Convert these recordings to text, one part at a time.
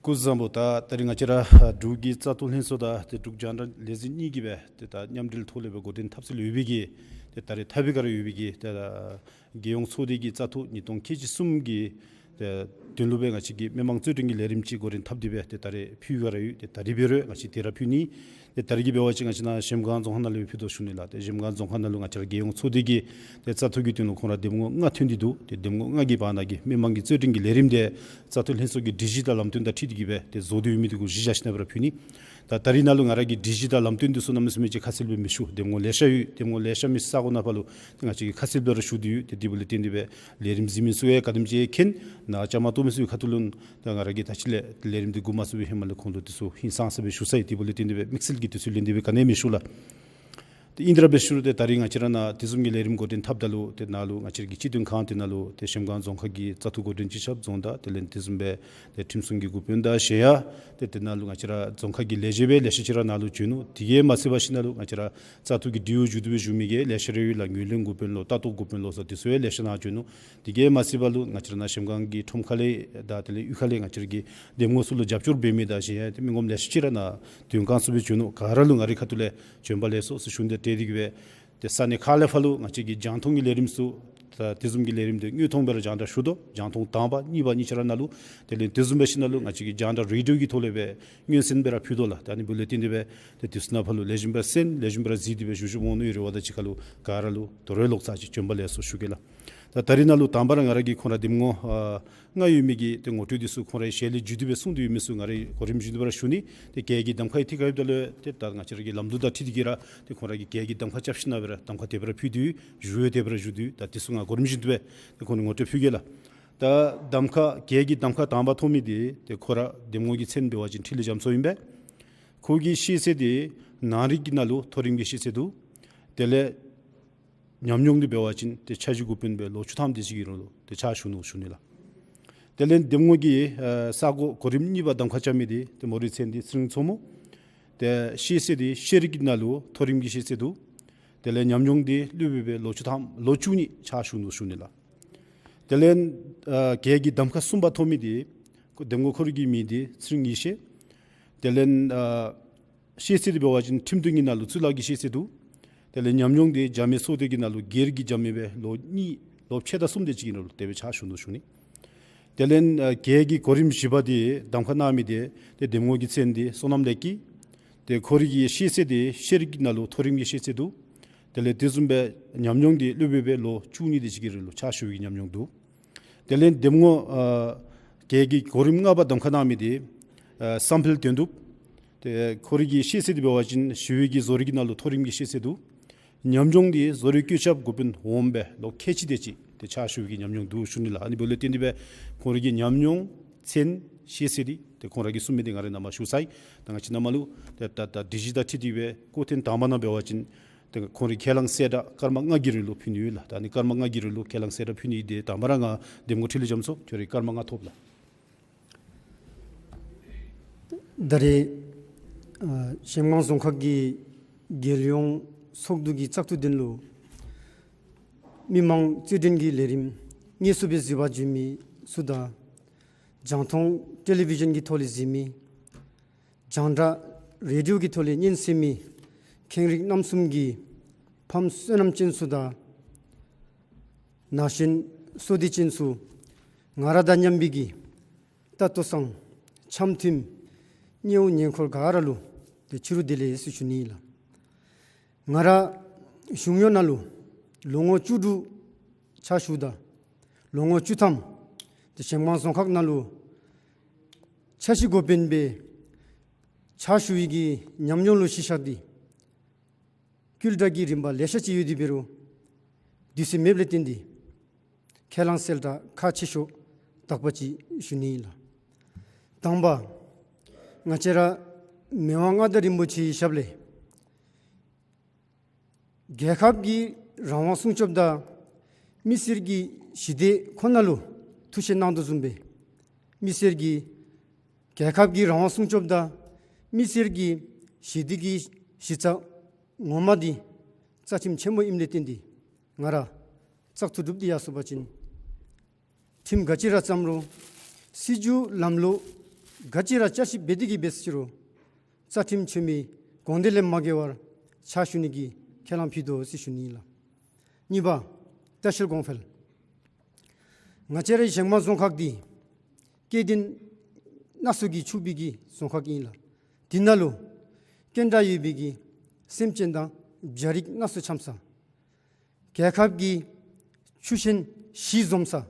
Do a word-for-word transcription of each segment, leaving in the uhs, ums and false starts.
སྐུ་གཟུགས་བཟང་པོ། ད་ད་རིས་ང་བཅས་ར་འབྲུག་གི་བཙག་འཐུ་ལྷན་ཚོགས་དང་ཏེ་འབྲུག་རྒྱང་བསྒྲགས་ལས་འཛིན་གཉིས་ཀྱིས་སྦེ་ཏེ་ད་མཉམ་འབྲེལ་ཐོག་ལས་སྦེ་འགོ་འདྲེན་འཐབ་སྲོལ་ཡོད་པའི་གི་ཏེ་ད་རེས་འཐབ་པའི་སྒང་ར་ཡོད་པའི་གི་ཏེ་ད་རྒྱལ་ཡོངས་ཚོགས་སྡེ་གི་བཙག་འཐུ་ཉིས་སྟོང་ཁལ་གཅིག་གསུམ་གྱི་ཏེ་དོན་ལུ་སྦེ་ང་བཅས་ཀྱིས་མི་མང་རྩོད་འགྲན་གྱི་ལས་རིམ་ཅིག་འགོ་འདྲེན་འཐབ་སྟེ་སྦེ་ཏེ་ད་རེས་ཕུལ་བའི་སྒང་ར་ཡོད། ཏེ་ད་རིས་འབད་རུང་ང་བཅས་དེ་ར་ཕུལ་ནི། ཏེ་ད་རིས་ཀྱི་འབད་བ་ཅིན་ང་བཅས་ནཱ་གཞལམ་སྒང་རྫོང་ཁག་ནང་ལུ་ཕུལ་དོ་ཞུ་ནི་ལགས། ཏེ་གཞལམ་སྒང་རྫོང་ཁག་ནང་ལུ་ང་བཅས་ར་རྒྱལ་ཡོངས་ཚོགས་སྡེ་གི་ཏེ་བཙག་འཐུ་གི་དོན་ལུ་ཁོང་ར་འདེམས་ངོ་ལྔ་ཐོན་ཏེ་འདུག། ཏེ་འདེམས་ངོ་ལྔ་གི་བར་ན་གི་མི་མང་གི་རྩོད་འགྲན་གྱི་ལས་རིམ་འདི་བཙག་འཐུ་ལྷན་ཚོགས་ཀྱི་སྒྲིག་གཞི་དང་ལམ་སྟོན་དང་འཁྲིལ་ཏེ་གིས་སྦེ་ཏེ་བཟོ་སྟེ་ཡོད་མི་འདི་གུ་གཞི་བཞག་ཞིནམ་ལས་ར་ཕུལ་ནི། ད་ད་རིས་ནཱ་ལུ་ང་ར་གིས་སྒྲིག་གཞི་དང་ལམ་སྟོན་འདི་ཚུ་གནམ་མེད་ས་མེད་ཅིག་ཁ་གསལ་སྦེ་མི་ཞུ། འདེམས་ངོ་ལེ་ཤ་ཡོད། འདེམས་ངོ་ལེ་ཤ་མེད་ས་གོ་ནང་ཕར་ལུ་ཏེ་ང་བཅས་ཀྱིས་ཁ་གསལ་སྦེ་ར་ཞུ་སྟེ་ཡོད། ཏེ་དེ་འབདཝ་ལས་བརྟེན་ཏེ་སྦེ་ལས་རིམ་གཟིགས་མི་ཚུ་ཡང་ག་དེམ་ཅིག་མཁྱེན་ནཱ་བཅའ་མར་གཏོགས་མི་ཚུ་གི་ཁ་ཐུག་ལུ་ད་ང་ར་གིས་ད་ཅི་ལས་ལས་རིམ་འདི་འགོ་མ་བཙུགས་པའི་ཧེ་མ་ལས་ཁོང་ལུ་དེ་ཚུ་ཧིང་སངས་ས་སྦེ་ཞུ་ས་ཨིན། དེ་འབདཝ་ལས་བརྟེན་ཏེ་སྦེ་དམིགས་བསལ་གྱི་དུས་ཚོད་ལེན་ཏེ་སྦེ་ག་ནི་ཡང་མི་ཞུ་ལགས། ཏེ་ཨིན་དེ་ར་འབད་ཞུ་རུང་ཏེ་ད་རིས་ང་བཅས་ར་ནཱ་དེ་བཟུམ་གྱི་ལས་རིམ་འགོ་འདྲེན་འཐབ་ད་ལུ་ཏེ་ནཱ་ལུ་ང་བཅས་ར་གི་སྤྱི་དོན་ཁང་དེ་ནང་ལུ་ཏེ་གཞལམ་སྒང་རྫོང་ཁག་གི་བཙག་འཐུ་འགོ་འདྲེན་སྤྱི་ཁྱབ་རྫོང་དང་དེ་ལས་དེ་བཟུམ་སྦེ་ཏེ་ཁྲིམས་སྲུང་གི་འགོ་དཔོན་དང་གཞན་ཡང་ཏེ་དེ་ནང་ལུ་ང་བཅས་ར་རྫོང་ཁག་གི་ལས་བྱེདཔ་ལེ་ཤ་ཅིག་ར་ནཱ་ལུ་བྱོན་ནུག། དེ་གིས་མ་ཚད་པར་ཞིནམ་ལས་ང་བཅས་ར་བཙག་འཐུ་གི་འབྲེལ་ཡོད་མཇུག་བསྡུ་སྦེ་བཞུགས་མི་གི་ལེ་ཤ་ར་ཡོད་ལགས། ངོས་ལེན་འགོ་དཔོན་ལོ་ལྟ་རྟོག་འགོ་དཔོན་ལོ་སོགས་དེ་ཚུ་ཡང་ལེ་ཤ་ནཱ་བྱོན་ནུག། དེ་གིས་མ་ཚད་པར་ལུ་ང་བཅས་ར་ནཱ་གཞལམ་སྒང་གི་ཁྲོམ་ཁ་ལས་དང་དེ་ལས་གཡུས་ཁ་ལས་ང་བཅས་ར་གི་འདེམས་ངོ་ཚུ་ལུ་རྒྱབ་སྐྱོར་འབད་མི་དང་གཞན་ཡང་ཏེ་མི་ངོམ་ལེ་ཤ་ཅིག་ར་ནཱ་དོན་ཁང་ཚུ་སྦེ་བྱོན་ནུག། ག་ར་ལུ་ང་རའི་ཁ་ཐུག་ལས་བྱོན་པ་ལེགས་སོ་ཟེར་ཞུ་ནི་དང་འབྲེལ་ཏེ་གིས་སྦེ་ཏེ་ས་གནས་ཁག་ལས་ཕར་ལུ་ང་བཅས་ཀྱི་རྒྱང་མཐོང་གི་ལས་རིམ་ཚུ་ད་དེ་བཟུམ་གྱི་ལས་རིམ་འདི་དངོས་མཐོང་སྦེ་ར་རྒྱང་བསྒྲགས་ཞུ་དོ། རྒྱང་མཐོང་དང་པ་གཉིས་པ་གཉིས་ཆ་ར་ནཱ་ལུ་དེ་ལས་དེ་བཟུམ་སྦེ་ཞིནམ་ལས་ང་བཅས་ཀྱི་རྒྱང་བསྒྲགས་རེ་ཌི་ཡོ་གི་ཐོག་ལས་སྦེ་མངོན་གསལ་སྦེ་ར་ཕུལ་དོ་ལགས། ད་ཨ་ནི་འབདཝ་ལས་བརྟེན་ཏེ་སྦེ་ཏེ་དུས་ཚོད་ནང་ཕར་ལུ་ལེགས་ཤོམ་སྦེ་གསན། ལེགས་ཤོམ་སྦེ་ར་གཟིགས་ཏེ་སྦེ་བཞུགས་བཞུགསཔ་འོང་ནི་ཡོད་རེ་བ་དང་གཅིག་ཁར་ལུ་ག་ར་ལུ་དོ་རུང་ལོག་ཚར་ཅིག་བྱོན་པ་ལེགས་སོ་ཞུ་གེ་ལགས། ད་ད་རིས་ནཱ་ལུ་དང་པ་ར་ང་ར་གིས་ཁོང་ར་འདེམས་ངོ་ཨ་ལྔ་ཡོད་མི་གི་ཏེ་ངོ་སྤྲོད་འདི་ཚུ་ཁོང་རའི་ཞལ་ལས་བརྒྱུད་དེ་སྦེ་གསུང་སྟེ་ཡོད་མི་ཚུ་ང་རའི་གོ་རིམ་བཞིན་དུ་སྦེ་ར་ཞུ་ནི། ཏེ་གྱལ་གྱི་གདམ་ཁ་ཡང་ཐད་ཁར་ཡོདཔ་ད་ལུ་ཏེ་ད་ང་བཅས་ར་གི་ལམ་ལུགས་དང་འཁྲིལ་ཏེ་གིས་ར་ཏེ་ཁོང་ར་གིས་གྱལ་གྱི་གདམ་ཁ་རྐྱབ་ཞིནམ་ལས་སྦེ་ར་གདམ་ཁ་དེ་སྦེ་ར་ཕུལ་ཏེ་ཡོད། ཞུ་ཡང་དེ་སྦེ་ར་ཞུ་སྟེ་ཡོད། ད་དེ་ཚུ་ང་གོ་རིམ་བཞིན་དུ་སྦེ་ཏེ་ཁོང་ནི་ངོ་སྤྲོད་ཕུལ་གེ་ལགས། ད་གདམ་ཁ་གྱལ་གྱི་གདམ་ཁ་དང་པ་ཐོབ་མི་འདི་ཏེ་ཁོ་ར་འདེམས་ངོ་གི་མཚན་འབད་བ་ཅིན་འཕྲིན་ལས་རྒྱ་མཚོ་ཨིན་པས། ཁོ་གི་ཤེས་ཚད་འདི་ནང་རིག་གི་ནང་ལུ་མཐོ་རིམ་གྱི་ཤེས་ཚད་འདུག། དེ་ལས་ཉམས་མྱོང་འདི་འབད་བ་ཅིན་ཏེ་འཆར་གཞི་འགོ་དཔོན་སྦེ་ལོ་བཅུ་ཐམ་དེ་ཅིག་གི་རིང་ལུ་ཏེ་ཕྱག་ཞུ་ནུག་ཞུ་ནི་ལགས། དེ་ལས་འདེམས་ངོ་གི་ཨ་ས་གོ་གོ་རིམ་གཉིས་པ་གདམ་ཁ་རྐྱབ་མི་འདི་ཏེ་མོ་རའི་མཚན་འདི་ཚེ་རིང་མཚོ་མོ། ཏེ་ཤེས་ཚད་འདི་ཤེས་རིག་གི་ནང་ལུ་མཐོ་རིམ་གྱི་ཤེས་ཚད་འདུག། དེ་ལས་ཉམས་མྱོང་འདི་སློབ་དཔོན་སྦེ་ལོ་བཅུ་ཐམ་ལོ་བཅུ་གཉིས་ཕྱག་ཞུ་ནུག་ཞུ་ནི་ལགས། དེ་ལས་ཨ་གྱལ་གྱི་གདམ་ཁ་གསུམ་པ་ཐོབ་མི་འདི་འདེམས་ངོ་ཁོ་རའི་གི་མིང་འདི་ཚེ་རིང་ཡེ་ཤེས། དེ་ལས་ཨ་ཤེས་ཚད་འདི་འབད་བ་ཅིན་ཁྲིམས་དོན་གྱི་ནང་ལུ་གཙུག་ལག་གི་ཤེས་ཚད་འདུག། དེ་ལས་ཉམས་མྱོང་འདི་རྒྱབ་མི་ཚོགས་སྡེ་གི་ནང་ལུ་སྒེར་གྱི་རྒྱབ་མི་སྦེ་ལོ་གཉིས་ལོ་ཕྱེད་དང་གསུམ་དེ་ཅིག་གི་རིང་ལུ་དེ་སྦེ་ཕྱག་ཞུ་ནུག་ཞུ་ནི། དེ་ལས་ཨ་གྱལ་གྱི་གོ་རིམ་བཞི་པ་འདི་གདམ་ཁ་གནང་མི་འདི་ཏེ་འདེམས་ངོ་གི་མཚན་འདི་བསོད་ནམས་ལེགས་སྐྱིད། ཏེ་ཁོ་རའི་གི་ཤེས་ཚད་འདི་ཤེས་རིག་གི་ནང་ལུ་མཐོ་རིམ་གྱི་ཤེས་ཚད་འདུག། དེ་ལས་དེ་བཟུམ་སྦེ་ཉམས་མྱོང་འདི་སློབ་དཔོན་སྦེ་ལོ་བཅུ་གཉིས་དེ་ཅིག་གི་རིང་ལུ་ཕྱག་ཞུ་བའི་ཉམས་མྱོང་འདུག། དེ་ལས་འདེམས་ངོ་ཨ་གྱལ་གྱི་གོ་རིམ་ལྔ་པ་གདམ་ཁ་གནང་མི་འདི་ཨ་བསམ་འཕེལ་དོན་གྲུབ། ཏེ་ཁོ་རའི་གི་ཤེས་ཚད་འདི་འབད་བ་ཅིན་ཞི་བའི་གི་བཟོ་རིག་གི་ནང་ལུ་མཐོ་རིམ་གྱི་ཤེས་ཚད་འདུག། ཉམས་མྱོང་འདི་བཟོ་རིག་བཀོད་ཁྱབ་འགོ་དཔོན་འོགམ་སྦེ་ལོ་ཁལ་གཅིག་དེ་ཅིག་ཏེ་ཕྱག་ཞུ་བའི་གི་ཉམས་མྱོང་འདུག་ཞུ་ནི་ལགས། ཨ་ནི་འབདཝ་ལས་བརྟེན་ཏེ་སྦེ་ཁོང་རའི་གི་ཉམས་མྱོང་མཚན་ཤེས་ཚད་འདི་ཏེ་ཁོང་ར་གིས་གསུངས་མི་འདི་ང་རའི་ནཱ་མར་ཞུ་ཚར་ཡི། ད་ང་བཅས་ནཱ་མར་ལུ་ཏེ་ད་ད་སྒྲིག་གཞི་དང་འཁྲིལ་ཏེ་སྦེ་སྐོར་ཐེངས་དང་པ་ནང་འབད་བ་ཅིན་ཏེ་ཁོང་རའི་ཁས་བླངས་གསལ་བསྒྲགས་སྐར་མ་ལྔ་གི་རིང་ལུ་ཕུལ་ནི་ཡོད་ལགས། ད་ཨ་ནི་སྐར་མ་ལྔ་གི་རིང་ལུ་ཁས་བླངས་གསལ་བསྒྲགས་ཕུལ་ནི་འདི་དང་པ་ར་ང་འདེམས་ངོ་འཕྲིན་ལས་རྒྱ་མཚོ་ཁྱོད་རའི་སྐར་མ་ལྔ་ཐོབ་ལགས། ད་རེས་ཨ་གཞལམ་སྒང་རྫོང་ཁག་གི་རྒྱལ་ཡོངས་ཚོགས་འདུ་གི་བཙག་འཐུ་དོན་ལུ་མི་མང་རྩོད་འགྲན་གྱི་ལས་རིམ་དངོས་སུ་སྦེ་གཟིགས་པར་འབྱོན་མི་ཚུ་དང་རྒྱང་མཐོང་ཊེ་ལི་བི་ཤཱན་གྱི་ཐོག་ལས་གཟིགས་མི་རྒྱང་བསྒྲགས་ རེ་ཌི་ཡོ་གི་ཐོག་ལས་ཉན་གསན་མི་མཁན་རིགས་རྣམ་གསུམ་གྱི་ཕམ་བསོད་ནམས་ཅན་ཚུ་དང་ན་གཞོན་བསོད་བདེ་ཅན་ཚུ་ང་ར་དང་མཉམ་པའི་གི་ད་ལྟོ་སང་འཆམ་མཐུན་ཉེ་བོ་ཉེ་འཁོར་ག་ར་ལུ་ཏེ་ཕྱི་རུ་བདེ་ལེགས་ཟེར་ཞུ་ནི་ལགས། ང་ར་གཞུང་གཡོག་ནང་ལུ་ལོ་ངོ་བཅུ་དྲུག་ཕྱག་ཞུཝ་ད་ལོ་ངོ་བཅུ་ཐམ་ཏེ་གཞལམ་སྒང་རྫོང་ཁག་ནང་ལུ་འཆར་གཞི་འགོ་དཔོན་སྦེ་ཕྱག་ཞུ་བའི་གི་ཉམས་མྱོང་ལུ་གཞི་བཞག་སྟེ་སྐུལ་དྲགས་ཀྱི་རིམ་པ་ལེ་ཤ་ཅིག་ཡོད་དེ་འབད་རུང་དུས་ཚོད་མེདཔ་ལས་བརྟེན་ཏེ་ཁས་བླངས་གསལ་བསྒྲགས་ཁག་ཆེ་ཤོས་དག་པ་ཅིག་ཞུ་ནི་ཨིན་ལགས། དང་པ་ང་བཅས་ར་མི་དབང་མངའ་བདག་རིན་པོ་ཆེའི་ཞབས་ལས་རྒྱལ་ཁབ་ཀྱི་རང་དབང་སྲུང་སྐྱོབ་དང་མི་སེར་གྱི་ཞི་བདེ་ཁོ་ན་ལུ་ཐུགས་བཞེད་གནང་དོ་བཟུམ་སྦེ་མི་སེར་གྱི་རྒྱལ་ཁབ་ཀྱི་རང་དབང་སྲུང་སྐྱོབ་དང་མི་སེར་གྱི་ཞི་བདེ་གི་གཞི་རྩ་ངོ་མ་འདི་རྩ་ཁྲིམས་ཆེན་མོ་ཨིནམ་ལས་བརྟེན་ཏེ་ང་ར་བཙག་འཐུ་གྲུབ་སྟེ་ཡར་སོང་པ་ཅིན་ཁྲིམས་ག་ཅི་ར་བརྩམ་རུང་སྲིད་བྱུས་ལམ་ལུགས་ག་ཅི་ར་བསྐྱར་ཞིབ་འབད་དེ་གིས་འབད་ཟེར་རུང་རྩ་ཁྲིམས་ཆེན་མོའི་དགོངས་དོན་ལས་མ་འགལ་བར་ཕྱག་ཞུ་ནི་གི་ཁས་བླངས་ཕུལ་དོ་ཟེར་ཞུ་ནི་ལགས། གཉིས་པ་ལྟ་བཤལ་གོང་འཕེལ། ང་བཅས་རའི་གཞལམ་སྒང་རྫོང་ཁག་འདི་སྐྱེ་ལྡན་སྣ་ཚོགས་ཀྱིས་ཕྱུག་པའི་གི་རྫོང་ཁག་ཨིན་ལགས། དེ་ནང་ལུ་སྐྱེ་འགྲོ་ཡོད་པའི་གི་སེམས་ཅན་དང་བྱ་རིགས་སྣ་ཚོགས་འཁྱམས་ས། རྒྱལ་ཁབ་ཀྱི་ཆུ་ཆེན་བཞི་འཛོམས་ས།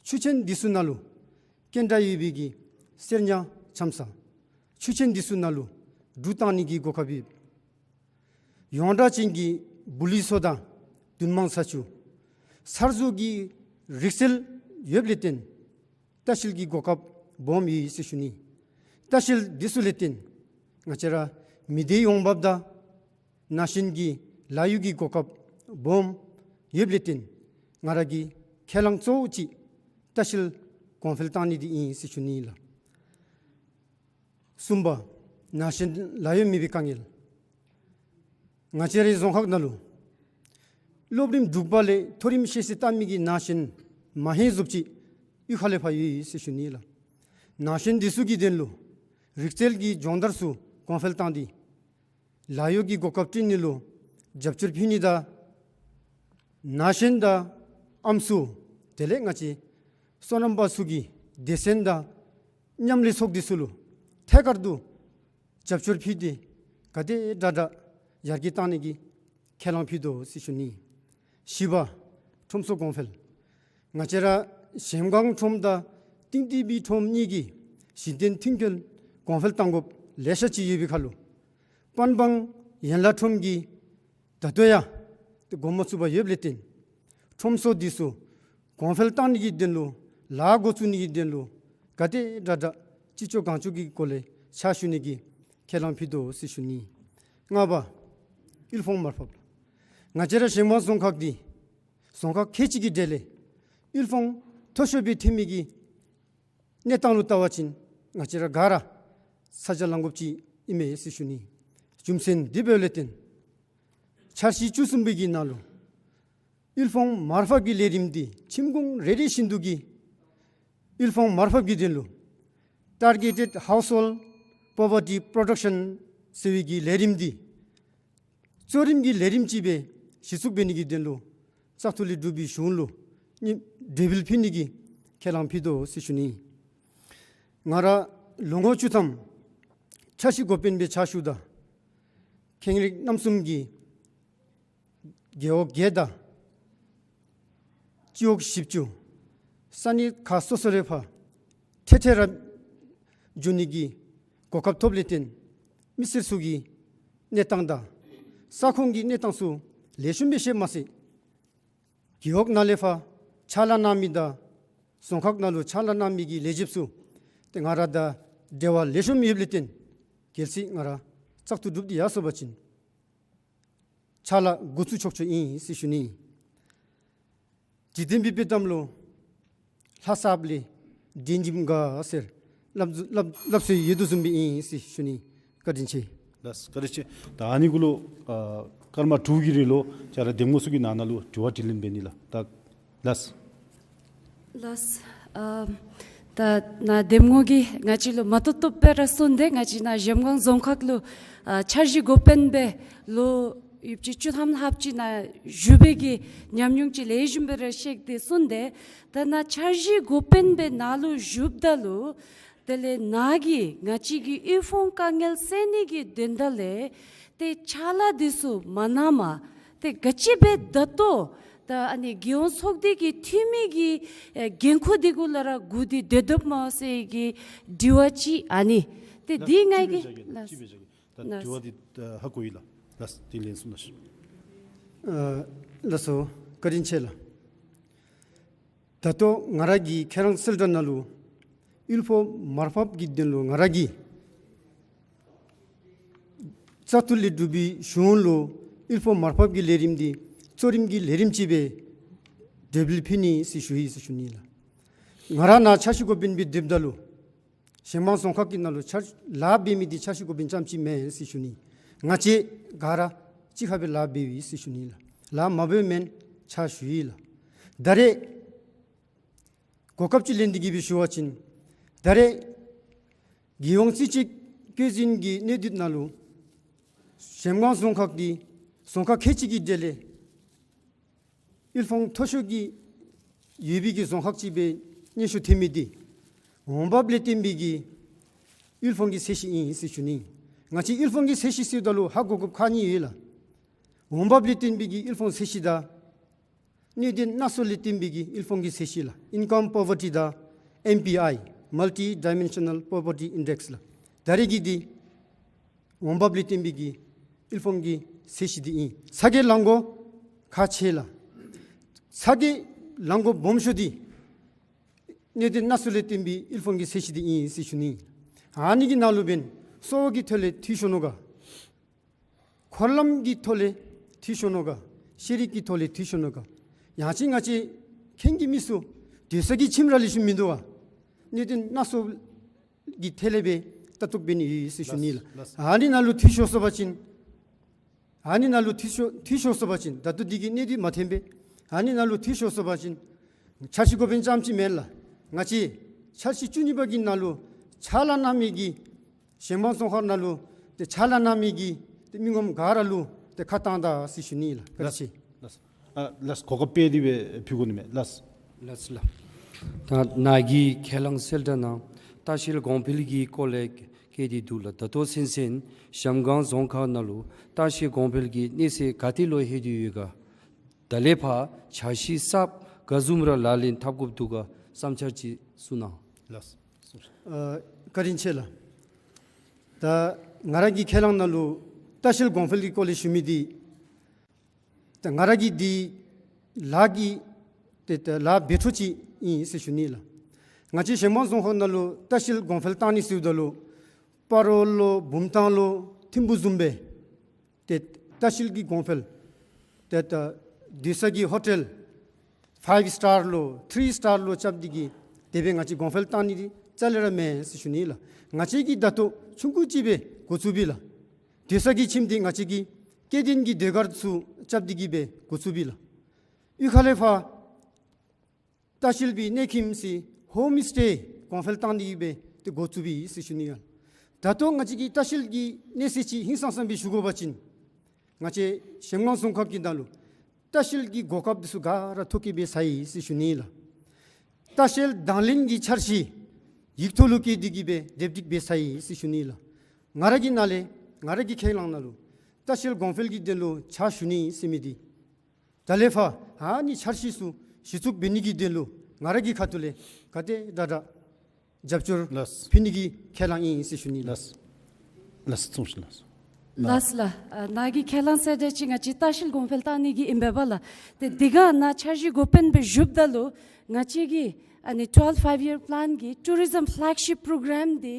ཆུ་ཆེན་འདི་ཚུ་ནང་ལུ་སྐྱེ་འགྲོ་ཡོད་པའི་གི་གསེར་ཉ་འཁྱམས་ས། ཆུ་ཆེན་འདི་ཚུ་ནང་ལུ་འབྲུ་བཏང་ནི་གི་གོ་སྐབས་ཡོད། ཡོངས་གྲགས་ཅན་གྱི་སྦུག་ལུས་མཚོ་དང་འདུན་མང་ས་ཆུ། གསར་བཟོ་གི་རིག་རྩལ་ཡོདཔ་ལས་བརྟེན་ལྟ་བཤལ་གྱི་གོ་སྐབས་སྦོམ་ཡོད་ཟེར་ཞུ་ནི། ལྟ་བཤལ་འདི་ཚུ་ལས་བརྟེན་ང་བཅས་ར་མི་སྡེ་ཡོངས་འབབ་དང་ན་གཞོན་གྱི་ལཱ་གཡོག་གི་གོ་སྐབས་སྦོམ་ཡོདཔ་ལས་བརྟེན་ང་ར་གི་ཁས་བླངས་གཙོ་བོ་ཅིག་ལྟ་བཤལ་གོང་འཕེལ་བཏང་ནི་འདི་ཨིན་ཟེར་ཞུ་ནི་ལགས། གསུམ་པ་ན་གཞོན་ལཱ་གཡོག་མེད་པའི་དཀའ་ངལ། ང་བཅས་རའི་རྫོང་ཁག་ནང་ལུ་སློབ་རིམ་དྲུག་པ་ལས་མཐོ་རིམ་ཤེས་ཚད་བཏང་མི་གི་ན་གཞོན་མ་ཧེ་ཟུག་ཅིག་གཡུས་ཁ་ལས་ཕར་ཡོད་ཡོད་ཟེར་ཞུ་ནི་ལགས། ན་གཞོན་འདི་ཚུ་གི་དོན་ལུ་རིག་རྩལ་གྱི་སྦྱོང་བརྡར་ཚུ་གོང་འཕེལ་བཏང་སྟེ་ལཱ་གཡོག་གི་གོ་སྐབས་བསྐྲུན་ནི་ལུ་རྒྱབ་སྐྱོར་ཕུལ་ནི་དང་ན་གཞོན་དང་ཨམ་སྲུ་དེ་ལས་ང་བཅས་སོ་ནམ་པ་ཚུ་གི་སྡེ་ཚན་དང་མཉམ་ལས་ཚོགས་སྡེ་ཚུ་ལུ་ཐད་ཀར་དུ་རྒྱབ་སྐྱོར་ཕུལ་ཏེ་ག་དེ་དྲག་དྲག་ཡར་རྒྱས་བཏང་ནི་གི་ཁས་བླངས་ཕུལ་དོ་ཟེར་ཞུ་ནི། བཞི་པ་ཁྲོམ་ཚོགས་གོང་འཕེལ། ང་བཅས་ར་གཞལམ་སྒང་ཁྲོམ་དང་ཏིང་ཏི་བི་ཁྲོམ་གཉིས་ཀྱི་གཞི་རྟེན་མཐུན་རྐྱེན་གོང་འཕེལ་གཏང་དགོཔ་ལེ་ཤ་ཅིག་ཡོད་པའི་ཁར་ལུ་པན་སྦང་ཡན་ལག་ཁྲོམ་གྱི་ད་ལྟོ་ཡང་འགོ་མ་བཙུགས་པར་ཡོདཔ་ལས་བརྟེན་ཁྲོམ་ཚོགས་འདི་ཚུ་གོང་འཕེལ་བཏང་ནི་གི་དོན་ལུ་ལཱ་འགོ་བཙུགས་ནི་གི་དོན་ལུ་ག་དེ་དྲག་དྲག་ཅི་ལྕོགས་གང་ལྕོགས་ཀྱི་སྒོ་ལས་ཕྱག་ཞུ་ནི་གི་ཁས་བླངས་ཕུལ་དོ་ཟེར་ཞུ་ནི། ལྔ་པ་དབུལ་ཕོངས་མར་ཕབ། ང་བཅས་ར་གཞལམ་སྒང་རྫོང་ཁག་འདི་རྫོང་ཁག་ཁལ་གཅིག་གི་གྲས་ལས་དབུལ་ཕོངས་མཐོ་ཤོས་སྦེ་ཐོན་མི་གི་གནས་སྟངས་ལུ་བལྟ་བ་ཅིན་ང་བཅས་ར་ག་ར་ཚ་གྱང་ལང་དགོཔ་ཅིག་ཨིན་མས་ཟེར་ཞུ་ནི། རྒྱུ་མཚན་འདི་འབདཝ་ལས་བརྟེན་འཆར་གཞི་བཅུ་གསུམ་པའི་གི་ནང་ལུ་དབུལ་ཕོངས་མར་ཕབ་ཀྱི་ལས་རིམ་འདི་ཁྱིམ་གུང་རེ་རེ་བཞིན་དུ་གི་དབུལ་ཕོངས་མར་ཕབ་ཀྱི་དོན་ལུ་Targeted Household Poverty Protection ཟེར་བའི་གི་ལས་རིམ་འདི་གཙོ་རིམ་གྱི་ལས་རིམ་ཅིག་སྦེ་གཞི་བཙུགས་འབད་ནི་གི་དོན་ལུ་བཙག་འཐུ་ལས་གྲུབ་པའི་གཞུང་ལུ་ནི་གྲོས་འབུལ་ཕུལ་ནི་གི་ཁས་བླངས་ཕུལ་དོ་ཟེར་ཞུ་ནི། ང་ར་ལོ་ངོ་བཅུ་ཐམ་འཆར་གཞི་འགོ་དཔོན་སྦེ་ཕྱག་ཞུཝ་ད་མཁན་རིགས་རྣམ་གསུམ་གྱི་རྒེད་འོག་བརྒྱད་དང་སྤྱི་འོག་བཞི་བཅུ་ས་གནས་ཁག་སོ་སོ་ལས་ཕར་ཐེངས་ཐེངས་ར་འགྱོ་ནི་གི་གོ་སྐབས་ཐོབ་ལས་བརྟེན་མི་སེར་ཚུ་གི་གནས་སྟངས་དང་ས་ཁོངས་ཀྱི་གནས་སྟངས་ཚུ་ལེགས་ཤོམ་སྦེ་ཤེས་མ་ཚད་རྒེད་འོག་ནང་ལས་ཕར་ཕྱག་ལཱ་གནང་མི་དང་རྫོང་ཁག་ནང་ལུ་ཕྱག་ལཱ་གནང་མི་གི་ལས་བྱེདཔ་ཚུ་ཏེ་ང་ར་དང་འབྲེལ་བ་ལེགས་ཤོམ་ཡོདཔ་ལས་བརྟེན་གལ་སྲིད་ང་ར་བཙག་འཐུ་གྲུབ་སྟེ་ཡར་སོང་པ་ཅིན་ཕྱག་ལཱ་འགོ་བཙུགས་ཆོག་ཆོག་ཨིན་ཟེར་ཞུ་ནི། འཇིག་རྟེན་པའི་དཔེ་གཏམ་ལུ་ལྷ་གསརཔ་ལས་འདྲེ་འཇིམ་དགའ་ཟེར་སླབ་སླབ་སླབ་སྲོལ་ཡོད་དོ་བཟུམ་སྦེ་ཨིན་ཟེར་ཞུ་ནི། བཀའ་དྲིན་ཆེ། ལགས་བཀའ་དྲིན་ཆེ། ད་ཨ་ནི་གུ་ལུ་ཨ་སྐར་མ་དྲུག་གི་རིང་ལུ་ང་བཅས་ར་གདམ་ངོ་ཚུ་གི་ནང་ན་ལུ་དྲི་བ་དྲིས་ལན་འབད་ནི་ལགས། ད་ལགས། ལགས། ཨ་ ད་ནཱ་གདམ་ངོ་གིས་ང་བཅས་ལུ་མ་བཏུབ་བཏུབ་སྦེ་ར་གསུངས་ཏེ་ང་བཅས་ནཱ་གཞལམ་སྒང་རྫོང་ཁག་ལུ་ཨ་འཆར་གཞི་འགོ་དཔོན་སྦེ་ལོ་ཡོདཔ་ཅིག་བཅུ་ཐམ་ལྷགཔ་ཅིག་ནཱ་བཞུགས་པའི་གི་ཉམས་མྱོང་ཅིག་ལེགས་ཤོམ་སྦེ་ར་བཤད་དེ་གསུངས་ཏེ། ད་ནཱ་འཆར་གཞི་འགོ་དཔོན་སྦེ་ནཱ་ལུ་བཞུགསཔ་ད་ལུ་དེ་ལས་ནཱ་གིས་ང་བཅས་ཀྱི་དབུལ་ཕོངས་དཀའ་ངལ་སེལ་ནི་གི་དོན་དག་ལས་ཏེ་ཕྱག་ལཱ་འདི་ཚུ་མ་གནངམ་ཏེ་ག་ཅི་སྦེ་ད་ལྟོ་ད་ཨ་ནི་རྒྱལ་ཡོངས་ཚོགས་སྡེ་གི་འཐུས་མི་གི་ཨེ་འགན་ཁུར་འདི་གུ་ལས་ར་སྒུག་སྟེ་སྡོད་སྡོདཔ་མས་ཟེར་གྱི་དྲི་བ་ཅིག་ཨ་ནི། ཏེ་ལགས། འདི་ང་གིས་ཅིག་སྦེ་བཞག་གེ། ལགས། ཅིག་སྦེ་བཞག་གེ། ད་ལགས། དྲི་བ་འདི་ཨ་ཧ་གོ་ཡི་ལགས། ལགས། དེ་ལན་གསུངས་གནང་ཤིག། ཨ་ལགས་སོ། བཀའ་དྲིན་ཆེ་ལགས། ད་ལྟོ་ང་ར་གིས་ཁས་བླངས་གསལ་བསྒྲགས་ནང་ལུ་དབུལ་ཕོངས་མར་ཕབ་ཀྱི་དོན་ལུ་ང་ར་གིས་བཙག་འཐུ་ལས་གྲུབ་པའི་གཞུང་ལུ་དབུལ་ཕོངས་མར་ཕབ་ཀྱི་ལས་རིམ་འདི་གཙོ་རིམ་གྱི་ལས་རིམ་ཅིག་སྦེ་འབྲས་བུ་ཕུལ་ནི་ཟེར་ཞུ་ཡི་ཟེར་ཞུ་ནི་ལགས། ང་ར་ནཱ་འཆར་གཞི་འགོ་དཔོན་སྦེ་སྡོདཔ་ད་ལུ་གཞལམ་སྒང་རྫོང་ཁག་གི་ནང་ལུ་འཆར་ལཱ་འབད་མི་འདི་འཆར་གཞི་འགོ་དཔོན་རྐྱངམ་ཅིག་མེན་ཟེར་ཞུ་ནི། ང་བཅས་ག་ར་གཅིག་ཁར་སྦེ་ལཱ་འབདཝ་ཨིན་ཟེར་ཞུ་ནི་ལགས། ལཱ་མ་འབདཝ་མེན་ཕྱག་ཞུ་ཡི་ལགས། ད་རེས་གོ་སྐབས་ཅིག་ལེན་ཏེ་གིས་སྦེ་ཞུ་བ་ཅིན་ད་རེས་རྒྱལ་ཡོངས་རྩིས་དཔྱད་བཀོད་འཛིན་གྱི་གནས་སྡུད་ནང་ལུ་གཞལམ་སྒང་རྫོང་ཁག་འདི་རྫོང་ཁག་ཁལ་གཅིག་གི་གྲས་ལས་དབུལ་ཕོངས་མཐོ་ཤོས་ཀྱི་ཡོད་པའི་གི་རྫོང་ཁག་ཅིག་སྦེ་སྙན་ཞུ་ཐོན་མི་འདི་འོང་འབབ་ལས་བརྟེན་པའི་གི་དབུལ་ཕོངས་ཀྱི་ཚད་གཞི་ཨིན་ཟེར་ཞུ་ནི། ང་བཅས་དབུལ་ཕོངས་ཀྱི་ཚད་གཞི་ཟེརཝ་ད་ལུ་ཧ་གོ་དགོཔ་ཁག་གཉིས་ཡོད་ལགས། འོང་འབབ་ལས་བརྟེན་པའི་གི་དབུལ་ཕོངས་ཚད་གཞི་དང་གནད་དོན་སྣ་ཚོགས་ལས་བརྟེན་པའི་གི་དབུལ་ཕོངས་ཀྱི་ཚད་གཞི་ལགས། Income Poverty དང་ཨེམ་པི་ཨའི། Multi Dimensional Poverty Index ལགས། ད་རེས་ཀྱི་འདི་འོང་འབབ་ལས་བརྟེན་པའི་གི་དབུལ་ཕོངས་ཀྱི་ཚད་གཞི་འདི་ཨིན། ཚ་གྱང་ལང་སྒོ་ཁག་ཆེ་ལགས། ཚ་གྱང་ལང་སྒོ་སྦོམ་ཤོས་འདི་གནད་དོན་སྣ་ཚོགས་ལས་བརྟེན་པའི་དབུལ་ཕོངས་ཀྱི་ཚད་གཞི་འདི་ཨིན་ཟེར་ཞུ་ནི། ཨ་ནི་གི་ནང་ལུ་འབདན་གསོ་བ་གི་ཐོག་ལས་འཐུས་ཤོར་ནུག་ག། འཁོར་ལམ་གྱི་ཐོག་ལས་འཐུས་ཤོར་ནུག་ག། ཤེས་རིག་གི་ཐོག་ལས་འཐུས་ཤོར་ནུག་ག། ཡང་ཅིན་ང་བཅས་མཁྱེན་གྱི་མི་ཚུ་སྡོད་ས་གི་ཁྱིམ་ར་ལེགས་ཤོམ་མིན་འདུག་ག། གནད་དོན་སྣ་ཚོགས་ཀྱི་ཐད་ལས་སྦེ་ལྟ་རྟོག་འབད་ནི་ཡོད་ཟེར་ཞུ་ནི་ལགས། ལགས། ཨ་ནི་ནང་ལུ་འཐུས་ཤོར་སོང་པ་ཅིན་ཨ་ནི་ནང་ལུ་འཐུས་ཤོར་འཐུས་ཤོར་སོང་པ་ཅིན་ད་ལྟོ་འདི་གི་གནད་དོན་མ་ཐོན་པས། ཨ་ནི་ནང་ལུ་འཐུས་ཤོར་སོང་པ་ཅིན་འཆར་གཞི་འགོ་དཔོན་རྐྱངམ་ཅིག་མེན་ལགས། ང་བཅས་འཆར་གཞི་བཅུ་གཉིས་པ་གི་ནང་ལུ་ཕྱག་ལཱ་གནང་མི་གི་གཞལམ་སྒང་རྫོང་ཁག་ནང་ལུ་ཏེ་ཕྱག་ལཱ་གནང་མི་གི་ཏེ་མི་ངོམ་ག་ར་ལུ་ཏེ་ཁ་བཏང་ད་ཟེར་ཞུ་ནི་ལགས། བཀའ་དྲིན་ཆེ། ལགས། ཨ་ལགས། གོ་སྐབས་སྤེལ་ཏེ་སྦེ་ཕུལ་དགོ་ནི་མས། ལགས། ལགས་ལགས། ད་ནཱ་གི་ཁས་བླངས་གསལ་བསྒྲགས་ནང་ལྟ་བཤལ་གོང་འཕེལ་གྱི་སྐོར་ལས་བཀོད་དེ་འདུག་ལགས། ད་ལྟོ་ཚུན་ཚོད་གཞལམ་སྒང་རྫོང་ཁག་ནང་ལུ་ལྟ་བཤལ་གོང་འཕེལ་གྱི་གནས་ཚད་ག་ཏེ་ལུ་ལྷོད་དེ་ཡོད་ག། ད་ལས་ཕར་འཆར་གཞི་གསརཔ་ག་བཟུམ་ར་ལག་ལེན་འཐབ་དགོཔ་འདུག་ག། བསམ་འཆར་ཅིག་གསུངས་གནང་། ལགས། ཨ་བཀའ་དྲིན་ཆེ་ལགས། ད་ང་ར་གི་ཁས་བླངས་ནང་ལུ་ལྟ་བཤལ་གོང་འཕེལ་གྱི་སྐོར་ལས་ཞུ་མི་འདི་ད་ང་ར་གི་འདི་ལཱ་གི་ཏེ་ད་ལཱ་འབད་འཕྲོ་ཅིག་ཨིན་ཟེར་ཞུ་ནི་ལགས། ང་བཅས་གཞལམ་སྒང་རྫོང་ཁག་ནང་ལུ་ལྟ་བཤལ་གོང་འཕེལ་བཏང་ནི་ཟེརཝ་ད་ལུ་སྤ་རོ་ལུ་བུམ་ཐང་ལུ་ཐིམ་ཕུག་བཟུམ་སྦེ་ཏེ་ལྟ་བཤལ་གྱི་གོང་འཕེལ་ཏེ་ད་སྡོད་ས་གི་ཧོ་ཊེལ་ཕའིབ་སི་ཊར་ལུ་ཐི་རི་སི་ཊར་ལུ་རྐྱབ་སྟེ་གིས་དེ་སྦེ་ང་བཅས་གོང་འཕེལ་བཏང་ནི་འདི་རྩ་ལས་ར་མེན་ཟེར་ཞུ་ནི་ལགས། ང་བཅས་ཀྱིས་ད་ལྟོ་ཆུང་ཀུ་ཅིག་སྦེ་འགོ་བཙུགས་པས་ལགས། སྡོད་ས་གི་ཁྱིམ་འདི་ང་བཅས་ཀྱིས་སྐྱེ་ལྡན་གྱི་ཟློས་གར་ཚུ་རྐྱབ་སྟེ་གིས་སྦེ་འགོ་བཙུགས་པས་ལགས། གཡུས་ཁ་ལས་ཕར་ལྟ་བཤལ་པའི་གནས་ཁྱིམ་ཟེར་ཧོམ་སི་ཊེ་གོང་འཕེལ་བཏང་སྟེ་གིས་སྦེ་ཏེ་འགོ་བཙུགས་པས་ཟེར་ཞུ་ནི་ཡོད། ད་ལྟོ་ང་བཅས་ཀྱིས་ལྟ་བཤལ་གྱི་གནས་ཚད་ཅིག་ཧིང་སངས་ས་སྦེ་ཞུ་དགོ་པ་ཅིན་ང་བཅས་གཞལམ་སྒང་རྫོང་ཁག་གི་ནང་ལུ་ལྟ་བཤལ་གྱི་གོ་སྐབས་འདི་ཚུ་ག་ར་ཐོ་བཀོད་འབད་ཚར་ཡི་ཟེར་ཞུ་ནི་ལགས། ལྟ་བཤལ་དང་ལེན་གྱི་འཆར་གཞི་ཡིག་ཐོག་ལུ་བཀོད་དེ་གིས་སྦེ་སྡེབ་སྒྲིག་འབད་ཚར་ཡི་ཟེར་ཞུ་ནི་ལགས། ང་ར་གི་ནང་ལས་ང་ར་གི་ཁས་བླངས་ནང་ལུ་ལྟ་བཤལ་གོང་འཕེལ་གྱི་དོན་ལུ་ཕྱག་ཞུ་ནི་ཟེར་མི་འདི་ད་ལས་ཕར་ཨ་ནི་འཆར་གཞི་ཚུ་གཞི་བཙུགས་འབད་ནི་གི་དོན་ལུ་ང་ར་གི་ཁ་ཐུག་ལས་ག་དེ་དྲག་དྲག་རྒྱབ་སྐྱོར་ལགས། ཕུལ་ནི་གི་ཁས་བླངས་ཨིན་ཟེར་ཞུ་ནི་ལགས། ལགས། ལགས་སོ། ལགས་ལགས། ཨ་ནཱ་གི་ཁས་བླངས་གསལ་བསྒྲགས་ཅིག་ང་བཅས་ལྟ་བཤལ་གོང་འཕེལ་བཏང་ནི་གི་ཨིན་པས་ལགས། ཏེ་འདི་ག་ནཱ་འཆར་གཞི་འགོ་དཔོན་སྦེ་བཞུགསཔ་ད་ལུ་ང་བཅས་ཀྱི་ཨ་ནི་ཊུ་ཝེལབ་ཕའིབ་ཡར་པི་ལཱན་གྱི་ཊུ་རི་ཛམ་ཕེ་ལེག་ཤིཔ་པྲོ་གརམ་འདི་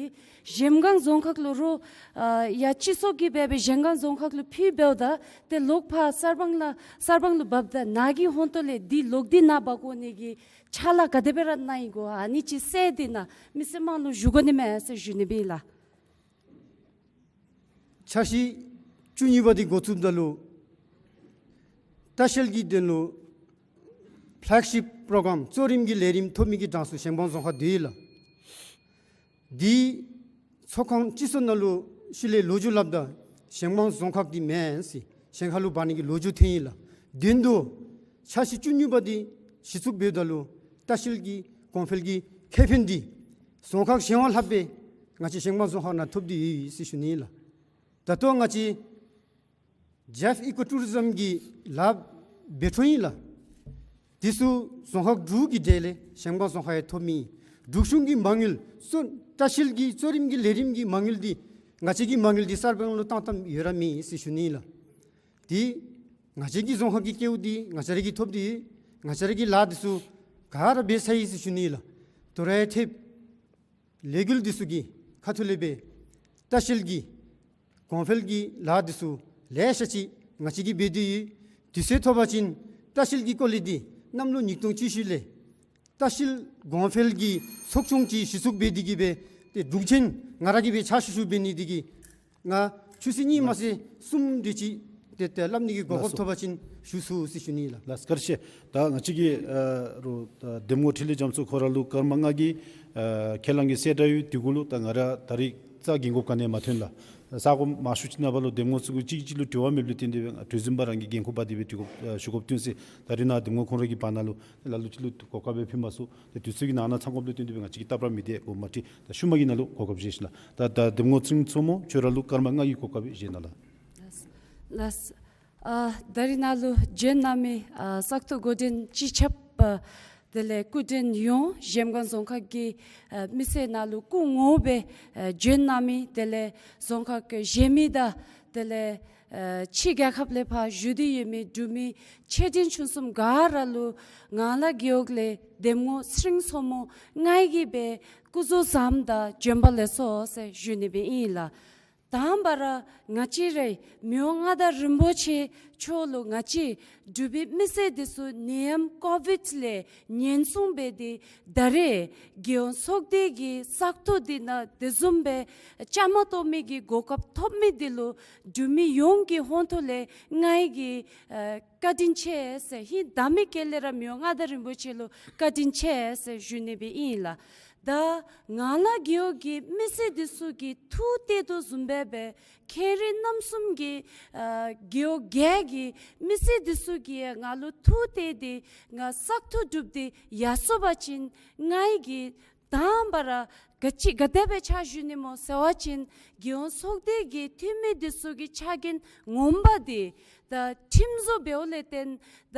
གཞལམ་སྒང་རྫོང་ཁག་ལུ་རོགས་ཨ་ཡར་སྤྱི་ཚོགས་ཀྱིས་འབད་སྦེ་གཞལམ་སྒང་རྫོང་ཁག་ལུ་ཕུལ་འབདཝ་ད་ཏེ་ལོག་ཕར་གསར་སྤང་ལུ་གསར་སྤང་ལུ་འབབ་ད་ནཱ་གི་ཧོང་ཏོ་ལས་འདི་ལོག་སྟེ་ནཱ་འབག་འོང་ནི་གི་ཕྱག་ལཱ་ག་དེ་སྦེ་ར་གནང་ཡི་གོ། ཨ་ནི་ཅིག་གསལ་ཏེ་ནཱ་མི་སེར་དམངས་ལུ་ཞུ་དགོ་ནི་མས་ཟེར་ཞུ་ནི་སྦེ་ལགས། འཆར་གཞི་བཅུ་གཉིས་པ་འདི་འགོ་བཙུགསཔ་ད་ལུ་ལྟ་བཤལ་གྱི་དོན་ལུ་ཕེ་ལེག་ཤིཔ་པྲོ་གརམ་གཙོ་རིམ་གྱི་ལས་རིམ་ཐོབ་མི་གི་གྲངས་སུ་གཞལམ་སྒང་རྫོང་ཁག་འདུས་ཡི་ལགས། འདི་ཚོགས་ཁང་སྤྱི་ཚོགས་ནང་ལུ་ཤུལ་ལས་ལོ་རྒྱུས་སླབ་ད་གཞལམ་སྒང་རྫོང་ཁག་འདི་མེན་ཟེར་གཞན་ཁ་ལུ་འབག་ནི་གི་ལོ་རྒྱུས་ཐོན་ཡི་ལགས། དོན་དུ་འཆར་གཞི་བཅུ་གཉིས་པ་འདི་གཞི་བཙུགས་འབདཝ་ད་ལུ་ལྟ་བཤལ་གྱི་གོང་འཕེལ་གྱི་ཁེ་ཕན་འདི་རྫོང་ཁག་གཞན་བ་ལྷག་སྦེ་ང་བཅས་གཞལམ་སྒང་རྫོང་ཁག་ནང་ཐོབ་སྟེ་ཡོད་ཟེར་ཞུ་ནི་ལགས། ད་ལྟོ་ང་བཅས་ཇེབ་ཨི་ཀོ་ཊུ་རི་ཛིམ་གྱི་ལཱ་འབད་འཕྲོ་ཨིན་ལགས། དེ་ཚུ་རྫོང་ཁག་དྲུག་གི་གྲས་ལས་གཞལམ་སྒང་རྫོང་ཁག་ཡང་ཐོབ་མི་འབྲུག་གཞུང་གི་མ་དངུལ་གཙོ་ལྟ་བཤལ་གྱི་གཙོ་རིམ་གྱི་ལས་རིམ་གྱི་མ་དངུལ་འདི་ང་བཅས་ཀྱི་མ་དངུལ་འདི་གསར་སྤེལ་ལུ་བཏང་བཏངམ་ཡོད་ར་མེད་ཟེར་ཞུ་ནི་ལགས། དེ་ང་བཅས་ཀྱི་རྫོང་ཁག་གི་སྐལཝ་འདི་ང་བཅས་ར་གིས་ཐོབ་སྟེ་ང་བཅས་ར་གིས་ལཱ་འདི་ཚུ་ག་ར་འབད་ཚར་ཡི་ཟེར་ཞུ་ནི་ལགས། དོ་རུང་ཡང་ཐེབས་ལས་འགུལ་འདི་ཚུ་གི་ཁ་ཐུག་ལས་སྦེ་ལྟ་བཤལ་གྱི་གོང་འཕེལ་གྱི་ལཱ་འདི་ཚུ་ལེ་ཤ་ཅིག་ང་བཅས་ཀྱིས་འབད་དེ་ཡོད། དུས་ཚོད་ཐོབ་པ་ཅིན་ལྟ་བཤལ་གྱི་སྐོར་ལས་འདི་གནམ་ལོ་ཉིས་སྟོང་བཅུ་བཞི་ལས་ལྟ་བཤལ་གོང་འཕེལ་གྱི་ཚོགས་ཆུང་ཅིག་གཞི་བཙུགས་འབད་དེ་གིས་སྦེ་ཏེ་དྲུང་ཆེན་ང་ར་གིས་སྦེ་ཕྱག་ཞུ་ཞུ་འབད་ནི་འདི་གིས་ང་ཆུ་ཚོད་གཉིས་མ་ཚད་གསུམ་དེ་ཅིག་ཏེ་ཏེ་སླབ་ནི་གི་གོ་སྐབས་ཐོབ་པ་ཅིན་ཞུ་ཚུགས་ཟེར་ཞུ་ནི་ལགས། ལགས་བཀའ་དྲིན་ཆེ། ད་ང་བཅས་ཀྱི་ཨ་རུ་ཨ་འདེམས་ངོ་འཕྲིན་ལས་རྒྱ་མཚོ་ཁོ་ར་ལུ་སྐར་མ་ལྔ་གི་ཨ་ཁས་བླངས་ཀྱི་གསལ་བསྒྲགས་ཡོད། དེ་གུ་ལུ་ད་ང་ར་ད་རིས་རྩ་འགན་ཁུར་ག་ནི་ཡང་མ་ཐོན་ལགས། ས་གོ་མང་ཤོས་ཅིག་ནང་པ་ལུ་འདེམས་ངོ་ཚུ་གུ་གཅིག་གིས་གཅིག་ལུ་འབྲེལ་བ་མེདཔ་ལུ་བརྟེན་ཏེ་སྦེ་ང་གྲོས་འཛིན་པ་རང་གི་འགན་ཁུར་འབག་སྟེ་སྦེ་དུས་སྐབས་ཨ་ཞུ་དགོཔ་བཏོན་ཟེར། ད་རིས་ནཱ་འདེམས་ངོ་ཁོང་ར་གིས་འབག་ནང་ལུ་ལ་ལུ་ཅིག་ལུ་གོ་སྐབས་སྦེ་ཕུལ་མ་ཚུགས། ཏེ་དུས་ཚོད་ཀྱི་ནང་ན་ཚང་དགོཔ་ལུ་བརྟེན་ཏེ་སྦེ་ང་བཅས་ཀྱིས་སྟབས་ར་མི་བདེ་དགོ་མ་ཏེ་ད་ཤུལ་མ་གི་ནང་ལུ་གོ་སྐབས་བཞེས་ཤིག་ལགས། ད་ད་འདེམས་ངོ་ཚེ་རིང་མཚོ་མོ་ཁྱོད་ར་ལུ་སྐར་མ་ལྔ་གི་གོ་སྐབས་སྦེ་བཞེས་གནང་ལགས། ལགས། ལགས། ཨ་ད་རིས་ནཱ་ལུ་བྱོན་གནང་མི་ཨ་བཙག་འཐུ་འགོ་འདྲེན་སྤྱི་ཁྱབ་ཨ་དེ་ལས་སྐུ་མགྲོན་ཡོངས་གཞལམ་སྒང་རྫོང་ཁག་གི་ཨ་མི་སེར་ནང་ལུ་སྐུ་ངོ་སྦེ་ཨ་བྱོན་གནང་མི་དེ་ལས་རྫོང་ཁག་གཞན་མི་དང་དེ་ལས་ཨ་ཕྱི་རྒྱལ་ཁབ་ལས་ཕར་བཞུགས་ཏེ་ཡོད་མི་འབྲུག་མི་ཆེ་འབྲིང་ཆུང་གསུམ་ག་ར་ལུ་ངང་ལག་རྒེད་འོག་ལས་འདེམས་ངོ་ཚེ་རིང་མཚོ་མོ་ང་གིས་སྦེ་སྐུ་གཟུགས་བཟང་དང་བྱོན་པ་ལེགས་སོ་ཟེར་ཞུ་ནི་སྦེ་ཨིན་ལགས། དང་པ་ར་ང་བཅས་རའི་མི་དབང་མངའ་བདག་རིན་པོ་ཆེ་མཆོག་ལུ་ང་བཅས་འབྲུག་པའི་མི་སེར་འདི་ཚུ་ནད་ཡམས་ཀོ་བིཌ་ལས་ཉེན་སྲུང་འབད་དེ་ད་རེས་རྒྱལ་ཡོངས་ཚོགས་སྡེ་གི་བཙག་འཐུ་འདི་ནང་དེ་བཟུམ་སྦེ་བཅའ་མར་གཏོགས་མི་གི་གོ་སྐབས་ཐོབ་མི་འདི་ལུ་འབྲུག་མི་ཡོངས་ཀྱི་ཧོངས་ཐོག་ལས་ང་གིས་ཨ་བཀའ་དྲིན་ཆེ་ཟེར་ཧིང་དྭངས་མའི་དཀྱིལ་ལས་ར་མི་དབང་མངའ་བདག་རིན་པོ་ཆེ་ལུ་བཀའ་དྲིན་ཆེ་ཟེར་ཞུ་ནི་སྦེ་ཨིན་ལགས། ད་ངང་ལག་རྒེད་འོག་གི་མི་སེར་འདི་ཚུ་གིས་ཐུགས་གཏད་དོ་བཟུམ་སྦེ་སྦེ་ཁེ་རི་གནམ་གསུམ་གྱི་ཨ་རྒེད་འོག་བརྒྱད་ཀྱི་མི་སེར་འདི་ཚུ་གིས་ང་ལུ་ཐུགས་གཏད་དེ་ང་བཙག་འཐུ་གྲུབ་སྟེ་ཡར་སོང་པ་ཅིན་ང་གིས་དང་པ་ར་ག་ཅི་ག་དེ་སྦེ་ཕྱག་ཞུ་ནི་སྨོ་ཟེར་བ་ཅིན་རྒྱལ་ཡོངས་ཚོགས་སྡེ་གི་འཐུས་མི་འདི་ཚུ་གི་ཕྱག་འགན་ངོ་མ་འདི་ད་ཁྲིམས་བཟོ་འབདཝ་ལས་བརྟེན་ད་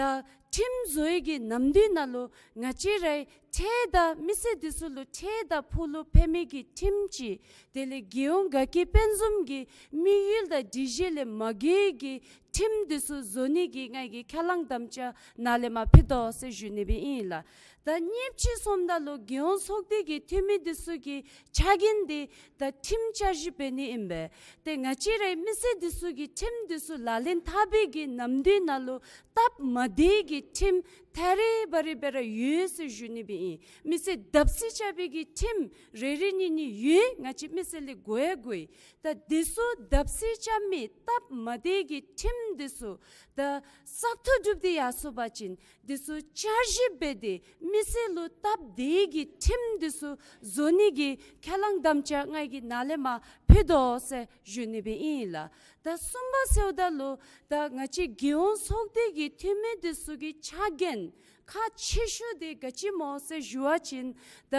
ཁྲིམས་བཟོ་ཡི་གི་ནམ་དུས་ནང་ལུ་ང་བཅས་རའི་ཁྲལ་དང་མི་སེར་འདི་ཚུ་ལུ་ཁྲལ་དང་ཕུགས་ལུ་ཕན་མི་གི་ཁྲིམས་ཅིག་དེ་ལས་རྒྱལ་ཡོངས་དགའ་སྐྱིད་དཔལ་འཛོམས་ཀྱི་དམིགས་ཡུལ་དང་སྒྲིག་གཞི་ལས་མ་འགལ་གྱི་ཁྲིམས་འདི་ཚུ་བཟོ་ནི་གི་ང་གིས་ཁས་བླངས་དམ་བཅའ་ནཱ་ལས་མར་ཕུལ་དོ་ཟེར་ཞུ་ནི་སྦེ་ཨིན་ལགས། ད་ཉེ་ཕྱི་སོངམ་ད་ལུ་རྒྱལ་ཡོངས་ཚོགས་སྡེ་གི་འཐུས་མི་འདི་ཚུ་གི་ཕྱག་འགན་འདི་ད་ཁྲིམས་བསྐྱར་ཞིབ་འབད་ནི་ཨིན་པས། ཏེ་ང་བཅས་རའི་མི་སེར་འདི་ཚུ་གིས་ཁྲིམས་འདི་ཚུ་ལག་ལེན་འཐབ་པའི་གི་ནམ་དུས་ནང་ལུ་སྟབས་མ་བདེ་གི་ཁྲིམས་ཐ་རེ་བ་རེ་སྦེ་ར་ཡོད་ཟེར་ཞུ་ནི་སྦེ་ཨིན། མི་སེར་བརྡབ་གསིག་རྐྱབ་པའི་གི་ཁྲིམས་རེ་རེ་གཉིས་གཉིས་ཡོད། ང་བཅས་མི་སེར་ལས་གོ་ཡང་གོ་ཡི། ད་འདི་ཚུ་བརྡབ་གསིག་རྐྱབ་མི་སྟབས་མ་བདེ་གི་ཁྲིམས་འདི་ཚུ་ད་བཙག་འཐུ་གྲུབ་སྟེ་ཡར་སོང་པ་ཅིན་འདི་ཚུ་བསྐྱར་ཞིབ་འབད་དེ་མི་སེར་ལུ་སྟབས་བདེ་གི་ཁྲིམས་འདི་ཚུ་བཟོ་ནི་གི་ཁས་བླངས་དམ་བཅའ་ང་གིས་ནཱ་ལས་མར་ཕུལ་དོ་ཟེར་ཞུ་ནི་སྦེ་ཨིན་ལགས། ད་གསུམ་པ་ཟེརཝ་ད་ལུ་ད་ང་བཅས་རྒྱལ་ཡོངས་ཚོགས་སྡེ་གི་འཐུས་མི་འདི་ཚུ་གི་ཕྱག་འགན་ཁག་ཆེ་ཤོས་འདི་ག་ཅི་སྨོ་ཟེར་ཞུ་བ་ཅིན་ད་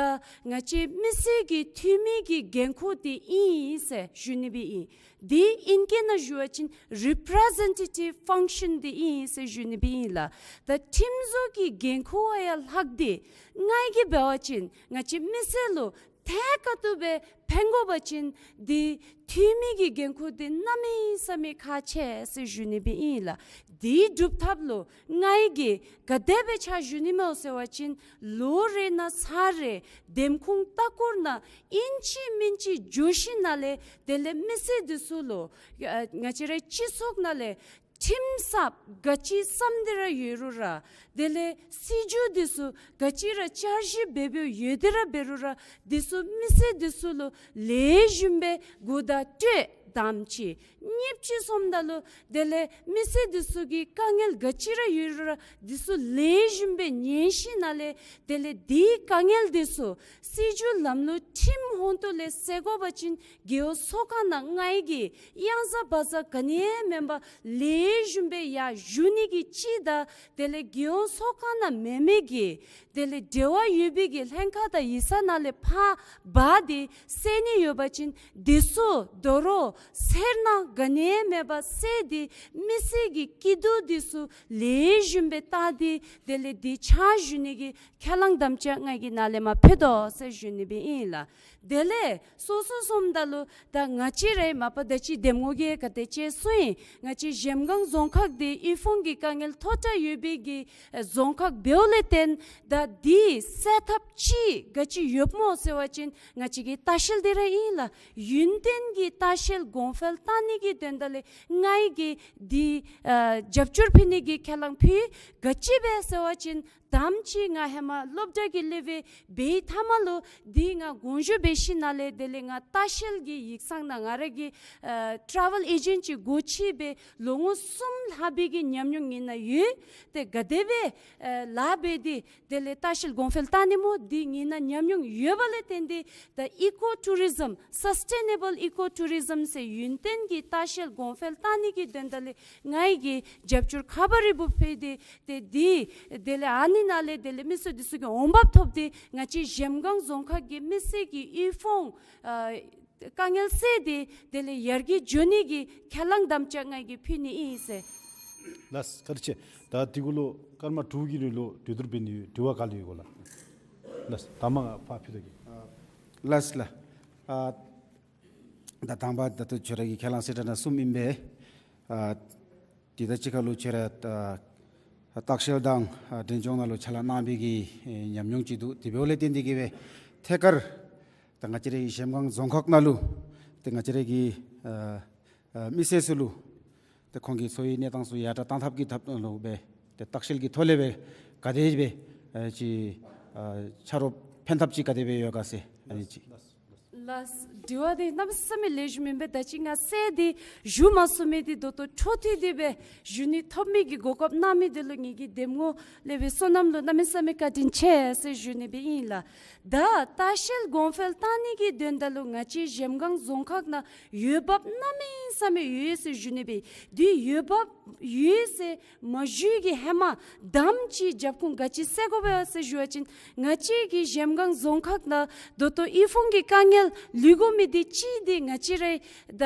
ང་བཅས་མི་སེར་གྱི་འཐུས་མི་གི་འགན་ཁུར་འདི་ཨིན་ཟེར་ཞུ་ནི་སྦེ་ཨིན། འདི་ཨིང་སྐད་ནང་ཞུ་བ་ཅིན་རི་པི་རི་ཛེན་ཊེ་ཊིབ་ཕང་ཤཱན་འདི་ཨིན་ཟེར་ཞུ་ནི་སྦེ་ཨིན་ལགས། ད་ཁྲིམས་བཟོ་གི་འགན་ཁུར་བ་ཡང་ལྷག་སྟེ་ང་གིས་འབད་བ་ཅིན་ང་བཅས་མི་སེར་ལུ་ཐད་ཀར་དུ་སྦེ་ཕན་དགོ་པ་ཅིན་འདི་འཐུས་མི་གི་འགན་ཁུར་འདི་གནམ་མེད་ས་མེད་ཁག་ཆེ་ཟེར་ཞུ་ནི་སྦེ་ཨིན་ལགས། འདི་སྒྲུབ་ཐབས་ལུ་ང་གིས་ག་དེ་སྦེ་ཕྱག་ཞུ་ནི་སྨོ་ཟེར་བ་ཅིན་ལོ་རེ་ནང་ཚར་རེ་འདེམས་ཁོངས་ལྟ་སྐོར་ནང་ཨིན་ཅི་མིན་ཅི་འགྱོ་ཞིནམ་ལས་དེ་ལས་མི་སེར་འདི་ཚུ་ལུ་ཨ་ང་བཅས་རའི་སྤྱི་ཚོགས་ནང་ལས་ཁྲིམས་གསརཔ་ག་ཅི་བརྩམས་ཏེ་ར་ཡོད་རུང་ར་དེ་ལས་སྲིད་བྱུས་འདི་ཚུ་ག་ཅི་ར་བསྐྱར་ཞིབ་འབད་འབདཝ་ཡོད་དེ་ར་འབད་རུང་ར་འདི་ཚུ་མི་སེར་འདི་ཚུ་ལུ་ལེགས་ཤོམ་སྦེ་གོ་བརྡ་སྤྲོད་ དང་ཅིག་གཉིས་པ་ཅིག་སོངམ་ད་ལུ་དེ་ལས་མི་སེར་འདི་ཚུ་གི་དཀའ་ངལ་ག་ཅི་ར་ཡོད་རུང་འདི་ཚུ་ལེགས་ཤོམ་སྦེ་ཉན་ཞིནམ་ལས་དེ་ལས་དེའི་དཀའ་ངལ་འདི་ཚུ་སྲིད་བྱུས་ལམ་ལུགས་ཁྲིམས་ཧོང་ཏོ་ལས་སེལ་དགོ་པ་ཅིན་རྒེད་འོག་ཚོགས་ཁང་ནང་ང་གིས་གཡང་ཟ་བ་ཟ་ག་ནི་ཡང་མེན་པར་ལེགས་ཤོམ་སྦེ་ཡར་ཞུ་ནི་གི་ཅིག་དང་དེ་ལས་རྒེད་འོག་ཚོགས་ཁང་ནང་མེན་མི་གི་དེ་ལས་འབྲེལ་བ་ཡོད་པའི་གི་ལྷན་ཁག་དང་ཡིག་ཚང་ནང་ལས་ཕར་འབག་སྟེ་སེལ་ནི་ཡོད་པ་ཅིན་དེ་ཚུ་དོ་རུང་སེར་སྣ་ག་ནི་ཡང་མེད་པར་སེལ་ཏེ་མི་སེར་གྱི་སྐྱིད་སྡུག་འདི་ཚུ་ལེགས་ཤོམ་སྦེ་བལྟ་སྟེ་དེ་ལས་དེ་ཕྱག་ཞུ་ནི་གི་ཁས་བླངས་དམ་བཅའ་ང་གིས་ནཱ་ལས་མར་ཕུལ་དོ་ཟེར་ཞུ་ནི་སྦེ་ཨིན་ལགས། དེ་ལས་སོ་སོ་སོངམ་ད་ལུ་ད་ང་བཅས་རའི་མ་པ་ད་ཅི་འདེམས་ངོ་གིས་ག་དེ་ཅིག་གསུངས་ཡི། ང་བཅས་གཞལམ་སྒང་རྫོང་ཁག་འདི་དབུལ་ཕོངས་ཀྱི་དཀའ་ངལ་མཐོ་དྲགས་ཡོད་པའི་གི་རྫོང་ཁག་འབདཝ་ལས་བརྟེན་ད་འདི་སེལ་ཐབས་ཅིག་ག་ཅི་ཡོདཔ་སྨོ་ཟེར་བ་ཅིན་ང་བཅས་ཀྱི་ལྟ་བཤལ་འདི་ར་ཨིན་ལགས། ཡུན་བརྟན་གྱི་ལྟ་བཤལ་གོང་འཕེལ་བཏང་ནི་གི་དོན་དག་ལས་ང་གིས་འདི་ཨ་རྒྱབ་སྐྱོར་ཕུལ་ནི་གི་ཁས་བླངས་ཕུལ། ག་ཅི་སྦེ་ཟེར་བ་ཅིན་དང་ཅིག་ང་ཧེ་མ་སློབ་གྲྭ་གི་ལེ་ཝལ་འབད་བའི་མཐའ་མ་ལུ་འདི་ང་དགོངས་ཞུ་འབད་ཞིནམ་ལས་དེ་ལས་ང་ལྟ་བཤལ་གྱི་ཡིག་ཚང་ནང་ང་ར་གི་ཨ་ཊེ་རེ་ཝེལ་ཨེ་ཇེནཊ་ཅིག་སྒོ་ཕྱེ་སྦེ་ལོ་ངོ་གསུམ་ལྷག་པའི་གི་ཉམས་མྱོང་ངེའི་ནང་ཡོད། ཏེ་ག་དེ་སྦེ་ཨ་ལཱ་འབད་དེ་དེ་ལས་ལྟ་བཤལ་གོང་འཕེལ་བཏང་ནི་སྨོ་འདི་ངེའི་ནང་ཉམས་མྱོང་ཡོད་པ་ལས་བརྟེན་ཏེ་ད་ཨི་ཀོ་ཊུ་རི་ཛམ་སཱསི་ཊེ་ནེ་བཱལ་ཨི་ཀོ་ཊུ་རི་ཛམ་ཟེར་ཡུན་བརྟན་གྱི་ལྟ་བཤལ་གོང་འཕེལ་བཏང་ནི་གི་དོན་དག་ལས་ང་གིས་རྒྱབ་སྐྱོར་ཁག་འབག་རིལ་བུ་ཕུལ་ཏེ་ཏེ་འདི་དེ་ལས་ཨ་ནི་ནང་ལས་དེ་ལས་མི་སེར་འདི་ཚུ་གིས་འོང་འབབ་ཐོབ་སྟེ་ང་བཅས་གཞལམ་སྒང་རྫོང་ཁག་གི་མི་སེར་གྱི་དབུལ་ཕོངས་ཨ་དཀའ་ངལ་སེལ་ཏེ་དེ་ལས་ཡར་རྒྱས་འགྱོ་ནི་གི་ཁས་བླངས་དམ་བཅའ་ང་གིས་ཕུལ་ནི་ཨིན་ཟེར། ལགས་བཀའ་དྲིན་ཆེ། ད་དེ་གུ་ལུ་སྐར་མ་དྲུག་གི་རིང་ལུ་གྲོས་བསྡུར་འབད་ནི་ཡོད། དྲི་བ་ག་ལུ་ཡོད་གོ་ལགས། ལགས་དང་པ་ཕར་ཕུལ་དོ་གི། ལགས་ལགས། ཨ་ད་དང་པ་ད་ལྟོ་ཁྱོད་ར་གི་ཁས་བླངས་གསལ་བསྒྲགས་ནང་གསུངམ་ཨིན་པས། ཨ་དེ་དང་གཅིག་ཁར་ལུ་ཁྱོད་ར་ཨ་ལྟ་བཤལ་དང་ཨ་འབྲས་ལྗོངས་ནང་ལུ་ཕྱག་ལཱ་གནང་བའི་གི་ཨེ་ཉམས་མྱོང་ཅིག་འདུག། དེ་འབདཝ་ལས་བརྟེན་ཏེ་གིས་སྦེ་ཐད་ཀར་ད་ང་བཅས་རའི་གཞལམ་སྒང་རྫོང་ཁག་ནང་ལུ་ཏེ་ང་བཅས་རའི་གི་ཨ་ཨ་མི་སེར་ཚུ་ལུ་ཏེ་ཁོང་གི་འཚོ་བའི་གནས་སྟངས་ཚུ་ཡར་དྲག་གཏང་ཐབས་ཀྱི་ཐབས་ལུ་སྦེ་ཏེ་ལྟ་བཤལ་གྱི་ཐོག་ལས་སྦེ་ག་དེ་སྦེ་ཨ་ཅིག་ཨ་ཆ་རོགས་ཕན་ཐབས་ཅིག་ག་དེ་སྦེ་ཡོད་ག་ཟེར་ཨ་ནི་ཅིག། ལགས། དྲི་བ་འདི་གནམ་མེད་ས་མེད་ལེགས་ཤོམ་ཨིན་པས། ད་ཅི་ང་གསལ་འདི་ཞུ་མ་ཚུགས་མི་འདི་ད་ལྟོ་འཕྲོ་མཐུད་དེ་སྦེ་ཞུ་ནི་ཐོབ་མི་གི་གོ་སྐབས་གནང་མི་འདི་ལུ་ངེ་གི་འདེམས་ངོ་ལས་སྦེ་བསོད་ནམས་ལུ་གནམ་མེད་ས་མེད་བཀའ་དྲིན་ཆེ་ཟེར་ཞུ་ནི་སྦེ་ཨིན་ལགས། ད་ལྟ་བཤལ་གོང་འཕེལ་བཏང་ནི་གི་དོན་དག་ལུ་ང་བཅས་གཞལམ་སྒང་རྫོང་ཁག་ནང་འོས་འབབ་གནམ་མེད་ས་མེད་ཡོད་ཟེར་ཞུ་ནི་སྦེ། དེ་འོས་འབབ་ཡོད་ཟེར་མ་ཞུ་གི་ཧེ་མ་དང་ཅིག་རྒྱབ་ཁུངས་ག་ཅི་སེལ་དགོ་པས་ཟེར་ཞུ་བ་ཅིན་ང་བཅས་ཀྱི་གཞལམ་སྒང་རྫོང་ཁག་ནང་ད་ལྟོ་དབུལ་ཕོངས་ཀྱི་དཀའ་ངལ་ལུས་དགོ་མི་འདི་གཅིག་འདི་ང་བཅས་རའི་ད་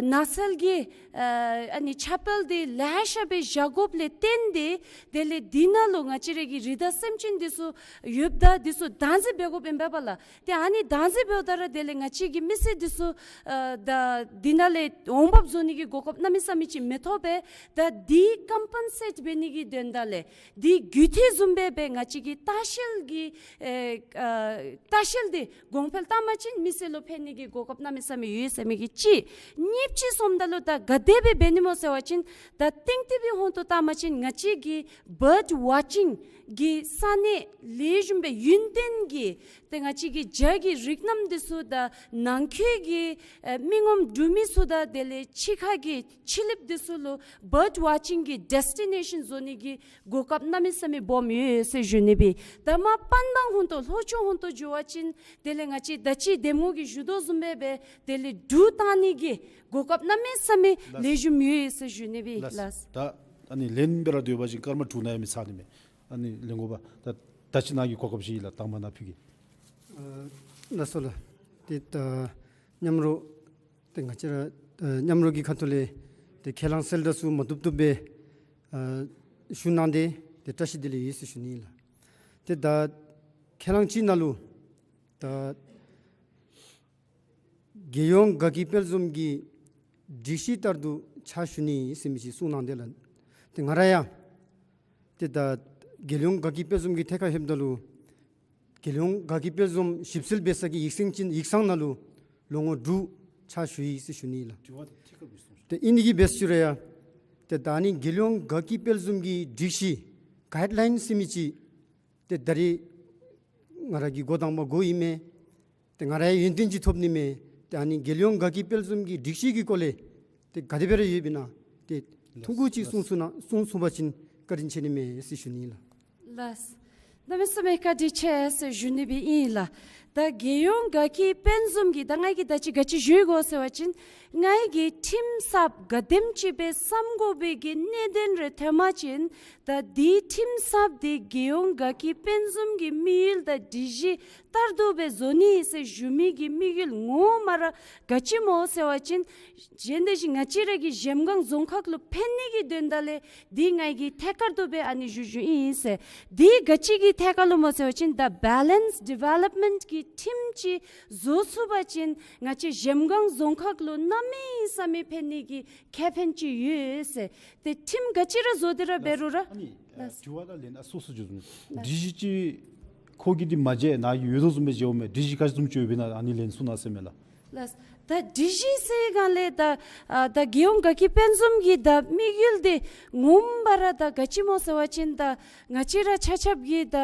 ནགས་ཚལ་གྱི་ཨ་ནི་ཁྱབ་སྤེལ་འདི་ལེ་ཤ་སྦེ་བཞག་དགོཔ་ལས་བརྟེན་ཏེ་དེ་ལས་འདི་ནང་ལུ་ང་བཅས་རའི་གི་རི་དྭགས་སེམས་ཅན་འདི་ཚུ་ཡོདཔ་ད་འདི་ཚུ་བདག་འཛིན་འབད་དགོཔ་ཨིན་པས་ལགས། ཏེ་ཨ་ནི་བདག་འཛིན་འབདཝ་ད་ར་དེ་ལས་ང་བཅས་ཀྱི་མི་སེར་འདི་ཚུ་ཨ་ད་འདི་ནང་ལས་འོང་འབབ་བཟོ་ནི་གི་གོ་སྐབས་གནམ་མེད་ས་མེད་ཅིག་མི་ཐོབ་པས། ད་འདི་ཀམ་པེན་སེཊ་འབད་ནི་གི་དོན་དག་ལས་འདི་རྒུད་འཐུས་བཟུམ་སྦེ་སྦེ་ང་བཅས་ཀྱི་ལྟ་བཤལ་གྱི་ཨེ་ཨ་ལྟ་བཤལ་འདི་གོང་འཕེལ་བཏང་པ་ཅིན་མི་སེར་ལུ་ཕན་ནི་གི་གོ་སྐབས་གནམ་མེད་ས་མེད་ཡོད་ཟེར་མི་གི་གཅིག། གཉིས་པ་ཅིག་སོངམ་ད་ལུ་ད་ག་དེ་སྦེ་འབད་ནི་སྨོ་ཟེར་བ་ཅིན་ད་གཏིང་སྟེ་སྦེ་ཧོང་ཏོ་བཏང་པ་ཅིན་ང་བཅས་ཀྱི་བཱརཌ་ཝོ་ཅིང་གི་ས་གནས་ལེགས་ཤོམ་སྦེ་ཡུན་བརྟན་གྱི་ཏེ་ང་བཅས་ཀྱི་བྱ་གི་རིགས་རྣམ་འདི་ཚུ་དང་ནང་འཁོད་ཀྱི་ཨེ་མི་ངོམ་འབྲུག་མི་ཚུ་དང་དེ་ལས་ཕྱི་ཁ་གི་ཕྱི་གླིངཔ་འདི་ཚུ་ལུ་བཱརཌ་ཝོ་ཅིང་གི་ཌེསི་ཊི་ནེ་ཤཱན་བཟོ་ནི་གི་གོ་སྐབས་གནམ་མེད་ས་མེད་སྦོམ་ཡོད་ཟེར་ཞུ་ནི་སྦེ། ད་མ་པན་ཏང་ཧོང་ཏོ་ལྷོ་ཕྱོགས་ཧོང་ཏོ་འགྱོ་བ་ཅིན་དེ་ལས་ང་བཅས་ད་ཅི་འདེམས་ངོ་གིས་ཞུ་དོ་བཟུམ་སྦེ་སྦེ་དེ་ལས་འབྲུག་བཏང་ནི་གི་གོ་སྐབས་གནམ་མེད་ས་མེད་ལེགས་ཤོམ་ཡོད་ཟེར་ཞུ་ནི་སྦེ། ལགས། ལགས། ད་ཨ་ནི་ལན་འབད་ར་སྡོད་པ་ཅིན་སྐར་མ་དྲུག་ནང་ཡང་མི་ཚར་ནི་མས། ཨ་ནི་ལན་དགོ་པ་ད་ད་ཅི་ནཱ་གི་གོ་སྐབས་ཅིག་ཨིན་ལགས། དང་པ་ནཱ་ཕུལ་གེ། ཨ་ལགས་སོ་ལགས། ཏེ་ད་མཉམ་རོགས་ཏེ་ང་བཅས་ར་ཨ་མཉམ་རོགས་ཀྱི་ཁ་ཐུག་ལས་ཏེ་ཁས་བླངས་གསལ་བསྒྲགས་ཚུ་མ་བཏུབ་བཏུབ་སྦེ་ཨ་ཞུ་གནང་སྟེ་ཏེ་བཀྲ་ཤིས་བདེ་ལེགས་ཡོད་ཟེར་ཞུ་ནི་ཨིན་ལགས། ཏེ་ད་ཁས་བླངས་ཅིག་ནང་ལུ་ད་རྒྱལ་ཡོངས་དགའ་སྐྱིད་དཔལ་འཛོམས་ཀྱི་སྒྲིག་གཞི་ལྟར་དུ་ཕྱག་ཞུ་ནི་ཨིན་ཟེར་མི་ཅིག་གསུངས་གནང་དེས་ལགས། ཏེ་ང་ར་ཡང་ཏེ་ད་རྒྱལ་ཡོངས་དགའ་སྐྱིད་དཔལ་འཛོམས་ཀྱི་ཐད་ཁར་ལྷོདཔ་ད་ལུ་རྒྱལ་ཡོངས་དགའ་སྐྱིད་དཔལ་འཛོམས་ཞིབ་འཚོལ་འབད་ས་གི་ཡིག་ཚང་ཅིག་ཡིག་ཚང་ནང་ལུ་ལོ་ངོ་དྲུག་ཕྱག་ཞུ་ཡི་ཟེར་ཞུ་ནི་ཨིན་ལགས། ཏེ་ཨིན་ནི་གི་སྦེ་ཞུ་རུང་ཡང་ཏེ་ད་ནི་རྒྱལ་ཡོངས་དགའ་སྐྱིད་དཔལ་འཛོམས་ཀྱི་སྒྲིག་གཞི་གའིཌ་ལའིན་ཟེར་མི་ཅིག་ཏེ་ད་རིས་ང་ར་གིས་འགོ་དང་པ་འགོ་ཡི་མས། ཏེ་ང་ར་ཡང་ཡོན་ཏན་ཅིག་ཐོབ་ནི་མས། ཏེ་ཨ་ནི་རྒྱལ་ཡོངས་དགའ་སྐྱིད་དཔལ་འཛོམས་ཀྱི་སྒྲིག་གཞི་གི་སྐོར་ལས་ཏེ་ག་དེ་སྦེ་ར་ཡོདཔ་ཨིན་ན་ཏེ་ཐུང་ཀུ་ཅིག་གསུང་ཚུགས་ན་གསུང་ཚུགས་པ་ཅིན་བཀའ་དྲིན་ཆེ་ནི་མས་ཟེར་ཞུ་ནི་ལགས། ལགས། གནམ་མེད་ས་མེད་བཀའ་དྲིན་ཆེ་ཟེར་ཞུ་ནི་སྦེ་ཨིན་ལགས། ད་རྒྱལ་ཡོངས་དགའ་སྐྱིད་དཔལ་འཛོམས་ཀྱི་ད་ང་གིས་ད་ཅི་ག་ཅི་ཞུ་དགོ་ཟེར་བ་ཅིན་ང་གིས་ཁྲིམས་གསརཔ་ག་དེམ་ཅིག་སྦེ་བསམ་དགོ་པའི་གི་གནད་དོན་རེ་ཐོན་པ་ཅིན་ད་འདི་ཁྲིམས་གསརཔ་འདི་རྒྱལ་ཡོངས་དགའ་སྐྱིད་དཔལ་འཛོམས་ཀྱི་དམིགས་ཡུལ་དང་སྒྲིག་གཞི་ལྟར་དུ་སྦེ་བཟོ་ནི་ཟེར་ཞུ་མི་གི་དམིགས་ཡུལ་ངོ་མ་ར་ག་ཅི་སྨོ་ཟེར་བ་ཅིན་གཞན་དེ་བཞིན་ང་བཅས་ར་གི་གཞལམ་སྒང་རྫོང་ཁག་ལུ་ཕན་ནི་གི་དོན་དག་ལས་འདི་ང་གིས་ཐད་ཀར་དུ་སྦེ་ཨ་ནི་ཞུ་ཞུཝ་ཨིན་ཟེར། འདི་ག་ཅི་གི་ཐད་ཁར་ལུ་སྨོ་ཟེར་བ་ཅིན་ད་བེ་ལེནསི་ཌི་ཝེ་ལོབ་མེནཊ་གི་ཁྲིམས་ཅིག་བཟོ་ཚུགས་པ་ཅིན་ང་བཅས་གཞལམ་སྒང་རྫོང་ཁག་ལུ་གནམ་མེད་ས་མེད་ཕན་ནི་གི་ཁེ་ཕན་ཅིག་ཡོད་ཟེར། ཏེ་ཁྲིམས་ག་ཅི་ར་བཟོ་སྟེ་ར་འབད་རུང་ར་ཨ་ནི་ལགས། དྲི་བ་ད་ལན་ཨ་སོ་སོ་འགྱོ་ནི། ལགས། སྒྲིག་གཞི་ཅིག་ཁོ་གིས་འདི་མ་མཇལ་ནཱ་གིས་ཡོད་དོ་བཟུམ་སྦེ་མཇལཝ་མས། སྒྲིག་གཞི་ག་ཅི་བཟུམ་ཅིག་ཡོདཔ་ཨིན་ན་ཨ་ནི་ལན་གསུང་གནང་ཟེར་མས་ལགས། ལགས། ད་སྒྲིག་གཞི་ཟེར་སྒང་ལས་ད་ཨ་ད་རྒྱལ་ཡོངས་དགའ་སྐྱིད་དཔལ་འཛོམས་ཀྱི་ད་དམིགས་ཡུལ་འདི་ངོ་མ་ར་ད་ག་ཅི་སྨོ་ཟེར་བ་ཅིན་ད་ང་བཅས་ར་ཆ་ཁྱབ་ཀྱིས་ད་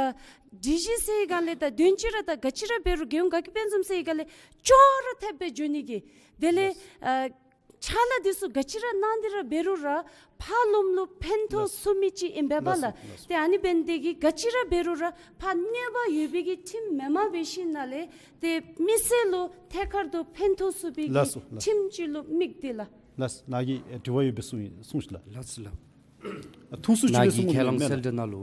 སྒྲིག་གཞི་ཟེར་སྒང་ལས་ད་དོན་ཅིག་ར་ད་ག་ཅི་ར་འབད་རུང་རྒྱལ་ཡོངས་དགའ་སྐྱིད་དཔལ་འཛོམས་ཟེར་སྒང་ལས་ཅོག་ར་འཐདཔ་སྦེ་འགྱོ་ནི་གི་དེ་ལས་ལགས། ཨ་ཕྱག་ལཱ་འདི་ཚུ་ག་ཅི་ར་གནང་སྟེ་ར་འབད་རུང་ར་ཕར་ལོགམ་ལུ་ཕན་ཐོགས་ལགས། ཚུགས་མི་ཅིག་ཨིན་པས་ལགས། ལགས། ཏེ་ཨ་ནི་འབད་ནི་དེ་གིས་ག་ཅི་ར་འབད་རུང་ར་ཕར་གནོད་པ་ཡོད་པའི་གི་ཁྲིམས་མེནམ་འབད་ཞིནམ་ལས་ཏེ་མི་སེར་ལུ་ཐད་ཀར་དུ་ཕན་ཐོགས་ཚུགས་པའི་གི་ལགས་སོ་ལགས། ཁྲིམས་ཅིག་ལུ་དམིགས་ཏེ་ལགས། ལགས། ནཱ་གིས་དྲི་བ་ཡོད་པས་གསུངས་གསུངས་ཤིག་ལགས། ལགས་སོ་ལགས། ཐུང་སུ་ཅིག་ནཱ་སྦེ་གིས་གསུང་ཁས་བླངས་མས་གསལ་ལགས། བསྒྲགས་ནང་ལུ་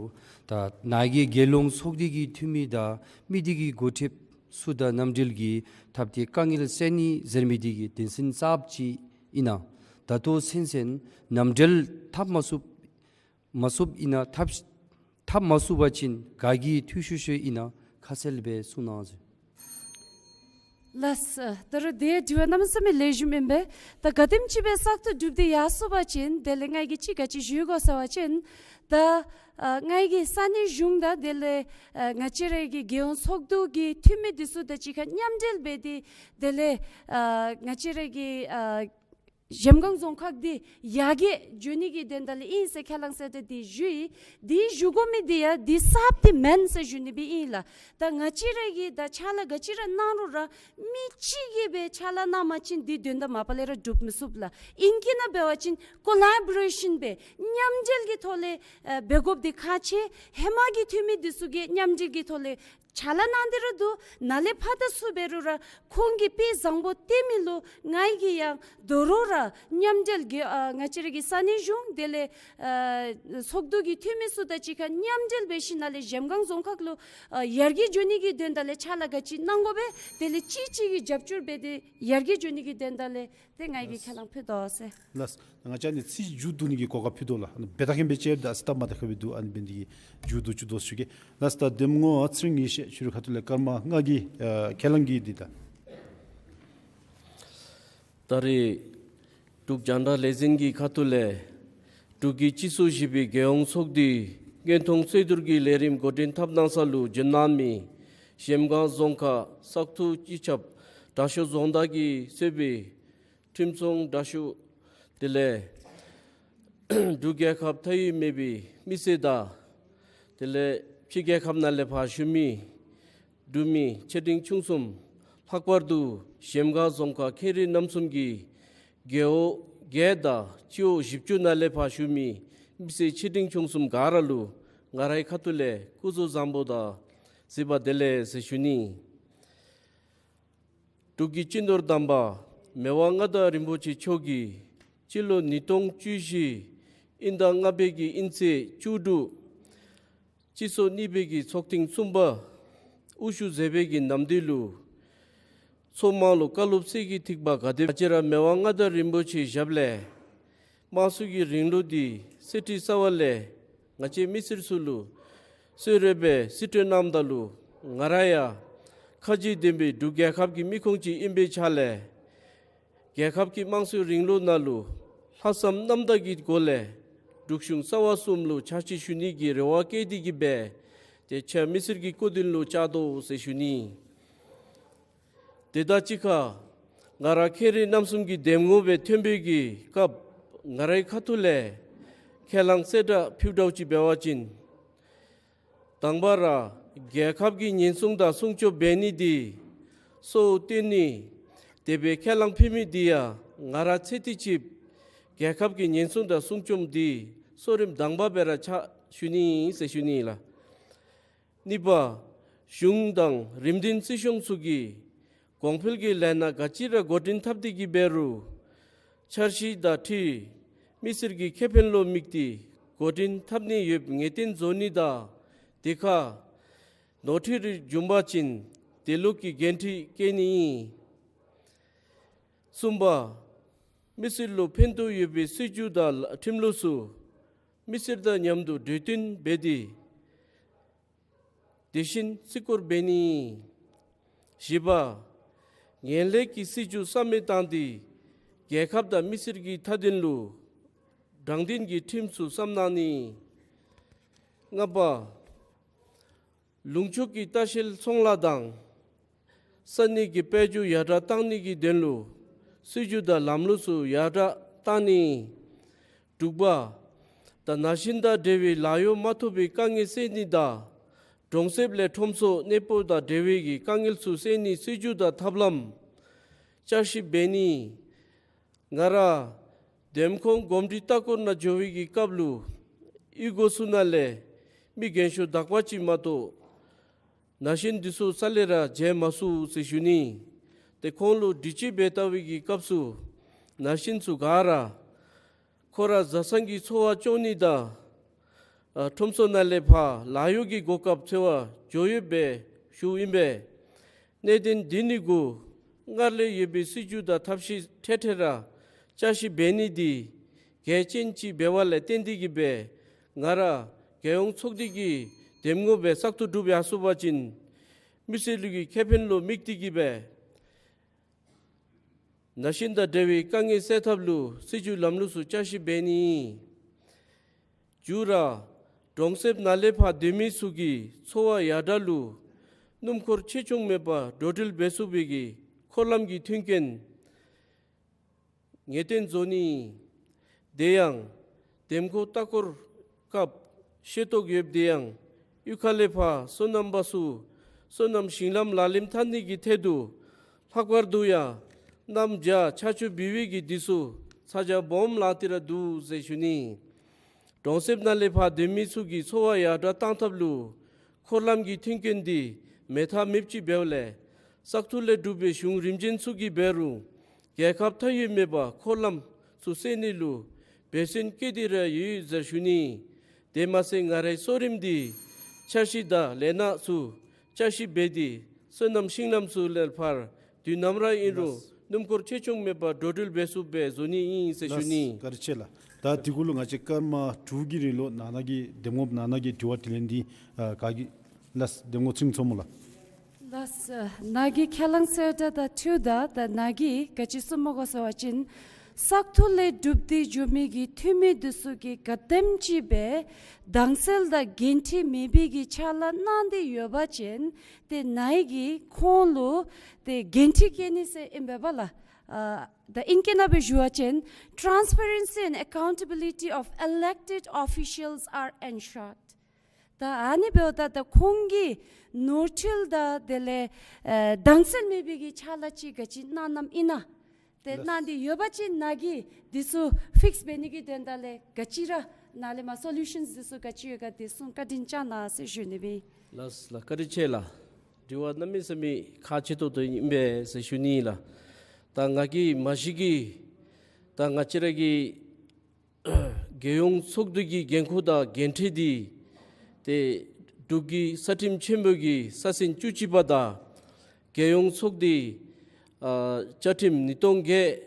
ད་ནཱ་གིས་རྒྱལ་ཡོངས་ཚོགས་སྡེ་གི་འཐུས་མི་དང་མི་སྡེ་གི་འགོ་ཁྲིདཔ་ཚུ་དང་མནའམ་འབྲེལ་གྱི་འཐབ་སྟེ་དཀའ་ངལ་སེལ་ནི་ཟེར་མི་འདི་གི་དོན་ཚན་གསརཔ་ཅིག་ཨིན་ན། ད་ལྟོ་ཚུན་ཚོད་མནའམ་འབྲེལ་འཐབ་མ་ཚུགས་མ་ཚུགསཔ་ཨིན་ན་འཐབ་འཐབ་མ་ཚུགས་པ་ཅིན་ག་གིས་འཐུས་ཤོར་ཤོརཝ་ཨིན་ན་ཁ་གསལ་སྦེ་གསུང་གནང་ཟེར། ལགས། ད་རུང་དེ་དྲི་བ་གནམ་མེད་ས་མེད་ལེགས་ཤོམ་ཨིན་པས། ད་ག་དེམ་ཅིག་སྦེ་བཙག་འཐུ་གྲུབ་སྟེ་ཡར་སོང་པ་ཅིན་དེ་ལས་ང་གིས་ཅིག་ག་ཅི་ཞུ་དགོ་ཟེར་བ་ཅིན་ད་ཨ་ང་གིས་ས་གནས་གཞུང་དང་དེ་ལས་ཨ་ང་བཅས་ར་གི་རྒྱལ་ཡོངས་ཚོགས་འདུ་གི་འཐུས་མི་འདི་ཚུ་དང་གཅིག་ཁར་མཉམ་འབྲེལ་འབད་དེ་དེ་ལས་ཨ་ང་བཅས་ར་གི་ཨ་གཞལམ་སྒང་རྫོང་ཁག་འདི་ཡར་རྒྱས་འགྱོ་ནི་གི་དོན་དག་ལས་ཨིན་ཟེར་ཁས་བླངས་གསལ་བསྒྲགས་འདི་ཞུ་ཡི། འདི་ཞུ་དགོ་མི་འདི་ཡང་འདི་གསརཔ་འདི་མེན་ཟེར་ཞུ་ནི་སྦེ་ཨིན་ལགས། ད་ང་བཅས་ར་གིས་ད་ཕྱག་ལཱ་ག་ཅི་ར་གནང་རུང་ར་མི་གཅིག་གིས་སྦེ་ཕྱག་ལཱ་གནང་པ་ཅིན་འདི་དོན་དག་མ་པ་ལས་ར་འགྲུབ་མི་ཚུགས་ལགས། ཨིང་སྐད་ནང་འབད་བ་ཅིན་ཀོ་ལེ་བོ་རེ་ཤཱན་སྦེ་མཉམ་འབྲེལ་གྱི་ཐོག་ལས་ཨ་འབད་དགོཔ་འདི་ཁག་ཆེ། ཧེ་མ་གི་འཐུས་མི་འདི་ཚུ་གིས་མཉམ་འབྲེལ་གྱི་ཐོག་ལས་ཕྱག་ལཱ་གནང་སྟེ་ར་འདུག། ནཱ་ལས་ཕར་ད་ཚུར་འབད་རུང་ར་ཁོང་གིས་དཔེ་བཟང་པོ་སྟོན་མི་ལུ་ང་གིས་ཡང་དོ་རུང་ར་མཉམ་འབྲེལ་གྱི་ཨ་ང་བཅས་ར་གི་ས་གནས་གཞུང་དེ་ལས་ཨ་ཚོགས་འདུ་གི་འཐུས་མི་ཚུ་དང་གཅིག་ཁར་མཉམ་འབྲེལ་འབད་ཞིནམ་ལས་གཞལམ་སྒང་རྫོང་ཁག་ལུ་ཨ་ཡར་རྒྱས་འགྱོ་ནི་གི་དོན་དག་ལས་ཕྱག་ལཱ་ག་ཅི་གནང་དགོ་པས། དེ་ལས་གཅིག་གཅིག་གིས་རྒྱབ་སྐྱོར་འབད་དེ་ཡར་རྒྱས་འགྱོ་ནི་གི་དོན་དག་ལས་ཏེ་ང་གིས་ཁས་བླངས་ཕུལ་དོ་ཟེར། ལགས། ང་བཅས་ནི་ཚིག་མཇུག་བསྡུ་ནི་གི་གོ་སྐབས་ཕུལ་དོ་ལགས། འབད་ད་མཁན་འབད་ཅེས་ད་སི་ཏ་མ་ད་ཁ་བའི་འདུག། ཨ་ནི་འབད་ནི་དེ་གིས་མཇུག་བསྡུ་བཅུག་དོ་ཞུ་གེ། ལགས། ད་གདམ་ངོ་ཚེ་རིང་ཡེ་ཤེས་ཁྱོད་རའི་ཁ་ཐུག་ལས་སྐར་མ་ལྔ་གི་ཨ་ཁས་བླངས་ཀྱི་འདི་ད། ད་རེས་འབྲུག་རྒྱང་བསྒྲགས་ལས་འཛིན་གྱི་ཁ་ཐུག་ལས་འབྲུག་གི་སྤྱི་ཚོགས་བཞི་པའི་རྒྱལ་ཡོངས་ཚོགས་འདུའི་མངོན་མཐོང་རྩོད་བསྡུར་གྱི་ལས་རིམ་འགོ་འདྲེན་འཐབ་གནང་ས་ལུ་འབྱོན་གནང་མི་གཞལམ་སྒང་རྫོང་ཁག་བཙག་འཐུ་སྤྱི་ཁྱབ་དྲག་ཤོས་རྫོང་བདག་གིས་གཙོས་པའི་ཁྲིམས་སྲུང་དྲག་ཤོས་དེ་ལས་འབྲུག་རྒྱལ་ཁབ་མཐའ་དབུས་མེད་པའི་མི་སེར་དང་དེ་ལས་ཕྱི་རྒྱལ་ཁབ་ནང་ལས་ཕར་བཞུགས་མི་འབྲུག་མི་ཆེ་འབྲིང་ཆུང་གསུམ་ལྷག་པར་དུ་གཞལམ་སྒང་རྫོང་ཁག་ཁེ་རི་གནམ་གསུམ་གྱི་རྒེད་འོག་བརྒྱད་དང་སྤྱི་འོག་བཞི་བཅུ་ནང་ལས་ཕར་བཞུགས་མི་མི་སེར་ཆེ་འབྲིང་ཆུང་གསུམ་ག་ར་ལུ་ང་རའི་ཁ་ཐུག་ལས་སྐུ་གཟུགས་བཟང་པོ་དང་གཟིགས་པ་བདེ་ལེགས་ཟེར་ཞུ་ནི། འབྲུག་གི་སྤྱི་ནོར་དམ་པ་མི་དབང་མངའ་བདག་རིན་པོ་ཆེ་མཆོག་གིས་སྤྱི་ལོ་ཉིས་སྟོང་བཅུ་བཞི་དབྱིན་ཟླ་ལྔ་པའི་གི་དབྱིན་ཚེས་བཅུ་དྲུག་སྤྱི་ཚོགས་གཉིས་པའི་གི་ཚོགས་ཐེངས་གསུམ་པ་དབུ་བཞུགས་མཛད་པའི་གི་ནམ་དུས་ལུ་ཚོགས་མང་ལུ་བཀའ་སློབ་གསེར་གྱི་ཐིགས་པ་ག་དེ་ང་བཅས་ར་མི་དབང་མངའ་བདག་རིན་པོ་ཆེའི་ཞབས་ལས་དམངས་གཙོ་གི་རིང་ལུགས་འདི་གསེར་ཁྲི་གསར་པ་ལས་ང་བཅས་མི་སེར་ཚུ་ལུ་གསོལ་རས་སྦེ་གསོལ་སྟོན་གནངམ་ད་ལུ་ང་ར་ཡང་ཁ་རྗེ་ལྡན་པའི་འབྲུག་རྒྱལ་ཁབ་ཀྱི་མི་ཁོང་ཅིག་ཨིན་པའི་ཆ་ལས་རྒྱལ་ཁབ་ཀྱི་དམངས་གཙོའི་རིང་ལུགས་ནང་ལུ་ལྷག་བསམ་རྣམ་དག་གི་སྒོ་ལས་འབྲུག་གཞུང་གསར་པ་གསུམ་ལུ་ཕྱག་ཕྱིད་ཞུ་ནི་གི་རེ་བ་བསྐྱེད་དེ་གི་སྦེ་ཏེ་ཁྱེད་མི་སེར་གྱི་སྐུ་མདུན་ལུ་བཅར་དོ་ཟེར་ཞུ་ནི། དེ་དང་གཅིག་ཁར་ང་ར་ཁེ་རི་གནམ་གསུམ་གྱི་གདམ་ངོ་སྦེ་ཐོན་པའི་གི་སྐབས་ང་རའི་ཁ་ཐུག་ལས་ཁས་བླངས་གསལ་བསྒྲགས་ཕུལཝ་ཅིག་འབད་བ་ཅིན་དང་པ་ར་རྒྱལ་ཁབ་ཀྱི་ཉེན་སྲུང་དང་སྲུང་སྐྱོབ་འབད་ནི་འདི་གཙོ་བོ་བཏོན་ནི་ དེ་སྦེ་ཁས་བླངས་ཕུལ་མི་འདི་ཡང་ང་ར་ཚེ་འདི་ཕྱི་རྒྱལ་ཁབ་ཀྱི་ཉེན་སྲུང་དང་སྲུང་སྐྱོབ་འདི་གཙོ་རིམ་དང་པ་སྦེ་ར་ཕྱག་ཞུ་ནི་ཟེར་ཞུ་ནི་ལགས། གཉིས་པ། གཞུང་དང་རིམ་བདུན་སྲིད་གཞུང་ཚུ་གིས་གོང་འཕེལ་གྱི་ལས་སྣ་ག་ཅི་ར་འགོ་འདྲེན་འཐབ་སྟེ་གི་འབད་རུང་འཆར་གཞི་དང་འཁྲིལ་མི་སེར་གྱི་ཁེ་ཕན་ལུ་དམིགས་ཏེ་འགོ་འདྲེན་འཐབ་ནི་ཡོདཔ་ངེས་གཏན་བཟོ་ནི་དང་དེ་ཁར་ནོར་འཁྲུལ་རེ་བྱུང་པ་ཅིན་དེ་ལུ་གི་འགན་འཁྲི་བཀལ་ནི་ཨིན། གསུམ་པ། མི་སེར་ལུ་ཕན་ཐོགས་ཡོད་པའི་སྲིད་བྱུས་དང་ཁྲིམས་ལུགས་ཚུ་མི་སེར་དང་མཉམ་དུ་གྲོས་བསྟུན་འབད་དེ་དེ་བཞིན་བརྩི་བཀུར་འབད་ནི། བཞི་པ། ངན་ལྷད་ཀྱི་སྲིད་བྱུས་རྩ་མེད་བཏང་སྟེ་རྒྱལ་ཁབ་དང་མི་སེར་གྱི་མཐའ་དོན་ལུ་དྲང་བདེན་གྱི་ཁྲིམས་ཚུ་བརྩམ་གནང་ནི། ལྔ་པ། ལུང་ཕྱོགས་ཀྱི་ལྟ་བཤལ་ཚོང་ལཱ་དང་ས་གནས་ཀྱི་དཔལ་འབྱོར་ཡར་དྲག་གཏང་ནི་གི་དོན་ལུ་སྲིད་བྱུས་དང་ལམ་ལུགས་ཚུ་ཡར་དྲག་གཏང་ནི། དྲུག་པ། ད་ན་གཞོན་དང་འབྲེལ་བའི་ལཱ་གཡོག་མ་ཐོབ་པའི་དཀའ་ངལ་སེལ་ནི་དང་གྲོང་གསེབ་ལས་ཁྲོམ་ཚོགས་གནས་སྤོ་དང་འབྲེལ་བའི་གི་དཀའ་ངལ་ཚུ་སེལ་ནིའི་སྲིད་བྱུས་དང་ཐབས་ལམ་བསྐྱར་ཞིབ་འབད་ནི། ང་ར་འདེམས་ཁོངས་གོམས་འདྲིས་ལྟ་སྐོར་ནང་འགྱོ་བའི་གི་སྐབས་ལུ་གཡུས་སྒོ་ཚུ་ནང་ལས་མི་རྒན་ཤོས་དག་པ་ཅིག་མ་གཏོགས་ན་གཞོན་འདི་ཚུ་རྩ་ལས་ར་མཇལ་མ་ཚུགས་ཟེར་ཞུ་ནི། ཏེ་ཁོང་ལུ་དྲི་དཔྱད་འབད་བལྟ་བའི་གི་སྐབས་སུ་ན་གཞོན་ཚུ་ག་ར་ཁོ་ར་བཟའ་ཚང་གི་འཚོ་བ་སྐྱོང་ནི་དང་ཨ་ཁྲོམ་ཚོགས་ནང་ལས་ཕར་ལཱ་གཡོག་གི་གོ་སྐབས་འཚོལ་བར་འགྱོ་ཡོདཔ་སྦེ་ཞུཝ་ཨིན་པས། གནད་དོན་འདི་གཉིས་ཀུ་སྔར་ལས་ཡོད་པའི་སྲིད་བྱུས་དང་ཐབས་ཤེས་འཕྲལ་འཕྲལ་ར་བསྐྱར་ཞིབ་འབད་ནི་འདི་གལ་ཆེན་ཅིག་འབད་བ་ལས་བརྟེན་ཏེ་གི་སྦེ་ང་ར་རྒྱལ་ཡོངས་ཚོགས་སྡེ་གི་འདེམས་ངོ་སྦེ་བཙག་འཐུ་གྲུབ་ཡར་སོང་པ་ཅིན་མི་སེར་ལུ་གི་ཁེ་ཕན་ལུ་དམིགས་ཏེ་གི་སྦེ་ན་གཞོན་དང་འབྲེལ་བའི་དཀའ་ངལ་སེལ་ཐབས་ལུ་སྲིད་བྱུས་ལམ་ལུགས་ཚུ་བསྐྱར་ཞིབ་འབད་ནི། མཇུག་ར་གྲོང་གསེབ་ནང་ལས་ཕར་སྡོད་མི་ཚུ་གི་འཚོ་བ་ཡར་དྲག་ལུ་སྣུམ་འཁོར་ཆེ་ཆུང་མེད་པར་འགྲོ་འགྲུལ་འབད་ཚུགས་པའི་གི་འཁོར་ལམ་གྱི་མཐུན་རྐྱེན་ངེས་གཏན་བཟོ་ནི། དེ་ཡང་འདེམས་ཁོངས་ལྟ་སྐོར་སྐབས་ཤེས་རྟོགས་ཡོདཔ་དེ་ཡང་གཡུས་ཁ་ལས་ཕར་སོ་ནམ་པ་ཚུ་སོ་ནམ་ཞིང་ལམ་ལག་ལེན་འཐབ་ནི་གི་ཐད་དུ་ལྷག་པར་དུ་ཡང་གནམ་བྱཱར་ཆར་ཆུ་འབབ་པའི་གི་དུས་སུ་ཚ་གྱང་སྦོམ་ལང་སྟེ་ར་འདུག་ཟེར་ཞུ་ནི། གྲོང་གསེབ་ནང་ལས་ཕར་སྡོད་མི་ཚུ་གི་འཚོ་བ་ཡར་དྲག་གཏང་ཐབས་ལུ་འཁོར་ལམ་གྱི་མཐུན་རྐྱེན་འདི་མེད་ཐབས་མེདཔ་ཅིག་འབདཝ་ལས་བཙག་འཐུ་ལས་གྲུབ་པའི་གཞུང་རིམ་བྱོན་ཚུ་གིས་འབད་རུང་རྒྱལ་ཁབ་མཐའ་དབུས་མེད་པར་འཁོར་ལམ་ཚུ་སེལ་ནི་ལུ་འབད་བརྩོན་བསྐྱེད་དེ་ར་ཡོད་ཟེར་ཞུ་ནི། དེ་མ་ཚད་ང་རའི་གཙོ་རིམ་འདི་འཆར་གཞི་དང་ལས་སྣ་ཚུ་བསྐྱར་ཞིབ་འབད་དེ་སོ་ནམ་ཤིང་ལམ་ཚུ་ལས་ཕར་དུས་ནམ་ར་ཨིན་རུང་ལགས། སྣུམ་འཁོར་ཆེ་ཆུང་མེད་པར་འགྲོ་འགྲུལ་འབད་ཚུགསཔ་སྦེ་བཟོ་ནི་ཨིན་ཟེར་ཞུ་ནི། ལགས། བཀའ་དྲིན་ཆེ་ལགས། ད་དེ་གུ་ལུ་ང་བཅས་སྐར་མ་དྲུག་གི་རིང་ལུ་ནང་ན་གི་འདེམས་ངོ་ནང་ན་གི་དྲི་བ་དྲིས་ལན་འདི་ཨ་ག་གི་ལགས་འདེམས་ངོ་ཚེ་རིང་མཚོ་མོ་ལགས། ལགས། ནཱ་གིས་ཁས་བླངས་ཟེར་ད་ད་འཐུས་ད་ད་ནཱ་གིས་ག་ཅི་གསུངམ་ག་ཟེར་བ་ཅིན་བཙག་འཐུ་ལས་གྲུབ་སྟེ་འགྱོ་མི་གི་འཐུས་མི་འདི་ཚུ་གིས་ག་དེམ་ཅིག་སྦེ་དྭངས་གསལ་དང་འགན་འཁྲི་མེད་པའི་གི་ཕྱག་ལཱ་གནང་སྟེ་ཡོད་པ་ཅིན་ཏེ་ནཱ་གིས་ཁོང་ལུ་ཏེ་འགན་འཁྲི་བཀལ་ནི་ཟེར་ཨིན་པས་པ་ལགས། ཨ་ད་ཨིང་སྐད་ནང་སྦེ་ཞུ་བ་ཅིན་transparency and accountability of elected officials are ensured. ད་ཨ་ནི་འབདཝ་ད་ད་ཁོང་གིས་ནོར་འཁྲུལ་དང་དེ་ལས་ཨེ་དྭངས་གསལ་མེད་པའི་གི་ཕྱག་ལཱ་ཅིག་ག་ཅི་གནང་གནངམ་ཨིན་ན། ཏེ་གནང་སྟེ་ཡོད་པ་ཅིན་ནཱ་གིས་འདི་ཚུ་ཕིགསི་འབད་ནི་གི་དོན་དག་ལས་ག་ཅི་ར་ནཱ་ལས་མར་སོ་ལུ་ཤཱནསི་འདི་ཚུ་ག་ཅི་ཡོད་ག་འདི་གསུང་བཀའ་དྲིན་བསྐྱང་གནང་ཟེར་ཞུ་ནི་ཨིན། ལགས་ལགས། བཀའ་དྲིན་ཆེ་ལགས། དྲི་བ་གནམ་མེད་ས་མེད་ཁག་ཆེ་ཏོག་ཏོ་ཨིན་པས་ཟེར་ཞུ་ནི་ལགས། ད་ང་གིས་མ་གཞི་གིས་ད་ང་བཅས་ར་གི་རྒྱལ་ཡོངས་ཚོགས་འདུ་གི་འགན་ཁུར་དང་འགན་འཁྲི་འདི་ཏེ་འབྲུག་གི་ས་ཁྲིམས་ཆེན་པོ་གི་ས་ཟིན་བཅུ་གཅིག་པ་དང་རྒྱལ་ཡོངས་ཚོགས་འདུའི་ཨ་བཅའ་ཁྲིམས་ཉིས་སྟོང་བརྒྱད་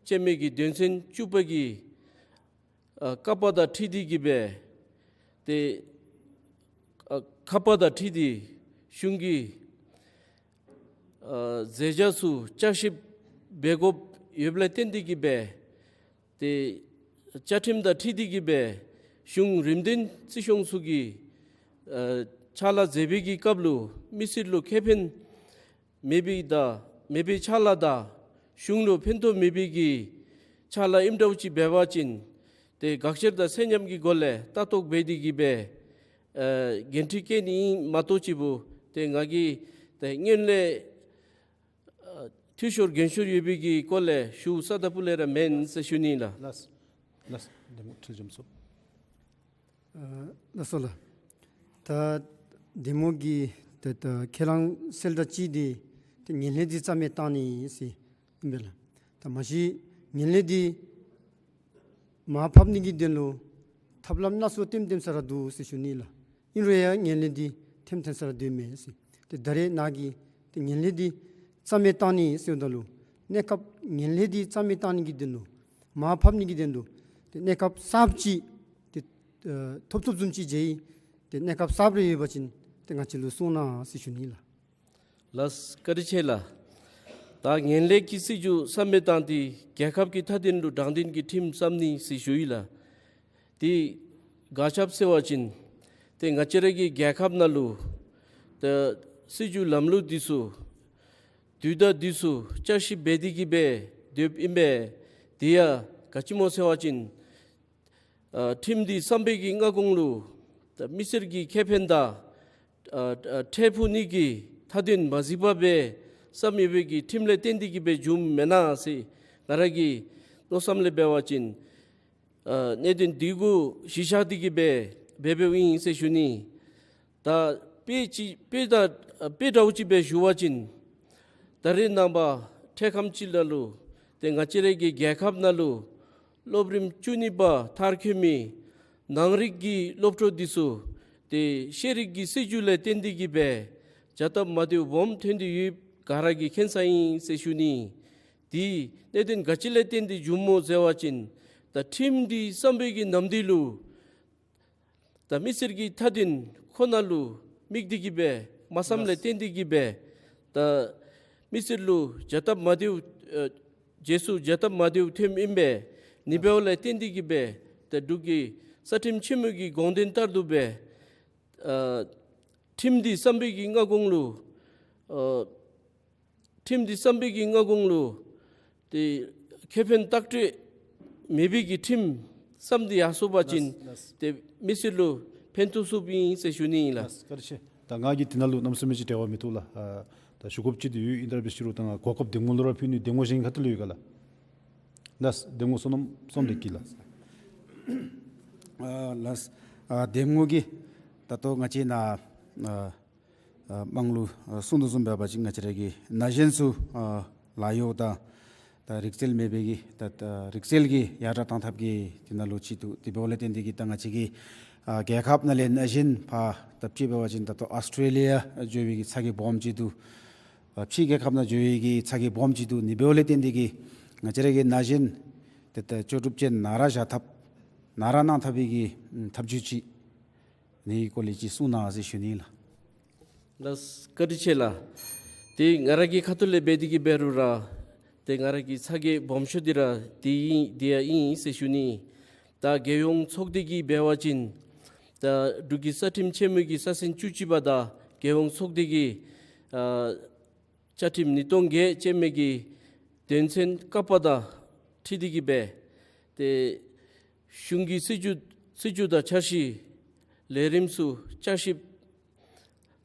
ཅན་མའི་གི་དོན་ཚན་བཅུ་པ་གི་ཨ་བཀག་པ་དང་འཁྲིལ་ཏེ་གི་སྦེ་ཏེ་ཨ་བཀག་པ་དང་འཁྲིལ་ཏེ་གཞུང་གི་ཨ་མཛད་བྱ་ཚུ་བསྐྱར་ཞིབ་འབད་དགོཔ་ཡོདཔ་ལས་བརྟེན་ཏེ་གི་སྦེ་ཏེ་བཅའ་ཁྲིམས་དང་འཁྲིལ་ཏེ་གི་སྦེ་གཞུང་རིམ་བདུན་སྲིད་གཞུང་ཚུ་གིས་ཨ་ཕྱག་ལཱ་མཛད་པའི་གི་སྐབས་ལུ་མི་སེར་ལུ་ཁེ་ཕན་མེད་པའི་དང་མེད་པའི་ཕྱག་ལཱ་དང་གཞུང་ལུ་ཕན་ཐོགས་མེད་པའི་གི་ཕྱག་ལཱ་ཨིནམ་འདྲཝ་ཅིག་འབད་བ་ཅིན་ཏེ་དགག་བཤེར་དང་ཚད་མཉམ་གྱི་སྒོ་ལས་ལྟ་རྟོག་འབད་དེ་གི་སྦེ་ཨ་འགན་འཁྲི་བཀལ་ནི་ཨིན་མ་གཏོགས་ཅིག་པོ་ཏེ་ང་གིས་ཏེ་སྔོན་ལས་ཨ་ འཐུས་ཤོར་འགན་ཤོར་ཡོད་པའི་གི་སྐོར་ལས་ཞུ་ས་ད་པུ་ལས་ར་མེན་ཟེར་ཞུ་ནི་ལགས། ལགས། ལགས། འདེམས་ངོ་ཁྲི་འཇམ་སོ། ཨ་ལགས་སོ་ལགས། ད་འདེམས་ངོ་གི་ད་ད་ཁས་བླངས་གསལ་བསྒྲགས་ཅིག་འདི་ཏེ་ངན་ལྷད་འདི་རྩ་མེད་བཏང་ནི་ཟེར་ཨིན་པས་ལགས། ད་མ་གཞི་ངན་ལྷད་འདི་མར་ཕབ་ནི་གི་དོན་ལུ་ཐབས་ལམ་སྣ་ཚོགས་ཐོནམ་ཐོན་ས་ར་འདུག་ཟེར་ཞུ་ནི་ལགས། ཨིན་རུང་ཡང་ངན་ལྷད་འདི་ཐོནམ་ཐོན་ས་ར་འདུག་མས་ཟེར། ཏེ་ད་རེས་ནཱ་གིས་ཏེ་ངན་ལྷད་འདི་རྩ་མེད་བཏང་ནི་ཟེརཝ་ད་ལུ་གནས་སྐབས་ངན་ལྷད་འདི་རྩ་མེད་བཏང་ནི་གི་དོན་ལུ་མར་ཕབ་ནི་གི་དོན་ལུ་ཏེ་གནས་སྐབས་གསརཔ་ཅིག་ཏེ་ཨ་ཐོབ་ཐོབ་བཟུམ་ཅིག་མཇལ་ཡི། ཏེ་གནས་སྐབས་གསརཔ་རེ་ཡོད་པ་ཅིན་ཏེ་ང་བཅས་ལུ་གསུང་གནང་ཟེར་ཞུ་ནི་ལགས། ལགས། བཀའ་དྲིན་ཆེ་ལགས། ད་ངན་ལྷད་ཀྱི་སྲིད་བྱུས་རྩ་མེད་བཏང་སྟེ་རྒྱལ་ཁབ་ཀྱི་མཐའ་དོན་ལུ་དྲང་བདེན་གྱི་ཁྲིམས་བརྩམ་ནི་ཟེར་ཞུ་ཡི་ལགས། ཏེ་ག་ཅི་སྦེ་ཟེར་བ་ཅིན་ཏེ་ང་བཅས་ར་གི་རྒྱལ་ཁབ་ནང་ལུ་ཏེ་སྲིད་བྱུས་ལམ་ལུགས་འདི་ཚུ་དུས་དང་དུས་སུ་བསྐྱར་ཞིབ་འབད་དེ་གི་སྦེ་སྡོདཔ་ཨིན་པས། དེ་ཡང་ག་ཅི་སྨོ་ཟེར་བ་ཅིན་ཨ་ཁྲིམས་འདི་བརྩམ་པའི་གི་སྔ་གོང་ལུ་ད་མི་སེར་གྱི་ཁེ་ཕན་དང་ཨ་ཨ་འཕྲལ་ཕུགས་ནི་གི་མཐའ་དོན་མ་གཟིགས་པར་སྦེ་བརྩམས་ཡོད་པའི་གི་ཁྲིམས་ལས་བརྟེན་ཏེ་གི་སྦེ་བྱུངམ་མེན་ན་ཟེར་ང་ར་གི་མནོ་བསམ་ལས་འབད་བ་ཅིན་ཨ་གནད་དོན་འདི་གུ་གཞི་བཞག་སྟེ་གི་སྦེ་འབད་འབདཝ་ཨིན་ཟེར་ཞུ་ནི། ད་དཔེ་ཅིག་དཔེ་ད་དཔེ་འདྲཝ་ཅིག་སྦེ་ཞུ་བ་ཅིན་ད་རེས་ནངས་པ་འཕྲལ་ཁམས་ཅིག་ནང་ལུ་ཏེ་ང་བཅས་ར་གི་རྒྱལ་ཁབ་ནང་ལུ་སློབ་རིམ་བཅུ་གཉིས་པ་མཐར་འཁྱོལ་མི་ནང་རིགས་ཀྱི་སློབ་ཕྲུག་འདི་ཚུ་ཏེ་ཤེས་རིག་གི་སྲིད་བྱུས་ལས་བརྟེན་ཏེ་གི་སྦེ་བྱ་སྟབས་མ་བདེཝ་སྦོམ་ཐོན་ཏེ་ཡོདཔ་ག་ར་གིས་མཁྱེན་ས་ཨིན་ཟེར་ཞུ་ནི། དེ་གནད་དོན་ག་ཅི་ལས་བརྟེན་ཏེ་བྱུངམ་སྨོ་ཟེར་བ་ཅིན་ད་ཁྲིམས་འདི་བརྩམ་པའི་གི་ནམ་དུས་ལུ་ད་མི་སེར་གྱི་མཐའ་དོན་ཁོ་ན་ལུ་དམིགས་ཏེ་གི་སྦེ་མ་བརྩམས་ལས་བརྟེན་ཏེ་གི་སྦེ་ད་མི་སེར་ལུ་བྱ་སྟབས་མ་བདེཝ་ཨ་རྗེས་སུ་བྱ་སྟབས་མ་བདེཝ་ཐོནམ་ཨིན་པས། ཨ་ནི་འབདཝ་ལས་བརྟེན་ཏེ་གི་སྦེ་ད་འབྲུག་གི་རྩ་ཁྲིམས་ཆེན་མོ་གི་དགོངས་དོན་ལྟར་དུ་སྦེ་ཨ་ཁྲིམས་འདི་བརྩམ་པའི་གི་སྔ་གོང་ལུ་ཨ་ཁྲིམས་འདི་བརྩམ་པའི་གི་སྔ་གོང་ལུ་ཏེ་ཁེ་ཕན་ལྟག་སྤྲོད་མེད་པའི་གི་ཁྲིམས་བརྩམས་ཏེ་ཡར་སོང་པ་ཅིན་ལགས་ལགས། ཏེ་མི་སེར་ལུ་ཕན་ཐོགས་ཚུགསཔ་ཨིན་ཟེར་ཞུ་ནི་ཨིན་ལགས། ལགས་བཀའ་དྲིན་ཆེ། ད་ང་གིས་དེ་ནང་ལུ་གནམ་མེད་ས་མེད་ཅིག་འབྲེལ་བ་མི་བཏུབ་ལགས། ཨ་ད་ཞུ་དགོཔ་ཅིག་འདི་ཡོད། ཨིན་ཏེ་ར་འབད་ཞུ་རུང་ད་ང་གོ་སྐབས་འདེམས་ངོ་ལུ་ར་ཕུལ་ནི། འདེམས་ངོ་གཞན་གྱི་ཁ་ཐུག་ལས་ཡོད་ག་ལགས། ལགས། འདེམས་ངོ་བསོད་ནམས་བསོད་ནམས་ལེགས་སྐྱིད་ལགས། ཨ་ལགས། ཨ་འདེམས་ངོ་གིས་ད་ལྟོ་ང་བཅས་ནཱ་ཨ་ཨ་དམངས་ལུ་ཨ་གསུང་དོ་བཟུམ་འབད་བ་ཅིན་ང་བཅས་ར་གི་ན་གཞོན་ཚུ་ཨ་ལཱ་གཡོག་དང་ད་རིག་རྩལ་མེད་པའི་གི་ད་ད་རིག་རྩལ་གྱི་ཡར་དྲག་གཏང་ཐབས་ཀྱི་དེ་ནང་ལུ་ཅིག་འདུག། དེ་འབདཝ་ལས་བརྟེན་ཏེ་གི་ད་ང་བཅས་ཀྱི་ཨ་རྒྱལ་ཁབ་ནང་ལས་ན་གཞོན་ཕར་ད་ཅིག་འབད་བ་ཅིན་ད་ལྟོ་ཨོསི་ཊེ་ལི་ཡ་འགྱོ་བའི་གི་ཚ་གྱང་སྦོམ་ཅིག་འདུག། ཨ་ཕྱི་རྒྱལ་ཁབ་ནང་འགྱོ་བའི་གི་ཚ་གྱང་སྦོམ་ཅིག་འདུག། ཨ་ནི་འབདཝ་ལས་བརྟེན་ཏེ་གི་ང་བཅས་ར་གི་ན་གཞོན་ཏེ་ད་ལྕོགས་གྲུབ་ཅན་ནཱ་ར་བཞག་ཐབས་ནཱ་ར་གནང་ཐབས་པའི་གི་ཐབས་བྱུས་ཅིག་ཨ་ནི་སྐོར་ལས་ཅིག་གསུང་གནང་ཟེར་ཞུ་ནི་ལགས། ལགས་བཀའ་དྲིན་ཆེ་ལགས། ཏེ་ང་ར་གི་ཁ་ཐུག་ལས་འབད་དེ་གི་འབད་རུང་ར་ཏེ་ང་ར་གི་ཚ་གྱང་སྦོམ་ཤོས་འདི་ར་དེ་ཨིན་དེ་ཡང་ཨིན་ཟེར་ཞུ་ནི། ད་རྒྱལ་ཡོངས་ཚོགས་སྡེ་གིས་འབད་བ་ཅིན་ད་འབྲུག་གི་རྩ་ཁྲིམས་ཆེན་མོ་གི་ས་ཟིན་བཅུ་གཅིག་པ་དང་རྒྱལ་ཡོངས་ཚོགས་སྡེ་གི་ཨ་བཅའ་ཁྲིམས་ཉིས་སྟོང་བརྒྱད་ཅན་མའི་གི་དོན་ཚན་ཀ་པ་དང་འཁྲིལ་ཏེ་གི་སྦེ་ཏེ་གཞུང་གི་སྲིད་བྱུས་སྲིད་བྱུས་དང་འཆར་གཞི་ལས་རིམ་ཚུ་བསྐྱར་ཞིབ་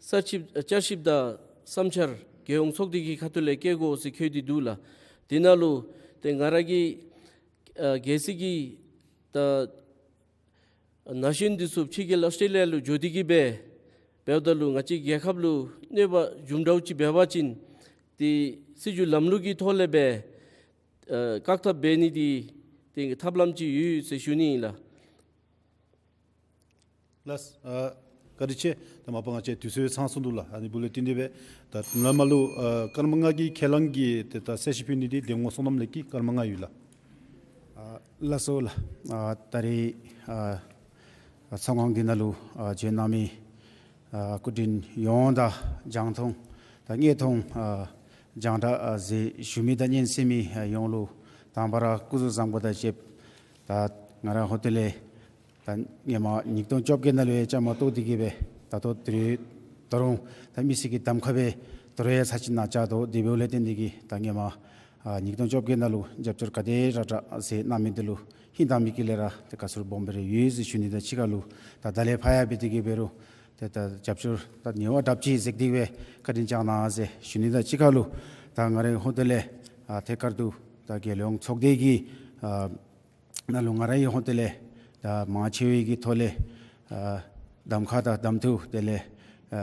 གསར་ཞིབ་བསྐྱར་ཞིབ་དང་བསམ་འཆར་རྒྱལ་ཡོངས་ཚོགས་སྡེ་གི་ཁ་ཐུག་ལས་བཀོད་དགོ་ཟེར་བཀོད་དེ་འདུག་ལགས། དེ་ནང་ལུ་ཏེ་ང་ར་གི་ཨ་གལ་སྲིད་ཀྱི་ད་ན་གཞོན་འདི་ཚུ་ཕྱི་རྒྱལ་ཨོསི་ཊེ་ལི་ཡ་ལུ་འགྱོ་སྟེ་གི་སྦེ་འབདཝ་ད་ལུ་ང་བཅས་རྒྱལ་ཁབ་ལུ་གནོད་པ་འབྱུངམ་འདྲཝ་ཅིག་འབད་བ་ཅིན་ཏེ་སྲིད་བྱུས་ལམ་ལུགས་ཀྱི་ཐོག་ལས་སྦེ་ཨ་བཀག་ཐབས་འབད་ནི་འདི་ཏེ་ཐབས་ལམ་ཅིག་ཡོད་ཟེར་ཞུ་ནི་ཨིན་ལགས། ལགས། ཨ་བཀའ་དྲིན་ཆེ། ད་མ་པ་ང་བཅས་དུས་ཚོད་ཚང་སོང་འདུག་ལགས། ཨ་ནི་འབདཝ་ལས་བརྟེན་ཏེ་སྦེ་ད་ལས་མར་ལུ་ཨ་སྐར་མ་ལྔ་གི་ཁས་བླངས་ཀྱི་ཏེ་ད་གསལ་བཤད་ཕུལ་ནི་འདི་འདེམས་ངོ་བསོད་ནམས་ལེགས་སྐྱིད་སྐར་མ་ལྔ་ཡོད་ལགས། ཨ་ལགས་སོ་ལགས། ཨ་ད་རེས་ཨ་ཚོགས་ཁང་འདི་ནང་ལུ་ཨ་འབྱོན་གནང་མི་ཨ་སྐུ་མགྲོན་ཡོངས་དང་རྒྱང་མཐོང་དང་སྙན་མཐོང་ཨ་རྒྱང་བསྒྲགས་ཨ་གཟིགས་ཞུ་མི་དང་སྙན་གསན་མི་ཨ་ཡོངས་ལུ་དང་པ་ར་སྐུ་གཟུགས་བཟང་པོ་དང་བཅས་པ་ད་ང་ར་ཧོ་ཏེ་ལས་ད་སྔོན་མ་ཉིས་སྟོང་བཅོ་བརྒྱད་ནང་ལུ་ཡང་བཅའ་མར་གཏོགས་ཏེ་གི་སྦེ་ད་ལྟོ་དེ་རུང་ད་རུང་ད་མི་སེར་གྱི་གདམ་ཁ་སྦེ་དོ་རུང་ཡང་ཚར་གཅིག་གནང་བཅར་དོ། དེ་འབདཝ་ལས་བརྟེན་ཏེ་གི་ད་སྔོན་མ་ཨ་ཉིས་སྟོང་བཅོ་བརྒྱད་ནང་ལུ་རྒྱབ་སྐྱོར་ག་དེ་དྲག་དྲག་མཛད་གནང་མི་འདི་ལུ་ཧིང་དྭངས་མི་དཀྱིལ་ལས་ར་ཏེ་དགའ་ཚོར་སྦོམ་སྦེ་ར་ཡོད་ཟེར་ཞུ་ནི་དང་གཅིག་ཁར་ལུ་ད་ད་ལས་ཕར་ཡང་འབད་དེ་གི་འབད་རུང་ཏེ་ད་རྒྱབ་སྐྱོར་ད་ཉེ་བ་དྲགཔ་ཅིག་མཛད་དེ་གི་སྦེ་བཀའ་དྲིན་བསྐྱང་གནང་ཟེར་ཞུ་ནི་དང་གཅིག་ཁར་ལུ་ ད་ང་རའི་ཧོངས་ཏེ་ལས་ཨ་ཐད་ཀར་དུ་ད་རྒྱལ་ཡོངས་ཚོགས་སྡེ་གི་ཨ་ནང་ལུ་ང་རའི་ཧོངས་ཏེ་ལས་ད་མང་ཆེ་བའི་གི་ཐོག་ལས་ཨ་གདམ་ཁ་དང་གདམ་འཐུ་དེ་ལས་ཨ་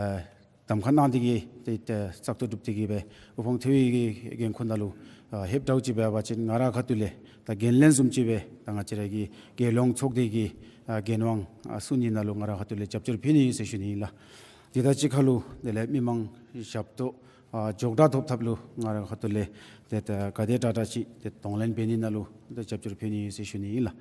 གདམ་ཁ་གནང་སྟེ་གི་ཏེ་ཏེ་བཙག་འཐུ་གྲུབ་སྟེ་གི་སྦེ་དབུ་འཕང་མཐོ་བའི་གི་འགན་ཁུར་ནང་ལུ་ཨ་ལྷོདཔ་འདྲཝ་ཅིག་འབད་བ་ཅིན་ང་ར་ཁ་ཐུག་ལས་ད་འགན་ལེན་བཟུམ་ཅིག་སྦེ་ད་ང་བཅས་ར་གི་རྒྱལ་ཡོངས་ཚོགས་སྡེ་གི་ཨ་འགན་དབང་ཨ་བསུ་ནི་ནང་ལུ་ང་ར་ཁ་ཐུག་ལས་རྒྱབ་སྐྱོར་ཕུལ་ནི་ཨིན་ཟེར་ཞུ་ནི་ཨིན་ལགས། དེ་དང་གཅིག་ཁར་ལུ་དེ་ལས་མི་མང་ཞབས་ཏོག་ཨ་མགྱོགས་དྲགས་ཐོབ་ཐབས་ལུ་ང་ར་ཁ་ཐུག་ལས་ཏེ་ད་ག་དེ་དྲག་དྲག་ཅིག་ཏེ་གདོང་ལེན་འབད་ནི་ནང་ལུ་ཏེ་རྒྱབ་སྐྱོར་ཕུལ་ནི་ཨིན་ཟེར་ཞུ་ནི་ཨིན་ལགས།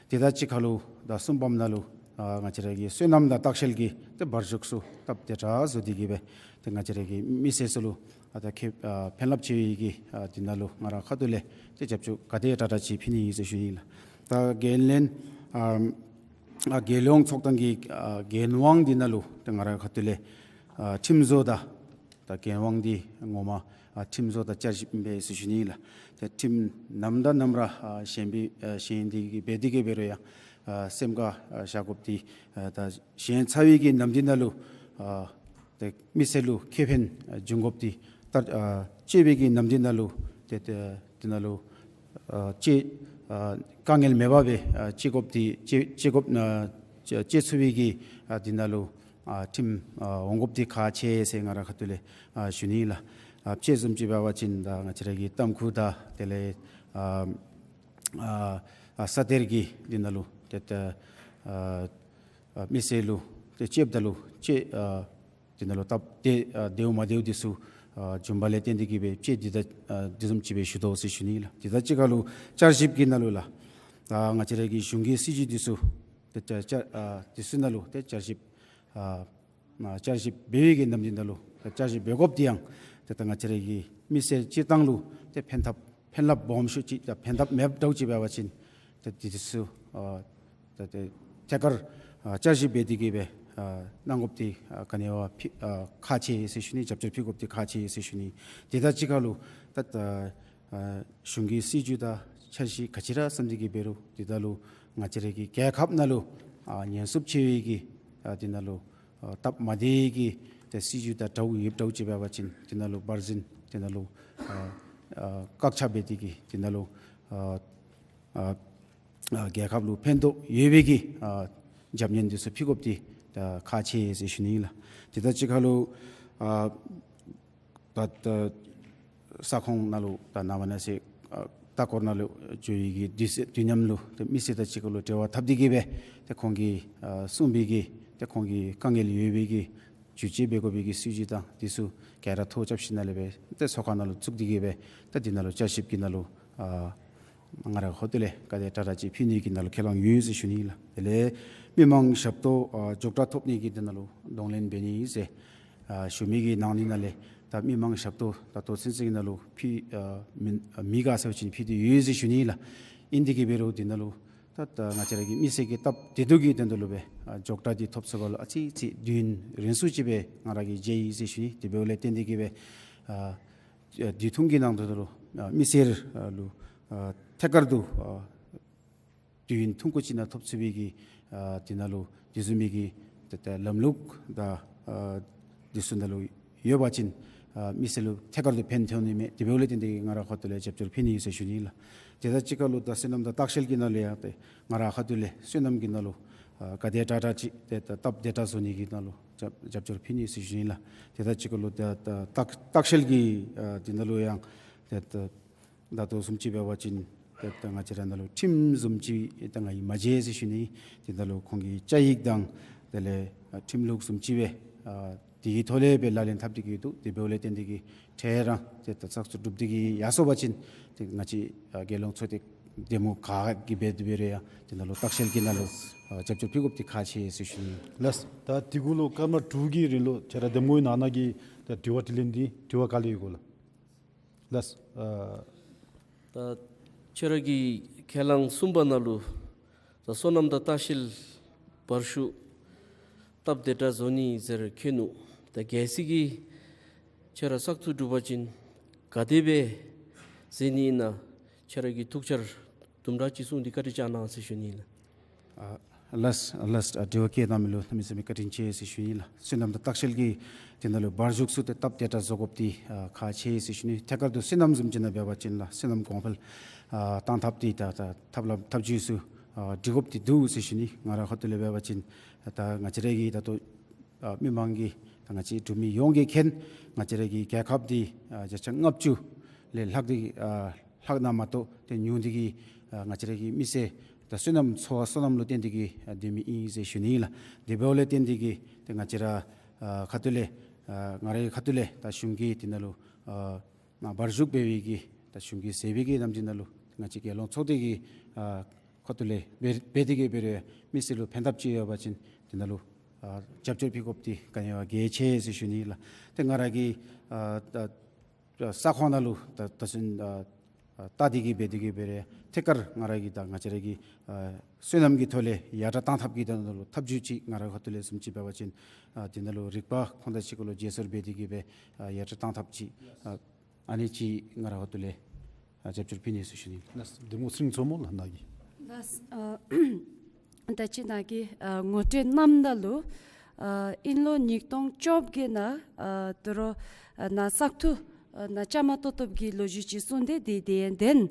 དེ་དང་གཅིག་ཁར་ལུ་ད་གསུམ་པམ་ནང་ལུ་ཨ་ང་བཅས་ར་གི་བསོད་ནམས་དང་ལྟ་བཤལ་གྱི་ཏེ་བར་བཞུགས་སུ་སྟབས་བདེ་དྲགས་བཟོ་སྟེ་གི་སྦེ་ཏེ་ང་བཅས་ར་གི་མི་སེར་ཚུ་ལུ་ཨ་ད་ཁེ་ཨ་ཕན་རླབས་ཆེ་བའི་གི་ཨ་འདི་ནང་ལུ་ང་ར་ཁ་ཐུག་ལས་ཏེ་རྒྱབ་སྐྱོར་ག་དེ་དྲག་དྲག་ཅིག་ཕུལ་ནི་ཨིན་ཟེར་ཞུ་ནི་ཨིན་ལགས། ད་འགན་ལེན་ཨ་ཨ་རྒྱལ་ཡོངས་ཚོགས་སྡེ་གི་ཨ་འགན་དབང་འདི་ནང་ལུ་ཏེ་ང་ར་ཁ་ཐུག་ལས་ཨ་ཁྲིམས་བཟོ་དང་ད་འགན་དབང་འདི་ངོ་མ་ཨ་ཁྲིམས་བཟོ་དང་བསྐྱར་ཞིབ་འབད་ཟེར་ཞུ་ནི་ཨིན་ལགས། ཏེ་ཁྲིམས་ནམ་དང་ནམ་ར་ཨ་གཞན་པའི་ཨ་གཞན་འདི་གི་འབད་དེ་གི་འབད་རུང་ཡང་ཨ་སེམས་ཁར་ཨ་བཞག་དགོཔ་འདི་ཨ་ད་གཞན་ཚ་བའི་གི་ནམ་འདི་ནང་ལུ་ཨ་ཏེ་མི་སེར་ལུ་ཁེ་ཕན་ཨ་འབྱུང་དགོཔ་འདི་ལྟར་ཨ་གཅེས་པའི་གི་ནམ་འདི་ནང་ལུ་ཏེ་ཏེ་འདི་ནང་ལུ་ཨ་གཅེས་ཨ་དཀའ་ངལ་མེད་པར་སྦེ་ཨ་གཅེས་དགོཔ་འདི་གཅེས་གཅེས་དགོཔ་ཨ་གཅེས་གཅེས་ཚུགས་པའི་གི་ཨ་འདི་ནང་ལུ་ཨ་ཁྲིམས་ཨ་འོང་དགོཔ་འདི་ཁག་ཆེ་ཟེར་ང་ར་ཁ་ཐུག་ལས་ཨ་ཞུ་ནི་ཨིན་ལགས། ཨ་དཔྱེ་བཟུམ་ཅིག་འབད་བ་ཅིན་ད་ང་བཅས་ར་གི་ཏམ་ཁུ་དང་དེ་ལས་ཨ་ཨ་ཨ་ས་གཏེར་གྱི་འདི་ནང་ལུ་ཏེ་ཏེ་ཨ་ཨ་མི་སེར་ལུ་ཏེ་གཅེསཔ་ད་ལུ་གཅེས་ཨ་འདི་ནང་ལུ་སྟབས་བདེ་ཨ་བདེཝ་མ་བདེཝ་འདི་ཚུ་ཨ་བྱུངམ་ལས་བརྟེན་ཏེ་གི་སྦེ་དཔྱེ་འདི་ད་ཨ་འདི་བཟུམ་ཅིག་སྦེ་ཞུ་དོ་ཟེར་ཞུ་ནི་ཨིན་ལགས། དེ་དང་གཅིག་ཁར་ལུ་བསྐྱར་ཞིབ་ཀྱི་ནང་ལུ་ལགས། ད་ང་བཅས་ར་གི་གཞུང་གི་སྲིད་བྱུས་འདི་ཚུ་ཏེ་བསྐྱར་བསྐྱར་ཨ་འདི་ཚུ་ནང་ལུ་ཏེ་བསྐྱར་ཞིབ་ཨ་ཨ་བསྐྱར་ཞིབ་འབད་བའི་གི་ནམ་འདི་ནང་ལུ་ཏེ་བསྐྱར་ཞིབ་འབད་དགོཔ་འདི་ཡང་ཏེ་ད་ང་བཅས་ར་གི་མི་སེར་སྤྱིར་བཏང་ལུ་ཏེ་ཕན་ཐབས་ཕན་རླབས་སྦོམ་ཤོས་ཅིག་དང་ཕན་ཐབས་མེདཔ་འདྲཝ་ཅིག་འབད་བ་ཅིན་ཏེ་འདི་ཚུ་ཨ་ཏེ་ཏེ་ཐད་ཀར་ཨ་བསྐྱར་ཞིབ་འབད་དེ་གི་སྦེ་ཨ་གནང་དགོཔ་འདི་ཨ་ག་ནི་བ་ཕི་ཨ་ཁག་ཆེ་ཟེར་ཞུ་ནི། རྒྱབ་སྐྱོར་ཕུལ་དགོཔ་འདི་ཁག་ཆེ་ཟེར་ཞུ་ནི། དེ་དང་གཅིག་ཁར་ལུ་ད་ཨ་ཨ་གཞུང་གི་སྲིད་བྱུས་དང་འཆར་གཞི་ག་ཅི་ར་བརྩམས་ཏེ་གི་འབད་རུང་འདི་ད་ལུ་ང་བཅས་ར་གི་རྒྱལ་ཁབ་ནང་ལུ་ཨ་ཉེན་སྲུང་ཆེ་བའི་གི་ཨ་འདི་ནང་ལུ་ཨ་སྟབས་མ་བདེ་གི་ཏེ་སྲིད་བྱུས་དང་འདྲཝ་ཡོདཔ་འདྲཝ་ཅིག་འབད་བ་ཅིན་འདི་ནང་ལུ་འབར་འཛིན་འདི་ནང་ལུ་ཨ་ཨ་བཀག་ཆ་འབད་དེ་གི་འདི་ནང་ལུ་ཨ་ཨ་ཨ་རྒྱལ་ཁབ་ལུ་ཕན་ཐོགས་ཡོད་པའི་གི་ཨ་རྒྱབ་སྣོན་འདི་ཚུ་ཕུལ་དགོཔ་འདི་ཨ་ཁག་ཆེ་ཟེར་ཞུ་ནི་ཨིན་ལགས། དེ་དང་གཅིག་ཁར་ལུ་ཨ་ད་ད་ས་ཁོངས་ནང་ལུ་ད་ནངས་པ་གནངས་ཚེ་ཨ་ལྟ་སྐོར་ནང་ལུ་འགྱོ་བའི་གི་དུས་ཚོད་དུས་མཉམ་ལུ་ཏེ་མི་སེར་དང་གཅིག་ཁར་ལུ་འབྲེལ་བ་འཐབ་སྟེ་གི་སྦེ་ཏེ་ཁོང་གིས་ཨ་གསུངས་པའི་གི་ཏེ་ཁོང་གི་དཀའ་ངལ་ཡོད་པའི་གི་འགྱུར་བཅོས་འབད་དགོ་པའི་གི་སྲིད་བྱུས་དང་འདི་ཚུ་ག་ར་ཐོ་རྐྱབ་ཞིནམ་ལས་སྦེ་ཏེ་ཚོགས་ཁང་ནང་ལུ་བཙུགས་ཏེ་གི་སྦེ་ཏེ་འདི་ནང་ལུ་བསྐྱར་ཞིབ་ཀྱི་ནང་ལུ་ཨ་ང་ར་ཧོ་ཏེ་ལས་ག་དེ་དྲག་དྲག་ཅིག་ཕུལ་ནི་གི་ནང་ལུ་ཁས་བླངས་ཡོད་ཟེར་ཞུ་ནི་ལགས། དེ་ལས་མི་མང་ཞབས་ཏོག་ཨ་མགྱོགས་དྲགས་ཐོབ་ནི་གི་འདི་ནང་ལུ་གདོང་ལེན་འབད་ནི་ཟེར་ཨ་ཞུ་མི་གི་ནང་ནི་ནང་ལས་ད་མི་མང་ཞབས་ཏོག་ད་ལྟོ་ཚུན་ཚོད་ཀྱི་ནང་ལུ་ཕུལ་ཨ་མི་ཨ་མི་ག་ས་བ་ཅིན་ཕུལ་ཏེ་ཡོད་ཟེར་ཞུ་ནི་ལགས། ཨིན་དེ་གི་འབད་རུང་འདི་ནང་ལུ་ད་ད་ང་བཅས་ར་གི་མི་སེར་གྱི་སྟབས་བདེ་སྡུག་གི་དོན་དུ་ལུ་སྦེ་ཨ་མགྱོགས་དྲགས་འདི་ཐོབ་ཚུགས་པ་ལུ་ཨ་ཙི་ཙི་དུས་ཡུན་རིང་སུ་ཅིག་སྦེ་ང་ར་གིས་བརྗེད་ཡི་ཟེར་ཞུ་ནི། དེ་འབདཝ་ལས་བརྟེན་ཏེ་གི་སྦེ་ཨ་ཨ་དུས་ཐུང་གི་ནང་དུ་ལུ་ཨ་མི་སེར་ཨ་ལུ་ཨ་ཐད་ཀར་དུ་ཨ་དུས་ཡུན་ཐུང་ཀུ་ཅིག་ནང་ཐོབ་ཚུགས་པའི་གི་ཨ་འདི་ནང་ལུ་དེ་བཟུམ་མའི་གི་ཏེ་ཏེ་ལམ་ལུགས་དང་ཨ་འདི་ཚུ་ནང་ལུ་ཡོད་པ་ཅིན་ཨ་མི་སེར་ལུ་ཐད་ཀར་དུ་ཕན་ཐོགས་ནི་མས། དེ་འབདཝ་ལས་བརྟེན་ཏེ་ང་ར་ཁ་ཐུག་ལས་རྒྱབ་སྐྱོར་ཕུལ་ནི་ཨིན་ཟེར་ཞུ་ནི་ལགས། དེ་དང་གཅིག་ཁར་ལུ་ད་བསོད་ནམས་དང་ལྟ་བཤལ་གྱི་ནང་ལུ་ཡང་ཏེ་ང་ར་ཁ་ཐུག་ལས་བསོད་ནམས་ཀྱི་ནང་ལུ་ཨ་ག་དེ་དྲག་དྲག་ཅིག་ཏེ་ད་སྟབས་བདེ་དྲགས་བཟོ་ནི་གི་ནང་ལུ་རྒྱབ་རྒྱབ་སྐྱོར་ཕུལ་ནི་ཨིན་ཟེར་ཞུ་ནི་ལགས། དེ་དང་གཅིག་ཁར་ལུ་ད་ད་ལྟ་ལྟ་བཤལ་གྱི་ཨ་འདི་ནང་ལུ་ཡང་ཏེ་ད་ད་ལྟོ་བཟུམ་ཅིག་འབད་བ་ཅིན་ཏེ་ད་ང་བཅས་ར་ནང་ལུ་ཁྲིམས་བཟུམ་ཅིག་ད་ང་གིས་མ་མཇལ་ཟེར་ཞུ་ནི། དེ་ནང་ལུ་ཁོང་གི་བཅའ་ཡིག་དང་དེ་ལས་ཨ་ཁྲིམས་ལུགས་བཟུམ་ཅིག་སྦེ་ཨ་དེ་གི་ཐོག་ལས་སྦེ་ལག་ལེན་འཐབ་སྟེ་གི་འདུག། དེ་འབདཝ་ལས་བརྟེན་ཏེ་གི་འཕྲལ་ར་ཏེ་ད་བཙག་འཐུ་གྲུབ་སྟེ་གི་ཡར་སོང་པ་ཅིན་ཏེ་ང་བཅས་ཨ་རྒྱལ་ཡོངས་ཚོགས་སྡེ་འདེམས་ངོ་ག་གིས་འབད་དེ་འབད་རུང་ཡང་དེ་ནང་ལུ་ལྟ་བཤལ་གྱི་ནང་ལུ་ཨ་རྒྱབ་སྐྱོར་ཕུལ་དགོཔ་འདི་ཁག་ཆེ་ཟེར་ཞུ་ནི། ལགས། ད་དེ་གུ་ལུ་སྐར་མ་དྲུག་གི་རིང་ལུ་ཁྱེད་ར་འདེམས་ངོའི་ནང་ན་གི་ད་དྲི་བ་དྲིས་ལན་འདི་དྲི་བ་ག་ལས་ཡོད་གོ་ལགས། ལགས། ཨ་ད་ཁྱེད་ར་གི་ཁས་བླངས་གསུམ་པ་ནང་ལུ་ད་སོ་ནམ་དང་ལྟ་བཤལ་བར་ཤུགས་སྟབས་བདེ་དྲགས་བཟོ་ནི་ཟེར་བཀོད་ནུག། ད་གལ་སྲིད་ཀྱི་ཁྱེད་ར་བཙག་འཐུ་གྲུབ་པ་ཅིན་ག་དེ་སྦེ་མཛད་ནི་ཨིན་ན་ཁྱེད་ར་གི་ཐུགས་འཆར་དུམ་གྲ་ཅིག་གསུངས་ཏེ་བཀའ་དྲིན་བསྐྱང་གནང་ཟེར་ཞུ་ནི་ལགས། ཨ་ ལགས་ལགས། ཨ་དྲི་བ་བཀོད་གནང་མི་ལུ་གནམ་མེད་ས་མེད་བཀའ་དྲིན་ཆེ་ཟེར་ཞུ་ནི་ལགས། བསོད་ནམས་དང་བརྟག་དཔྱད་ཀྱི་དེ་ནང་ལུ་བར་བཞུགས་ཚུ་ཏེ་སྟབས་བདེ་དྲགས་བཟོ་དགོཔ་འདི་ཨ་ཁག་ཆེ་ཟེར་ཞུ་ནི། ཐད་ཀར་དུ་བསོད་ནམས་བཟུམ་ཅིག་ནང་འབད་བ་ཅིན་ལགས་བསོད་ནམས་གོང་འཕེལ་ཨ་བཏང་ཐབས་འདི་ད་ད་ཐབས་ལམ་ཐབས་བྱུས་ཚུ་ཨ་སྒྲིག་དགོཔ་འདི་འདུག་ཟེར་ཞུ་ནི། ང་རའི་ཁ་ཐུག་ལས་འབད་བ་ཅིན་ད་ང་བཅས་ར་གི་ད་ལྟོ་ཨ་མི་མང་གི་ད་ང་བཅས་འབྲུག་མི་ཡོངས་ཀྱིས་མཁྱེན། ང་བཅས་ར་གི་རྒྱལ་ཁབ་འདི་ཨ་བརྒྱ་ཆ་ལྔ་བཅུ་ལས་ལྷག་སྟེ་ཨ་ལྷག་ན་མ་གཏོགས་ཏེ་ཉུང་སྟེ་གི་ཨ་ང་བཅས་ར་གི་མི་སེར་ད་བསོད་ནམས་འཚོ་བ་བསོད་ནམས་ལུ་བརྟེན་ཏེ་གི་ཨ་སྡོད་མི་ཨིན་ཟེར་ཞུ་ནི་ལགས། དེ་འབདཝ་ལས་བརྟེན་ཏེ་གི་ཏེ་ང་བཅས་ར་ཨ་ཁ་ཐུག་ལས་ཨ་ང་རའི་ཁ་ཐུག་ལས་ད་གཞུང་གི་དེ་ནང་ལུ་ཨ་ང་བར་བཞུགས་འབད་བའི་གི་ད་གཞུང་གི་ཟེར་བའི་གི་ནམ་དེ་ནང་ལུ་ང་བཅས་རྒྱལ་ཡོངས་ཚོགས་སྡེ་གི་ཨ་ཁ་ཐུག་ལས་འབད་འབད་དེ་གི་འབད་རུང་མི་སེར་ལུ་ཕན་ཐབས་ཅིག་ཡོད་པ་ཅིན་དེ་ནང་ལུ་ཨ་རྒྱབ་སྐྱོར་ཕུལ་དགོཔ་འདི་ག་ནི་བ་གལ་ཆེ་ཟེར་ཞུ་ནི་ལགས། ཏེ་ང་ར་གི་ཨ་ད་ས་ཁོངས་ནང་ལུ་ད་ད་ཚུན་ཨ་ཨ་ལྟ་སྟེ་གི་འབད་དེ་གི་འབད་རུང་ཐད་ཀར་ང་ར་གི་ད་ང་བཅས་ར་གི་ཨ་བསོད་ནམས་ཀྱི་ཐོག་ལས་ཡར་དྲགས་བཏང་ཐབས་ཀྱི་དོན་ལུ་ཐབས་བྱུས་ཅིག་ང་རའི་ཁ་ཐུག་ལས་བཟུམ་ཅིག་འབད་བ་ཅིན་ཨ་དེ་ནང་ལུ་རིག་པ་ཁོང་དང་གཅིག་ཁར་ལུ་བརྗེ་སོར་འབད་དེ་གི་སྦེ་ཨ་ཡར་དྲགས་བཏང་ཐབས་ཅིག་ཨ་ཨ་ནི་ཅིག་ང་རའི་ཁ་ཐུག་ལས་ཨ་རྒྱབ་སྐྱོར་ཕུལ་ནི་ཟེར་ཞུ་ནི། ལགས་སོ། གདམ་ངོ་ཚེ་རིང་མཚོ་མོ་ལགས་ནཱ་གིས། ལགས་སོ། ཨ་ད་ཅི་ནཱ་གིས་ཨ་ངོ་སྤྲོད་གནངམ་ད་ལུ་ཨ་དབྱིན་ལོ་ཉིས་སྟོང་བཅོ་བརྒྱད་ནང་ཨ་དོ་རུང་ཨ་ནཱ་བཙག་འཐུ་ཨ་ནཱ་བཅའ་མར་གཏོགས་གཏོགསཔ་གི་ལོ་རྒྱུས་ཅིག་གསུངས་ཏེ་དེ་དེ་ཡང་བདེན།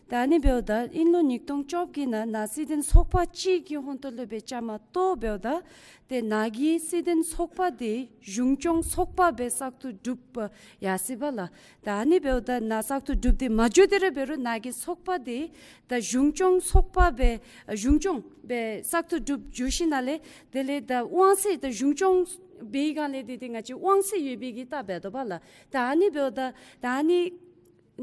ད་ཨ་ནི་འབདཝ་ད་དབྱིན་ལོ་ཉིས་སྟོང་བཅོ་བརྒྱད་ནང་ནཱ་སྲིད་དོན་ཚོགས་པ་གཅིག་གི་ཧོང་ཏོ་ལུ་སྦེ་བཅའ་མར་གཏོགས་འབདཝ་ད་ཏེ་ནཱ་གི་སྲིད་དོན་ཚོགས་པ་འདི་གཞུང་སྐྱོང་ཚོགས་པ་སྦེ་བཙག་འཐུ་གྲུབ་ཡར་སོ་ཡི་པ་ལགས། ད་ཨ་ནི་འབདཝ་ད་ནཱ་བཙག་འཐུ་གྲུབ་སྟེ་མ་འགྱོ་དེ་ར་འབད་རུང་ནཱ་གི་ཚོགས་པ་འདི་ད་གཞུང་སྐྱོང་ཚོགས་པ་སྦེ་གཞུང་སྐྱོང་སྦེ་བཙག་འཐུ་གྲུབ་འགྱོ་ཞིནམ་ལས་དེ་ལས་ད་དབང་ཚད་ད་གཞུང་སྐྱོང་འབད་བའི་སྒང་ལས་འདི་ཏེ་ང་བཅས་དབང་ཚད་ཡོད་པའི་གི་རྟགས་འབད་དོ་པ་ལགས། ད་ཨ་ནི་འབདཝ་ད་ད་ཨ་ནི་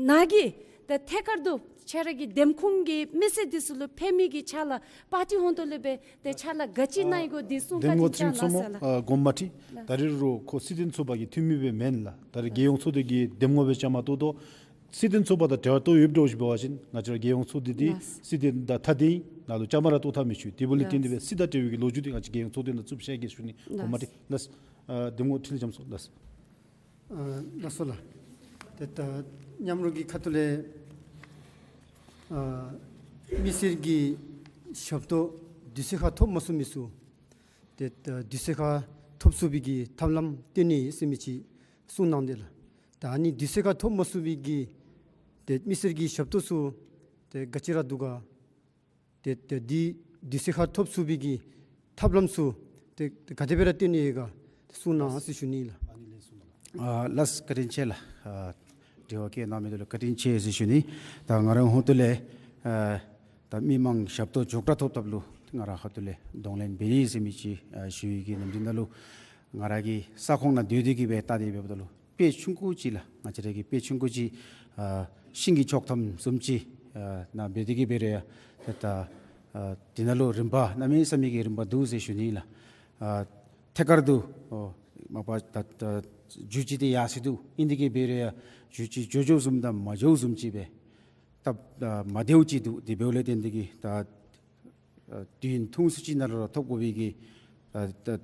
ནཱ་གིས་ད་ཐད་ཀར་དུ་ཁྱེད་ར་གི་འདེམས་ཁོངས་ཀྱི་མི་སེར་འདི་ཚུ་ལུ་ཕན་མི་གི་ཕྱག་ལཱ་པར་ཊི་ཧོང་ཏོ་ལུ་སྦེ་ཏེ་ཕྱག་ལཱ་ག་ཅི་གནང་ཡི་གོ་འདི་གསུང་བཀའ་དྲིན་བསྐྱང་ལགས་ཟེར་ལགས། ཨ་དགོངསམ་མ་ཁྲེལ། ད་རེས་རོགས་ཁོ་སྲིད་དོན་ཚོགས་པ་གི་འཐུས་མི་སྦེ་མེན་ལགས། ད་རེས་རྒྱལ་ཡོངས་ཚོགས་སྡེ་གི་འདེམས་ངོ་སྦེ་བཅའ་མར་གཏོགས་དོ། སྲིད་དོན་ཚོགས་པ་དང་འབྲེལ་བ་ཏོག་ཡོདཔ་འདྲཝ་ཅིག་འབད་བ་ཅིན་ང་བཅས་ར་རྒྱལ་ཡོངས་ཚོགས་སྡེ་འདི་ལགས། སྲིད་དོན་དང་ཐ་དད་ཨིན། ནཱ་ལུ་བཅའ་མར་ར་གཏོགས་ཐབས་མི་ཆོག། དེ་འབདཝ་ལས་བརྟེན་ཏེ་སྦེ་ལགས། སྲིད་དང་འབྲེལ་བའི་གི་ལོ་རྒྱུས་འདི་ང་བཅས་རྒྱལ་ཡོངས་ཚོགས་སྡེ་ནང་བཙུགས་བཞག་གེ་ཞུ་ནི། དགོངསམ་མ་ཁྲེལ། ལགས། ལགས་སོ། ཨ་འདེམས་ངོ་ཁྲི་ལས་འཇམ་སོང་། ལགས་སོ། ཨ་ལགས་སོ་ལགས། ཏེ་ད་མཉམ་རོགས་ཀྱི་ཁ་ཐུག་ལས་ཨ་མི་སེར་གྱི་ཞབས་ཏོག་དུས་ཚོད་ཁར་ཐོབ་མ་ཚུགས་མི་ཚུ་ཏེ་ད་དུས་ཚོད་ཁར་ཐོབ་ཚུགས་པའི་གི་ཐབས་ལམ་སྟོན་ནི་ཟེར་མི་ཅིག་གསུངས་གནང་དེས་ལགས། ད་ཨ་ནི་དུས་ཚོད་ཁར་ཐོབ་མ་ཚུགས་པའི་གི་ཏེ་མི་སེར་གྱི་ཞབས་ཏོག་ཚུ་ཏེ་ག་ཅི་ར་འདུག་ག། ཏེ་ཏེ་འདི་དུས་ཚོད་ཁར་ཐོབ་ཚུགས་པའི་གི་ཐབས་ལམ་ཚུ་ཏེ་ཏེ་ག་དེ་སྦེ་ར་སྟོན་ནི་ཡོད་ག་གསུང་གནང་ཟེར་ཞུ་ནི་ལགས། ཨ་ལགས་བཀའ་དྲིན་ཆེ་ལགས། ཨ་དྲི་བ་བཀོད་གནང་མི་འདི་ལུ་བཀའ་དྲིན་ཆེ་ཟེར་ཞུ་ནི། ད་ང་རའི་ཧོང་ཏོ་ལས་ཨ་ད་མི་མང་ཞབས་ཏོག་མགྱོགས་དྲགས་ཐོབ་ཐབས་ལུ་ང་རའི་ཁ་ཐུག་ལས་གདོང་ལེན་འབད་ནི་ཟེར་མི་ཅིག་ཨ་ཞུ་ཡི་གི་ནམ་འདི་ནང་ལུ་ང་ར་གི་ས་ཁོངས་ནང་སྡོད་དེ་གི་སྦེ་ལྟ་སྟེ་འབདཝ་ད་ལུ་དཔེ་ཆུང་ཀུ་ཅིག་ལགས། ང་བཅས་ར་གི་དཔེ་ཆུང་ཀུ་ཅིག་ཨ་ཤིང་གི་ཆོག་ཐམ་བཟུམ་ཅིག་ཨ་ནང་འབད་དེ་གི་འབད་རུང་ཡང་ཏེ་ད་ཨ་དེ་ནང་ལུ་རིམ་པ་གནམ་མེད་ས་མེད་ཀྱི་རིམ་པ་འདུག་ཟེར་ཞུ་ནི་ལགས། ཨ་ཐད་ཀར་དུ་ཨོ་མ་པ་ད་ད་འགྱུར་བཅོས་འདི་ཡར་སོ་ཡི་འདུག། ཨིན་དེ་གི་འབད་རུང་ཡང་འགྱུར་བཅོས་འགྱོ་འགྱོཝ་བཟུམ་དང་མ་འགྱོཝ་བཟུམ་ཅིག་སྦེ་སྟབས་ཨ་མ་བདེཝ་ཅིག་འདུག། དེ་འབདཝ་ལས་བརྟེན་ཏེ་གི་ད་ཨ་དུས་ཡུན་ཐུང་སུ་ཅིག་ནང་ལུ་ར་ཐོབ་དགོ་པའི་གི་ཨ་ད་ད་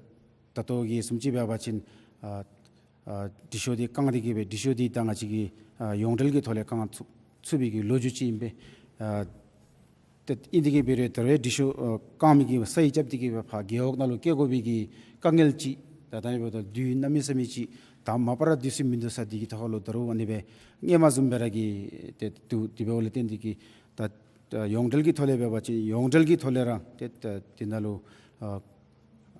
ལྟོ་གི་བཟུམ་ཅིག་འབད་བ་ཅིན་ཨ་ཨ་འབྲི་ཤོག་འདི་བཀང་སྟེ་གི་སྦེ་འབྲི་ཤོག་འདི་ད་ང་བཅས་ཀྱིས་ཨ་ཡོངས་འབྲེལ་གྱི་ཐོག་ལས་བཀང་ཚུགས་ཚུགས་པའི་གི་ལོ་རྒྱུས་ཅིག་ཨིན་པས། ཨ་ཏེ་ཨིན་དེ་གི་འབད་རུང་ད་རེས་འབྲི་ཤོག་ཨ་བཀང་མི་གི་ས་ཡིག་རྐྱབ་སྟེ་གི་སྦེ་ཕར་རྒེད་འོག་ནང་ལུ་བསྐྱལ་དགོ་པའི་གི་དཀའ་ངལ་ཅིག། ད་ད་ནི་འབདཝ་ད་དུས་ཡུན་གནམ་མེད་ས་མེད་ཅིག་དང་མ་པ་ར་དུས་ཚོད་མིན་འདུག་ས་འདི་གི་ཐོག་ལུ་ད་རུང་ཨ་ནི་སྦེ་སྔོན་མ་བཟུམ་སྦེ་ར་གི་ཏེ་འདུག། དེ་འབདཝ་ལས་བརྟེན་ཏེ་གི་ད་ད་ཡོངས་འབྲེལ་གྱི་ཐོག་ལས་འབད་བ་ཅིན་ཡོངས་འབྲེལ་གྱི་ཐོག་ལས་ར་ཏེ་ད་དེ་ནང་ལུ་ཨ་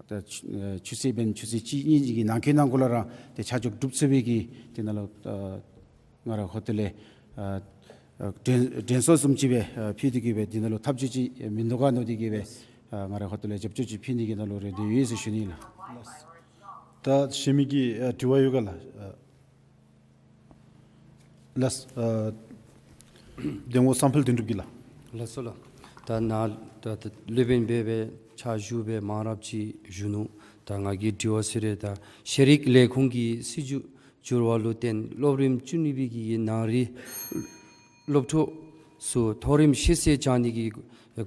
ད་ཆུ་ཨ་ཆུ་ཚོད་འབདན་ཆུ་ཚོད་གཅིག་གཉིས་ཀྱི་ནང་འཁོད་ནང་འཁོད་ལུ་ར་ཏེ་ཆ་འཇོག་གྲུབ་ཚུགས་པའི་གི་དེ་ནང་ལུ་ཨ་ང་རའི་ཧོང་ཏོ་ལས་ཨ་ཨ་དྲན་དྲན་གསོ་བཟུམ་ཅིག་སྦེ་ཨ་ཕུལ་ཏེ་གི་སྦེ་དེ་ནང་ལུ་ཐབས་བྱུས་ཅིག་མིན་འདུག་ག་མནོ་སྟེ་གི་སྦེ་ཨ་ང་རའི་ཧོང་ཏོ་ལས་རྒྱབ་སྐྱོར་ཅིག་ཕུལ་ནི་གི་ནང་ལུ་རེ་འདོད་ཡོད་ཟེར་ཞུ་ནི་ལགས། ད་གཞན་མི་གི་ཨ་དྲི་བ་ཡོད་ག་ལགས། ཨ་ལགས། ཨ་འདེམས་ངོ་བསམ་འཕེལ་དོན་གྲུབ་ཀྱིས་ལགས། ལགས་སོ་ལགས། ད་ནཱ་ད་ད་སློབ་དཔོན་སྦེ་སྦེ་ཕྱག་ཞུ་སྦེ་མང་རབས་ཅིག་བཞུགས་ནུག། ད་ང་གི་དྲི་བ་ཟེར་རུང་ད་ཤེས་རིག་ལས་ཁུངས་ཀྱི་སྲིད་བྱུས་འགྱུར་བ་ལུ་བརྟེན་སློབ་རིམ་བཅུ་གཉིས་པའི་གི་ནང་རིག་སློབ་ཕྲུག་ཚུ་མཐོ་རིམ་ཤེས་ཚད་སྦྱང་ནི་གི་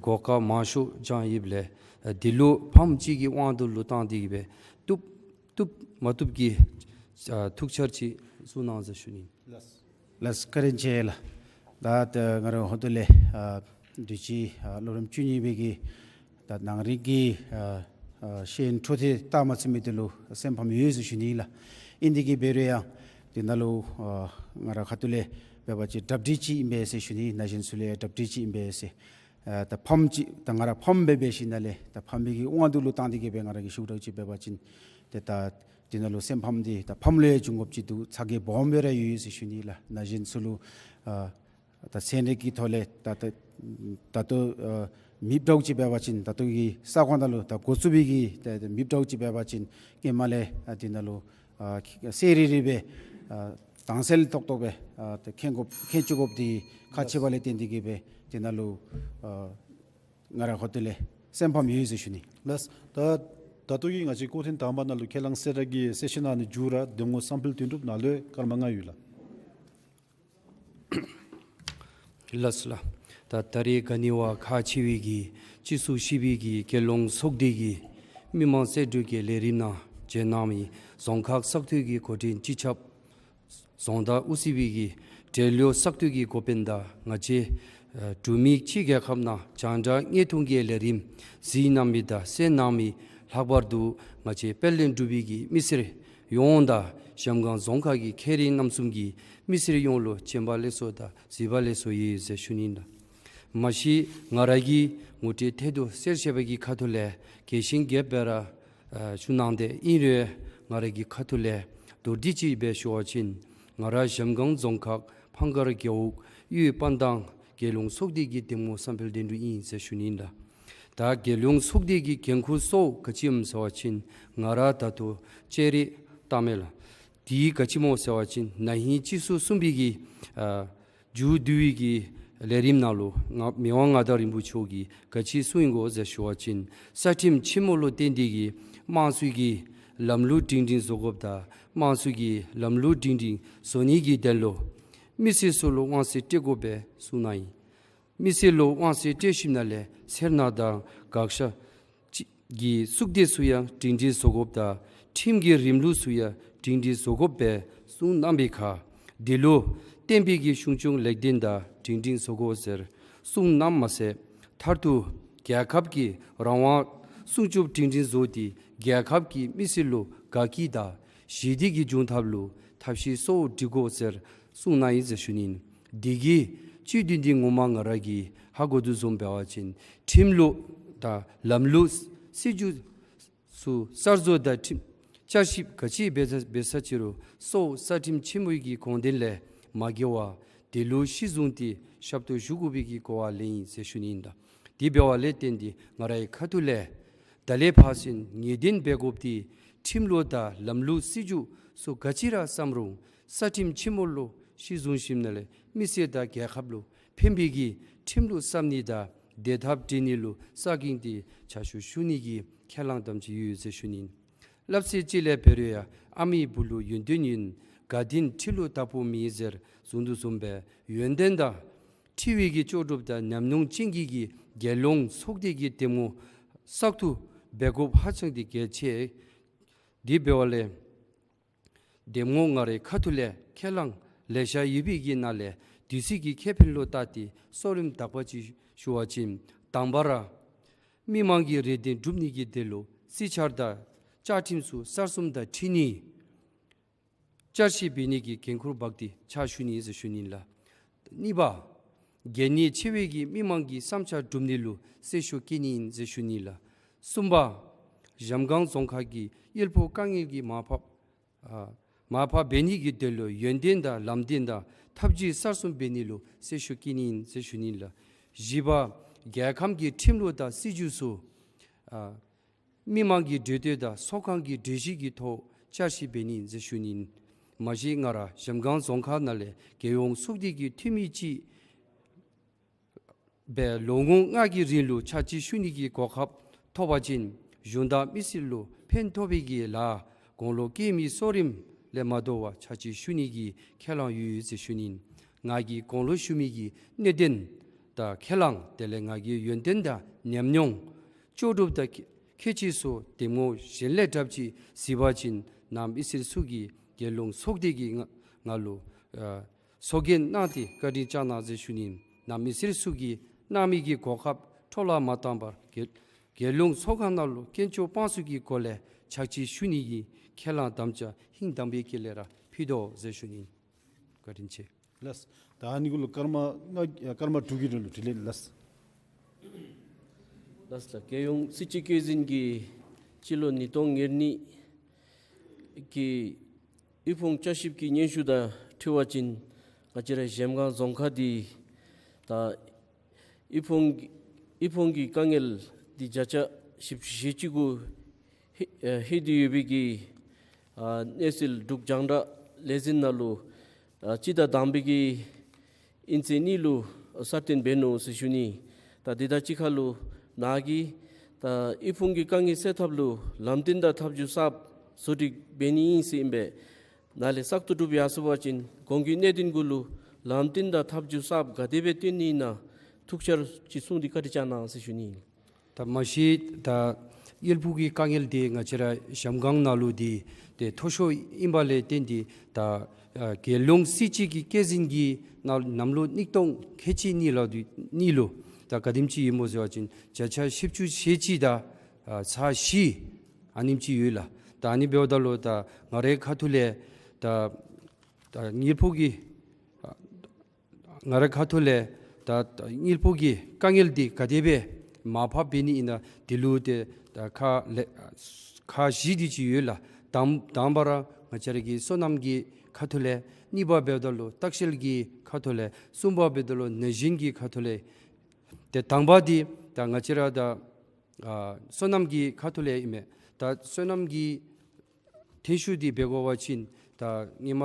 གོ་སྐབས་མང་ཤོས་བྱུང་ཡོདཔ་ལས་དེ་ལུ་ཕམ་གཅིག་གི་དབང་དུ་ལུ་བཏང་སྟེ་གི་སྦེ་བཏུབ་བཏུབ་མ་བཏུབ་ཀྱི་ཨ་ཐུགས་འཆར་ཅིག་གསུང་གནང་ཟེར་ཞུ་ནི། ལགས། ལགས་བཀའ་དྲིན་ཆེ་ལགས། ད་ད་ང་རའི་ཧོང་ཏོ་ལས་ཨ་དུས་ཅི་ཨ་སློབ་རིམ་བཅུ་གཉིས་པའི་གི་ ད་ནང་རིག་གི་ཨ་ཨ་ཤེས་ཡོན་འཕྲོ་མཐུད་བལྟ་མ་ཚུགས་མི་དེ་ལུ་སེམས་ཕམ་ཡོད་ཟེར་ཞུ་ནི་ལགས། ཨིན་དེ་གིས་འབད་རུང་ཡང་དེ་ནང་ལུ་ཨ་ང་ར་ཁ་ཐུག་ལས་འབད་བ་ཅིན་གྲ་སྒྲིག་ཅིག་ཨིན་པས་ཟེར་ཞུ་ནི། ན་གཞོན་ཚུ་ལུ་ཡང་གྲ་སྒྲིག་ཅིག་ཨིན་པས་ཟེར། ཨ་ད་ཕམ་ཅིག་ད་ང་ར་ཕམ་སྦེ་འབད་ཞིནམ་ལས་ད་ཕམ་པའི་གི་དབང་དུ་ལུ་བཏང་སྟེ་གིས་སྦེ་ང་ར་གིས་ཞུ་དོ་ཅིག་འབད་བ་ཅིན་ཏེ་ད་དེ་ནང་ལུ་སེམས་ཕམ་འདི་ད་ཕམ་ལུ་ཡང་འབྱུང་དགོཔ་ཅིག་འདུག། ཚ་གྱང་སྦོམ་སྦེ་ར་ཡོད་ཟེར་ཞུ་ནི་ལགས། ན་གཞོན་ཚུ་ལུ་ཨ་ད་ཚན་རིག་གི་ཐོག་ལས་ད་ད་ད་ལྟོ་ཨ་མེདཔ་འདྲཝ་ཅིག་འབད་བ་ཅིན་ད་ལྟོ་གི་ས་གོ་ནང་ལུ་ད་འགོ་བཙུགས་པའི་གི་ད་ད་མེདཔ་འདྲཝ་ཅིག་འབད་བ་ཅིན་ཧེ་མ་ལས་ཨ་དེ་ནང་ལུ་ཨ་གསལ་རི་རི་སྦེ་ཨ་དྭངས་གསལ་ཏོག་ཏོ་སྦེ་ཨ་ད་མཁྱེན་དགོཔ་མཁྱེན་བཅུག་དགོཔ་འདི་ཁག་ཆེ་བ་ལས་བརྟེན་ཏེ་གིས་སྦེ་དེ་ནང་ལུ་ཨ་ང་ར་ཁ་ཐུག་ལས་སེམས་ཕམ་ཡོད་ཟེར་ཞུ་ནི། ལགས། ད་ད་ལྟོ་གི་ང་བཅས་སྐུ་ཐེངས་དང་པ་ནང་ལུ་ཁས་བླངས་ཟེར་ར་གི་གསལ་བཤད་གནང་ནི་མཇུག་ར་འདེམས་ངོ་བསམ་འཕེལ་དོན་གྲུབ་ནཱ་ལུ་སྐར་མ་ལྔ་ཡོད་ལགས། ལགས་སོ་ལགས། ད་ད་རེས་ག་ནི་བ་ཁག་ཆེ་བའི་གི་སྤྱི་ཚོགས་བཞི་པའི་གི་རྒྱལ་ཡོངས་ཚོགས་སྡེ་གི་མི་མང་རྩོད་སྒྲུབ་ཀྱི་ལས་རིམ་ནང་བྱོན་གནང་མི་རྫོང་ཁག་ས་ཁུལ་གྱི་འགོ་འདྲེན་སྤྱི་ཁྱབ་རྫོང་བདག་དབུ་སྲིད་པའི་གི་འབྲེལ་ཡོད་ས་ཁུལ་གྱི་འགོ་དཔོན་དང་ང་བཅས་ཨ་འབྲུག་མི་ཕྱི་རྒྱལ་ཁབ་ནང་རྒྱང་བསྒྲགས་བརྙན་ཐུང་གི་ལས་རིམ་གཟིགས་གནང་མི་དང་གསན་གནང་མི་ལྷག་པར་དུ་ང་བཅས་དཔལ་ལྡན་འབྲུག་པའི་གི་མི་སེར་ཡོངས་དང་གཞལམ་སྒང་རྫོང་ཁག་གི་མཁས་རིག་རྣམ་གསུམ་གྱི་མི་སེར་ཡོངས་ལུ་བྱོན་པ་ལེགས་སོ་དང་གཟིགས་པ་ལེགས་སོ་ཡོད་ཟེར་ཞུ་ནི་ལགས། མ་གཞི་ང་ར་གིས་ངོ་སྤྲོད་ཐད་དུ་གསལ་བཤད་པའི་གི་ཁ་ཐུག་ལས་རྒྱས་ཤིང་རྒྱསཔ་སྦེ་ར་ཨ་ཞུ་གནང་སྟེ་ཨིན་རུང་ང་ར་གི་ཁ་ཐུག་ལས་མདོར་བསྡུས་ཅིག་སྦེ་ཞུ་བ་ཅིན་ང་ར་གཞལམ་སྒང་རྫོང་ཁག་ཕང་སྒར་རྒེད་འོག་གཡུས་དཔལ་ཐང་རྒྱལ་ཡོངས་ཚོགས་སྡེ་གི་འདེམས་ངོ་བསམ་འཕེལ་དོན་གྲུབ་ཨིན་ཟེར་ཞུ་ནི་ལགས། ད་རྒྱལ་ཡོངས་ཚོགས་སྡེ་གི་འགན་ཁུར་གཙོ་བོ་ག་ཅི་སྨོ་ཟེར་བ་ཅིན་ང་ར་ད་ལྟོ་ལྕགས་རི་བཏང་མས་ལགས། དེ་ག་ཅི་སྨོ་ཟེར་བ་ཅིན་ན་ཧིང་སྤྱི་ཚོགས་གསུམ་པའི་གི་ཨ་མཇུག་བསྡུ་བའི་གི་ལས་རིམ་ནང་ལུ་ང་མི་དབང་མངའ་བདག་རིན་པོ་ཆེ་གིས་ག་ཅི་གསུངས་ཡི་གོ་ཟེར་ཞུ་བ་ཅིན་རྩ་ཁྲིམས་ཆེན་མོ་ལུ་བརྟེན་ཏེ་གིས་དམངས་གཙོའི་གི་ལམ་ལུགས་སྒྲིང་སྒྲིང་བཟོ་དགོཔ་དང་དམངས་གཙོའི་གི་ལམ་ལུགས་སྒྲིང་སྒྲིང་བཟོ་ནི་གི་དོན་ལུ་མི་སེར་ཚུ་ལུ་དབང་ཚད་སྤྲོད་དགོ་པའི་གསུངས་གནང་ཡི། མི་སེར་ལུ་དབང་ཚད་སྤྲོད་ཞིནམ་ལས་སེར་སྣ་དང་དགག་བཞག་ཅིག་གི་གཙུག་སྡེ་ཚུ་ཡང་སྒྲིང་སྒྲིང་བཟོ་དགོཔ་དང་ཁྲིམས་ཀྱི་རིམ་ལུགས་ཚུ་ཡང་སྒྲིང་སྒྲིང་བཟོ་དགོ་པའི་གསུངས་གནང་བའི་ཁར་དེ་ལུ་བརྟེན་པའི་གི་གཞུང་སྐྱོང་ལེགས་ལྡན་དང་སྒྲིང་སྒྲིང་བཟོ་དགོ་ཟེར་གསུངས་གནངམ་མ་ཚད་མཐར་ཐུག་རྒྱལ་ཁབ་ཀྱི་རང་དབང་སྲུང་སྐྱོབ་སྒྲིང་སྒྲིང་བཟོ་སྟེ་རྒྱལ་ཁབ་ཀྱི་མི་སེར་ལུ་དགའ་སྐྱིད་དང་ཞི་བདེ་གི་འབྱུང་ཐབས་ལུ་ཐབས་ཤེས་གཙོ་བོ་སྒྲིག་དགོ་ཟེར་གསུངས་གནང་ཡི་ཟེར་ཞུ་ནི་ཨིན། དེ་གི་བཅུད་དེ་འདི་ངོ་མ་ང་ར་གིས་ཧ་གོ་དོ་བཟུམ་འབད་བ་ཅིན་ཁྲིམས་ལུགས་དང་ལམ་ལུགས་སྲིད་བྱུས་ཚུ་གསར་བཟོ་དང་ཁྲིམས་བསྐྱར་ཞིབ་ག་ཅི་འབད་ས་འབད་ས་ཅི་རུང་གཙོ་བོ་རྩ་ཁྲིམས་ཆེན་མོའི་གི་དགོངས་དོན་ལས་མ་འགལ་བར་དེ་ལུ་གཞི་བཟུང་སྟེ་ཞབས་ཏོག་ཞུ་དགོ་པའི་གི་གོ་བ་ལེན་ཡི་ཟེར་ཞུ་ནི་ཨིན་ལགས། དེ་འབད་བ་ལས་བརྟེན་ཏེ་ང་རའི་ཁ་ཐུག་ལས་ད་ལས་ཕར་ཚུན་ངེས་གཏན་འབད་དགོཔ་འདི་ཁྲིམས་ལུགས་དང་ལམ་ལུགས་སྲིད་བྱུས་ཚུ་ག་ཅི་ར་བརྩམས་རུང་རྩ་ཁྲིམས་ཆེན་མོ་ལུ་གཞི་བཟུང་ཞིནམ་ལས་མི་སེར་དང་རྒྱལ་ཁབ་ལུ་ཕན་པའི་གི་ཁྲིམས་ལུགས་བརྩམ་ནི་དང་བདེ་ཐབས་སྒྲིག་ནི་ལུ་ས་ཀིང་ཏེ་ཕྱག་ཞུ་ཞུ་ནི་གི་ཁས་བླངས་དམ་ཅིག་ཡོད་ཟེར་ཞུ་ནི་ཨིན། སླབ་ཚིག་ཅིག་ལས་འབད་རུང་ཡང་ཨ་མའི་བུ་ལུ་ཡོན་ཏན་ཡོད། དགའ་ལྡན་ཁྲི་ལུ་བདག་པོ་མེད་ཟེར་གསུངས་དོ་བཟུམ་སྦེ་ཡོན་ཏན་དང་འཁྲི་བའི་གི་ལྕོགས་གྲུབ་དང་ཉམས་མྱོང་ཅན་གྱི་གི་རྒྱལ་ཡོངས་ཚོགས་སྡེ་གི་འདེམས་ངོ་གསར་དུ་འབད་དགོཔ་ཧ་ཅང་འདི་གལ་ཆེ། དེ་འབད་བ་ལས་འདེམས་ངོ་ང་རའི་ཁ་ཐུག་ལས་ཁས་བླངས་ལེ་ཤ་ཡོད་པའི་གི་ནང་ལས་དུས་ཚོད་ཀྱི་ཁེ་ཕན་ལུ་བལྟ་སྟེ་གསུང་རིམ་དག་པ་ཅིག་ཞུ་བ་ཅིན་དང་པ་ར་མི་མང་གི་རེ་འདུན་སྒྲུབ་ནི་གི་དོན་ལུ་རྩིས་འཆར་དང་བཅའ་ཁྲིམས་ཚུ་གསར་རྩོམ་དང་འཁྲིལ་ནི། བསྐྱར་ཞིབ་འབད་ནི་གི་འགན་ཁུར་འབག་སྟེ་ཕྱག་ཞུ་ནི་ཟེར་ཞུ་ནི་ལགས། གཉིས་པ། གལ་གནད་ཆེ་བའི་གི་མི་མང་གི་བསམ་འཆར་སྒྲུབ་ནི་ལུ་གསལ་ཞུ་བཀོད་ནི་ཨིན་ཟེར་ཞུ་ནི་ལགས། གསུམ་པ། གཞལམ་སྒང་རྫོང་ཁག་གི་དབུལ་ཕོངས་དཀའ་ངལ་གྱི་མར་ཕབ་ཨ་མར་ཕབ་འབད་ནི་གི་དོན་ལུ་ཡོན་ཏན་དང་ལམ་སྟོན་དང་ཐབས་ཇུས་གསར་རྩོམ་འབད་ནི་ལུ་གསལ་ཞུ་བཀོད་ནི་ཨིན་ཟེར་ཞུ་ནི་ལགས། བཞི་པ། རྒྱལ་ཁམས་ཀྱི་ཁྲིམས་ལུགས་དང་སྲིད་བྱུས་ཚུ་ཨ་མི་མང་གི་འདོད་འདོད་དང་ཚོགས་ཁང་གི་གྲོས་གཞི་གི་ཐོག་བསྐྱར་ཞིབ་འབད་ནི་ཨིན་ཟེར་ཞུ་ནི་ཨིན། མ་གཞི་ང་ར་གཞལམ་སྒང་རྫོང་ཁག་ནང་ལས་རྒྱལ་ཡོངས་ཚོགས་སྡེ་གི་འཐུས་མི་ཅིག་སྦེ་ལོ་ངོ་ལྔ་གི་རིང་ལུ་ཕྱག་ཕྱིད་ཞུ་ནི་གི་གོ་སྐབས་ཐོབ་པ་ཅིན་གཞུང་དང་མི་སེར་ལུ་ཕན་ཐོགས་པའི་གི་ལཱ་དགུང་ལོ་བཀལ་མི་གསུང་རིམ་ལས་མ་དོ་བར་ཕྱག་ཕྱིད་ཞུ་ནི་གི་ཁས་བླངས་ཡོད་ཟེར་ཞུ་ནི་ཨིན། ང་གིས་དགུང་ལོ་ཞུ་མི་གི་གནད་དོན་དང་ཁས་བླངས་དེ་ལས་ང་གི་ཡོན་ཏན་དང་ཉམས་མྱོང་ལྕོགས་གྲུབ་དང་ཁྱད་ཆོས་ཚུ་འདེམས་ངོ་གཞན་ལས་དྲགཔ་ཅིག་གཟིགས་པ་ཅིན་ནཱ་མི་སེར་ཚུ་གིས་རྒྱལ་ཡོངས་ཚོགས་སྡེ་གི་ང་ང་ལུ་ཨ་ཚོགས་རྒྱན་གནང་སྟེ་བཀའ་དྲིན་བསྐྱང་གནང་ཟེར་ཞུ་ནི་ཨིན། ནཱ་མི་སེར་ཚུ་གིས་གནང་མི་གི་གོ་སྐབས་འཕྲོ་བརླག་མ་བཏང་པར་རྒྱལ་ རྒྱལ་ཡོངས་ཚོགས་ཁང་ནང་ལུ་དཀོན་མཆོག་དཔང་བཙུགས་ཀྱི་སྒོ་ལས་ཕྱག་ཕྱིད་ཞུ་ནི་གི་ཁས་བླངས་དམ་བཅའ་ཧིང་དམ་པའི་དཀྱིལ་ལས་ར་ཕུལ་དོ་ཟེར་ཞུ་ནི། བཀའ་དྲིན་ཆེ། ལགས། ད་ཨ་ནི་གུ་ལུ་སྐར་མ་ལྔ་སྐར་མ་དྲུག་གི་རིང་ལུ་དྲི་ལན་ལགས། ལགས་ལགས། རྒྱལ་ཡོངས་སྲིད་སྤྱི་བསྐྱོད་འཛིན་གྱིས་སྤྱི་ལོ་ཉིས་སྟོང་ཉེར་གཉིས་ཀྱི་དབུལ་ཕོངས་བསྐྱར་ཞིབ་ཀྱི་སྙན་ཞུ་དང་འཁྲིལ་བ་ཅིན་ང་བཅས་ར་གཞལམ་སྒང་རྫོང་ཁག་འདི་ད་དབུལ་ཕོངས་ཀྱི་དབུལ་ཕོངས་ཀྱི་དཀའ་ངལ་འདི་བརྒྱ་ཆ་བཞི་བཅུ་ཞེ་གཅིག་གུ་ལྷོད་ལྷོད་དེ་ཡོད་པའི་གི་ཨ་གནས་ཚུལ་འབྲུག་རྒྱང་བསྒྲགས་ལས་འཛིན་ནང་ལུ་ཨ་སྤྱི་ཟླ་དང་པའི་གི་དབྱིན་ཚེས་གཉིས་ལུ་གསར་བཏོན་འབད་ནུག་ཟེར་ཞུ་ནི། ད་དེ་དང་གཅིག་ཁར་ལུ་ནཱ་གིས་ད་དབུལ་ཕོངས་ཀྱི་དཀའ་ངལ་སེལ་ཐབས་ལུ་ལམ་སྟོན་དང་ཐབས་བྱུས་གསརཔ་བཟོ་སྒྲིག་འབད་ནི་ཨིན་ཟེར་ཨིན་པས། ནཱ་ལས་བཙག་འཐུ་གྲུབ་ཡར་སོང་པ་ཅིན་གོང་གི་གནད་དོན་གུ་ལུ་ལམ་སྟོན་དང་ཐབས་བྱུས་གསརཔ་ག་དེ་སྦེ་བཏོན་ནི་ཨིན་ན་ཐུགས་འཆར་ཅིག་གསུངས་ཏེ་བཀའ་དྲིན་བསྐྱང་གནང་ཟེར་ཞུ་ནི། ད་མ་གཞི་ད་དབུལ་ཕོངས་ཀྱི་དཀའ་ངལ་འདི་ང་བཅས་ར་གཞལམ་སྒང་ནང་ལུ་འདི་ཏེ་མཐོ་ཤོས་ཨིན་པ་ལས་བརྟེན་ཏེ་ད་ཨ་རྒྱལ་ཡོངས་སྲིད་སྤྱི་གི་བསྐྱོད་འཛིན་གྱིས་ནཱ་གནམ་ལོ་ཉིས་སྟོང་ཁལ་གཅིག་གཉིས་ལུ་འདི་གཉིས་ལུ་ད་ག་དེམ་ཅིག་ཡོད་སྨོ་ཟེར་བ་ཅིན་བརྒྱ་ཆ་བཞི་བཅུ་ཞེ་གཅིག་དང་ཨ་ཚག་བཞི་ཨ་ནེམ་ཅིག་ཡོད་ལགས། ད་ཨ་ནི་འབདཝ་ད་ལུ་ད་ང་རའི་ཁ་ཐུག་ལས་ད་ད་དབུལ་ཕོངས་ཀྱི་ཨ་ང་རའི་ཁ་ཐུག་ལས་ད་ད་དབུལ་ཕོངས་ཀྱི་དཀའ་ངལ་འདི་ག་དེ་སྦེ་མར་ཕབ་འབད་ནི་ཨིན་ན་དེ་ལུ་ཏེ་ད་ཁག་ལེ་ཁག་བཞི་དེ་ཅིག་ཡོད་ལགས། དང་དང་པ་ར་ང་བཅས་ར་གི་སོ་ནམ་གྱི་ཁ་ཐུག་ལས། གཉིས་པ་འབདཝ་ད་ལུ་ལྟ་བཤལ་གྱི་ཁ་ཐུག་ལས། གསུམ་པ་འབདཝ་ད་ལུ་ན་གཞོན་གྱི་ཁ་ཐུག་ལས། ཏེ་དང་པ་འདི་ད་ང་བཅས་ར་ད་ཨ་སོ་ནམ་གྱི་ཁ་ཐུག་ལས་ཨིན་མས། ད་སོ་ནམ་གྱི་ཐོན་ཤུགས་འདི་འབད་དགོ་པ་ཅིན་ད་སྔོན་མ་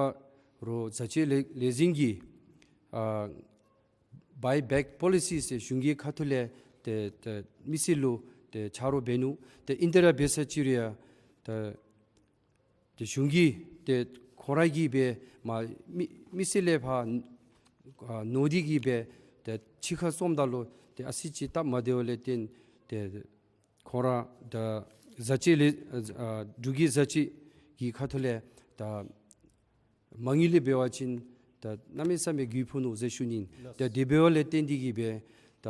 རོགས་བཟའ་སྤྱོད་ལས་ལས་འཛིན་གྱིས་ཨ་བའི་བེག་པོ་ལི་སི་ཟེར་གཞུང་གི་ཁ་ཐུག་ལས་ཏེ་ཏེ་མི་སེར་ལུ་ཏེ་ཆ་རོགས་འབད་ནུག། ཏེ་ཨིན་ཏེ་ར་འབད་ས་ཅིག་རུང་ཡང་ཏེ་ཏེ་གཞུང་གིས་ཏེ་ཁོང་ར་གིས་སྦེ་མ་མི་མི་སེར་ལས་ཕར་ཨ་ནོར་ཏེ་གིས་སྦེ་ཏེ་ཕྱི་ཁར་བཙོངམ་ད་ལུ་ཏེ་ཨ་ཙི་ཅིག་སྟབས་མ་བདེཝ་ལས་བརྟེན་ཏེ་ཁོང་ར་ད་བཟའ་སྤྱོད་ལས་ཨ་འབྲུག་གི་བཟའ་སྤྱོད་ཀྱི་ཁ་ཐུག་ལས་ད་མ་དངུལ་ལས་འབད་བ་ཅིན་ད་གནམ་མེད་ས་མེད་རྒུད་ཕོག་ནུག་ཟེར་ཞུ་ནི། ད་དེ་འབདཝ་ལས་བརྟེན་ཏེ་གིས་སྦེ་ད་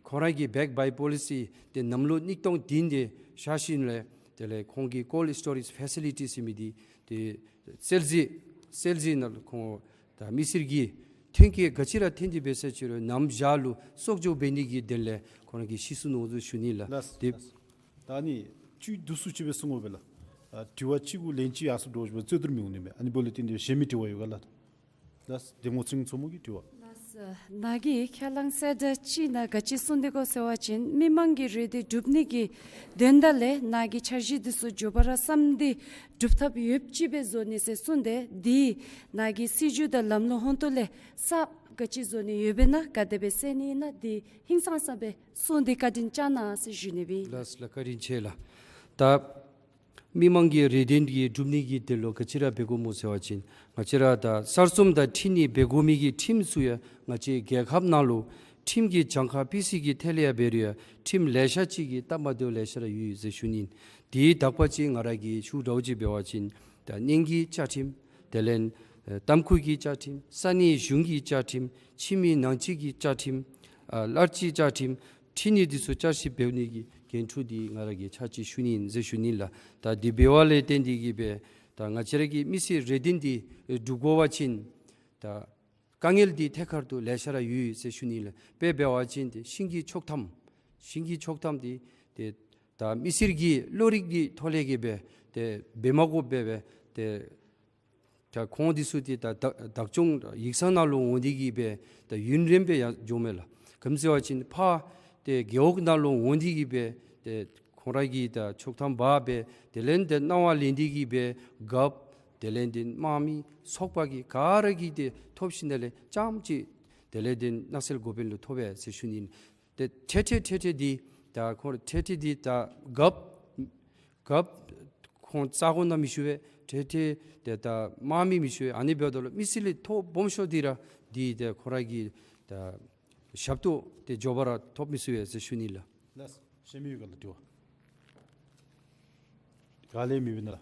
ཁོང་ར་གི་བེག་བའི་པོ་ལི་སི་ཏེ་གནམ་ལོ་ཉིས་སྟོང་བདུན་ལས་ཤར་ཞིནམ་ལས་དེ་ལས་ཁོང་གི་ཀོལཌ་སི་ཊོ་རེཇ་ཕེ་སི་ལི་ཊི་ཟེར་མི་འདི་ཏེ་སེལ་གཞི་སེལ་གཞི་ནང་ལུ་ཁོང་ད་མི་སེར་གྱི་ཐོན་སྐྱེད་ག་ཅི་ར་ཐོན་ཏེ་འབད་ས་ཅིག་རུང་ནམ་བཞག་ལུ་གསོག་འཇོག་འབད་ནི་གི་དོན་ལས་ཁོང་ར་གིས་ཤེས་སོ་ནུག་ཟེར་ཞུ་ནི་ལགས། ལགས་ཏེ་ལགས། ད་ཨ་ནི་ཅིག་དུས་ཚོད་ཅིག་སྦེ་སོང་དགོ་པས་ལགས། ཨ་དྲི་བ་གཅིག་གུ་ལན་གཅིག་ཡར་སོང་འགྱོ་ཞིནམ་ལས་རྩོད་བསྡུར་མི་འོང་ནི་མས། ཨ་ནི་འབདཝ་ལས་བརྟེན་ཏེ་གཞན་མི་དྲི་བ་ཡོད་ག་ལགས། ལགས་སོ། འདེམས་ངོ་ཚེ་རིང་མཚོ་མོ་གི་དྲི་བ། ལགས་སོ། ནཱ་གིས་ཁས་བླངས་གསལ་བསྒྲགས་ཅིག་ནང་ག་ཅི་གསུངས་ཏེ་གོ་ཟེར་བ་ཅིན་མི་མང་གི་རེ་འདུན་སྒྲུབ་ནི་གི་དོན་དག་ལས་ནཱ་གི་འཆར་གཞི་འདི་ཚུ་མགྱོགས་པ་ར་བསམ་འདི་སྒྲུབ་ཐབས་ཡོདཔ་ཅིག་སྦེ་བཟོ་ནི་ཟེར་གསུངས་ཏེ། འདི་ནཱ་གི་སྲིད་བྱུས་དང་ལམ་ལུགས་ཧོང་ཏོ་ལས་གསརཔ་ག་ཅི་བཟོ་ནི་ཡོདཔ་ཨིན་ན་ག་དེ་སྦེ་སེལ་ནི་ཨིན་ན་འདི་ཧིང་སངས་ས་སྦེ་གསུངས་ཏེ་བཀའ་དྲིན་བསྐྱང་གནང་ཟེར་ཞུ་ནི་སྦེ། ལགས་ལགས། བཀའ་དྲིན་ཆེ་ལགས། ད་མི་མང་གི་རེ་འདུན་གྱི་སྒྲུབ་ནི་གི་དོན་ལུ་ག་ཅི་ར་འབད་དགོཔ་སྨོ་ཟེར་བ་ཅིན་ང་བཅས་ར་ད་གསར་རྩོམ་དང་འཁྲིལ་ནི་འབད་དགོ་མི་གི་ཁྲིམས་ཚུ་ཡང་ང་བཅས་རྒྱལ་ཁབ་ནང་ལུ་ཁྲིམས་ཀྱི་གྱངས་ཁ་སྤུས་ཚད་ཀྱི་ཐད་ལས་ཡང་འབད་རུང་ཡང་ཁྲིམས་ལེ་ཤ་ཅིག་གི་སྟབས་མ་བདེཝ་ལེ་ཤ་ར་ཡོད་ཟེར་ཞུ་ནི། དེའི་དག་པ་ཅིག་ང་ར་གིས་ཞུ་དགོཔ་ཅིག་འབད་བ་ཅིན་ད་གནས་ཀྱི་བཅའ་ཁྲིམས་དེ་ལས་ཨེ་གཏམ་ཁུལ་གྱི་བཅའ་ཁྲིམས་ས་གནས་གཞུང་གི་བཅའ་ཁྲིམས་ཕྱི་མི་ནང་སྤྱི་གི་བཅའ་ཁྲིམས་ཨ་ལར་གྱི་བཅའ་ཁྲིམས་འཁྲིལ་ནི་འདི་ཚུ་བསྐྱར་ཞིབ་འབད་ནི་གི་འགན་འཁྲི་འདི་ང་ར་གིས་ཕྱག་ཕྱིད་ཞུ་ནི་ཨིན་ཟེར་ཞུ་ནི་ལགས། ད་དེ་འབདཝ་ལས་བརྟེན་ཏེ་གིས་སྦེ་ད་ང་བཅས་ར་གི་མི་སེར་རེ་འདུན་འདི་སྒྲུབ་དགོ་པ་ཅིན་ད་དཀའ་ངལ་འདི་ཐད་ཀར་དུ་ལེ་ཤ་ར་ཡོད་ཟེར་ཞུ་ནི་ལགས། དཔེ་འབད་བ་ཅིན་ཏེ་ཤིང་གི་ཆོག་ཐམ་ཤིང་གི་ཆོག་ཐམ་འདི་ཏེ་ད་མི་སེར་གྱི་བློ་རིག་གི་ཐོག་ལས་ཀྱི་སྦེ་ཏེ་འབད་མ་དགོཔ་སྦེ་སྦེ་ཏེ་ད་ཁོང་འདི་ཚུ་ཏེ་ད་བདག་བདག་སྐྱོང་ཡིག་ཚང་ནང་ལུ་འོང་སྟེ་གིས་སྦེ་ད་ཡུན་རིངམོ་སྦེ་ཡང་འགྱོཝ་མས་ལགས། ག་ཅི་ཟེར་བ་ཅིན་ཕར་ཏེ་རྒེད་འོག་ནང་ལུ་འོང་སྟེ་གིས་སྦེ་ཏེ་ཁོང་ར་གིས་ད་ཆོག་ཐམ་འབག་སྦེ་དེ་ལས་ཏེ་གནང་བ་ལེན་ཏེ་གིས་སྦེ་རྒཔོ་དེ་ལས་ཏེ་དམག་མི་ཚོགས་པ་གི་ག་ར་གིས་ཏེ་ཐོབ་ཞིནམ་ལས་རྐྱངམ་ཅིག་དེ་ལས་ཏེ་གནས་ཚུལ་འགོ་དཔོན་ལུ་ཐོབ་པས་ཟེར་ཞུ་ནི། ཏེ་ཁྲལ་ཁྲལ་ཁྲལ་ཁྲལ་འདི་ད་ཁོང་ཁྲལ་ཁྲལ་འདི་ད་རྒཔོ་རྒཔོ་ཁོང་རྩ་དགོ་ནང་མི་ཞུ་བས། ཁྲལ་ཁྲལ་ཏེ་ད་དམག་མི་མི་ཞུ་བས། ཨ་ནི་འབདཝ་ད་ལུ་མི་སེར་ལས་ཐོ་སྦོམ་ཤོས་འདི་ར་འདི་ཏེ་ཁོང་ར་གི་ད་ཞབས་ཏོག་ཏེ་མགྱོགས་པ་ར་ཐོབ་མི་ཚུགས་པས་ཟེར་ཞུ་ནི་ལགས། ལགས། གཞན་མི་ཡོད་ག་ལགས་དྲི་བ། ག་ལས་མེད་པས་ན་ལགས།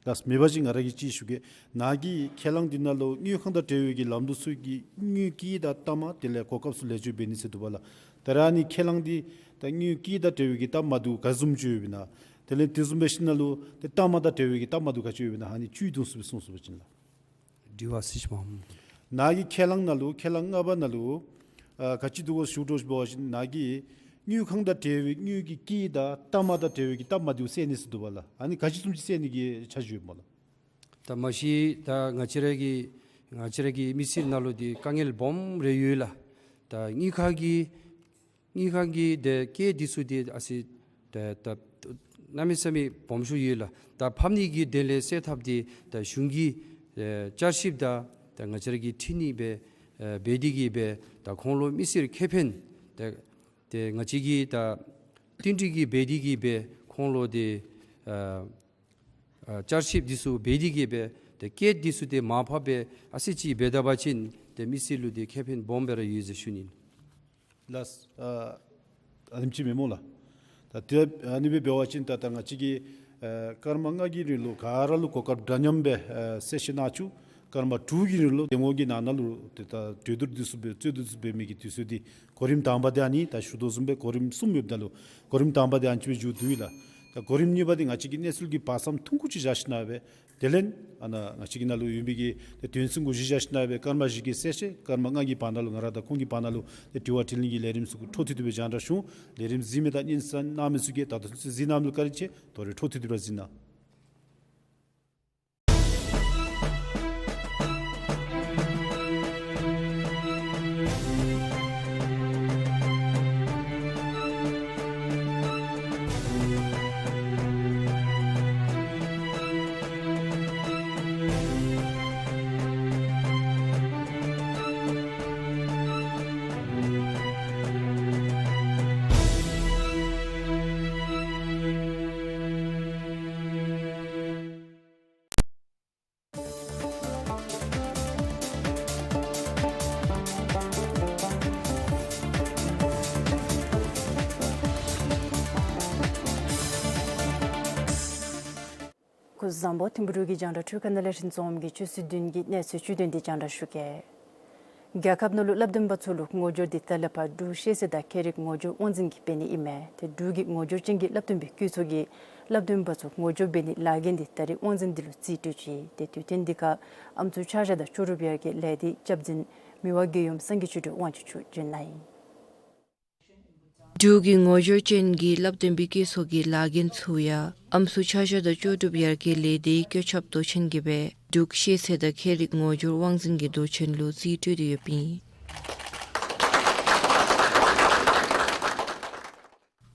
ལགས། མེད་པ་ཅིན་ང་ར་གིས་ཅིག་ཞུ་གེ། ནཱ་གི་ཁས་བླངས་འདི་ནང་ལུ་དངུལ་ཁང་དང་འབྲེལ་བའི་གི་ལམ་ལུགས་ཚུ་གི་དངུལ་ཀྱི་དང་གཏའ་མ་དེ་ལས་གོ་སྐབས་ཚུ་ལེགས་བཅོས་འབད་ནི་ཟེར་འདུག་པ་ལགས། ད་རེས་ཨ་ནི་ཁས་བླངས་འདི་ད་དངུལ་སྐྱེད་དང་འབྲེལ་བའི་གི་སྟབས་མ་བདེཝ་ག་བཟུམ་ཅིག་ཡོདཔ་ཨིན་ན། དེ་ལས་དེ་བཟུམ་སྦེ་ཞིནམ་ལས་ཏེ་གཏའ་མ་དང་འབྲེལ་བའི་གི་སྟབས་མ་བདེཝ་ག་ཅི་ཡོདཔ་ཨིན་ན། ཨ་ནི་བཅུད་བསྡུ་སྦེ་གསུངས་སོང་པ་ཅིན་ལགས། དྲི་བ་ཅིག་མ། ནཱ་གི་ཁས་བླངས་ནང་ལུ་ཁས་བླངས་ལྔ་པ་ནང་ལུ་ཨ་ག་ཅི་འདུག་གོ་ཞུ་དོ་ཞུ་བ་ཅིན་ནཱ་གི་དངུལ་ཁང་དང་འབྲེལ་བའི་དངུལ་གྱི་སྐྱེད་དང་གཏའ་མ་དང་འབྲེལ་བའི་གི་སྟབས་མ་བདེཝ་སེལ་ནི་ཟེར་འདུག་པ་ལགས། ཨ་ནི་ག་ཅི་བཟུམ་ཅིག་སེལ་ནི་གི་འཆར་གཞི་ཡོདཔ་སྨོ་ལགས། ད་མ་གཞི་ད་ང་བཅས་ར་གི་ང་བཅས་ར་གི་མི་སེར་ནང་ལུ་འདི་དཀའ་ངལ་སྦོམ་རེ་ཡོད་ལགས། ད་དངུལ་ཁང་གི་དངུལ་ཁང་གི་ཏེ་སྐྱེད་འདི་ཚུ་འདི་ཨ་ཙི་ད་ད་གནམ་མེད་ས་མེད་སྦོམ་ཤོས་ཡོད་ལགས། ད་ཕབ་ནི་གི་དོན་ལས་སེལ་ཐབས་འདི་ད་གཞུང་གི་ཨེ་བསྐྱར་ཞིབ་དང་ད་ང་བཅས་ར་གི་ཁྲིད་ནི་སྦེ་ཨེ་འབད་དེ་གིས་སྦེ་ད་ཁོང་ལུ་མི་སེར་ཁེ་ཕན་ད་ཏེ་ང་བཅས་ཀྱིས་ད་བསྟུན་གྲོས་ཀྱི་འབད་དེ་གིས་སྦེ་ཁོང་ལུ་ཏེ་ཨ་ཨ་བསྐྱར་ཞིབ་འདི་ཚུ་འབད་དེ་གིས་སྦེ་ཏེ་སྐྱེད་འདི་ཚུ་ཏེ་མར་ཕབ་སྦེ་ཨ་ཙི་ཅིག་འབད་ད་པ་ཅིན་ཏེ་མི་སེར་ལུ་ཏེ་ཁེ་ཕན་སྦོམ་སྦེ་ར་ཡོད་ཟེར་ཞུ་ནི། ལགས། ཨ་ཨ་ནེམ་ཅིག་མེན་སྨོ་ལགས། ད་ཏེ་ཨ་ནི་སྦེ་འབད་བ་ཅིན་ད་ད་ང་བཅས་ཀྱིས་ཨ་སྐར་མ་ལྔ་གི་རིང་ལུ་ག་ར་ལུ་གོ་སྐབས་འདྲ་མཉམ་སྦེ་ཨ་གསལ་བཤད་གནང་བཅུག། སྐར་མ་དྲུག་གི་རིང་ལུ་དེ་སྔོན་གྱི་ནང་ན་ལུ་ཏེ་ད་གྲོས་བསྡུར་འདི་ཚུ་འབད་རྩོད་བསྡུར་འདི་ཚུ་འབད་མི་གི་དུས་ཚོད་འདི་གོ་རིམ་དང་པ་འདི་ཨ་ནི་ད་ཞུ་དོ་བཟུམ་སྦེ་གོ་རིམ་གསུམ་ཡོདཔ་ད་ལུ་གོ་རིམ་དང་པ་འདི་ཨ་ནི་ཅིག་སྦེ་མཇུག་བསྡུ་ཡི་ལགས། ད་གོ་རིམ་གཉིས་པ་འདི་ང་བཅས་ཀྱིས་གནས་ཚུལ་གྱི་བར་མཚམས་ཐུང་ཀུ་ཅིག་བཞག་ཞིནམ་ལས་དེ་ལས་ཨ་ནཱ་ང་བཅས་ཀྱི་ནང་ལུ་ཡོད་མི་གི་ཏེ་དོན་ཚན་གུ་གཞི་བཞག་ཞིནམ་ལས་སྐར་མ་བཞི་གི་གསལ་བཤད་སྐར་མ་ལྔ་གི་བར་ན་ལུ་ང་ར་དང་ཁོང་གི་བར་ན་ལུ་ཏེ་དྲི་བ་དྲིས་ལན་གྱི་ལས་རིམ་ཚུ་གུ་འཕྲོ་མཐུད་དེ་སྦེ་རྒྱང་བསྒྲགས་ཞུ། ལས་རིམ་གཟིགས་མི་དང་སྙན་གསན་གནང་མི་ཚུ་གིས་ད་ལྟོ་ཚུན་ཚོད་གཟིགས་གནང་མི་ལུ་བཀའ་དྲིན་ཆེ། དོ་རུང་འཕྲོ་མཐུད་དེ་སྦེ་གཟིགས་གནང་། སྐུ་གཟུགས་བཟང་པོ། ཐིམ་ཕུ་འབྲུག་གི་རྒྱང་བསྒྲགས་འཕྲུལ་ཁང་ནང་ལས་རིན་འཛོམས་ཀྱིས་ཆུ་ཚོད་བདུན་གྱི་གནས་ཚུལ་བཅུད་དོན་འདི་རྒྱང་བསྒྲགས་ཞུ་གེ། རྒྱལ་ཁབ་ནང་ལུ་བསླབ་སྟོན་པ་ཚུ་ལུ་ངོ་སྦྱོར་འདི་ད་ལས་ཕར་འབྲུག་ཤེས་ཚད་དང་ཁྱད་རིག་ངོ་སྦྱོར་དབང་འཛིན་གྱིས་འབད་ནི་ཨིན་མས། ཏེ་འབྲུག་གི་ངོ་སྦྱོར་ཅན་གྱི་བསླབ་སྟོན་པའི་བཀོད་ཚོགས་ཀྱིས་བསླབ་སྟོན་པ་ཚུ་ངོ་སྦྱོར་འབད་ནིའི་ལཱ་འགན་འདི་ད་རིས་དབང་འཛིན་འདི་ལུ་རྩིས་སྤྲོད་ཅི། ཏེ་དུས་སྟོན་འདི་ཁར་ཨམ་སྲུ་ཕྱག་ཞྭ་དང་ལྕོགས་གྲུབ་ཡར་རྒྱས་ལས་སྡེའི་སྐྱབས་འཛིན་མི་དབང་རྒྱལ་ཡུམ་སངས་རྒྱས་ཆོས་སྒྲོན་དབང་ཕྱུག་མཆོག་བྱོན་གནང་ཡི། འབྲུག་གི་ངོ་སྦྱོར་ཅན་གྱི་བསླབ་སྟོན་པའི་བཀོད་ཚོགས་ཀྱི་ལཱ་འགན་ཚུ་ཡང་ཨམ་སྲུ་ཕྱག་ཞྭ་དང་ལྕོགས་གྲུབ་ཡར་རྒྱས་ལས་སྡེའི་བཀོད་ཁྱབ་མདོ་ཆེན་གྱིས་འབད་འབྲུག་ཤེས་ཚད་དང་ཁྱད་རིག་ངོ་སྦྱོར་དབང་འཛིན་གྱི་མདོ་ཆེན་ལུ་རྩིས་སྤྲོད་དེ་ཡོདཔ་ཨིན།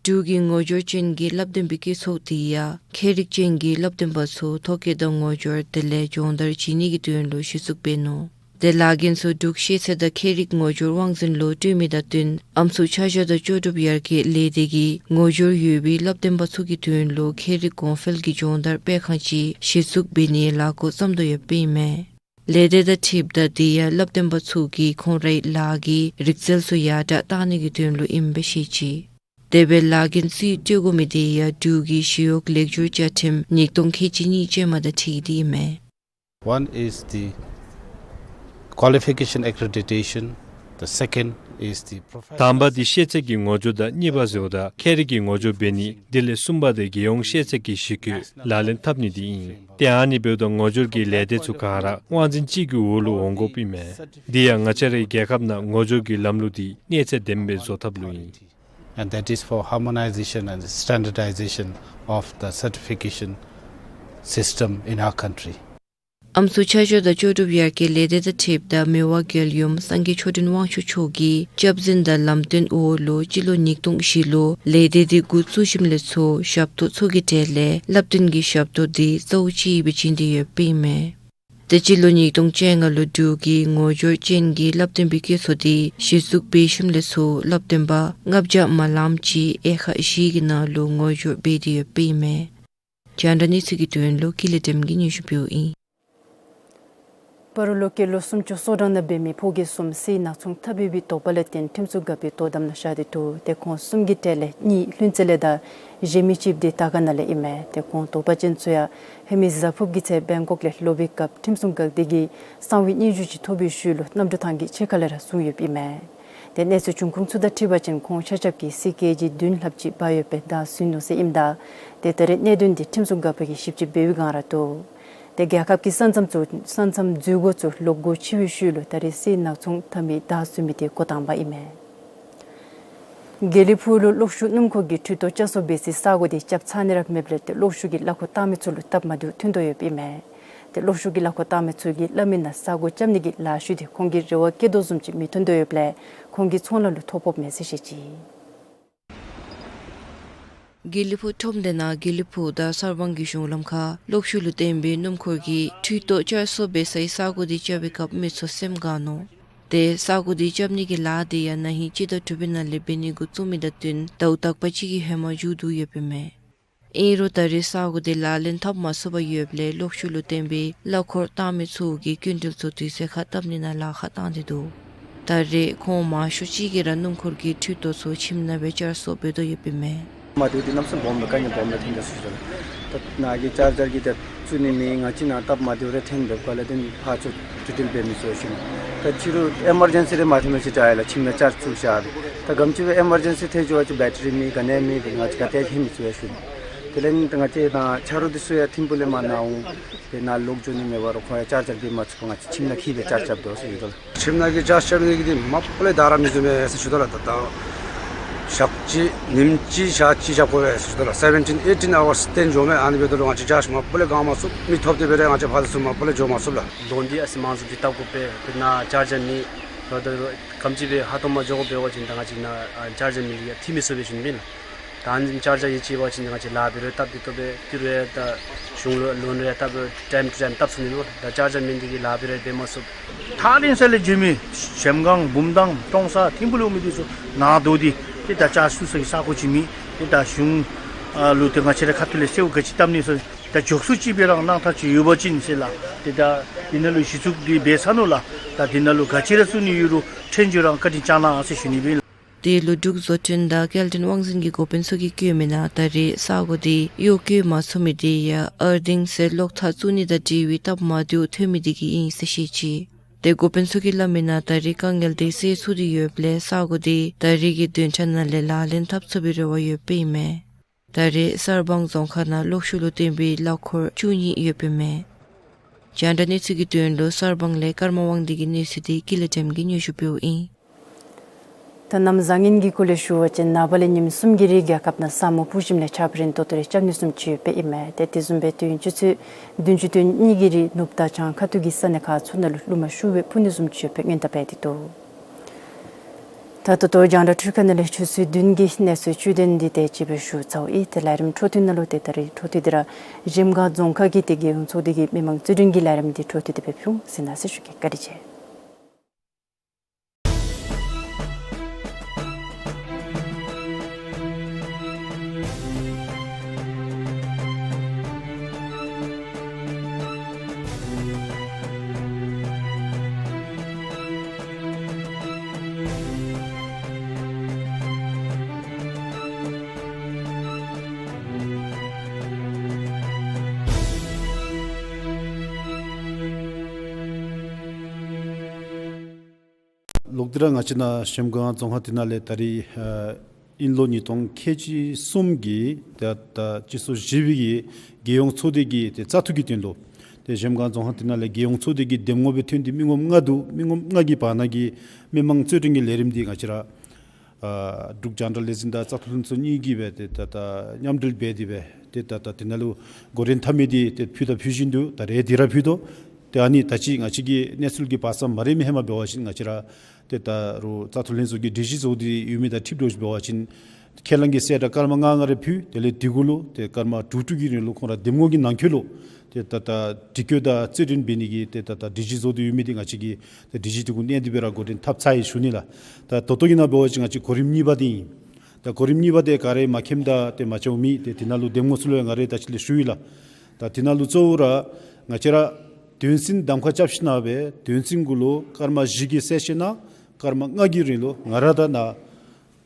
འབྲུག་གི་ངོ་སྦྱོར་ཅན་གྱི་བསླབ་སྟོན་པའི་བཀོད་ཚོགས་འདི་ཡང་ཁྱད་རིག་ཅན་གྱི་བསླབ་སྟོན་པ་ཚུ་ཐོ་བཀོད་དང་ངོ་སྦྱོར་དེ་ལས་སྦྱོང་བརྡར་བྱིན་ནི་གི་དོན་ལུ་གཞི་བཙུགས་འབད་ནུག། ཏེ་ལཱ་འགན་ཚུ་འབྲུག་ཤེས་ཚད་དང་ཁྱད་རིག་ངོ་སྦྱོར་དབང་འཛིན་ལུ་སྤྲོད་མི་དང་བསྟུན་ཨམ་སྲུ་ཕྱག་ཞྭ་དང་ལྕོགས་གྲུབ་ཡར་རྒྱས་ལས་སྡེ་གིས་ངོ་སྦྱོར་ཡོད་པའི་བསླབ་སྟོན་པ་ཚུ་གི་དོན་ལུ་ཁྱད་རིག་གོང་འཕེལ་གྱི་སྦྱོང་བརྡར་སྤེལ་ཁང་ཅིག་གཞི་བཙུགས་འབད་ནིའི་ལཱ་འགོ་བརྩམ་དོ་ཡོདཔ་ཨིན་མས། ལས་སྡེ་དང་འཁྲིལཝ་ད་འདི་ཡང་བསླབ་སྟོན་པ་ཚུ་གིས་ཁོང་རའི་ལཱ་གི་རིག་རྩལ་ཚུ་ཡར་དྲགས་གཏང་ནི་གི་དོན་ལུ་ཨིནམ་སྦེ་བཤད་ཅི། དེ་སྦེ་ལཱ་འགན་རྩིས་སྤྲོད་དགོ་མི་འདི་ཡང་འབྲུག་གི་ཞི་གཡོག་ལེགས་སྒྱུར་བཅའ་ཁྲིམས་ཉིས་སྟོང་ཁལ་གཅིག་གཉིས་ཅན་མ་དང་འཁྲིལ་ཏེ་ཨིན་མས། One is the qualification accreditation, the second is the professional དང་པ་འདི་ཤེས་ཚད་ཀྱི་ངོ་སྦྱོར་དང་གཉིས་པ་ཟེརཝ་ད་ཁྱད་རིག་གི་ངོ་སྦྱོར་འབད་ནི། དེ་ལས་གསུམ་པ་འདི་རྒྱལ་ཡོངས་ཤེས་ཚད་ཀྱི་གཞི་བཀོད་ལག་ལེན་འཐབ་ནི་འདི་ཨིན། ཏེ་ཨ་ནི་འབདཝ་ད་ངོ་སྦྱོར་གྱི་ལས་སྡེ་ཚུ་ག་ར་དབང་འཛིན་གཅིག་གི་འོག་ལུ་འོང་དགོཔ་ཨིན་མས། འདི་ཡང་ང་བཅས་རའི་རྒྱལ་ཁབ་ནང་ངོ་སྦྱོར་གྱི་ལམ་ལུགས་འདི་གནས་ཚད་ལྡནམ་སྦེ་བཟོ་ཐབས་ལུ་ཨིན། And that is for harmonization and standardization of the certification system in our country. ཨམ་སྲུ་ཕྱག་ཞྭ་དང་ལྕོགས་གྲུབ་ཡར་རྒྱས་ལས་སྡེ་དང་འཁྲིལཝ་ད་མི་དབང་རྒྱལ་ཡུམ་སངས་རྒྱས་ཆོས་སྒྲོན་དབང་ཕྱུག་མཆོག་གི་སྐྱབས་འཛིན་དང་ལམ་སྟོན་འོག་ལུ་སྤྱི་ལོ་ཉིས་སྟོང་བཞི་ལུ་ལས་སྡེ་འདི་འགོ་བཙུགས་ཞིནམ་ལས་ཚུར་ཞབས་ཏོག་ཚུ་གི་གྲས་ལས་བསླབ་སྟོན་གྱི་ཞབས་ཏོག་འདི་རྩ་བ་གཅིག་སྦེ་བྱིན་ཏེ་ཡོདཔ་ཨིན་མས། ཏེ་སྤྱི་ལོ་ཉིས་སྟོང་བཅོ་ལྔ་ལུ་འབྲུག་གི་ངོ་སྦྱོར་ཅན་གྱི་བསླབ་སྟོན་པའི་བཀོད་ཚོགས་འདི་གཞི་བཙུགས་འབད་ཞིནམ་ལས་ཚུར་བསླབ་སྟོན་པ་ལྔ་བརྒྱ་མ་ལངམ་ཅིག་དབྱེ་ཁག་བཞི་གི་ནང་ལུ་ངོ་སྦྱོར་འབད་དེ་ཡོདཔ་ཨིན་མས། རྒྱང་བསྒྲགས་གནས་ཚུལ་གྱི་དོན་ལུ་ཀུན་ལེགས་སྒྲོལམ་གིས་སྙན་ཞུ་ཕུལཝ་ཨིན། སྤ་རོ་ལུ་སྐྱེས་ལོ་སུམ་ཅུ་སོ་གྲངས་ནང་འབད་མི་ཕོ་རྒྱས་གསུམ་སའི་ནག་ཚོང་འཐབ་པའི་དོགས་པ་ལས་བརྟེན་ཁྲིམས་སྲུང་འགག་པའི་དོ་དམ་ནང་བཞག་སྟེ་འདུག། ཏེ་ཁོང་གསུམ་གྱི་གྲས་ལས་གཉིས་ལྷུན་རྩེ་ལས་དང་གཞན་མི་གཅིག་འདི་དར་དཀར་ནང་ལས་ཨིན་མས། ཏེ་ཁོང་དོགས་པ་ཅན་ཚུ་ཡང་ཧེ་མའི་གཟའ་ཕུརཔ་གི་ཚེ་བེང་ཀོག་ལས་ལོག་པའི་སྐབས་ཁྲིམས་སྲུང་འགག་སྡེ་གིས་གསང་བའི་སྙན་ཞུ་ཅིག་ཐོབ་པའི་ཤུལ་ལུ་གནམ་གྲུ་ཐང་གི་ཕྱེད་ཀ་ལས་ར་བཟུང་ཡོདཔ་ཨིན་མས། ཏེ་གནས་ཚུལ་བྱུང་ཁུངས་ཚུ་དང་འཁྲིལ་བ་ཅིན་ཁོང་ཆ་ཁྱབ་ཀྱིས་སྲིད་སྐྱེལ་གྱི་བདུན་ལྷགཔ་ཅིག་འབག་ཡོདཔ་སྦེ་བདའ་ཟུན་ནུག་ཟེར་ཨིནམ་ད་ཏེ་ད་རེས་གནད་དོན་འདི་ཁྲིམས་སྲུང་འགག་པ་གིས་ཞིབ་དཔྱད་འབད་བའི་སྒང་ར་འདུག། ཏེ་རྒྱལ་ཁབ་ཀྱི་ས་མཚམས་ཚུ་ས་མཚམས་འཛུལ་སྒོ་ཚུ་ལོག་སྒོ་ཕྱེ་བའི་ཤུལ་ལུ་ད་རེས་སྲིད་ནག་ཚོང་འཐབ་མི་བདའ་ཟུན་མི་དེ་འགོ་དང་པ་ཨིན་མས། དགེ་ལེགས་ཕུག་ལུ་གློག་ཤུགས་སྣུམ་འཁོར་གྱི་འཕྲུལ་ཐོག་བསྐྱར་གསོ་འབད་སའི་ས་སྒོ་དེ་རྐྱབ་ཚར་ནི་ར་མེདཔ་ལས་ཏེ་གློག་ཤུགས་ཀྱི་གླ་འཁོར་བཏང་མི་ཚུ་ལུ་སྟབས་མ་བདེཝ་ཐོན་དོ་ཡོདཔ་ཨིན་མས། ཏེ་གློག་ཤུགས་ཀྱི་གླ་འཁོར་བཏང་མི་ཚུ་གིས་སླབ་མི་ནང་ས་སྒོ་རྐྱབ་ནི་གི་ལཱ་ཤུལ་དེ་ཁོང་གིས་རེ་བ་བསྐྱེད་དོ་བཟུམ་ཅིག་མི་ཐོན་དོ་ཡོདཔ་ལས་ཁོང་གི་ཚོང་ལཱ་ལུ་ཐོ་ཕོགཔ་མས་ཟེར་བཤད་ཅི། དགེ་ལེགས་ཕུག་ཁྲོམ་སྡེ་ནང་དགེ་ལེགས་ཕུག་དང་གསར་སྤང་གི་གཞུང་ལམ་ཁར་གློག་ཤུགས་ལུ་བརྟེན་པའི་སྣུམ་འཁོར་གྱི་འཕྲུལ་ཐོག་བསྐྱར་གསོ་འབད་སའི་ས་སྒོ་དེ་རྐྱབ་པའི་སྐབས་མི་ཚུ་སེམས་དགའ་ནུག། ཏེ་ས་སྒོ་དེ་རྐྱབ་ནི་གི་ལཱ་དེ་ཡང་ན་ཧིང་སྤྱི་ཟླ་དྲུག་པའི་ནང་ལས་འབད་ནི་འགོ་བཙུགས་མི་དང་བསྟུན་ཟླཝ་དག་པ་ཅིག་གི་ཧེ་མ་མཇུག་བསྡུ་ཡོདཔ་ཨིན་མས། ཨིན་རུང་ད་རེས་ས་སྒོ་དེ་ལག་ལེན་འཐབ་མ་ཚུགས་པར་ཡོདཔ་ལས་གློག་ཤུགས་ལུ་བརྟེན་པའི་གླ་འཁོར་བཏང་མི་ཚུ་གིས་སྐྱིན་འགྲུལ་ཚུ་དུས་ཚོད་ཁར་བཏབ་ནི་ནང་ལཱ་ཁག་བཏང་སྟེ་འདུག། ད་རེས་ཁོང་མང་ཤོས་ཅིག་གིས་ར་སྣུམ་འཁོར་གྱི་འཕྲུལ་ཐོག་ཚུ་ཁྱིམ་ནང་སྦེ་བསྐྱར་གསོ་འབད་དོ་ཡོདཔ་ཨིན་མས། མ་བདེཝ་འདི་གནམ་མེད་ས་མེད་སྦོམ་སྦེ་དཀའ་ངལ་སྦོམ་སྦེ་ཐོན་དོ་ཟེར་ཞུ་དོ་ལགས། ད་ནཱ་གི་ཅར་ཇར་གྱི་ད་བཙུགས་ནི་མེད། ང་བཅས་ནཱ་སྟབས་མ་བདེཝ་རེ་ཐོན་འབདཝ་ལས་བརྟེན་ཕར་ཚུར་འགྲུལ་འགྲུལ་འབད་མི་ཚུགས་ཟེར་ཞུ་ནི། ད་ཕྱི་རུ་ཨེ་མར་ཇེན་སི་རེ་མ་ཐོན་མི་ཅིག་དྲག་ཡི་ལགས། ཁྱིམ་ནང་ཅར་བཙུགས་བཞག་སྦེ། ད་ག་དེམ་ཅིག་སྦེ་ཨེ་མར་ཇེན་སི་ཐོན་འགྱོ་བ་ཅིན་བེ་ཊ་རི་མེད་ག་ནི་མེད་སྦེ་ང་བཅས་ག་ཏེ་ལྷོད་མི་ཚུགས་ཟེར་ཞུ་ནི། དེ་ལས་ད་ང་བཅས་ད་ཆ་རོགས་འདི་ཚུ་ཡང་ཐིམ་ཕུག་ལས་མར་ནཱ་འོང་། དེ་ནང་ལོག་འགྱོ་ནི་མེད་པར་ཁོང་ཡང་ཅར་ཇར་འབད་མ་ཚུགས་པར་ང་བཅས་ཁྱིམ་ནང་འཁྱིད་སྦེ་ཅར་རྐྱབ་དོ་ཟེར་ཞུ་དོ་ལགས། ཁྱིམ་ནང་གི་ཅར་རྐྱབ་ནི་གི་འདི་མ་པ་ལས་ད་ར་མི་བཟོ་མས་ཟེར་ཞུ་དོ་ལགས། ད་ད་ཞག་གཅིག་ཉིནམ་གཅིག་ཞག་གཅིག་ཞག་གོ་བས་ཟེར་ཞུ་དོ་ལགས། སེ་བེན་ཊིན་ཨེ་ཊིན་ཨ་ཝརསི་བཏོན་འགྱོ་མས། ཨ་ནི་འབདཝ་ད་ལུ་ང་བཅས་ཅར་མ་པ་ལས་བཀང་མ་ཚུགས། མི་ཐོབ་སྟེ་འབད་རུང་ང་བཅས་ཕར་ཚུར་མ་པ་ལས་འགྱོ་མ་ཚུགས་ལགས། ལོ་འདི་ཨ་ཙི་མང་སུ་ཅིག་བཏབ་དགོ་པས། དཔེར་ན་ཅར་ཇར་མེད། ད་ད་ག་དེམ་ཅིག་སྦེ་ཧ་ཐོམ་མ་འགྱོ་དགོ་པས། འབད་བ་ཅིན་ད་ང་བཅས་ནཱ་ཨ་ཅར་ཇར་མེད་ལས་ཡར་འཐུས་མི་ཚུགས་པས་ཞུ་ནི་ཨིན་ལགས། ད་ཨ་ནི་ཅར་ཇར་ཡོད་ཅི་འབད་བ་ཅིན་ང་བཅས་ལཱ་འབད་རུང་སྟབས་བདེ་ཏོག་ཏོ་སྦེ་ཏི་རུ་ཡང་ད་གཞུང་ལུ་ལོན་རུང་ཡང་སྟབས་ཊའིམ་ཊུ་ཊའིམ་བཏབ་ཚུགས་ནི་ལོ། ད་ཅར་ཇར་མེད་ནི་དེ་གིས་ལཱ་འབད་རུང་འབད་མ་ཚུགས། ཐག་རིང་ས་ལས་འགྱོ་མི་བྱེམ་སྒང་བུམ་ཐང་ཀྲོང་གསར་ཐིམ་ཕུག་ལུ་འོང་མི་འདི་ཚུ་ནང་དོག་འདི་ཏེ་ད་ཅར་བཙུགས་ས་གི་ས་གོ་ཅིག་མེད། ཏེ་ད་གཞུང་ཨ་ལུ་ཏེ་ང་བཅས་རའི་ཁ་ཐུག་ལས་གསལཝ་ག་ཅི་བཏབ་ནི་ཟེར་ད་མགྱོགས་སུ་ཅིག་སྦེ་རང་གནང་ཐངས་ཅིག་ཡོད་པ་ཅིན་ཟེར་ལགས། ཏེ་ད་འདི་ནང་ལུ་གཞི་བཙུགས་འདི་འབད་ཚར་ནུག་ལགས། ད་འདི་ནང་ལུ་ག་ཅི་ར་བཙུགས་ནི་ཡོད་རུང་ཕྲན་བྱུང་རང་བཀའ་དྲིན་བསྐྱང་གནང་ཟེར་ཞུ་ནི་ཨིན་ལགས། དེ་ལུ་འབྲུག་བཟོ་སྐྲུན་དང་སྐྱེལ་འདྲེན་དབང་འཛིན་གྱི་འགོ་དཔོན་ཚུ་གིས་བཀོད་མི་ནང་ད་རེས་ས་གོ་དེ་གཡོག་བཀོལ་མ་ཚུགས་མི་དེ་ཡང་ཨར་ཐིང་ཟེར་གློག་ཐག་བཙུགས་ནི་དང་འབྲེལ་བའི་སྟབས་མ་བདེཝ་ཐོན་མི་དེ་གིས་ཨིན་ཟེར་བཤད་ཅི། ཏེ་འགོ་དཔོན་ཚུ་གིས་སླབ་མི་ནང་ད་རེས་དཀའ་ངལ་དེ་སེལ་ཚུགས་ཏེ་ཡོདཔ་ལས་ས་གོ་དེ་ད་རེས་ཀྱི་བདུན་ཕྲག་ནང་ལས་ལག་ལེན་འཐབ་ཚུགས་པའི་རེ་བ་ཡོདཔ་ཨིན་མས། ད་རེས་གསར་སྤང་རྫོང་ཁག་ནང་གློག་ཤུགས་ལུ་བརྟེན་པའི་གླ་འཁོར་བཅུ་གཉིས་ཡོདཔ་ཨིན་མས། རྒྱང་བསྒྲགས་གནས་ཚུལ་གྱི་དོན་ལུ་གསར་སྤང་ལས་ཀརྨ་དབང་འདུས་ཀྱི་གནས་ཚུལ་དེ་ཀུན་ལེགས་སྒྲོལམ་གིས་སྙན་ཞུ་ཕུལཝ་ཨིན། ད་གནམ་བཟང་ངན་གྱི་སྐོར་ལས་ཞུ་བ་ཅིན་ནངས་པ་ལས་ཉིནམ་གསུམ་གྱི་རིང་རྒྱལ་ཁབ་ནང་ས་སྨུག་སྤུབས་ཞིནམ་ལས་ཆརཔ་རན་ཏོག་ཏོ་རེ་རྐྱབ་ནི་བཟུམ་ཅིག་ཡོདཔ་ཨིན་མས། ཏེ་དེ་བཟུམ་སྦེ་དུས་ཡུན་ཆུ་ཚོད་བདུན་ཅུ་དོན་གཉིས་ཀྱི་རིང་ནུབ་དང་བྱང་ཁ་ཐུག་གི་ས་གནས་ཁག་ཚུ་ནང་ལུ་རླུང་མ་ཤུགས་སྦེ་འཕུ་ནི་བཟུམ་ཅིག་ཡོདཔ་སྦེ་སྔོན་བརྡ་འབད་དེ་འདུག། ད་ད་ལྟོ་རྒྱང་བསྒྲགས་འཕྲུལ་ཁང་ནང་ལས་ཆུ་ཚོད་བདུན་གྱི་གནས་ཚུལ་བཅུད་དོན་འདི་དེ་ཅིག་སྦེ་ཞུ་ཚརཝ་ཨིན། ཏེ་ལས་རིམ་འཕྲོ་མཐུད་ནང་ལུ་ཏེ་ད་རིས་འཕྲོ་མཐུད་དེ་ར་གཞལམ་སྒང་རྫོང་ཁག་གི་ཏེ་རྒྱལ་ཡོངས་ཚོགས་སྡེ་གི་མི་མང་རྩོད་འགྲན་གྱི་ལས་རིམ་འདི་འཕྲོ་མཐུད་དེ་སྦེ་ཕུལ་ཟེར་གནང་ཟེར་ཞུ་གེ། བཀའ་དྲིན་ཆེ། ལོག་སྟེ་ར་ང་བཅས་ནཱ་གཞལམ་སྒང་རྫོང་ཁག་འདི་ནང་ལས་ད་རིས་ཨ་དབྱིན་ལོ་ཉིས་སྟོང་ཁལ་གཅིག་གསུམ་གྱི་ད་ད་སྤྱི་ཚོགས་བཞི་པའི་གི་རྒྱལ་ཡོངས་ཚོགས་སྡེ་གི་ཏེ་བཙག་འཐུ་གི་དོན་ལུ་ཏེ་གཞལམ་སྒང་རྫོང་ཁག་འདི་ནང་ལས་རྒྱལ་ཡོངས་ཚོགས་སྡེ་གི་འདེམས་ངོ་སྦེ་ཐོན་ཏེ་མི་ངོམ་ལྔ་འདུག། མི་ངོམ་ལྔ་གི་བར་ན་གི་མི་མང་རྩོད་འགྲན་གྱི་ལས་རིམ་འདི་ང་བཅས་ར་ཨ་འབྲུག་རྒྱང་བསྒྲགས་ལས་འཛིན་དང་བཙག་འཐུ་ལྷན་ཚོགས་གཉིས་ཀྱིས་སྦེ་ཏེ་ད་ད་མཉམ་འབྲེལ་འབད་དེ་སྦེ་ཏེ་ད་ད་འདི་ནང་ལུ་འགོ་འདྲེན་འཐབ་མི་འདི་ཏེ་ཕུལ་དང་ཕུལ་བཞིན་འདུག། ད་རེས་འདི་ར་ཕུལ་དོ། ཏེ་ཨ་ནི་ད་ཅི་ང་བཅས་ཀྱི་གནས་ཚུལ་གྱི་བབས་ས་མ་རན་མི་ཧེ་མ་འབད་བ་ཅིན་ང་བཅས་ར་ཏེ་ད་རུང་བཙག་འཐུ་ལྷན་ཚོགས་ཀྱི་སྒྲིག་གཞི་བཟོ་སྟེ་ཡོད་མི་དང་འཁྲིལ་དོ་ཅིག་འབད་བ་ཅིན་ཁས་བླངས་ཀྱི་གསལ་བསྒྲགས་སྐར་མ་ལྔ་ལྔ་རེ་ཕུལ། དེ་ལས་དེ་གུ་ལུ་ཏེ་སྐར་མ་དྲུག་དྲུག་གི་རིང་ལུ་ཁོང་ར་འདེམས་ངོ་གི་ནང་འཁོད་ལུ་ཏེ་ད་ད་དྲི་བཀོད་དང་རྩོད་འགྲན་འབད་ནི་གི་ཏེ་ད་ད་སྒྲིག་གཞི་བཟོ་སྟེ་ཡོད་མི་འདི་ང་བཅས་ཀྱིས་ཏེ་སྒྲིག་གཞི་འདི་གུ་གནས་ཏེ་སྦེ་ར་འགོ་འདྲེན་འཐབ་ཚར་ཡི་ཞུ་ནི་ལགས། ད་ད་ལྟོ་གི་ནང་འབད་བ་ཅིན་ང་བཅས་གོ་རིམ་གཉིས་པ་འདི་ཨིན། ད་གོ་རིམ་གཉིས་པ་འདི་ག་ར་མ་མཁྱེནམ་དང་ཏེ་མ་འཆལཝ་མེད། ཏེ་འདི་ནང་ལུ་འདེམས་ངོ་ཚུ་ལུ་ཡང་ང་ར་ད་ཅི་ལས་ཞུ་ཡི་ལགས། ད་འདི་ནང་ལུ་གཙོ་བོ་ར་ང་བཅས་ར་དོན་ཚན་གདམ་ཁ་རྐྱབ་ཞིནམ་སྦེ་དོན་ཚན་གུ་ལུ་སྐར་མ་བཞི་གི་གསལ་བཤད་གནང་། སྐར་མ་ལྔ་གི་རིང་ལུ་ང་ར་དང་ནཱ་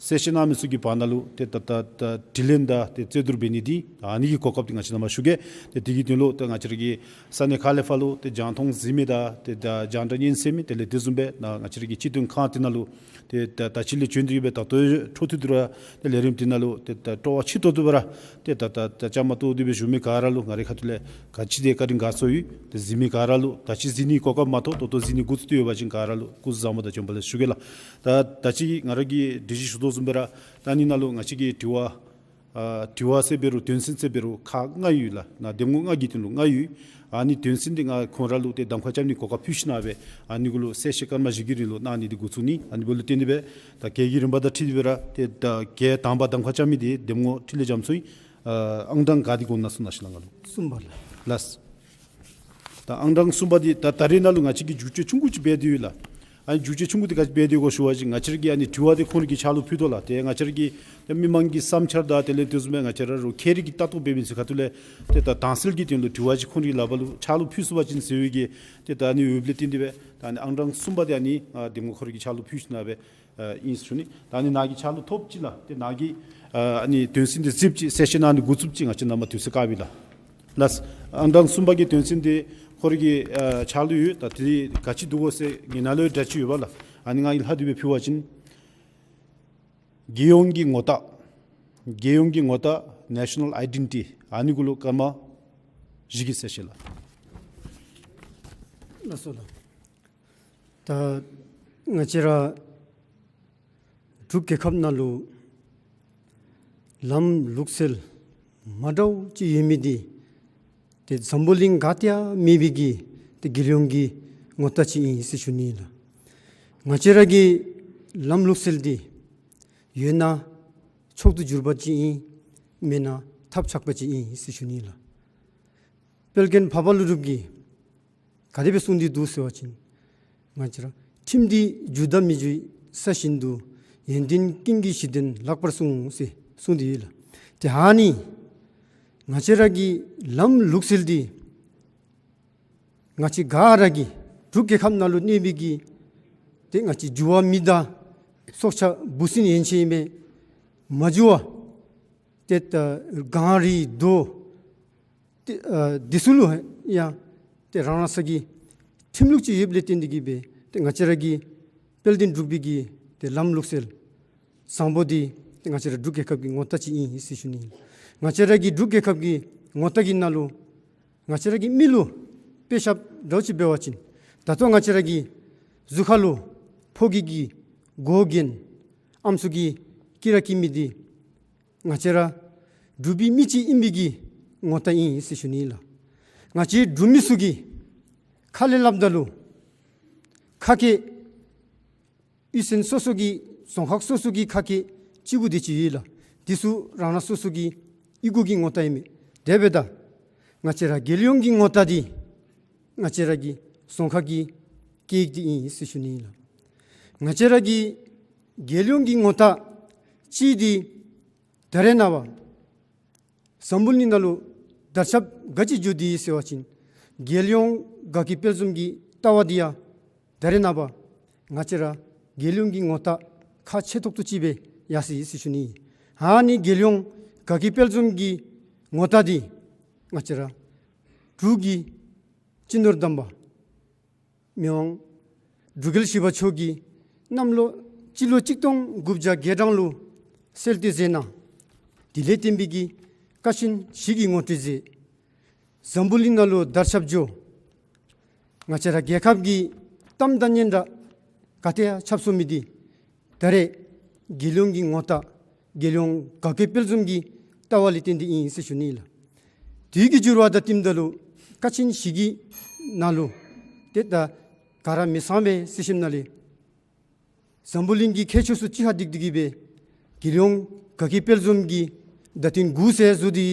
གསལ་བཤད་གནང་མི་ཚུ་གི་བར་ན་ལུ་ཏེ་ད་ད་ད་དྲི་ལན་དང་ཏེ་རྩོད་བསྡུར་འབད་ནི་འདི་ཨ་ནི་གི་གོ་སྐབས་འདི་ང་བཅས་ནཱ་མར་ཞུ་གེ། ཏེ་དེ་གི་དོན་ལུ་ཏེ་ང་བཅས་ར་གི་ས་གནས་ཁག་ལས་ཕར་ལུ་ཏེ་རྒྱང་མཐོང་གཟིགས་མི་དང་ཏེ་ད་རྒྱང་བསྒྲགས་ཉན་གསན་མི་དེ་ལས་དེ་བཟུམ་སྦེ་ནཱ་ང་བཅས་ར་གི་སྤྱི་མཐུན་ཁང་འདི་ནང་ལུ་ཏེ་ད་ད་ཅི་ལས་བྱོན་ཏེ་གི་སྦེ་ད་ལྟོ་འཕྲོ་མཐུད་དེ་ར་ཏེ་ལས་རིམ་འདི་ནང་ལུ་ཏེ་ད་སྤྲོ་བ་ཆེ་ཏོག་ཏོ་སྦེ་ར་ཏེ་ད་ད་ད་བཅའ་མར་གཏོགས་ཏེ་སྦེ་བཞུགས་མི་ག་ར་ལུ་ང་རའི་ཁ་ཐུག་ལས་ག་ཅི་དེ་བཀའ་དྲིན་དགའ་ཚོར་ཡོད། ཏེ་གཟིགས་མི་ག་ར་ལུ་ད་ཅི་གཟིགས་ནི་གོ་སྐབས་མ་ཐོབ་ད་ལྟོ་གཟིགས་ནི་འགོ་བཙུགས་ཏེ་ཡོད་པ་ཅིན་ག་ར་ལུ་སྐུ་གཟུགས་བཟང་པོ་དང་བྱོན་པ་ལེགས་ཞུ་གེ་ལགས། ད་ད་ཅི་ང་ར་གིས་འགྲེལ་བཤད་ཞུ་དོ་བཟུམ་སྦེ་ར་ད་ཨ་ནི་ནང་ལུ་ང་བཅས་ཀྱི་དྲི་བ་ཨ་དྲི་བ་ཟེར་འབད་རུང་དོན་ཚན་ཟེར་འབད་རུང་ཁག་ལྔ་ཡོད་ལགས། ནཱ་འདེམས་ངོ་ལྔ་གི་དོན་ལུ་ལྔ་ཡོད། ཨ་ནི་དོན་ཚན་འདི་ང་ཁོང་ར་ལུ་ཏེ་གདམ་ཁ་རྐྱབ་ནི་གོ་སྐབས་ཕུལ་ཞིནམ་སྦེ་ཨ་ནི་གུ་ལུ་གསལ་བཤད་སྐར་མ་བཞི་གི་རིང་ལུ་གནང་ནི་འདི་འགོ་བཙུགས་ནི། ཨ་ནི་འབདཝ་ལུ་བརྟེན་ཏེ་སྦེ་ད་གྱལ་གྱི་རིམ་པ་དང་འཁྲིལ་ཏེ་སྦེ་ར་ཏེ་ད་གྱལ་དང་པ་གདམ་ཁ་རྐྱབ་མི་འདི་འདེམས་ངོ་འཕྲིན་ལས་རྒྱ་མཚོ་ཨིན། ཨ་ཨང་གྲངས་ག་འདི་གོ་གནང་སོང་ན་ཞུ་ལགས་ང་ལུ། གསུམ་པ་ལགས། ལགས། ད་ཨང་གྲངས་གསུམ་པ་འདི་ད་ད་རེས་ནང་ལུ་ང་བཅས་ཀྱིས་འགྱུར་བཅོས་ཆུང་ཀུ་ཅིག་འབད་དེ་ཡོད་ལགས། ཨ་ནི་འགྱུར་བཅོས་ཆུང་ཀུ་འདི་ག་ཅི་འབད་དེ་ཡོད་གོ་ཞུ་བ་ཅིན་ང་བཅས་ར་གི་ཨ་ནི་དྲི་བ་འདི་ཁོང་ར་གིས་ཕྱག་ལུ་ཕུལ་དོ་ལགས། ཏེ་ང་བཅས་ར་གི་ཏེ་མི་མང་གི་བསམ་འཆར་དང་དེ་ལས་དེ་བཟུམ་སྦེ་ང་བཅས་ར་རོགས་ཁྱད་རིག་གི་ལྟ་རྟོག་འབད་མི་ཚུ་ཁ་ཐུག་ལས་ཏེ་ད་དྭངས་གསལ་གྱི་དོན་ལུ་དྲི་བ་ཅིག་ཁོང་ར་གི་ལག་པ་ལུ་ཕྱག་ལུ་ཕུལ་ཚུགས་པ་ཅིན་ཟེར་བའི་གི་ཏེ་ད་ཨ་ནི་འོས་འབབ་ལས་བརྟེན་ཏེ་སྦེ་ད་ཨ་ནི་ཨང་གྲངས་གསུམ་པ་འདི་ཨ་ནི་ཨ་འདེམས་ངོ་ཁོང་ར་གིས་ཕྱག་ལུ་ཕུལ་ཞིནམ་སྦེ་ཨ་ཨིན་ཟེར་ཞུ་ནི། ད་ཨ་ནི་ནཱ་གིས་ཕྱག་ལུ་ཐོབ་ཅི་ལགས། ཏེ་ནཱ་གིས་ཨ་ཨ་ནི་དོན་ཚན་འདི་གཟིགས་ཅི་གསལ་བཤད་གནང་ནི་འགོ་བཙུགས་ཅི། ང་བཅས་ནཱ་མར་དུས་ཚོད་བཀག་པས་ལགས། ལགས། ཨང་གྲངས་གསུམ་པ་གི་དོན་ཚན་འདི་ཁོང་ར་གི་ཨ་ཕྱག་ལུ་ཡོད། ད་དེ་ག་ཅི་འདུག་གོ་ཟེར་ངེ་ནཱ་ལུ་འདྲ་ཅིག་ཡོད་པ་ལགས། ཨ་ནི་ང་གིས་ལྷག་སྟེ་སྦེ་ཕུལ་བ་ཅིན་རྒྱལ་ཡོངས་ཀྱི་ངོ་རྟགས། རྒྱལ་ཡོངས་ཀྱི་ངོ་རྟགས་National Identity ཨ་ནི་གུ་ལུ་སྐར་མ་བཞི་གི་གསལ་བཤད་ལགས། ལགས་སོ་ལགས། ད་ང་བཅས་ར་འབྲུག་རྒྱལ་ཁབ་ནང་ལུ་ལམ་ལུགས་སྲོལ་མ་འདྲཝ་ཅིག་ཡོད་མི་འདི་ཏེ་འཛམ་བུ་གླིང་ག་ཏེ་ཡང་མེད་པའི་གི་ཏེ་རྒྱལ་ཡོངས་ཀྱི་ངོ་རྟགས་ཅིག་ཨིན་ཟེར་ཞུ་ནི་ལགས། ང་བཅས་ར་གི་ལམ་ལུགས་སྲོལ་འདི་ཡོད་ན་མཆོག་ཏུ་གྱུར་པ་ཅིག་ཨིན། མེད་ན་ཐབས་ཆག་པ་ཅིག་ཨིན་ཟེར་ཞུ་ནི་ལགས། དཔལ་ལྡན་འཕགས་པ་ཀླུ་སྒྲུབ་ཀྱིས་ག་དེ་སྦེ་གསུངས་ཏེ་འདུག་ཟེར་བ་ཅིན་ང་བཅས་ར་ཁྲིམས་འདི་རྒྱུ་དང་མི་རྒྱུའི་ས་བཞིན་དུ། ཡོན་ཏན་ཀུན་གྱི་གཞི་རྟེན་ལེགས་པར་བསྲུང་ཟེར་གསུངས་ཏེ་ཡོད་ལགས། ཏེ་ཨ་ནི་ང་བཅས་ར་གི་ལམ་ལུགས་སྲོལ་འདི་ང་བཅས་ག་ར་གི་འབྲུག་རྒྱལ་ཁབ་ནང་ལུ་གནས་པའི་གི་ཏེ་ང་བཅས་འགྱུར་བ་མེད་ད་སྲོག་ཆགས་འབུ་སྲིན་ཡན་ཆད་ཨིན་པས། མ་འགྱུར་བ་ཏེ་ད་གངས་རི་རྡོ་ཏེ་ཨ་འདི་ཚུ་ལུ་ཡང་ཏེ་རང་རང་སོ་གི་ཁྲིམས་ལུགས་ཅིག་ཡོདཔ་ལས་བརྟེན་ཏེ་གིས་སྦེ་ཏེ་ང་བཅས་ར་གི་དཔལ་ལྡན་འབྲུག་པའི་གི་ཏེ་ལམ་ལུགས་སྲོལ་བཟང་པོ་འདི་ཏེ་ང་བཅས་ར་འབྲུག་རྒྱལ་ཁབ་ཀྱི་ངོ་རྟགས་ཅིག་ཨིན་ཟེར་ཞུ་ནི། ང་བཅས་ར་གི་འབྲུག་རྒྱལ་ཁབ་ཀྱི་ངོ་རྟགས་ཀྱི་ནང་ལུ་ང་བཅས་ར་གི་མི་ལུ་དཔེ་ཞབས་འདྲཝ་ཅིག་འབད་བ་ཅིན་ད་ལྟོ་ང་བཅས་ར་གི་གཟུགས་ཁ་ལུ་ཕོ་སྐྱེས་ཀྱི་མགོ་རྒྱན་ཨམ་སྲུ་གི་སྐེ་རགས་བཀལ་མི་འདི་ང་བཅས་ར་འབྲུག་པའི་མི་ཅིག་ཨིན་པའི་གི་ངོ་རྟགས་ཨིན་ཟེར་ཞུ་ནི་ལགས། ང་བཅས་འབྲུག་མི་ཚུ་གིས་ཁ་ལས་སླབ་ད་ལུ་ཁ་སྐད་གཡུས་ཚན་སོ་སོ་གི་རྫོང་ཁག་སོ་སོ་གི་ཁ་སྐད་གཅིག་གུ་དེ་ཅིག་ཡོད་ལགས། དེ་ཚུ་རང་རང་སོ་སོ་གི་གཡུས་སྒོ་གི་ངོ་རྟགས་ཨིན་མས། དེ་འབདཝ་ད་ང་བཅས་ར་རྒྱལ་ཡོངས་ཀྱི་ངོ་རྟགས་འདི་ང་བཅས་ར་གི་རྫོང་ཁག་གི་སྐད་ཡིག་འདི་ཨིན་ཟེར་ཞུ་ནི་ལགས། ང་བཅས་ར་གི་རྒྱལ་ཡོངས་ཀྱི་ངོ་རྟགས་གཅིག་འདི་ད་རེས་ནངས་པ་འཛམ་བུ་གླིང་ནང་ལུ་དར་ཁྱབ་ག་ཅི་འགྱོ་དེས་ཟེར་བ་ཅིན་རྒྱལ་ཡོངས་དགའ་སྐྱིད་དཔལ་འཛོམས་ཀྱི་ལྟ་བ་འདི་ཡང་ད་རེས་ནངས་པ་ང་བཅས་ར་རྒྱལ་ཡོངས་ཀྱི་ངོ་རྟགས་ཁག་ཆེ་ཏོག་ཏོ་ཅིག་སྦེ་ཡར་སོ་ཡི་ཟེར་ཞུ་ནི། ཨ་ནི་རྒྱལ་ཡོངས་དགའ་སྐྱིད་དཔལ་འཛོམས་ཀྱི་ངོ་རྟགས་འདི་ང་བཅས་ར་འབྲུག་གི་སྤྱི་ནོར་དམ་པ་མི་དབང་འབྲུག་རྒྱལ་བཞི་པ་མཆོག་གིས་གནམ་ལོ་སྤྱི་ལོ་གཅིག་སྟོང་དགུ་བརྒྱ་བརྒྱད་གྲངས་ལུ་གསལ་ཏེ་མཛད་གནང་། དེ་ལས་བརྟེན་པའི་གི་ཀ་ཆེན་བཞི་གི་ངོ་སྤྲོད་མཛད། འཛམ་བུ་གླིང་ནང་ལུ་དར་ཁྱབ་འགྱོ། ང་བཅས་ར་རྒྱལ་ཁབ་ཀྱི་གཏམ་དང་སྙན་གྲགས་ག་ཏེ་ཡང་ཁྱབ་སོང་མི་འདི་ད་རེས་རྒྱལ་ཡོངས་ཀྱི་ངོ་རྟགས་རྒྱལ་ཡོངས་དགའ་སྐྱིད་དཔལ་འཛོམས་ཀྱི་ལྟ་བ་ལས་བརྟེན་ཏེ་ཨིན་ཟེར་ཞུ་ནི་ལགས། དུས་ཀྱི་འགྱུར་བ་དང་བསྟུནམ་ད་ལུ་ཀ་ཆེན་བཞི་གི་ནང་ལུ་ཏེ་ད་ག་ར་མི་ཚང་པས་ཟེར་ཞིནམ་ལས་འཛམ་བུ་གླིང་གི་མཁས་མཆོག་ཚུ་གཅིག་ཁར་བསྡུ་སྟེ་གིས་སྦེ་རྒྱལ་ཡོངས་དགའ་སྐྱིད་དཔལ་འཛོམས་ཀྱི་བརྡ་དོན་དགུ་ཟེར་བཟོ་སྟེ་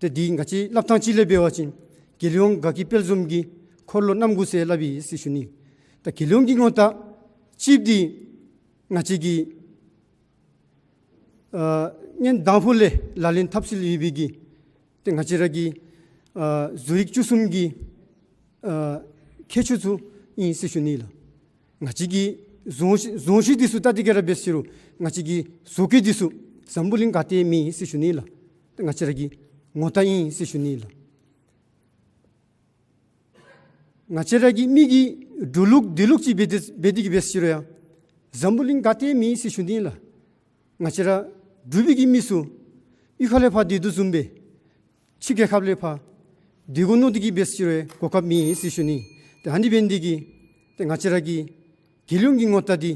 ཏེ་འདི་ང་བཅས་སླབ་ཐངས་ཅིག་ལས་འབད་བ་ཅིན་རྒྱལ་ཡོངས་དགའ་སྐྱིད་དཔལ་འཛོམས་ཀྱི་འཁོར་ལོ་རྣམ་དགུ་ཟེར་སླབ་ཨིན་ཟེར་ཞུ་ནི། ད་རྒྱལ་ཡོངས་ཀྱི་ངོ་རྟགས་གཅིག་འདི་ང་བཅས་ཀྱིས་ཨ་སྔོན་དང་ཕུ་ལས་ལག་ལེན་འཐབ་སྲོལ་ཡོད་པའི་གི་ཏེ་ང་བཅས་ར་གི་ཨ་བཟོ་རིག་བཅུ་གསུམ་གྱི་ཨ་མཁས་མཆོག་ཚུ་ཨིན་ཟེར་ཞུ་ནི་ལགས། ང་བཅས་ཀྱི་ རྫོང་གཞི་རྫོང་གཞི་འདི་ཚུ་བལྟ་སྟེ་གི་ར་འབད་ཟེར་རུང་ང་བཅས་ཀྱི་བཟོ་བཀོད་འདི་ཚུ་འཛམ་བུ་གླིང་ག་ཏེ་མེད་ཟེར་ཞུ་ནི་ལགས། ཏེ་ང་བཅས་ར་གི་ངོ་རྟགས་ཨིན་ཟེར་ཞུ་ནི་ལགས། ང་བཅས་ར་གི་མི་གི་འགྲོ་ལུགས་སྡོད་ལུགས་ཅིག་འབད་དེ་འབད་དེ་གི་འབད་ཟེར་རུང་ཡང་འཛམ་བུ་གླིང་ག་ཏེ་མེད་ཟེར་ཞུ་ནི་ལགས། ང་བཅས་ར་འབྲུག་པའི་གི་མི་ཚུ་གཡུས་ཁ་ལས་ཕར་སྡོད་དོ་བཟུམ་སྦེ་ཕྱི་རྒྱལ་ཁབ་ལས་ཕར་སྡོད་དགོ་མནོ་སྟེ་གི་འབད་ཟེར་རུང་གོ་སྐབས་མེད་ཟེར་ཞུ་ནི། ཏེ་ཨ་ནི་འབད་ནི་འདི་གིས་ཏེ་ང་བཅས་ར་གི་རྒྱལ་ཡོངས་ཀྱི་ངོ་རྟགས་འདི་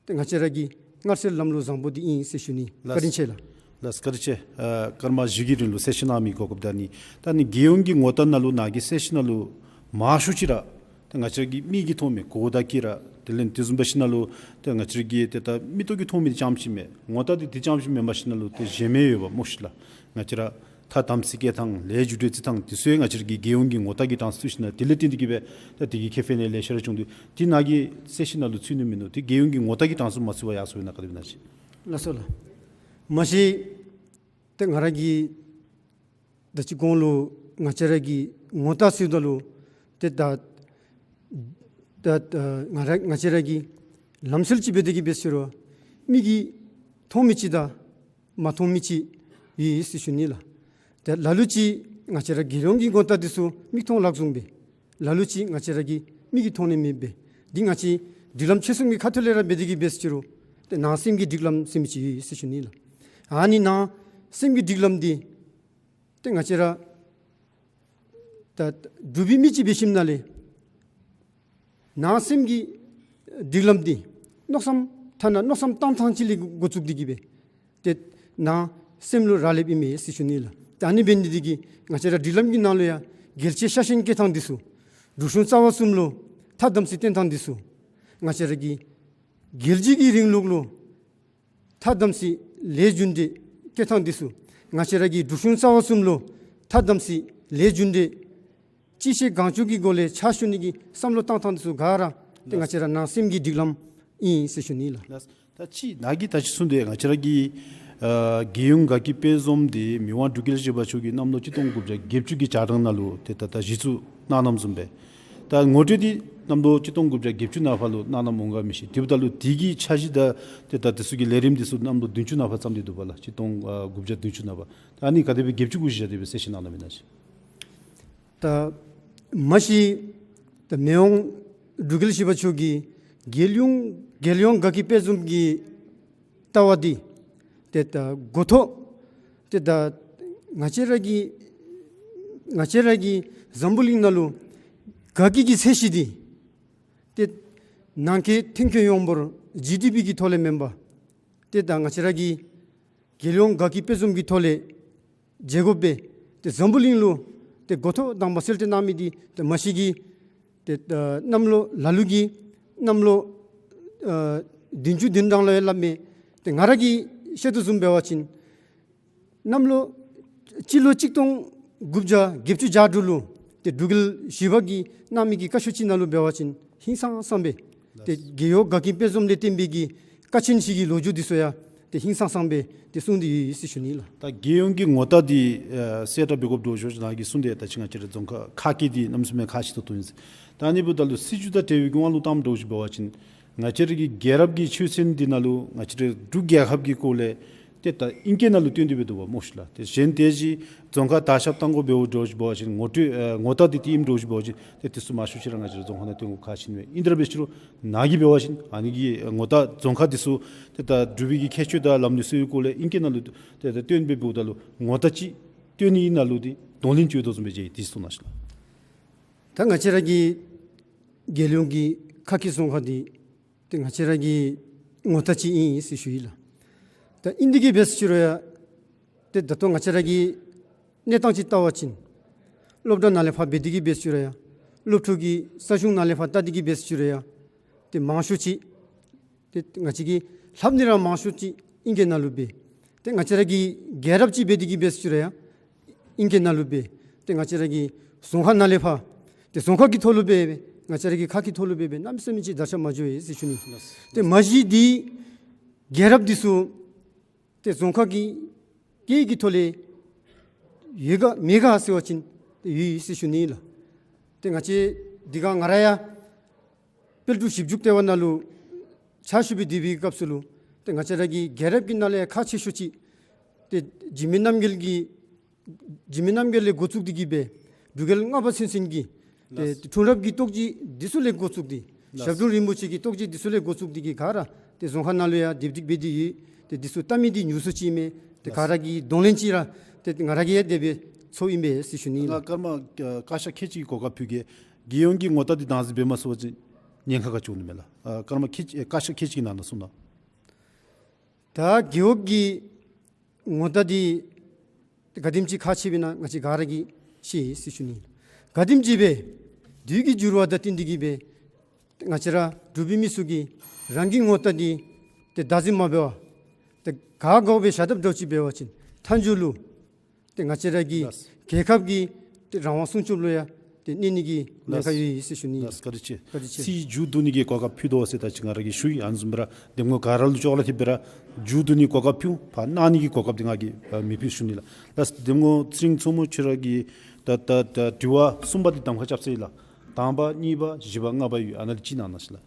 ཏེ་ང་བཅས་ར་གི་མངར་ཟས་ལམ་ལུགས་བཟང་པོ་འདི་ཨིན་ཟེར་ཞུ་ནི། ལགས། བཀའ་དྲིན་ཆེ་ལགས། ལགས་བཀའ་དྲིན་ཆེ། ཨ་སྐར་མ་བཞི་གི་རིང་ལུ་གསལ་བཤད་གནང་མི་གོ་སྐབས་དང་ནི་ད་ནི་རྒྱལ་ཡོངས་ཀྱི་ངོ་རྟགས་ནང་ལུ་ནཱ་གི་གསལ་བཤད་ནང་ལུ་མང་ཤོས་ཅིག་ར་ཏེ་ང་བཅས་ར་གི་མིག་གིས་མཐོང་མི་གོ་བརྡ་གིས་ར་དེ་ལས་དེ་བཟུམ་འབད་ཞིནམ་ལས་ཏེ་ང་བཅས་ར་གི་ཏེ་ད་མིག་ཏོ་གིས་མཐོང་མི་འདི་རྐྱངམ་ཅིག་མེན། ངོ་རྟགས་འདི་དེ་རྐྱངམ་ཅིག་མེན་པར་ཞིནམ་ལས་ཏེ་གཞན་མི་ཡོདཔ་སྨོ་ཤིག་ལགས། ང་བཅས་ར་ཐ་དམ་ཚིག་བཀལ་ཐངས་ལས་རྒྱུ་འབྲས་བརྩི་ཐངས་འདི་ཚུ་ཡང་ང་བཅས་ར་གི་རྒྱལ་ཡོངས་ཀྱི་ངོ་རྟགས་ཀྱི་གྲངས་སུ་ཚུད་ཞིནམ་ལས་དེ་ལས་བརྟེན་ཏེ་གིས་སྦེ་ད་དེ་གི་ཁེ་ཕན་ལེ་ཤ་ར་བྱུང་དོ། དེ་ནཱ་གི་གསལ་བཤད་ནང་ལུ་ཚུད་ནི་མིན་ནུག། དེ་རྒྱལ་ཡོངས་ཀྱི་ངོ་རྟགས་ཀྱི་གྲངས་སུ་མ་ཚུད་པར་ཡར་སོང་ཡོད་ན་ག་དེ་སྦེ་ཨིན་ན་ཅིག། ལགས་སོ་ལགས། མ་གཞི་ཏེ་ང་ར་གིས་ད་ཅི་གོང་ལུ་ང་བཅས་ར་གི་ངོ་རྟགས་ཟེརཝ་ད་ལུ་ཏེ་ད་ད་ད་ང་ར་ང་བཅས་ར་གི་ལམ་སྲོལ་ཅིག་འབད་དེ་གིས་འབད་ཟེར་རུང་མིག་གིས་མཐོང་མི་ཅིག་དང་མ་མཐོང་མི་ཅིག་ཡོད་ཟེར་ཞུ་ནི་ལགས། ཏེ་ལ་ལུ་ཅིག་ང་བཅས་ར་རྒྱལ་ཡོངས་ཀྱི་ངོ་རྟགས་འདི་ཚུ་མིག་མཐོང་ལག་བཟུང་སྦེ་ལ་ལུ་ཅིག་ང་བཅས་ར་གི་མིག་གིས་མཐོང་ནི་མེདཔ་སྦེ་འདི་ང་བཅས་སྒྲིག་ལམ་ཆོས་སྲུང་གི་ཁ་ཐུག་ལས་ར་འབད་དེ་གིས་འབད་ཟེར་རུང་ཏེ་ནང་སེམས་ཀྱི་སྒྲིག་ལམ་ཟེར་མི་ཅིག་ཡོད་ཟེར་ཞུ་ནི་ལགས། ཨ་ནི་ནང་སེམས་ཀྱི་སྒྲིག་ལམ་འདི་ཏེ་ང་བཅས་ར་ད་འབྲུག་པའི་མི་ཅིག་འབད་ཞིནམ་ལས་ནང་སེམས་ཀྱི་སྒྲིག་ལམ་འདི་མནོ་བསམ་ཐ་ན་མནོ་བསམ་བཏང་ཐངས་ཅིག་ལས་འགོ་བཙུགས་ཏེ་གིས་སྦེ་ཏེ་ནང་སེམས་ལུ་རག་ལསཔ་ཨིན་མས་ཟེར་ཞུ་ནི་ལགས། ད་ཨ་ནི་འབད་ནི་འདི་གིས་ང་བཅས་ར་སྒྲིག་ལམ་གྱི་ནང་ལུ་ཡང་རྒྱལ་གཅེས་ཤ་ཞེན་བསྐྱེད་ཐངས་འདི་ཚུ་འབྲུག་གཞུང་རྩ་བ་གསུམ་ལུ་ཐ་དམ་ཚིག་བསྟེན་ཐངས་འདི་ཚུ་ང་བཅས་ར་གི་རྒྱལ་སྤྱི་གི་རིང་ལུགས་ལུ་ཐ་དམ་ཚིག་ལས་རྒྱུ་འབྲས་བསྐྱེད་ཐངས་འདི་ཚུ་ང་བཅས་ར་གི་འབྲུག་གཞུང་རྩ་བ་གསུམ་ལུ་ཐ་དམ་ཚིག་ལས་རྒྱུ་འབྲས་ཅི་བྱས་གང་བྱུང་གི་སྒོ་ལས་ཕྱག་ཞུ་ནི་གི་བསམ་བློ་བཏང་ཐངས་འདི་ཚུ་ག་ར་ཏེ་ང་བཅས་ར་ནང་སེམས་ཀྱི་སྒྲིག་ལམ་ཨིན་ཟེར་ཞུ་ནི་ལགས། ལགས། ད་ཅི་ནཱ་གིས་ད་ཅི་གསུངས་ཏེ་ང་བཅས་ར་གི་ཨ་རྒྱལ་ཡོངས་དགའ་སྐྱིད་དཔལ་འཛོམས་འདི་མི་དབང་འབྲུག་རྒྱལ་བཞི་པ་མཆོག་གིས་གནམ་ལོ་གཅིག་སྟོང་དགུ་བརྒྱ་བརྒྱད་ཅུ་གི་ཞག་གྲངས་ནང་ལུ་ཏེ་ད་ད་གཞི་བཙུགས་གནང་གནངམ་བཟུམ་སྦེ་ད་ངོ་སྤྲོད་འདི་གནམ་ལོ་གཅིག་སྟོང་དགུ་བརྒྱ་བརྒྱད་ཅུ་ནང་ཕར་ལུ་གནང་གནངམ་འོང་ག་མི་ཤེས། དེ་འབདཝ་ད་ལུ་དེ་གི་འཆར་གཞི་དང་ཏེ་ད་དེ་ཚུ་གི་ལས་རིམ་འདི་ཚུ་གནམ་ལོ་བདུན་ཅུ་ནང་ཕར་བརྩམས་ཏེ་འདུག་པ་ལགས། གཅིག་སྟོང་ཨ་དགུ་བརྒྱ་བདུན་ཅུ་ནང་ཕར། ད་ཨ་ནི་ག་དེ་སྦེ་བརྒྱད་ཅུ་དགུ་བཞི་ཞག་དེ་སྦེ་གསལ་བཤད་གནང་གནངམ་ཨིན་ན་ཅིག། ད་མ་གཞི་ད་མི་དབང་འབྲུག་རྒྱལ་བཞི་པ་མཆོག་གིས་རྒྱལ་ཡོངས་རྒྱལ་ཡོངས་དགའ་སྐྱིད་དཔལ་འཛོམས་ཀྱི་ལྟ་བ་འདི་ཏེ་ད་འགོ་ཐོག་ཏེ་ད་ང་བཅས་ར་གི་ང་བཅས་ར་གི་འཛམ་བུ་གླིང་ནང་ལུ་དགའ་སྐྱིད་ཀྱི་ཚད་གཞི་འདི་ཏེ་ནང་འཁོད་ཐོན་ཁུངས་ཡོངས་འབོར་ཇི་ཌི་པི་གི་ཐོག་ལས་མེན་པར་ཏེ་ད་ང་བཅས་ར་གི་རྒྱལ་ཡོངས་དགའ་སྐྱིད་དཔལ་འཛོམས་ཀྱི་ཐོག་ལས་མཇལ་དགོ་པས། ཏེ་འཛམ་བུ་གླིང་ལུ་ཏེ་འགོ་ཐོག་དང་པ་གསལ་སྟོན་གནང་མི་འདི་ཏེ་མ་གཞི་གི་ཏེ་ཨ་གནམ་ལོ་ལ་ལུ་གིས་གནམ་ལོ་ཨ་བདུན་ཅུ་བདུན་དང་ལུ་ཡང་སླབ་མས། ཏེ་ང་ར་གིས་ཤེས་དོ་བཟུམ་འབད་བ་ཅིན་གནམ་ལོ་སྤྱི་ལོ་གཅིག་སྟོང་དགུ་བརྒྱ་བརྒྱད་ཅུ་གྱ་དྲུག་ལུ་ཏེ་འབྲུག་རྒྱལ་བཞི་པ་གིས་གནང་མི་གི་བཀའ་ཤོག་ཅིག་ནང་ལུ་འབད་བ་ཅིན་ཧིང་སངས་སངས་སྦེ་ཏེ་རྒྱལ་ཡོངས་དགའ་སྐྱིད་དཔལ་འཛོམས་ལས་བརྟེན་པའི་གི་དཀའ་ཆེན་བཞི་གི་ལོ་རྒྱུས་འདི་ཚུ་ཡང་ཏེ་ཧིང་སངས་སངས་སྦེ་ཏེ་གསུངས་ཏེ་ཡོད་ཟེར་ཞུ་ནི་ལགས། ད་རྒྱལ་ཡོངས་ཀྱི་ངོ་རྟགས་འདི་ཨ་གསལ་དྲགས་འབད་དགོཔ་འདྲཝ་ཅིག་ནཱ་གིས་གསུངས་ཏེ་ད་ཅི་ང་བཅས་ར་རྫོང་ཁག་ཁག་གི་འདི་གནམ་མེད་ས་མེད་ཁག་ཆེ་ཏོག་ཏོ་ཨིན་ཟེར། ད་ཨ་ནི་འབདཝ་ད་ལུ་སྲིད་བྱུས་དང་འབྲེལ་བའི་གི་དབང་ལུ་བཏངམ་འདྲཝ་ཅིག་འབད་བ་ཅིན་ང་བཅས་ར་གི་རྒྱལ་རབས་ཀྱི་ཆོས་ཚན་འདི་ནང་ལུ་ང་བཅས་ར་འབྲུག་རྒྱལ་ཁབ་ཀྱི་སྐོར་ལས་ཏེ་ད་ཨིང་སྐད་ནང་ལུ་བཏོན་ཏེ་སྦེ་འདུག་པ་སྨོ་ཤིག་ལགས། ཏེ་གཞན་ཏེ་ཅིག་རྫོང་ཁག་དར་ཁྱབ་བཏང་དགོཔ་འབདཝ་འདྲཝ་ཅིག་འབད་བ་ཅིན་ངོ་སྤྲོད་ཨ་ངོ་རྟགས་འདི་དེ་ཨིནམ་འདྲཝ་ཅིག་འབད་བ་ཅིན་ཏེ་དེ་ཚུ་མང་ཤོས་ཅིག་ར་ང་བཅས་ར་རྫོང་ཁག་ནང་བཏོན་དགོཔ་ཁག་ཆེ་ནི་མས། ཨིན་དེ་ར་འབད་ཟེར་རུང་ནཱ་གིས་འབད་བ་ཅིན་ཨ་ནི་གི་ངོ་རྟགས་རྫོང་ཁག་འདི་ཚུ་ཏེ་ད་འབྲུག་པའི་གི་ཁྱད་ཆོས་དང་ལམ་ལུགས་སྲོལ་སྐོར་ལས་ཨིང་སྐད་ནང་ལུ་ཏེ་ད་བཏོན་སྦེ་འབདཝ་ད་ལུ་ངོ་རྟགས་ཅིག་བཏོན་ནི་ཨིན་ན་ལུ་འདི་གདོང་ལེན་ཅིག་ཡོད་དོ་བཟུམ་སྦེ་མཇལ་ཡི། དེ་གསུང་གནང་ཤིག་ལགས། ད་ང་བཅས་ར་གི་རྒྱལ་ཡོངས་ཀྱི་ཁག་གི་རྫོང་ཁག་འདི་ཏེ་ང་བཅས་ར་གི་ངོ་རྟགས་ཅིག་ཨིན་ཟེར་ཞུ་ཡི་ལགས། ད་ཨིན་དེ་གིས་འབད་ཟེར་རུང་ཡང་ཏེ་ད་ལྟོ་ང་བཅས་ར་གི་གནས་སྟངས་ཅིག་བལྟ་བ་ཅིན་སློབ་གྲྭ་ནང་ལས་ཕར་འབད་དེ་གིས་འབད་ཟེར་རུང་ཡང་སློབ་ཕྲུག་གི་ས་གཞུང་ནང་ལས་ཕར་བལྟ་སྟེ་གིས་འབད་ཟེར་རུང་ཡང་ཏེ་མང་ཤོས་ཅིག་ཏེ་ང་བཅས་ཀྱིས་ལྷབ་ནི་ར་མང་ཤོས་ཅིག་ཨིང་སྐད་ནང་ལུ་འབད། ཏེ་ང་བཅས་ར་གི་རྒྱལ་རབས་ཅིག་འབད་དེ་གིས་འབད་ཟེར་རུང་ཡང་ཨིང་སྐད་ནང་ལུ་འབད། ཏེ་ང་བཅས་ར་གི་རྫོང་ཁག་ནང་ལས་ཕར་ཏེ་རྫོང་ཁག་གི་ཐོག་ལུ་འབད་འབད་ང་བཅས་ར་གི་ཁག་གི་ཐོག་ལུ་འབད་འབད་གནམ་མེད་ས་མེད་ཅིག་དར་ཁྱབ་མ་འགྱོ་བས་ཟེར་ཞུ་ནི། ཏེ་མ་གཞི་འདི་རྒྱལ་རབས་འདི་ཚུ་ཏེ་རྫོང་ཁག་གི་སྐད་ཀྱི་ཐོག་ལས་ཡོད་ག་མེད་ག་ཟེར་བ་ཅིན་ཏེ་ཡོད་ཟེར་ཞུ་ནི་ལགས། ཏེ་ང་བཅས་འདི་ག་ང་ར་ཡང་དཔལ་འབྲུག་ཞིབ་འཇུག་ལྟེ་བ་ནང་ལུ་ ཕྱག་ཞུ་སྦེ་སྡོད་པའི་སྐབས་སུ་ལུ་ཏེ་ང་བཅས་ར་གི་རྒྱལ་རབས་ཀྱི་ནང་ལས་ཁག་ཆེ་ཤོས་ཅིག་ཏེ་འཇིགས་མེད་རྣམ་རྒྱལ་གྱི་འཇིགས་མེད་རྣམ་རྒྱལ་ལས་འགོ་བཙུགས་ཏེ་གི་སྦེ་འབྲུག་རྒྱལ་ལྔ་པ་ཚུན་ཚོད་ཀྱི་ཏེ་ལགས། འཁྲུངས་རབས་ཀྱི་རྟོགས་བརྗོད་འདི་ཚུ་ལས་འགོ་བཙུགས་ཏེ་ལགས། ཞབས་དྲུང་རིན་པོ་ཆེ་གི་རྟོགས་བརྗོད་འདི་ཚུ་ལས་འགོ་བཙུགས་ཏེ་གི་ག་ར་ཏེ་རྫོང་ཁག་ནང་ལུ་ཡང་སྡེབ་སྒྲིག་འབད་དེ་ཡོད། ཏེ་འདི་ཚུ་བལྟ་མི་འདི་ཉུང་སུ་ཅིག་མས། ཏེ་ག་ར་གིས་གདོང་ལེན་ཅིག་ར་ཏེ་ང་ར་གིས་ཡང་དེ་སྦེ་ཚོརཝ་ཨིན་པས་ཟེར་ཞུ་ནི་ལགས། ང་ཀརྨ་ཨ་བཀའ་ཤག་ཁལ་གཅིག་གི་གོ་སྐབས་ཕུལ་གེ། རྒྱལ་ཡོངས་ཀྱི་ངོ་རྟགས་འདི་བདག་འཛིན་འབད་མ་ཚུགས་པ་ཅིན་ཉེན་ཁ་ག་ཅི་འོང་ནི་མས་ལགས། ཨ་ཀརྨ་ཁལ་གཅིག་ཨེ་བཀའ་ཤག་ཁལ་གཅིག་གི་ནང་ན་གསུངས་གནང་། ད་རྒེད་འོག་གི་ངོ་རྟགས་འདི་ག་དེམ་ཅིག་ཁག་ཆེ་བས་ན་ང་བཅས་ག་ར་གིས་ཤེས་ཟེར་ཞུ་ནི། ག་དེམ་ཅིག་སྦེ་དུས་ཀྱི་འགྱུར་བ་དང་བསྟུན་ཏེ་གི་སྦེ་ང་བཅས་ར་འབྲུག་པའི་མི་ཚུ་གིས་རང་གི་ངོ་རྟགས་འདི་ཏེ་བདག་འཛིན་མ་འབད་བར་ཏེ་ག་དགོ་སྦེ་བཞག་དཔ་འདྲཝ་ཅིག་འབད་བ་ཅིན་མཐའ་མཇུག་ལུ་ཏེ་ང་བཅས་ར་གི་ལགས། རྒྱལ་ཁབ་ཀྱི་ཏེ་རང་དབང་སྲུང་སྐྱོབ་ལུ་ཡང་ཏེ་གནོད་ནི་གི་ཉེན་ཁ་ལགས། ཡོད་ཟེར་ཞུ་ནི། ལགས། བཀའ་དྲིན་ཆེ། བཀའ་དྲིན་ཆེ། ཚིག་མཇུག་བསྡུ་ནི་གི་གོ་སྐབས་ཕུལ་དོ་ཟེར་ད་ཅི་ང་ར་གིས་ཞུ་ཡི། ཨ་ནི་བཟུམ་སྦེ་ར་གདམ་ངོ་ག་ར་ལུ་ཅོག་ར་འཐདཔ་སྦེ་ར་མཇུག་བསྡུ་ནི་གོ་སྐབས་ཕུལ། ཕར་གནང་ནི་གི་གོ་སྐབས་འདི་ང་གིས་ཨ་མི་ཕུལ་ཞུ་ནི་ལགས། ལགས། གདམ་ངོ་ཚེ་རིང་མཚོ་མོ་ཁྱོད་ར་གིས་ད་ད་ད་དྲི་བ་གསུམ་པ་འདི་གདམ་ཁ་རྐྱབ་ཚར་ཡི་ལགས། དང་པ་གཉིས་པ་བཞི་པ་ལྔ་པ་ཡོད། ཨ་ནཱ་ལས་གཅིག་གནང་གནང་ཤིག་ལགས།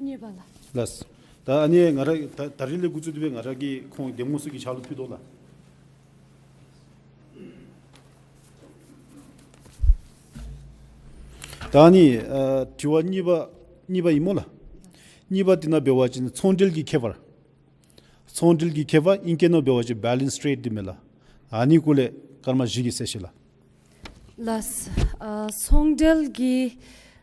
གཉིས་པ་ལགས། ལགས། ད་ཨ་ནི་ང་ར་ད་ད་རིས་ལས་འགོ་བཙུགས་ཏེ་སྦེ་ང་ར་གིས་ཁོང་གདམ་ངོ་ཚུ་གི་ཕྱག་ལུ་ཕུལ་དོ་ལགས། ད་ཨ་ནི་ཨ་དྲི་བ་གཉིས་པ་གཉིས་པ་ཨིན་མས་ལགས། གཉིས་པ་འདི་ནང་འབད་བ་ཅིན་ཚོང་འབྲེལ་གྱི་ཁྱད་པར། ཚོང་འབྲེལ་གྱི་ཁྱད་པར་ཨིང་སྐད་ནང་འབད་བ་ཅིན་balance trade འདི་མས་ལགས། ཨ་ནི་སྐོར་ལས་སྐར་མ་བཞི་གིས་གསལ་བཤད་ལགས། ལགས། ཨ་ཚོང་འབྲེལ་གྱི་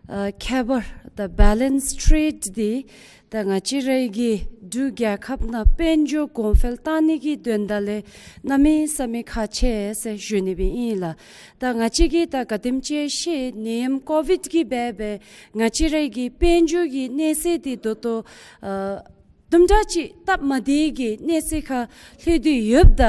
ཨ་ཁྱད་པར་ད་balance trade འདི་ད་ང་བཅས་རའི་གི་འབྲུག་རྒྱལ་ཁབ་ནང་དཔལ་འབྱོར་གོང་འཕེལ་གཏང་ནི་གི་དོན་དག་ལས་གནམ་མེད་ས་མེད་ཁག་ཆེ་ཟེར་ཞུ་ནི་སྦེ་ཨིན་ལགས། ད་ང་བཅས་ཀྱིས་ད་ག་དེམ་ཅིག་ཤེས་ནད་ཡམས་ཀོ་བིཌ་ཀྱིས་འབད་སྦེ་ང་བཅས་རའི་གི་དཔལ་འབྱོར་གྱི་གནས་ཚད་འདི་ད་ལྟོ་ཨ་དུམ་གྲ་ཅིག་སྟབས་མ་བདེ་གི་གནས་ཚད་ཁར་ལྷོད་དེ་ཡོདཔ་ད་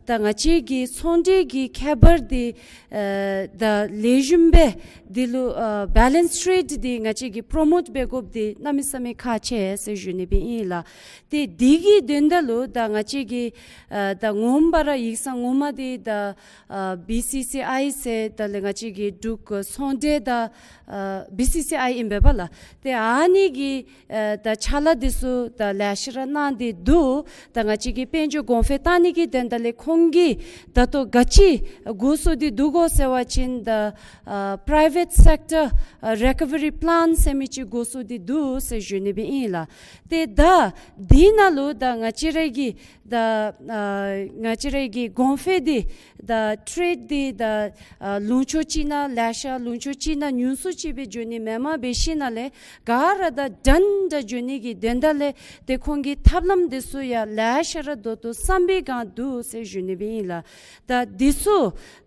ད་ང་བཅས་ཀྱི་ཚོང་འབྲེལ་གྱི་ཁྱད་པར་འདི་ཨ་ད་ལེགས་ཤོམ་སྦེ་འདི་ལུ་ཨ་balance trade འདི་ང་བཅས་ཀྱིས་པྲོ་མོཊ་འབད་དགོཔ་འདི་གནམ་མེད་ས་མེད་ཁག་ཆེ་ཟེར་ཞུ་ནི་སྦེ་ཨིན་ལགས། ཏེ་འདི་གི་དོན་དག་ལུ་ད་ང་བཅས་ཀྱིས་ཨ་ད་ངོ་མ་ར་ཡིག་ཚང་ངོ་མ་འདི་ད་ཨ་བི་སི་སི་ཨའི་ཟེར་ད་ལས་ང་བཅས་ཀྱི་འབྲུག་ཚོང་འབྲེལ་ད་ཨ་བི་སི་སི་ཨའི་ཨིན་པས་ལགས། ཏེ་ཨ་ནི་གི་ཨ་ད་ཕྱག་ལཱ་འདི་ཚུ་ད་ལེ་ཤ་ར་གནང་སྟེ་འདུག། ད་ང་བཅས་ཀྱི་དཔལ་འབྱོར་གོང་འཕེལ་གཏང་ནི་གི་དོན་དག་ལས་ཁོང་གིས་ད་ལྟོ་ག་ཅི་འགོ་བཙུགས་ཏེ་འདུག་གོ་ཟེར་བ་ཅིན་ད་ཨ་private sector ཨ་recovery plan ཟེར་མི་ཅིག་འགོ་བཙུགས་ཏེ་འདུག་ཟེར་ཞུ་ནི་སྦེ་ཨིན་ལགས། ཏེ་ད་འདི་ནང་ལུ་ད་ང་བཅས་རའི་གི་ད་ཨ་ང་བཅས་རའི་གི་གོང་འཕེལ་འདི་ད་ཊེ་རེཌ་འདི་ད་ཨ་ལུང་ཕྱོགས་ཅིག་ནང་ལེ་ཤ་ལུང་ཕྱོགས་ཅིག་ནང་ཉུང་སུ་ཅིག་སྦེ་འགྱོ་ནི་མེན་པར་འབད་ཞིནམ་ལས་ག་ར་ད་འདྲན་འདྲ་འགྱོ་ནི་གི་དོན་དག་ལས་ཏེ་ཁོང་གི་ཐབས་ལམ་འདི་ཚུ་ཡང་ལེ་ཤ་ར་ད་ལྟོ་བསམ་པའི་སྒང་འདུག་ཟེར་ཞུ་ནི་སྦེ་ཨིན་ལགས། ད་འདི་ཚུ་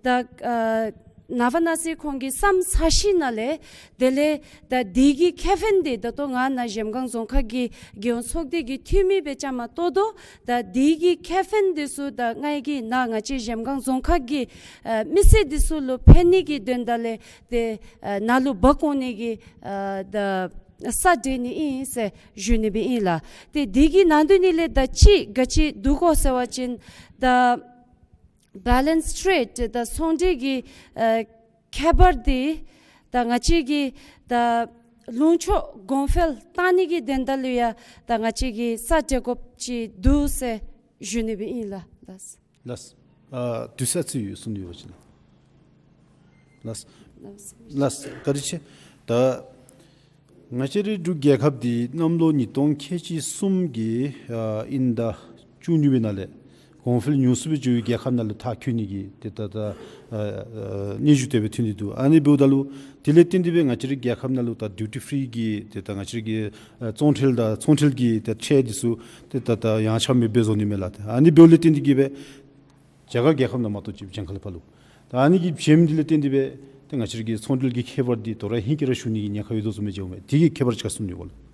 ད་ཨ་ནངས་པ་གནངས་ཚེ་ཁོང་གིས་བསམ་ཚར་ཞིནམ་ལས་དེ་ལས་ད་འདི་གི་ཁེ་ཕན་འདི་ད་ལྟོ་ང་ནཱ་གཞལམ་སྒང་རྫོང་ཁག་གི་རྒྱལ་ཡོངས་ཚོགས་སྡེ་གི་འཐུས་མི་སྦེ་བཅའ་མར་གཏོགས་དོ། ད་འདི་གི་ཁེ་ཕན་འདི་ཚུ་ད་ང་གིས་ནཱ་ང་བཅས་གཞལམ་སྒང་རྫོང་ཁག་གི་ཨ་མི་སེར་འདི་ཚུ་ལུ་ཕན་ནི་གི་དོན་དག་ལས་ཏེ་ཨ་ནཱ་ལུ་འབག་འོང་ནི་གི་ཨ་ད་ས་སྤྲོད་ནི་ཨིན་ཟེར་ཞུ་ནི་སྦེ་ཨིན་ལགས། ཏེ་འདི་གི་ནང་དོན་ནི་ལས་ད་ཅི་ག་ཅི་འདུག་གོ་ཟེར་བ་ཅིན་ད་balance trade ད་ཚོང་འབྲེལ་གྱི་ཨ་ཁྱད་པར་འདི་ད་ང་བཅས་ཀྱིས་ད་ལུང་ཕྱོགས་གོང་འཕེལ་གཏང་ནི་གི་དོན་དག་ལུ་ཡང་ད་ང་བཅས་ཀྱིས་ས་སྤྲོད་དགོཔ་ཅིག་འདུག་ཟེར་ཞུ་ནི་སྦེ་ཨིན་ལགས། ལགས། ལགས། ཨ་དུས་ཚོད་ཅིག་ཡོད་གསུངས་ཡོད་པ་ཅིན། ལགས། ལགས། ལགས། བཀའ་དྲིན་ཆེ། ད་ང་བཅས་རའི་འབྲུག་རྒྱལ་ཁབ་འདི་གནམ་ལོ་ཉིས་སྟོང་ཁལ་གཅིག་གསུམ་གྱི་ཨ་དབྱིན་ཟླ་བཅུ་གཉིས་པའི་ནང་ལས་གོང་འཕེལ་ཉུང་སུ་སྦེ་འགྱོ་བའི་རྒྱལ་ཁབ་ནང་ལུ་མཐར་འཁྱོལ་ནི་གི་ཏེ་ད་ད་ཨ་ཨ་སྙན་ཞུ་དེ་སྦེ་ཐོན་ཏེ་འདུག། ཨ་ནི་འབདཝ་ད་ལུ་དེ་ལས་བརྟེན་ཏེ་སྦེ་ང་བཅས་རའི་རྒྱལ་ཁབ་ནང་ལུ་ད་ཌིའུ་ཊི་ཕི་རི་གི་ཏེ་ད་ང་བཅས་རའི་གི་ཨ་བཙོང་ཁྲལ་དང་ཚོང་ཁྲལ་གྱི་ཏེ་ཁྲལ་འདི་ཚུ་ཏེ་ད་ད་ཡངས་ཆག་མེདཔ་སྦེ་བཟོ་ནི་མས་ལགས། ཏེ་ཨ་ནི་འབདཝ་ལས་བརྟེན་ཏེ་གི་སྦེ་རྒྱ་གར་རྒྱལ་ཁབ་ནང་མ་གཏོགས་ཅིག་གཞན་ཁ་ལས་ཕར་ལུ། ད་ཨ་ནི་གི་བྱེམ་འདི་ལས་བརྟེན་ཏེ་སྦེ་ཏེ་ང་བཅས་ར་གི་ཚོང་འབྲེལ་གྱི་ཁྱད་པར་འདི་དོ་རུང་ཧིང་གིས་ར་ཞུ་ནི་གི་ཉེན་ཁ་ཡོད་དོ་བཟུམ་སྦེ་མཇལཝ་མས། དེ་གི་ཁྱད་པར་ཅིག་གསུང་ནི་གོ་ལགས།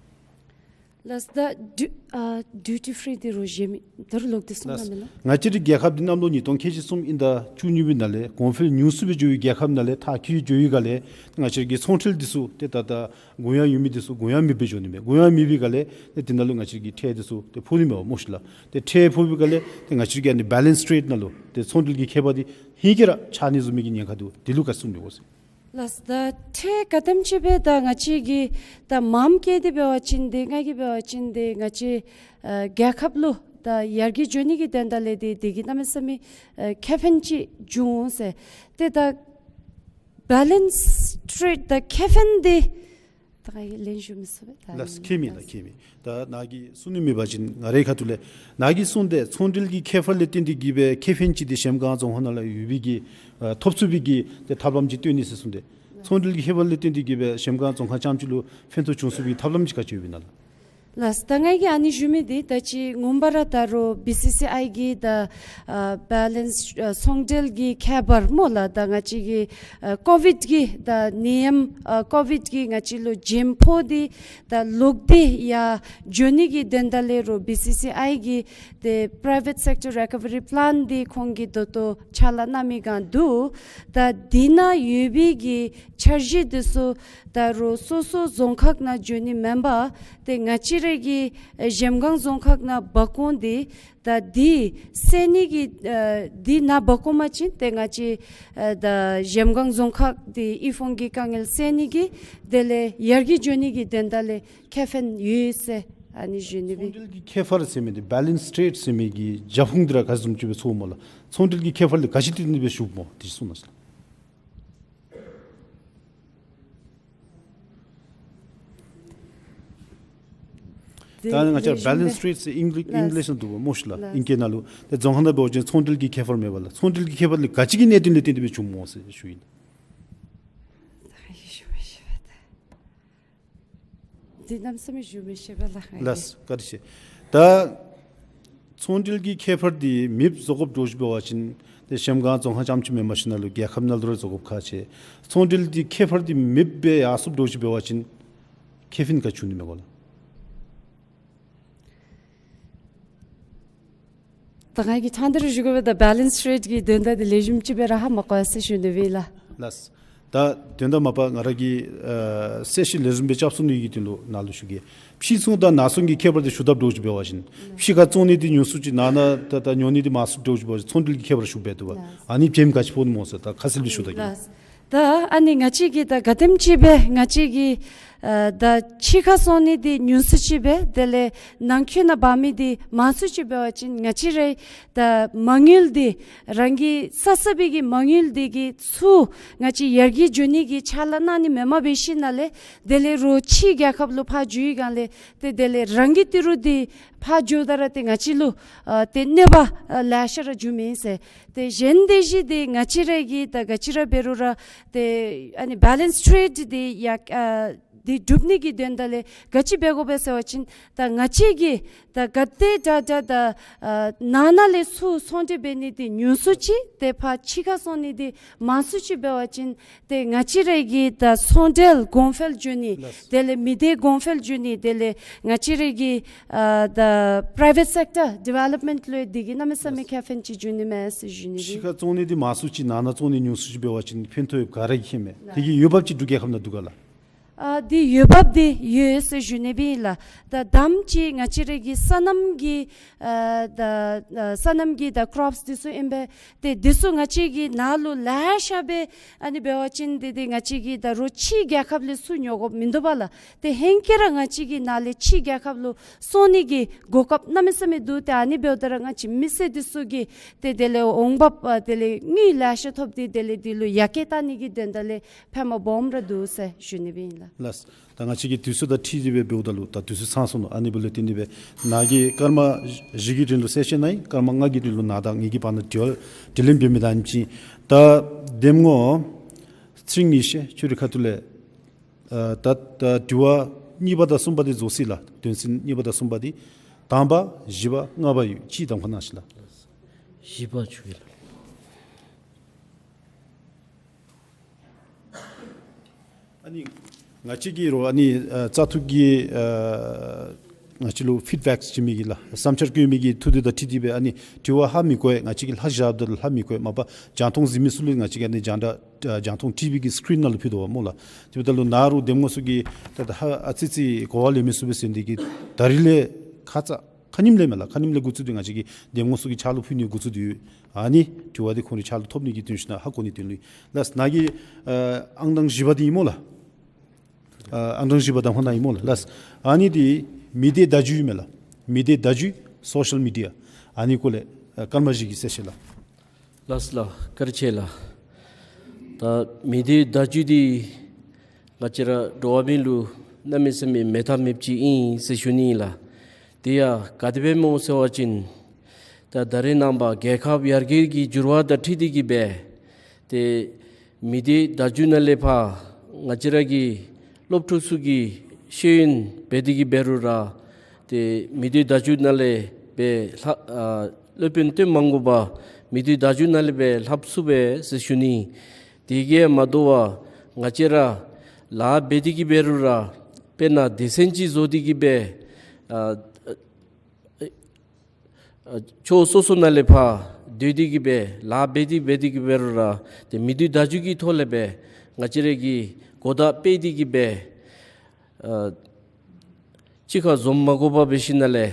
ལགས། ད་ཌིའུ་ཨ་ཌིའུ་ཊི་ཕི་རི་འདི་རོགས་བྱེམ་ད་རུང་ལོག་སྟེ་གསུང་གནང་མས་ལགས། ང་བཅས་རའི་རྒྱལ་ཁབ་འདི་གནམ་ལོ་ཉིས་སྟོང་ཁལ་གཅིག་གསུམ་དབྱིན་ཟླ་བཅུ་གཉིས་པའི་ནང་ལས་གོང་འཕེལ་ཉུང་སུ་སྦེ་འགྱོ་བའི་རྒྱལ་ཁབ་ནང་ལས་མཐར་འཁྱོལ་འགྱོ་བའི་སྒང་ལས་ང་བཅས་ར་གི་ཚོང་ཁྲལ་འདི་ཚུ་ཏེ་ད་ད་གུ་ཡངས་ཡོད་མི་འདི་ཚུ་གུ་ཡངས་མེདཔ་སྦེ་འགྱོ་ནི་མས། གུ་ཡངས་མེད་པའི་སྒང་ལས་ཏེ་དེ་ནང་ལུ་ང་བཅས་ར་གི་ཁྲལ་འདི་ཚུ་ཏེ་ཕོག་ནི་མས་པ་སྨོ་ཤིག་ལགས། ཏེ་ཁྲལ་ཕོག་པའི་སྒང་ལས་ཏེ་ང་བཅས་ར་གི་ཨ་ནི་བེ་ལེནསི་ཊེཌ་ནང་ལུ་ཏེ་ཚོང་འབྲེལ་གྱི་ཁྱད་པར་འདི་ཧིང་གིས་ར་ཆག་ནི་བཟུམ་མའི་གི་ཉེན་ཁ་འདུག། དེ་ལུ་ག་གསུང་ནི་གོ་ཟེར། ལགས། ད་ཏེ་ག་དེམ་ཅིག་སྦེ་ད་ང་བཅས་ཀྱིས་ད་མངམ་བཀལ་ཏེ་འབད་བ་ཅིན་ཏེ་ང་གིས་འབད་བ་ཅིན་ཏེ་ང་བཅས་ཨ་རྒྱལ་ཁབ་ལུ་ད་ཡར་རྒྱས་འགྱོ་ནི་གི་དོན་དག་ལས་ཏེ་དེ་གིས་གནམ་མེད་ས་མེད་ཨ་ཁེ་ཕན་ཅིག་འབྱུང་འོང་ཟེར། ཏེ་ད་བེ་ལེནསི་རེཊ་ད་ཁེ་ཕན་འདི་ད་ང་གིས་ལན་ཞུ་མི་ཚུགས་པས། ད་ལགས། ཁྱད་མེད་ལགས། ཁྱད་མེད། ད་ནཱ་གིས་གསུང་ནི་མེད་པ་ཅིན་ང་རའི་ཁ་ཐུག་ལས་ནཱ་གིས་གསུངས་ཏེ་ཚོང་འབྲེལ་གྱི་ཁྱད་པར་ལས་བརྟེན་ཏེ་གིས་སྦེ་ཁེ་ཕན་ཅིག་འདི་གཞལམ་སྒང་རྫོང་ཁག་ནང་ལུ་ཡོད་པའི་གི་ཨ་ཐོབ་ཚུགས་པའི་གི་ཏེ་ཐབས་ལམ་ཅིག་སྟོན་ནི་ཟེར་གསུངས་ཏེ། ཚོང་འབྲེལ་གྱི་ཁྱད་པར་ལས་བརྟེན་ཏེ་གིས་སྦེ་གཞལམ་སྒང་རྫོང་ཁག་རྐྱངམ་གཅིག་ལུ་ཕན་ཐོགས་འབྱུང་ཚུགས་པའི་ཐབས་ལམ་ཅིག་ག་ཅི་ཡོདཔ་ཨིན་ན་ལགས། ལགས། ད་ང་གིས་ཨ་ནི་ཞུ་མི་འདི་ད་ཅི་མངོན་པ་ར་ད་རུང་བི་སི་སི་ཨའི་གི་ད་ཨ་བེ་ལེནསི་ཨ་ཚོང་འབྲེལ་གྱི་ཁྱད་པར་སྨོ་ལགས། ད་ང་བཅས་ཀྱི་ཨ་ཀོ་ཝིཌ་ཀྱི་ད་ནད་ཡམས་ཨ་ཀོ་ཝིཌ་ཀྱི་ང་བཅས་ལུ་འཇམ་ཕོག་འདི་ད་ལོག་སྟེ་ཡར་འགྱོ་ནི་གི་དོན་དག་ལས་རུང་བི་སི་སི་ཨའི་གི་ཏེ་པ་རའི་ཝེཊ་སེཀ་ཊར་རི་ཀ་བ་རི་པ་ལཱན་འདི་ཁོང་གིས་ད་ལྟོ་ཕྱག་ལཱ་གནང་མི་སྒང་འདུག། ད་འདི་ནང་ཡོད་པའི་གི་འཆར་གཞི་འདི་ཚུ་ད་རུང་སོ་སོ་རྫོང་ཁག་ནང་འགྱོ་ནི་མེན་པར་ཏེ་ང་བཅས་རའི་གི་ཨེ་གཞལམ་སྒང་རྫོང་ཁག་ནང་འབག་འོང་སྟེ་ད་འདི་སེལ་ནི་གི་ཨེ་འདི་ནཱ་འབག་འོང་པ་ཅིན་ཏེ་ང་བཅས་ཨེ་ད་གཞལམ་སྒང་རྫོང་ཁག་འདི་དབུལ་ཕོངས་ཀྱི་དཀའ་ངལ་སེལ་ནི་གི་དེ་ལས་ཡར་རྒྱས་འགྱོ་ནི་གི་དོན་དག་ལས་ཁེ་ཕན་ཡོད་ཟེར་ཨ་ནི་ཞུ་ནི་སྦེ། ཚོང་འབྲེལ་གྱི་ཁྱད་པར་ཟེར་མི་འདི་བེ་ལེནསི་ཊེཌ་ཟེར་མི་གི་རྒྱབ་ཁུངས་འདི་ར་ག་བཟུམ་ཅིག་སྦེ་ཚོརཝ་སྨོ་ལགས། ཚོང་འབྲེལ་གྱི་ཁྱད་པར་འདི་ག་ཅི་བརྟེན་ཏེ་སྦེ་ཞུགསཔ་སྨོ་དེ་གསུང་གནང་ཟེར། ད་ང་བཅས་བེ་ལེནསི་ཊེཌ་ཟེར་ཨིང་ལིཤ་ཨིང་ལིཤ་ནང་འདུག་པ་སྨོ་ཤིག་ལགས། ལགས། ཨིང་སྐད་ནང་ལུ། ཏེ་རྫོང་ཁག་ནང་འབད་བ་ཅིན་ཚོང་འབྲེལ་གྱི་ཁྱད་པར་མེད་པ་ལགས། ཚོང་འབྲེལ་གྱི་ཁྱད་པར་འདི་ག་ཅི་གི་གནད་དོན་ལས་བརྟེན་ཏེ་སྦེ་བྱུངམ་སྨོ་ཟེར་ཞུ་ཡི། འདི་གནམ་མེད་ས་མེད་ཞུ་མི་ཤེས་པས་ལགས། ལགས། བཀའ་དྲིན་ཆེ། ད་ཚོང་འབྲེལ་གྱི་ཁྱད་པར་འདི་མེདཔ་བཟོ་དགོཔ་འདྲཝ་ཅིག་འབད་བ་ཅིན་ཏེ་གཞལམ་སྒང་རྫོང་ཁག་རྐྱངམ་ཅིག་མེན་པར་ཞིན་ན་ལུ་རྒྱལ་ཁབ་ནང་ལུ་ར་བཟོ་དགོཔ་ཁག་ཆེ། ཚོང་འབྲེལ་འདི་ཁྱད་པར་འདི་མེདཔ་སྦེ་ཡར་སོངམ་འདྲཝ་ཅིག་འབད་བ་ཅིན་ཁེ་ཕན་ག་ཅི་འབྱུང་ནི་མས་གོ་ལགས། ད་ང་གིས་ཐད་རི་བ་རི་ཞུ་དགོ་པས། ད་བེ་ལེནསི་ཊེཌ་ཀྱི་དོན་དག་འདི་ལེགས་ཤོམ་ཅིག་སྦེ་ར་ཧ་མ་གོ་ཡི་ཟེར་ཞུ་ནི་སྦེ་ལགས། ལགས། ད་དོན་དག་མ་པ་ང་ར་གིས་ཨ་གསལ་བཤད་ལེགས་ཤོམ་སྦེ་རྐྱབ་ཚུགས་ནི་གི་དོན་ལུ་ནཱ་ལུ་ཞུ་གེ། ཕྱི་ཚོང་དང་ནང་ཚོང་གི་ཁྱད་པར་འདི་ཞུ་དགོཔ་འདྲཝ་ཅིག་འབད་བ་ཅིན་ཕྱི་ཁར་བཙོང་ནི་འདི་ཉུང་སུ་ཅིག་ནང་ན་ད་ད་ཉོ་ནི་འདི་མང་སུ་འདྲཝ་ཅིག་འབད་བ་ཅིན་ཚོང་འབྲེལ་གྱི་ཁྱད་པར་ཞུགས་འབད་དོ་བ། ཨ་ནི་བྱེམ་ག་ཅི་ཕོག་ནི་སྨོ་ཟེར་ད་ཁ་གསལ་སྦེ་ཞུ་ད་གེ། ལགས། ད་ཨ་ནི་ང་བཅས་ཀྱིས་ད་ག་དེམ་ཅིག་སྦེ་ང་བཅས་ཀྱིས་ཨ་ད་ཕྱི་ཁར་བཙོང་ནི་འདི་ཉུང་སུ་ཅིག་སྦེ་དེ་ལས་ནང་འཁོད་ནང་འབག་མི་འདི་མང་སུ་ཅིག་འབད་བ་ཅིན་ང་བཅས་རའི་ད་མ་དངུལ་འདི་རང་གི་བསགས་བསགས་པའི་གི་མ་དངུལ་འདི་གིས་ཚུར་ང་བཅས་ཡར་རྒྱས་འགྱོ་ནི་གི་ཕྱག་ལཱ་གནང་ནི་མེན་པར་འབད་ཞིན་ན་ལས་དེ་ལས་རོགས་ཕྱི་རྒྱལ་ཁབ་ལུ་ཕར་འགྱོ་བའི་སྒང་ལས་ཏེ་དེ་ལས་རང་གི་ཏི་རུ་འདི་ཕར་འགྱོཝ་ད་ར་ཏེ་ང་བཅས་ལུ་ཨ་ཏེ་གནོད་པ་ཨ་ལེ་ཤ་ར་འབྱུངམ་ཨིན་ཟེར། ཏེ་གཞན་དེ་བཞིན་ཏེ་ང་བཅས་ར་གིས་ད་ག་ཅི་ར་འབད་རུང་ར་ཏེ་ཨ་ནི་བེ་ལེནསི་ཊེཌ་འདི་ཡ་ཨ་འདི་སྒྲུབ་ནི་གི་དོན་དག་ལས་ག་ཅི་འབད་དགོ་པས་ཟེར་བ་ཅིན་ད་ང་བཅས་ཀྱིས་ད་ག་དེ་དྲག་དྲག་ད་ཨ་ནང་ན་ལས་ཚུར་ཚོང་འབྲེལ་འབད་ནི་འདི་ཉུང་སུ་ཅིག་ཏེ་ཕར་ཕྱི་ཁར་བཙོང་ནི་འདི་མང་སུ་ཅིག་འབད་བ་ཅིན་ཏེ་ང་བཅས་ར་གི་ད་ཚོང་འབྲེལ་གོང་འཕེལ་འགྱོ་ནི། ལགས། དེ་ལས་མི་སྡེ་གོང་འཕེལ་འགྱོ་ནི། དེ་ལས་ང་བཅས་ར་གི་ཨ་ད་པ་རའི་ཝེཊ་སེཀ་ཊར་ཌི་ཝེ་ལོབ་མེནཊ་ལུ་འདི་གིས་གནམ་མེད་ས་མེད་ཁེ་ཕན་ཅིག་འབྱུང་ནི་མས་ཟེར་ཞུ་ནི་ཨིན། ཕྱི་ཁར་བཙོང་ནི་འདི་མང་སུ་ཅིག་ནང་ན་བཙོང་ནི་ཉུང་སུ་ཅིག་འབད་བ་ཅིན་ཕན་ཐོགས་ཡོདཔ་ག་ར་གིས་མཁྱེནམ་མས། ལགས། དེ་གི་འོས་འབབ་ཅིག་འབྲུག་རྒྱལ་ཁབ་ནང་འདུག་ག་ལགས། ཨ་འདི་འོས་འབབ་འདི་ཡོད་ཟེར་ཞུ་ནི་སྦེ་ཨིན་ལགས། ད་དང་པ་ཅིག་ང་བཅས་ར་གི་སོ་ནམ་གྱི་ཨ་ད་ཨ་སོ་ནམ་གྱི་ད་ཀོརོཔསི་འདི་ཚུ་ཨིན་པས། ཏེ་འདི་ཚུ་ང་བཅས་ཀྱི་ནང་ལུ་ལེ་ཤ་སྦེ་ཨ་ནི་འབད་བ་ཅིན་ཏེ་ཏེ་ང་བཅས་ཀྱིས་ད་རོགས་ཕྱི་རྒྱལ་ཁབ་ལས་ཚུར་ཉོ་དགོཔ་མིན་འདུག་པ་ལགས། ཏེ་ཧེང་སྐལ་ར་ང་བཅས་ཀྱི་ནང་ལས་ཕྱི་རྒྱལ་ཁབ་ལུ་བཙོང་ནི་གི་གོ་སྐབས་གནམ་མེད་ས་མེད་འདུག། ཏེ་ཨ་ནི་འབདཝ་ད་ར་ང་བཅས་མི་སེར་འདི་ཚུ་གིས་ཏེ་དེ་ལས་འོང་འབབ་ཨ་དེ་ལས་དངུལ་ལེ་ཤ་ཐོབ་སྟེ་དེ་ལས་འདི་ལུ་ཡར་རྒྱས་གཏང་ནི་གི་དོན་དག་ལས་ཕན་པ་སྦོམ་ར་འདུག་ཟེར་ཞུ་ནི་སྦེ་ཨིན་ལགས། ལགས། ད་ང་བཅས་ཀྱི་དུས་ཚོད་དང་འཁྲིལ་ཏེ་སྦེ་འབདཝ་ད་ལུ་ད་དུས་ཚོད་ཚང་སོ་ནུག། ཨ་ནི་འབདཝ་ལས་བརྟེན་ཏེ་སྦེ་ནཱ་གིས་སྐར་མ་བཞི་གི་རིང་ལུ་གསལ་བཤད་གནང་ཡི། སྐར་མ་ལྔ་གི་རིང་ལུ་ནཱ་དང་ངེ་གི་བར་ན་དྲི་བ་དྲིས་ལན་འབད་མི་དང་ཨ་ནེམ་ཅིག། ད་གདམ་ངོ་ཚེ་རིང་ཉི་ཤེས་ཁྱོད་རའི་ཁ་ཐུག་ལས་ཨ་ད་ད་དྲི་བ་གཉིས་པ་དང་གསུམ་པ་འདི་རྫོགས་ཅི་ལགས། དོན་ཚན་གཉིས་པ་དང་གསུམ་པ་འདི་དང་པ་བཞི་པ་ལྔ་པ་ཡོད། ཅིག་གདམ་ཁ་གནང་ཤིག་ལགས། བཞི་པ་ཞུ་ཡི་ལགས། ཨ་ནི་ང་བཅས་ཀྱིས་རོགས་ཨ་ནི་ཨ་བཙག་འཐུ་གི་ཨ་ང་བཅས་ལུ་ཕིཌ་བེཀ་བྱིན་མི་གི་ལགས་བསམ་འཆར་བཀོད་མི་གི་ཐུགས་འདོད་དང་འཁྲིལ་ཏེ་སྦེ་ཨ་ནི་དྲི་བ་ཧ་མི་གོ་བས། ང་བཅས་ཀྱིས་ལྷག་བཞགཔ་ད་ལུ་ཧ་མི་གོ་བས། མ་པ་རྒྱང་མཐོང་གཟིགས་མི་ཚུ་ལུ་ང་བཅས་ཀྱིས་ཨ་ནི་རྒྱང་བསྒྲགས་ཨ་རྒྱང་མཐོང་ཊི་བི་གི་སི་ཀི་རིན་ནང་ལུ་ཕུལ་དོ་བ་སྨོ་ལགས། དེ་འབདཝ་ད་ལུ་ནཱ་རོགས་གདམ་ངོ་ཚུ་གིས་ད་ད་ཧ་ཨ་ཙི་ཙི་གོ་བ་ལེན་མི་ཚུགས་པས་ཟེར་འདི་གིས་ད་རིས་ལས་ཁ་ཙ་ ཁ་ཉིནམ་ལས་མས་ལགས། ཁ་ཉིནམ་ལས་འགོ་བཙུགས་ཏེ་ང་བཅས་ཀྱིས་འདེམས་ངོ་ཚུ་གི་ཕྱག་ལུ་ཕུལ་ནི་འགོ་བཙུགས་ཏེ་ཡོད། ཨ་ནི་དྲི་བ་འདི་ཁོང་རའི་ཕྱག་ལུ་ཐོབ་ནི་གི་དོན་ལུ་ཨིན་ལགས། ནཱ་གི་ཨ་ཨང་གྲངས་བཞི་པ་འདི་ཨིན་སྨོ་ལགས། ཨ་ཨང་གྲངས་བཞི་པ་གདམ་ཁ་ནང་ཨིན་སྨོ་ལགས། ལགས། ཨ་ནི་འདི་མི་སྡེ་བརྡ་བརྒྱུད་ཨིན་མས་ལགས། མི་སྡེ་བརྡ་བརྒྱུད་སོ་ཤལ་མི་ཌི་ཡ། ཨ་ནི་སྐོར་ལས་ཨ་ཀརྨ་བཞི་གིས་གསལ་བཤད་ལགས། ལགས་ལགས། བཀའ་དྲིན་ཆེ་ལགས། ད་མི་སྡེ་བརྡ་བརྒྱུད་འདི་ང་བཅས་ར་འགྲོ་བ་མི་ལུ་གནམ་མེད་ས་མེད་མེད་ཐབས་མེདཔ་ཅིག་ཨིན་ཟེར་ཞུ་ནི་ཨིན་ལགས། དེ་ཡང་ག་དེ་སྦེ་སྨོ་ཟེར་བ་ཅིན་ད་ད་རེས་ནངས་པ་རྒྱལ་ཁབ་ཡར་རྒྱས་ཀྱི་འགྱུར་བ་དང་འཁྲིལ་ཏེ་གིས་སྦེ་ཏེ་མི་སྡེ་བརྡ་བརྒྱུད་ནང་ལས་ཕར་ང་བཅས་ར་གི་སློབ་ཕྲུག་ཚུ་གིས་ཤེས་ཡོན་འབད་དེ་གིས་འབད་རུང་ར་ཏེ་མི་སྡེ་བརྡ་བརྒྱུད་ནང་ལས་སྦེ་ལྷབ་ཨ་སློབ་དཔོན་སྟོན་མ་དགོ་པར་མི་སྡེ་བརྡ་བརྒྱུད་ནང་ལས་སྦེ་ལྷབ་ཚུགས་པས་ཟེར་ཞུ་ནི། དེ་གིས་མ་དོ་བར་ང་བཅས་ར་ལཱ་འབད་དེ་གིས་འབད་རུང་ར་དཔེར་ན་སྡེ་ཚན་ཅིག་བཟོ་སྟེ་གིས་སྦེ་ཨ་ཨ་ཕྱོགས་སོ་སོ་ནང་ལས་ཕར་སྡོད་དེ་གིས་སྦེ་ལཱ་འབད་དེ་འབད་དེ་གིས་འབད་རུང་ར་ཏེ་མི་སྡེ་བརྡ་བརྒྱུད་ཀྱི་ཐོག་ལས་སྦེ་ང་བཅས་ར་གིས་གོ་བརྡ་སྤེལ་ཏེ་གིས་སྦེ་ཨ་གཅིག་ཁར་འཛོམས་མ་དགོ་པར་འབད་ཞིནམ་ལས་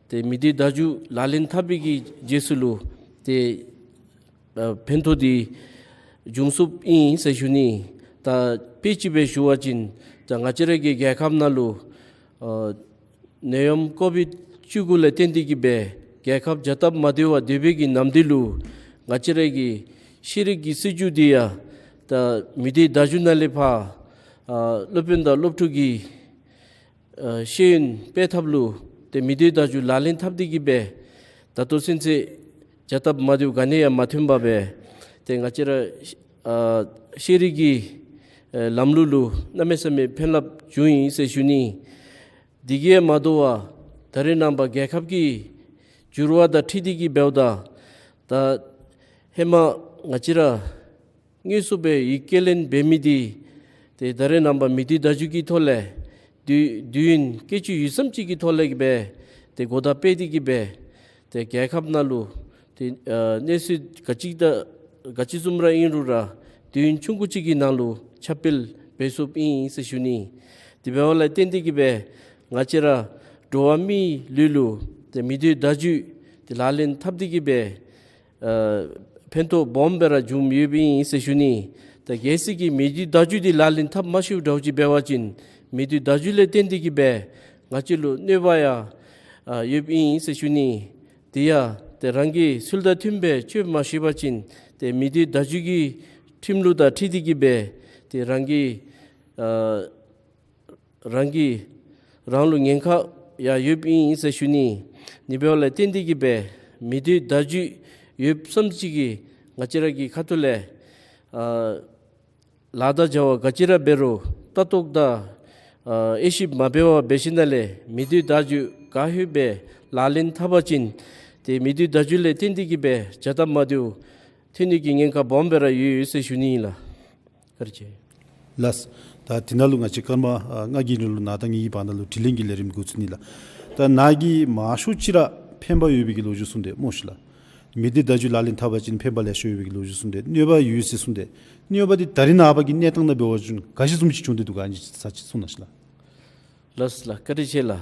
ཏེ་མི་སྡེ་བརྡ་བརྒྱུད་ལག་ལེན་འཐབ་པའི་གི་རྗེས་སུ་ལུ་ཏེ་ཨ་ཕན་ཐོགས་འདི་འབྱུང་ཚུགསཔ་ཨིན་ཟེར་ཞུ་ནི། ད་དཔེ་ཅིག་སྦེ་ཞུ་བ་ཅིན་ད་ང་བཅས་ར་གི་རྒྱལ་ཁབ་ནང་ལུ་ཨ་ནད་ཡམས་ཀོ་བིཌ་བཅུ་དགུ་ལས་བརྟེན་ཏེ་གིས་སྦེ་རྒྱལ་ཁབ་བྱ་སྟབས་མ་བདེ་བར་སྡོད་པའི་གི་ནམ་དུས་ལུ་ང་བཅས་ར་གི་ཤེས་རིག་གི་སྲིད་བྱུས་འདི་ཡང་ད་མི་སྡེ་བརྡ་བརྒྱུད་ནང་ལས་ཕར་ཨ་སློབ་དཔོན་དང་སློབ་ཕྲུག་གི་ཨ་ཤེས་ཡོན་སྤེལ་ཐབས་ལུ་ཏེ་མི་སྡེ་བརྡ་བརྒྱུད་ལག་ལེན་འཐབ་སྟེ་གིས་སྦེ་ད་ལྟོ་ཚུན་ཚོད་བྱ་སྟབས་མ་བདེཝ་ག་ནི་ཡང་མ་ཐོན་པར་སྦེ་ཏེ་ང་བཅས་ར་ཨ་ཤེས་རིག་གི་ཨ་ལམ་ལུགས་ལུ་གནམ་མེད་ས་མེད་ཕན་རླབས་བྱུང་ཡི་ཟེར་ཞུ་ནི། དེ་གིས་མ་དོ་བར་ད་རེས་ནངས་པ་རྒྱལ་ཁབ་ཀྱི་འགྱུར་བ་དང་འཁྲིལ་ཏེ་གིས་འབདཝ་ད་ད་ཧེ་མ་ང་བཅས་ར་དངོས་སུ་སྦེ་ཡིག་སྐྱེལ་ལེན་འབད་མི་འདི་ཏེ་ད་རེས་ནངས་པ་མི་སྡེ་བརྡ་བརྒྱུད་ཀྱི་ཐོག་ལས་དུས་དུས་ཡུན་སྐད་ཅིག་ཡུད་ཙམ་ཅིག་གི་ཐོག་ལས་གིས་སྦེ་ཏེ་གོ་བརྡ་སྤེལ་ཏེ་གིས་སྦེ་ཏེ་རྒྱལ་ཁབ་ནང་ལུ་ཏེ་ཨ་གནས་ཚུལ་ག་ཅི་དང་ག་ཅི་བཟུམ་ར་ཨིན་རུང་ར་དུས་ཡུན་ཆུང་ཀུ་ཅིག་གི་ནང་ལུ་ཁྱབ་སྤེལ་འབད་ཚུགསཔ་ཨིན་ཟེར་ཞུ་ནི། དེ་འབདཝ་ལས་བརྟེན་ཏེ་གིས་སྦེ་ང་བཅས་ར་འགྲོ་བ་མིའི་ལུས་ལུ་ཏེ་མི་སྡེ་བརྡ་བརྒྱུད་ཏེ་ལག་ལེན་འཐབ་སྟེ་གིས་སྦེ་ཨ་ཕན་ཐོགས་སྦོམ་སྦེ་ར་བྱུངམ་ཡོདཔ་ཨིན་ཟེར་ཞུ་ནི། ད་གལ་སྲིད་ཀྱི་མི་སྡེ་བརྡ་བརྒྱུད་འདི་ལག་ལེན་འཐབ་མ་ཤེསཔ་འདྲཝ་ཅིག་འབད་བ་ཅིན་མི་སྡེ་བརྡ་བརྒྱུད་ལས་བརྟེན་ཏེ་གིས་སྦེ་ང་བཅས་ལུ་གནོད་པ་ཡང་ཨ་ཡོདཔ་ཨིན་ཟེར་ཞུ་ནི། དེ་ཡང་ཏེ་རང་གི་ཚུལ་དང་མཐུནམ་སྦེ་སྤྱོད་མ་ཤེས་པ་ཅིན་ཏེ་མི་སྡེ་བརྡ་བརྒྱུད་ཀྱི་ཁྲིམས་ལུགས་དང་འཁྲིལ་ཏེ་གིས་སྦེ་ཏེ་རང་གི་ཨ་རང་གི་རང་ལུ་ཉེན་ཁ་ཡང་ཡོདཔ་ཨིན་ཟེར་ཞུ་ནི། དེ་འབདཝ་ལས་བརྟེན་ཏེ་གིས་སྦེ་མི་སྡེ་བརྡ་བརྒྱུད་ཡོདཔ་ཙམ་ཅིག་གིས་ང་བཅས་ར་གི་ཁ་ཐུག་ལས་ཨ་ལཱ་དང་བྱ་བ་ག་ཅི་ར་འབད་རུང་ལྟ་རྟོག་དང་ཨ་དབྱེ་ཞིབ་མ་འབད་བར་འབད་ཞིནམ་ལས་མི་སྡེ་བརྡ་བརྒྱུད་ག་ཧེ་སྦེ་ལག་ལེན་འཐབ་པ་ཅིན་ཏེ་མི་སྡེ་བརྡ་བརྒྱུད་ལས་བརྟེན་ཏེ་གིས་སྦེ་བྱ་སྟབས་མ་བདེཝ་ཐོན་ནི་གི་ཉེན་ཁ་སྦོམ་སྦེ་ར་ཡོད་ཡོད་ཟེར་ཞུ་ནི་ཨིན་ལགས། བཀའ་དྲིན་ཆེ། ལགས། ད་དེ་ནང་ལུ་ང་བཅས་ཀརྨ་ཨ་ང་གི་ནང་ལུ་ནཱ་དང་ངེའི་བར་ན་ལུ་དྲི་ལན་གྱི་ལས་རིམ་འགོ་བཙུགས་ནི་ལགས། ད་ནཱ་གིས་མང་ཤོས་ཅིག་ར་ཕན་པ་ཡོད་པའི་གི་ལོ་རྒྱུས་གསུངས་ཏེ་སྨོ་ཤིག་ལགས། མི་སྡེ་བརྡ་བརྒྱུད་ལག་ལེན་འཐབ་པ་ཅིན་ཕན་པ་ལེ་ཤ་ཡོད་པའི་གི་ལོ་རྒྱུས་གསུངས་ཏེ་གནོད་པ་ཡོད་ཟེར་གསུངས་ཏེ་གནོད་པ་འདི་ད་རེས་ནངས་པ་གི་གནས་སྟངས་ནང་འབད་བ་ཅིན་ག་ཅི་བཟུམ་ཅིག་བྱུང་སྟེ་འདུག་ག་ཨ་ནི་ཅིག་ཚར་ཅིག་གསུང་གནང་ཤིག་ལགས། ལགས་ལགས། བཀའ་དྲིན་ཆེ་ལགས།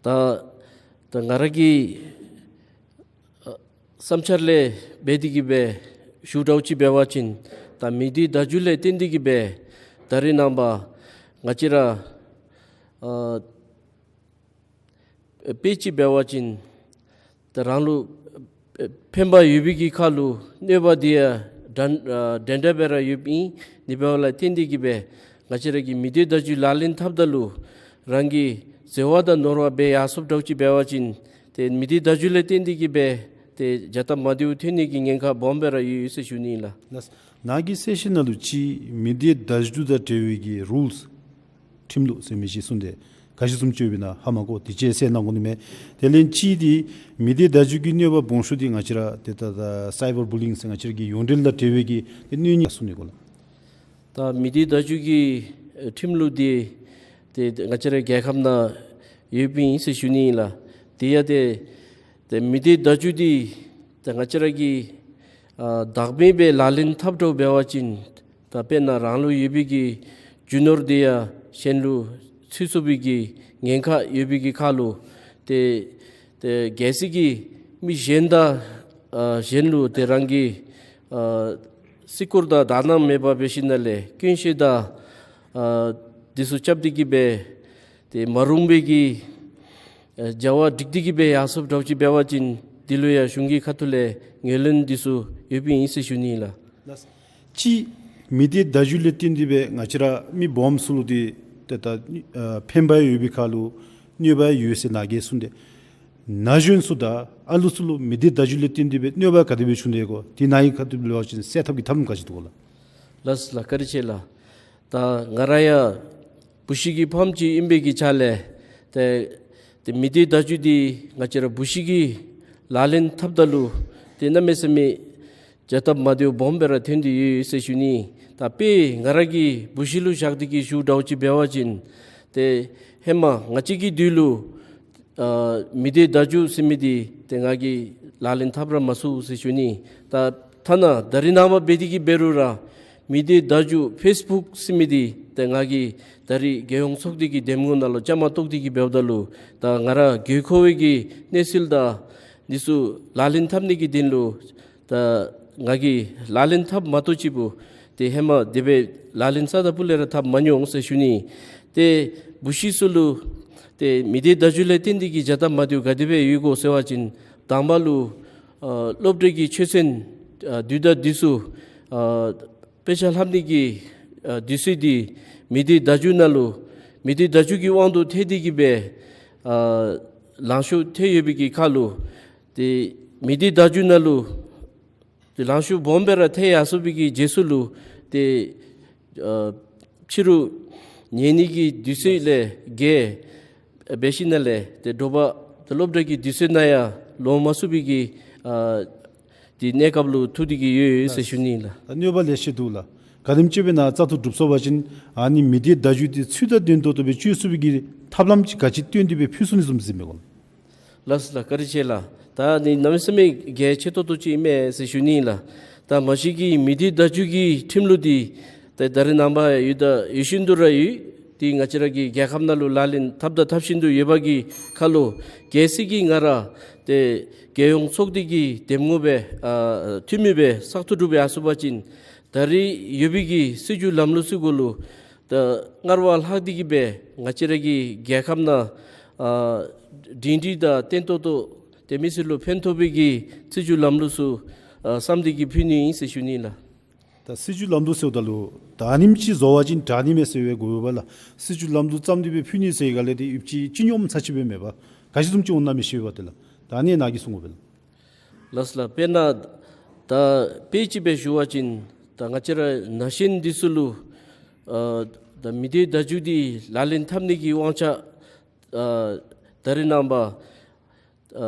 ད་ད་ང་ར་གི་ཨ་བསམ་འཆར་ལས་འབད་དེ་གིས་སྦེ་ཞུ་འདྲཝ་ཅིག་འབད་བ་ཅིན་ད་མི་སྡེ་བརྡ་བརྒྱུད་ལས་བརྟེན་ཏེ་གིས་སྦེ་ད་རེས་ནངས་པ་ང་བཅས་ར་ཨ་དཔེ་ཅིག་འབད་བ་ཅིན་ད་རང་ལུ་ཨ་ཕན་པ་ཡོད་པའི་གི་ཁར་ལུ་གནོད་པ་འདི་ཡང་འདྲན་ཨ་འདྲན་འདྲ་སྦེ་ར་ཡོདཔ་ཨིན། དེ་འབདཝ་ལས་བརྟེན་ཏེ་གིས་སྦེ་ང་བཅས་ར་གིས་མི་སྡེ་བརྡ་བརྒྱུད་ལག་ལེན་འཐབ་ད་ལུ་རང་གི་བརྩེ་བ་དང་ནོར་བ་འབད་ཡར་སོཔ་འདྲཝ་ཅིག་འབད་བ་ཅིན་ཏེ་མི་སྡེ་བརྡ་བརྒྱུད་ལས་བརྟེན་ཏེ་གིས་སྦེ་ཏེ་བྱ་སྟབས་མ་བདེཝ་ཐོན་ནི་གི་ཉེན་ཁ་སྦོམ་སྦེ་ར་ཡོད་ཡོད་ཟེར་ཞུ་ནི་ཨིན་ལགས། ལགས། ནཱ་གི་གསལ་བཤད་ནང་ལུ་ཅིག་མི་སྡེ་བརྡ་བརྒྱུད་དང་འབྲེལ་བའི་གི་རུལསི་ཁྲིམས་ལུགས་ཟེར་མི་ཅིག་གསུངས་ཏེ་ག་ཅི་བཟུམ་ཅིག་ཡོདཔ་ཨིན་ན་ཧ་མ་གོ། དེ་ཅིག་གསལ་གནང་དགོ་ནི་མས། དེ་ལས་ཅིག་འདི་མི་སྡེ་བརྡ་བརྒྱུད་ཀྱི་གནོད་པ་སྦོམ་ཤོས་འདི་ང་བཅས་ར་ཏེ་ད་ད་སའི་བར་བུ་ལི་ཡིང་ཟེར་ང་བཅས་ར་གི་ཡོངས་འབྲེལ་དང་འབྲེལ་བའི་གི་ཏེ་གནོད་ཉེན་གསུང་ནི་གོ་ལགས། ད་མི་སྡེ་བརྡ་བརྒྱུད་ཀྱི་ཨེ་ཁྲིམས་ལུགས་འདི་ཏེ་ང་བཅས་ར་རྒྱལ་ཁབ་ནང་ཡོདཔ་ཨིན་ཟེར་ཞུ་ནི་ཨིན་ལགས། དེ་ཡང་ཏེ་ཏེ་མི་སྡེ་བརྡ་བརྒྱུད་འདི་ཏེ་ང་བཅས་ར་གི་ཨ་བདག་མེད་སྦེ་ལག་ལེན་འཐབ་འདྲཝ་འབད་བ་ཅིན་ད་དཔེར་ན་རང་ལུ་ཡོད་པའི་གི་རྒྱུ་ནོར་འདི་ཡང་གཞན་ལུ་ཚུད་ཚུགས་པའི་གི་ཉེན་ཁ་ཡོད་པའི་གི་ཁར་ལུ་ཏེ་ ཏེ་གལ་སྲིད་ཀྱི་མི་གཞན་དང་ཨ་གཞན་ལུ་ཏེ་རང་གི་ཨ་བརྩི་བཀུར་དང་དག་སྣང་མེད་པར་འབད་ཞིནམ་ལས་སྐྱོན་བཤད་དང་ཨ་འདི་ཚུ་རྐྱབ་སྟེ་གི་སྦེ་ཏེ་མ་རུང་བའི་གི་ཨ་བྱ་བ་སྒྲིག་སྟེ་གི་སྦེ་ཡར་སོངམ་འདྲཝ་ཅིག་འབད་བ་ཅིན་འདི་ལུ་ཡང་གཞུང་གི་ཁ་ཐུག་ལས་ངོས་ལེན་འདི་ཚུ་ཡོདཔ་ཨིན་ཟེར་ཞུ་ནི་ལགས། ལགས། གཅིག་མི་སྡེ་བརྡ་བརྒྱུད་ལས་བརྟེན་ཏེ་སྦེ་ང་བཅས་ར་མི་སྦོམ་ཚུ་ལུ་ཏེ་ཏེ་ད་ཨ་ཕན་པ་ཡོད་པའི་ཁར་ལུ་གནོད་པ་ཡོད་ཟེར་ནཱ་གིས་གསུངས་ཏེ། ན་གཞོན་ཚུ་དང་ཨ་ལུ་ཚུ་ལུ་མི་སྡེ་བརྡ་བརྒྱུད་ལས་བརྟེན་ཏེ་སྦེ་གནོད་པ་ག་དེ་སྦེ་བྱུང་དེས་གོ། དེ་ནཱ་གི་ཁ་ཐུག་ལས་འབད་བ་ཅིན་སེལ་ཐབས་ཀྱི་ཐབས་ལམ་ག་ཅི་འདུག་གོ་ལགས། ལགས་ལགས། བཀའ་དྲིན་ཆེ་ལགས། ད་ང་ར་ཡང་བུ་གཞི་གི་ཕམ་ཅིག་ཨིན་པའི་གི་ཆ་ལས་ཏེ་ཏེ་མི་སྡེ་བརྡ་བརྒྱུད་འདི་ང་བཅས་ར་བུ་གཞི་གིས་ལག་ལེན་འཐབ་ད་ལུ་ཏེ་གནམ་མེད་ས་མེད་བྱ་ཐབས་མ་བདེཝ་སྦོམ་སྦེ་ར་ཐོན་ཏེ་ཡོད་ཟེར་ཞུ་ནི། ད་དཔེ་ང་ར་གི་བུ་གཞི་ལུ་བཞག་སྟེ་གི་ཞུཝ་འདྲཝ་ཅིག་འབད་བ་ཅིན་ཏེ་ཧེ་མ་ང་བཅས་ཀྱི་དུས་ལུ་ཨ་མི་སྡེ་བརྡ་བརྒྱུད་ཟེར་མི་འདི་ཏེ་ང་གིས་ལག་ལེན་འཐབ་ར་མ་ཚུགས་ཟེར་ཞུ་ནི། ད་ཐ་ན་ད་རིས་ནངས་པ་འབད་དེ་གི་འབད་རུང་ར་མི་སྡེ་བརྡ་བརྒྱུད་ཕེསི་བུཀ་ཟེར་མི་འདི་ཏེ་ང་གིས་ད་རིས་རྒྱལ་ཡོངས་ཚོགས་སྡེ་གི་འདེམས་ངོ་ནང་ལུ་བཅའ་མར་གཏོགས་ཏེ་གི་འབདཝ་ད་ལུ་ད་ང་ར་དགོས་མཁོ་བའི་གི་གནས་ཚུལ་དང་འདི་ཚུ་ལག་ལེན་འཐབ་ནི་གི་དོན་ལུ་ད་ང་གིས་ལག་ལེན་འཐབ་མ་གཏོགས་ཅིག་པུ་ཏེ་ཧེ་མ་དེ་སྦེ་ལག་ལེན་ས་དང་པོ་ལས་ར་འཐབ་མ་མྱོང་ཟེར་ཞུ་ནི། ཏེ་བུ་གཞི་ཚུ་ལུ་ཏེ་མི་སྡེ་བརྡ་བརྒྱུད་ལས་བརྟེན་ཏེ་གི་བྱ་ཐབས་མ་བདེཝ་ག་དེ་སྦེ་ཡོད་གོ་ཟེར་བ་ཅིན་དང་པ་ལུ་ཨ་སློབ་གྲྭ་གི་ཆོས་ཚན་ཨ་དུས་དང་དུས་སུ་ཨ་དཔེ་ཆ་ལྷབ་ནི་གི་ཨ་དུས་ཚོད་འདི་མི་སྡེ་བརྡ་བརྒྱུད་ནང་ལུ་མི་སྡེ་བརྡ་བརྒྱུད་ཀྱི་དབང་དུ་ཐལ་ཏེ་གི་སྦེ་ཨ་ལང་ཤོར་ཐལ་ཡོད་པའི་གི་ཁར་ལུ་ཏེ་མི་སྡེ་བརྡ་བརྒྱུད་ནང་ལུ་ཏེ་ལང་ཤོར་སྦོམ་སྦེ་ར་ཐལ་ཡར་སོང་བའི་གི་རྗེས་སུ་ལུ་ཏེ་ཨ་ཕྱི་རུ་ཉལ་ནི་གི་དུས་ཚོད་ལས་བརྒལ་འབད་ཞིནམ་ལས་ཏེ་དྲོ་པ་ཏེ་སློབ་གྲྭ་གི་དུས་ཚོད་ནང་ཡང་ལོང་མ་ཚུགས་པའི་གི་ཨ་ཏེ་གནས་སྐབས་ལུ་ཐུག་སྟེ་གི་ཡོད་ཟེར་ཞུ་ནི་ལགས། ད་གནོད་པ་ལེ་ཤ་འདུག་ལགས། ག་དེམ་ཅིག་སྦེ་ནཱ་བཙག་འཐུ་གྲུབ་སོང་པ་ཅིན་ཨ་ནི་མི་སྡེ་བརྡ་བརྒྱུད་འདི་ཚུལ་དང་ལྡན་ཏོག་ཏོ་སྦེ་སྤྱོད་ཚུགས་པའི་གི་ཐབས་ལམ་ཅིག་ག་ཅི་བཏོན་ཏེ་སྦེ་ཕུལ་ཚུགས་ནི་བཟུམ་གཟིགས་མས་གོ། ལགས་ལགས། བཀའ་དྲིན་ཆེ་ལགས། ད་ནི་གནམ་མེད་ས་མེད་གལ་ཆེ་ཏོག་ཏོ་ཅིག་ཨིན་མས་ཟེར་ཞུ་ནི་ལགས། ད་མ་གཞི་གི་མི་སྡེ་བརྡ་བརྒྱུད་ཀྱི་ཁྲིམས་ལུགས་འདི་ད་ད་རེས་ནངས་པ་ཡོད་ད་ཡོད་བཞིན་དུ་ར་ཡོད། ཏེ་ང་བཅས་ར་གི་རྒྱལ་ཁབ་ནང་ལུ་ལག་ལེན་འཐབ་དང་འཐབ་བཞིན་དུ་ཡོད་པ་གི་ཁར་ལུ་གལ་སྲིད་ཀྱི་ང་ར་ཏེ་རྒྱལ་ཡོངས་ཚོགས་སྡེ་གི་འདེམས་ངོ་སྦེ་ཨ་འཐུས་མི་སྦེ་བཙག་འཐུ་གྲུབ་ཡར་སོང་པ་ཅིན་ད་རེས་ཡོད་པའི་གི་སྲིད་བྱུས་ལམ་ལུགས་ཚུ་གུ་ལུ་ད་སྔར་བ་ལྷག་སྟེ་གི་སྦེ་ང་བཅས་ར་གི་རྒྱལ་ཁབ་ནང་ཨ་སྒྲིང་སྒྲི་དང་བརྟན་ཏོག་ཏོ་ཏེ་མི་སེར་ལུ་ཕན་ཐོགས་པའི་གི་སྲིད་བྱུས་ལམ་ལུགས་ཚུ་ཨ་བསམ་སྟེ་གི་ཕུལ་ནི་ཨིན་ཟེར་ཞུ་ནི་ལགས། ད་སྲིད་བྱུས་ལམ་ལུགས་ཟེརཝ་ད་ལུ་ད་ཨ་ནེམ་ཅིག་བཟོ་བ་ཅིན་དྲག་ནི་མས་ཟེར་བའི་དགོས་པས་ལགས། སྲིད་བྱུས་ལམ་ལུགས་བརྩམས་ཏེ་སྦེ་ཕུལ་ནི་ཟེར་ག་ལས་ཏེ་ཡོདཔ་ཅིག་སྤྱི་སྙོམས་ཚར་ཅིག་སྦེ་མེད་པར་ག་ཅི་བཟུམ་ཅིག་འོང་ན་མི་ཤེས་པས་ཏེ་ལགས། ད་ཨ་ནི་ནཱ་གིས་གསུང་དགོ་པས་ལགས། ལགས་ལགས། དཔེར་ན་ད་དཔེ་ཅིག་སྦེ་ཞུ་བ་ཅིན་ད་ང་བཅས་ར་ན་གཞོན་འདི་ཚུ་ལུ་ཨ་ད་མི་སྡེ་བརྡ་བརྒྱུད་འདི་ལག་ལེན་འཐབ་ནི་གི་དབང་ཆ་ཨ་ད་རེས་ནངས་པ་ཨ་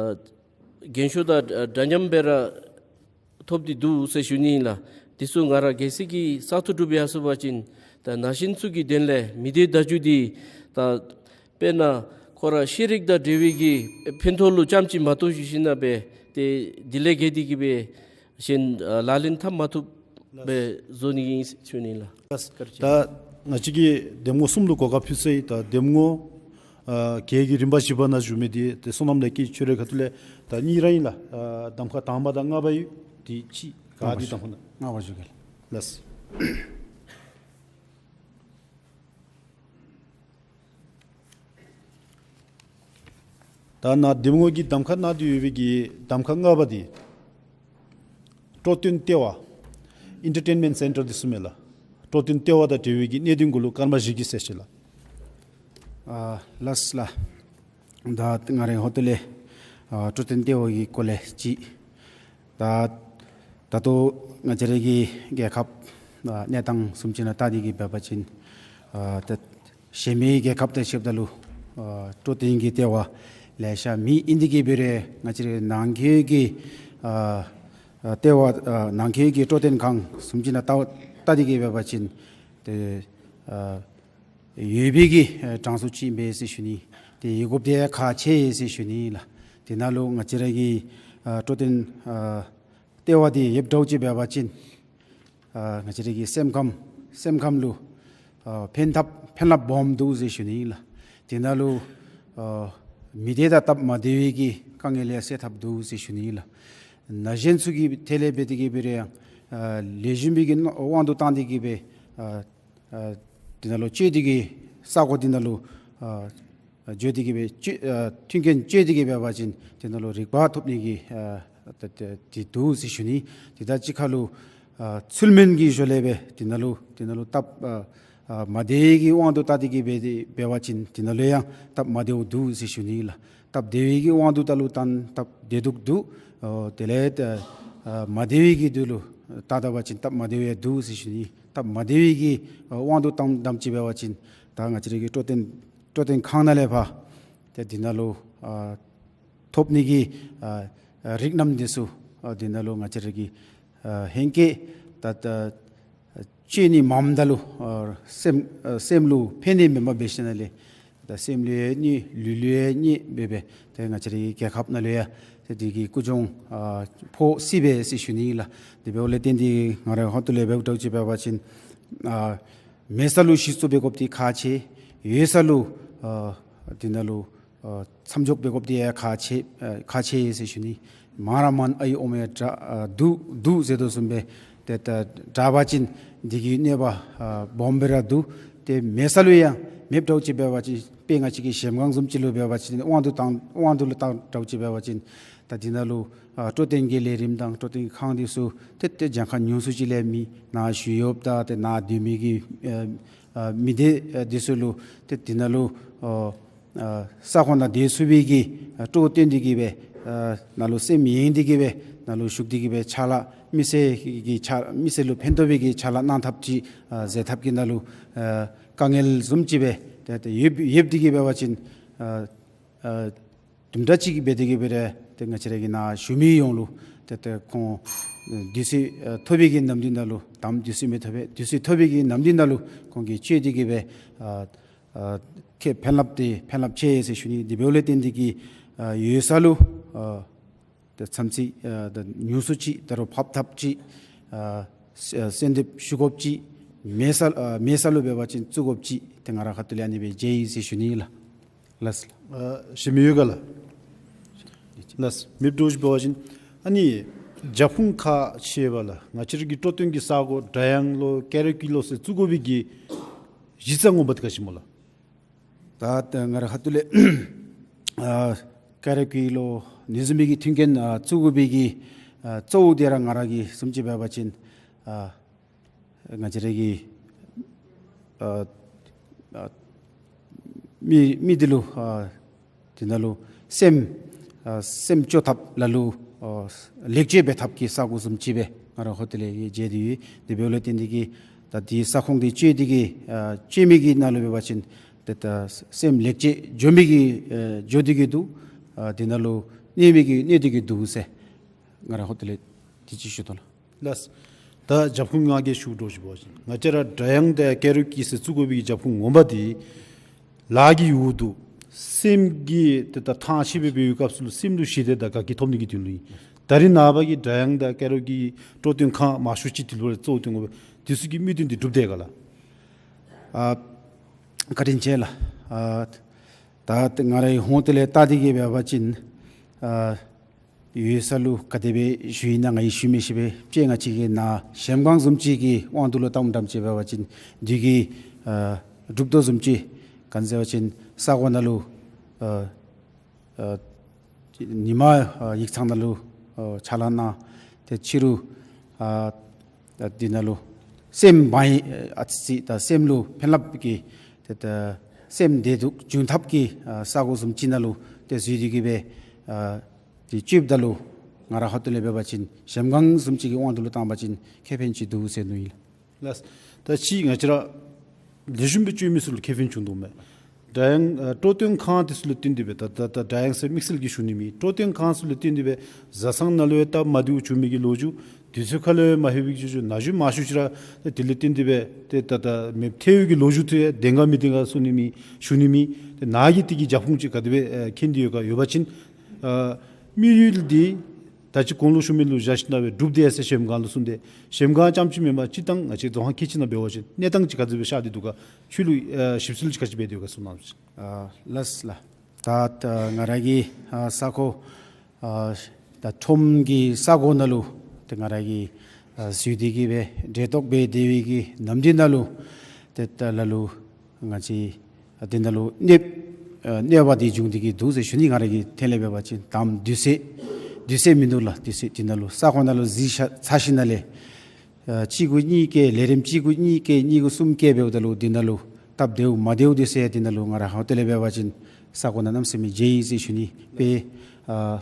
རྒན་ཤོས་དང་འདྲ་མཉམ་སྦེ་ར་ཐོབ་སྟེ་འདུག་ཟེར་ཞུ་ནི་ཨིན་ལགས། འདི་ཚུ་ང་ར་གལ་སྲིད་ཀྱི་བཙག་འཐུ་གྲུབ་ཡར་སོང་པ་ཅིན་ད་ན་གཞོན་ཚུ་གི་དོན་ལས་མི་སྡེ་བརྡ་བརྒྱུད་འདི་ད་དཔེར་ན་ཁོ་ར་ཤེས་རིག་དང་འབྲེལ་བའི་གི་ཕན་ཐོགས་ལུ་རྐྱངམ་ཅིག་མ་གཏོགས་ཞུ་ཞིན་ན་སྦེ་ཏེ་དེ་ལས་བརྒལ་ཏེ་གི་སྦེ་གཞན་ཨ་ལག་ལེན་འཐབ་མ་ཐུབ་སྦེ་བཟོ་ནི་ཨིན་ཟེར་ཞུ་ནི་ཨིན་ལགས། ལགས། བཀའ་དྲིན་ཆེ། ད་ང་བཅས་ཀྱི་འདེམས་ངོ་གསུམ་ལུ་གོ་སྐབས་ཕུལ་ཚར་ཡི། ད་འདེམས་ངོ་ཨ་གྱལ་གྱི་རིམ་པ་བཞི་པ་ནང་བཞུགས་མི་འདི་ཏེ་བསོད་ནམས་ལེགས་སྐྱིད་ཁྱོད་རའི་ཁ་ཐུག་ལས་ད་གཉིས་ར་ཨིན་ལགས། ཨ་གདམ་ཁ་དང་པ་དང་ལྔ་པ་ཡོད། ཏེ་ཅིག་ག་ཏེ་གདམ་ཁ་ནང་ལྔ་པ་བཞུགས་གེ་ལགས། ལགས། ད་ནཱ་འདེམས་ངོ་གི་གདམ་ཁ་ནང་འདི་ཡོད་པའི་གི་གདམ་ཁ་ལྔ་པ་འདི་སྤྲོ་སྟོན་ལྟེ་བ་ཨིན་ཊར་ཊེན་མེནཊ་སེན་ཊར་འདི་ཚུ་མས་ལགས། སྤྲོ་སྟོན་ལྟེ་བ་དང་འབྲེལ་བའི་གི་གནད་དོན་གུ་ལུ་སྐར་མ་བཞི་གི་གསལ་བཤད་ལགས། ཨ་ལགས་ལགས། ད་ང་རའི་ཧོངས་ལས་ཨ་སྤྲོ་སྟོན་ལྟེ་བ་གི་སྐོར་ལས་ཅིག། ད་ད་ལྟོ་ང་བཅས་རའི་གི་རྒྱལ་ཁབ་ཨ་གནས་སྟངས་བཟུམ་ཅིག་ནང་བལྟ་སྟེ་གི་འབད་བ་ཅིན་ཨ་ད་གཞན་མི་རྒྱལ་ཁབ་དང་ཕྱདཔ་ད་ལུ་ཨ་སྤྲོ་སྟོན་གྱི་ལྟེ་བ་ལེ་ཤ་མེད། ཨིན་ཏེ་གི་འབད་རུང་ང་བཅས་རའི་ནང་འཁོད་ཀྱི་ཨ་ཨ་ལྟེ་བ་ཨ་ནང་འཁོད་ཀྱི་སྤྲོ་སྟོན་ཁང་བཟུམ་ཅིག་ནང་བལྟ་བལྟ་སྟེ་གི་འབད་བ་ཅིན་ཏེ་ཨ་ཡོད་པའི་གི་ཨ་གྲངས་སུ་ཅིག་ཨིན་པས་ཟེར་ཞུ་ནི། ཏེ་ཡོད་དགོཔ་འདི་ཁག་ཆེ་ཟེར་ཞུ་ནི་ལགས། དེ་ནང་ལུ་ང་བཅས་ར་གི་ཨ་སྤྲོ་སྟོན་ཨ་ལྟེ་བ་འདི་ཡོདཔ་འདྲཝ་ཅིག་འབད་བ་ཅིན་ཨ་ང་བཅས་ར་གི་སེམས་ཁམས་སེམས་ཁམས་ལུ་ཨ་ཕན་ཐབས་ཕན་རླབས་སྦོམ་འདུག་ཟེར་ཞུ་ནི་ལགས། དེ་ནང་ལུ་ཨ་ མི་བདེ་དང་སྟབས་མ་བདེ་བའི་གི་དཀའ་ངལ་ཡང་སེལ་ཐབས་འདུག་ཟེར་ཞུ་ནི་ལགས། ན་གཞོན་ཚུ་གི་ཐད་ལས་འབད་དེ་གི་འབད་རུང་ཡང་ཨ་ལེགས་ཤོམ་སྦེ་གི་དབང་དུ་བཏང་སྟེ་གི་སྦེ་ཨ་ཨ་དེ་ནང་ལུ་སྤྱོད་དེ་གི་ས་གོ་དེ་ནང་ལུ་ཨ་ཨ་བྱོན་ཏེ་གི་སྦེ་སྤྱོད་ཨ་མཐུན་རྐྱེན་སྤྱོད་དེ་གི་འབད་བ་ཅིན་དེ་ནང་ལུ་རིག་པ་ཐོབ་ནི་གི་ཨ་ད་ད་དེ་འདུག་ཟེར་ཞུ་ནི། དེ་དང་གཅིག་ཁར་ལུ་ཨ་ཚུལ་མིན་གྱི་ཞོར་ལས་སྦེ་དེ་ནང་ལུ་དེ་ནང་ལུ་སྟབས་ཨ་ཨ་མ་བདེ་བའི་གི་དབང་དུ་བཏང་སྟེ་གི་སྦེ་དེ་འབད་བ་ཅིན་དེ་ནང་ལུ་ཡང་སྟབས་མ་བདེཝ་འདུག་ཟེར་ཞུ་ནི་ལགས། སྟབས་བདེ་བའི་གི་དབང་དུ་བཏང་ལུ་བཏང་སྟབས་བདེ་སྡུག་འདུག། ཨོ་དེ་ལས་ཨ་ཨ་མ་བདེ་བའི་གི་དོན་ལུ་བཏང་ད་པ་ཅིན་སྟབས་མ་བདེཝ་ཡང་འདུག་ཟེར་ཞུ་ནི། སྟབས་མ་བདེ་བའི་གི་ཨ་དབང་དུ་བཏང་བཏངམ་ཅིག་འབད་བ་ཅིན་ད་ང་བཅས་ར་གི་སྤྲོ་སྟོན་སྤྲོ་སྟོན་ཁང་ནང་ལས་ཕར་ཏེ་དེ་ནང་ལུ་ཨ་ཐོབ་ནི་གི་ཨ་ཨ་རིགས་རྣམ་འདི་ཚུ་ཨ་དེ་ནང་ལུ་ང་བཅས་ར་གི་ཨ་ཧེང་སྐལ་ད་ད་སྤྱོད་ནི་མངམ་ད་ལུ་ཨ་སེམས་ཨ་སེམས་ལུ་ཕན་ནི་མེནམ་འབད་ཞིནམ་ལས་ད་སེམས་ལུ་ཡང་གནོད་ལུས་ལུ་ཡང་གནོད་འབད་སྦེ་ཏེ་ང་བཅས་ར་གི་རྒྱལ་ཁབ་ནང་ལུ་ཡང་ཏེ་དེ་གི་ཀུན་སྦྱོང་ཨ་ཕོག་སྲིད་པས་ཟེར་ཞུ་ནི་ལགས། དེ་འབདཝ་ལས་བརྟེན་ཏེ་ང་རའི་ཧོངས་ལས་འབདཝ་འདྲཝ་ཅིག་འབད་བ་ཅིན་ཨ་མེད་ས་ལུ་ཞི་འཚོ་འབད་དགོཔ་འདི་ཁག་ཆེ། ཡོད་ས་ལུ་ཨ་དེ་ནང་ལུ་ཨ་མཚམས་འཇོག་འབད་དགོཔ་འདི་ཡང་ཁག་ཆེ་ཨ་ཁག་ཆེ་ཟེར་ཞུ་ནི། མང་ར་མང་ཨའི་ཨོམ་ཡང་དྲག་ཨ་འདུག་འདུག་ཟེར་དོ་བཟུམ་སྦེ་ཏེ་ད་དྲག་པ་ཅིན་འདི་གི་གནོད་པ་ཨ་སྦོམ་སྦེ་ར་འདུག། ཏེ་མེད་ས་ལུ་ཡང་མེདཔ་འདྲཝ་ཅིག་འབད་བ་ཅིན་དཔེ་ང་བཅས་ཀྱི་གཞལམ་སྒང་བཟུམ་ཅིག་ལུ་འབད་བ་ཅིན་དབང་དུ་བཏང་དབང་དུ་ལུ་བཏང་འདྲཝ་ཅིག་འབད་བ་ཅིན་ད་འདི་ནང་ལུ་ཨ་སྤྲོ་སྟོན་གྱི་ལས་རིམ་དང་སྤྲོ་སྟོན་ཁང་འདི་ཚུ་ཏེ་ཏེ་གྱངས་ཁ་ཉུང་སུ་ཅིག་ལས་མེད། ནཱ་བཞུགས་ཡོདཔ་ད་ཏེ་ནཱ་སྡོད་མི་གི་ཨ་ཨ་མི་སྡེ་ཨ་འདི་ཚུ་ལུ་ཏེ་འདི་ནང་ལུ་ཨ་ཨ་ས་གོ་ནང་སྡོད་ཚུགས་པའི་གི་ཨ་སྤྲོ་སྟོན་ཏེ་གི་སྦེ་ཨ་ནཱ་ལུ་སེམས་གཡེང་སྟེ་གི་སྦེ་ནཱ་ལུ་བཞུགས་ཏེ་གི་སྦེ་ཕྱག་ལཱ་མི་སེར་གྱི་ཕྱག་མི་སེར་ལུ་ཕན་ཐོགས་པའི་གི་ཕྱག་ལཱ་གནང་ཐབས་ཅིག་ཨ་མཛད་ཐབས་ཀྱི་ནང་ལུ་ཨ་དཀའ་ངལ་བཟུམ་ཅིག་སྦེ་ཏེ་ཏེ་ཡོད་ཡོདཔ་འདི་གིས་འབད་བ་ཅིན་ཨ་ཨ་དུམ་གྲ་ཅིག་འབད་དེ་གི་སྦེ་ར་ཏེ་ང་བཅས་ར་གི་ནཱ་བཞུགས་མི་ཡོངས་ལུ་ཏེ་ཏེ་ཁོང་དུས་ཚོད་ཨ་ཐོབ་པའི་གི་ནམ་དུས་ནང་ལུ་དམ་དུས་ཚོད་མི་ཐོབ་པས། དུས་ཚོད་ཐོབ་པའི་གི་ནམ་དུས་ནང་ལུ་ཁོང་གིས་བཅོལ་ཏེ་གི་སྦེ་ཨ་ཨ་ཁྱེད་ཕན་རླབས་ཏེ་ཕན་རླབས་ཆེ་ཟེར་ཞུ་ནི། དེ་འབདཝ་ལས་བརྟེན་ཏེ་གི་ཨ་ཡོད་ས་ལུ་ཨ་ཏེ་མཚམས་ཚིགས་ཨ་ད་ཉུང་སུ་ཅིག་ད་རུང་ཕབ་ཐབས་ཅིག་ཨ་ཨ་གསོལ་འདེབས་ཞུ་དགོཔ་ཅིག་མེད་ས་ཨ་མེད་ས་ལུ་འབད་བ་ཅིན་བཙུགས་དགོཔ་ཅིག་ཏེ་ང་རའི་ཁ་ཐུག་ལས་ཨ་ནི་སྦེ་མཇལ་ཡི་ཟེར་ཞུ་ནི་ལགས། ལགས་སོ། ཨ་ཞུ་མི་ཡོད་ག་ལགས། ལགས་སོ། མེདཔ་འདྲཝ་ཅིག་འབད་བ་ཅིན་ཨ་ནི་རྒྱབ་ཁུངས་ཁག་ཆེ་བ་ལགས། ང་བཅས་ར་གི་སྤྲོ་སྟོན་གྱི་ས་གོ་སྒྲ་དབྱངས་ལོ་ཀ་ར་ཨོ་ཀེ་ལོ་ཟེར་བཙུགས་དགོ་པའི་གི་གཞི་རྩ་ངོ་མ་འདི་ག་ཅི་སྨོ་ལགས། ད་ད་ང་རའི་ཁ་ཐུག་ལས་ཨ་ཀ་ར་ཨོ་ཀེ་ལོ་ཨ་ནི་བཟུམ་མའི་གི་མཐུན་རྐྱེན་ཨ་བཙུགས་དགོ་པའི་གི་ཨ་གཙོ་བོ་འདི་ར་ང་ར་གིས་བཟུམ་ཅིག་འབད་བ་ཅིན་ཨ་ང་བཅས་ར་གི་ཨ་ཨ་མི་མི་འདི་ལུ་ཨ་འདི་ནང་ལུ་སེམས་ཨ་སེམས་སྐྱོ་ཐབས་ལ་ལུ་ཨ་ལེགས་བཅོས་འབད་ཐབས་ཀྱི་ས་གོ་བཟུམ་ཅིག་སྦེ་ང་རའི་ཧོངས་ལས་མཇལ་ཏེ་ཡོད། དེ་འབདཝ་ལས་བརྟེན་ཏེ་གི་ད་འདི་ས་ཁོངས་འདི་བཅད་དེ་གི་ཨ་བཅད་མི་གི་ནང་ལུ་འབད་བ་ཅིན་ཏེ་ད་སེམས་ལེགས་བཅོས་འགྱོ་མི་གི་ཨ་འགྱོ་སྟེ་གི་འདུག། ཨ་འདི་ནང་ལུ་གནོད་མི་གི་གནོད་དེ་གི་འདུག་ཟེར་ང་རའི་ཧོངས་ལས་དེ་ཅིག་ཞུ་དོ་ལགས། ལགས། ད་རྒྱབ་ཁུངས་ང་གིས་ཞུ་འདྲཝ་ཅིག་འབད་བ་ཅིན་ང་བཅས་ར་སྒྲ་དབྱངས་དང་ཀ་ར་ཨོ་ཀེ་ཟེར་བཙུགས་དགོ་པའི་གི་རྒྱབ་ཁུངས་ངོ་མ་འདི་ལཱ་གི་ཡུལ་འདུག། སེམས་ཀྱི་ཏེ་ད་ཐང་ཆད་པའི་སྦེ་ཡོད་སྐབས་སུ་ལུ་སེམས་ལུ་ཞི་བདེ་དང་དགའ་སྐྱིད་ཐོབ་ནི་གི་དོན་ལུ་ཨིན། ད་རེས་ནངས་པ་གི་སྒྲ་དབྱངས་དང་ཀ་ར་ཨོ་ཀེ་སྤྲོ་སྟོན་ཁང་མང་ཤོས་ཅིག་འདི་ལུ་ར་གཙོ་བོ་བཏོན་དགོ་པས། འདི་ཚུ་གི་དམིགས་དོན་འདི་འགྲུབ་དེས་ག་ལགས། ཨ་བཀའ་དྲིན་ཆེ་ལགས། ཨ་ད་ང་རའི་ཧོངས་ལས་བལྟ་སྟེ་གི་འབད་བ་ཅིན་ཨ་ཡོད་ས་ལུ་ག་དེ་སྦེ་ཞུ་ཡི་ན་ང་གིས་ཞུ་མི་ཤེས་པས། ཅིག་ང་བཅས་ཀྱི་ནཱ་གཞལམ་སྒང་བཟུམ་ཅིག་གི་དབང་དུ་ལུ་བཏངམ་འདྲཝ་ཅིག་འབད་བ་ཅིན་འདི་གིས་ཨ་སྒྲུབ་དོ་བཟུམ་ཅིག། ག་ཅི་ཟེར་བ་ཅིན་ས་གོ་ནང་ལུ་ཨ་ཨ་ཉིན་མ་ཨ་ཡིག་ཚང་ནང་ལུ་ཨ་ཕྱག་ལཱ་གནང་། ཏེ་ཕྱི་རུ་ཨ་ད་འདི་ནང་ལུ་སེམས་མ་ཡེངས་ཨ་ཙི་ཅིག་ད་སེམས་ལུ་ཕན་རླབས་ཀྱི་ཏེ་ད་སེམས་བདེ་སྡུག་འབྱུང་ཐབས་ཀྱི་ཨ་ས་གོ་བཟུམ་ཅིག་ནང་ལུ་ཏེ་འཛུལ་ཏེ་གི་སྦེ་ཨ་ཏེ་བཅོདཔ་ད་ལུ་ང་རའི་ཧོངས་ལས་འབད་བ་ཅིན་གཞལམ་སྒང་བཟུམ་ཅིག་གི་དབང་དུ་ལུ་བཏང་བ་ཅིན་ཁེ་ཕན་ཅིག་འདུག་ཟེར་མནོ་ཡི་ལགས། ལགས། ད་ཅི་ང་བཅས་ར་ལེགས་ཤོམ་སྦེ་བཅོས་མི་ཚུ་ལུ་ཁེ་ཕན་བྱུང་དོ་མས། སྒྲ་དབྱངས་ཨ་སྤྲོ་སྟོན་ཁང་འདི་ཚུ་ལུ་བརྟེན་ཏེ་སྦེ་ད་ད་ད་སྒྲ་དབྱངས་ཟེར་དམིགས་བསལ་གྱིས་ཞུ་ནི་མེད། སྤྲོ་སྟོན་ཁང་ཚུ་ལུ་བརྟེན་ཏེ་སྦེ་བཟའ་ཚང་ནང་ལུ་ཡང་སྟབས་མ་བདེཝ་བྱུང་མི་གི་ལོ་རྒྱུས། དུས་ཚོད་ཁ་ལུ་ཡང་མ་ལྷོད་པའི་ལོ་རྒྱུས། ན་གཞོན་མང་ཤོས་ཅིག་ར་ད་དེ་ལུ་བརྟེན་ཏེ་སྦེ་ཏེ་ད་ད་མེདཔ་ཐལ་བའི་གི་ལོ་རྒྱུས་འདི་ཡང་བདེན་ག་མི་བདེན་ག་གསུང་ནི་མེད་ཞུ་ནི་མེད། ཏེ་ནཱ་གིས་དེ་གི་རྒྱབ་ཁུངས་ཅིག་ག་དེ་སྦེ་ཨ་མཁྱེན་ཏེ་ཡོད་ག། ཡོད་པ་ཅིན་ཨ་དམིགས་ཡུལ་འདི་ད་ཅི་གོང་ལུ་ཞུ་མི་ལུ་བཞག་ཞིནམ་སྦེ་སྒྲུབ་སྟེ་ཡར་སོ་གཞལམ་སྒང་ལུ་སོང་སྟེ་གཞལམ་སྒང་རྐྱངམ་ཅིག་མེན་པར་སྤྱིར་བཏང་ང་བཅས་རྫོང་ཁག་ཁལ་གཅིག་ནང་འབད་བ་ཅིན་གནས་སྟངས་ཅིག་ག་དེ་སྦེ་ཤར་ཏེ་འདུག་ག། ཁྱོད་ལུ་ཨ་ཞིབ་འཚོལ་ཅིག་ག་ཅི་འབད་དེ་ཡོད་ག་གསུང་གནང་ཞིག། ཨ་ལགས་ལགས། ད་ད་ང་ར་གི་ཨ་ས་གོ་ཨ་ད་ཁྲོམ་གྱི་ས་གོ་ནང་ལུ་ཏེ་ང་ར་གིས་ཨ་འཛུལ་ཏེ་གི་སྦེ་འབྲེལ་གཏོགས་འབད་དེ་བའི་གི་ནམ་དུས་ནང་ལུ་ཏེ་ད་ལ་ལུ་ང་བཅས་ཨ་དེ་ནང་ལུ་གནོད་ཨ་གནོད་པ་འདི་བྱུང་སྟེ་གི་འདུག་ཟེར་ཞུ་ནི། ང་ར་གི་ཐད་ལས་འབད་བ་ཅིན་དང་དུས་ཚོད་དུས་ཚོད་མིན་འདུག་ལགས། དུས་ཚོད་དེ་ནང་ལུ་ས་གོ་ནང་ལུ་འཛུལ་ཤ་ཚར་ཞིནམ་ལས་ཨ་གཅིག་གུ་གཉིས་བཀལ་ལས་རིམ་གཅིག་གུ་གཉིས་བཀལ་གཉིས་གུ་གསུམ་བཀལ་འབདཝ་ད་ལུ་དེ་ནང་ལུ་སྟབས་བདེཝ་མ་བདེཝ་འདི་ཟེར་དེ་ནང་ལུ་ང་ར་ཧོ་ཏེ་ལས་འབད་བ་ཅིན་ས་གོ་ནང་གནམ་མེད་ས་མེད་མཇལ་ཡི་ཟེར་ཞུ་ནི། དཔེ་ཨ་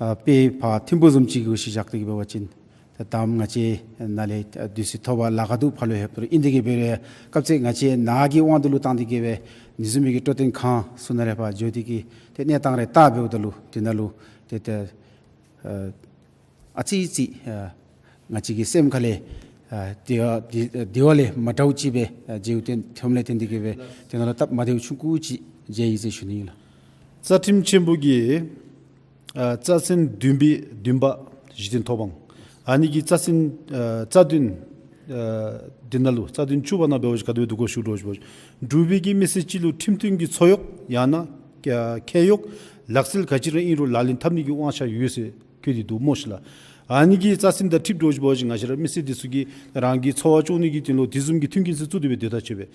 ཨ་དཔེ་ཕར་ཐིམ་ཕུག་བཟུམ་ཅིག་གུ་གཞི་བཞག་སྟེ་གི་འབད་བ་ཅིན་ད་དང་ང་བཅས་ནཱ་ལས་ཨ་དུས་ཚོད་ཐོབ་པར་ལཱ་ཁག་འདུག། ཕར་ལུ་ལྷོདཔ་ད་ལུ་ཨིན་ཏེ་གི་འབད་རུང་སྐབས་ཅིག་ང་བཅས་ནཱ་གི་དབང་དུ་ལུ་བཏང་སྟེ་གི་སྦེ་ནི་ཟུར་མི་གི་སྤྲོ་སྟོན་ཁང་ཚུ་ནང་ལས་ཕར་འགྱོ་སྟེ་གི་ཏེ་གནས་སྟངས་རེ་བལྟ་འབདཝ་ད་ལུ་དེ་ནང་ལུ་ཏེ་ཏེ་ཨ་ཨ་ཙི་ཙི་ཨ་ང་བཅས་ཀྱི་སེམས་ཁ་ལས་ཨ་དེ་བ་དེ་དེ་བ་ལས་མ་འདྲཝ་ཅིག་སྦེ་ཨ་མཇལཝ་ཐོནམ་ལས་བརྟེན་ཏེ་གི་སྦེ་དེ་ནང་ལུ་སྟབས་མ་བདེཝ་ཆུང་ཀུ་ཅིག་མཇལ་ཡི་ཟེར་ཞུ་ནི་ལགས། རྩ་ཁྲིམས་ཆེན་པོ་གི་ཨ་རྩ་ཚན་བདུན་པའི་བདུན་པ་གཞི་རྟེན་ཐོབ་དབང་ཨ་ནི་གི་རྩ་ཚན་ཨ་རྩ་བདུན་ཨ་དེ་ནང་ལུ་རྩ་བདུན་བཅུ་པ་ནང་འབད་བ་ཅིན་ག་དེ་སྦེ་འདུག་གོ་ཞུ་དོ་ཞུ་བ་ཅིན་འབྲུག་པའི་གི་མི་སེར་སྤྱི་ལུ་ཁྲིམས་མཐུན་གྱི་འཚོ་གཡོག་ཡང་ན་ཨ་ཁེ་གཡོག་ལག་རྩལ་ག་ཅི་ར་ཨིན་རུང་ལག་ལེན་འཐབ་ནི་གི་དབང་ཆ་ཡོད་ཟེར་བཀོད་དེ་འདུག་སྨོ་ཤིག་ལགས། ཨ་ནི་གི་རྩ་ཚན་དང་འཁྲིལ་དོ་ཞུ་བ་ཅིན་ང་བཅས་ར་མི་སེར་འདི་ཚུ་གིས་རང་གི་འཚོ་བ་སྐྱོང་ནི་གི་དོན་ལུ་དེ་བཟུམ་གྱི་མཐུན་རྐྱེན་ཚུ་བཙུགས་ཏེ་སྦེ་སྡོད་ཐག་ཆོད་པས།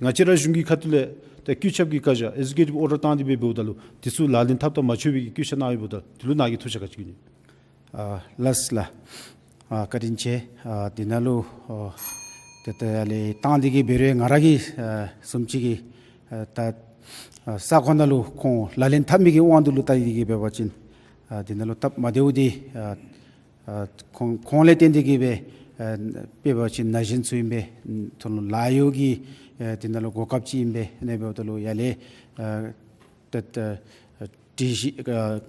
ང་བཅས་ར་གཞུང་གི་ཁ་ཐུག་ལས་ད་བཀོད་ཁྱབ་ཀྱི་བཀའ་རྒྱ་ཨེག་ཛི་ཀིའུ་ཊིབ་ཨོར་ཌར་བཏང་སྟེ་སྦེ་འབདཝ་ད་ལུ་དེ་ཚུ་ལག་ལེན་འཐབ་སྟབས་མ་ཆོག་པའི་གི་བཀོད་ཁྱབ་གནང་ཡོདཔ་ད་དེ་ལུ་ནཱ་གིས་ཐུགས་ཞིབ་ག་ཅི་གནང་ནི། ཨ་ལགས་ལགས། ཨ་བཀའ་དྲིན་ཆེ། ཨ་དེ་ནང་ལུ་ཨ་ཏེ་ཏེ་ཡར་ལས་བཏང་སྟེ་གི་འབད་རུང་ང་ར་གིས་ཨ་བཟུམ་ཅིག་གིས་ཨ་ད་ཨ་ས་གོ་ནང་ལུ་ཁོང་ལག་ལེན་འཐབ་མི་གི་དབང་དུ་ལུ་བལྟ་སྟེ་གི་འབད་བ་ཅིན་ཨ་དེ་ནང་ལུ་སྟབས་མ་བདེཝ་འདི་ཨ་ཨ་ཁོང་ཁོང་ལས་བརྟེན་ཏེ་གི་སྦེ་ཨ་དཔེ་འབད་བ་ཅིན་ན་གཞོན་ཚུ་ཨིན་པས། ཐོན་ལུ་ལཱ་གཡོག་གི་ཨ་དེ་ནང་ལུ་གོ་སྐབས་ཅིག་ཨིན་པས། ཨ་ནི་འབདཝ་ད་ལུ་ཡར་ལས་ཨ་ཏེ་ཏེ་ཨ་སྒྲིག་གཞི་ཨ་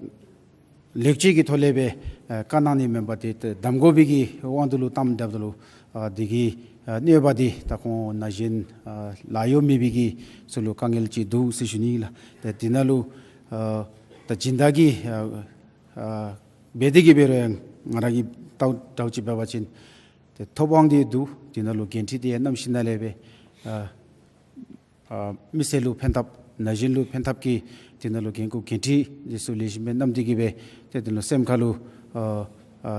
ལེགས་བཅོས་ཀྱི་ཐོག་ལས་སྦེ་ཨ་བཀའ་གནང་ནི་མེན་པར་ཏེ་ཏེ་གདམ་དགོ་པའི་གི་དབང་དུ་ལུ་བཏངམ་ད་ལུ་ཨ་དེ་གི་ཨ་གནོད་པ་འདི་ད་ཁོང་ན་གཞོན་ཨ་ལཱ་གཡོག་མེད་པའི་གི་ཚུ་ལུ་དཀའ་ངལ་ཅིག་འདུག་ཟེར་ཞུ་ནི་ལགས། ཏེ་དེ་ནང་ལུ་ཨ་ད་སྦྱིན་བདག་གིས་ཨ་ཨ་འབད་དེ་གི་འབད་རུང་ང་ར་གིས་ལྟཝ་ལྟཝ་ཅིག་འབད་བ་ཅིན་ཏེ་ཐོབ་དབང་འདི་འདུག། དེ་ནང་ལུ་འགན་འཁྲི་འདི་ཡང་བསྣམས་ཞིནམ་ལས་སྦེ་ཨ་ཨ་མི་སེར་ལུ་ཕན་ཐབས་ན་གཞོན་ལུ་ཕན་ཐབས་ཀྱི་དེ་ནང་ལུ་འགན་ཁུར་འགན་འཁྲི་འདི་ཚུ་ལེགས་ཤོམ་སྦེ་བསྣམས་ཏེ་གི་སྦེ་ཏེ་དེ་ནང་ལུ་སེམས་ཁ་ལུ་ཨ་ཨ་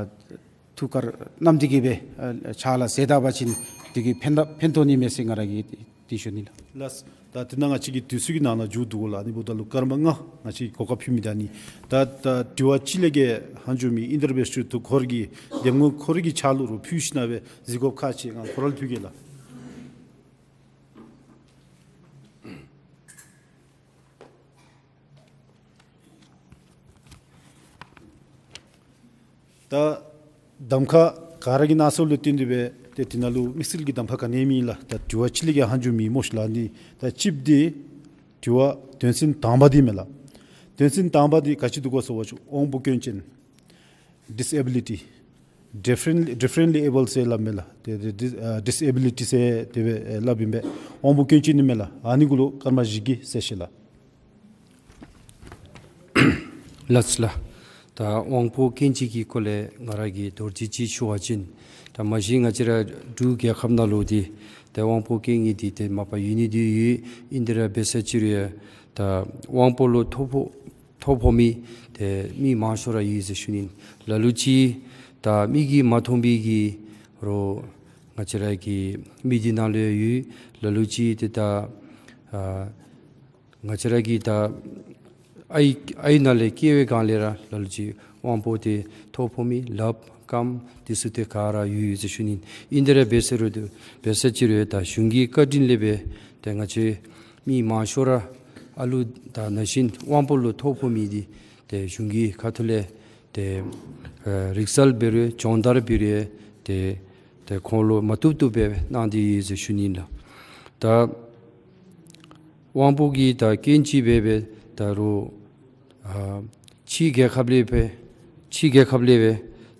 ཐུགས་ཁར་བསྣམས་ཏེ་གི་སྦེ་ཨ་ཕྱག་ལཱ་མཛད་ད་པ་ཅིན་དེ་གིས་ཕན་ཐབས་ཕན་ཐོགས་ནི་མས་ཟེར་ང་ར་གིས་དེ་ཞུ་ནི་ལགས། ལགས། ད་དེ་ནང་ང་བཅས་ཀྱི་དུས་ཚོད་ཀྱི་ནང་ན་མཇུག་བསྡུ་དགོ་ལགས། ཨ་ནི་འབདཝ་ད་ལུ་སྐར་མ་ལྔ་ང་བཅས་ཀྱིས་གོ་སྐབས་ཕུལ་མི་ད་ནི། ད་ད་དྲི་བ་གཅིག་ལས་བརྒལ་ལྷག་འགྱོ་མེད། ཨིན་དེ་ར་འབད་ས་ཅི་རུང་ཁོ་ར་གི་འདེམས་ངོ་ཁོ་ར་གི་ཕྱག་ལུ་རོགས་ཕུལ་ཞིནམ་སྦེ་གཟིགས་དགོཔ་ཁག་ཆེ། ང་ཁོ་ར་ལུ་ཕུལ་གེ་ལགས། ད་གདམ་ཁ་ག་ར་གིས་གནང་སོཔ་ལུ་བརྟེན་ཏེ་སྦེ་ཏེ་དེ་ནང་ལུ་དམིགས་བསལ་གྱི་གདམ་ཁ་ག་ནི་ཡང་མེད་ལགས། ད་དྲི་བ་གཅིག་ལས་བརྒལ་ལྷག་འགྱོ་མེད་སྨོ་ཤིག་ལགས། ཨ་ནི་ད་གཅིག་འདི་དྲི་བ་དོན་ཚན་དང་པ་འདི་མས་ལགས། དོན་ཚན་དང་པ་འདི་ག་ཅི་འདུག་གོ་ཟེར་བ་ཅིན་དབང་པོ་སྐྱོན་ཅན། Disability, differently, differently abled ཟེར་སླབ་མས་ལགས། ཏེ་ཏེ་ཨ་disability ཟེར་དེ་སྦེ་ཨེ་སླབ་ཨིན་པས། དབང་པོ་སྐྱོན་ཅན་ཨིན་མས་ལགས། ཨ་ནི་གུ་ལུ་སྐར་མ་བཞི་གི་གསལ་བཤད་ལགས། ལགས་ལགས། ད་དབང་པོ་སྐྱོན་ཅན་གྱི་སྐོར་ལས་ང་ར་གིས་མདོར་བསྡུས་ཅིག་ཞུ་བ་ཅིན་ད་མ་གཞི་ང་བཅས་ར་འབྲུག་རྒྱལ་ཁབ་ནང་ལུ་འདི་ད་དབང་པོ་སྐྱོན་ངེས་འདི་ཏེ་མ་པ་ཡོད་ནི་འདི་ཡོད། ཨིན་དེ་ར་འབད་ས་ཅི་རུང་ཡང་ད་དབང་པོ་ལུ་ཐོ་ཕོག་ཐོ་ཕོག་མི་ཏེ་མི་མང་ཤོས་ར་ཡོད་ཟེར་ཞུ་ནི། ལ་ལུ་ཅིག་ད་མིག་གིས་མ་མཐོང་བའི་གི་རོགས་ང་བཅས་ར་གི་མི་འདི་ནང་ལུ་ཡང་ཡོད། ལ་ལུ་ཅིག་ཏེ་ད་ཨ་ང་བཅས་ར་གི་ད་ཨའི་ཨའི་ནང་ལས་སྐྱེ་བའི་སྒང་ལས་ར་ལ་ལུ་ཅིག་དབང་པོ་ཏེ་ཐོ་ཕོག་མི་ལགཔ་རྐངམ་འདི་ཚུ་ཏེ་ག་ར་ཡོད་ཡོད་ཟེར་ཞུ་ནི། ཨིན་དེ་ར་འབད་ས་རུང་འབད་ས་ཅི་རུང་ད་གཞུང་གི་བཀའ་དྲིན་ལས་སྦེ་ཏེ་ང་བཅས་མི་མང་ཤོས་ར་ཨ་ལུ་དང་ན་གཞོན་དབང་པོ་ལུ་ཐོ་ཕོག་མི་འདི་ཏེ་གཞུང་གི་ཁ་ཐུག་ལས་ཏེ་ཨ་རིག་རྩལ་འབད་རུང་སྦྱོང་བརྡར་འབད་རུང་ཏེ་ཏེ་ཁོང་ལུ་མ་བཏུབ་བཏུབ་སྦེ་གནང་སྟེ་ཡོད་ཟེར་ཞུ་ནི་ལགས། ད་དབང་པོ་གི་ད་སྐྱོན་ཅིག་འབད་འབད་ད་རུང་ཨ་ཕྱི་རྒྱལ་ཁབ་ལས་སྦེ་ཕྱི་རྒྱལ་ཁབ་ལས་སྦེ་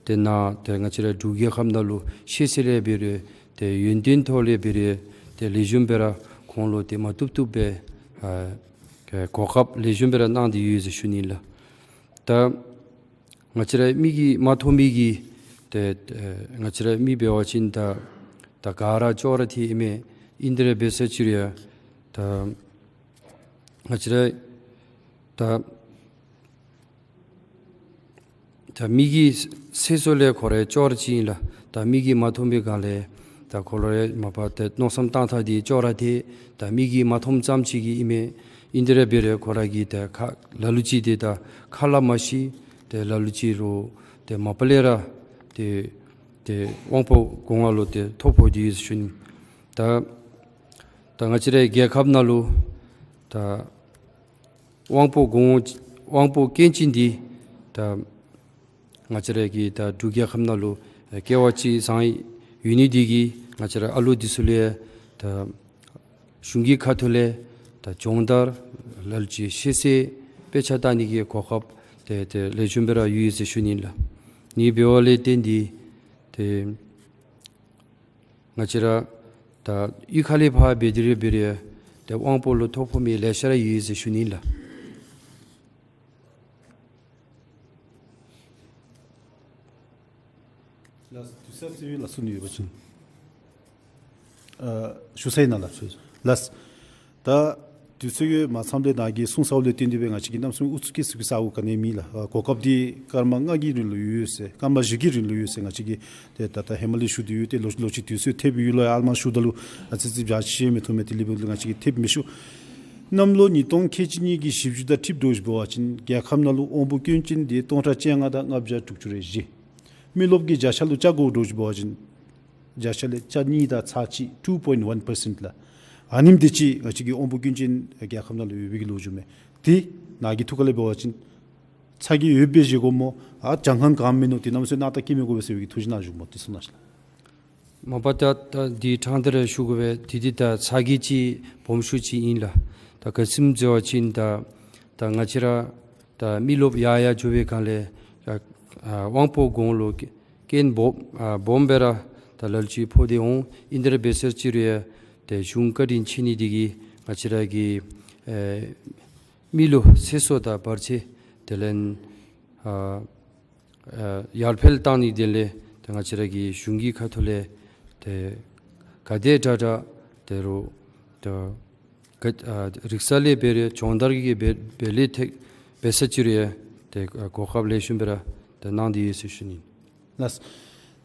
ཏེ་ནཱ་ཏེ་ང་བཅས་ར་འབྲུག་རྒྱལ་ཁབ་ནང་ལུ་ཤེས་ཚད་ལས་འབད་རུང་ཏེ་ཡོན་ཏན་ཐོག་ལས་འབད་རུང་ཏེ་ལེགས་ཤོམ་སྦེ་ར་ཁོང་ལུ་ཏེ་མ་བཏུབ་བཏུབ་སྦེ་ཨ་གོ་སྐབས་ལེགས་ཤོམ་སྦེ་ར་གནང་སྟེ་ཡོད་ཟེར་ཞུ་ནི་ལགས། ད་ང་བཅས་ར་མིག་གིས་མ་མཐོང་མི་གི་ཏེ་ཨེ་ང་བཅས་ར་མི་འབད་བ་ཅིན་ད་ད་ག་ར་ཅོག་ར་འཐད་ཨིན་མས། ཨིན་དེ་ར་འབད་ས་ཅི་རུང་ཡང་ད་ང་བཅས་ར་ ད་ད་མི་གི་ཚེ་སྲོག་ལས་ཁོ་ར་ཅོག་ར་ཅིག་ཨིན་ལགས། ད་མི་གིས་མ་མཐོང་པའི་སྒང་ལས་ད་ཁོ་ར་མ་པ་ཏེ་མནོ་བསམ་བཏང་ཐངས་འདི་ཅོག་ར་འཐད། ད་མི་གིས་མ་མཐོངམ་ཙམ་ཅིག་གིས་ཨིན་མས། ཨིན་དེ་ར་འབད་རུང་ཁོ་ར་གིས་ད་ཁ་ལ་ལུ་ཅིག་འདི་ད་ཁ་སླབ་མ་ཤེས། ཏེ་ལ་ལུ་ཅིག་རུང་ཏེ་མ་པ་ལས་ར་ཏེ་ཏེ་དབང་པོ་སྒོ་ལྔ་ལུ་ཏེ་ཐོ་ཕོག་སྟེ་ཡོད་ཟེར་ཞུ་ནི། ད་ད་ང་བཅས་རའི་རྒྱལ་ཁབ་ནང་ལུ་ད་དབང་པོ་སྒོ་ལྔ་དབང་པོ་སྐྱོན་ཅན་འདི་ད་ང་བཅས་རའི་གི་ད་འབྲུག་རྒྱལ་ཁབ་ནང་ལུ་སྐྱེ་བ་ཅིག་བཟུང་ཡོད་ནི་འདི་གིས་ང་བཅས་ར་ཨ་ལོ་འདི་ཚུ་ལས་ད་གཞུང་གི་ཁ་ཐུག་ལས་ད་སྦྱོང་བརྡར་ལ་ལུ་ཅིག་ཤེས་ཚད་དཔེ་ཆ་ལྟ་ནི་གི་གོ་སྐབས་ཏེ་ཏེ་ལེགས་ཤོམ་སྦེ་ར་ཡོད་ཟེར་ཞུ་ནི་ལགས། ནི་འབདཝ་ལས་བརྟེན་ཏེ་ཏེ་ང་བཅས་ར་ད་གཡུས་ཁ་ལས་ཕར་འབད་དེ་ར་འབད་རུང་ཏེ་དབང་པོ་ལུ་ཐོ་ཕོག་མི་ལེ་ཤ་ར་ཡོད་ཟེར་ཞུ་ནི་ལགས། ལགས། དུས་ཚོད་ཡོད་ལགས། སུ་ནི་ཡོད་པ་ཅིན་ཨ་ཞུ་ས་ཨིན་ན་ལགས། ལགས། ད་དུས་ཚོད་ཡོད་མ་ཚངམ་ལས་ནཱ་གིས་གསུང་ཚརཝ་ལས་བརྟེན་ཏེ་སྦེ་ང་བཅས་ཀྱིས་གནམ་མེད་ས་མེད་ཨུ་ཚུགས་སྐྱེ་ཚུགས་ཀྱི་ས་གོ་ག་ནི་མེད་ལགས། ཨ་གོ་སྐབས་འདི་སྐར་མ་ལྔ་གི་རིང་ལུ་ཡོད་ཟེར་སྐར་མ་བཞི་གི་རིང་ལུ་ཡོད་ཟེར་ང་བཅས་ཀྱིས་ཏེ་ད་ད་ཧེ་མ་ལས་ཞུ་སྟེ་ཡོད། ཏེ་ལོག་ལོག་ཅིག་དུས་ཚོད་ཐེབས་ཡོད་ལོ་ཡ་ཨ་མ་ཞུ་ད་ལུ་ཨ་ཙི་ཙི་བྱ་ཤེས་མི་ཐུབ་མས། དེ་ལས་འབདཝ་ད་ང་བཅས་ཀྱིས་ཐེབས་མི་ཞུ། གནམ་ལོ་ཉིས་སྟོང་ཁལ་གཅིག་གཉིས་ཀྱི་ཞིབ་འཇུག་དང་འཁྲིལཝ་འདྲཝ་ཅིག་འབད་བ་ཅིན་རྒྱལ་ཁབ་ནང་ལུ་དབང་པོ་སྐྱོན་ཅན་འདི་སྟོང་ཕྲག་བཅོ་ལྔ་དང་ལྔ་བརྒྱ་དྲུག་ཅུ་རེ་བཞི། མི་རློབས་ཀྱི་བརྒྱ་ཆ་ལུ་ཆ་བགོ་འདྲཝ་ཅིག་འབད་བ་ཅིན་བརྒྱ་ཆ་ལས་ཆ་གཉིས་དང་ཚག་གཅིག་two point one percent ལགས། ཨ་ནེམ་དེ་ཅིག་ང་བཅས་ཀྱི་དབང་པོ་སྐྱོན་ཅན་རྒྱལ་ཁབ་ནང་ལུ་ཡོད་པའི་གི་ལོ་རྒྱུས་མས། དེ་ནཱ་གི་ཐུགས་ཁ་ལས་འབད་བ་ཅིན་ཚ་གྱང་ཡོདཔ་སྦེ་བཞེས་དགོ་སྨོ། ཨ་གྱངས་ཁ་གང་མིན་ནུག། དེ་གནམ་མེད་ས་མེད་སྣང་དག་སྐྱེ་མི་དགོ་པས་ཟེར་བའི་གི་ཐུགས་རྗེ་གནང་ཞུ་སྨོ། དེ་གསུང་གནང་ཞུ་ལགས། མ་པ་ད་ད་འདི་ཕྲང་སྟེ་ར་ཞུ་དགོ་པས། དེ་འདི་ད་ཚ་གྱང་ཅིག་སྦོམ་ཤོས་ཅིག་ཨིན་ལགས། ད་ག་ཅི་སྨོ་ཟེར་བ་ཅིན་ད་ད་ང་བཅས་ར་ད་མི་རློབས་ཡར་ཡར་འགྱོ་བའི་སྒང་ལས་ཨ་ཨ་དབང་པོ་སྒོ་ལུ་སྐྱོན་སྦོམ་ཨ་སྦོམ་སྦེ་ར་ད་ལ་ལུ་ཅིག་ཕོག་སྟེ་འོང་། ཨིན་དེ་ར་འབད་ས་ཅིག་རུང་ཡང་ཏེ་གཞུང་བཀའ་དྲིན་ཆེ་ནི་འདི་གིས་ང་བཅས་ར་གི་ཨེ་མི་ལུ་ཚེ་སྲོག་དང་བར་ཆད་དེ་ལས་ཨ་ཨ་ཡར་འཕེལ་བཏང་ནི་དེ་ལས་ཏེ་ང་བཅས་ར་གི་གཞུང་གི་ཁ་ཐུག་ལས་ཏེ་ག་དེ་དྲག་དྲག་ཏེ་རུང་ཏེ་ག་ཨ་རིག་གསར་ལས་འབད་རུང་སྦྱོང་བརྡར་གྱི་འབད་འབད་ལས་ཐད་འབད་ས་ཅིག་རུང་ཡང་ཏེ་ཨ་གོ་སྐབས་ལེགས་ཤོམ་སྦེ་ར་ཏེ་གནང་སྟེ་ཡོད་ཟེར་ཞུ་ནི། ལགས།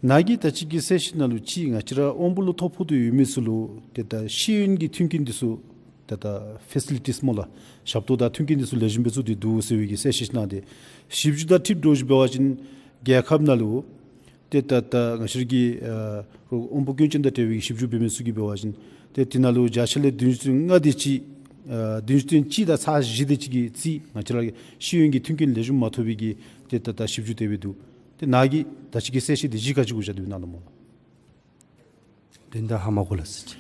ནཱ་གིས་ད་ཅི་གི་གསལ་བཤད་ནང་ལུ་ཅིག་ང་བཅས་ར་དབང་པོ་ལུ་ཐོ་ཕོག་སྟེ་ཡོད་མི་ཚུ་ལུ་ཏེ་ད་ཤེས་ཡོན་གྱི་མཐུན་རྐྱེན་འདི་ཚུ་ཏེ་ད་ཕེ་སི་ལི་ཊིས་སྨོ་ལགས། ཞབས་ཏོག་དང་མཐུན་རྐྱེན་འདི་ཚུ་ལེགས་ཤོམ་སྦེ་བཙུགས་ཏེ་འདུག་ཟེར་བའི་གི་གསལ་བཤད་གནང་སྟེ། ཞིབ་འཇུག་དང་འཁྲིལཝ་འདྲཝ་ཅིག་འབད་བ་ཅིན་རྒྱལ་ཁབ་ནང་ལུ་ཏེ་ད་ད་ང་བཅས་ར་གི་ཨ་དབང་པོ་སྐྱོན་ཅན་དང་འབྲེལ་བའི་ཞིབ་འཇུག་འབད་མི་ཚུ་གིས་འབད་བ་ཅིན་ཏེ་དེ་ནང་ལུ་བརྒྱ་ཆ་ལས་བདུན་ཅུ་དོན་ལྔ་དེ་ཅིག་ཨ་བདུན་ཅུ་དོན་གཅིག་དང་ཚག་བཞི་དེ་ཅིག་གི་རྩིས་ང་བཅས་ར་གི་ཤེས་ཡོན་གྱི་མཐུན་རྐྱེན་ལེགས་ཤོམ་མ་ཐོབ་པའི་གི་ཏེ་ད་ད་ཞིབ་འཇུག་དེ་སྦེ་འདུག། ཏེ་ནཱ་གིས་ད་ཅི་གི་གསལ་བཤད་དེ་གཞི་ག་ཅི་གུ་བཞག་སྟེ་གནང་ནུག་སྨོ་ལགས། དོན་དག་ཧ་མ་གོ་ལགས།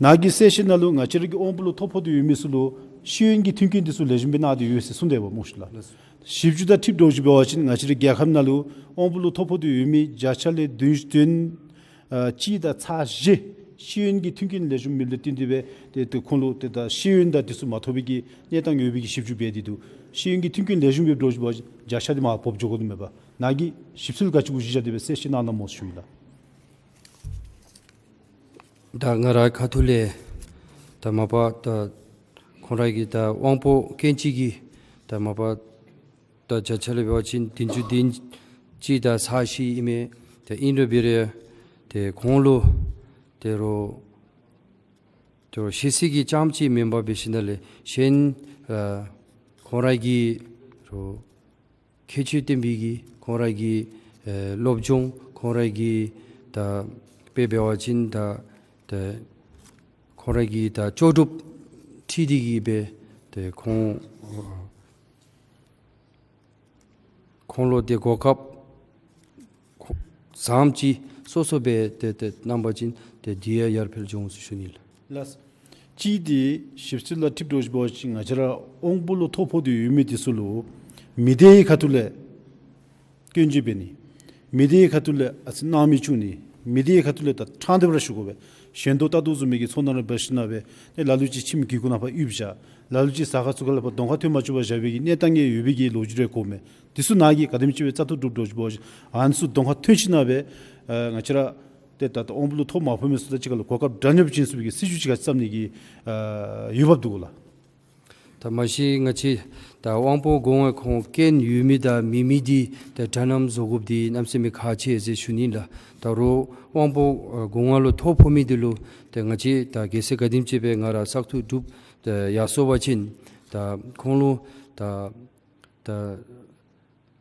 ནཱ་གི་གསལ་བཤད་ནང་ལུ་ང་བཅས་ར་གི་དབང་པོ་ལུ་ཐོ་ཕོག་སྟེ་ཡོད་མི་ཚུ་ལུ་ཤེས་ཡོན་གྱི་མཐུན་རྐྱེན་འདི་ཚུ་ལེགས་ཤོམ་སྦེ་གནང་སྟེ་ཡོད་ཟེར་གསུངས་ཏེ་འབདཝ་སྨོ་ཤིག་ལགས། ཞིབ་འཇུག་དང་འཁྲིལཝ་འདྲཝ་ཅིག་འབད་བ་ཅིན་ང་བཅས་ར་རྒྱལ་ཁབ་ནང་ལུ་དབང་པོ་ལུ་ཐོ་ཕོག་སྟེ་ཡོད་མི་བརྒྱ་ཆ་ལས་བདུན་ཅུ་དོན་ཨ་གཅིག་དང་ཚག་བཞི་ཤེས་ཡོན་གྱི་མཐུན་རྐྱེན་ལེགས་ཤོམ་མེདཔ་ལས་བརྟེན་ཏེ་སྦེ་ཏེ་ཏེ་ཁོང་ལུ་ཏེ་ད་ཤེས་ཡོན་དང་འདི་ཚུ་མ་ཐོབ་པའི་གི་གནས་སྟངས་ཡོད་པའི་གི་ཞིབ་འཇུག་འབད་དེ་འདུག། ཤེས་ཡོན་གྱི་མཐུན་རྐྱེན་ལེགས་ཤོམ་སྦེ་འདྲཝ་ཅིག་འབད་བ་ཅིན་བརྒྱ་ཆ་དེ་མར་བབས་འགྱོ་དགོ་ནི་མས་པ། ནཱ་གིས་ཞིབ་འཚོལ་ག་ཅི་གུ་གཞི་བཞག་སྟེ་སྦེ་གསལ་བཤད་གནང་གནངམ་སྨོ་ཞུ་ཡི་ལགས། ད་ང་རའི་ཁ་ཐུག་ལས་ད་མ་པ་ད་ཁོང་ར་གི་ད་དབང་པོ་སྐྱོན་ཅན་གྱི་ད་མ་པ་ད་བརྒྱ་ཆ་ལས་འབད་བ་ཅིན་བདུན་ཅུ་དོན་གཅིག་དང་ཚག་བཞི་ཨིན་མས། ཏེ་ཨིན་རུང་འབད་རུང་ཏེ་ཁོང་ལུ་ཏེ་རུང་ཏེ་རུང་ཤེས་ཚད་ཀྱི་རྐྱངམ་ཅིག་མེན་པར་འབད་ཞིནམ་ལས་གཞན་ཨ་ཁོང་ར་གི་རུང་ཁྱད་ཆོས་བསྟན་པའི་གི་ཁོང་ར་གི་ཨེ་སློབ་སྦྱོང་ཁོང་ར་གི་ད་དཔེ་འབད་བ་ཅིན་ད་ད་ཁོང་ར་གི་ད་ལྕོགས་གྲུབ་འཁྲིལ་ཏེ་གི་སྦེ་ཏེ་ཁོང་ཁོང་ལུ་ཏེ་གོ་སྐབས་ཁོ་བཟངམ་ཅིག་སོ་སོ་སྦེ་ཏེ་ཏེ་གནང་པ་ཅིན་ཏེ་འདི་ཡང་ཡར་འཕེལ་འགྱོ་འོང་ཟེར་ཞུ་ནི་ལགས། ལགས། གཅིག་འདི་ཞིབ་འཚོལ་དང་འཁྲིལཝ་འདྲཝ་ཅིག་འབད་བ་ཅིན་ང་བཅས་ར་དབང་པོ་ལུ་ཐོ་ཕོག་སྟེ་ཡོད་མི་འདི་ཚུ་ལུ་མི་སྡེའི་ཁ་ཐུག་ལས་སྐྱོན་བརྗོད་འབད་ནི། མི་སྡེའི་ཁ་ཐུག་ལས་ཨ་ཙི་སྣང་མེད་བཅུག་ནི། མི་སྡེའི་ཁ་ཐུག་ལས་ད་ཕྲང་སྟེ་སྦེ་ར་ཞུ་དགོ་པས། ཞེ་འདོད་ལྟ་འདོད་བཟུམ་མའི་གི་ཚོར་སྣང་ར་འབད་ཞིནམ་ལས་ཏེ་ལ་ལུ་ཅིག་ཁྱིམ་གྱི་སྒོ་ནང་ཕར་ཡིབ་བཞག། ལ་ལུ་ཅིག་ཟ་ཁང་ཚུ་ཁ་ལས་ཕར་གདོང་ཁར་ཐོན་མ་བཅུག་པར་བཞག་པའི་གི་གནས་སྟངས་ཡང་ཡོད་པའི་གི་ལོ་རྒྱུས་རེ་གོཝ་མས། འདི་ཚུ་ནཱ་གིས་ག་དེམ་ཅིག་སྦེ་བཙག་འཐུ་གྲུབ་འདྲཝ་ཅིག་འབད་བ་ཅིན་ཨ་ནི་ཚུ་གདོང་ཁར་ཐོན་ཞིནམ་ལས་ཨ་ང་བཅས་ར་ཏེ་ད་ལྟོ་དབང་པོ་ལུ་ཐོ་མ་ཕོག་མི་ཚུ་དང་གཅིག་ཁར་ལུ་གོ་སྐབས་འདྲ་མཉམ་བྱིན་ཚུགས་པའི་གི་སྲིད་བྱུས་ཅིག་ག་ཅི་བརྩམ་ནི་གི་ཨ་འོས་འབབ་འདུག་གོ་ལགས། ད་མ་གཞི་ང་བཅས་ད་དབང་པོ་སྒོ་ལྔ་ཁོང་རྐྱེན་ཡོད་མི་དང་མེད་མི་འདི་ད་གྲ་རྣམ་བཟོ་དགོཔ་འདི་གནམ་མེད་ས་མེད་ཁག་ཆེ་ཟེར་ཞུ་ནི་ལགས། ད་རུང་དབང་པོ་ཨ་སྒོ་ལྔ་ལུ་ཐོ་ཕོག་མི་འདི་ལུ་ད་ང་བཅས་ད་གལ་སྲིད་ག་དེམ་ཅིག་སྦེ་ང་ར་བསགས་ཐུབ་སྒྲུབ་ད་ཡར་སོང་པ་ཅིན་ད་ཁོང་ལུ་ད་ད་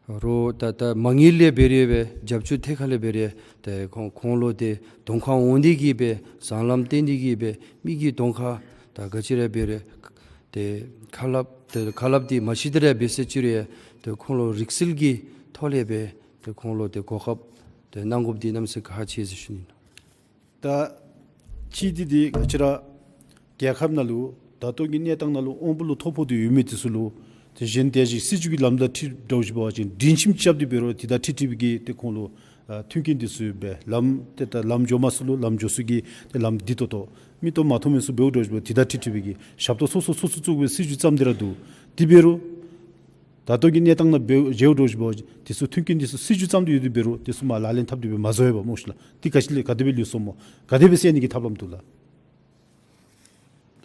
རུང་ད་ད་མ་དངུལ་ལས་འབད་རུང་སྦེ་རྒྱབ་སྐྱོར་ཐད་ཁར་ལས་འབད་རུང་ད་ཁོང་ཁོང་ལུ་ཏེ་གདོང་ཁར་འོང་སྟེ་གིས་སྦེ་སྲང་ལམ་བསྟན་ཏེ་གིས་སྦེ་མི་གི་གདོང་ཁར་ད་ག་ཅི་ར་འབད་རུང་ཏེ་ཁ་སླབ་ཏེ་ཁ་སླབ་འདི་མ་གཞི་དེ་ར་འབད་ཟེར་ཅི་རུང་ཏེ་ཁོང་ལུ་རིག་རྩལ་གྱི་ཐོག་ལས་སྦེ་ཏེ་ཁོང་ལུ་ཏེ་གོ་སྐབས་ཏེ་གནང་དགོཔ་འདི་གནམ་མེད་ས་མེད་ཁག་ཆེ་ཟེར་ཞུ་ནི། ད་གཅིག་འདི་འདི་ང་བཅས་ར་རྒྱལ་ཁབ་ནང་ལུ་ད་ལྟོ་གི་གནས་སྟངས་ནང་ལུ་དབང་པོ་ལུ་ཐོ་ཕོག་སྟེ་ཡོད་མི་འདི་ཚུ་ལུ་ཏེ་གཞན་དེ་བཞིན་སྲིད་བྱུས་ཀྱི་ལམ་ལུགས་ཁྲིད་འགྱོ་ཞིནམ་འབད་བ་ཅིན་སྒྲིང་ཁྱིམ་རྐྱབ་སྟེ་འབད་རུང་དེ་དང་འཁྲིལ་འཁྲིལ་བའི་གི་ཏེ་ཁོང་ལུ་ཨ་མཐུན་རྐྱེན་འདི་ཚུ་ཡོདཔ་སྦེ་ལམ་ཏེ་ད་ལམ་འགྱོ་མ་ཚུགས་ལུ་ལམ་འགྱོ་ས་གི་ཏེ་ལམ་བདེ་ཏོག་ཏོ་མིག་ཏོ་མ་མཐོང་མི་ཚུ་འབདཝ་འདྲཝ་ཅིག་འབད་དེ་དང་འཁྲིལ་འཁྲིལ་བའི་གི་ཞབས་ཏོག་སོ་སོ་སོ་སོ་བཙུགས་པའི་སྲིད་བྱུས་བརྩམས་ཏེ་ར་འདུག། དེ་འབད་རུང་ད་ལྟོ་གི་གནས་སྟངས་ནང་འབད་བ་ཅིན་འདི་ཚུ་མཐུན་རྐྱེན་འདི་ཚུ་སྲིད་བྱུས་བརྩམས་ཏེ་ཡོད་དེ་འབད་རུང་འདི་ཚུ་མ་ལག་ལེན་འཐབ་སྟེ་སྦེ་མ་བཟོ་བས་པ་སྨོ་ཤིག་ལགས། དེ་ག་ཅི་ལས་ག་དེ་སྦེ་ལུས་སོང་སྨོ། ག་དེ་སྦེ་སེལ་ནི་གི་ཐབས་ལམ་འདུག་ལགས།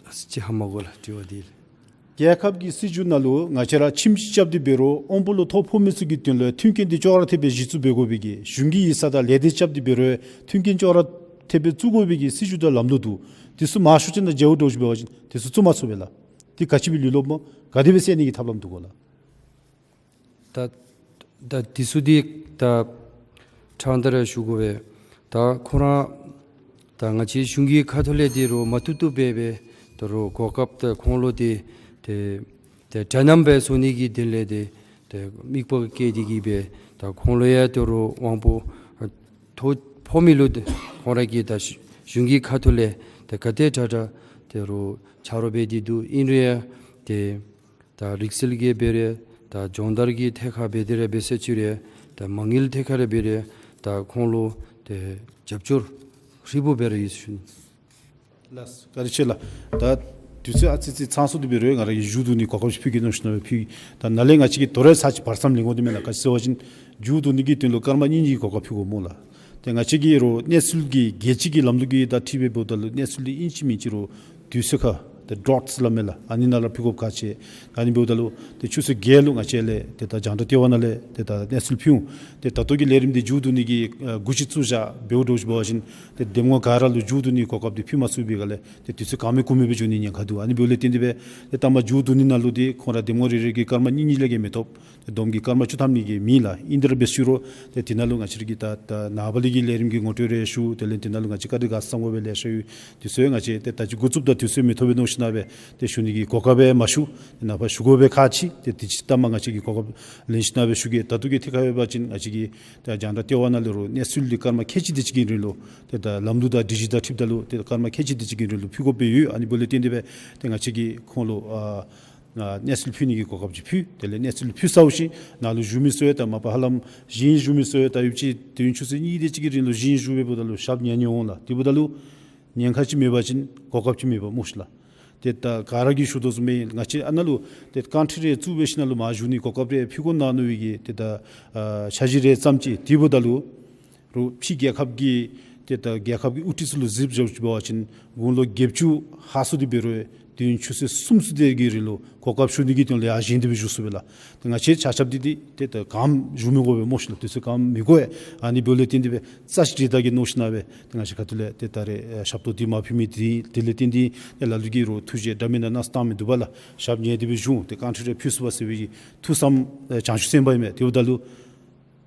ཨ་ཙི་ཧ་མ་གོ་ལགས་དྲི་བ་འདི། རྒྱལ་ཁབ་ཀྱི་སྲིད་བྱུས་ནང་ལུ་ང་བཅས་ར་ཁྱིམ་གཅིག་རྐྱབ་སྟེ་འབད་རུང་དབང་པོ་ལུ་ཐོ་ཕོག་མི་ཚུ་གི་དོན་ལུ་མཐུན་རྐྱེན་འདི་ཅོག་ར་འཐདཔ་སྦེ་གཞི་བཙུགས་འབད་དགོ་པའི་གི་གཞུང་གི་ཡིག་ཚང་དང་ལས་སྡེ་རྐྱབ་སྟེ་འབད་རུང་མཐུན་རྐྱེན་ཅོག་ར་འཐདཔ་སྦེ་བཙུགས་དགོ་པའི་གི་སྲིད་བྱུས་དང་ལམ་ལུགས་འདུག། འདི་ཚུ་མང་ཤོས་ཅིག་ནང་མཇལཝ་འདྲཝ་ཅིག་འབད་བ་ཅིན་འདི་ཚུ་བཙུགས་མ་ཚུགས་པས་ལགས། དེ་ག་ཅི་སྦེ་ལུས་སོང་སྨོ། ག་དེ་སྦེ་སེལ་ནི་གི་ཐབས་ལམ་འདུག་གོ་ལགས། ད་ད་འདི་ཚུ་འདི་ད་ཕྲང་སྟེ་ར་ཞུ་དགོ་པས། ད་ཁོང་ར་ད་ང་བཅས་གཞུང་གི་ཁ་ཐུག་ལས་འདི་རུང་མ་བཏུབ་བཏུབ་སྦེ་སྦེ་ད་རུང་གོ་སྐབས་ད་ཁོང་ལུ་འདི་ཏེ་ཏེ་གྲ་རྣམ་སྦེ་བཟོ་ནི་གི་དོན་ལས་འདི་ཏེ་དམིགས་པ་བསྐྱེད་དེ་གིས་སྦེ་ད་ཁོང་ལུ་ཡང་ད་རུང་དབང་པོ་ཐོ་ཕོག་མི་ལུ་ཏེ་ཁོང་ར་གིས་ད་གཞུང་གི་ཁ་ཐུག་ལས་ཏེ་ག་དེ་དྲག་དྲག་ད་རུང་ཆ་རོགས་འབད་དེ་འདུག། ཨིན་རུང་ཡང་ཏེ་ད་རིག་རྩལ་གྱི་འབད་རུང་ད་སྦྱོང་བརྡར་གྱི་ཐད་ཁར་འབད་དེ་ར་འབད་ཟེར་ཅི་རུང་ད་མ་དངུལ་ཐད་ཁར་ར་འབད་རུང་ད་ཁོང་ལུ་ཏེ་རྒྱབ་སྐྱོར་ཧྲིལ་བུ་འབད་ར་ཡོད་ཟེར་ཞུ་ནི། ལགས་བཀའ་དྲིན་ཆེ་ལགས། ད་དུས་ཚོད་ཨ་ཙི་ཙི་ཚང་སོང་སྟེ་འབད་རུང་ང་ར་གིས་མཇུག་བསྡུ་ནི་གོ་སྐབས་ཅིག་ཕུལ་གེ་མནོ་ཞིནམ་ལས་ཕུལ། ད་ནཱ་ལས་ང་བཅས་ཀྱིས་དོ་རུང་ཚར་ཅིག་བར་མཚམས་ལེན་དགོ་དོ་མེན་ན། ག་ཅི་ཟེར་བ་ཅིན་མཇུག་བསྡུ་ནི་གི་དོན་ལུ་སྐར་མ་གཉིས་གཉིས་ཀྱི་གོ་སྐབས་ཕུལ་དགོ་སྨོ་ལགས། ཏེ་ང་བཅས་ཀྱིས་རོགས་གནས་ཚུལ་གྱི་རྒྱལ་སྤྱི་གི་ལམ་ལུགས་ཀྱི་ད་འཁྲིལ་སྦེ་འབདཝ་ད་ལུ་གནས་ཚུལ་འདི་ཨིན་ཅི་མིན་ཅི་རོགས་དུས་ཚོད་ཁར་ཏེ་ཌོཊསི་སླབ་མས་ལགས། ཨ་ནི་ནང་ལུ་ཕུལ་དགོཔ་ཁག་ཆེ། ཨ་ནི་འབདཝ་ད་ལུ་ཏེ་ཆུ་ཚོད་བརྒྱད་ལུ་ང་བཅས་ལས་ཏེ་ད་རྒྱང་བསྒྲགས་ལྟེ་བ་ནང་ལས་ཏེ་ད་གནས་ཚུལ་ཕུལ་འོང་། ཏེ་ད་ལྟོ་གི་ལས་རིམ་འདི་མཇུག་བསྡུ་ནི་གི་ཨ་འགོ་ཅིག་བཙུགས་བཞག་འབདཝ་འདྲཝ་ཅིག་འབད་བ་ཅིན་ཏེ་འདེམས་ངོ་ག་ར་ལུ་མཇུག་བསྡུ་ནི་གོ་སྐབས་འདི་ཕུལ་མ་ཚུགས་པའི་སྒང་ལས་ཏེ་དུས་ཚོད་གང་མེད་གུ་མེད་སྦེ་འགྱོ་ནི་ཉེན་ཁ་འདུག། ཨ་ནི་འབདཝ་ལས་བརྟེན་ཏེ་སྦེ་ཏེ་ད་མ་མཇུག་བསྡུ་ནི་ནང་ལུ་ཏེ་ཁོང་ར་འདེམས་ངོ་རེ་རེ་གིས་སྐར་མ་གཉིས་གཉིས་ལས་བརྒལ་མི་ཐོབ། ཏེ་བསྡོམས་ཀྱིས་སྐར་མ་བཅུ་ཐམ་ནི་གི་མེད་ལགས། ཨིན་དེ་ར་འབད་ཞུ་རུང་ཏེ་དེ་ནང་ལུ་ང་བཅས་ར་གི་ད་ད་ནངས་པ་ལས་ཀྱི་ལས་རིམ་གྱི་ངོ་སྤྲོད་རེ་ཞུ། དེ་ལས་དེ་ནང་ལུ་ང་བཅས་བཀའ་དྲིན་དགའ་ཚོར་བསམ་དགོ་པའི་ལེ་ཤ་ཡོད། དུས་ཚོད་ང་བཅས་ཏེ་ད་ཅི་འགོ་བཙུགསཔ་ད་དུས་ཚོད་མི་ཐོབ་པས་མནོ་ཞིནམ་ལས་ཏེ་ཞུ་ནི་གི་གོ་སྐབས་སྦེ་མ་ཞུ། ཏེ་ནངས་པ་ཞུ་དགོ་པའི་ཁག་ཆེ། ཏེ་དེ་ཅིག་ལྟ་མ་ང་བཅས་ཀྱིས་གོ་སྐབས་ལེན་ཞིནམ་ལས་ཞུ་གེ། ད་ལྟོ་གི་ཐད་ཁར་འབད་བ་ཅིན་ང་བཅས་ཀྱི་ད་རྒྱང་བསྒྲགས་ལྟེ་བ་ནང་ལས་རོགས་གནས་ཚུལ་འདི་སྐར་མ་ཁལ་གཅིག་དེ་ཅིག་གི་རིང་ལུ་ཏེ་ད་ལམ་ལུགས་དང་སྒྲིག་གཞི་དང་འཁྲིལཝ་ད་ལུ་ཏེ་སྐར་མ་ཁལ་གཅིག་དེ་ཅིག་གི་རིང་ལུ་ཕུལ་དགོཔ་སྦེ་ཡོད། ཨ་ནི་འབདཝ་ལས་བརྟེན་ཏེ་སྦེ་ཏེ་ང་བཅས་ཀྱིས་ཁོང་ལུ་ཨ་ཨ་གནས་ཚུལ་ཕུལ་ནི་གི་གོ་སྐབས་ཅིག་ཕུལ། དེ་ལས་གནས་ཚུལ་ཕུལ་ཚརཝ་ཅིག་ནཱ་ལུ་བཞུགས་མི་ཚུ་ཡང་ད་མ་པ་ཧ་ལམ་བཞེངས་བཞུགས་མི་ཚུ་ཡང་ད་ཡུདཔ་ཅིག་དུས་ཡུན་ཆུ་ཚོད་གཉིས་དེ་ཅིག་གི་རིང་ལུ་བཞེངས་བཞུགས་འབདཝ་ད་ལུ་ཞབས་ཉལ་ནི་འོང་ལགས། དེ་འབདཝ་ད་ལུ་ཉེན་ཁ་ཅིག་མེད་པ་ཅིན་གོ་སྐབས་ཅིག་མེད་པ་སྨོ་ཤིག་ལགས། ཏེ་ད་ག་ར་གིས་ཞུ་དོ་བཟུམ་སྦེ་ང་བཅས་ཨ་ནཱ་ལུ་ཏེ་ཀཱན་ཊི་རེ་བཙུགས་སྦེ་ཞིནམ་ལས་མར་བཞུགས་ནི་གོ་སྐབས་རེ་ཕུལ་དགོ་ན་མནོ་བའི་གི་ཏེ་ད་ཨ་འཆར་གཞི་རེ་བརྩམས་ཅི། དེ་འབདཝ་ད་ལུ་རོགས་ཕྱི་རྒྱལ་ཁབ་ཀྱི་ཏེ་ད་རྒྱལ་ཁབ་ཀྱི་དབུ་ཁྲིད་ཚུ་ལུ་གཟིགས་འབད་བ་ཅིན་དགུང་ལོ་བརྒྱད་ཅུ་ཧ་སོང་སྟེ་འབད་རུང་དུས་ཡུན་ཆུ་ཚོད་སུམ་ཅུ་དེ་གི་རིང་ལུ་གོ་སྐབས་ཞུ་ནི་གི་དོན་ལས་ཡར་བཞེངས་ཏེ་སྦེ་བཞུགས་སོང་པས་ལགས། ཏེ་ང་བཅས་ཆ་ཁྱབ་འདི་འདི་ཏེ་ད་ག་ཡང་བཞུགས་མི་དགོ་པས་སྨོ་ཤིག་ལགས། དུས་ཚོད་ག་ཡང་མི་དགོ་པས། ཨ་ནི་འབདཝ་ལས་བརྟེན་ཏེ་སྦེ་རྩ་ཆེ་དྲགས་གི་མནོ་ཞིནམ་ལས་ཏེ་ང་བཅས་ཁ་ཐུག་ལས་ཏེ་ད་རེས་ཨ་ཞབས་ཏོག་འདི་མར་ཕུལ་མི་འདི་དེ་ལས་བརྟེན་ཏེ་ཏེ་ལ་ལུ་གིས་རོགས་ཐུགས་རྗེ་འདྲ་མིན་ན་གནང་སྟེ་གནང་མི་འདུག་པ་ལགས། ཞབས་ཉལ་ཏེ་སྦེ་བཞུགས་ཏེ་ཀཱན་ཊི་རེ་ཕུལ་ཚུགས་པ་ཟེར་བའི་ཐུགས་བསམ་ཨེ་བྱང་ཆུབ་སེམས་དཔའ་ཨིན་མས། དེ་འབདཝ་ད་ལུ་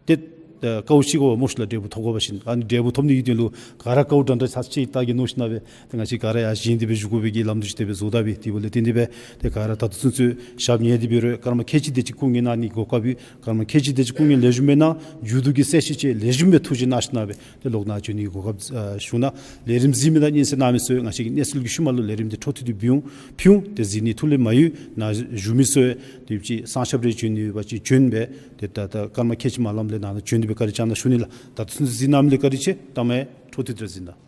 ཏེ་ཨེ་དཀའཝ་སྤྱད་དགོ་པས་སྨོ་ཤིག་ལགས། འབྲས་བུ་ཐོབ་དགོ་པ་ཅིན། ཨ་ནི་འབྲས་བུ་ཐོབ་ནི་གི་དོན་ལུ་ག་ར་དཀའཝ་འདྲན་འདྲ་ཚ་ཅིག་བལྟ་གེ་མནོ་ཞིནམ་ལས་ཏེ་ང་བཅས་ག་ར་ཡར་བཞེངས་ཏེ་སྦེ་བཞུགས་དགོ་པའི་གི་ལམ་ལུགས་ཅིག་དེ་སྦེ་བཟོ་ད་པས། དེ་འབདཝ་ལས་བརྟེན་ཏེ་སྦེ་ཏེ་ག་ར་ད་ལྟོ་ཚུན་ཚོད་ཞབས་ཉལ་ཏེ་འབད་རུང་སྐར་མ་ཁལ་གཅིག་དེ་ཅིག་སྐུ་ངལ་གནང་ནི་གོ་སྐབས་ཡོད། སྐར་མ་ཁལ་གཅིག་དེ་ཅིག་སྐུ་ངལ་ལེགས་ཤོམ་སྦེ་གནང་། མཇུག་བསྡུ་གི་གསལ་བཤད་ཅིག་ལེགས་ཤོམ་སྦེ་ཐུགས་རྗེ་གནང་ཞིནམ་ལས་ཏེ་ལོག་ནཱ་བྱོན་ནི་གི་གོ་སྐབས་ཨ་ཞུ་གནང་། ལས་རིམ་གཟིགས་མི་དང་སྙན་གསན་གནང་མི་ཚུ་ང་བཅས་ཀྱིས་གནས་ཚུལ་གྱི་ཤུལ་མ་ལུ་ལས་རིམ་འདི་འཕྲོ་མཐུད་དེ་འབུལ་འོང་ཕུལ་འོང་། ཏེ་གཟིགས་ནི་ཐུགས་ལས་མ་གཡོས། ནཱ་བཞུགས་མི་ཚུ་ཡང་ཏེ་ཡུདཔ་ཅིག་གསང་ཞབས་རེ་བྱོན་ནི་ཡོད་པ་ཅིན་བྱོན་སྦེ་ཏེ་ད་ད་སྐར་མ་ཁལ་གཅིག་མ་ལངམ་ལས་ནཱ་ནཱ་བྱོན་ཏེ་སྦེ་བཀའ་དྲིན་བསྐྱང་གནང་ཞུ་ནི་ལགས། ད་ལྟོ་ཚུན་ཚོད་གཟིགས་གནང་མི་ལུ་བཀའ་དྲིན་ཆེ། ལྟ་མ་འཕྲོ་མཐུད་དེ་ར་གཟིགས་གནང་།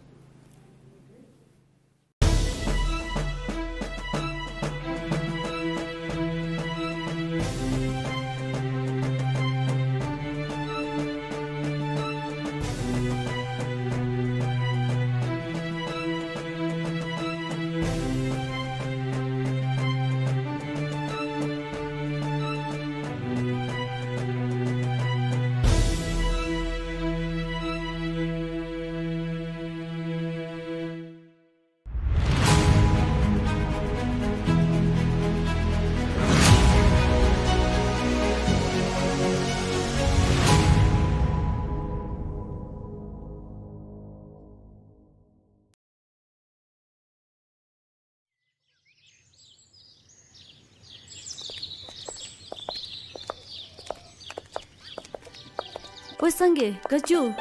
ཝའེ་སངས་རྒྱས་ག་ཅི་ཡོད།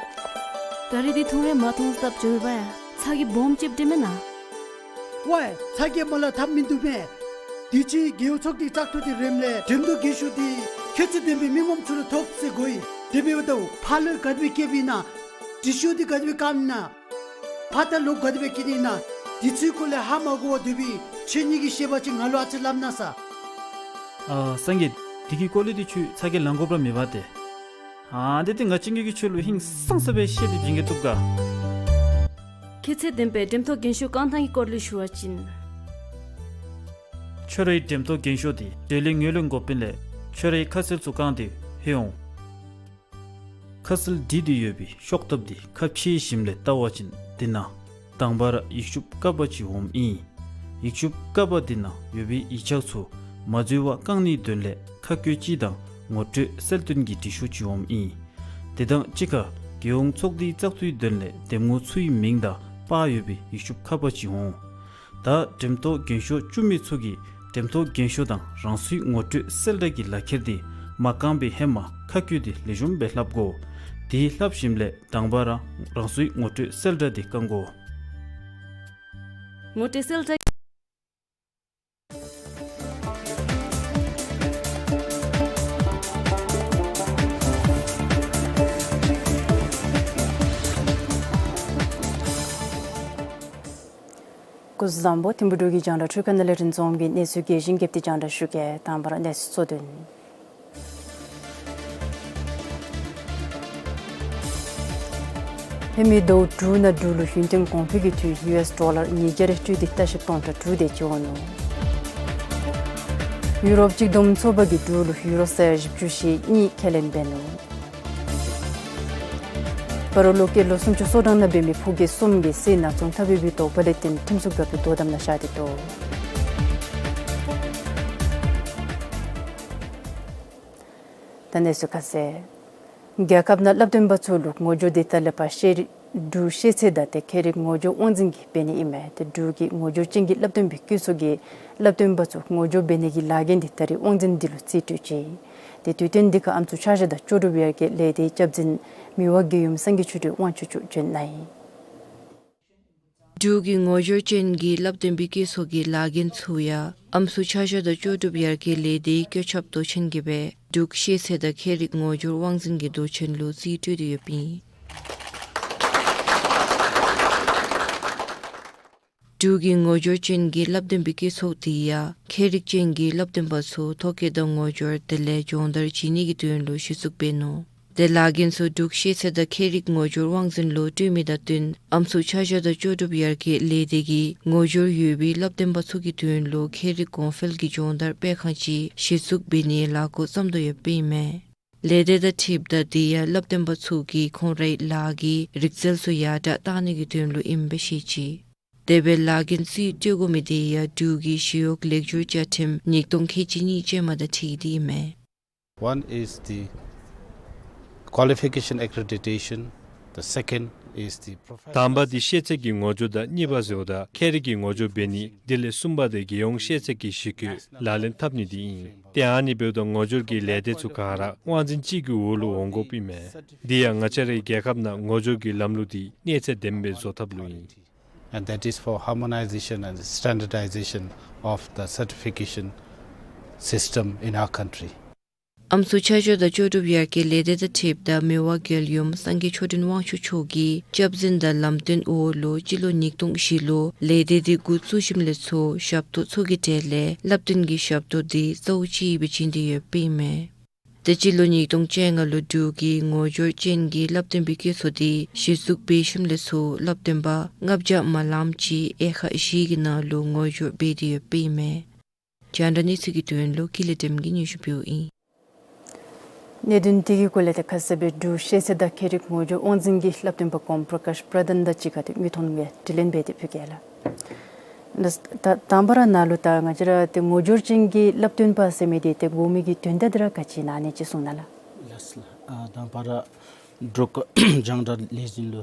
ད་རིས་འདི་ཐུང་རེ་མ་ཐོང་སྟབས་བྱོས་པ་ཡ། ཚ་གྱང་སྦོམ་ཅིག་འདྲེན་མེན་ན། ཝའེ་ཚ་གྱང་མ་ལ་ཐབས་མིན་འདུག་མེན། དུས་ཅི་རྒེད་འོག་ཚོགས་སྡེའི་བཙག་འཐུ་འདི་རནམ་ལས་འགྲེམས་སྟོན་རྒྱན་ཤོག་འདི་ཁྱད་ཚད་ལྡན་པའི་མི་ངོམ་ཚུ་ལུ་ཐོབ་ཟེར་གོ་ཡི། དེ་འབདཝ་ད་ཕར་ལོག་ག་དེ་སྦེ་བསྐྱལཝ་ཨིན་ན། དྲི་ཤོག་འདི་ག་དེ་སྦེ་བཀབ་ཨིན་ན། ཕར་ལྟ་ལོག་ག་དེ་སྦེ་བསྐྱལ་ནི་ཨིན་ན། དེ་ཚུའི་སྐོར་ལས་ཧ་མ་གོ་བར་སྡོད་པའི་ཁྱེད་གཉིས་ཀྱི་བཤད་པ་ཅིག་ང་ལུ་ཨ་ཙི་སླབ་གནང་ས། ཨ་སངས་རྒྱས་དེ་གི་སྐོར་ལས་འདི་ཁྱོད་ཚ་གྱང་ལང་དགོཔ་ར་མེད་པ་ཏེ། ཨ་འདི་ཏེ་ང་བཅས་ཀྱིས་ཁྱོད་ལུ་ཧིང་སངས་ས་སྦེ་བཤད་དེ་བྱིན་གེ་བཏུབ་ག། ཁྱད་ཚད་ལྡན་པའི་འགྲེམས་སྟོན་རྒྱན་ཤོག་བཀང་ཐངས་ཀྱི་སྐོར་ལས་ཞུ་བ་ཅིན། ཁྱོད་རའི་འགྲེམས་སྟོན་རྒྱན་ཤོག་འདི་དེ་ལས་ངོས་ལེན་དགོཔ་ཨིན་ལས་ཁྱོད་རའི་ཁ་གསལ་ཚུ་བཀང་སྟེ་ལྷོད་འོང་། ཁ་གསལ་བྲིས་ཏེ་ཡོད་པའི་ཤོག་ཐབ་འདི་ཁ་ཕྱེ་ཞིནམ་ལས་བལྟ་བ་ཅིན་འདི་ནང་དང་པ་ར་ཡིག་ཆུང་ཀ་པ་ཅིག་འོངམ་ཨིན། ཡིག་ཆུང་ཀ་པ་འདི་ནང་ཡོད་པའི་ཡིག་ཆ་ཚུ་མ་འཛོལ་བར་བཀང་ནིའི་དོན་ལས་ཁ་བཀོད་ཅིག་དང་ངོ་སྤྲོད་གསལ་སྟོན་གྱི་འབྲི་ཤོག་ཅིག་འོངམ་ཨིན། དེ་དང་གཅིག་ཁར་རྒྱལ་ཡོངས་ཚོགས་སྡེའི་བཙག་འཐུའི་དོན་ལས་འདེམས་ངོ་ཚུའི་མིང་དང་པར་ཡོད་པའི་ཡིག་ཆུང་ཁ་པ་ཅིག་འོང་། ད་འགྲེམས་སྟོན་རྒྱན་ཤོག་བཙུགས་མི་ཚུ་གིས་འགྲེམས་སྟོན་རྒྱན་ཤོག་དང་རང་སོའི་ངོ་སྤྲོད་གསལ་བསྒྲགས་ཀྱི་ལག་ཁྱེར་འདི་མ་བཀང་པའི་ཧེ་མ་ཁ་བཀོད་དེ་ལེགས་ཤོམ་སྦེ་ལྷབ་དགོ། དེ་ལྷབ་ཞིནམ་ལས་དང་པ་ར་རང་སོའི་ངོ་སྤྲོད་གསལ་བསྒྲགས་འདི་བཀང་དགོ། ངོ་སྤྲོད་གསལ་བསྒྲགས། སྐུ་གཟུགས་བཟང་པོ། ཐིམ་ཕུ་འབྲུག་གི་རྒྱང་བསྒྲགས་འཕྲུལ་ཁང་ནང་ལས་རིན་འཛོམས་ཀྱིས་གནས་ཚུལ་རྒྱས་ཤིང་རྒྱས་པ་དེ་རྒྱང་བསྒྲགས་ཞུ་གེ། དང་པ་ར་གནས་ཚུལ་གཙོ་དོན། ཧེ་མའི་ཟླཝ་དྲུག་ནང་འབྲུག་ལུ་ཡུན་བརྟན་གོང་འཕེལ་གྱི་དོན་ཡུ་ཨེསི་ཌོ་ལར་ཉིས་བརྒྱ་རེ་སྤྲོད་དེ་ལྟ་བཤལཔ་སྟོང་ཕྲག་དྲུག་དེ་ཅིག་འོང་ནུག། ཡུ་རོབ་གཅིག་བསྡོམས་ཚོགས་པ་གིས་འབྲུག་ལུ་ཡུ་རོ་ས་ཡ་བཞི་བཅུ་ཞེ་གཉིས་ཁས་ལེན་འབད་ནུག། སྤ་རོ་ལུ་སྐྱེས་ལོ་སུམ་ཅུ་སོ་གྲངས་ནང་འབད་མི་ཕོ་སྐྱེས་གསུམ་གྱིས་བསད་ནག་ཚོང་འཐབ་ཡོད་པའི་དོགས་པ་ལས་བརྟེན་ཁྲིམས་སྲུང་འགག་པའི་དོ་དམ་ནང་བཞག་སྟེ་འདུག། ད་གནས་ཚུལ་ཁ་གསལ། རྒྱལ་ཁབ་ནང་བསླབ་སྟོན་པ་ཚུ་ལུ་ངོ་སྦྱོར་འདི་ད་ལས་ཕར་ཤེས་རིག་འབྲུག་ཤེས་ཚད་དང་ཏེ་ཁྱད་རིག་ངོ་སྦྱོར་དབང་འཛིན་གྱིས་འབད་ནི་ཨིན་མས། ཏེ་འབྲུག་གི་ངོ་སྦྱོར་ཅན་གྱི་བསླབ་སྟོན་པའི་བཀོད་ཚོགས་ཀྱིས་བསླབ་སྟོན་པ་ཚུ་ངོ་སྦྱོར་འབད་ནི་གི་ལཱ་འགན་འདི་ད་རིས་དབང་འཛིན་འདི་ལུ་རྩིས་སྤྲོད་ཅི། ཏེ་དུས་སྟོན་འདི་ཁར་ཨམ་སྲུ་ཆ་བཞག་དང་ལྕོགས་གྲུབ་ཡར་རྒྱས་ལས་སྡེའི་སྐྱབས་འཛིན་མི་དབང་རྒྱལ་ཡུམ་སངས་རྒྱས་ཆོས་སྒྲོན་དབང་ཕྱུག་མཆོག་བྱོན་གནང་ཡི། འབྲུག་གི་ངོ་སྦྱོར་ཅན་གྱི་བསླབ་སྟོན་པའི་བཀོད་ཚོགས་ཀྱི་ལཱ་འགན་ཚུ་ཡང་ཨམ་སྲུ་ཆ་བཞག་དང་ལྕོགས་གྲུབ་ཡར་རྒྱས་ལས་སྡེའི་བཀོད་ཁྱབ་མདོ་ཆེན་གྱིས་སྦེ་འབྲུག་ཤེས་ཚད་དང་ཁྱད་རིག་ངོ་སྦྱོར་དབང་འཛིན་གྱི་མདོ་ཆེན་ལུ་རྩིས་སྤྲོད་དེ་ཡོདཔ་ཨིན། འབྲུག་གི་ངོ་སྦྱོར་ཅན་གྱི་བསླབ་སྟོན་པའི་བཀོད་ཚོགས་འདི་ཡང་ཁྱད་རིག་ཅན་གྱི་བསླབ་སྟོན་པ་ཚུ་ཐོ་བཀོད་དང་ངོ་སྦྱོར་དེ་ལས་སྦྱོང་བརྡར་བྱིན་ནི་གི་དོན་ལུ་གཞི་བཙུགས་འབད་ནུག། ཏེ་ལཱ་འགན་ཚུ་འབྲུག་ཤེས་ཚད་དང་ཁྱད་རིག་ངོ་སྦྱོར་དབང་འཛིན་ལུ་སྤྲོད་མི་དང་བསྟུན་ཨམ་སྲུ་ཆ་བཞག་དང་ལྕོགས་གྲུབ་ཡར་རྒྱས་ལས་སྡེ་གིས་ངོ་སྦྱོར་ཡོད་པའི་བསླབ་སྟོན་པ་ཚུ་གི་དོན་ལུ་ཁྱད་རིག་གོང་འཕེལ་གྱི་སྦྱོང་བརྡར་སྤེལ་ཁང་ཅིག་གཞི་བཙུགས་འབད་ནིའི་ལཱ་འགོ་བརྩམ་དོ་ཡོདཔ་ཨིན་མས། ལས་སྡེ་དང་འཁྲིལཝ་ད་འདི་ཡང་བསླབ་སྟོན་པ་ཚུ་གིས་ཁོང་རའི་ལཱ་གི་རིག་རྩལ་ཚུ་ཡར་དྲག་གཏང་ནི་གི་དོན་ལུ་ཨིནམ་སྦེ་བཤད་ཅི། དེ་སྦེ་ལཱ་འགན་རྩིས་སྤྲོད་དགོ་མི་འདི་ཡང་འབྲུག་གི་ཞི་གཡོག་ལེགས་སྒྱུར་བཅའ་ཁྲིམས་ཉིས་སྟོང་ཁལ་གཅིག་གཉིས་ཅན་མ་དང་འཁྲིལ་ཏེ་ཨིན་མས། One is the qualification accreditation, the second is the professional དང་པ་འདི་ཤེས་ཚད་ཀྱི་ངོ་སྦྱོར་དང་གཉིས་པ་ཟེརཝ་ད་ཁྱད་རིག་གི་ངོ་སྦྱོར་འབད་ནི། དེ་ལས་གསུམ་པ་འདི་རྒྱལ་ཡོངས་ཤེས་ཚད་ཀྱི་གཞི་བཀོད་ལག་ལེན་འཐབ་ནི་འདི་ཨིན། ཏེ་ཨ་ནི་འབདཝ་ད་ངོ་སྦྱོར་གྱི་ལས་སྡེ་ཚུ་ག་ར་དབང་འཛིན་གཅིག་གི་འོག་ལུ་འོང་དགོཔ་ཨིན་མས། འདི་ཡང་ང་བཅས་རའི་རྒྱལ་ཁབ་ནང་ངོ་སྦྱོར་གྱི་ལམ་ལུགས་འདི་གནས་ཚད་ལྡནམ་སྦེ་བཟོ་ཐབས་ལུ་ཨིན། And that is for harmonization and standardization of the certification system in our country. ཨམ་སྲུ་ཆ་བཞག་དང་ལྕོགས་གྲུབ་ཡར་རྒྱས་ལས་སྡེ་དང་འཁྲིལཝ་ད་མི་དབང་རྒྱལ་ཡུམ་སངས་རྒྱས་ཆོས་སྒྲོན་དབང་ཕྱུག་མཆོག་གི་སྐྱབས་འཛིན་དང་ལམ་སྟོན་འོག་ལུ་སྤྱི་ལོ་ཉིས་སྟོང་བཞི་ལུ་ལས་སྡེ་འདི་འགོ་བཙུགས་ཞིནམ་ལས་ཚུར་ཞབས་ཏོག་ཚུ་གི་གྲས་ལས་བསླབ་སྟོན་གྱི་ཞབས་ཏོག་འདི་རྩ་བ་ཅིག་སྦེ་བྱིན་ཏེ་ཡོདཔ་ཨིན་མས། ཏེ་སྤྱི་ལོ་ཉིས་སྟོང་བཅོ་ལྔ་ལུ་འབྲུག་གི་ངོ་སྦྱོར་ཅན་གྱི་བསླབ་སྟོན་པའི་བཀོད་ཚོགས་འདི་གཞི་བཙུགས་འབད་ཞིནམ་ལས་ཚུར་བསླབ་སྟོན་པ་ལྔ་བརྒྱ་མ་ལངམ་ཅིག་དབྱེ་ཁག་བཞི་གི་ནང་ལུ་ངོ་སྦྱོར་འབད་དེ་ཡོདཔ་ཨིན་མས། རྒྱང་བསྒྲགས་གནས་ཚུལ་གྱི་དོན་ལུ་ཀུན་ལེགས་སྒྲོལམ་གིས་སྙན་ཞུ་ཕུལཝ་ཨིན། གནད་དོན་དེ་གི་སྐོར་ལས་ཏེ་ཁ་གསལ་སྦེ་འབྲུག་ཤེས་ཚད་དང་ཁྱད་རིག་ངོ་སྦྱོར་དབང་འཛིན་གྱི་བསླབ་སྟོན་པ་ཀོང་པྲ་ཀཱཤ་པྲ་དྷན་དང་གཅིག་ཁར་ཏེ་དངོས་མཐོང་གི་དྲི་ལན་འབད་དེ་ཕུལ་གེ་ལགས། ད་དང་པ་ར་ནཱ་ལུ་ད་ང་བཅས་ར་ཏེ་ངོ་སྦྱོར་ཅན་གྱི་བསླབ་སྟོན་པ་ཟེར་མི་འདི་ཏེ་དགོ་མི་གི་དོན་དག་འདི་ར་ག་ཅི་ཨིན་ན་ཨ་ནི་ཅིག་གསུང་གནང་ལགས། ལགས་སོ་ལགས། ཨ་དང་པ་ར་འབྲུག་རྒྱང་བསྒྲགས་ལས་འཛིན་ལུ་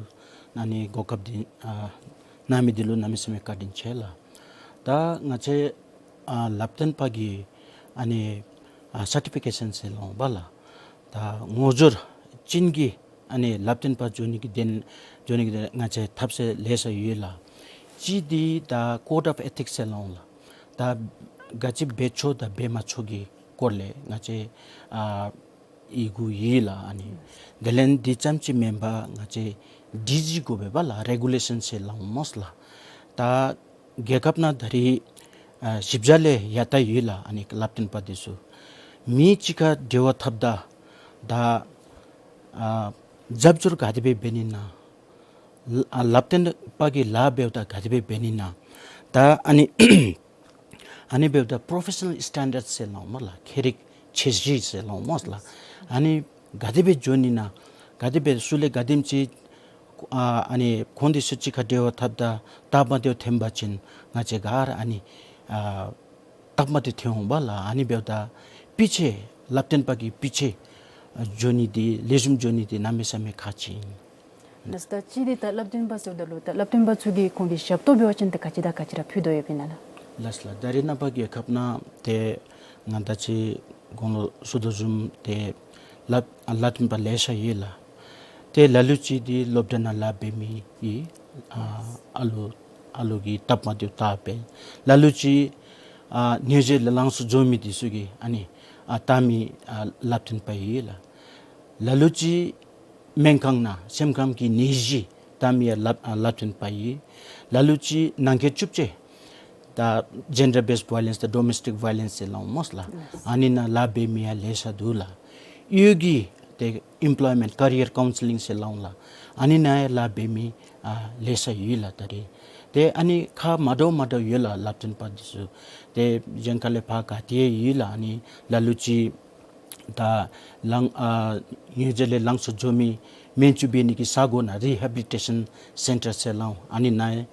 ཨ་ནི་གོ་སྐབས་འདི་ཨ་གནང་མི་འདི་ལུ་གནམ་མེད་ས་མེད་བཀའ་དྲིན་ཆེ་ལགས། ད་ང་བཅས་ཨ་བསླབ་སྟོན་པ་གི་ཨ་ནི་ཨ་སར་ཊི་ཕི་ཀེ་ཤཱན་ཟེར་ལོང་པ་ལགས། ད་ངོ་སྦྱོར་ཅན་གྱི་ ཨ་ནི་ལག་རྟེན་པ་འགྱོ་ནི་གི་དོན་འགྱོ་ནི་གི་དོན་ང་བཅས་ཐབས་ཟེར་ལེ་ཤ་ཡོད་ལགས། གཅིག་འདི་ད་ཀོཌ་ཨོཕ་ཨེ་ཐིཀསི་ཟེར་སླབ་འོང་ལགས། ད་ག་ཅི་འབད་ཆོག་དང་འབད་མ་ཆོག་གི་སྐོར་ལས་ང་བཅས་ཨ་ཡི་གུ་ཡོད་ལགས། ཨ་ནི་དེ་ལས་འདི་ཙམ་ཅིག་མེན་པར་ང་བཅས་ཌི་ཇི་དགོ་པས་པ་ལགས། རེ་གུ་ལེ་ཤཱན་ཟེར་སླབ་འོང་སྨོ་ལགས། ད་རྒྱལ་ཁབ་ནང་ད་རེས་ཨ་ཞིབ་ཆ་ལས་ཡར་ལྟ་ཡོད་ལགས། ཨ་ནི་ལག་རྟེན་པ་འདི་ཚུ་མི་གཅིག་ཁར་འབྲེལ་བ་འཐབ་ད་ད་ཨ་རྒྱབ་སྐྱོར་ག་དེ་སྦེ་འབད་ནི་ན། ལ་ལག་རྟེན་པ་གིས་ལཱ་འབདཝ་ད་ག་དེ་སྦེ་འབད་ནི་ན། ད་ཨ་ནི་ཨ་ནི་འབདཝ་ད་པྲོ་ཕེ་ཤ་ནཱལ་སི་ཊེན་ཌརཌ་ཟེར་སླབ་འོང་སྨོ་ལགས། ཁྱད་རིག་ཆེ་ཞི་ཟེར་སླབ་འོང་སྨོ་ལགས། ཨ་ནི་ག་དེ་སྦེ་འགྱོ་ནི་ན། ག་དེ་སྦེ་ཚུ་ལས་ག་དེམ་ཅིག་ཨ་ཨ་ནི་ཁོང་འདི་ཚུ་གཅིག་ཁར་འབྲེལ་བ་འཐབ་ད་སྟབས་མ་བདེཝ་ཐོན་པ་ཅིན་ང་བཅས་ག་ར་ཨ་ནི་ཨ་སྟབས་མ་བདེཝ་ཐོན་འོང་པ་ལགས། ཨ་ནི་འབདཝ་ད་སྤུས་ཚད་ལག་རྟེན་པ་གི་སྤུས་ཚད་འགྱོ་ནི་འདི་ལེགས་ཤོམ་འགྱོ་ནི་འདི་གནམ་མེད་ས་མེད་ཁག་ཆེ་ཨིན། ལགས། ད་གཅིག་འདི་ད་ལག་རྟེན་པ་ཟེརཝ་ད་ལུ་ད་ལག་རྟེན་པ་ཚུ་གིས་ཁོང་གི་ཞབས་ཏོག་འབད་བ་ཅིན་ད་ག་ཅི་དང་ག་ཅི་ར་ཕུལ་དོ་ཡོདཔ་ཨིན་ན་ལགས། ལགས་ལགས། ད་རེས་ནངས་པ་རྒྱལ་ཁབ་ནང་ཏེ་ང་ད་ཅི་གོང་ལུ་ཞུ་དོ་བཟུམ་ཏེ་ལག་ལག་རྟེན་པ་ལེ་ཤ་ཡོད་ལགས། ཏེ་ལ་ལུ་ཅིག་འདི་སློབ་གྲྭ་ནང་ལཱ་འབད་མི་ཡོད། ཨ་ཨ་ལོ་ཨ་ལོ་གི་སྟབས་མ་བདེཝ་ད་འབད། ལ་ལུ་ཅིག་ཨ་ནེའུ་ཇར་ལས་ལང་ཚུ་འགྱོ་མི་འདི་ཚུ་གིས་ཨ་ནི་ཨ་བལྟ་མི་ཨ་ལག་རྟེན་པ་ཡོད་ལགས། ལ་ལུ་ཅིག་སྨན་ཁང་ནང་སེམས་ཁམས་ཀྱི་ནད་གཞི་བལྟ་མི་ཡང་ལག་ཨ་ལག་རྟེན་པ་ཡོད། ལ་ལུ་ཅིག་ནང་འཁོད་རྐྱབ་ཆ་ད་ཇེན་ཌར་བེསཌ་བཱའི་ལེནསི་དང་ཌོ་མེསི་ཊིཀ་བཱའི་ལེནསི་ཟེར་སླབ་འོང་སྨོ་ལགས། ཨ་ནི་ནང་ལཱ་འབད་མི་ཡང་ལེ་ཤ་འདུག་ལགས། གཡོག་གི་ཏེ་ཨེམ་པློའི་མེནཊ་ཀེ་རི་ཡར་ཀའུན་སི་ལིང་ཟེར་སླབ་འོང་ལགས། ཨ་ནི་ནང་ཡང་ལཱ་འབད་མི་ཨ་ལེ་ཤ་ཡོད་ལགས། ད་རེས་ཏེ་ཨ་ནི་ཁག་མ་འདྲཝ་མ་འདྲཝ་ཡོད་ལགས། ལག་རྟེན་པ་འདི་ཚུ་ཏེ་གཞན་ཁ་ལས་ཕར་ག་ཏེ་ཡང་ཡོད་ལགས། ཨ་ནི་ལ་ལུ་ཅིག་ད་ལང་ཨ་ནེའུ་ཇར་ལས་ལང་ཚུ་འགྱོ་མི་སྨན་བཅོས་འབད་ནི་གི་ས་གོ་ནང་རི་ཧེ་བི་ལི་ཊེ་ཤཱན་སེན་ཊར་ཟེར་སླབ་འོང་། ཨ་ནི་ནང་ཡང་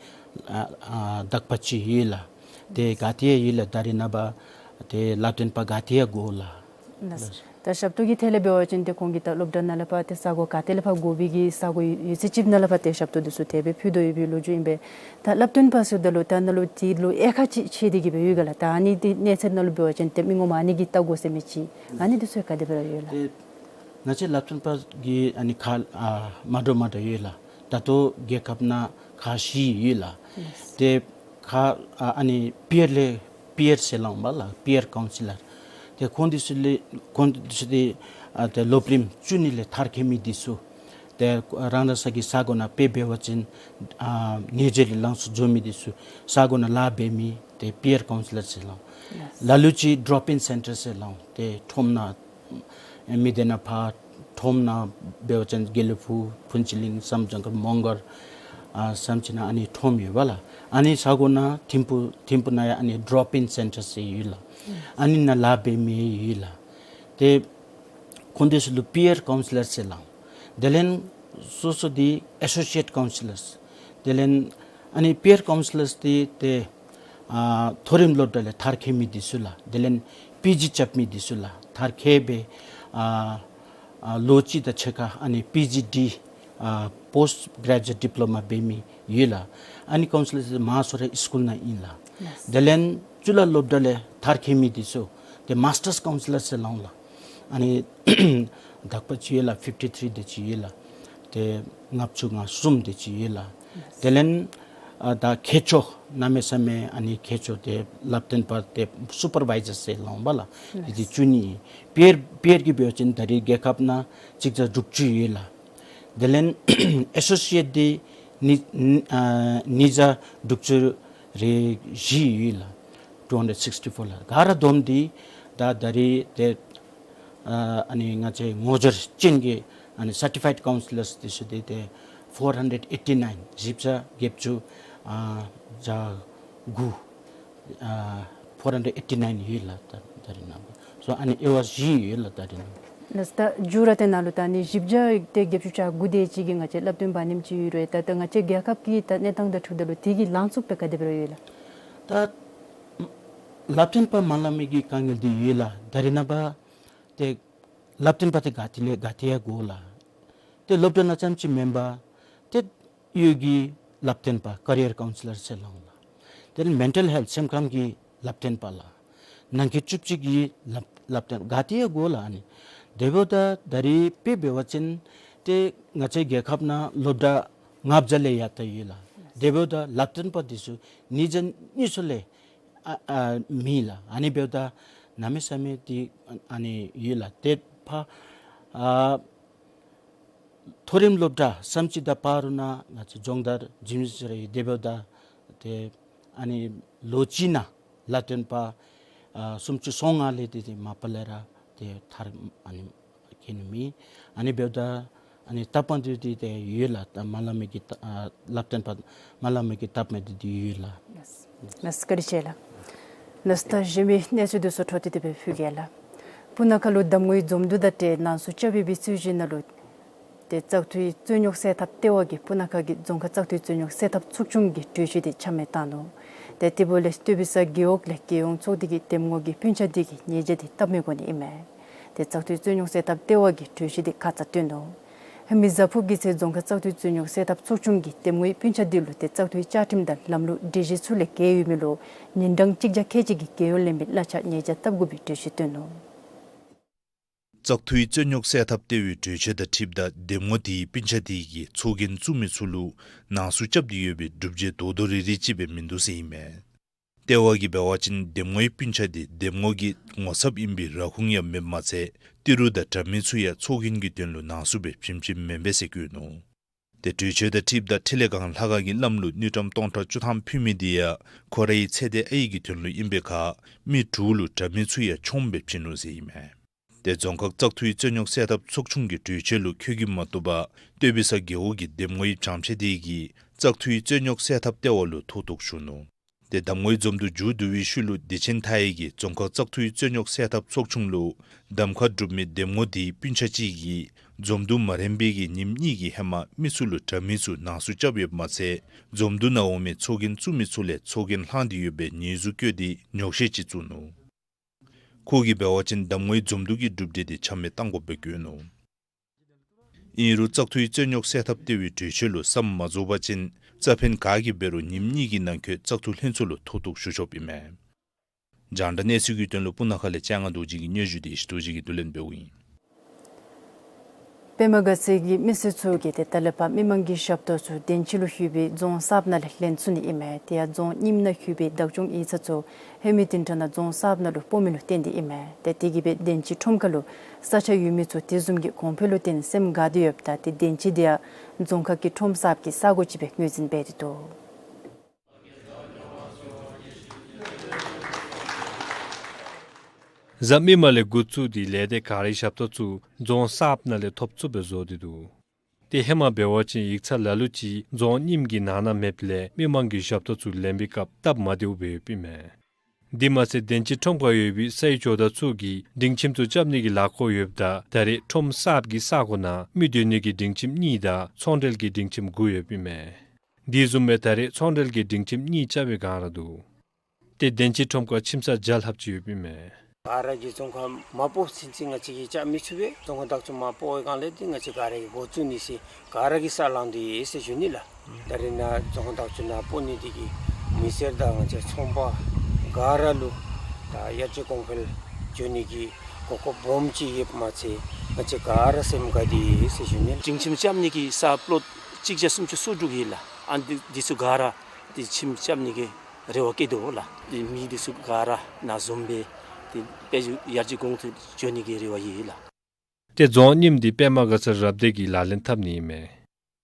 ཨ་ཨ་དག་པ་ཅིག་ཡོད་ལགས། ཏེ་ག་ཏེ་ཡང་ཡོད་ལགས། ད་རེས་ནངས་པ་ཏེ་ལག་རྟེན་པ་ག་ཏེ་ཡང་དགོ་ལགས། ལགས། ད་ཞབས་ཏོག་གི་ཐད་ལས་འབད་བ་ཅིན་ཏེ་ཁོང་གིས་ད་སློབ་གྲྭ་ནང་ལས་ཕར་ཏེ་ས་གོ་ག་ཏེ་ལས་ཕར་དགོ་པའི་གི་ས་གོ་ཡོད་ཚད་ཅིག་ནང་ལས་ཕར་ཏེ་ཞབས་ཏོག་འདི་ཚུ་དེ་སྦེ་ཕུལ་དོ་ཡོད་པའི་ལོ་རྒྱུས་ཨིན་པས། ད་ལག་རྟེན་པ་ཟེརཝ་ད་ལུ་ད་ནཱ་ལུ་དེ་ལུ་དབྱེ་ཁག་ཅིག་ཕྱེ་སྟེ་གི་སྦེ་ཡོད་ག་ལགས། ད་ཨ་ནི་འདི་གནས་ཚད་ནང་ལུ་འབད་བ་ཅིན་ཏེ་མི་ངོ་མ་ཨ་ནི་གིས་བལྟ་དགོ་ཟེར་མི་ཅིག་ཨ་ནི་འདི་ཚུ་ག་དེ་སྦེ་ར་ཡོད་ལགས། ཏེ་ང་བཅས་ལག་རྟེན་པ་གི་ཨ་ནི་ཁག་ཨ་མ་འདྲཝ་མ་འདྲཝ་ཡོད་ལགས། ད་ལྟོ་རྒྱལ་ཁབ་ནང་ཁག་བཞི་ཡོད་ལགས། ཏེ་ཁག་ཨ་ཨ་ནི་པི་ཡར་ལས་པི་ཡར་ཟེར་སླབ་འོང་པ་ལགས། པི་ཡར་ཀའུན་སི་ལར། ཏེ་ཁོང་འདི་ཚུ་ལས་ཁོང་འདི་ཚུ་ཏེ་ཨ་ཏེ་སློབ་རིམ་བཅུ་གཉིས་ལས་མཐར་འཁྱོལ་མི་འདི་ཚུ་ཏེ་རང་རང་སོ་གི་ས་གོ་ནང་དཔེ་འབད་བ་ཅིན་ཨ་ནེའུ་ཇར་ལས་ལང་ཚུ་འགྱོ་མི་འདི་ཚུ་ས་གོ་ནང་ལཱ་འབད་མི་ཏེ་པི་ཡར་ཀའུན་སི་ལར་ཟེར་སླབ་འོང་། ལ་ལུ་ཅིག་ཌྲོཔ་ཨིན་སེན་ཊར་ཟེར་སླབ་འོང་། ཏེ་ཁྲོམ་ནང་མི་སྡེ་ནང་ཕར་ཁྲོམ་ནང་འབད་བ་ཅིན་དགེ་ལེགས་ཕུག་ཕུན་ཚོགས་གླིང་བསམ་སྦྱང་གི་མོང་སྒར་ཨ་བསམ་ཅིག་ནང་ཨ་ནི་ཁྲོམ་ཡོད་པ་ལགས། ཨ་ནི་ས་གོ་ནང་ཐིམ་ཕུ་ཐིམ་ཕུ་ནང་ཡང་ཨ་ནི་ཌྲོཔ་ཨིན་སེན་ཊར་ཟེར་ཡོད་ལགས། ཨ་ནི་ནང་ལཱ་འབད་མི་ཡོད་ལགས། ཏེ་ཁོང་འདི་ཚུ་ལུ་པི་ཡར་ཀའུན་སི་ལར་ཟེར་སླབ་འོང་། དེ་ལས་སོ་སོ་འདི་ཨེ་སོ་སི་ཨེཊ་ཀའུན་སི་ལར། དེ་ལས་ཨ་ནི་པི་ཡར་ཀའུན་སི་ལར་འདི་ཏེ་ཨ་མཐོ་རིམ་སློབ་གྲྭ་ལས་མཐར་འཁྱོལ་མི་འདི་ཚུ་ལགས། དེ་ལས་པི་ཇི་རྐྱབ་མི་འདི་ཚུ་ལགས། མཐར་འཁྱོལ་སྦེ་ཨ་ཨ་ལོ་གཅིག་དང་ཕྱེད་ཀ་ཨ་ནི་པི་ཇི་ཌི་ཨ་པོསཊ་གྲེ་ཇུ་ཨེཊ་ཌིཔ་ལོ་མ་འབད་མི་ཡོད་ལགས། ཨ་ནི་ཀའུན་སི་ལར་མ་སོ་ར་སི་ཀུལ་ནང་ཨིན་ལགས། དེ་ལས་གཙུག་ལག་སློབ་གྲྭ་ལས་མཐར་འཁྱོལ་མི་འདི་ཚུ་ཏེ་མཱསི་ཊརསི་ཀའུན་སི་ལར་ཟེར་སླབ་འོང་ལགས། ཨ་ནི་དག་པ་ཅིག་ཡོད་ལགས། ཕིཕ་ཊི་ཐིརི་དེ་ཅིག་ཡོད་ལགས། ཏེ་ལྔ་བཅུ་ང་གསུམ་དེ་ཅིག་ཡོད་ལགས། དེ་ལས་ཨ་ད་མཁས་མཆོག་གནམ་མེད་ས་མེད་ཨ་ནི་མཁས་མཆོག་ཏེ་ལག་རྟེན་པ་ཏེ་སུ་པར་བའི་ཛར་ཟེར་སླབ་འོང་པ་ལགས། དེ་ཏེ་བཅུ་གཉིས། པི་ཡར་པི་ཡར་གྱི་འབད་བ་ཅིན་ད་རེས་རྒྱལ་ཁབ་ནང་གཅིག་བརྒྱ་དྲུག་ཅུ་ཡོད་ལགས། དེ་ལས་ཨེ་སོ་སི་ཨེཊ་འདི་ཉིས་ཨ་ཉིས་བརྒྱ་དྲུག་ཅུ་རེ་བཞི་ཡོད་ལགས། ཊུ་ཧན་ཌེཌ་སིགསི་ཊི་ཕོར་ལགས། ག་ར་བསྡོམས་ཏེ་ད་ད་རེས་ཏེ་ཨ་ཨ་ནི་ང་བཅས་ངོ་སྦྱོར་ཅན་གྱི་ཨ་ནི་སར་ཊི་ཕའིཌ་ཀའུན་སི་ལརསི་འདི་ཚུ་འདི་ཏེ་ཕོར་ཧན་ཌེཌ་ཨེ་ཊི་ནའིན་བཞི་བརྒྱ་བརྒྱད་ཅུ་ཨ་གྱ་དགུ་ཨ་ཕོར་ཧན་ཌེཌ་ཨེ་ཊི་ནའིན་ཡོད་ལགས། ད་ད་རེས་ནངས་པ་སོ་ཨ་ནི་དབྱེ་བ་བཞི་ཡོད་ལགས། ད་རེས་ནངས་པ་ལགས། ད་མཇུག་ར་ཏེ་ནཱ་ལུ་ད་ཨ་ནི་བཞི་བརྒྱ་ཏེ་བརྒྱད་ཅུ་གྱ་དགུ་དེ་ཅིག་གི་ང་བཅས་སློབ་སྟོན་པ་ཨ་ནེམ་ཅིག་ཡོད་རུང་ད་ད་ང་བཅས་རྒྱལ་ཁབ་ཀྱི་ད་གནས་སྟངས་དང་འཁྲིལཝ་ད་ལུ་དེ་གི་ལངས་ཕྱོགས་སྦེ་ག་དེ་སྦེ་ར་ཡོད་ལགས། ད་ལག་རྟེན་པ་མ་ལང་མི་གི་དཀའ་ངལ་འདི་ཡོད་ལགས། ད་རེས་ནངས་པ་ཏེ་ལག་རྟེན་པ་ཏེ་ག་ཏེ་ལས་ག་ཏེ་ཡང་དགོ་ལགས། ཏེ་སློབ་གྲྭ་ནང་ཙམ་ཅིག་མེན་པར་ཏེ་གཡོག་གི་ལག་རྟེན་པ་ཀེ་རི་ཡར་ཀའུན་སི་ལར་ཟེར་སླབ་འོང་ལགས། དེ་ལས་མེན་ཊལ་ཧེལཐ་སེམས་ཁམས་ཀྱི་ལག་རྟེན་པ་ལགས། ནང་འཁོད་རྐྱབ་ཅིག་གི་ལག་ལག་རྟེན་ག་ཏེ་ཡང་དགོ་ལགས། ཨ་ནི་དེ་འབདཝ་ད་ད་རེས་དཔེ་འབད་བ་ཅིན་ ཏེ་ང་བཅས་རྒྱལ་ཁབ་ནང་སློབ་གྲྭ་ལྔ་བརྒྱ་ལས་ཡར་ད་ཡོད་ལགས། དེ་འབདཝ་ད་ལག་རྟེན་པ་འདི་ཚུ་ཉིས་བརྒྱ་ཉི་ཤུ་ལས་ཨ་ཨ་མེད་ལགས། ཨ་ནི་འབདཝ་ད་གནམ་མེད་ས་མེད་འདི་ཨ་ནི་ཡོད་ལགས། ཏེ་ཕར་ཨ་མཐོ་རིམ་སློབ་གྲྭ་བསམ་རྩེ་དང་སྤ་རོ་ནང་ང་བཅས་སྦྱོང་བརྡར་བྱིན་ཟེར་རེ་དེ་འབདཝ་ད་ཏེ་ཨ་ནི་ལོ་གཅིག་ནང་ལག་རྟེན་པ་ཨ་སུམ་ཅུ་སོ་ལྔ་ལས་ཏེ་ཏེ་མ་པ་ལས་ར་ཏེ་མཐར་ཨ་ནི་ཁེ་ནི་མེད། ཨ་ནི་འབདཝ་ད་ཨ་ནི་སྟབས་མ་བདེཝ་འདི་ཏེ་ཡོད་ལགས། ད་མ་ལང་མི་གི་ད་ཨ་ལག་རྟེན་པ་མ་ལང་མི་གི་སྟབས་མ་བདེཝ་འདི་ཡོད་ལགས། ལགས་སོ། བཀའ་དྲིན་ཆེ་ལགས། ལགས་སོ། ད་གཞན་མི་གནས་ཚུལ་འདི་ཚུ་འཕྲོ་མཐུད་དེ་སྦེ་ཕུལ་གེ་ལགས། སྤུ་ན་ཁ་ལུ་གདམས་ངོའི་འཛོམས་འདུ་དང་འབྲེལ་ནང་གསུག་རྐྱབ་ཡོད་པའི་ཚུལ་གྱི་ནང་ལུ་ཏེ་བཙག་འཐུའི་རྩོད་རྙོག་སེལ་ཐབས་ལྟེ་བ་གིས་སྤུ་ན་ཁ་གི་རྫོང་ཁག་བཙག་འཐུའི་རྩོད་རྙོག་སེལ་ཐབས་ཚོགས་ཆུང་གི་གྲོས་ཆོད་འདི་ཆ་མེད་བཏང་ནུག། ཏེ་དེ་འབདཝ་ལས་སྟོད་པའི་ས་རྒེད་འོག་ལས་རྒྱལ་ཡོངས་ཚོགས་སྡེ་གི་འདེམས་ངོ་གི་སྤུན་ཆ་འདི་གིས་ཉེས་བྱ་འདི་བཏབ་མི་དགོ་ནི་ཨིན་མས། ཏེ་བཙག་འཐུའི་རྩོད་རྙོག་སེལ་ཐབས་ལྟེ་བ་གིས་གྲོས་ཆོད་འདི་ཁ་ཙ་བཏོན་ནུག། ཧེ་མའི་གཟའ་ཕུར་བུ་གི་ཚེ་རྫོང་ཁག་བཙག་འཐུའི་རྩོད་རྙོག་སེལ་ཐབས་ཚོགས་ཆུང་གིས་འདེམས་ངོའི་སྤུན་ཆ་འདི་ལུ་ཏེ་བཙག་འཐུའི་བཅའ་ཁྲིམས་དང་ལམ་ལུགས་སྒྲིག་གཞི་ཚུ་ལས་འགལ་ཡོད་མི་ལུ་ཉིན་གྲངས་གཅིག་བརྒྱ་ཁལ་གཅིག་གི་རྒྱལ་ཡོངས་ལེན་པའི་གླ་ཆ་ཉེས་བྱ་བཏབ་དགོ་པའི་གྲོས་ཆོད་བཏོན་ནུག། བཙག་འཐུའི་རྩོད་རྙོག་སེལ་ཐབས་ལྟེ་བའི་གྲོས་ཆོད་དང་འཁྲིལཝ་ད་འདེམས་ངོ་དེའི་སྤུན་ཆ་དེ་གིས་ཚོགས་རྒྱན་བཙུགས་མི་ཚུ་ལུ་ནང་གསུག་རྐྱབ་སྟེ་ཡོད་པའི་སྒྲུབ་བྱེད་རྡོག་རྡོག་རིལ་རིལ་ཅིག་སྦེ་མིན་འདུག་ཟེར་ཨིན་མས། ལྟེ་བ་གིས་འབད་བ་ཅིན་འདེམས་ངོའི་སྤུན་ཆ་དེ་འདེམས་ངོ་གི་ངོ་ཚབ་ཨིན་པའི་ར་ཁུངས་ཡང་མེདཔ་མ་ཚད་ཏི་རུ་དང་དྲ་མིག་ཚུ་ཡང་ཚོགས་རྒྱན་གྱི་དོན་ལུ་ནང་གསུག་སྦེ་བྱིནམ་བྱིནམ་མེན་པས་ཟེར་བཀོད་ནུག། ཏེ་གྲོས་ཆོད་དང་འཁྲིལཝ་ད་འཕྲིན་ལས་ཁང་ལྷ་ཁང་གི་བླམ་ལུ་དངུལ་ཀྲམ་སྟོང་ཕྲག་བཅུ་ཐམ་ཕུལ་མི་དེ་ཡང་ཁོ་རའི་ཚེ་འདས་ཨའི་གི་དོན་ལུ་ཨིན་པའི་ཁར་མི་དྲུག་ལུ་དྲ་མིག་ཚུ་ཡང་ཆོམ་སྦེ་བྱིན་ནུག་ཟེར་ཨིན་མས། ཏེ་རྫོང་ཁག་བཙག་འཐུའི་རྩོད་རྙོག་སེལ་ཐབས་ཚོགས་ཆུང་གི་གྲོས་ཆོད་ལུ་འཁོད་ཀྱི་མ་བཏུབ་པར་སྟོད་པའི་ས་རྒེད་འོག་གི་འདེམས་ངོའི་བྱང་ཕྱེད་དེ་གིས་བཙག་འཐུའི་རྩོད་རྙོག་སེལ་ཐབས་ལྟེ་བ་ལུ་ཐུགས་ཐུགས་ཞུ་ནུག། ཏེ་གདམས་ངོའི་འཛོམས་འདུ་མཇུག་བསྡུ་བའི་ཤུལ་ལུ་བདེ་ཆེན་མཐའ་ཡས་ཀྱིས་རྫོང་ཁག་བཙག་འཐུའི་རྩོད་རྙོག་སེལ་ཐབས་ཚོགས་ཆུང་ལུ་གདམ་ཁ་སྒྲུབ་མི་འདེམས་ངོ་དེའི་སྤུན་ཆ་གཅིག་གིས་འཛོམས་འདུ་མ་རན་པའི་གི་ཉིནམ་གཉིས་ཀྱི་ཧེ་མ་མི་ཚུ་ལུ་དྲ་མིག་ཚུ་ནང་གསུག་རྐྱབ་ཡོདཔ་མ་ཚད་འཛོམས་འདུ་ནང་འོང་མི་ཚོགས་རྒྱན་བཙུགས་མི་ཚུ་ལས་ཚོགས་རྒྱན་བླངས་ཏེ་ཡོད་པའི་ཉེས་འཛུགས་བཀོད་དེ་ཉོག་བཤད་ཅིག་བཙུགས་ནུག། ཁོ་གིས་འབད་བ་ཅིན་གདམས་ངོའི་འཛོམས་འདུ་གི་གྲུབ་འབྲས་དེ་ཆ་མེད་བཏང་དགོཔ་སྦེ་བཀོད་ནུག། ཨིན་རུང་བཙག་འཐུའི་རྩོད་རྙོག་སེལ་ཐབས་ལྟེ་བའི་གྲོས་ཆོད་ལུ་བསམ་མ་རྫོགས་པ་ཅིན་རྩ་ཕན་ག་གིས་འབད་རུང་ཉིནམ་གཉིས་ཀྱི་ནང་འཁོད་བཙག་འཐུ་ལྷན་ཚོགས་ལུ་ཐུགས་ཐུགས་ཞུ་ཆོགཔ་ཨིན་མས། རྒྱང་བསྒྲགས་གནས་ཚུལ་གྱི་དོན་ལུ་སྤུ་ན་ཁ་ལས་སྤྱན་སྔ་རྡོ་རྗེ་གི་སྙན་ཞུ་དེ་ཡེ་ཤེས་རྡོ་རྗེ་གིས་བསྡུ་ལེན་འབདཝ་ཨིན། པདྨ་དགའ་ཚལ་གྱི་མི་སེར་ཚུ་གིས་ཏེ་ད་ལས་ཕར་མི་མང་གི་ཞབས་ཏོག་ཚུ་བདེན་ཚིག་ལུ་ལྷོད་པའི་རྫོང་གསརཔ་ནང་ལས་ལེན་ཚུགས་ནི་ཨིན་མས། དེ་ཡང་རྫོང་རྙིངམ་ནང་ལྷོད་པའི་བདག་སྐྱོང་ཡིག་ཚང་ཚུ་ཧེ་མའི་དུས་འདྲ་ནང་རྫོང་གསརཔ་ནང་ལུ་སྤོ་མི་ལུ་བརྟེན་ཏེ་ཨིན་མས། ཏེ་དེ་གིས་སྦེ་བདེན་ཚིག་ཁྲོམ་ཁ་ལུ་ས་ཆ་ཡོད་མི་ཚུ་དེ་བཟུམ་གྱི་གོང་འཕེལ་ལུ་བརྟེན་སེམས་དགའ་སྟེ་ཡོདཔ་ད་ཏེ་བདེན་ཚིག་དེ་ཡང་རྫོང་ཁག་གི་ཁྲོམ་གསརཔ་གི་ས་གོ་ཅིག་སྦེ་ངོས་འཛིན་འབད་དེ་འདུག། གཟའ་མིག་དམར་ལས་འགོ་བཙུགས་ཏེ་ལས་སྡེ་ག་རའི་ཞབས་ཏོག་ཚུ་རྫོང་གསརཔ་ནང་ལས་ཐོབ་ཚུགསཔ་སྦེ་བཟོ་སྟེ་འདུག། ཏེ་ཧེ་མ་འབད་བ་ཅིན་ཡིག་ཚང་ལ་ལུ་ཅིག་རྫོང་རྙིངམ་གྱི་ནང་ན་མེདཔ་ལས་མི་མང་གི་ཞབས་ཏོག་ཚུ་ལེན་པའི་སྐབས་སྟབས་མ་བདེཝ་སྦེ་ཡོདཔ་ཨིན་མས། དེ་མ་ཚད་བདེན་ཚིག་ཁྲོམ་ཁར་ཡོད་པའི་སའི་ཇོ་བདག་ཚུ་གིས་སྒྲིང་ཁྱིམ་ཚུ་རྐྱབ་ནི་གི་ལཱ་འགོ་ཡོདཔ་ད་ད་རེས་ཁྲོམ་གསརཔ་གི་ས་གོ་ནང་མི་སྡོད་ནི་གི་སྒྲིང་ཁྱིམ་གཉིས་དང་ཚོང་འབྲེལ་གྱི་སྒྲིང་ཁྱིམ་དགུ་ཡོདཔ་ཨིན་མས། དེ་བཟུམ་སྦེ་ད་རེས་ཚོང་འབྲེལ་གྱི་སྒྲིང་ཁྱིམ་གཉིས་རྐྱབ་པའི་སྒང་ར་འདུག། ཏེ་བདེན་ཚིག་ཁྲོམ་ཁར་ཁྱིམ་ཚང་བརྒྱ་ལྷགཔ་ཅིག་ཡོདཔ་ཨིན་མས། ག་ར་གིས་རྫོང་ཁ་མ་སྤོ་ཚུན་ཚོད་ང་བཅས་ཀྱིས་རྐྱབ་མི་ཚུགས་པས། རྫོང་ཁ་བདག་སྐྱོང་མ་སྤོ་བའི་སྒང་ལས་ཏེ་ང་བཅས་ག་ར་གིས་འགོ་བཙུགས་ནི་ཟེར་ག་ར་གིས་ས་བླངས་ཏེ་ཡོད་ཟེར་ཞུ་ནི་ལགས། ད་རེས་ནཱ་རྫོང་ཁ་བདག་སྐྱོང་ནང་སྤོ་ནི་དེ་གིས་མི་སེར་དང་ང་བཅས་ཚོང་པ་ག་ར་ལུ་ད་ཡར་རྒྱས་གོང་འཕེལ་འགྱོ་ནི་གི་གོ་སྐབས་སྦོམ་ཅིག་ཡོདཔ་མ་ཚད་ང་བཅས་ག་ར་སེམས་དགའ་སྟེ་ཡོད་ཟེར་ཞུ་ནི་ལགས། སྒྲིང་ཁྱིམ་རྐྱབ་ནི་གི་ས་པློཊ་གཅིག་བརྒྱ་སུམ་ཅུ་སོ་དྲུག་ཡོད་ལགས། ཨ་ནི་འདི་ཚུ་ག་ར་ཏེ་ཁྱིམ་རྐྱབ་ནི་གི་རེ་བ་བསྐྱེད་དོ་ལགས། ཏེ་མི་འདི་ཚུ་ག་ར་ནཱ་འཛོམས་སྦེ་ཏེ་དཔལ་འབྱོར་ཡར་རྒྱས་གོང་དུ་འགྱོ་ནི་གི་རེ་བ་ཡོད་ལགས། ཏེ་རྫོང་རྙིངམ་འདི་པདྨ་དགའ་ཚལ་རབ་སྡེ་གིས་ལག་ལེན་འཐབ་ནི་ཨིན་མས།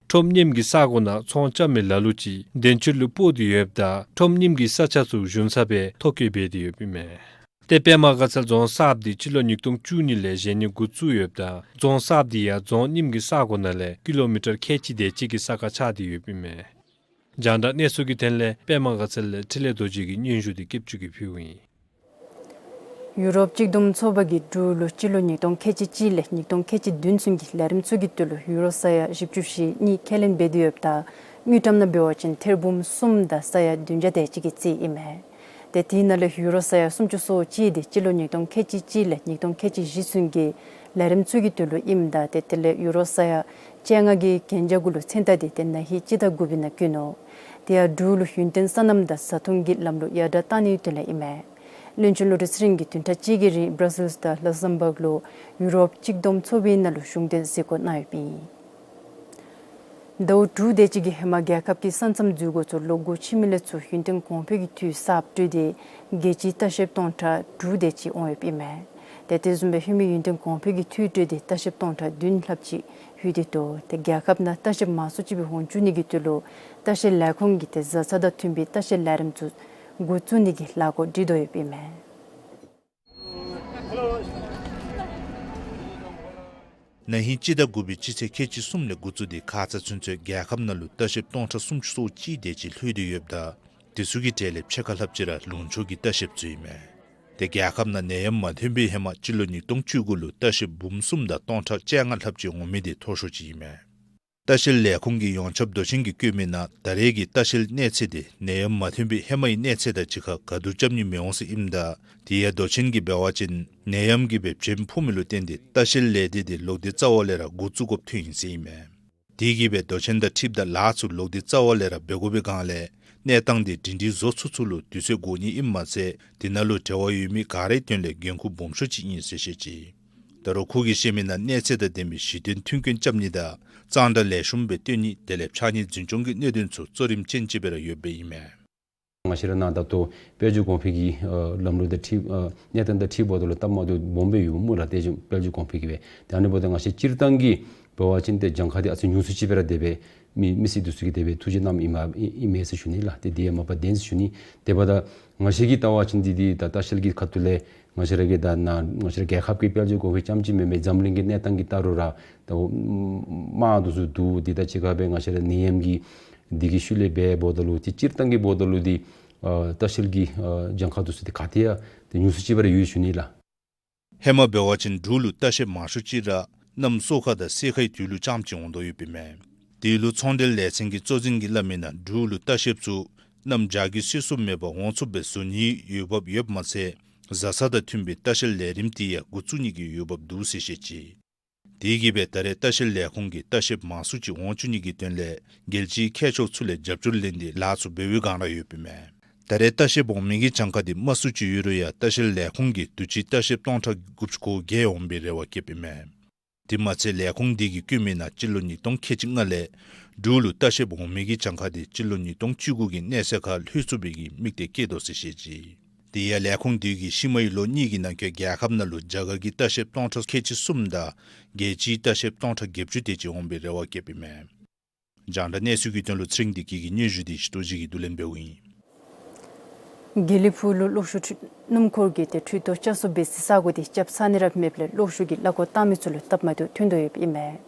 ཁྲོམ་རྙིངམ་གྱི་ས་གོ་ནང་ཚོང་རྐྱབ་མི་ལ་ལུ་ཅིག་བདེན་ཚིག་ལུ་སྤོ་སྟེ་ཡོདཔ་ད་ཁྲོམ་རྙིངམ་གྱི་ས་ཆ་ཚུ་ཞུན་ས་སྦེ་ཐོ་བཀོད་འབད་དེ་ཡོདཔ་ཨིན་མས། ཏེ་པདྨ་དགའ་ཚལ་རྫོང་གསརཔ་འདི་སྤྱི་ལོ་ཉིས་སྟོང་བཅུ་གཉིས་ལས་བཞེངས་ནི་འགོ་བཙུགས་ཡོདཔ་ད་རྫོང་གསརཔ་འདི་ཡང་རྫོང་རྙིངམ་གྱི་ས་གོ་ནང་ལས་ཀི་ལོ་མི་ཊར་ཁལ་གཅིག་དེ་ཅིག་གི་ས་ཁར་ཆགས་ཏེ་ཡོདཔ་ཨིན་མས། རྒྱང་བསྒྲགས་གནས་ཚུལ་གྱི་དོན་ལས་པདྨ་དགའ་ཚལ་ལས་འཕྲིན་ལས་རྡོ་རྗེ་གིས་སྙན་ཞུ་འདི་སྐྱིད་ཆུ་གིས་ཕུལཝ་ཨིན། ཡུ་རོབ་གཅིག་བསྡོམས་ཚོགས་པ་གིས་འབྲུག་ལུ་སྤྱི་ལོ་ཉིས་སྟོང་ཁལ་གཅིག་གཅིག་ལས་ཉིས་སྟོང་ཁལ་གཅིག་བདུན་ཚུན་གྱི་ལས་རིམ་ཚུ་གི་དོན་ལུ་ཡུ་རོ་ས་ཡ་བཞི་བཅུ་ཞེ་གཉིས་ཁས་ལེན་འབད་དེ་ཡོདཔ་ད་དངུལ་ཀྲམ་ནང་འབད་བ་ཅིན་ཐེར་འབུམ་གསུམ་དང་ས་ཡ་བདུན་བརྒྱ་དེ་ཅིག་གི་རྩིས་ཨིན་མས། ཏེ་དེ་ནང་ལས་ཡུ་རོ་ས་ཡ་སུམ་ཅུ་སོ་གཅིག་འདི་སྤྱི་ལོ་ཉིས་སྟོང་ཁལ་གཅིག་གཅིག་ལས་ཉིས་སྟོང་ཁལ་གཅིག་བཞི་ཚུན་གྱི་ལས་རིམ་ཚུ་གི་དོན་ལུ་ཨིནམ་ད་ཏེ་དེ་ལས་ཡུ་རོ་ས་ཡ་བཅོ་ལྔ་གིས་གན་རྒྱ་གུ་ལུ་མཚན་རྟགས་འདི་ཏེ་ན་ཧིང་སྤྱི་ཟླ་དགུ་པའི་ནང་བཀོད་ནུག། དེ་ཡང་འབྲུག་ལུ་ཡུན་བརྟན་སོ་ནམ་དང་བཟའ་འཐུང་གི་ལམ་ལུགས་ཡར་དྲག་གཏང་ནིའི་དོན་ལས་ཨིན་མས། བློན་ཆེན་བློ་གྲོས་ཚེ་རིང་གིས་བདུན་ཕྲག་གཅིག་གི་རིང་བྷྲ་སིལ་དང་ལག་སམ་བཱག་ལུ་ཡུ་རོབ་གཅིག་བསྡོམས་ཚོགས་པའི་ནང་ལུ་གཞུང་འབྲེལ་གཟིགས་སྐོར་གནང་ཡོདཔ་ཨིན། ཟླཝ་དྲུག་དེ་ཅིག་གི་ཧེ་མ་རྒྱལ་ཁབ་ཀྱི་ས་མཚམས་འཛུལ་སྒོ་ཚུ་ལོག་སྒོ་ཕྱེ་མི་ལས་ཚུར་ཡུན་བརྟན་གོང་འཕེལ་གྱི་འཐུས་གསརཔ་སྤྲོད་དེ་རྒྱལ་སྤྱིའི་ལྟ་བཤལཔ་སྟོང་ཕྲག་དྲུག་དེ་ཅིག་འོང་ཡོདཔ་ཨིན་མས། ཏེ་དེ་བཟུམ་སྦེ་ཧེ་མའི་ཡུན་བརྟན་གོང་འཕེལ་གྱི་འཐུས་སྤྲོད་དེ་ལྟ་བཤལཔ་སྟོང་ཕྲག་བདུན་ལྷགཔ་ཅིག་ལྷོད་དེ་འདུག། ཏེ་རྒྱལ་ཁབ་ནང་ལྟ་བཤལཔ་མང་སུ་ཅིག་སྦེ་འོང་བཅུག་ནི་གི་དོན་ལུ་ལྟ་བཤལ་ལས་ཁུངས་ཀྱིས་ཏེ་བཟའ་ཚང་དང་མཐུན་པའི་ལྟ་བཤལ་ལས་རིམ་ཚུ་འགོ་བཙུགས་ནི་གི་ལས་འགུལ་སྒྲིག་དོ་ཡོདཔ་ཨིན་མས། ན་ཧིང་སྤྱི་ཟླ་དགུ་པའི་སྤྱི་ཚེས་ཁལ་གཅིག་གསུམ་ལས་འགོ་བཙུགས་ཏེ་ཁ་ཙ་ཚུན་ཚོད་རྒྱལ་ཁབ་ནང་ལུ་ལྟ་བཤལཔ་སྟོང་ཕྲག་སུམ་ཅུ་སོ་གཅིག་དེ་ཅིག་ལྷོད་དེ་ཡོདཔ་ད་དེ་ཚུ་གི་གྲས་ལས་ཕྱེད་ཀ་ལྷགཔ་ཅིག་ར་ལུང་ཕྱོགས་ཀྱི་ལྟ་བཤལཔ་ཚུ་ཨིན་མས། ཏེ་རྒྱལ་ཁབ་ནང་ནད་ཡམས་མ་ཐོན་པའི་ཧེ་མ་སྤྱི་ལོ་ཉིས་སྟོང་བཅུ་དགུ་ལུ་ལྟ་བཤལཔ་འབུམ་གསུམ་དང་སྟོང་ཕྲག་བཅོ་ལྔ་ལྷགཔ་ཅིག་འོང་མི་དེ་མཐོ་ཤོས་ཅིག་ཨིན་མས། ལྟ་བཤལ་ལས་ཁུངས་ཀྱི་ཡོངས་ཁྱབ་མདོ་ཆེན་གྱིས་བཀོད་མི་ནང་ད་རེས་ཀྱི་ལྟ་བཤལ་གནས་ཚད་དེ་ནད་ཡམས་མ་ཐོན་པའི་ཧེ་མའི་གནས་ཚད་དང་གཅིག་ཁར་ག་དུས་རྐྱབ་ནི་མི་འོང་ཟེར་ཨིནམ་ད་དེ་ཡང་མདོ་ཆེན་གྱིས་འབད་བ་ཅིན་ནད་ཡམས་ཀྱིས་སྦེ་བྱེམ་ཕོག་མི་ལུ་བརྟེན་ཏེ་ལྟ་བཤལ་ལས་སྡེ་དེ་ལོག་སྟེ་རྩ་བ་ལས་ར་འགོ་བཙུགས་དགོཔ་ཐོན་ཡི་ཟེར་ཨིན་མས། དེ་གིས་སྦེ་མདོ་ཆེན་དང་འཁྲིལཝ་ད་ལཱ་ཚུ་ལོག་སྟེ་རྩ་བ་ལས་ར་འབད་དགོ་པའི་སྒང་ལས་གནས་སྟངས་དེ་སྒྲིང་སྒྲིང་བཟོ་ཚུགས་ཚུགས་ལུ་དུས་ཚོད་འགོར་ནི་ཨིནམ་མ་ཚད་དེ་ནང་ལུ་འབྲེལ་བ་ཡོད་མི་ག་རའི་དོན་ལས་འགན་ཁུར་སྦོམ་ཤོས་ཅིག་ཨིན་ཟེར་བཤད་ཅི། ད་རུང་ཁོ་གིས་བཤད་མི་ནང་གནས་ཚད་དང་ལྡན་པའི་གཞི་རྟེན་མཐུན་རྐྱེན་རྐྱབ་ནི་དང་གཙང་སྦྲ་ལེགས་ཤོམ་སྦེ་སྟོན་ནི་དེ་ལས་ཕྱགས་སྙིགས་འཛིན་སྐྱོང་གི་གནད་དོན་ཚུ་གཙོ་རིམ་ཅན་ཅིག་སྦེ་ར་ཡོདཔ་ཨིན་མས། ང་བཅས་ར་ནཱ་ད་ལྟོ་དཔལ་འབྱོར་གོང་འཕེལ་གྱི་ཨ་ལམ་ལུགས་དང་འཁྲིལ་ཨ་གནས་སྟངས་དང་འཁྲིལཝ་ད་ལུ་སྟབས་མ་བདེཝ་སྦོམ་སྦེ་ཡོདཔ་སྨོ་ལགས། དཔལ་འབྱོར་གོང་འཕེལ་གྱི་སྦེ། ད་ཨ་ནི་འབདཝ་ད་ང་བཅས་སྤྱིར་བཏང་གི་འབད་བ་ཅིན་ཏེ་གྱངས་ཁ་དེ་ཨ་ཙི་ཉུང་སུ་ཅིག་སྦེ་ར་དེ་སྦེ་མི་མི་སེར་འདི་ཚུ་གིས་དེ་སྦེ་ཐུགས་རྗེ་གནངམ་ཨིན་མས་ཨིན་མས་ཟེར་ཞུ་ནི་ལགས། ཏེ་དེ་ཡང་མ་པ་བདེན་ཟེར་ཞུ་ནི། དེ་འབདཝ་ད་ང་བཅས་ཀྱིས་བལྟ་བ་ཅིན་འདི་འདི་ད་ལྟ་བཤལ་གྱི་ཁ་ཐུག་ལས་ང་བཅས་ར་གི་ད་ནཱ་ང་བཅས་ར་རྒྱལ་ཁབ་ཀྱི་དཔལ་འབྱོར་གོང་འཕེལ་རྐྱངམ་ཅིག་མེན་པར་འཛམ་གླིང་གི་གནས་སྟངས་ཀྱི་ལྟ་རུང་ར་ད་དམག་འདི་ཚུ་འདུག། འདི་དང་གཅིག་ཁར་སྦེ་ང་བཅས་ར་ནད་ཡམས་ཀྱི་འདི་གི་ཤུལ་ལས་འབད་འབདཝ་ད་ལུ་ཏེ་སྤྱིར་བཏང་གི་འབདཝ་ད་ལུ་འདི་ཨ་ལྟ་བཤལ་གྱི་ཨ་གྱངས་ཁ་འདི་ཚུ་འདི་ག་ཏེ་ཡང་ཏེ་ཉུང་སུ་ཅིག་སྦེ་ར་ཡོད་ཞུ་ནི་ལགས། ཧེ་མ་འབད་བ་ཅིན་འབྲུག་ལུ་ལྟ་བཤལཔ་མང་ཤོས་ཅིག་ར་གནམ་སོ་ཁ་དང་སེར་ཁའི་དུས་ལུ་རྐྱངམ་ཅིག་འོང་དོ་ཡོདཔ་ཨིན་མས། དེ་ལུ་ཚོང་འབྲེལ་ལས་ཚན་གྱི་གཙོ་འཛིན་གྱིས་སླབ་མི་ནང་འབྲུག་ལུ་ལྟ་བཤལཔ་ཚུ་གནམ་བྱཱར་གྱི་སོ་སོ་མེད་པར་འོང་ཚུགསཔ་སྦེ་བཟོ་ནིའི་འོས་འབབ་ཡོདཔ་མ་ཚད་བཟའ་ཚང་དང་མཐུན་པའི་ལྟ་བཤལ་ལས་རིམ་དེ་ཡང་འགོ་བཙུགས་ནི་གི་འོས་འབབ་འདུག་ཟེར་བཤད་ཅི། དེ་གིས་སྦེ་ད་རེས་ལྟ་བཤལ་ལས་ཁུངས་ཀྱིས་ལྟ་བཤལཔ་མང་སུ་ཅིག་འོང་བཅུག་ནི་གི་དོན་ལས་རྒྱལ་སྤྱིའི་མཁས་མཆོག་ཚུ་ལས་རྒྱབ་སྐྱོར་ལེན་ཏེ་ལཱ་ཚུ་འབད་བའི་བསྒང་ར་ཡོདཔ་ཨིན་མས། ད་རེས་ལྟ་བཤལཔ་འོང་མི་གི་གྱངས་ཁ་འདི་དམའ་སུ་ཅིག་ཡོད་རུང་ཡང་ལྟ་བཤལ་ལས་ཁུངས་ཀྱིས་དུས་ཅི་ལྟ་བཤལཔ་སྟོང་ཕྲག་དགུ་བཅུ་གོ་བརྒྱད་འོང་པའི་རེ་བ་བསྐྱེདཔ་ཨིན་མས། དེ་མ་ཚད་ལས་ཁུངས་འདི་གིས་བཀོད་མི་ནང་སྤྱི་ལོ་ཉིས་སྟོང་ཁལ་གཅིག་ལྔ་ལས་འབྲུག་ལུ་ལྟ་བཤལཔ་འོང་མི་གི་གྱངས་ཁ་འདི་སྤྱི་ལོ་ཉིས་སྟོང་བཅུ་དགུ་གི་གནས་ཚད་ཁར་ལྷོད་ཚུགས་པའི་གི་དམིགས་གཏད་བསྐྱེད་དོ་ཟེར་བཤད་ཅི། དེ་ཡང་ལས་ཁུངས་འདི་གིས་ཤུལ་མའི་ལོ་གཉིས་ཀྱི་ནང་འཁོད་རྒྱལ་ཁབ་ནང་ལུ་རྒྱ་གར་གྱི་ལྟ་བཤལཔ་སྟོང་ཕྲག་ཁལ་གཅིག་གསུམ་དང་རྒྱལ་སྤྱིའི་ལྟ་བཤལཔ་སྟོང་ཕྲག་བརྒྱད་ཅུ་དེ་ཅིག་འོང་པའི་རེ་བ་བསྐྱེདཔ་ཨིན་མས། རྒྱང་བསྒྲགས་གནས་ཚུལ་གྱི་དོན་ལུ་ཚེ་རིང་བདེ་སྐྱིད་ཀྱི་སྙན་ཞུ་དེ་ཞི་ཏོ་ཇི་གིས་བསྡུ་ལེན་འབདཝ་ཨིན། དགེ་ལེགས་ཕུག་ལུ་གློག་ཤུགས་འཕྲུལ་སྣུམ་འཁོར་གྱི་ཏེ་འཕྲུལ་ཐོག་བསྐྱར་གསོ་འབད་སའི་ས་གོ་དེ་རྐྱབ་ཚར་ནི་ར་མེདཔ་ལས་གློག་ཤུགས་ཀྱི་གླ་འཁོར་བཏང་མི་ཚུ་ལུ་སྟབས་མ་བདེཝ་ཐོན་དོ་ཡོདཔ་ཨིན་མས།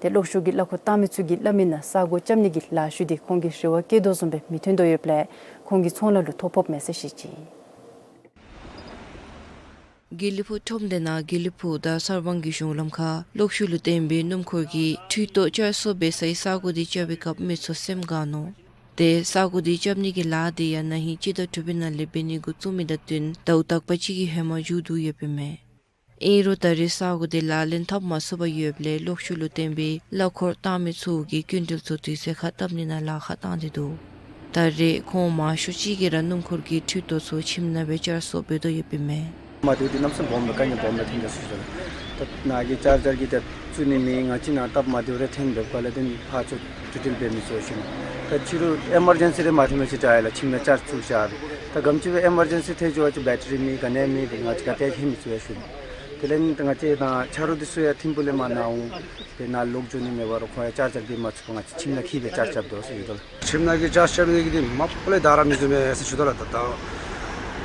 ཏེ་གློག་ཤུགས་ཀྱི་གླ་འཁོར་བཏང་མི་ཚུ་གིས་སླབ་མི་ནང་ས་གོ་རྐྱབ་ནི་གི་ལཱ་ཤུལ་དེ་ཁོང་གིས་རེ་བ་བསྐྱེད་དོ་བཟུམ་སྦེ་མི་ཐོན་དོ་ཡོདཔ་ལས་ཁོང་གི་ཚོང་ལཱ་ལུ་ཐོ་ཕོགཔ་མས་ཟེར་བཤད་ཅི། དགེ་ལེགས་ཕུག་ཁྲོམ་སྡེ་ནང་དགེ་ལེགས་ཕུག་དང་གསར་སྤང་གི་གཞུང་ལམ་ཁར་གློག་ཤུགས་ལུ་བརྟེན་པའི་སྣུམ་འཁོར་གྱི་འཕྲུལ་ཐོག་བསྐྱར་གསོ་འབད་སའི་ས་གོ་དེ་རྐྱབ་པའི་སྐབས་མི་ཚུ་སེམས་དགའ་ནུག། ཏེ་ས་གོ་དེ་རྐྱབ་ནི་གི་ལཱ་དེ་ཡང་ན་ཧིང་སྤྱི་ཟླ་དྲུག་པའི་ནང་ལས་འབད་ནི་འགོ་བཙུགས་མི་དང་བསྟུན་ཟླཝ་དག་པ་ཅིག་གི་ཧེ་མ་མཇུག་བསྡུ་ཡོདཔ་ཨིན་མས། ཨིན་རུང་ད་རེས་ས་གོ་དེ་ལག་ལེན་འཐབ་མ་ཚུགས་པར་ཡོདཔ་ལས་གློག་ཤུགས་ལུ་བརྟེན་པའི་གླ་འཁོར་བཏང་མི་ཚུ་གིས་སྐྱིན་འགྲུལ་ཚུ་དུས་ཚོད་ཁར་བཏབ་ནི་ནང་ལཱ་ཁག་བཏང་སྟེ་འདུག། ད་རེས་ཁོང་མང་ཤོས་ཅིག་གིས་ར་སྣུམ་འཁོར་གྱི་འཕྲུལ་ཐོག་ཚུ་ཁྱིམ་ནང་སྦེ་བསྐྱར་གསོ་འབད་དོ་ཡོདཔ་ཨིན་མས། མ་བདེཝ་འདི་གནམ་མེད་ས་མེད་སྦོམ་སྦེ་དཀའ་ངལ་སྦོམ་སྦེ་ཐོན་ཡི་ཟེར་ཞུ་དོ་ལགས། ད་ནཱ་གི་ཅར་ཇར་གྱི་ད་བཙུགས་ནི་མེད། ང་བཅས་ནཱ་སྟབས་མ་བདེཝ་རེ་ཐོན་འབདཝ་ལས་བརྟེན་ཕར་ཚུར་འགྲུལ་འགྲུལ་འབད་མི་ཚུགས་ཞུ་ནི། ད་ཕྱི་རུ་ཨེ་མར་ཇེན་སི་རེ་མ་ཐོན་མི་ཅིག་བྱ་ཡི་ལགས། ཁྱིམ་ནང་ཅར་བཙུགས་བཞག་སྦེ། ད་ག་དེམ་ཅིག་སྦེ་ཨེ་མར་ཇེན་སི་ཐལ་འགྱོ་བ་ཅིན་བེ་ཊ་རི་མེད་ག་ནི་མེད་སྦེ་ང་བཅས་ག་ཏེ་ལྷོད་མི་ཚུགས་ཡ་ཞུ་ནི། དེ་ལས་ད་ང་བཅས་དང་ཆ་རོགས་འདི་ཚུ་ཡང་ཐིམ་ཕུག་ལས་མར་ནཱ་འོང་། ཏེ་ནཱ་ལོག་འགྱོ་ནི་མེད་པ་རུང་ཁོང་ཡང་ཅར་ཇར་འབད་མ་ཚུགས་པར་ང་བཅས་ཁྱིམ་ནང་ཁྱིད་སྦེ་ཅར་རྐྱབ་དོ་ཟེར་ཞུ་དོ་ལགས། ཁྱིམ་ནང་གི་ཅར་རྐྱབ་ནི་གི་འདི་མ་པ་ལས་ད་ར་མི་བཟུམ་མས་ཟེར་ཞུ་དོ་ལགས། ད་ད་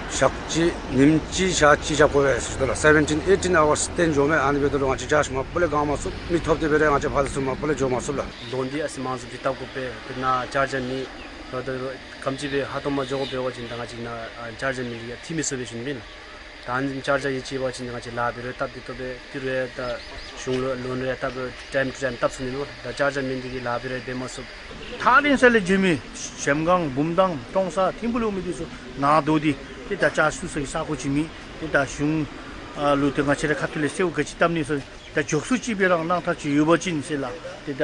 ཞག་གཅིག་ཉིནམ་གཅིག་ཞག་གཅིག་རྐྱབ་དགོ་པས་ཟེར་ཞུ་དོ་ལགས། སེ་བེན་ཊིན་ཨེ་ཊིན་ཨ་ཝརསི་སྟོན་འགྱོ་མས། ཨ་ནི་འབདཝ་ད་ལུ་ང་བཅས་ཅར་མ་པ་ལས་གང་མ་ཚུགས། མི་ཐོབ་སྟེ་འབད་རུང་ང་བཅས་ཕར་ཚུར་མ་པ་ལས་འགྱོ་མ་ཚུགས་ལགས། ལོ་འདི་ཨ་ཙི་མང་སུ་ཅིག་བཏབ་དགོ་པས། ཏེ་ནཱ་ཅར་ཇར་མེད། ད་ད་ག་དེམ་ཅིག་སྦེ་ཧ་ཐོམ་མ་འགྱོ་དགོ་པས་འབད་བ་ཅིན་ད་ང་བཅས་ནཱ་ཨ་ཅར་ཇར་མེད་དེ་གིས་ཡང་འཐུས་མི་ཚུགས་པས་ཞུ་ནི་ཨིན་ལགས། ད་ཨ་ནི་ཅར་ཇར་ཡོད་ཅི་འབད་བ་ཅིན་ང་བཅས་ལཱ་འབད་རུང་སྟབས་བདེ་ཏོག་ཏོ་སྦེ་ཏི་རུ་ཡང་ད་གཞུང་ལོ་ལོན་རུང་ཡང་སྟབས་ཊའིམ་ཊུ་ཊའིམ་བཏབ་ཚུགས་ནི་ཨིན་ལགས། ད་ཅར་ཇར་མེད་དེ་གིས་ལཱ་འབད་རུང་ཡང་འབད་མ་ཚུགས། ཐག་རིང་ས་ལས་འགྱོ་མི་གཞལམ་སྒང་བུམ་ཐང་ཀྲོང་གསར་ཐིམ་ཕུག་ལུ་འོང་མི་འདི་ཚུ་ནཱ་སྡོད་དེ་ཏེ་ད་ཅར་བཙུགས་སའི་ས་གོ་ཅིག་མེད། ཏེ་ད་གཞུང་ཨ་ལུ་ཏེ་ང་བཅས་ར་ཁ་ཐུག་ལས་གསོལཝ་ག་ཅི་བཏབ་ནི་ཟེར་ད་མགྱོགས་སུ་ཅིག་སྦེ་རང་གནང་ཐབས་ཅིག་ཡོད་པ་ཅིན་ཟེར་ལགས། ཏེ་ད་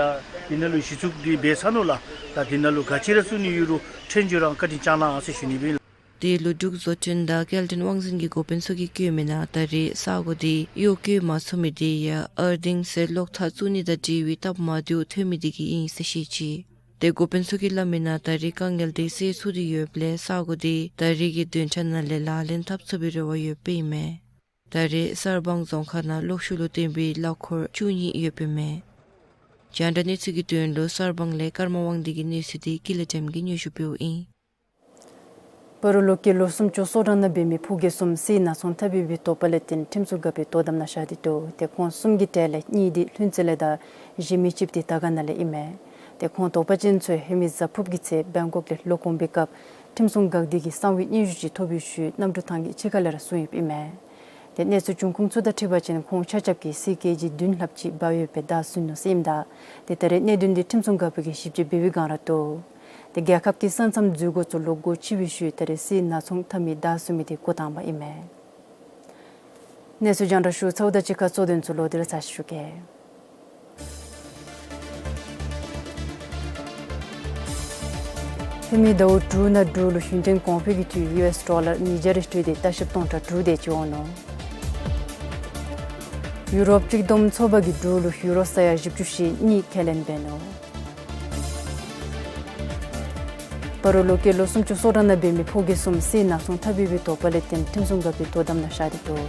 འདི་ནང་ལུ་གཞི་བཙུགས་འདི་འབད་ཚར་ནུག་ལགས། ད་འདི་ནང་ལུ་ག་ཅི་ར་བཙུགས་ནི་ཡོད་རུང་ཕྲན་བྱུང་རང་བཀའ་དྲིན་བསྐྱང་གནང་ཟེར་ཞུ་ནི་ཨིན་ལགས། དེ་ལུ་འབྲུག་བཟོ་སྐྲུན་དང་སྐྱེལ་འདྲེན་དབང་འཛིན་གྱི་འགོ་དཔོན་ཚུ་གིས་བཀོད་མི་ནང་ད་རེས་ས་གོ་དེ་གཡོག་བཀོལ་མ་ཚུགས་མི་དེ་ཡང་ཨར་ཐིང་ཟེར་གློག་ཐག་བཙུགས་ནི་དང་འབྲེལ་བའི་སྟབས་མ་བདེཝ་ཐོན་མི་དེ་གིས་ཨིན་ཟེར་བཤད་ཅི། དེ་འགོ་དཔོན་ཚུ་གིས་སླབ་མི་ནང་ད་རེས་དཀའ་ངལ་དེ་སེལ་ཚུགས་ཏེ་ཡོདཔ་ལས་ས་གོ་དེ་ད་རེས་ཀྱི་བདུན་ཕྲག་ནང་ལས་ལག་ལེན་འཐབ་ཚུགས་པའི་རེ་བ་ཡོདཔ་ཨིན་མས། ད་རེས་གསར་སྤང་རྫོང་ཁག་ནང་གློག་ཤུགས་ལུ་བརྟེན་པའི་གླ་འཁོར་བཅུ་གཉིས་ཡོདཔ་ཨིན་མས། རྒྱང་བསྒྲགས་གནས་ཚུལ་གྱི་དོན་ལུ་གསར་སྤང་ལས་ཀརྨ་དབང་འདུས་ཀྱི་གནས་ཚུལ་དེ་ཀུན་ལེགས་སྒྲོལམ་གིས་སྙན་ཞུ་འབདཝ་ཨིན། སྤ་རོ་ལུ་སྐྱེས་ལོ་སུམ་ཅུ་སོ་གྲངས་ནང་འབད་མི་ཕོ་རྒས་གསུམ་བསིལ་ནག་ཚོང་འཐབ་པའི་དོགས་པ་ལས་བརྟེན་ཁྲིམས་སྲུང་འགག་པའི་དོ་དམ་ནང་བཞག་སྟེ་འདུག། དེ་ཁོང་གསུམ་གྱི་གྲས་ལས་གཉིས་དེ་ལྷུན་རྩེ་ལས་དང་གཞན་མི་གཅིག་དེ་དར་དཀར་ན་ལས་ཨིན་མས། དེ་ཁོང་དོགས་པ་ཅན་ཚུ་ཧེ་མའི་གཟའ་ཕུརཔ་གི་ཚེ་བེང་ཀོག་ལས་ལོག་འོང་པའི་སྐབས་ཁྲིམས་སྲུང་འགག་སྡེ་གིས་གསང་བའི་སྙན་ཞུ་ཅིག་ཐོབ་པའི་ཤུལ་གནམ་གྲུ་ཐང་གི་ཕྱི་ཁ་ལས་ར་བཟུང་ཡོདཔ་ཨིན་མས། དེ་གནས་ཚུལ་འབྱུང་ཁུངས་ཚུ་དང་འཁྲིལ་བ་ཅིན་ཁོང་ཆ་ཁྱབ་ཀྱིས་གསེར་ཀེ་ཇི་བདུན་ལྷགཔ་ཅིག་འབག་ཡོད་པའི་བརྡ་བཟུང་ནུག་ཟེར་ཨིནམ་ད། དེ་ད་རེས་གནད་དོན་དེ་ཁྲིམས་སྲུང་འགག་པ་གིས་ཞིབ་དཔྱད་འབད་བའི་བསྒང་ར་འདུག། དེ་རྒྱལ་ཁབ་ཀྱི་ས་མཚམས་འཛུལ་སྒོ་ཚུ་ལོག་སྒོ་ཕྱེ་བའི་ཤུལ་ད་རེས་བསིལ་ནག་ཚོང་འཐབ་མི་བརྡ་བཟུང་མི་དེ་འགོ་དང་པ་ཨིན་མས། གནས་ཚུལ་རྒྱང་བསྒྲགས་ཞུ་ཚརཝ་དང་གཅིག་ཁར་གཙོ་དོན་ཚུ་ལོག་སྟེ་ར་ཚར་ཞུ་གེ། ཧེ་མའི་ཟླཝ་དྲུག་ནང་འབྲུག་ལུ་ཧུན་ཏན་གོང་འཕེལ་གྱི་འཐུས་ཡུ་ཨེསི་ཌོ་ལར་ཉིས་བརྒྱ་རེ་སྤྲོད་དེ་ལྟ་བཤལཔ་སྟོང་ཕྲག་དྲུག་དེ་ཅིག་འོང་ནུག། ཡུ་རོབ་གཅིག་བསྡོམས་ཚོགས་པ་གིས་འབྲུག་ལུ་ཡུ་རོ་ས་ཡ་བཞི་བཅུ་ཞེ་གཉིས་ཁས་ལེན་འབད་ནུག། སྤ་རོ་ལུ་སྐྱེས་ལོ་སུམ་ཅུ་སོ་གྲངས་ནང་འབད་མི་ཕོ་རྒས་གསུམ་བསིལ་ནག་ཚོང་འཐབ་པའི་དོགས་པ་ལས་བརྟེན་ཁྲིམས་སྲུང་འགག་པའི་དོ་དམ་ནང་བཞག་སྟེ་འདུག།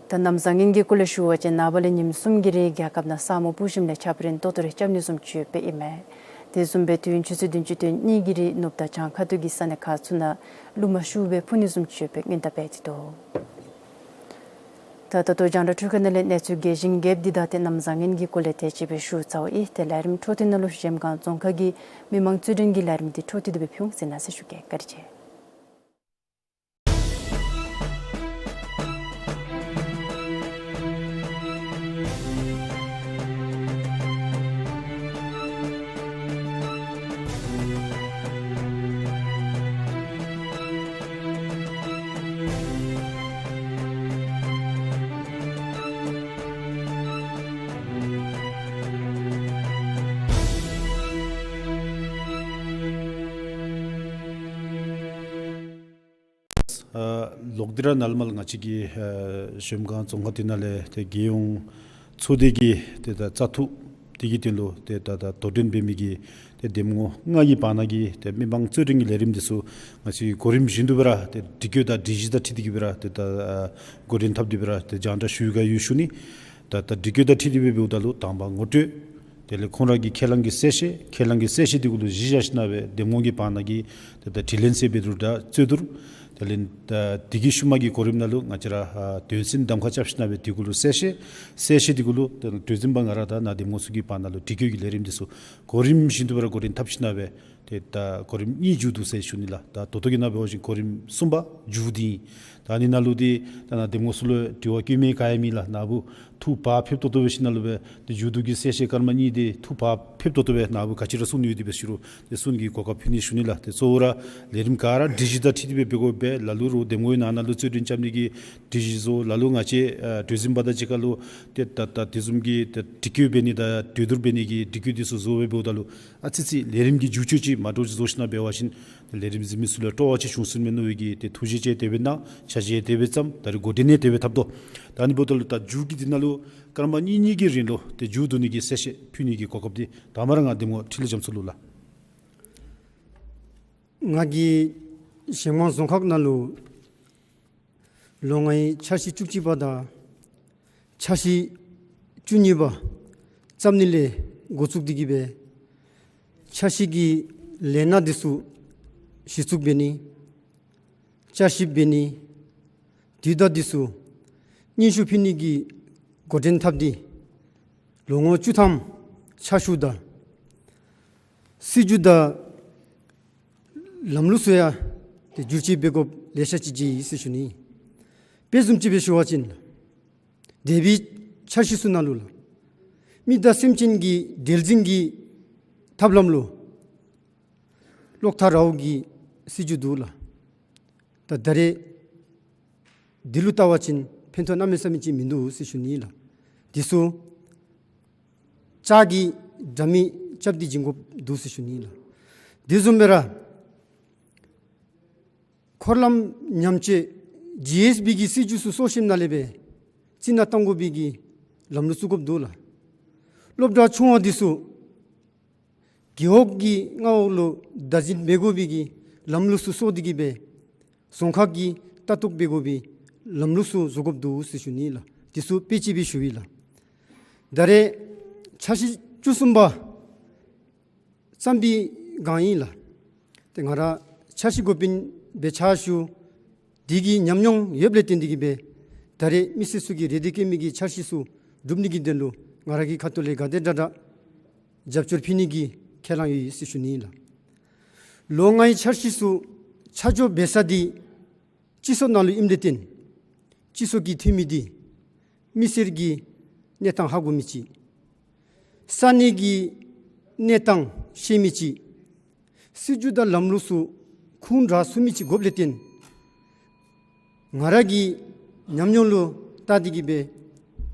ད་གནམ་བཟང་ངན་གྱི་སྐོར་ལས་ཞུ་བ་ཅིན་ནངས་པ་ལས་ཉིནམ་གསུམ་གྱི་རིང་རྒྱལ་ཁབ་ནང་ས་སྨུག་སྤུབས་ཞིནམ་ལས་ཆརཔ་རན་ཏོག་ཏོ་རེ་རྐྱབ་ནི་བཟུམ་ཅིག་ཡོདཔ་ཨིན་མས། དེ་བཟུམ་སྦེ་དུས་ཡུན་ཆུ་ཚོད་བདུན་ཅུ་དོན་གཉིས་ཀྱི་རིང་ནུབ་དང་བྱང་ཁ་ཐུག་གི་ས་གནས་ཁག་ཚུ་ནང་རླུང་མ་ཤུགས་སྦེ་འཕུ་ནི་བཟུམ་ཅིག་ཡོདཔ་སྦེ་སྔོན་བརྡ་འབད་དེ་འདུག། ད་ད་ལྟོ་རྒྱང་བསྒྲགས་འཕྲུལ་ཁང་ནང་ལས་གནས་ཚུལ་རྒྱས་ཤིང་རྒྱསཔ་འདི་དང་དེ་གནམ་བཟང་ངན་གྱི་སྐོར་ལས་དེ་ཅིག་སྦེ་ཞུ་ཚརཝ་ཨིན། ཏེ་ལས་རིམ་འཕྲོ་མཐུད་ནང་ལུ་གཞལམ་སྒང་རྫོང་ཁག་གི་མི་མང་རྩོད་འགྲན་གྱི་ལས་རིམ་འདི་འཕྲོ་མཐུད་དེ་སྦེ་ཕུལ་འོང་ཟེར་ན་ཟེར་ཞུ་གེ། བཀའ་དྲིན་ཆེ། ཨ་ལོག་སྟེ་ར་ནཱ་ལས་མར་ང་བཅས་ཀྱི་ཨ་གཞལམ་སྒང་རྫོང་ཁག་འདི་ནང་ལས་ཏེ་རྒྱལ་ཡོངས་ཚོགས་སྡེ་གི་ཏེ་ད་བཙག་འཐུ་འདི་གི་དོན་ལུ་ཏེ་ད་ད་དོ་འགྲན་འབད་མི་གི་ཏེ་འདེམས་ངོ་ལྔ་གི་བར་ན་གི་ཏེ་མི་མང་རྩོད་འགྲན་གྱི་ལས་རིམ་འདི་ཚུ་ང་བཅས་གོ་རིམ་བཞིན་དུ་སྦེ་ར་ཏེ་སྒྲིག་བཀོད་དང་སྒྲིག་གཞི་དང་འཁྲིལ་ཏེ་གི་སྦེ་ར་ཏེ་ད་ཨ་འགོ་འདྲེན་འཐབ་སྟེ་སྦེ་ར་ཏེ་རྒྱང་བསྒྲགས་ཞུ་ཡི་ག་ཡོད་ཞུ་ནི། ད་ད་སྒྲིག་བཀོད་དང་འཁྲིལ་ཏེ་སྦེ་འབདཝ་ད་ལུ་དང་པ་ངོ་སྤྲོད། དེ་ལས་ཁོང་ར་གི་ཁས་བླངས་ཀྱི་གསལ་བཤད་ཁས་བླངས་ཀྱི་གསལ་བཤད་འདི་གུ་ལུ་གཞི་བཞག་ཞིན་ན་སྦེ་འདེམས་ངོ་གི་བར་ན་གི་ཏེ་ད་དྲི་ལན་གསལ་འབད་དོ་རུང་ད་རྩོད་བསྡུར། དེ་ལས་ད་འདི་གི་ཤུལ་མ་གི་གོ་རིམ་ནང་ལུ་ང་བཅས་ར་ཨ་དོན་ཚན་གདམ་ཁ་རྐྱབ་ཞིན་ན་སྦེ་འདི་གུ་ལུ་གསལ་བཤད། གསལ་བཤད་འདི་གུ་ལུ་ད་གྲོས་འཛིན་པ་ང་ར་དང་ནཱ་འདེམས་ངོ་ཚུ་གི་བར་ན་ལུ་སྒྲིག་བཀོད་ཀྱི་ལས་རིམ་འདི་ཚུ་གོ་རིམ་བཞིན་དུ་སྦེ་ར་འགོ་འདྲེན་འཐབ་ཞིན་ན་སྦེ་ཏེ་ད་གོ་རིམ་གཉིས་མཇུག་བསྡུ་ཟེར་ཞུ་ནི་ལགས། ད་ད་ལྟོ་གི་ནང་འབད་བ་ཅིན་གོ་རིམ་གསུམ་པ་མཇུག་བསྡུ་ཡི། ད་ཨ་ནི་ནང་ལུ་ཏེ་ད་ནཱ་འདེམས་ངོ་ཚུ་ལུ་དྲི་བ་བཀོད་མི་ག་ཡང་མེད་ལགས། ནཱ་བུ་ཐུགས་བག་ཕེབས་ཏོག་ཏོ་སྦེ་ཞིན་ན་ལུ་སྦེ་ཏེ་མཇུག་བསྡུ་གི་གསལ་བཤད་སྐར་མ་གཉིས་དེ་ཐུགས་བག་ཕེབས་ཏོག་ཏོ་སྦེ་ནཱ་བུ་ག་ཅི་ར་གསུང་ནི་ཡོད་དེ་སྦེ་ཞུ་རུང་ཏེ་གསུང་ནི་གི་གོ་སྐབས་ཕུལ་ནི་ཞུ་ནི་ལགས། ཏེ་གཙོ་བོ་ར་ལས་རིམ་ག་ར་སྒྲིག་གཞི་དང་འཁྲིལ་ཏེ་སྦེ་འབད་དགོ་པས། ལ་ལུ་རུང་འདེམས་ངོ་ནང་ན་ལུ་རྩོད་འགྲན་རྐྱབ་ནི་གི་སྒྲིག་གཞི་བཟོ། ལ་ལུ་ང་བཅས་ཨ་གྲོས་འཛིན་པ་དང་གཅིག་ཁར་ལུ་ཏེ་ད་ད་དེ་བཟུམ་གྱི་ད་སྒྲིག་བཀོད་འབད་ནི་དང་གྲོས་བསྡུར་འབད་ནི་གི་སྒྲིག་བཀོད་འདི་ཚུ་བཟོ་སྦེ་འབདཝ་ད་ལུ་ཨ་ཙི་ཙི་ལས་རིམ་གྱི་འགྱུར་བཅོས་ཅིག་མ་འདྲཝ་ཅིག་བཟོ་ཞིན་ན་འབད་བ་ཅིན་ལས་རིམ་གཟིགས་མི་ཚུ་ལུ་སྤྲོ་བ་ཅིག་བྱུང་སོང་མས་མནོ་བའི་གི་ཏེ་ཐུགས་རྗེ་ཆེ་དེ་སྦེ་གནང་། ཆ་བཞག་དེ་སྦེ་བརྩམས། ད་རེས་འགོ་འདྲེན་ཡང་དེ་སྦེ་འཐབ་དོ། ད་ཨ་ནི་འབདཝ་ད་ལུ་ད་མཇུག་གི་འདི་ནང་ལུ་སྐར་མ་གཉིས་གཉིས་ཀྱི་རིང་ལུ་ཏེ་མཇུག་བསྡུ་ནི་གི་གསལ་བཤད་ཕུལ་ནི་གི་གོ་སྐབས་འདི་དང་པ་ར་ང་འདེམས་ངོ་འཕྲིན་ལས་རྒྱ་མཚོ་ལུ་ལགས། ང་གིས་གཞལམ་སྒང་རྫོང་ཁག་ནང་ལུ་ལོ་ལྔའི་འཆར་གཞི་བཅུ་གཅིག་པ་དང་འཆར་གཞི་བཅུ་གཉིས་པ་བརྩམ་ནི་ལས་འགོ་བཙུགས་ཏེ་གི་སྦེ་འཆར་གཞི་གི་ལས་སྣ་འདི་ཚུ་གཞི་བཙུགས་འབད་ནི་བསྐྱར་ཞིབ་འབད་ནི་དུས་དང་འདི་ཚུ་སྙན་ཞུ་ཕུལ་ནི་གི་འགོ་འདྲེན་འཐབ་སྟེ་ལོ་ངོ་བཅུ་ཐམ་ཕྱག་ཞུ་དང་སྲིད་བྱུས་དང་ལམ་ལུགས་ཚུ་ཡང་ཏེ་བསྒྱུར་བཅོས་འབད་དགོཔ་ལེ་ཤ་ཅིག་མཇལ་ཡི་ཟེར་ཞུ་ནི། དཔེ་བཟུམ་ཅིག་སྦེ་ཞུ་བ་ཅིན་འདས་པའི་འཆར་གཞི་ཚུ་ནང་ལུ་ལགས་མི་དང་སེམས་ཅན་གྱི་འབྲེལ་འཛིང་གི་ཐབས་ལམ་ལུ་གློག་ཐག་ར་བ་གི་སྲིད་བྱུས་འདུག་ལགས། ད་ད་རེས་འདི་ལུ་བལྟ་བ་ཅིན་ཕན་ཐོགས་གནམ་མེད་ས་མེད་ཅིག་མིན་འདུག་ཟེར་ཞུ་ནི་ལགས། འདི་ཚུ་ལྕགས་ཀྱི་དྲ་མིག་རྐྱབ་སྟེ་བྱིན་དགོཔ་འདུག་ཟེར་ཞུ་ནི་ལགས། དེ་བཟུམ་སྦེ་ར་འཁོར་ལམ་ཉམས་བཅོས་ཇི་ཨེསི་བི་གི་སྲིད་བྱུས་ཚུ་སྲོག་ཤིང་ནང་ལས་སྦེ་རྩི་ནག་བཏང་དགོ་པའི་གི་ལམ་ལུགས་བཙུགས་དགོཔ་འདུག་ལགས། སློབ་གྲྭ་ཆུང་བ་འདི་ཚུ་རྒེད་འོག་གི་མངའ་འོག་ལུ་བདག་འཛིན་འབད་དགོ་པའི་གི་ལམ་ལུགས་ཚུ་སྲོལ་འདི་གིས་སྦེ་རྫོང་ཁག་གིས་ལྟ་རྟོག་འབད་དགོ་པའི་ལམ་ལུགས་ཚུ་བཟོ་དགོཔ་འདུག་ཟེར་ཞུ་ནི་ལགས། འདི་ཚུ་དཔེ་ཅིག་སྦེ་ཞུ་ཡི་ལགས། ད་རེས་འཆར་གཞི་བཅུ་གསུམ་པ་བརྩམས་པའི་སྒང་ཨིན་ལགས། ཏེ་ང་ར་འཆར་གཞི་འགོ་དཔོན་སྦེ་ཕྱག་ཞུ། དེ་གི་ཉམས་མྱོང་ཡོདཔ་ལས་བརྟེན་འདི་གིས་སྦེ་ད་རེས་མི་སེར་ཚུ་གི་རེ་འདོད་བསྐྱེད་མི་གི་འཆར་གཞི་ཚུ་སྒྲུབ་ནི་གི་དོན་ལུ་ང་ར་གི་ཁ་ཐུག་ལས་ག་དེ་དྲག་དྲག་རྒྱབ་སྐྱོར་ཕུལ་ནི་གི་ཁས་བླངས་ཡོད་ཟེར་ཞུ་ནི་ཨིན་ལགས། ལོ་ལྔའི་འཆར་གཞི་ཚུ་ཆ་འཇོག་འབད་ས་འདི་སྤྱི་ཚོགས་ནང་ལུ་ཨིནམ་ལས་བརྟེན་སྤྱི་ཚོགས་ཀྱི་འཐུས་མི་འདི་མི་སེར་གྱི་གནས་སྟངས་ཧ་གོ་མི་ཅིག་ས་གནས་ཀྱི་གནས་སྟངས་ཤེས་མི་ཅིག་སྲིད་བྱུས་དང་ལམ་ལུགས་ཚུ་ཁུངས་དྲངས་ཚུགས་མི་ཅིག་དགོཔ་ལས་བརྟེན་ང་ར་གི་ཉམས་མྱོང་ལུ་བལྟ་སྟེ་གིས་སྦེ་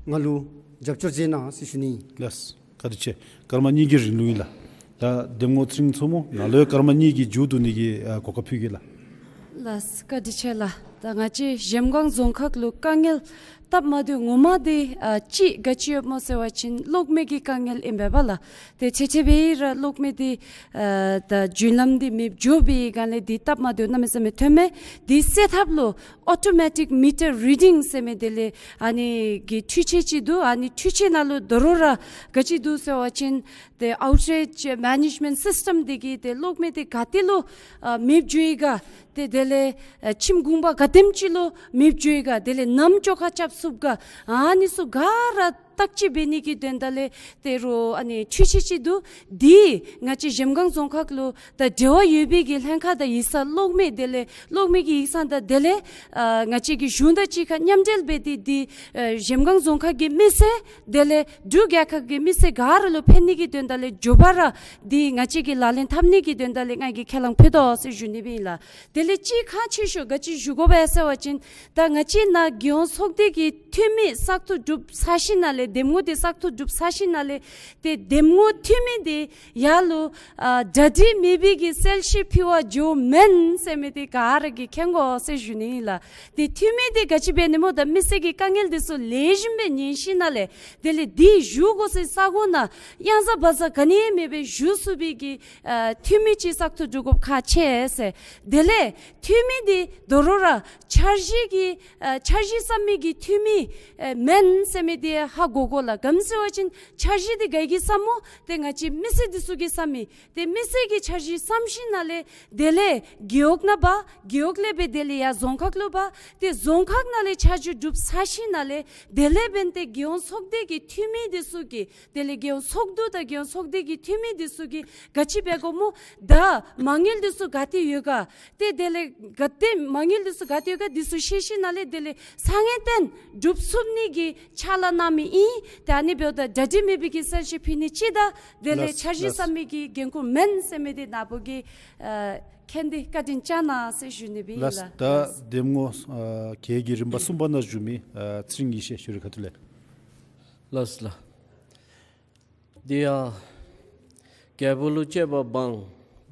ང་ལུ་རྒྱབ་སྐྱོར་མཛད་གནང་ཟེར་ཞུ་ནི། ལགས། བཀའ་དྲིན་ཆེ། སྐར་མ་གཉིས་ཀྱི་རིང་ལུ་ཨིན་ལགས། ད་འདེམས་ངོ་ཚེ་རིང་མཚོ་མོ་ནཱ་ལུ་ཡང་སྐར་མ་གཉིས་ཀྱི་མཇུག་བསྡུ་ནི་གི་ཨ་གོ་སྐབས་ཕུལ་གེ་ལགས། ལགས། བཀའ་དྲིན་ཆེ་ལགས། ད་ང་བཅས་གཞལམ་སྒང་རྫོང་ཁག་ལུ་དཀའ་ངལ་སྟབས་མ་བདེཝ་ངོ་མ་འདི་ཨ་གཅིག་ག་ཅི་ཡོདཔ་སྨོ་ཟེར་བ་ཅིན་གློག་མེ་གི་དཀའ་ངལ་ཨིན་པས་ལགས། ཏེ་ཆེ་ཆེ་སྦེ་ར་གློག་མེ་འདི་ཨ་ད་རྒྱུན་ལམ་འདི་མེདཔ་འགྱོ་བའི་སྒང་ལས་འདི་སྟབས་མ་བདེཝ་གནམ་མེད་ས་མེད་ཐོན་མས། འདི་སེལ་ཐབས་ལུ་ཨོ་ཊོ་མེ་ཊིཀ་མི་ཊར་རི་ཌིང་ཟེར་མི་དེ་ལས་ཨ་ནི་གི་འཕྲུལ་ཆས་ཅིག་འདུག། ཨ་ནི་འཕྲུལ་ཆས་ནང་ལུ་དོ་རུང་ར་ག་ཅི་འདུག་ཟེར་བ་ཅིན་ཏེ་ཨའུཊ་རེཇ་མེ་ནེཇ་མེནཊ་སིསི་ཊམ་འདི་གིས་ཏེ་གློག་མེ་འདི་ག་ཏེ་ལུ་ཨ་མེདཔ་འགྱོ་ཡི་ག། ཏེ་དེ་ལས་ཨ་ཁྱིམ་གུང་པ་ག་དེམ་ཅིག་ལུ་མེདཔ་འགྱོ་ཡི་ག། དེ་ལས་ནམ་ཅོག་ཁར་རྐྱབ་ཚུགས་ག། ཨ་ནི་ཚུ་ག་ར་བརྟག་དཔྱད་འབད་ནི་གི་དོན་དག་ལས་དོ་རུང་ཨ་ནི་འཕྲུལ་ཆས་ཅིག་འདུག། འདི་ང་བཅས་གཞལམ་སྒང་རྫོང་ཁག་ལུ་ད་འབྲེལ་བ་ཡོད་པའི་གི་ལྷན་ཁག་དང་ཡིག་ཚང་གློག་མེ་དེ་ལས་གློག་མེ་གི་ཡིག་ཚང་དང་དེ་ལས་ཨ་ང་བཅས་ཀྱི་གཞུང་དང་གཅིག་ཁར་མཉམ་འབྲེལ་འབད་དེ་འདི་ཨ་གཞལམ་སྒང་རྫོང་ཁག་གི་མི་སེར་དེ་ལས་འབྲུག་རྒྱལ་ཁབ་ཀྱི་མི་སེར་ག་ར་ལུ་ཕན་ནི་གི་དོན་དག་ལས་མགྱོགས་པ་ར་འདི་ང་བཅས་ཀྱིས་ལག་ལེན་འཐབ་ནི་གི་དོན་དག་ལས་ང་གིས་ཁས་བླངས་ཕུལ་དོ་ཟེར་ཞུ་ནི་སྦེ་ཨིན་ལགས། དེ་ལས་གཅིག་ཁག་ཆེ་ཤོས་ག་ཅི་ཞུ་དགོ་པས་ཟེར་བ་ཅིན་ད་ང་བཅས་ནཱ་རྒྱལ་ཡོངས་ཚོགས་སྡེ་གི་འཐུས་མི་བཙག་འཐུ་གྲུབ་ཚར་ཞིནམ་ལས་འདེམས་ངོ་འདི་བཙག་འཐུ་གྲུབ་ཚར་ཞིནམ་ལས་ཏེ་འདེམས་ངོ་འཐུས་མི་འདི་ཡར་ལུ་ཨ་གྲ་སྒྲིག་མེད་པའི་གི་གསལ་བཤད་ཕུལ་བར་འགྱོཝ་མེན་ཟེར་མི་འདི་ག་ར་གིས་མཁྱེན་དགོ་ཟེར་ཞུ་ནི་ཨིན་ལགས། ཏེ་འཐུས་མི་འདི་ག་ཅི་འབད་ནི་སྨོ་ད་མི་སེར་གྱི་དཀའ་ངལ་འདི་ཚུ་ལེགས་ཤོམ་སྦེ་ཉན་ཞིནམ་ལས་དེ་ལས་འདི་བཞུགས་དགོ་སའི་ས་གོ་ནང་གཡང་ཟ་བ་ཟ་ག་ནི་ཡང་མེད་པར་བཞུགས་ཚུགས་པའི་གི་ཨ་འཐུས་མི་ཅིག་བཙག་འཐུ་གྲུབ་དགོཔ་ཁག་ཆེ་ཟེར། དེ་ལས་འཐུས་མི་འདི་དོ་རུང་ར་འཆར་གཞི་གི་ཨ་འཆར་གཞི་བརྩམ་མི་གི་འཐུས་མི་ཨ་མེན་ཟེར་མི་འདི་ཧ་གོ་དགོ་ལགས། ག་ཅི་ཟེར་བ་ཅིན་འཆར་གཞི་འདི་ག་གིས་བརྩམ་སྨོ། ཏེ་ང་བཅས་མི་སེར་འདི་ཚུ་གིས་བརྩམ་མི། ཏེ་མི་སེར་གྱིས་འཆར་གཞི་བརྩམས་ཞིནམ་ལས་དེ་ལས་རྒེད་འོག་ནང་འབག། རྒེད་འོག་ལས་སྦེ་དེ་ལས་ཡར་རྫོང་ཁག་ལུ་འབག། ཏེ་རྫོང་ཁག་ནང་ལས་ཆ་འཇོག་གྲུབ་ཚར་ཞིནམ་ལས་དེ་ལས་འབདན་ཏེ་རྒྱལ་ཡོངས་ཚོགས་སྡེ་གི་འཐུས་མི་འདི་ཚུ་གིས་དེ་ལས་རྒྱལ་ཡོངས་ཚོགས་འདུ་དང་རྒྱལ་ཡོངས་ཚོགས་སྡེ་གི་འཐུས་མི་འདི་ཚུ་གིས་ག་ཅི་འབད་དགོཔ་སྨོ། ད་མ་དངུལ་འདི་ཚུ་ག་ཏེ་ཡོད་ག། ཏེ་དེ་ལས་ག་ཏེ་མ་དངུལ་འདི་ཚུ་ག་ཏེ་ཡོད་ག་འདི་ཚུ་ཤེས་ཞིནམ་ལས་དེ་ལས་ས་ངན་ཏན་གྲུབ་ཚུགས་ནི་གི་ཕྱག་ལཱ་གནང་མི་ཨིན། ཏེ་ཨ་ནི་འབདཝ་ད་གྲ་སྒྲིག་མེད་པའི་གི་གསལ་བཤད་ཕུལ་ནི་ཅིག་དང་དེ་ལས་ལགས། འཆར་གཞི་ལགས། བརྩམ་མི་གི་འགན་ཁུར་མེན་ཟེར་མི་འདི་ནཱ་བུ་གིས་ཨ་མཁྱེན་ཏེ་བཀའ་དྲིན་བསྐྱང་གནང་ཟེར་ཞུ་ནི་སྦེ་ཨིན་ལགས། ལགས། ད་འདེམས་ངོ་ཨ་གྱལ་གྱི་རིམ་པ་གསུམ་པ་ནང་བཞུགས་མི་ཨ་ཚེ་རིང་ཡེ་ཤེས་ཞུ་རི་ཁ་ཐུག་ལས། ལགས་ལགས། འདི་ཡང་རྒྱལ་པོ་ལུ་བཅས་པ་འབངས།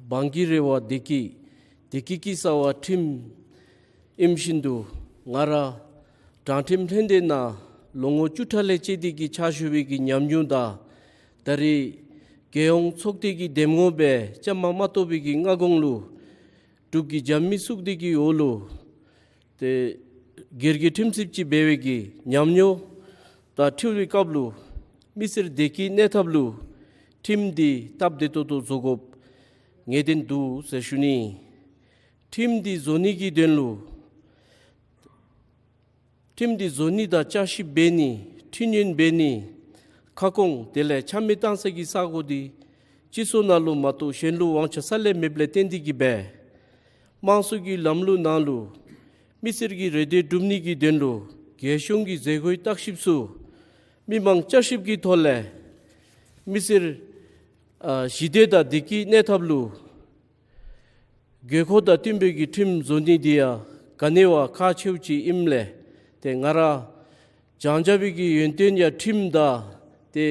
འབངས་ཀྱི་རེ་བ་བདེ་སྐྱིད། བདེ་སྐྱིད་ཀྱི་རྩ་བ་ཁྲིམས། ཨིནམ་བཞིན་དུ་ང་ར་དྲང་ཁྲིམས་ལྷན་སྡེ་ནང་ལོ་ངོ་བཅུ་ཕྲག་ལས་བཅད་དེ་གི་ཕྱག་ཞུ་བའི་གི་ཉམས་མྱོང་དང་ད་རེས་རྒྱལ་ཡོངས་ཚོགས་སྡེ་གི་འདེམས་ངོ་སྦེ་བཅའ་མར་མ་གཏོགས་པའི་གི་སྔ་གོང་ལུ་འབྲུག་གི་རྒྱབ་མི་ཚོགས་སྡེ་གི་འོག་ལུ་ཏེ་སྒེར་གྱི་ཁྲིམས་ཞིབ་ཅིག་འབད་བའི་གི་ཉམས་མྱོང་དང་འཁྲིལ་བའི་སྐབས་ལུ་མི་སེར་བདེ་སྐྱིད་གནས་ཐབས་ལུ་ཁྲིམས་འདི་སྟབས་བདེ་ཏོག་ཏོ་བཟོ་དགོཔ་ངེས་བདེན་འདུག་ཟེར་ཞུ་ནི། ཁྲིམས་འདི་བཟོ་ནི་གི་དོན་ལུ་ཁྲིམས་འདི་བཟོ་ནི་དང་བསྐྱར་ཞིབ་འབད་ནི་འཕྲི་སྣོན་འབད་ནི་ཁ་སྐོང་དེ་ལས་ཆ་མེད་བཏང་ས་གི་ས་གོ་འདི་སྤྱི་ཚོགས་ནང་ལུ་མ་གཏོགས་གཞན་ལུ་དབང་ཆ་རྩ་ལས་མེདཔ་ལས་བརྟེན་ཏེ་གི་སྦེ་དམངས་གཙོ་གི་ལམ་ལུགས་ནང་ལུ་མི་སེར་གྱི་རེ་འདོད་སྒྲུབ་ནི་གི་དོན་ལུ་རྒྱལ་གཞུང་གི་མཛད་སྒོའི་བརྟག་ཞིབ་ཚུ་མི་མང་བསྐྱར་ཞིབ་ཀྱི་ཐོག་ལས་མི་སེར་ཨ་ཞི་བདེ་དང་བདེ་སྐྱིད་གནས་ཐབས་ལུ་དགོས་མཁོ་དང་བསྟུན་པའི་གི་ཁྲིམས་བཟོ་ནི་འདི་ཡང་ག་ནི་བ་ཁག་ཆེཝ་ཅིག་ཨིནམ་ལས་ཏེ་ང་ར་སྦྱང་བྱ་བའི་གི་ཡོན་ཏན་ཡང་ཁྲིམས་དང་ཏེ་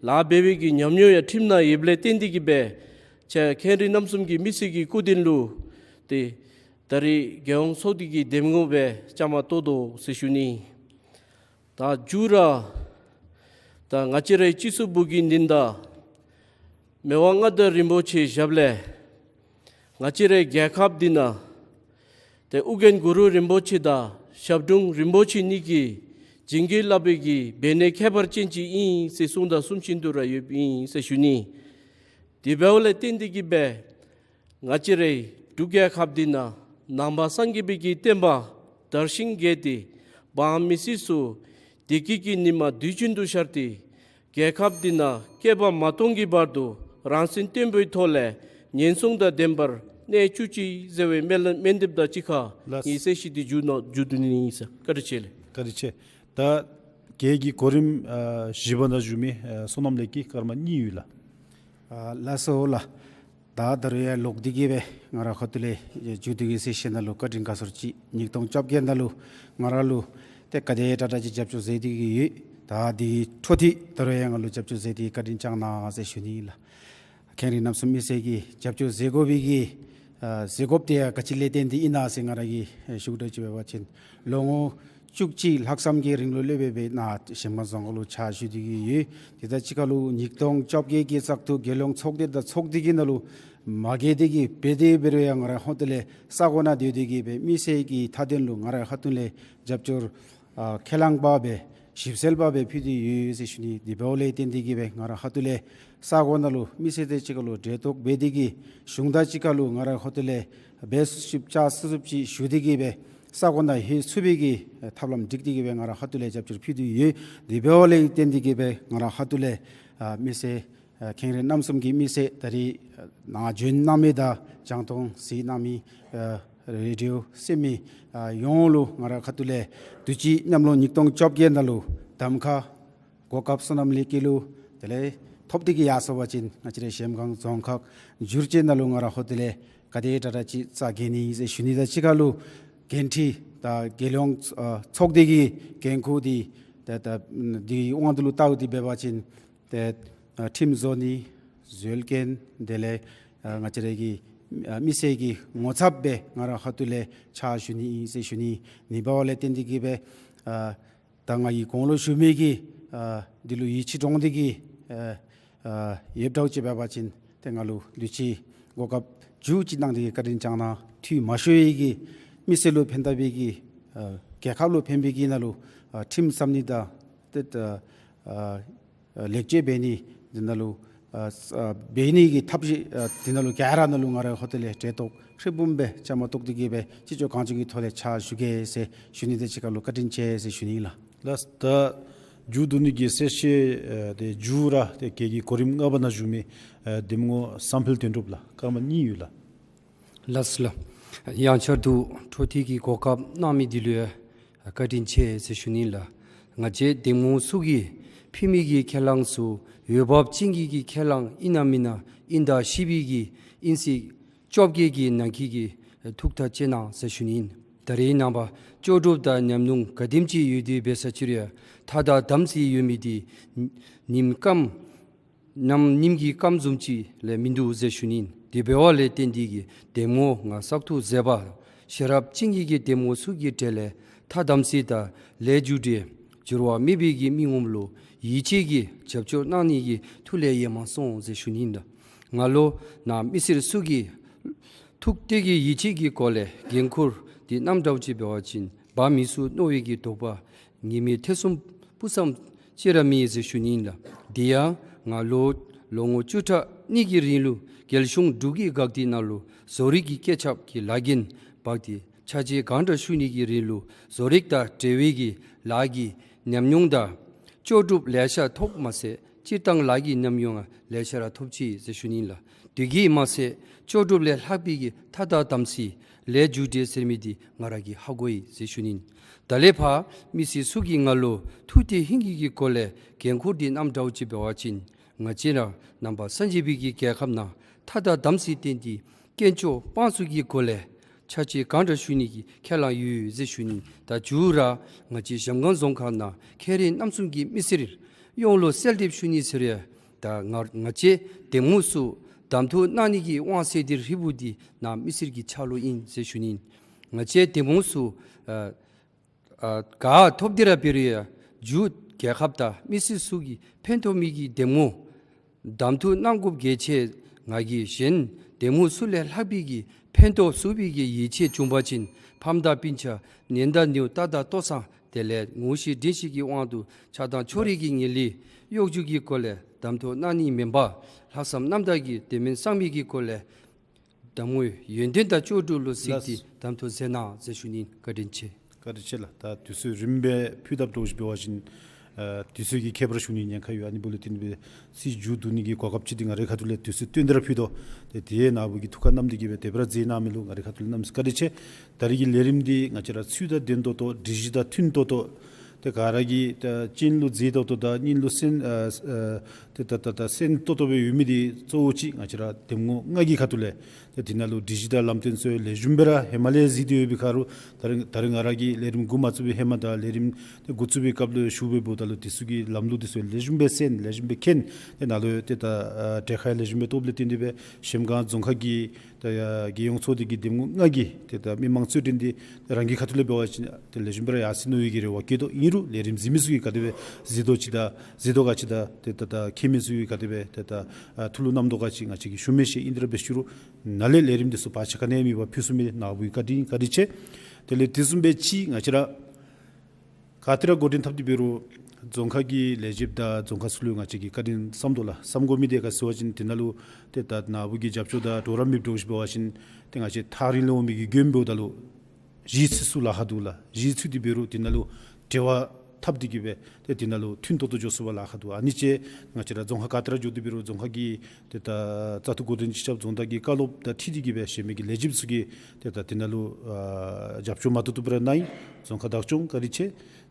ལཱ་འབད་བའི་གི་ཉམས་མྱོང་ཡང་ཁྲིམས་ནང་ཡོདཔ་ལས་བརྟེན་ཏེ་གི་སྦེ་ ཁྱེད་མཁན་རིགས་རྣམ་གསུམ་གྱི་མི་སེར་གྱི་སྐུ་མདུན་ལུ་ཏེ་ད་རིས་རྒྱལ་ཡོངས་ཚོགས་སྡེ་གི་གདམ་ངོ་སྦེ་བཅའ་མར་གཏོགས་དོ་ཟེར་ཞུ་ནི། ད་མཇུག་ར་ད་ང་བཅས་རའི་སྤྱི་ཚོགས་བུ་གི་འདི་ད་མི་དབང་མངའ་བདག་རིན་པོ་ཆེའི་ཞབས་ལས་ང་བཅས་རའི་རྒྱལ་ཁབ་འདི་ནང་ཏེ་ཨོ་རྒྱན་གུ་རུ་རིན་པོ་ཆེ་དང་ཞབས་དྲུང་རིན་པོ་ཆེ་གཉིས་ཀྱིས་བྱིན་གྱིས་བརླབས་པའི་གི་འབད་ནི་ཁྱད་པར་ཅན་ཅིག་ཨིན་ཟེར་གསུངས་དང་གསུང་བཞིན་དུ་ར་ཡོདཔ་ཨིན་ཟེར་ཞུ་ནི། དེ་འབདཝ་ལས་བརྟེན་ཏེ་གིས་སྦེ་ང་བཅས་རའི་འབྲུག་རྒྱལ་ཁབ་འདི་ནང་ནང་པ་སངས་རྒྱས་པའི་གི་བསྟན་པ་དར་ཞིང་རྒྱས་ཏེ་འབངས་མི་སེར་ཚུ་བདེ་སྐྱིད་ཀྱི་ཉི་མ་དུས་རྒྱུན་དུ་ཤར་ཏེ་རྒྱལ་ཁབ་འདི་ནང་བསྐལ་པ་མ་སྟོང་གི་བར་དུ་རང་སེམས་བརྟན་པོའི་ཐོག་ལས་ཉེན་སྲུང་དང་ལྡན་པར་གནས་བཅུག་ཅིག་ཟེར་བའི་སྨོན་ལམ་སྨོན་འདེབས་དང་གཅིག་ཁར་ལགས། ངེའི་གསལ་བཤད་འདི་མཇུག་ནང་མཇུག་བསྡུ་ནི་ཨིན་ཟེར། བཀའ་དྲིན་ཆེ་ལགས། བཀའ་དྲིན་ཆེ། ད་གལ་གྱི་གོ་རིམ་ཨ་བཞི་པ་ནང་བཞུགས་མི་ཨ་བསོད་ནམས་ལེགས་སྐྱིད་སྐར་མ་གཉིས་ཡོད་ལགས། ཨ་ལགས་སོ་ལགས། ད་ད་རུང་ཡང་ལོག་སྟེ་གིས་སྦེ་ང་ར་ཁ་ཐུག་ལས་མཇུག་བསྡུ་གི་གསལ་བཤད་ནང་ལུ་བཀའ་དྲིན་དགའ་ཚོར་ཅིག་ཉིས་སྟོང་བཅོ་བརྒྱད་ནང་ལུ་ང་ར་ལུ་ཏེ་ག་དེ་དྲག་དྲག་ཅིག་རྒྱབ་སྐྱོར་མཛད་དེ་གིས་ཡོད། ད་དེ་འཕྲོ་མཐུད་ད་རུང་ཡང་ང་ལུ་རྒྱབ་སྐྱོར་མཛད་དེ་བཀའ་དྲིན་བསྐྱང་གནང་ཟེར་ཞུ་ནི་ལགས། མཁན་རིགས་རྣམ་གསུམ་མི་སེར་གྱིས་རྒྱབ་སྐྱོར་མཛད་དགོ་པའི་གི་ཨ་མཛད་དགོཔ་དེ་ཡང་ག་ཅི་ལས་བརྟེན་ཏེ་ཨིན་ན་ཟེར་ང་ར་གིས་ཨེ་ཞུ་དགོཔ་ཅིག་འབད་བ་ཅིན་ལོ་ངོ་བཅུ་གཅིག་ལྷག་ཙམ་གྱི་རིང་ལུ་སློབ་དཔོན་སྦེ་ནཱ་གཞལམ་སྒང་རྫོང་ཁག་ལུ་ཕྱག་ཞུ་སྟེ་གིས་ཡོད། དེ་དང་གཅིག་ཁར་ལུ་ཉིས་སྟོང་བཅོ་བརྒྱད་ཀྱི་བཙག་འཐུ་རྒྱལ་ཡོངས་ཚོགས་སྡེ་དང་ཚོགས་སྡེ་གི་ནང་ལུ་མ་འགལ་ཏེ་གིས་འབད་དེ་འབད་རུང་ཡང་ང་རའི་ཁ་ཐུག་ལས་ས་གོ་ནང་སྡོད་དེ་གིས་སྦེ་མི་སེར་གྱི་མཐའ་དོན་ལུ་ང་རའི་ཁ་ཐུག་ལས་རྒྱབ་སྐྱོར་ཨ་ཁས་བླངས་པ་སྦེ་ཞིབ་འཚོལ་པ་སྦེ་ཕུལ་ཏེ་ཡོད་ཟེར་ཞུ་ནི། དེ་འབདཝ་ལས་བརྟེན་ཏེ་གིས་སྦེ་ང་རའི་ཁ་ཐུག་ལས་ས་གོ་ནང་ལུ་མི་སེར་དང་གཅིག་ཁར་ལུ་འབྲེལ་གཏོགས་འབད་དེ་གིས་གཞུང་དང་གཅིག་ཁར་ལུ་ང་རའི་ཁ་ཐུག་ལས་འབད་ཚུགསཔ་བྱ་ཚུགསཔ་ཅིག་ཞུ་སྟེ་གིས་སྦེ་ས་གོ་ནང་ལྷོད་ཚུགས་པའི་གི་ཐབས་ལམ་སྒྲིག་སྟེ་གིས་སྦེ་ང་རའི་ཁ་ཐུག་ལས་རྒྱབ་སྐྱོར་ཕུལ་ཏེ་ཡོད། དེ་འབདཝ་ལས་བརྟེན་ཏེ་གིས་སྦེ་ང་རའི་ཁ་ཐུག་ལས་ཨ་མི་སེར་ཨ་མཁན་རིགས་རྣམ་གསུམ་གྱི་མི་སེར་ད་རིས་ཨ་ནཱ་བྱོན་གནང་མི་དང་རྒྱང་མཐོང་གཟིགས་གནང་མི་ཨ་རེ་ཌི་ཡོ་གསན་མི་ཨ་ཡོངས་ལུ་ང་རའི་ཁ་ཐུག་ལས་དུས་ཅི་གནམ་ལོ་ཉིས་སྟོང་བཅོ་བརྒྱད་ནང་ལུ་གདམ་ཁ་གོ་སྐབས་བསོད་ནམས་ལེགས་སྐྱིད་ལུ་དེ་ལས་ཐོབ་སྟེ་གིས་ཡར་སོང་པ་ཅིན་ང་བཅས་རའི་གཞལམ་སྒང་རྫོང་ཁག་འགྱུར་བཅོས་ནང་ལུ་ང་རའི་ཁ་ཐུག་ལས་ག་དེ་དྲག་དྲག་ཅིག་རྩ་འགེངས་ནི་ཟེར་ཞུ་ནི་དང་གཅིག་ཁར་ལུ་འགན་འཁྲི་དང་རྒྱལ་ཡོངས་ཨ་ཚོགས་སྡེ་གི་འགན་ཁུར་འདི་ད་ད་འདི་དབང་དུ་ལུ་བལྟ་སྟེ་འབད་བ་ཅིན་ཏེ་ཨ་ཁྲིམས་བཟོ་ནི་བཟོ་མཁན་དེ་ལས་ཨ་ང་བཅས་རའི་གི་ཨ་མི་སེར་གྱི་ངོ་ཚབ་སྦེ་ང་རའི་ཁ་ཐུག་ལས་ཕྱག་ཞུ་ནི་ཨིན་ཟེར་ཞུ་ནི། དེ་འབདཝ་ལས་བརྟེན་ཏེ་གིས་སྦེ་ཨ་ད་ང་གིས་གོང་ལུ་ཞུ་མི་གི་ཨ་འདི་ལུ་ཡིད་ཆེས་འདྲོངས་ཏེ་གིས་ཨ་ཨ་ཡོདཔ་འདྲཝ་ཅིག་འབད་བ་ཅིན་ཏེ་ང་ལུ་དུས་ཅི་གོ་སྐབས་མཇུག་ཅིག་གནང་སྟེ་གིས་བཀའ་དྲིན་བསྐྱང་གནང་། འཐུས་མང་ཤོས་ཀྱི་མི་སེར་ལུ་ཕན་ཐོགས་པའི་གི་ཨ་རྒྱལ་ཁབ་ལུ་ཕན་པའི་གི་ནང་ལུ་ཨ་ཁྲིམས་བརྩམ་ནི་དང་ཏེ་ཨ་ཨ་ཨ་ལེགས་བཅོས་འབད་ནི་འདི་ནང་ལུ་ཨ་ཨ་འབད་ནི་གི་ཐབས་ཤེས་ཨ་འདི་ནང་ལུ་ག་ར་ནང་ལུ་ང་རའི་ཁ་ཐུག་ལས་འབྲེལ་གཏོགས་ཧྲིལ་བུམ་སྦེ་བཅའ་མར་གཏོགས་ཏེ་གིས་སྦེ་ཅི་ལྕོགས་གང་ལྕོགས་ཀྱི་ཐོག་ལས་ཕྱག་ཞུ་གེ་ཟེར་ཞུ་ནི་དང་གཅིག་ཁར་ལུ་བཀའ་དྲིན་ཆེ་ཟེར་ཞུ་ནི་ལགས། ལགས། ད་མཇུག་བསྡུ་ནི་གི་གསལ་བཤད་ཨ་ཏེ་མཇུག་ར་ཏེ་གལ་གྱི་གོ་རིམ་ལྔ་པ་ནང་བཞུགས་མི་ཨ་གདམ་ངོ་བསམ་འཕེལ་དོན་གྲུབ་ལགས། སྐར་མ་གཉིས་ཡོད་ལགས། ལགས་སོ་ལགས། ཡང་བསྐྱར་དུ་འཕྲོ་མཐུད་ཀྱི་གོ་སྐབས་གནང་མི་འདི་ལུ་ཡང་བཀའ་དྲིན་ཆེ་ཟེར་ཞུ་ནི་ལགས། ང་བཅས་གདམ་ངོ་ཚུ་གིས་ཕུལ་མི་གི་ཁས་བླངས་ཚུ་འོས་འབབ་ཅན་གྱི་གི་ཁས་བླངས་ཨིན་ན་མེན་ན་ཨིན་ད་ཤེས་པའི་གི་ཨིན་ཟེར་བཅོ་བརྒྱད་ཀྱི་ནང་འཁོད་ཀྱི་ཐུགས་ཐག་བཅད་གནང་ཟེར་ཞུ་ནི་ཨིན། ད་རེས་ནངས་པ་ལྕོགས་གྲུབ་དང་ཉམས་མྱོང་ག་དེམ་ཅིག་ཡོད་དེ་འབད་ས་ཅིག་རུང་ཡང་ཐ་དང་དམ་ཚིག་ཡོད་མི་འདི་ཉིམ་སྐརམ་གནམ་ཉིམ་གྱི་སྐརམ་བཟུམ་ཅིག་ལས་མིན་འདུག་ཟེར་ཞུ་ནི་ཨིན། དེ་འབདཝ་ལས་བརྟེན་ཏེ་གིས་གདམ་ངོ་ང་བཙག་འཐུ་མཛད་པ་ཤེས་རབ་ཅན་གྱི་གི་གདམ་ངོ་ཚུ་གི་གྲས་ལས་ཐ་དམ་ཚིག་དང་ལས་རྒྱུ་འབྲས་འགྱུར་བ་མེད་པའི་གི་མི་ངོམ་ལུ་ཡིད་ཆེས་ཀྱིས་རྒྱབ་སྐྱོར་གནང་ནི་གི་ཐུགས་ལས་ཡལ་མ་སོང་ཟེར་ཞུ་ནི་ཨིན་ལགས། ང་ལུ་ནཱ་མི་སེར་ཚུ་གི་ཐུགས་གཏད་ཀྱི་ཡིད་ཆེས་ཀྱི་སྒོ་ལས་འགན་ཁུར་འདི་བསྣམ་འདྲཝ་ཅིག་འབད་བ་ཅིན་འབངས་མི་ཚུ་མནོ་བའི་གི་དོགས་པ་ངེས་མེད་ཐེ་ཚོམ་སྤུ་ཙམ་ཅིག་ར་མེད་ཟེར་ཞུ་ནི་ཨིན་ལགས། དེ་ཡང་ང་ལོ་ལོ་ངོ་བཅུ་ཕྲག་གཉིས་ཀྱི་རིང་ལུ་རྒྱལ་གཞུང་འབྲུག་གི་འགག་སྡེ་ནང་ལུ་བཟོ་རིག་གི་སྐད་ཆ་གི་ལཱ་འགན་འབག་སྟེ་ཕྱག་ཕྱིད་གང་དྲག་ཞུ་ནི་གི་རིང་ལུ་བཟོ་རིག་དང་འབྲེལ་བའི་གི་ལཱ་གི་ཉམས་མྱོང་དང་ལྕོགས་གྲུབ་ལེ་ཤ་ཐོབ་མ་ཚད་སྤྱིར་བཏང་ལཱ་གི་ཉམས་མྱོང་ཡང་ལེ་ཤ་ར་ཐོབ་ཅི་ཟེར་ཞུ་ནི་ཨིན་ལགས། དེ་གིས་མ་ཚད་ལྕོགས་གྲུབ་ལས་ལྷག་པའི་གི་ཐ་དང་དམ་ཚིག་ལས་རྒྱུ་འབྲས་ཟེར་མི་འདི་ང་ར་གིས་ཧ་གོ་ཡི་ཟེར་ཞུ་ནི་ཨིན། ད་ལས་ཕར་མི་སེར་ཚུ་གིས་ང་ལུ་ཐུགས་གཏད་ཧིང་གི་གི་སྒོ་ལས་འགན་ཁུར་འདི་བསྣམ་འདྲཝ་ཅིག་འབད་བ་ཅིན་ང་བཅས་ར་ནང་པ་སངས་རྒྱས་པའི་གི་རྒྱལ་ཁབ་ནང་ཐ་དང་དམ་ཚིག་བསྟེན་ཏེ་དཀོན་མཆོག་དཔང་བཙུགས་ཀྱི་སྒོ་ལས་ཕྱག་ཕྱིད་གང་དྲག་ཞུ་ནི་གི་ཁས་བླངས་ཡོད་ཟེར་ཞུ་ནི། ད་མཇུག་ར་ང་བཅས་གཞལམ་སྒང་རྫོང་ཁག་ནང་མཁན་རིགས་རྣམ་གསུམ་གྱི་མི་སེར་ཡོངས་ལུ་གསལ་འདེབས་ཞུ་ནི་ཟེར་ཡང་ད་ང་ང་བཅས་གདམ་ངོ་ཚུ་ གདམ་འཐུ་གནང་ནི་གི་དབང་ཚད་འདི་རིལ་བུ་འདི་ནཱ་མི་སེར་གྱི་ཕྱག་ལུ་ཨིན་ཟེར་ཞུ་ནི་ཨིན། ང་བཅས་འདེམས་ངོ་ཚུ་ཨ་ཨ་ག་ཐོབ་སྟེ་ར་འབད་རུང་ཡང་འབྲུག་རྒྱལ་ཁབ་དང་མི་སེར་ཚུ་གི་ཕན་ཐོགས་མི་གི་འདེམས་ངོ་གདམ་འཐུ་གནང་དགོཔ་གལ་ཆེ། ང་གིས་གཞན་འདེམས་ངོ་ཚུ་ལས་ལྷག་པའི་གི་ཕན་ཐོགས་ཚུགས་པའི་གི་ཡིད་ཆེས་བྱུང་པ་ཅིན་ཕམ་དང་སྤུན་ཆ་ནན་དང་ནེའུ་རྟ་དང་ལྟོ་ཚང་དེ་ལས་ངོ་ཤེས་འདྲིས་ཤེས་ཀྱི་དབང་དུ་ཆགས་སྡང་ཕྱོགས་རིས་ཀྱི་ངན་ལྷད་གཡོ་སྒྱུ་གི་སྒོ་ལས་གདམ་འཐུ་གནང་ནི་མེན་པར་ལྷག་བསམ་རྣམ་དག་གིས་དད་མོས་ཚང་མའི་གི་སྒོ་ལས་གདམ་ངོའི་ཡོན་ཏན་དང་ལྕོགས་གྲུབ་ལུ་གཟིགས་ཏེ་ལགས། གདམ་འཐུ་མཛད་གནང་ཟེར་ཞུ་ནི་ཨིན། བཀའ་དྲིན་ཆེ། བཀའ་དྲིན་ཆེ་ལགས། ད་དུས་ཚོད་རིམ་པས་ཕུལ་དཔ་འདྲཝ་ཅིག་འབད་བ་ཅིན་ཨ་དུས་ཚོད་ཀྱི་ཁྱད་པར་ཞུ་ནི་ཉེན་ཁ་ཡོད། ཨ་ནི་འབདཝ་ལས་བརྟེན་ཏེ་སྦེ་ཚིག་མཇུག་བསྡུ་ནི་གི་གོ་སྐབས་ཅིག་འདི་ང་རའི་ཁ་ཐུག་ལས་དུས་ཚོད་བཏོན་ཏེ་ར་ཕུལ་དོ། ཏེ་དེ་ནཱ་བུ་གིས་ཐུགས་ཁར་བསྣམས་ཏེ་གི་སྦེ་དེ་སྦེ་ར་མཛད་གནང་མི་ལུ་ང་རའི་ཁ་ཐུག་ལས་གནམ་མེད་ས་མེད་བཀའ་དྲིན་ཆེ། ད་རིས་ཀྱི་ལས་རིམ་འདི་ང་བཅས་ར་ཚུལ་དང་ལྡན་ཏོག་ཏོ་སྒྲིག་གཞི་དང་མཐུན་ཏོག་ཏོ་ཏེ་ག་ར་གིས་ད་སྤྱན་ལུ་མཛེས་ཏོག་ཏོ་དང་སྙིང་ལུ་གསན་ཨ་ཨ་ཏེ་ད་ད་ད་གསན་ཏོག་ཏོ་སྦེ་ཡོད་མི་འདི་གཙོ་བོ་ཅིག་ང་བཅས་ར་འདེམས་ངོ་ལྔ་གི་ཁ་ཐུག་ལས་ཏེ་དེ་ནང་ལུ་སྒྲིག་གཞི་དང་ལམ་སྟོན་ཚུ་ལེགས་ཤོམ་སྦེ་ར་ཧེ་མ་ལས་གཟིགས་ཏེ་ཡོད་པའི་ཁར་ད་རིས་ད་རིས་ང་ར་གིས་ལས་རིམ་འགོ་མ་བཙུགས་པའི་ཧེ་མ་དང་ལས་རིམ་ཏེ་འགོ་བཙུགས་པའི་སྐབས་ལུ་ཞུ་སྦེ་འབདཝ་ད་ལུ་དེ་ཚུ་གི་ལམ་ལུགས་དེ་ཚུ་ལེགས་ཤོམ་སྦེ་གསན་ལེགས་ཤོམ་སྦེ་མཁྱེན། ཏེ་ནཱ་ལུ་ཏེ་ད་ཨ་གྲལ་ཁར་ལེགས་ཤོམ་སྦེ་གཏོགསཔ་ལས་བརྟེན་ཏེ་སྦེ་གཞལམ་སྒང་རྫོང་ཁག་གི་ད་ཡ་རྒྱལ་ཡོངས་ཚོགས་སྡེ་གི་འདེམས་ངོ་ལྔ་གིས་ཏེ་ད་མི་མང་གཙོས་འདྲེན་འདི་རང་གི་ཁ་ཐུག་ལས་འབད་བ་ཅིན་ཏེ་ལེགས་ཤོམ་སྦེ་ར་ཡར་སོ་ནི་ཡོད་པའི་གི་རེ་བ་བསྐྱེད་དོ། ཨིན་རུང་ལས་རིམ་གཟིགས་མི་ཚུ་གིས་ག་དེ་སྦེ་གཟིགས་དོ་ཅིག་དང་གཟིགས་དོ་ག་ཅིག་དང་ཏེ་ད་ད་མཁྱེན་མི་ཚུ་གིས་ག་དེ་སྦེ་ཏེ་ད་ཨ་ཐུགས་ལུ་བསྣམ་དོ་ག་ཅིག་ང་བཅས་ཀྱིས་ཞུ་མི་ཤེས། ཨིན་དེ་ར་འབད་ཞུ་རུང་ནཱ་ལས་ལས་རིམ་འདི་ཚུ་བར་ཆད་ག་ནི་ཡང་མེད་པར་ཕུལ་ཚུགས་མི་འདི་ནཱ་བུའི་བཀའ་དྲིན་བཀའ་དྲིན་ཆེ། དེ་ལས་དེ་བཟུམ་སྦེ་ཅིག་ང་བཅས་ར་ག་ཏེ་ར་འགོ་འདྲེན་འཐབ་སྟེ་འབད་རུང་རྫོང་ཁག་གི་ལས་བྱེདཔ་དང་རྫོང་ཁག་ཚུ་ལུ་ང་བཅས་ཀྱིས་བཀའ་དྲིན་བསམ་དོ་ལགས། བསམ་དགོ་མི་འདི་ག་ཅི་ཟེར་བ་ཅིན་དེ་ནང་ལུ་ཏེ་ད་ནཱ་བུ་གི་རྒྱབ་སྐྱོར་དང་གྲོགས་རམ་མེདཔ་འདྲཝ་ཅིག་འབད་བ་ཅིན་ཏེ་ང་བཅས་ཐག་རིང་ལས་འོང་མི་གི་མགྱོནམ་འབདཝ་ད་ལུ་གཞི་ཚུད་ཚུགས་ལཱ་ཁག་འདུག་ལགས། གཞི་ཚུད་དེ་འབད་རུང་དེ་ནང་ལུ་འབྲེལ་བ་འཐབ་སྟེ་གི་སྦེ་ཏེ་དེ་ནང་ལུ་མཐུན་ཏོག་ཏོ་འགྱོ་ཚུགས་པར་ལཱ་ཁག་འདུག། ཨ་ནི་ཅིག་ང་བཅས་ར་རྫོང་ཁག་ག་ཏེ་ར་འགྱོ་སྟེ་འབད་རུང་རྫོང་ཁག་གི་ཏེ་ད་བཙག་འཐུ་འགོ་འདྲེན་སྤྱི་ཁྱབ་རྫོང་བདག་གི་བཀའ་སློབ་དང་འཁྲིལ་ཏེ་གི་སྦེ་གཞན་མི་གི་ལས་བྱེདཔ་ཚུ་གིས་ཏེ་ད་དེ་ནང་ལུ་ཨ་རྒྱབ་སྐྱོར་མ་ཏོག་ཏོ་སྦེ་ར་གནང་ཡི། རྫོང་ཁག་བདག་སྐྱོང་བཀའ་དྲིན་ཆེ།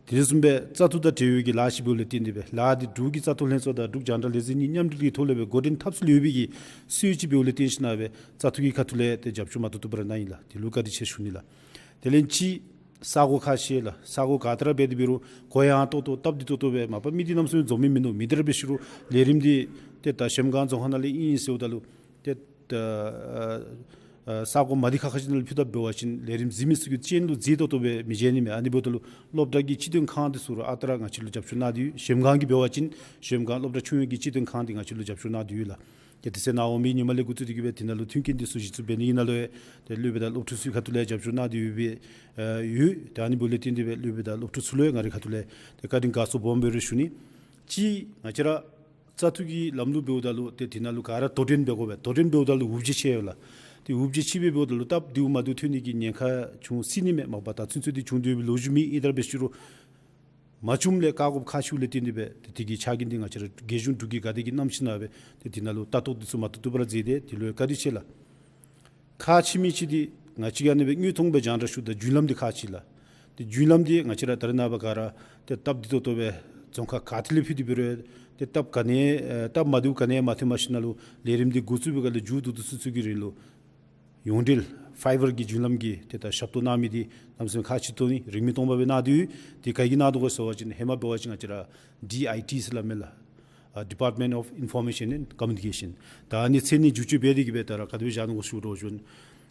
དེ་བཟུམ་སྦེ་བཙག་འཐུ་དང་འབྲེལ་བའི་གི་ལཱ་ཅིག་འབདཝ་ལས་བརྟེན་ཏེ་སྦེ་ལཱ་འདི་འབྲུག་གི་བཙག་འཐུ་ལྷན་ཚོགས་དང་འབྲུག་རྒྱང་བསྒྲགས་ལས་འཛིན་གཉིས་མཉམ་འབྲེལ་གྱི་ཐོག་ལས་སྦེ་འགོ་འདྲེན་འཐབ་ཚུལ་ཡོད་པའི་གི་སྲོལ་ཅིག་འབདཝ་ལས་བརྟེན་ཞིན་ན་སྦེ་བཙག་འཐུ་གི་ཁ་ཐུག་ལས་ཏེ་རྒྱབ་སྐྱོར་མ་ཏོག་ཏོ་སྦེ་ར་གནང་ཡི་ལགས། དེ་ལུ་བཀའ་དྲིན་ཆེ་ཞུ་ནི་ལགས། དེ་ལས་ཅིག་ས་གོ་ཁག་ཆེ་ལགས། ས་གོ་ག་ཏེ་ར་འབད་དེ་འབད་རུང་གོ་ཡངས་ཏོག་ཏོ་སྟབས་བདེ་ཏོག་ཏོ་སྦེ་མ་པ་མི་འདི་གནམ་མེད་ས་མེད་འཛོམས་མི་མིན་ནུག། མེན་དེ་ར་འབད་ཞུ་རུང་ལས་རིམ་འདི་ཏེ་ད་གཞལམ་སྒང་རྫོང་ཁག་ནང་ལས་ཨིན་ཟེརཝ་ད་ལུ་ཏེ་ད་ཨ་ཨ་ས་གོ་མ་འདི་ཁག་ཁ་ཅིག་ནང་ལུ་ཕུལ་དཔ་འབད་བ་ཅིན་ལས་རིམ་གཟིགས་མི་ཚུ་གི་སྤྱན་ལུ་མཛེས་ཏོག་ཏོ་སྦེ་མི་མཇལ་ནི་མས། ཨ་ནི་འབདཝ་ད་ལུ་སློབ་གྲྭ་གི་སྤྱི་དོན་ཁང་འདི་ཚུ་ར་ཨ་རྟག་ར་ང་བཅས་ལུ་རྒྱབ་སྐྱོར་གནང་སྟེ་ཡོད། གཞལམ་སྒང་གི་འབད་བ་ཅིན་གཞལམ་སྒང་སློབ་གྲྭ་ཆུང་ཡོད་ཀྱི་སྤྱི་དོན་ཁང་འདི་ང་བཅས་ལུ་རྒྱབ་སྐྱོར་གནང་སྟེ་ཡོད་ལགས། ཏེ་དེ་ཚེ་ནཱ་འོང་མི་ཉིནམ་ལས་འགོ་བཙུགས་ཏེ་གི་སྦེ་དེ་ནང་ལུ་མཐུན་རྐྱེན་འདི་ཚུ་གཞི་བཙུགས་འབད་ནི་གི་ནང་ལུ་ཡང་ཏེ་སློབ་དཔོན་དང་སློབ་ཕྲུག་ཚུ་གི་ཁ་ཐུག་ལས་རྒྱབ་སྐྱོར་གནང་སྟེ་ཡོད་པའི་ཨ་ཡོད། ཏེ་ཨ་ནི་འབདཝ་ལས་བརྟེན་ཏེ་སྦེ་སློབ་དཔོན་དང་སློབ་ཕྲུག་ཚུ་ལུ་ཡང་ང་རའི་ཁ་ཐུག་ལས་ཏེ་བཀའ་དྲིན་དགའ་ཚོར་སྦོམ་སྦེ་ར་ཞུ་ནི། ཅིག་ང་བཅས་ར་བཙག་འཐུ་གི་ལམ་ལུགས་འབདཝ་ད་ལུ་ཏེ་དེ་ནང་ལུ་ག་ར་དོ་འགྲན་འབད་དགོ་པས། དོ་འགྲན་འབདཝ་ད་ལུ་འུབ་བརྗིད་ཆེ་ཡོད་ལགས། ཏེ་འུབ་བརྗིད་ཆེ་སྦེ་འབདཝ་ད་ལུ་སྟབས་བདེཝ་མ་བདེཝ་ཐོན་ནི་གི་ཉེན་ཁ་བྱུང་སྲིད་ནི་མས། མ་པ་ད་ཚུན་ཚོད་འདི་བྱུང་སྟེ་ཡོད་པའི་ལོ་རྒྱུས་མེད། ཨིན་ད་ར་འབད་ཞུ་རུང་མ་བྱུངམ་ལས་བཀག་དགོཔ་ཁག་ཆེཝ་ལས་བརྟེན་ཏེ་སྦེ་ཏེ་དེ་གི་ཆ་རྐྱེན་འདི་ང་བཅས་ར་རྒྱལ་གཞུང་འབྲུག་གིས་ག་དེ་གི་གནང་ཞིན་ན་སྦེ་ཏེ་དེ་ནང་ལུ་ལྟ་རྟོག་འདི་ཚུ་མ་ཏོག་ཏོ་སྦེ་ར་མཛད་དེ་དེ་ལུ་ཡང་བཀའ་དྲིན་ཆེ་ལགས། ཁག་ཆེ་མི་ཅིག་འདི་ང་བཅས་ཀྱིས་ཨ་ནི་སྦེ་དངོས་མཐོང་སྦེ་རྒྱང་བསྒྲགས་ཞུཝ་ད་བརྒྱུད་ལམ་འདི་ཁག་ཆེ་ལགས། ཏེ་བརྒྱུད་ལམ་འདི་ང་བཅས་ར་ད་རེས་ནངས་པ་ག་ར་ཏེ་སྟབས་བདེ་ཏོག་ཏོ་སྦེ་རྫོང་ཁག་ག་ཏེ་ལས་ཕུལ་ཏེ་འབད་རུང་ཏེ་སྟབས་ག་ནི་ཨེ་སྟབས་མ་བདེཝ་ག་ནི་མ་ཐོན་པར་ཞིན་ན་ལུ་ལས་རིམ་འདི་འགོ་བཙུགས་པའི་སྐབས་ལས་མཇུག་བསྡུ་བསྡུ་ཚུན་ཚོད་ཀྱི་རིང་ལུ་ཡོངས་འབྲེལ་ཕའི་བར་གྱི་བརྒྱུད་ལམ་གྱི་ཏེ་ད་ཞབས་ཏོག་གནང་མི་འདི་གནམ་མེད་ས་མེད་ཁག་ཆེ་ཏོག་ཏོ་ཨིན། རིན་མེད་སྟོང་པ་སྦེ་གནང་སྟེ་ཡོད། དེ་ག་གིས་གནང་དོ་ག་ཟེར་བ་ཅིན་ཧེ་མ་འབད་བ་ཅིན་ང་བཅས་ར་ཌི་ཨའི་ཊི་ཟེར་སླབ་མས་ལགས། ཨ་Department of Information and Communication། ད་ཨ་ནི་མཚན་གནས་བསྒྱུར་བཅོས་འབད་དེ་གི་སྦེ་ད་ར་ག་དེ་སྦེ་བཞག་ནུག་གོ་ཞུ་དོ་བཟུམ་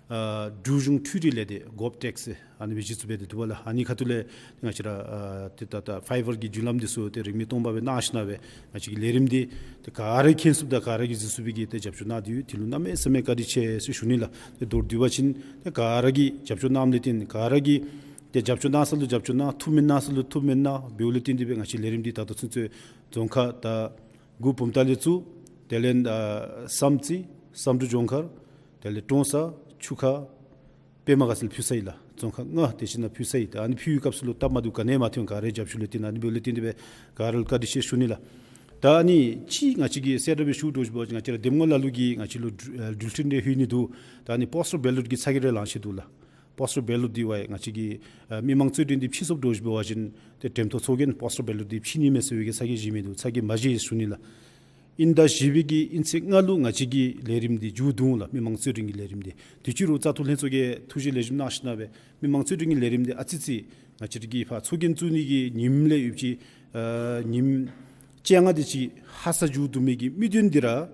ཨ་འབྲུག་གཞུང་འཕྲུལ་རིག་ལས་སྡེ་Govtex་ཟེར་ཨ་ནི་སྦེ་གཞི་བཙུགས་འབད་དེ་འདུག་པ་ལགས། ཨ་ནི་ཁ་ཐུག་ལས་ང་བཅས་ར་ཨ་ཏེ་ད་ད་ཕའི་བར་གྱི་བརྒྱུད་ལམ་འདི་ཚུ་ཏེ་རིན་མེད་སྟོང་པ་སྦེ་གནང་ཞིན་ན་སྦེ་ང་བཅས་ཀྱི་ལས་རིམ་འདི་ཏེ་ག་ར་མཁྱེན་ཚུགསཔ་དང་ག་ར་གིས་གཟིགས་ཚུགས་པའི་གི་ཏེ་རྒྱབ་སྐྱོར་གནང་སྟེ་ཡོད། དེ་ལུ་གནམ་མེད་ས་མེད་བཀའ་དྲིན་ཆེ་ཟེར་ཞུ་ནི་ལགས། ཏེ་མདོར་བསྡུ་བ་ཅིན་ཏེ་ག་ར་གིས་རྒྱབ་སྐྱོར་གནངམ་ལས་བརྟེན་ག་ར་གིས་ཏེ་རྒྱབ་སྐྱོར་གནང་ས་ལུ་རྒྱབ་སྐྱོར་གནང་ཐུགས་སྨོན་གནང་ས་ལུ་ཐུགས་སྨོན་གནང་འབདཝ་ལས་བརྟེན་ཏེ་སྦེ་ང་བཅས་ལས་རིམ་འདི་ད་ལྟོ་ཚུན་ཚོད་རྫོང་ཁག་ད་དགུ་བུམ་ཐང་ལས་བཙུགས་དེ་ལས་ཨ་བསམ་རྩེ་བསམ་གྲུབ་ལྗོངས་མཁར་དེ་ལས་ཀྲོང་གསར་ཆུ་ཁ་པདྨ་དགའ་ཚལ་ཕུལ་ཚར་ཡི་ལགས། རྫོང་ཁག་ལྔ་དེ་ཅིག་ནང་ཕུལ་ཚར་ཡི། ད་ཨ་ནི་ཕུལ་བའི་སྐབས་སུ་ལུ་སྟབས་མ་བདེཝ་ག་ནི་ཡང་མ་ཐོན། ག་རའི་རྒྱབ་སྐྱོར་ལས་བརྟེན་ཨ་ནི་འབདཝ་ལས་བརྟེན་ཏེ་སྦེ་ག་ར་ལུ་བཀའ་དྲིན་ཆེ་ཞུ་ནི་ལགས། ད་ཨ་ནི་ཅིག་ང་བཅས་ཀྱིས་གསལ་བསྒྲགས་སྦེ་ཞུ་དོ་ཞུ་བ་ཅིན་ང་བཅས་ར་འདེམས་ངོ་ལ་ལུ་གིས་ང་བཅས་ལུ་འགྲུལ་འགྲུལ་འཕྲིན་རེ་ལྷོད་ནི་འདུག། ད་ཨ་ནི་པོསི་ཊལ་བེ་ལོཊ་ཀྱི་ཚ་གྱང་རེ་ལང་ཤེས་འདུག་ལགས། པོསི་ཊལ་བེ་ལོཊ་འདི་ཝའི་ང་བཅས་ཀྱིས་ཨ་མི་མང་གཙོས་འདྲེན་འདི་ཕྱིས་སོངམ་འདྲཝ་ཅིག་འབད་བ་ཅིན་ཏེ་འགྲེམས་ཐོག་ཚོགས་རྒྱན་པོསི་ཊལ་བེ་ལོཊ་འདི་ཕྱིས་ནི་མས་ཟེར་བའི་གི་ཚ་གྱང་བཞེས་མི་འདུག། ཚ་གྱང་མ་བཞེས་ཟེར་ཞུ་ནི་ལགས། ཨིན་ད་བཞེས་པའི་གི་ཨིན་ཚེས་ལྔ་ལུ་ང་བཅས་ཀྱི་ལས་རིམ་འདི་མཇུག་བསྡུ་འོང་ལགས། མི་མང་གཙོས་འདྲེན་གྱི་ལས་རིམ་འདི། དུས་ཅི་རུང་བཙག་འཐུ་ལྷན་ཚོགས་ཀྱིས་ཐུགས་བཞེད་ལེགས་ཤོམ་གནང་ཞིན་ན་སྦེ་མི་མང་གཙོས་འདྲེན་གྱི་ལས་རིམ་འདི་ཨ་ཙི་ཙི་ང་བཅས་ཀྱིས་ཕར་ཚོགས་རྒྱན་བཙུགས་ནི་གི་ཉིནམ་ལས་ཡོདཔ་ཅིག་ཨ་ཉིནམ་བཅོ་ལྔ་དེ་ཅིག་ཧ་སག་མཇུག་བསྡུ་མི་གི་དམིགས་དོན་འདི་ར་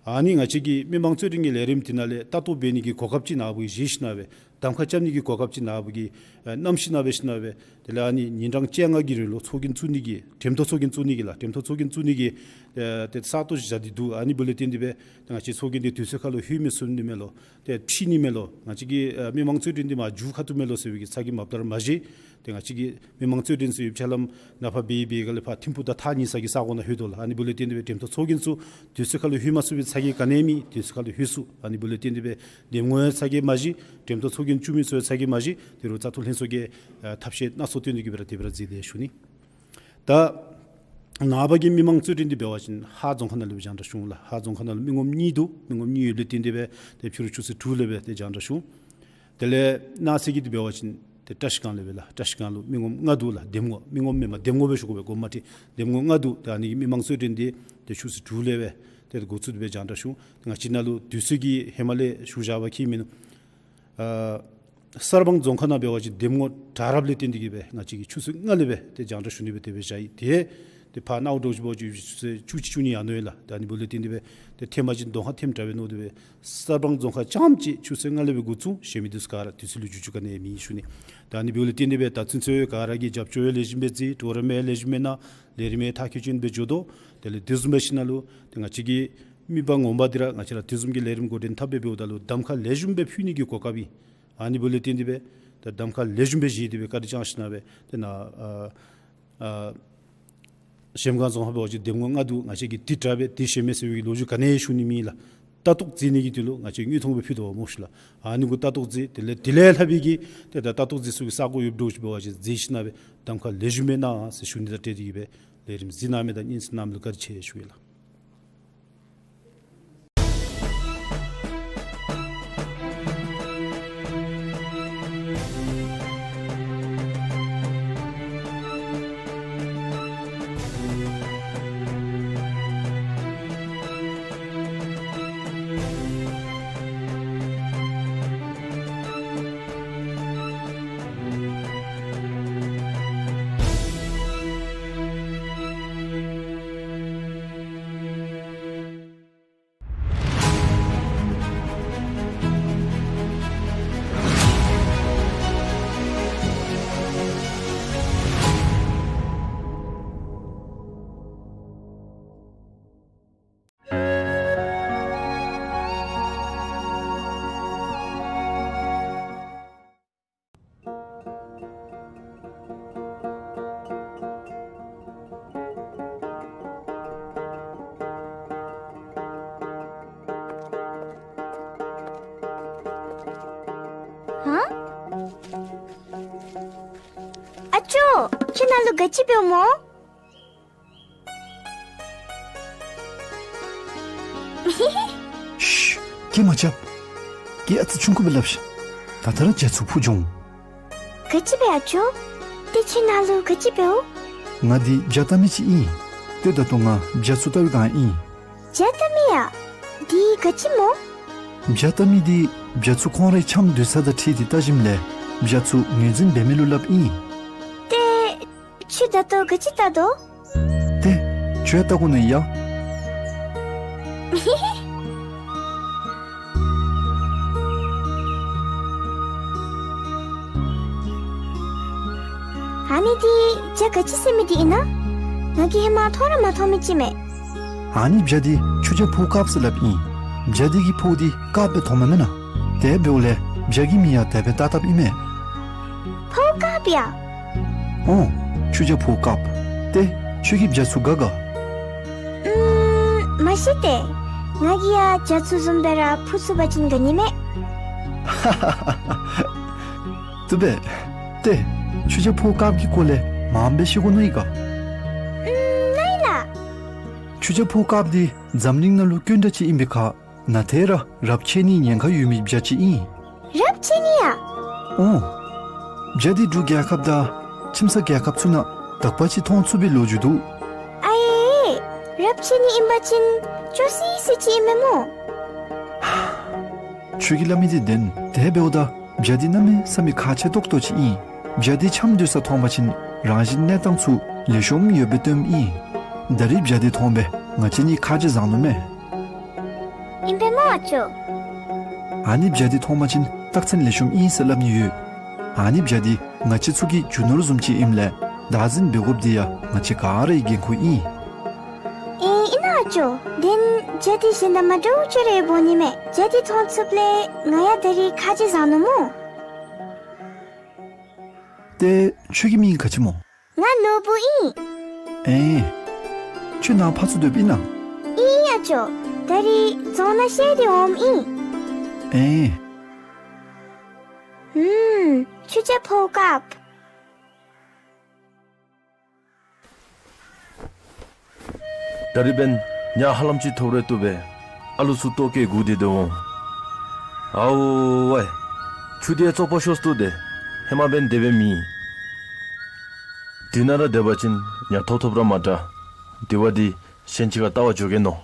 ཨ་ནི་ང་བཅས་ཀྱི་མི་མང་རྩོད་འགྲན་གྱི་ལས་རིམ་དེ་ནང་ལས་ལྟ་རྟོག་འབད་ནི་གི་གོ་སྐབས་ཅིག་ནཱ་བུ་གིས་བཞེས་ཞིནམ་སྦེ་གདམ་ཁ་རྐྱབ་ནི་གི་གོ་སྐབས་ཅིག་ནཱ་བུ་གིས་ཨེ་གནང་ཞིནམ་སྦེ་ཞིནམ་སྦེ་དེ་ལས་ཨ་ནི་ཉིན་གྲངས་བཅོ་ལྔ་གི་རིང་ལུ་ཚོགས་རྒྱན་བཙུགས་ནི་གི་འགྲེམས་སྟོན་ཚོགས་རྒྱན་བཙུགས་ནི་གི་ལགས། འགྲེམས་སྟོན་ཚོགས་རྒྱན་བཙུགས་ནི་གི་ཨེ་ཏེ་ས་སྟོང་བཞག་སྟེ་འདུག། ཨ་ནི་འབདཝ་ལས་བརྟེན་ཏེ་སྦེ་ཏེ་ང་བཅས་ཚོགས་རྒྱན་འདི་དུས་ཚོད་ཁར་ལུ་ལྷོད་མི་ཚུགས་ནི་མས་ལོ། ཏེ་འཕྱིད་ནི་མས་ལོ། ང་བཅས་ཀྱི་ཨེ་མི་མང་རྩོད་འགྲན་འདི་མར་མཇུག་ཁ་ཐུག་མས་ལོ་ཟེར་བའི་གི་ཚ་གྱང་མ་པ་ལས་མ་བཞེས། ཏེ་ང་བཅས་ཀྱི་མི་མང་རྩོད་འགྲན་ཟེར་བའི་ཕྱག་ལམ་ནཱ་ཕར་འབད་འབད་ག་ལས་ཕར་ཐིམ་ཕུག་དང་ཐག་ཉེ་ས་གི་ས་གོ་ནང་ལྷོད་དོ་ལགས། ཨ་ནི་འབདཝ་ལས་བརྟེན་ཏེ་སྦེ་འགྲེམས་སྟོན་ཚོགས་རྒྱན་ཚུ་དུས་ཚོད་ཁར་ལུ་ལྷོད་མ་ཚུགས་པའི་ཚ་གྱང་ག་ནི་ཡང་མེད། དུས་ཚོད་ཁར་ལུ་ལྷོད་ཚུགས། ཨ་ནི་འབདཝ་ལས་བརྟེན་ཏེ་སྦེ་འདེམས་ངོ་ཡང་ཚ་གྱང་མ་བཞེས། འགྲེམས་སྟོན་ཚོགས་རྒྱན་བཙུགས་མི་ཚུ་ཡང་ཚ་གྱང་མ་བཞེས། དེ་རུ་བཙག་འཐུ་ལྷན་ཚོགས་ཀྱིས་ཨེ་ཐབས་ཤེས་སྣ་ཚོགས་བཏོན་ཏེ་གི་སྦེ་ར་དེ་སྦེ་ར་མཛད་དེ་ཡོད་ཞུ་ནི། ད་ནངས་པ་གི་མི་མང་རྩོད་འགྲན་འདི་འབད་བ་ཅིན་ཧཱ་རྫོང་ཁག་ནང་ལུ་སྦེ་རྒྱང་བསྒྲགས་ཞུ་འོང་ལགས། ཧཱ་རྫོང་ཁག་ནང་ལུ་མི་ངོམ་གཉིས་འདུག། མི་ངོམ་གཉིས་ཡོདཔ་ལས་བརྟེན་ཏེ་སྦེ་ཏེ་ཕྱི་རུ་ཆུ་ཚོད་དྲུག་ལས་སྦེ་ཏེ་རྒྱང་བསྒྲགས་ཞུ་འོང་། དེ་ལས་གནངས་ཚེ་གི་འདི་འབད་བ་ཅིན་ཏེ་བཀྲིས་སྒང་ལས་སྦེ་ལགས། བཀྲིས་སྒང་ལུ་མི་ངོམ་ལྔ་འདུག་ལགས། འདེམས་ངོ་མི་ངོམ་མེན་མ་འདེམས་ངོ་སྦེ་ཞུ་དགོ་པས། འགོ་མ་ཁྲིད་འདེམས་ངོ་ལྔ་འདུག། ཏེ་ཨ་ནི་གི་མི་མང་རྩོད་འགྲན་འདི་ཏེ་ཆུ་ཚོད་དྲུག་ལས་སྦེ་ཏེ་འགོ་བཙུགས་ཏེ་སྦེ་རྒྱང་བསྒྲགས་ཞུ་འོང་། ཏེ་ང་བཅས་ནཱ་ལུ་དུས་ཚོད་ཀྱི་ཧེ་མ་ལས་ཞུ་བཞག་པ་ཁྱད་མིན་ནུག། ཨ་གསར་སྤང་རྫོང་ཁག་ནང་འབད་བ་ཅིན་འདེམས་ངོ་དྲག་རབས་ལས་བརྟེན་ཏེ་གི་སྦེ་ང་བཅས་ཀྱིས་ཆུ་ཚོད་ལྔ་ལས་སྦེ་ཏེ་རྒྱང་བསྒྲགས་ཞུ་ནི་སྦེ་དེ་སྦེ་བཞག་ཡི། ཏེ་ཏེ་ཕར་ནཱ་འོག་འདྲཝ་ཅིག་འབད་བ་ཅིན་ཆུ་ཚོད་བཅུ་གཅིག་བཅུ་གཉིས་ཡར་ནུག་ཡོད་ལགས། ད་ཨ་ནི་འབདཝ་ལས་བརྟེན་ཏེ་སྦེ་ཏེ་ཐེངས་མ་གཅིག་གདོང་ཁར་ཐེམ་དྲགས་སྦེ་མནོ་སྟེ་སྦེ་གསར་སྤང་རྫོང་ཁག་རྐྱངམ་གཅིག་ཆུ་ཚོད་ལྔ་ལས་སྦེ་འགོ་བཙུགས། གཞན་མི་འདི་ཚུ་ག་ར་དུས་ཚོད་ལུ་འགྱུར་བཅོས་ག་ནི་ཡང་མེད་ཞུ་ནི། ད་ཨ་ནི་འབདཝ་ལས་བརྟེན་ཏེ་སྦེ་ད་ཚུན་ཚོད་ག་ར་གིས་རྒྱབ་སྐྱོར་ཡང་ལེགས་ཤོམ་སྦེ་མཛད། གྲོགས་རམ་ཡང་ལེགས་ཤོམ་སྦེ་གནང་། ལས་རིམ་ཡང་མཐར་འཁྱོལ་ཅིག་སྦེ་འགྱོ་དོ། དེ་ལས་དེ་བཟུམ་སྦེ་ཞིནམ་ལས་ཏེ་ང་བཅས་ཀྱི་མི་པ་ངོ་མ་འདི་ར་ང་བཅས་ར་དེ་བཟུམ་གྱི་ལས་རིམ་འགོ་འདྲེན་འཐབ་སྦེ་འབདཝ་ད་ལུ་གདམ་ཁ་ལེགས་ཤོམ་སྦེ་ཕུལ་ནི་གི་གོ་སྐབས་ཨིན། ཨ་ནི་འབདཝ་ལས་བརྟེན་ཏེ་སྦེ་ད་གདམ་ཁ་ལེགས་ཤོམ་སྦེ་བཞེས་ཏེ་སྦེ་བཀའ་དྲིན་བསྐྱང་ཞིནམ་ལས་སྦེ་ཏེ་ནཱ་ཨ་ཨ་གཞལམ་སྒང་རྫོང་ཁག་འབད་བ་ཅིན་འདེམས་ངོ་ལྔ་འདུག། ང་བཅས་ཀྱིས་འདི་དྲག་པས་འདི་ཞན་མས་ཟེར་བའི་ལོ་རྒྱུས་ག་ནི་ཡང་ཞུ་ནི་མེད་ལགས། ལྟ་རྟོག་མཛད་ནི་གི་དོན་ལུ་ང་བཅས་དངོས་མཐོང་སྦེ་ཕུལ་དོ་བ་སྨོ་ཞུ་ལགས། ཨ་ནི་གུ་ལྟ་རྟོག་མཛད། དེ་ལས་དེ་ལས་ལྷག་པའི་གི་ཏེ་ད་ལྟ་རྟོག་མཛད་ས་གི་ས་གོ་ཡོདཔ་འདྲཝ་ཅིག་འབད་བ་ཅིན་མཛད་ཞིནམ་ལས་སྦེ་གདམ་ཁ་ལེགས་ཤོམ་སྦེ་གནང་ཟེར་ཞུ་ནི་དང་འབྲེལ་ཏེ་གི་སྦེ་ལས་རིམ་གཟིགས་གནང་མི་དང་སྙན་གསན་གནང་མི་ལུ་བཀའ་དྲིན་ཆེ་ཞུ་ཡི་ལགས། ཨ་ཅོ། ཁྱོད་ནཱ་ལུ་ག་ཅི་འབདཝ་སྨོ། ཤུ། སྐད་མ་རྐྱབ། ཁྱོད་ཨ་ཙི་ཆུང་ཀུ་སྦེ་སླབ་ཤིག། ད་ལྟོ་ར་རྒྱ་ཚུ་འཕུར་འགྱོ་འོང་། ག་ཅི་སྦེ་ཨ་ཅོ། ཏེ་ཁྱོད་ནཱ་ལུ་ག་ཅི་འབདཝ། ང་འདི་བྱ་བལྟ་མི་ཅིག་ཨིན། ཏེ་ད་ལྟོ་ང་བྱ་ཚུ་བལྟ་བའི་བསྒང་ཨིན། བྱ་བལྟ་མི་ཡ། འདི་ག་ཅི་སྨོ། བྱ་བལྟ་མི་འདི་བྱ་ཚུ་ཁོང་རའི་འཆམ་སྡོད་ས་དང་འཁྲིལ་ཏེ་བལྟ་ཞིནམ་ལས་བྱ་ཚུ་ངོས་འཛིན་འབད་མི་ལུ་སླབ་ཨིན། ཏེ་ཁྱོད་ད་ལྟོ་ག་ཅི་བལྟ་དོ། ཏེ་ཁྱོད་ཡང་བལྟ་དགོ་ན་ཡ། ཨ་ནི་འདི་བྱ་ག་ཅི་ཟེར་མི་འདི་ཨིན་ན། ང་གིས་ཧེ་མ་མཐོང་ར་མ་མཐོང་མི་ཅིག་མས། ཨ་ནི་བྱ་འདི་ཆུ་བྱ་ཕོ་དཀརཔོ་ཟེར་སླབ་ཨིན། བྱ་འདི་གི་ཕོཝ་འདི་དཀརཔོ་སྦེ་མཐོངམ་མེན་ན། དེ་འབདཝ་ལས་བྱ་གི་མིང་ཡང་དེ་སྦེ་བཏགས་བཏགསཔ་ཨིན་མས། ཕོཝ་དཀརཔོ་ཡ། ཨོ། ཆུ་བྱ་ཕོཝ་དཀརཔོ། ཏེ་ཁྱོད་ཀྱིས་བྱ་ཚུ་དགའ་ག། ཨུམ། མ་ཤེས་ཏེ། ང་གིས་ཡང་བྱ་ཚུ་བཟུམ་སྦེ་ར་འཕུར་ཚུགས་པ་ཅིན་དགའ་ནི་མས། བཏུབ་པས། ཏེ་ཆུ་བྱ་ཕོཝ་དཀརཔོ་གི་སྐོར་ལས་མངམ་སྦེ་ཤེས་དགོ་མནོ་ཡི་ག། ཨུམ། ལགས་ལགས། ཆུ་བྱ་ཕོཝ་དཀརཔོ་འདི་འཛམ་གླིང་ནང་ལུ་དཀོན་དྲགས་ཅིག་ཨིན་པའི་ཁར་ན་ཏེ་ར་རབས་ཆད་ནིའི་ཉེན་ཁ་ཡོད་མི་བྱ་ཅིག་ཨིན། རབས་ཆད་ནི་ཡ། ཨོ། བྱ་འདི་འབྲུག་རྒྱལ་ཁབ་དང་ཁྱིམ་ཚང་རྒྱལ་ཁབ་ཚུ་ནང་དག་པ་ཅིག་མཐོང་ཚུགས་པའི་ལོ་རྒྱུས་འདུག། ཨའེ། རབས་ཆད་ནི་ཨིན་པ་ཅིན་སྐྱོ་སི་སི་ཅིག་ཨིན་མས་སྨོ། ཁྱོད་ཀྱིས་སླབ་མི་འདི་བདེན། དེ་འབདཝ་ད་བྱ་འདི་གནམ་མེད་ས་མེད་ཁག་ཆེ་ཏོག་ཏོ་ཅིག་ཨིན། བྱ་འདི་འཆམ་སྡོད་ས་མཐོང་པ་ཅིན་རང་བཞིན་གནས་སྟངས་ཚུ་ལེགས་ཤོམ་ཡོདཔ་སྦེ་སྟོནམ་ཨིན། ད་རིས་བྱ་འདི་མཐོང་སྦེ་ང་བཅས་གཉིས་ཁ་རྗེ་བཟང་ནུག་མས། ཨ་ཅོ། ཨ་ནི་བྱ་འདི་མཐོང་པ་ཅིན་རྟགས་མཚན་ལེགས་ཤོམ་ཨིན་ཟེར་སླབ་ནི་ཡོད། ཨ་ནི་བྱ་འདི་ང་བཅས་ཚུ་གི་རྒྱུ་ནོར་བཟུམ་ཅིག་ཨིནམ་ལས་བདག་འཛིན་འབད་དགོཔ་འདི་ཡང་ང་བཅས་ག་ར་གི་འགན་ཁུར་ཨིན། ཨེ་ཨིན་ན་ཨ་ཅོ། དེ་ན་བྱ་འདི་གཞན་དང་མ་འདྲཝ་ཅིག་ར་འབད་ནི་མས། བྱ་འདི་མཐོང་ཚུགསཔ་ལས་ང་ཡང་ད་རིས་ཁ་རྗེ་བཟའ་ནུག་སྨོ། ཏེ་ཁྱོད་ཀྱི་མིང་ག་ཅི་སྨོ། ང་ནོར་བུ་ཨིན། ཨེ། ཁྱོད་ནཱ་ཕར་ཚུར་སྡོདཔ་ཨིན་ན། ཨིན་ཨ་ཅོ། ད་རིས་རྫོང་ནང་བཤལ་ཏེ་འོངམ་ཨིན། ཨེ། ཧུམ། ཆུ་ཇ་ཕོར་དཀརཔོ། ད་རིས་འབདན་ཉ་ཧ་ལམ་ཅིག་ཐོབ་རུང་བཏུབ་པས། ཨ་ལུ་ཚུ་ལྟོ་བཀལ་སྒུག་སྟེ་སྡོད་འོང་། ཨའོ་ཝའི། ཆུ་འདི་ཡང་བཙོག་པ་ཤོས་ཏེ་འདུག་སྟེ། ཧེ་མ་འབདན་དེ་སྦེ་མེན། འདི་ནང་ར་སྡོད་པ་ཅིན་ཉ་ཐོབ་ཐོབ་ར་མ་དྲག། དེ་བ་འདི་གཞན་ཅིག་ཁར་བལྟ་བར་འགྱོ་གེ་མནོ།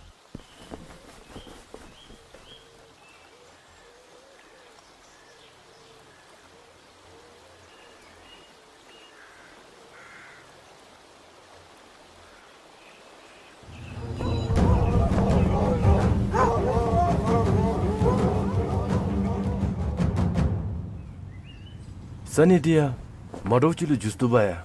ས་གནས་འདི་ཡང་མ་འདྲཝ་ཅིག་ལུ་འགྱུར་སོ་ནུག་པ་ཡ།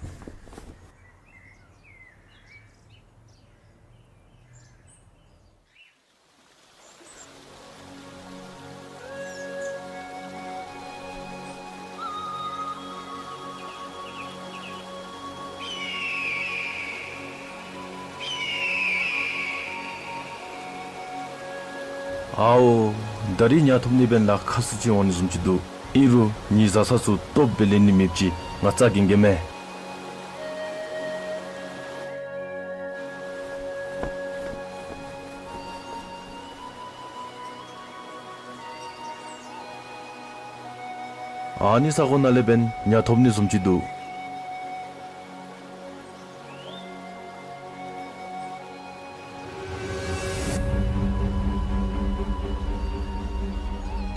ཨའོ། ད་རིས་ཉ་ཐོབ་ནི་འབདན་ལཱ་ཁག་སུ་ཅིག་འོང་ནི་བཟུམ་ཅིག་འདུག། ཨིན་རུང་ངེའི་བཟའ་ཚང་ཚུ་སྟོབས་སྦེ་ལེན་ནི་མེདཔ་ཅིག་ང་རྩ་འགེངས་གེ་མས། ཨ་ནི་ས་གོ་ནང་ལས་འབདན་ཉ་ཐོབ་ནི་བཟུམ་ཅིག་འདུག།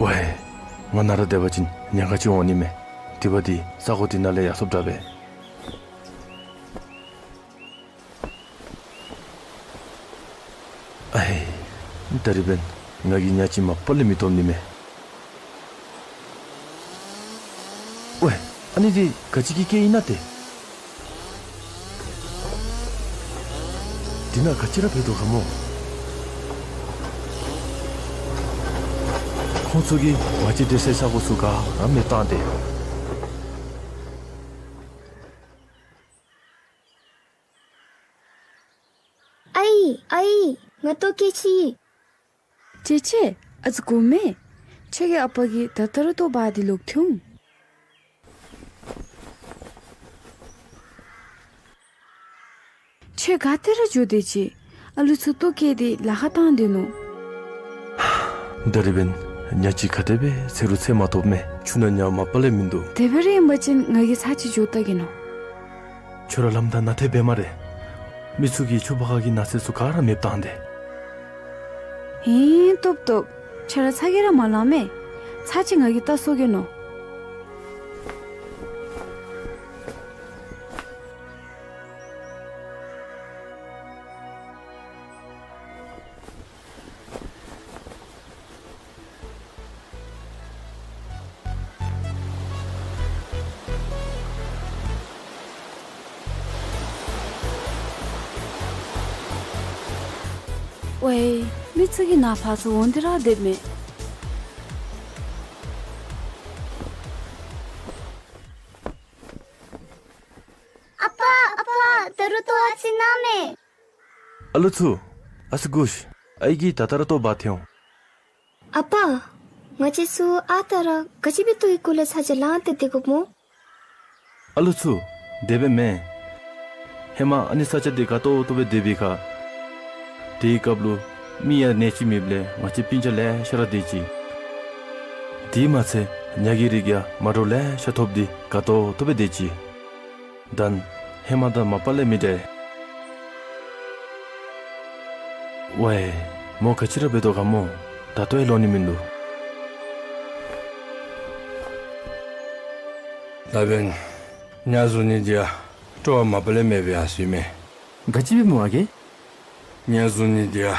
ཝའི། ང་ནཱ་ར་སྡོད་པ་ཅིན་ཉ་ག་ཅི་འོང་ནི་མས། དེ་བ་འདི་ས་གོ་འདི་ནང་ལས་ཡར་སོཔ་དྲག་པས། ཨའི། ད་རིས་འབདན་ང་གིས་ཉ་ཅིག་མ་པ་ལས་མི་ཐོབ་ནི་མས། ཝའི། ཨ་ནི་འདི་ག་ཅི་གི་སྐད་ཨིན་ན་ཏེ། འདི་ནང་ག་ཅི་ར་འབད་དོ་ག་སྨོ། ཁོང་ཚུ་གིས་ང་བཅས་སྡོད་སའི་ས་གོ་ཚུ་ག་ར་མེདཔ་བཏང་སྟེ། ཨའི་ཨའི། ང་ལྟོ་བཀལ་ཅི། ཅེ་ཅེ། ཨ་ཙི་སྒུག་མས། ཁྱོད་ཀྱི་ཨ་པ་གིས་ད་ལྟོ་ར་ལྟོ་འབག་སྟེ་ལོག་སྟེ་འོང་། ཁྱོད་ག་ཏེ་ར་འགྱོ་སྡོད་ཅི། ཨ་ལུ་ཚུ་ལྟོ་བཀལ་ཏེ་ལཱ་ཁག་བཏང་སྡོད་ནུག། ད་རིས་འབདན་ཉ་ཅིག་ག་དེ་སྦེ་འཚོལ་རུང་འཚོལ་མ་ཐོབ་མས། ཆུ་ནང་ཉ་མ་པ་ལས་མིན་འདུག། དེ་སྦེ་ར་ཨིན་པ་ཅིན་ང་གིས་ཚར་གཅིག་འགྱོ་བལྟ་གེ་མནོ། ཁྱོད་ར་ལམ་བདའ་ནཱ་ཐལ་འབད་སྨ་རེ། མི་ཚུ་གིས་ཆུ་བར་ཁ་གི་ནགས་ཚལ་ཚུ་ག་ར་མེདཔ་བཏང་སྟེ། ཧིང་སྟོབས་སྟོབས། ཁྱོད་ར་ཚ་གྱང་ར་མ་ལང་མས། ཚར་གཅིག་ང་གིས་བལྟ་སོང་གེ་མནོ། ཝའི། མི་ཚུ་གིས་ནཱ་ཕར་ཚུར་འོང་སྟེ་ར་སྡོདཔ་མས། ཨ་པ་ཨ་པ། ད་རུང་ལྟོ་ཨ་ཙི་གནང་མས། ཨ་ལུ་ཚུ། ཨ་ཙི་སྒུག་ཤིག། ཨའི་གིས་ད་ལྟོ་ར་ལྟོ་འབག་སྟེ་འོང་། ཨ་པ། ང་བཅས་ཚུ་ཨ་རྟག་ར་ག་ཅི་སྦེ་ལྟོ་གི་སྐོར་ལས་ཚར་གཅིག་ལང་སྟེ་སྡོད་དགོཔ་སྨོ། ཨ་ལུ་ཚུ། དེ་སྦེ་མེན། ཧེ་མ་ཨ་ནི་ས་ཆ་འདི་དགའ་ཏོག་ཏོ་སྦེ་སྡོད་པའི་ཁར། དེའི་སྐབས་ལུ་མི་ཡང་གནས་ཅིག་མེདཔ་ལས་ང་བཅས་སྤུན་ཆ་ལེ་ཤ་ར་སྡོད་ཅི། དེ་མ་ཚད་ཉ་གི་རིགས་ཡང་མ་འདྲཝ་ལེ་ཤ་ཐོབ་སྟེ་དགའ་ཏོག་ཏོ་སྦེ་སྡོད་ཅི། ད་ཧེ་མ་དང་མ་པ་ལས་མི་འདྲ། ཝའི། མོ་ག་ཅི་ར་འབད་དོ་ག་སྨོ། ད་ལྟོ་ཡང་ལོག་ནི་མིན་འདུག། ད་འབདན་ཉ་བཟུང་ནི་འདི་ཡང་སྤྲོ་བ་མ་པ་ལས་མེད་པའི་ཡང་སྲིད་མས། ག་ཅི་སྦེ་སྨོ་ཨ་རྒས། ཉ་བཟུང་ནི་འདི་ཡང་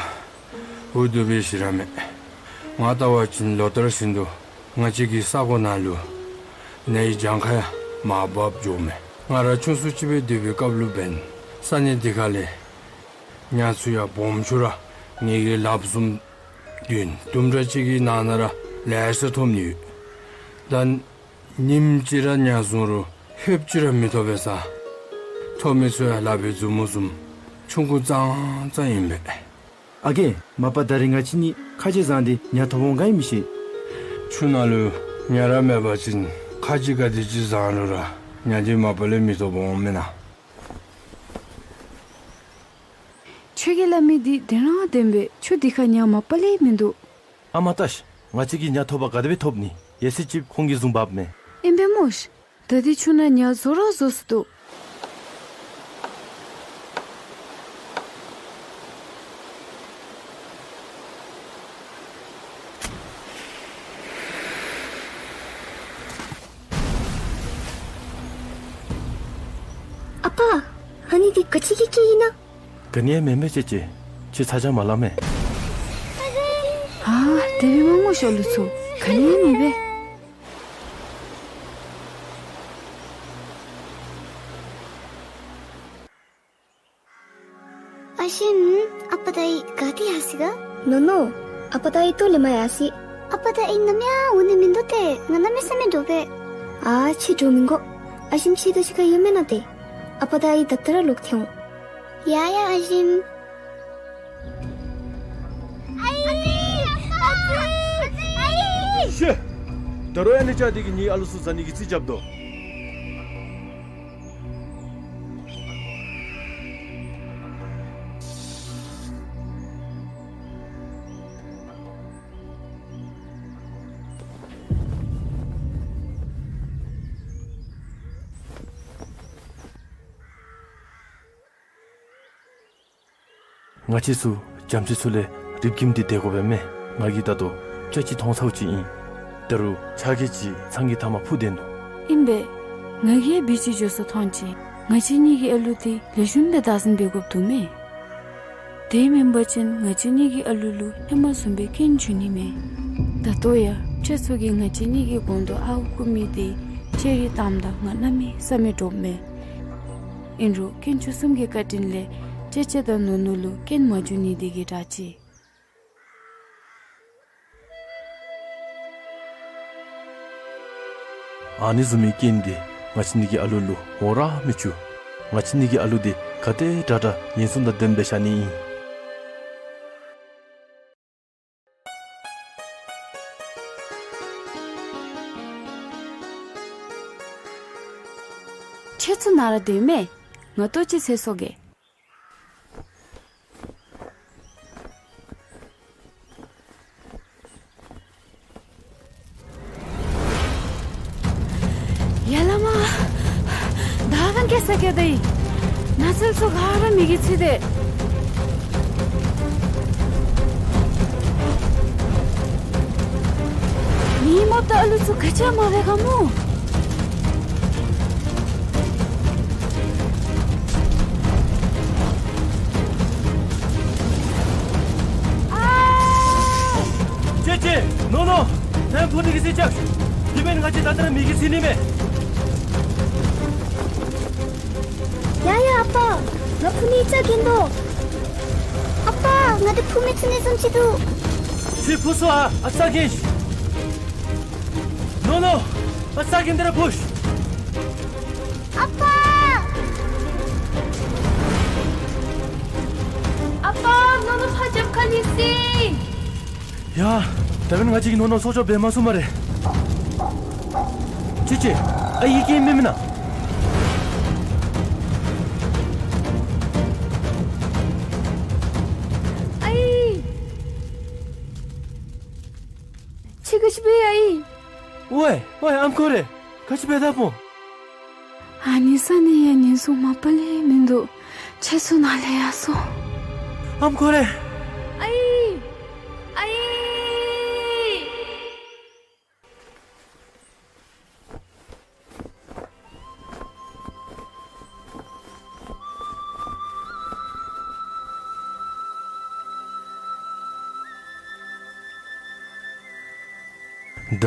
འུ་སྡུག་པའི་ཞིང་ར་མས། ང་བལྟ་བ་ཅིན་ལོ་ལྟར་བཞིན་དུ་ང་བཅས་ཀྱི་ས་གོ་ནང་ལུ་ནཱ་གི་གྱངས་ཁ་ཡང་མར་བབས་འགྱོཝ་མས། ང་ར་ཆུང་སུ་ཅིག་སྦེ་སྡོད་པའི་སྐབས་ལུ་འབདན་ས་གནས་འདི་ཁ་ལས་ཉ་ཚུ་ཡང་སྦོམ་ཆུང་ར་ངེ་གི་ལགཔ་བཟུམ་བདུན་དུམ་གྲ་ཅིག་གི་ནང་ན་ར་ལེ་ཤ་ཐོབ་ནི་ཡོད། ད་ཉིནམ་གཅིག་ར་ཉ་བཟུང་རུང་ལྷོདཔ་ཅིག་ར་མི་ཐོབ་པས་ས། ཐོབ་མི་ཚུ་ཡང་ལག་པའི་མཛུབ་མོ་བཟུམ་ཆུང་ཀུ་ཙང་ཙང་ཨིན་པས། ཨ་རྒས། མ་པ་ད་རིས་ང་བཅས་གཉིས་ཁ་རྗེ་བཟང་སྟེ་ཉ་ཐོབ་འོང་ག་ཨིན་མི་ཤེས། ཆུ་ནང་ལུ་ཉ་ར་མེད་པ་ཅིན་ཁ་རྗེ་ག་དེ་ཅིག་བཟང་རུང་ར་ཉ་འདི་མ་པ་ལས་མི་ཐོབ་འོང་མེན་ན། ཁྱོད་ཀྱིས་སླབ་མི་འདི་བདེན་ར་བདེན་པས། ཆུ་འདི་ཁར་ཉ་མ་པ་ལས་མིན་འདུག། ཨ་མ་ལྟ་ཤིག། ང་བཅས་ཀྱིས་ཉ་ཐོབ་པ་ག་དེ་སྦེ་ཐོབ་ནི། ཡེ་སི་ཅིག་ཁོང་གིས་བཟུང་འབགཔ་མས། ཨིན་པས་སྨོ་ཤིག། ད་འདི་ཆུ་ནང་ཉ་བཟོ་ར་བཟོ་སོ་འདུག། ཨ་པ། ཨ་ནི་འདི་ག་ཅི་གི་སྐད་ཨིན་ན། ག་ནི་ཡང་མེན་པས་ཅེ་ཅེ། ཁྱོད་ཚ་གྱང་མ་ལང་མས། ཨ་དེ་སྦེ་མ་སྨོ་ཤིག་ཨ་ལུ་ཚུ། ག་ནི་ཡང་མེད་པས། ཨ་ཞིམ། ཨ་པ་དང་ཨའི་ག་ཏེ་ཡར་སོ་ཡི་ག། ནོ་ནོ། ཨ་པ་དང་ཨའི་ཏོ་ལས་མར་ཡར་སོ་ཡི། ཨ་པ་དང་ཨའི་ནམ་ཡང་འོང་ནི་མིན་འདུག་སྟེ། ང་གནམ་མེད་ས་མེད་འདྲོག་པས། ཨ་ཁྱོད་འདྲོག་མི་དགོ། ཨ་ཞིམ་ཁྱོད་དང་གཅིག་ཁར་ཡོད་མེན་ན་ཏེ། ཨ་པ་དང་ཨའི་ད་ལྟོ་ར་ལོག་སྟེ་འོང་། ཡ་ཡ་ཨ་ཞིམ། ཨའི། ཨ་ཙི། ཨའི། ཤེ། ད་རུང་ཡང་ནི་ཅ་འདི་གིས་ངེའི་ཨ་ལུ་ཚུ་བཟའ་ནི་གི་རྩིས་རྐྱབ་དོ། ང་བཅས་ཚུ་རྒྱ་མཚོའི་ཚུ་ལས་རིབ་ཀྱིམ་སྟེ་སྡོད་དགོ་པས་མས། ང་གིས་ད་ལྟོ་ཅ་ཅིག་མཐོང་ཚརཝ་ཅིག་ཨིན། ད་རུང་ཆ་རྒས་ཅིག་ཚང་གི་མཐའ་མར་འཕུར་སྡོད་ནུག། ཨིན་པས། ང་གིས་ཡང་བི་ཅིག་འགྱོ་སོ་མཐོང་ཅི། ང་བཅས་གཉིས་ཀྱི་ཨ་ལུ་འདི་ལེགས་ཤོམ་སྦེ་བདག་འཛིན་འབད་དགོཔ་འདུག་མས། དེ་མེན་པ་ཅིན་ང་བཅས་གཉིས་ཀྱི་ཨ་ལུ་ལུ་ཧེ་མ་བཟུམ་སྦེ་རྐྱེན་འབྱུང་ནི་མས། ད་ལྟོ་ཡང་ཁྱོད་ཚུ་གིས་ང་བཅས་གཉིས་ཀྱི་གོང་དུ་ཨརཝ་བརྐུ་མི་འདི་ཁྱོད་རའི་གཏམ་དང་ང་གནམ་མེད་ས་མེད་འདྲོགཔ་མས། ཨིན་རུང་དཀོན་མཆོག་གསུམ་གྱི་བཀའ་དྲིན་ལས་ཅེ་ཅེ་དང་ནོ་ནོ་ལུ་རྐྱེན་མ་འབྱུང་ནི་འདི་གིས་དྲག་ཅི། ཨ་ནི་བཟུམ་མའི་རྐྱེན་འདི་ང་བཅས་གཉིས་ཀྱི་ཨ་ལུ་ལུ་འོང་ར་མི་བཅུག། ང་བཅས་གཉིས་ཀྱི་ཨ་ལུ་འདི་ག་དེ་དྲག་དྲག་ཉེན་སྲུང་དང་ལྡནམ་སྦེ་བཞག་ནི་ཨིན། ཁྱེད་ཚུ་ནཱ་ར་སྡོད་མས། ང་ལྟོ་ཅིག་འཚོལ་སོང་གེ། ཡ་ལ་མ། ད་ག་ནི་སྐྱེ་ས་སྐྱེ་དེ་ཨིན། ནགས་ཚལ་ཚུ་ག་ར་མེ་གིས་ཚིག་སྟེ། མི་མོ་དང་ཨ་ལུ་ཚུ་ག་ཅི་ཡང་མ་འབད་ག་སྨོ། ཨ། ཅེ་ཅེ། ནོ་ནོ། ནཱ་འཕུར་ནི་གི་རྩིས་རྐྱབ། དེ་མེན་ང་བཅས་ད་ལྟོ་ར་མེ་གིས་ཚིག་ནི་མས། ཡ་ཡ་ཨ་པ། ང་འཕུར་ནི་ཅིག་གྱོན་དོ། ཨ་པ། ང་འདི་འཕུར་མི་ཚུགས་ནི་བཟུམ་ཅིག་འདུག། ཁྱོད་འཕུར་སོང་ཨ། ཨ་ཙི་གྱོན་ཤིག། ནོ་ནོ། ཨ་ཙི་གྱོན་ཏེ་ར་འཕུར་ཤིག། ཨ་པ། ཨ་པ། ནོ་ནོ་ཕར་རྒྱབ་ཁར་ལུས་ཅི། ཡ། ད་འབདན་ང་བཅས་ཀྱིས་ནོ་ནོ་སྲོག་སྐྱོབ་འབད་མ་ཚུགས་སྨ་རེ། ཅེ་ཅེ། ཨའི་སྐྱེས་མེན་མེན་ན། ཨའི། ཁྱོད་ག་ཅི་འབད་ཡི་ཨའི། ཝའེ་ཝའེ་ཨམ་ཁོ་རེ། ག་ཅི་འབད་དཔ་སྨོ། ཨ་ནི་ས་ནི་ཡང་ཉེན་སྲུང་མ་པ་ལས་མིན་འདུག། ཁྱེད་ཚུ་ནཱ་ལས་ཡར་སོང་། ཨམ་ཁོ་རེ། ཨའི། ཨའི། ད་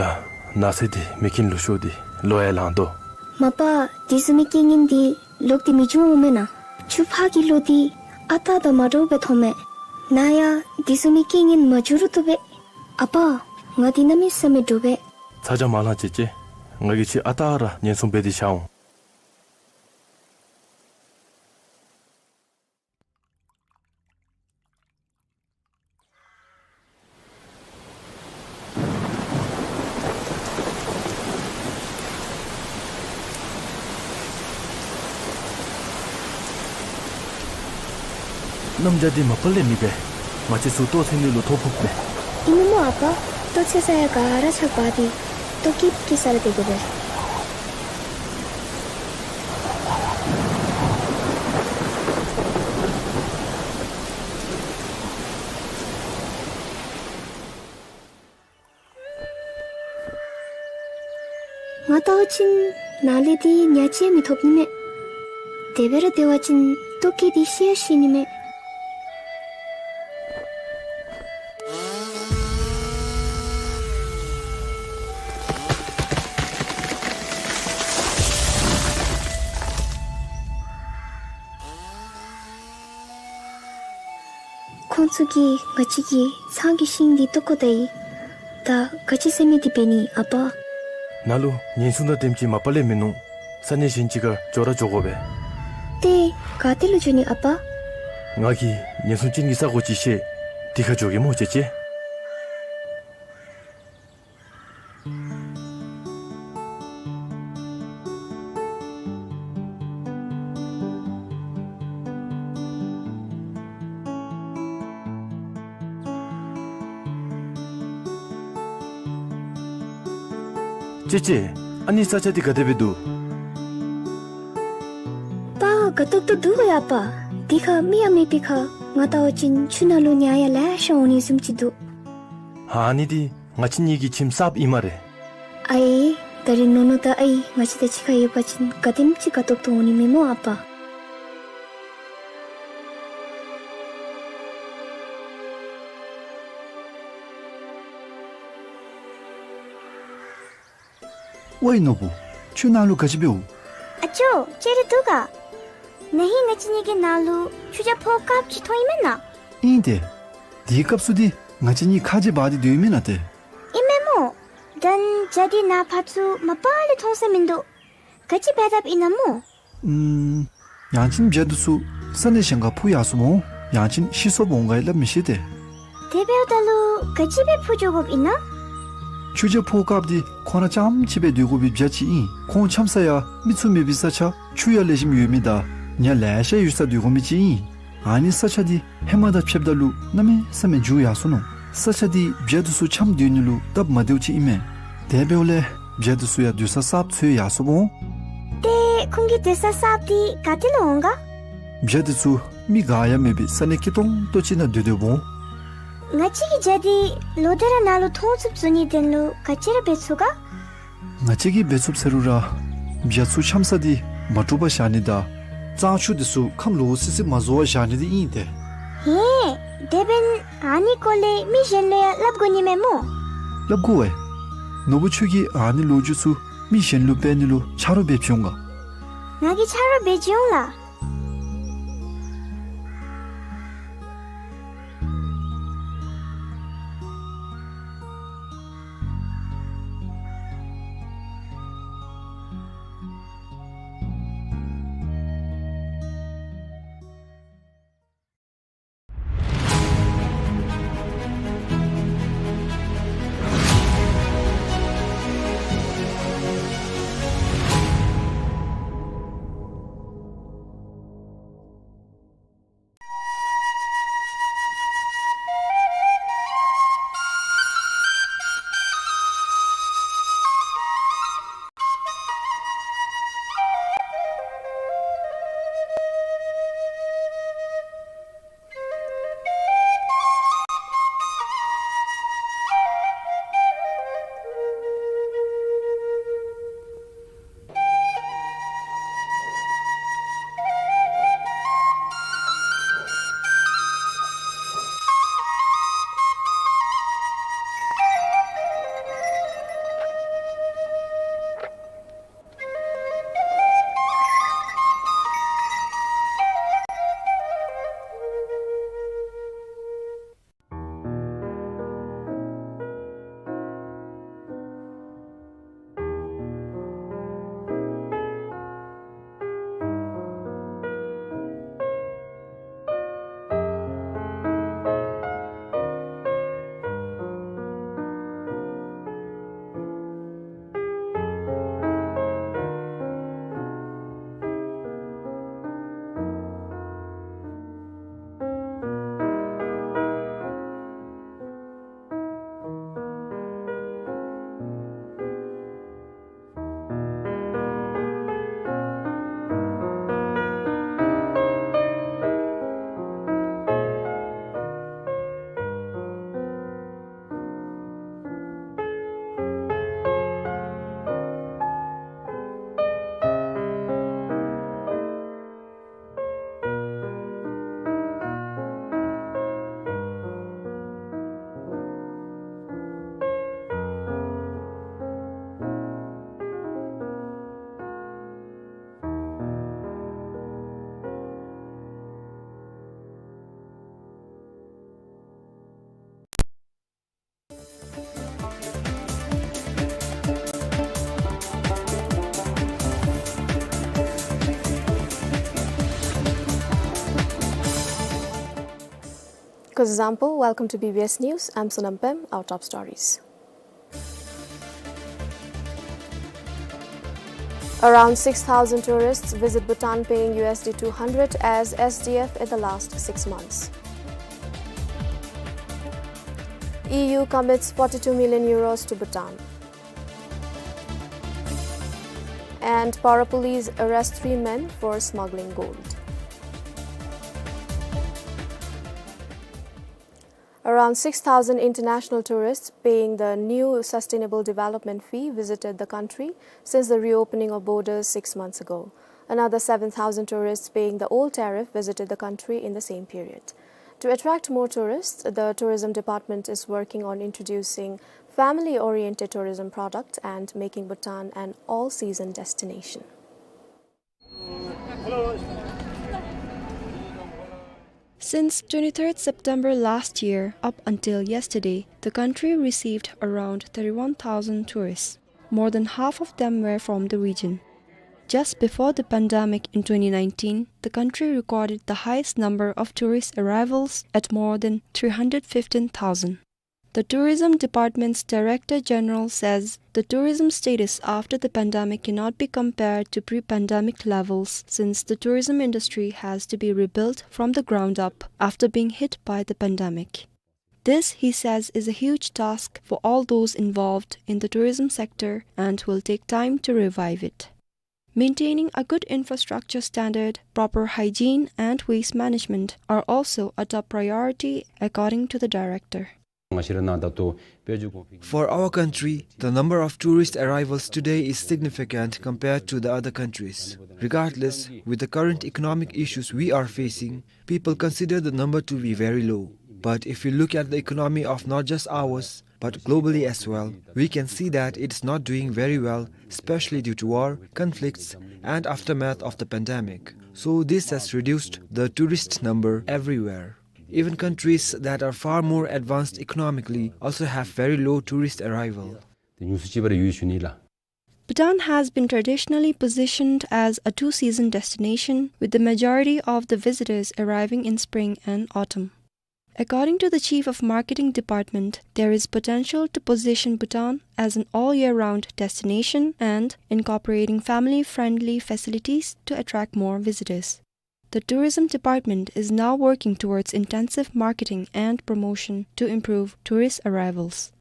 ནགས་ཚལ་འདི་མེ་རྐྱེན་ལུ་ཤོར་ཏེ་ལོ་ཡང་ལངས་དོ། མ་པ་དེ་བཟུམ་མའི་རྐྱེན་ངན་འདི་ལོག་སྟེ་མི་འབྱུང་འོང་མེན་ན། ཆུ་ཕག་གི་ལོ་འདི་ཨ་རྟག་དང་མ་འདྲཝ་སྦེ་མཐོང་མས། ནཱ་ཡང་དེ་བཟུམ་མའི་རྐྱེན་ངན་མ་འབྱུང་རུང་བཏུབ་པས། ཨ་པ། ང་འདི་གནམ་མེད་ས་མེད་འདྲོག་པས། ཚ་གྱང་མ་ལང་ཅེ་ཅེ། ང་གིས་ཁྱོད་ཨ་རྟག་ར་ཉེན་སྲུང་འབད་དེ་བཞག་འོང་། གནམ་བྱཱར་འདི་མ་པ་ལས་མི་འབད། ང་བཅས་ཚུ་ལྟོ་འཚོལ་ནི་ལུ་ཐོ་ཕོགཔ་མས། ཨིན་ན་མོ་ཨ་པ། ལྟོ་འཚོལ་ས་ཡང་ག་ར་ཆག་པ་འདི་ལྟོ་ཀིར་ཀིར་ས་ར་སྡོད་དགོ་པས། ང་བལྟ་བ་ཅིན་ནཱ་ལས་འདི་ཉ་ཅིག་མི་ཐོབ་ནི་མས། དེ་སྦེ་ར་སྡོད་པ་ཅིན་ལྟོ་ཀིར་འདི་ཤི་ཡང་ཤི་ནི་མས། ཁོང་ཚུ་གིས་ང་བཅས་ཀྱི་ཚང་གི་ཤིང་འདི་བཏོག་བཀོ་ད་ཡི། ད་ག་ཅི་ཟེར་མི་འདི་འབད་ནི་ཨ་པ། ནཱ་ལུ་ཉེན་སྲུང་དང་དེམ་ཅིག་མ་པ་ལས་མིན་ནུག། ས་གནས་གཞན་ཅིག་ཁར་འགྱོ་ར་འགྱོ་དགོ་པས། ཏེ་ག་ཏེ་ལུ་འགྱོ་ནི་ཨ་པ། ང་གིས་ཉེན་སྲུང་ཅན་གྱི་ས་གོ་ཅིག་ཤེས། དེ་ཁར་འགྱོ་གེ་སྨོ་ཅེ་ཅེ། ཅེ་ཅེ། ཨ་ནི་ས་ཆ་འདི་ག་དེ་སྦེ་འདུག། པ་དགའ་ཏོག་ཏོ་འདུག་ག་ཡ་པ། དེ་ཁར་མི་ཡང་མེད་པའི་ཁར་ང་བལྟ་བ་ཅིན་ཆུ་ནང་ལུ་ཉ་ཡང་ལེ་ཤ་འོང་ནི་བཟུམ་ཅིག་འདུག། ཨ་ནི་འདི་ང་བཅས་གཉིས་ཀྱི་ཁྱིམ་གསརཔ་ཨིན་སྨ་རེ། ཨའི། ད་རིས་ནོ་ནོ་དང་ཨའི་ང་བཅས་དང་གཅིག་ཁར་ཡོད་པ་ཅིན་ག་དེམ་ཅིག་དགའ་ཏོག་ཏོ་འོང་ནི་མས་སྨོ་ཨ་པ། ཝའི་ནོར་བུ། ཆུ་ནང་ལུ་ག་ཅི་འབདཝ། ཨ་ཅོ། ཅི་རེ་འདུག་ག། ན་ཧིང་ང་བཅས་གཉིས་ཀྱི་ནང་ལུ་ཆུ་རྐྱབ་ཕོཝ་དཀརཔོ་ཅིག་མཐོང་ཡི་མེན་ན། ཨིན་ཏེ། དེའི་སྐབས་སུ་འདི་ང་བཅས་གཉིས་ཁ་རྗེ་འབག་སྟེ་སྡོད་ཡི་མེན་ན་ཏེ། ཨིན་མས་སྨོ། ད་བྱ་འདི་ནཱ་ཕར་ཚུར་མ་པ་ལས་མཐོང་ས་མིན་འདུག། ག་ཅི་འབད་དཔ་ཨིན་ན་སྨོ། ཨུམ། ཡང་ཅིན་བྱ་འདི་ཚུ་ས་གནས་གཞན་ཁར་འཕུར་ཡར་སོངམ་འོང་། ཡང་ཅིན་ཤི་སོངམ་འོང་ག་ཡང་སླབ་མི་ཤེས་ཏེ། དེ་འབདཝ་ད་ལུ་ག་ཅི་སྦེ་འཕུར་འགྱོ་དགོཔ་ཨིན་ན། ཆུ་རྐྱབ་ཕོཝ་དཀརཔོ་འདི་ཁོང་ར་རྐྱངམ་གཅིག་སྦེ་སྡོད་དགོ་པའི་བྱ་ཅིག་ཨིན། ཁོང་འཁྱམ་ས་ཡང་མི་ཚུ་མེད་པའི་ས་ཆ་ཆུ་ཡང་ལེགས་ཤོམ་ཡོད་མི་དང་ཉ་ལེ་ཤ་ཡོད་སར་སྡོད་དགོ་མི་ཅིག་ཨིན། ཨ་ནི་ས་ཆ་འདི་ཧེ་མ་དང་ཕྱདཔ་ད་ལུ་གནམ་མེད་ས་མེད་འགྱུར་ཡར་སོ་ནུག། ས་ཆ་འདི་བྱ་འདི་ཚུ་འཁྱམ་སྡོད་ནི་ལུ་སྟབས་མ་བདེཝ་ཅིག་ཨིན་མས། དེ་འབདཝ་ལས་བྱ་འདི་ཚུ་ཡང་སྡོད་ས་གསརཔ་འཚོལ་ཡར་སོངམ་འོང་། ཏེ་ཁོང་གི་སྡོད་ས་གསརཔ་འདི་ག་ཏེ་ལུ་འོང་ག། བྱ་འདི་ཚུ་མི་ག་ཡང་མེད་པའི་ས་གནས་སྐྱིད་ཏོང་ཏོ་ཅིག་ནང་སྡོད་སྡོདཔ་འོང་། ང་བཅས་ཀྱི་བྱ་འདི་ལོ་ལྟར་ར་ནཱ་ལུ་མཐོང་ཚུགསཔ་བཟོ་ནིའི་དོན་ལུ་ག་ཅི་ར་འབད་ཚུགས་ག། ང་བཅས་ཀྱིས་འབད་ཚུགསཔ་ཟེར་རུང་ར་བྱ་ཚུ་འཁྱམ་ས་འདི་མ་དཀྲུགས་པར་བཞག་ནི་དང་གཙང་ཆུ་འདི་ཚུ་ཁམས་ལོག་སི་སི་མ་བཟོ་བར་བཞག་ནི་འདི་ཨིན་ཏེ། ཧེ། དེ་འབདན་ཨ་ནི་སྐོར་ལས་མི་གཞན་ལུ་ཡང་སླབ་དགོ་ནི་མས་སྨོ། སླབ་དགོ་པས། ནོར་བུ་ཁྱོད་ཀྱིས་ཨ་ནི་ལོ་རྒྱུས་ཚུ་མི་གཞན་ལུ་སྤེལ་ནི་ལུ་ཆ་རོགས་འབད་བྱོན་ག། ང་གིས་ཆ་རོགས་འབད་བྱོན་འོང་ལགས། This is Ampo. Welcome to B B S News. I'm Sonam Pem. Our top stories. Around six thousand tourists visit Bhutan, paying U S D two hundred as S D F in the last six months. E U commits forty-two million euros to Bhutan. And Para police arrest three men for smuggling gold. Around six thousand international tourists paying the new sustainable development fee visited the country since the reopening of borders six months ago. Another seven thousand tourists paying the old tariff visited the country in the same period. To attract more tourists, the tourism department is working on introducing family-oriented tourism product and making Bhutan an all-season destination. Since twenty-third September last year, up until yesterday, the country received around thirty-one thousand tourists. More than half of them were from the region. Just before the pandemic in twenty nineteen, the country recorded the highest number of tourist arrivals at more than three hundred fifteen thousand. The Tourism Department's Director General says the tourism status after the pandemic cannot be compared to pre-pandemic levels, since the tourism industry has to be rebuilt from the ground up after being hit by the pandemic. This, he says, is a huge task for all those involved in the tourism sector and will take time to revive it. Maintaining a good infrastructure standard, proper hygiene, and waste management are also a top priority, according to the director. For our country, the number of tourist arrivals today is significant compared to the other countries. Regardless, with the current economic issues we are facing, people consider the number to be very low. But if we look at the economy of not just ours, but globally as well, we can see that it's not doing very well, especially due to war, conflicts, and aftermath of the pandemic. So this has reduced the tourist number everywhere. Even countries that are far more advanced economically also have very low tourist arrival. Bhutan has been traditionally positioned as a two-season destination, with the majority of the visitors arriving in spring and autumn. According to the Chief of Marketing Department, there is potential to position Bhutan as an all-year-round destination and incorporating family-friendly facilities to attract more visitors. The Tourism Department is now working towards intensive marketing and promotion to improve tourist arrivals.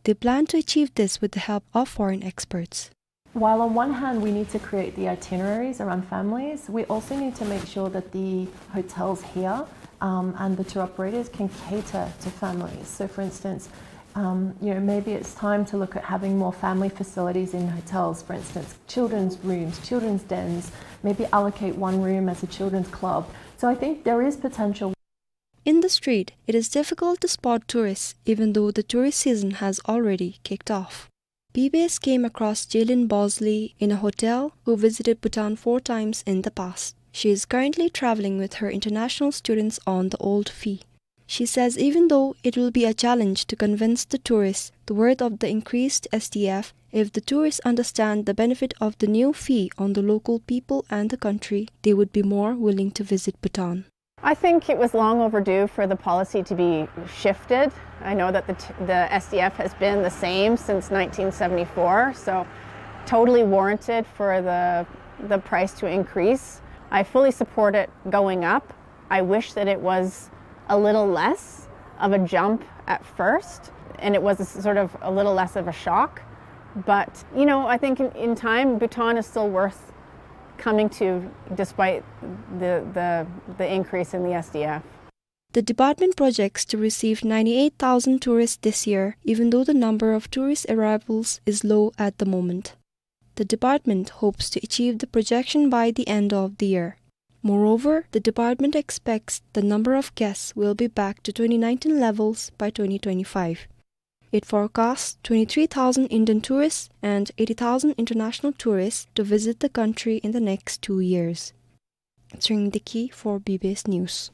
They plan to achieve this with the help of foreign experts. While on one hand we need to create the itineraries around families, we also need to make sure that the hotels here, um, and the tour operators can cater to families. So, for instance, um, you know, maybe it's time to look at having more family facilities in hotels, for instance, children's rooms, children's dens, maybe allocate one room as a children's club. So I think there is potential. In the street, it is difficult to spot tourists, even though the tourist season has already kicked off. B B S came across Jaylin Bosley in a hotel, who visited Bhutan four times in the past. She is currently traveling with her international students on the old fee. She says even though it will be a challenge to convince the tourists the worth of the increased S D F, if the tourists understand the benefit of the new fee on the local people and the country, they would be more willing to visit Bhutan. I think it was long overdue for the policy to be shifted. I know that the t-, the S D F has been the same since nineteen seventy-four, so totally warranted for the, the price to increase. I fully support it going up. I wish that it was a little less of a jump at first, and it was a s-, sort of a little less of a shock. But, you know, I think in, in time, Bhutan is still worth coming to despite the, the, the increase in the S D F. The department projects to receive ninety-eight thousand tourists this year, even though the number of tourist arrivals is low at the moment. The department hopes to achieve the projection by the end of the year. Moreover, the department expects the number of guests will be back to twenty nineteen levels by twenty twenty-five. It forecasts twenty-three thousand Indian tourists and eighty thousand international tourists to visit the country in the next two years. Tshering Deki for B B S News.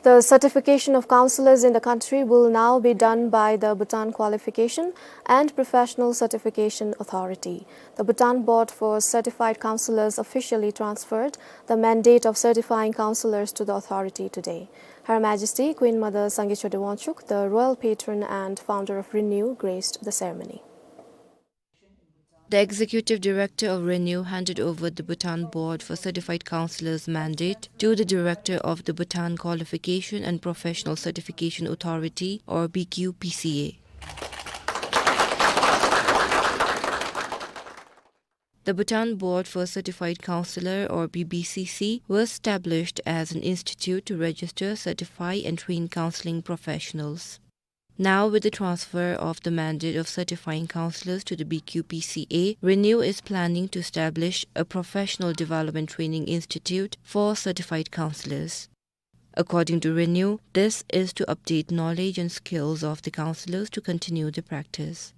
The certification of counsellors in the country will now be done by the Bhutan Qualification and Professional Certification Authority. The Bhutan Board for Certified Counsellors officially transferred the mandate of certifying counsellors to the authority today. Her Majesty Queen Mother Sangay Choden Wangchuck, the royal patron and founder of RENEW, graced the ceremony. The executive director of RENEW handed over the Bhutan Board for Certified Counsellors mandate to the director of the Bhutan Qualification and Professional Certification Authority, or B Q P C A. The Bhutan Board for Certified Counsellor, or B B C C, was established as an institute to register, certify, and train counselling professionals. Now, with the transfer of the mandate of certifying counsellors to the B Q P C A, RENEW is planning to establish a professional development training institute for certified counsellors. According to RENEW, this is to update knowledge and skills of the counsellors to continue the practice.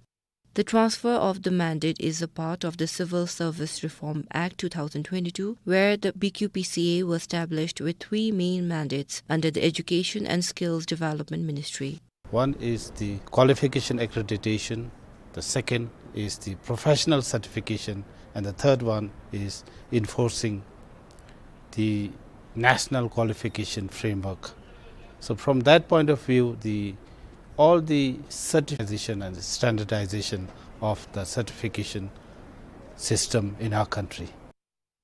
The transfer of the mandate is a part of the Civil Service Reform Act two thousand twenty-two, where the B Q P C A was established with three main mandates under the Education and Skills Development Ministry. One is the qualification accreditation, the second is the professional certification, and the third one is enforcing the national qualification framework. So from that point of view, the, all the certification and the standardization of the certification system in our country.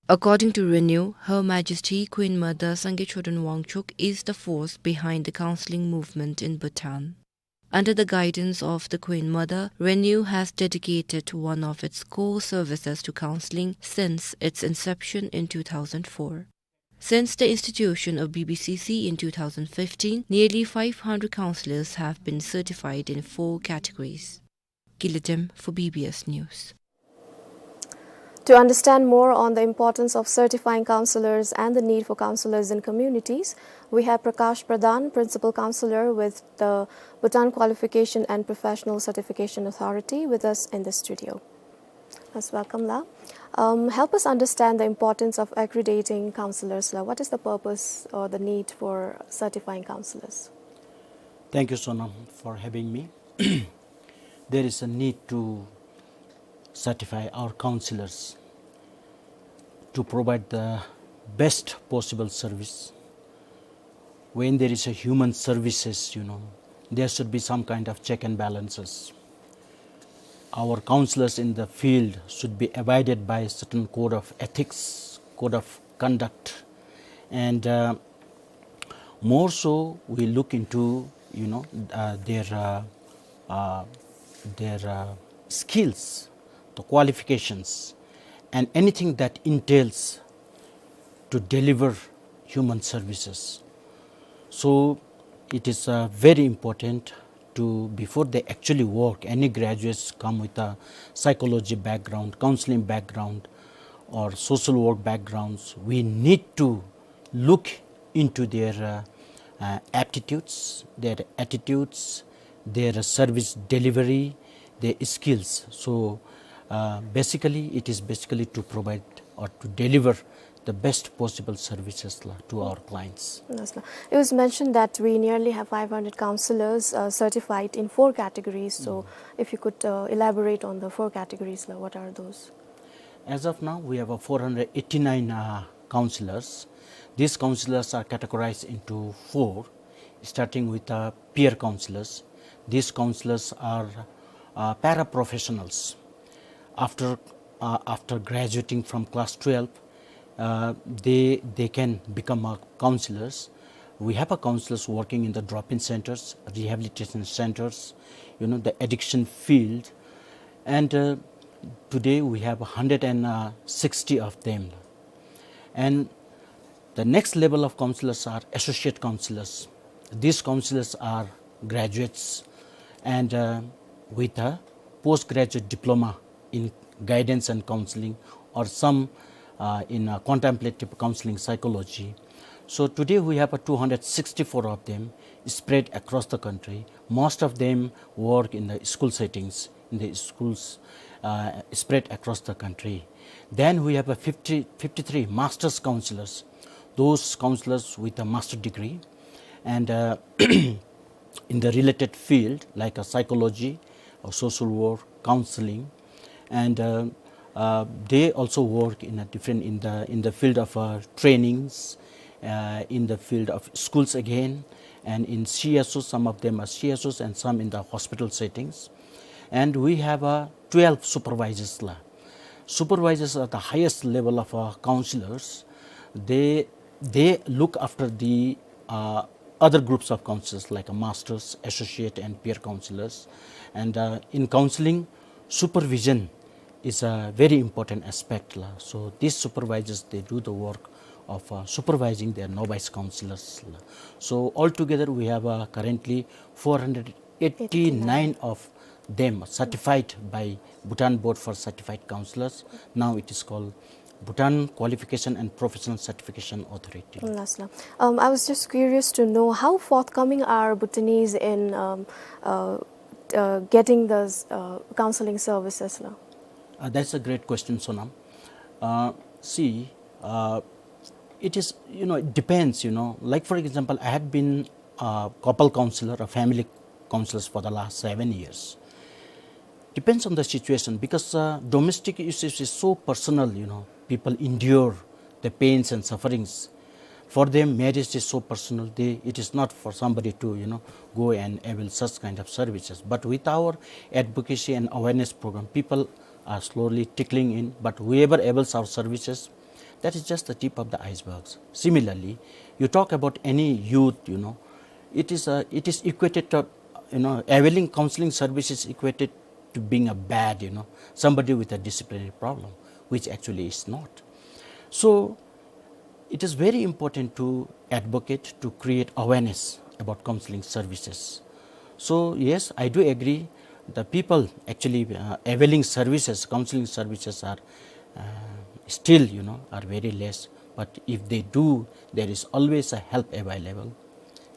According to RENEW, Her Majesty Queen Mother Sangay Choden Wangchuck is the force behind the counseling movement in Bhutan. Under the guidance of the Queen Mother, RENEW has dedicated one of its core services to counseling since its inception in two thousand four. Since the institution of B B C C in two thousand fifteen, nearly five hundred counselors have been certified in four categories. Gilidem for B B S News. To understand more on the importance of certifying counselors and the need for counselors in communities, we have Prakash Pradhan, Principal Counselor with the Bhutan Qualification and Professional Certification Authority, with us in the studio. Most welcome, La. Um, help us understand the importance of accrediting counselors, La. What is the purpose or the need for certifying counselors? Thank you, Sonam, for having me. There is a need to certify our counselors to provide the best possible service. When there is a human services, you know, there should be some kind of check and balances. Our counselors in the field should be abided by a certain code of ethics, code of conduct, and, uh, more so we look into, you know, uh, their, uh, uh, their, uh, skills, the qualifications, and anything that entails to deliver human services. So it is, uh, very important to, before they actually work, any graduates come with a psychology background, counseling background, or social work backgrounds, we need to look into their, uh, uh, aptitudes, their attitudes, their service delivery, their skills. So, uh, basically, it is basically to provide or to deliver the best possible services, La, to our clients. Yes, La. It was mentioned that we nearly have five hundred counselors, uh, certified in four categories. So, if you could, uh, elaborate on the four categories, La, what are those? As of now, we have a four hundred eighty-nine, uh, counselors. These counselors are categorized into four, starting with, uh, peer counselors. These counselors are, uh, paraprofessionals. After, uh, after graduating from class twelve, uh, they, they can become, uh, counselors. We have a counselors working in the drop-in centers, rehabilitation centers, you know, the addiction field. And, uh, today we have a hundred and sixty of them. And the next level of counselors are associate counselors. These counselors are graduates and, uh, with a postgraduate diploma in guidance and counseling, or some, uh, in, uh, contemplative counseling psychology. So today we have a two hundred sixty-four of them spread across the country. Most of them work in the school settings, in the schools, uh, spread across the country. Then we have a fifty, fifty-three master's counselors, those counselors with a master degree. And, uh, in the related field, like, uh, psychology or social work, counseling, and, uh, uh, they also work in a different, in the, in the field of, uh, trainings, uh, in the field of schools again, and in C S Os, some of them are C S Os and some in the hospital settings. And we have, uh, twelve supervisors la. Supervisors are the highest level of, uh, counselors. They, they look after the, uh, other groups of counselors like, uh, masters, associate, and peer counselors. And, uh, in counseling, supervision is a very important aspect la. So these supervisors, they do the work of, uh, supervising their novice counselors la. So altogether, we have, uh, currently four hundred eighty-nine of them certified by Bhutan Board for Certified Counselors. Now it is called Bhutan Qualification and Professional Certification Authority. Yes, la. Um, I was just curious to know how forthcoming are Bhutanese in, um, uh, uh, getting those, uh, counseling services la? Uh, that's a great question, Sonam. Uh, see, uh, it is, you know, it depends, you know. Like, for example, I had been a couple counselor, a family counselors for the last seven years. Depends on the situation, because, uh, domestic issues is so personal, you know. People endure the pains and sufferings. For them, marriage is so personal, they, it is not for somebody to, you know, go and avail such kind of services. But with our advocacy and awareness program, people are slowly trickling in, but whoever avails our services, that is just the tip of the icebergs. Similarly, you talk about any youth, you know, it is, uh, it is equated to, you know, availing counseling services equated to being a bad, you know, somebody with a disciplinary problem, which actually is not. So, it is very important to advocate, to create awareness about counseling services. So, yes, I do agree, the people actually, uh, availing services, counseling services are, uh, still, you know, are very less. But if they do, there is always a help available.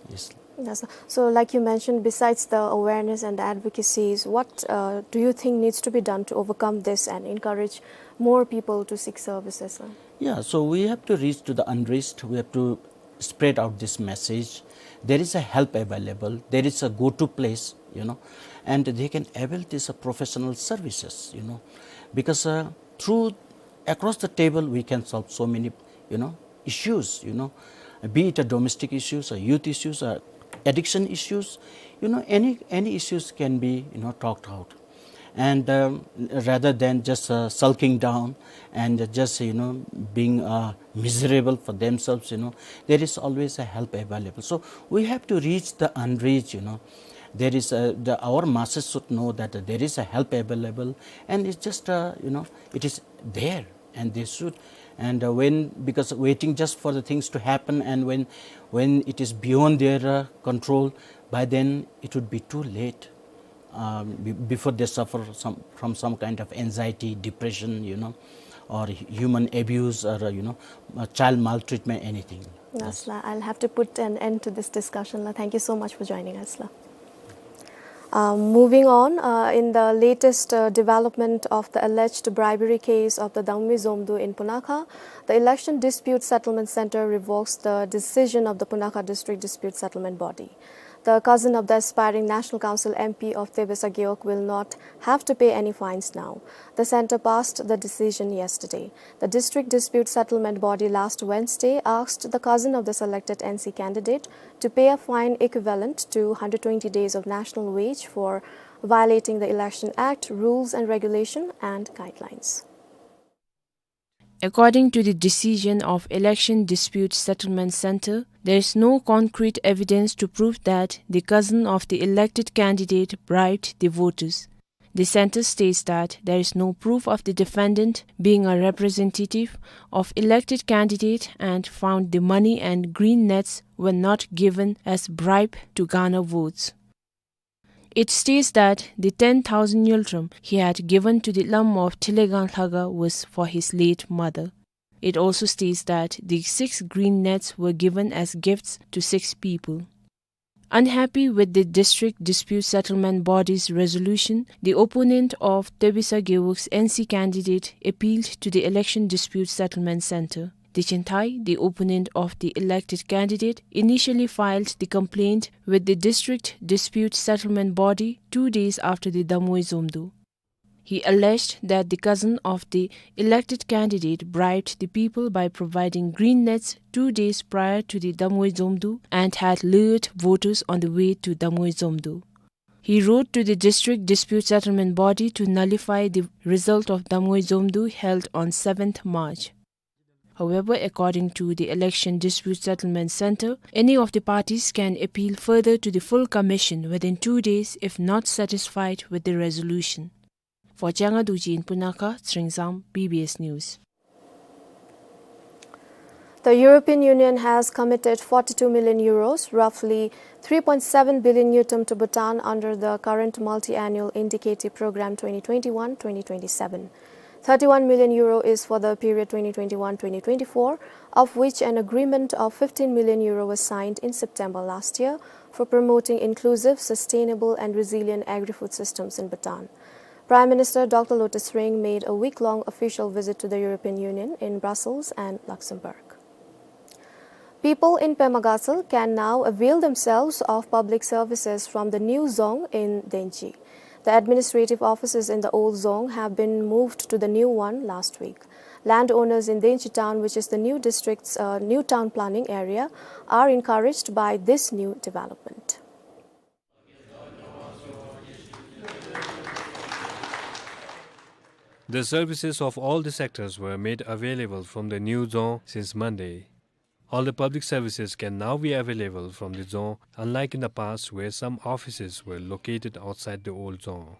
Yes. Yes, sir. So, like you mentioned, besides the awareness and the advocacies, what, uh, do you think needs to be done to overcome this and encourage more people to seek services, sir? Yeah, so we have to reach to the unreached. We have to spread out this message. There is a help available. There is a go-to place, you know, and they can avail these, uh, professional services, you know, because, uh, through, across the table, we can solve so many, you know, issues, you know, be it a domestic issues, or youth issues, or addiction issues, you know, any, any issues can be, you know, talked out. And, um, rather than just, uh, sulking down and just, you know, being, uh, miserable for themselves, you know, there is always a help available. So we have to reach the unreached, you know. There is a, the, our masses should know that there is a help available, and it's just, uh, you know, it is there, and they should. And, uh, when, because waiting just for the things to happen, and when, when it is beyond their, uh, control, by then it would be too late, um, be-, before they suffer some, from some kind of anxiety, depression, you know, or human abuse, or, uh, you know, uh, child maltreatment, anything. Yes, la. I'll have to put an end to this discussion, la. Thank you so much for joining us, la. Um, moving on, uh, in the latest, uh, development of the alleged bribery case of the Dangme Zomdu in Punakha, the Election Dispute Settlement Center revokes the decision of the Punakha District Dispute Settlement Body. The cousin of the aspiring National Council M P of Tebessa Gewog will not have to pay any fines now. The center passed the decision yesterday. The District Dispute Settlement Body last Wednesday asked the cousin of the selected N C candidate to pay a fine equivalent to hundred twenty days of national wage for violating the Election Act rules and regulation and guidelines. According to the decision of Election Dispute Settlement Center, there is no concrete evidence to prove that the cousin of the elected candidate bribed the voters. The center states that there is no proof of the defendant being a representative of elected candidate and found the money and green nets were not given as bribe to garner votes. It states that the ten thousand ngultrum he had given to the Lamma of Thilegang Lhaga was for his late mother. It also states that the six green nets were given as gifts to six people. Unhappy with the District Dispute Settlement Body's resolution, the opponent of Tebessa Gewog's N C candidate appealed to the Election Dispute Settlement Center. Dechen Thai, the opponent of the elected candidate, initially filed the complaint with the District Dispute Settlement Body two days after the Damgoi Zomdo. He alleged that the cousin of the elected candidate bribed the people by providing green nets two days prior to the Damgoi Zomdo and had lured voters on the way to Damgoi Zomdo. He wrote to the District Dispute Settlement Body to nullify the result of Damgoi Zomdo held on seventh March. However, according to the Election Dispute Settlement Center, any of the parties can appeal further to the full commission within two days if not satisfied with the resolution. For Changa Dorji in Punakha, Tsering Zam, B B S News. The European Union has committed forty-two million euros, roughly three point seven billion ngultrum, to Bhutan under the current multi-annual indicative program twenty twenty-one twenty twenty-seven. Thirty-one million euro is for the period twenty twenty-one twenty twenty-four, of which an agreement of fifteen million euro was signed in September last year for promoting inclusive, sustainable and resilient agri-food systems in Bhutan. Prime Minister Doctor Lotay Tshering made a week-long official visit to the European Union in Brussels and Luxembourg. People in Pema Gatshel can now avail themselves of public services from the new dzong in Denchi. The administrative offices in the old dzong have been moved to the new one last week. Landowners in Denchi town, which is the new district's, uh, new town planning area, are encouraged by this new development. The services of all the sectors were made available from the new dzong since Monday. All the public services can now be available from the dzong, unlike in the past where some offices were located outside the old dzong.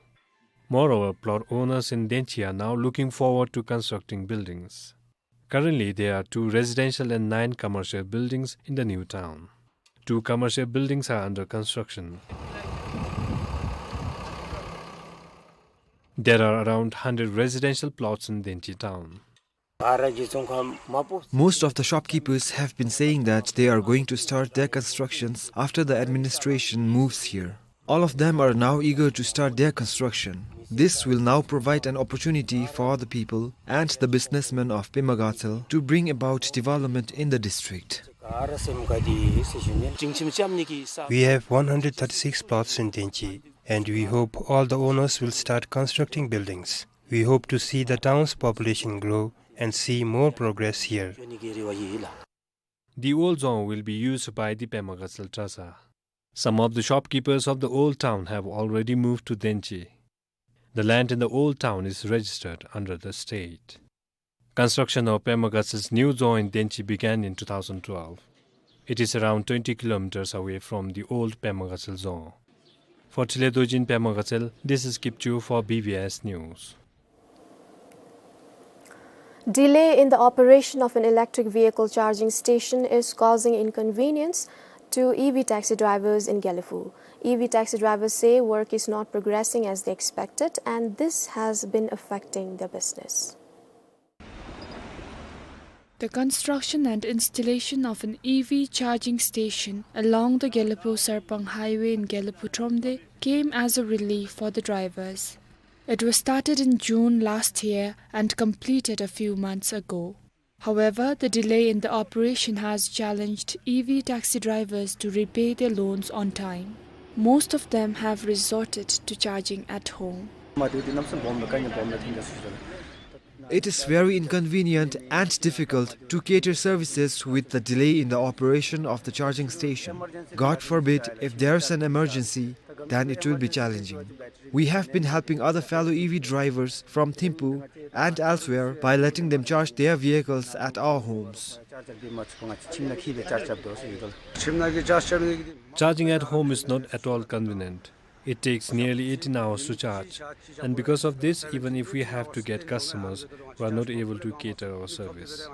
Moreover, plot owners in Denchi are now looking forward to constructing buildings. Currently, there are two residential and nine commercial buildings in the new town. Two commercial buildings are under construction. There are around hundred residential plots in Denchi town. Most of the shopkeepers have been saying that they are going to start their constructions after the administration moves here. All of them are now eager to start their construction. This will now provide an opportunity for the people and the businessmen of Pema Gatshel to bring about development in the district. We have one hundred thirty-six plots in Denchi, and we hope all the owners will start constructing buildings. We hope to see the town's population grow and see more progress here. The old dzong will be used by the Pema Gatshel Traza. Some of the shopkeepers of the old town have already moved to Denchi. The land in the old town is registered under the state. Construction of Pema Gatshel's new dzong in Denchi began in two thousand twelve. It is around twenty kilometers away from the old Pema Gatshel dzong. For Trile Dorji in Pema Gatshel, this is Kipchu for B B S News. Delay in the operation of an electric vehicle charging station is causing inconvenience to E V taxi drivers in Gelephu. E V taxi drivers say work is not progressing as they expected, and this has been affecting their business. The construction and installation of an E V charging station along the Gelephu-Sarpang highway in Gelephu-Thromde came as a relief for the drivers. It was started in June last year and completed a few months ago. However, the delay in the operation has challenged E V taxi drivers to repay their loans on time. Most of them have resorted to charging at home. It is very inconvenient and difficult to cater services with the delay in the operation of the charging station. God forbid, if there's an emergency, then it will be challenging. We have been helping other fellow E V drivers from Thimphu and elsewhere by letting them charge their vehicles at our homes. Charging at home is not at all convenient. It takes nearly eighteen hours to charge, and because of this, even if we have to get customers, we are not able to cater our service.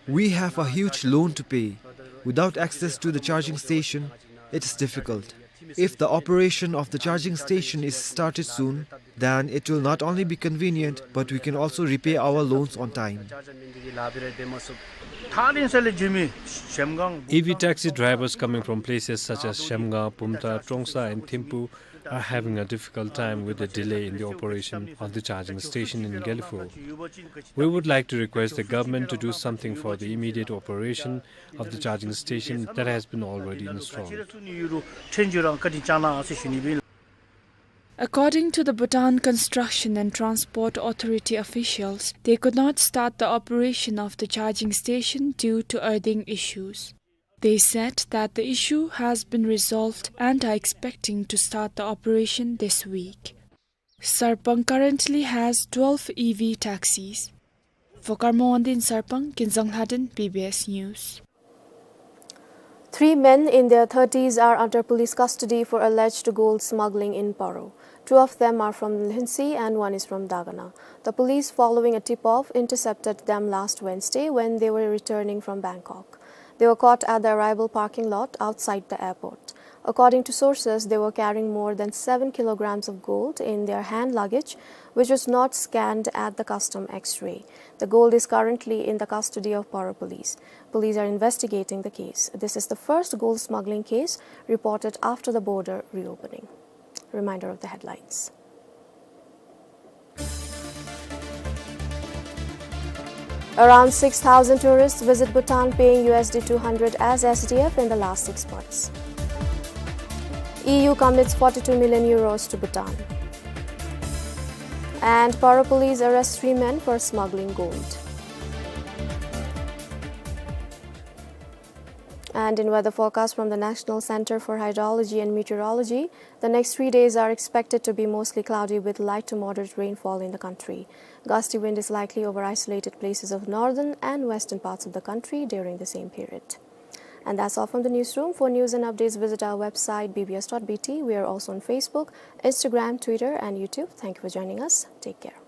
We have a huge loan to pay. Without access to the charging station, it is difficult. If the operation of the charging station is started soon, then it will not only be convenient, but we can also repay our loans on time. ཨ་རིན་ས་ལས་འགྱོ་མི་ཤམ་གང་། E V taxi drivers coming from places such as Shamgang, Pumta, Trongsa and Thimphu are having a difficult time with the delay in the operation of the charging station in Gelephu. We would like to request the government to do something for the immediate operation of the charging station that has been already installed. According to the Bhutan Construction and Transport Authority officials, they could not start the operation of the charging station due to earthing issues. They said that the issue has been resolved and are expecting to start the operation this week. Sarpang currently has twelve E V taxis. For Karma Wangdi in Sarpang, Kinzang Lhaden, B B S News. Three men in their thirties are under police custody for alleged gold smuggling in Paro. Two of them are from Lhuentse and one is from Dagana. The police, following a tip-off, intercepted them last Wednesday when they were returning from Bangkok. They were caught at the arrival parking lot outside the airport. According to sources, they were carrying more than seven kilograms of gold in their hand luggage, which was not scanned at the custom X-ray. The gold is currently in the custody of Paro police. Police are investigating the case. This is the first gold smuggling case reported after the border reopening. Reminder of the headlines. Around six thousand tourists visit Bhutan, paying U S D two hundred as S D F in the last six months. E U commits forty-two million euros to Bhutan. And Paro police arrests three men for smuggling gold. And in weather forecast from the National Center for Hydrology and Meteorology, the next three days are expected to be mostly cloudy with light to moderate rainfall in the country. Gusty wind is likely over isolated places of northern and western parts of the country during the same period. And that's all from the newsroom. For news and updates, visit our website, B B S dot B T. We are also on Facebook, Instagram, Twitter, and YouTube. Thank you for joining us. Take care.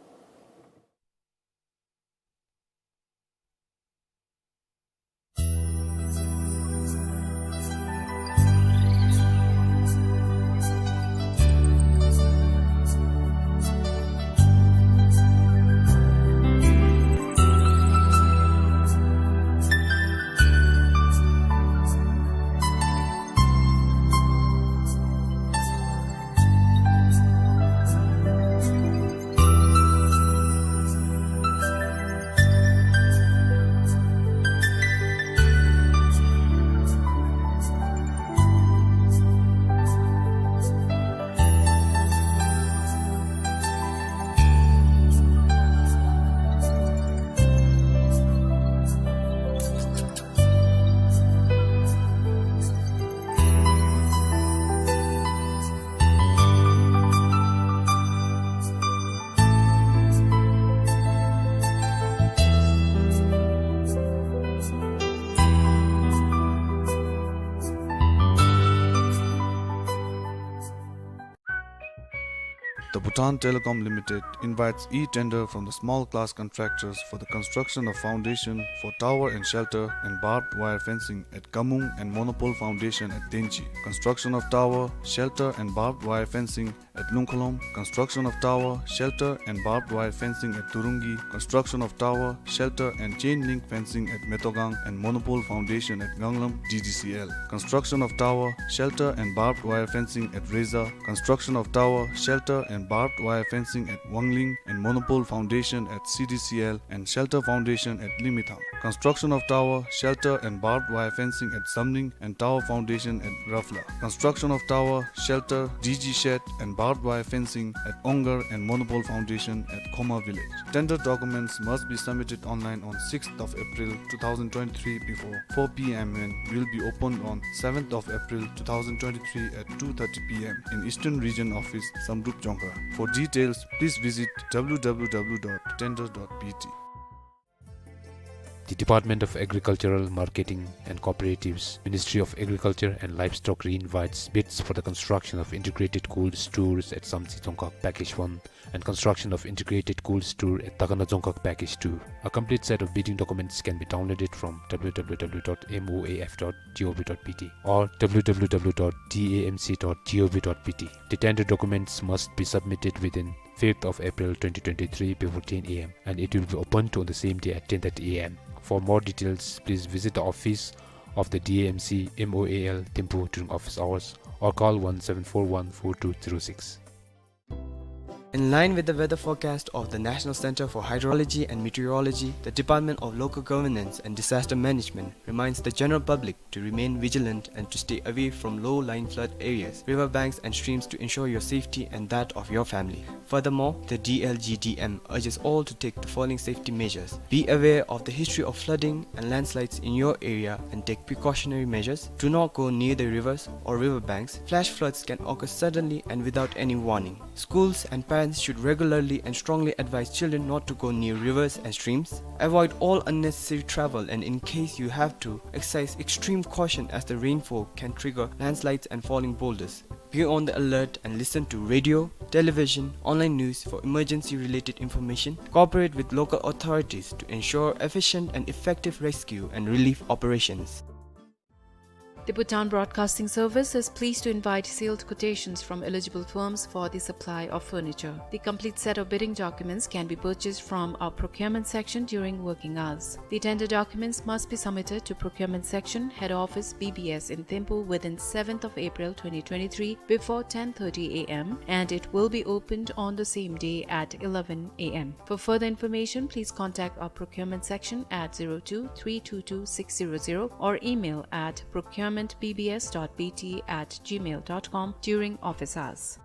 The Bhutan Telecom Limited invites e-tender from the small class contractors for the construction of foundation for tower and shelter and barbed wire fencing at Kamung and monopole foundation at Denchi. Construction of tower, shelter and barbed wire fencing at Lungkholom. Construction of tower, shelter and barbed wire fencing at Turungi. Construction of tower, shelter and chain link fencing at Metogang and monopole foundation at Ganglam D D C L. Construction of tower, shelter and barbed wire fencing at Reza. Construction of tower, shelter and barbed wire fencing at Wangling and monopole foundation at C D C L and shelter foundation at Limithang. Construction of tower, shelter and barbed wire fencing at Zamling and tower foundation at Rafla. Construction of tower, shelter, D G shed and barbed wire fencing at Ongar and monopole foundation at Khoma village. Tender documents must be submitted online on sixth of April two thousand twenty-three before four P M and will be opened on seventh of April two thousand twenty-three at two thirty P M in Eastern Region Office, Samdrup Jongkhar. For details, please visit W W W dot tender dot B T. The Department of Agricultural Marketing and Cooperatives, Ministry of Agriculture and Livestock, re-invites bids for the construction of integrated cold stores at Samtse Dzongkhag Package one and construction of integrated cold store at Takana Dzongkhag Package two. A complete set of bidding documents can be downloaded from W W W dot M O A F dot G O V dot B T or W W W dot D A M C dot G O V dot B T. The tender documents must be submitted within fifth of April twenty twenty-three before ten A M, and it will be opened on the same day at ten thirty A M. For more details, please visit the office of the D A M C M O A L Thimphu during office hours or call one seven four one four two zero six. In line with the weather forecast of the National Center for Hydrology and Meteorology, the Department of Local Governance and Disaster Management reminds the general public to remain vigilant and to stay away from low-lying flood areas, river banks and streams to ensure your safety and that of your family. Furthermore, the D L G D M urges all to take the following safety measures. Be aware of the history of flooding and landslides in your area and take precautionary measures. Do not go near the rivers or river banks. Flash floods can occur suddenly and without any warning. Schools and parents should regularly and strongly advise children not to go near rivers and streams. Avoid all unnecessary travel, and in case you have to, exercise extreme caution as the rainfall can trigger landslides and falling boulders. Be on the alert and listen to radio, television, online news for emergency-related information. Cooperate with local authorities to ensure efficient and effective rescue and relief operations. The Bhutan Broadcasting Service is pleased to invite sealed quotations from eligible firms for the supply of furniture. The complete set of bidding documents can be purchased from our procurement section during working hours. The tender documents must be submitted to procurement section, head office, B B S in Thimphu within seventh of April twenty twenty-three before ten thirty A M, and it will be opened on the same day at eleven A M. For further information, please contact our procurement section at zero two three two two six zero zero or email at procurement B B S dot B T at gmail dot com during office hours.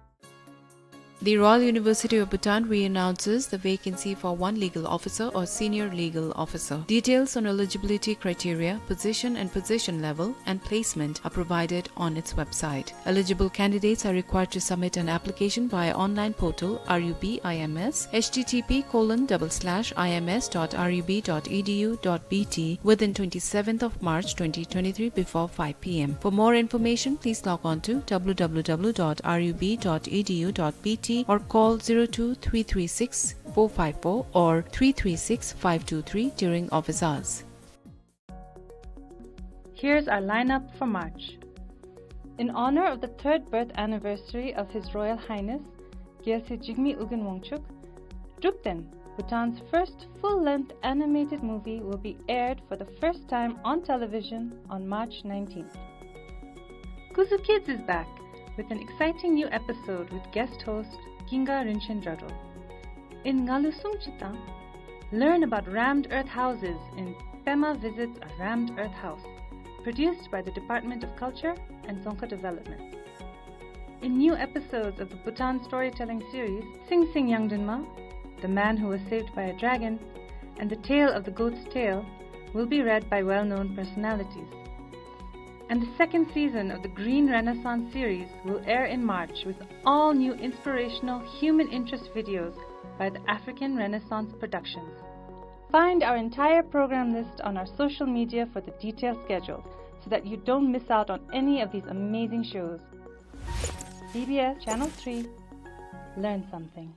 The Royal University of Bhutan re-announces the vacancy for one legal officer or senior legal officer. Details on eligibility criteria, position and position level, and placement are provided on its website. Eligible candidates are required to submit an application via online portal R U B I M S, H T T P colon double slash I M S dot R U B dot E D U dot B T, within twenty-seventh of March twenty twenty-three before five P M. For more information, please log on to W W W dot R U B dot E D U dot B T or call zero two three three six four five four or three three six five two three during office hours. Here's our lineup for March. In honor of the third birth anniversary of His Royal Highness Gyaltse Jigme Ugin Wangchuck, Drukten, Bhutan's first full-length animated movie, will be aired for the first time on television on March nineteenth. Kuzu Kids is back with an exciting new episode with guest host Ginga Rinchen Jadrol. In Ngalu Sum Chitang, learn about rammed earth houses in Pema Visits a Rammed Earth House, produced by the Department of Culture and Dzongkha Development. In new episodes of the Bhutan storytelling series, Sing Sing Yangdinma, The Man Who Was Saved by a Dragon, and The Tale of the Goat's Tail will be read by well-known personalities. And the second season of the Green Renaissance series will air in March with all new inspirational human interest videos by the African Renaissance Productions. Find our entire program list on our social media for the detailed schedule so that you don't miss out on any of these amazing shows. B B S Channel three. Learn something.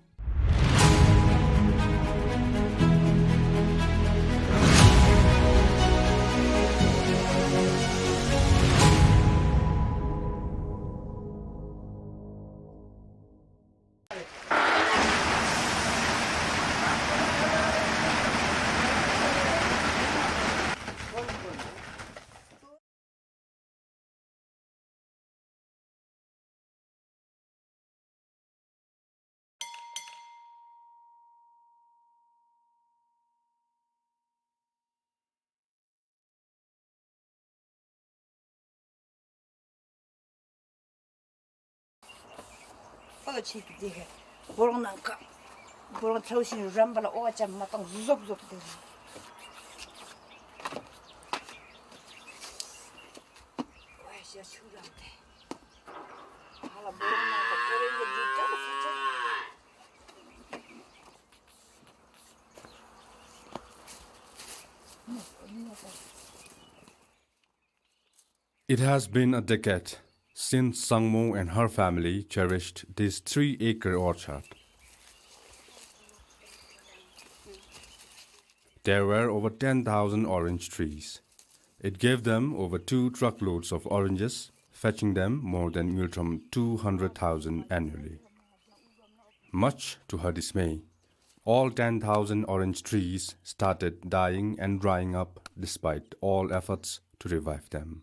པ་ལ་ཆེ་གི་དེ་གི་སྦོ་རོང་ནང་ཁ་སྦོ་རོང་ཚ་བོ་ཞིག་རམ་པ་ལ་ཨོ་ཅམ་མ་བཏང་བཟོབ་བཟོབ་དེ་ཨོ་ཡ་ཤ་ཆུ་རམ་དེ་ཧ་ལ་སྦོ་རོང་ནང་ཁ་སྦོ་རོང་གི་ལུག་ཏ་ལ་ས་ཆ། It has been a decade since Sangmo and her family cherished this three-acre orchard. There were over ten thousand orange trees. It gave them over two truckloads of oranges, fetching them more than Ngultrum two hundred thousand annually. Much to her dismay, all ten thousand orange trees started dying and drying up despite all efforts to revive them.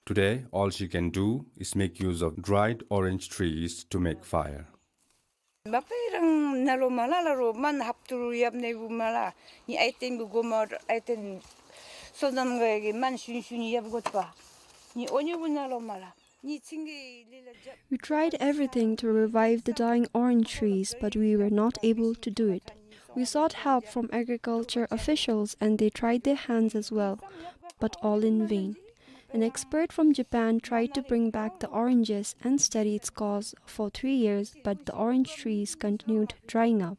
Today, all she can do is make use of dried orange trees to make fire. Mapei rang nalo mala la ro man hap turu yap ne bu mala. Ni aiten bu gomor aiten sodam ga ge man shun shun yap got pa. Ni onyo bu nalo mala. Ni chingi lila jap. We tried everything to revive the dying orange trees, but we were not able to do it. We sought help from agriculture officials and they tried their hands as well, but all in vain. An expert from Japan tried to bring back the oranges and study its cause for three years, but the orange trees continued drying up.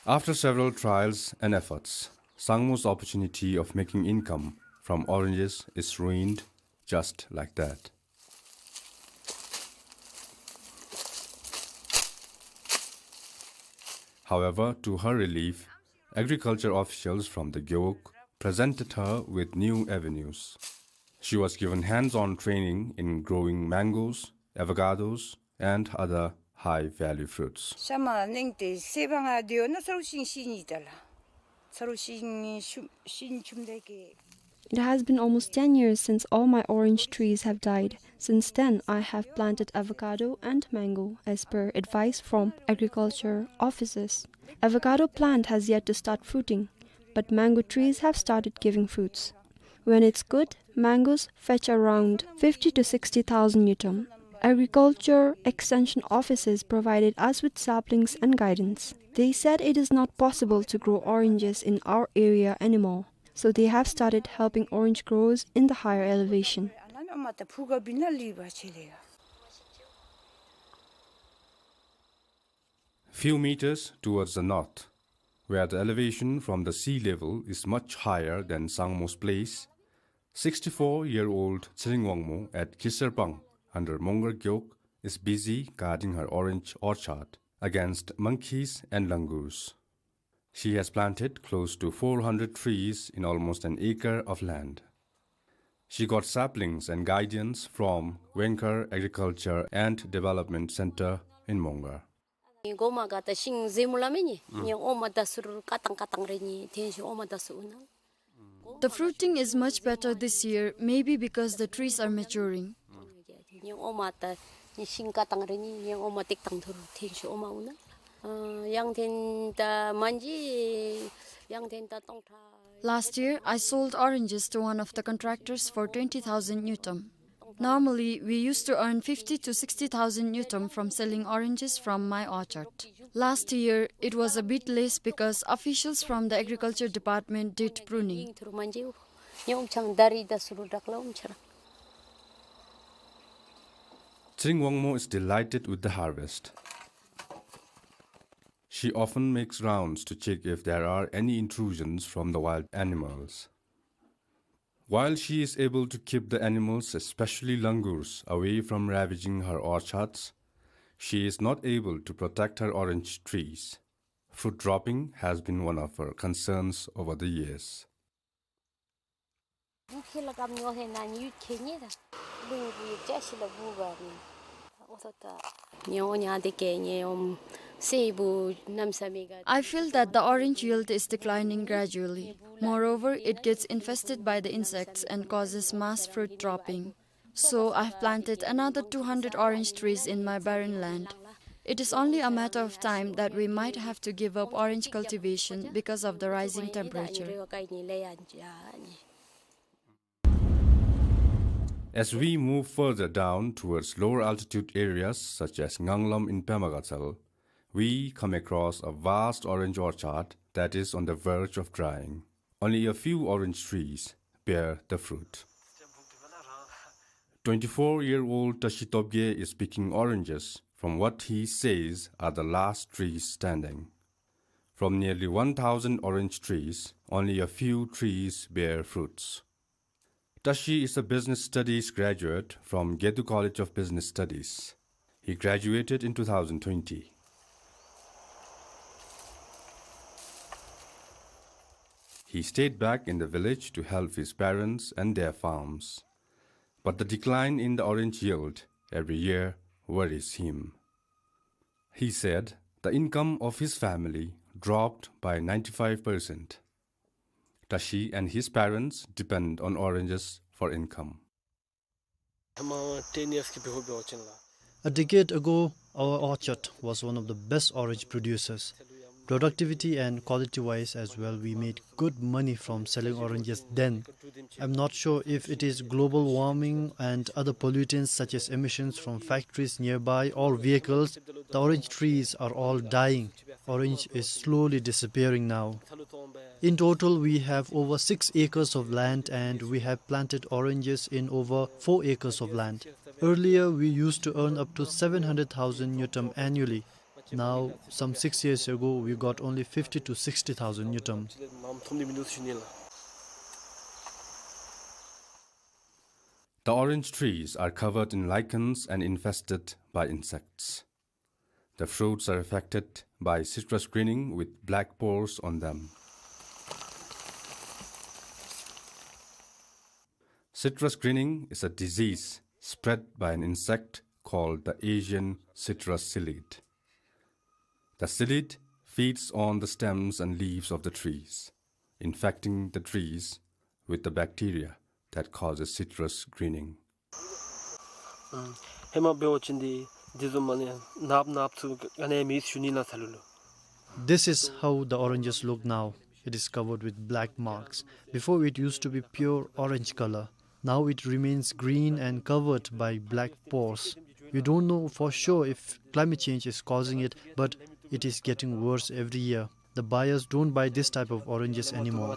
After several trials and efforts, Sangmo's opportunity of making income from oranges is ruined just like that. However, to her relief, agriculture officials from the Gewog presented her with new avenues. She was given hands-on training in growing mangoes, avocados, and other high-value fruits. Shama nengte sebanga deo na saru sing sini tala. Saru sing shum, sing chum deke. It has been almost ten years since all my orange trees have died. Since then, I have planted avocado and mango as per advice from agriculture officers. Avocado plant has yet to start fruiting, but mango trees have started giving fruits. When it's good, mangoes fetch around fifty to sixty thousand ngultrum. Agriculture extension officers provided us with saplings and guidance. They said it is not possible to grow oranges in our area anymore, so they have started helping orange growers in the higher elevation. Few meters towards the north, where the elevation from the sea level is much higher than Sangmo's place, sixty-four-year-old Tshering Wangmo at Kiserpang under Mongar Gewog is busy guarding her orange orchard against monkeys and langurs. She has planted close to four hundred trees in almost an acre of land. She got saplings and guidance from Wengkar Agriculture and Development Center in Mongar. Goma gata shing zemula meni, ni oma dasur katang katang reni, tenshi oma dasu unang. The fruiting is much better this year, maybe because the trees are maturing. Ni oma ta, ni shing katang reni, ni oma tektang turu, tenshi oma unang. Ah, yang ten ta manji, yang ten ta tongtha. Last year, I sold oranges to one of the contractors for twenty thousand ngultrum. Normally, we used to earn fifty to sixty thousand ngultrum from selling oranges from my orchard. Last year, it was a bit less because officials from the agriculture department did pruning. Tshering Wangmo is delighted with the harvest. She often makes rounds to check if there are any intrusions from the wild animals. While she is able to keep the animals, especially langurs, away from ravaging her orchards, she is not able to protect her orange trees. Fruit dropping has been one of her concerns over the years. I feel that the orange yield is declining gradually. Moreover, it gets infested by the insects and causes mass fruit dropping. So, I have planted another two hundred orange trees in my barren land. It is only a matter of time that we might have to give up orange cultivation because of the rising temperature. As we move further down towards lower altitude areas such as Nganglam in Pema Gatshel, we come across a vast orange orchard that is on the verge of drying. Only a few orange trees bear the fruit. Twenty-four-year-old Tashi Tobgay is picking oranges from what he says are the last trees standing. From nearly one thousand orange trees, only a few trees bear fruits. Tashi is a business studies graduate from Gedu College of Business Studies. He graduated in two thousand twenty. He stayed back in the village to help his parents and their farms. But the decline in the orange yield every year worries him. He said the income of his family dropped by ninety-five percent. Tashi and his parents depend on oranges for income. A decade ago, our orchard was one of the best orange producers. Productivity and quality-wise as well, we made good money from selling oranges then. I'm not sure if it is global warming and other pollutants such as emissions from factories nearby or vehicles. The orange trees are all dying. Orange is slowly disappearing now. In total, we have over six acres of land and we have planted oranges in over four acres of land. Earlier, we used to earn up to seven hundred thousand ngultrum annually. Now, some six years ago, we got only fifty to sixty thousand ngultrum. The orange trees are covered in lichens and infested by insects. The fruits are affected by citrus greening with black spores on them. Citrus greening is a disease spread by an insect called the Asian citrus psyllid. The psyllid feeds on the stems and leaves of the trees, infecting the trees with the bacteria that causes citrus greening. ཨ་ཧེ་མ་འབད་བ་ཅིན་འདི་འདི་བཟུམ་མ་ནི་ནགཔོ་ནགཔོ་ཚུ་ག་ནི་མེད་ཞུ་ནི་ལགས་ཚ་ལུ་ལུ། This is how the oranges look now. It is covered with black marks. Before, it used to be pure orange color. Now it remains green and covered by black spores. We don't know for sure if climate change is causing it, but it is getting worse every year. The buyers don't buy this type of oranges anymore.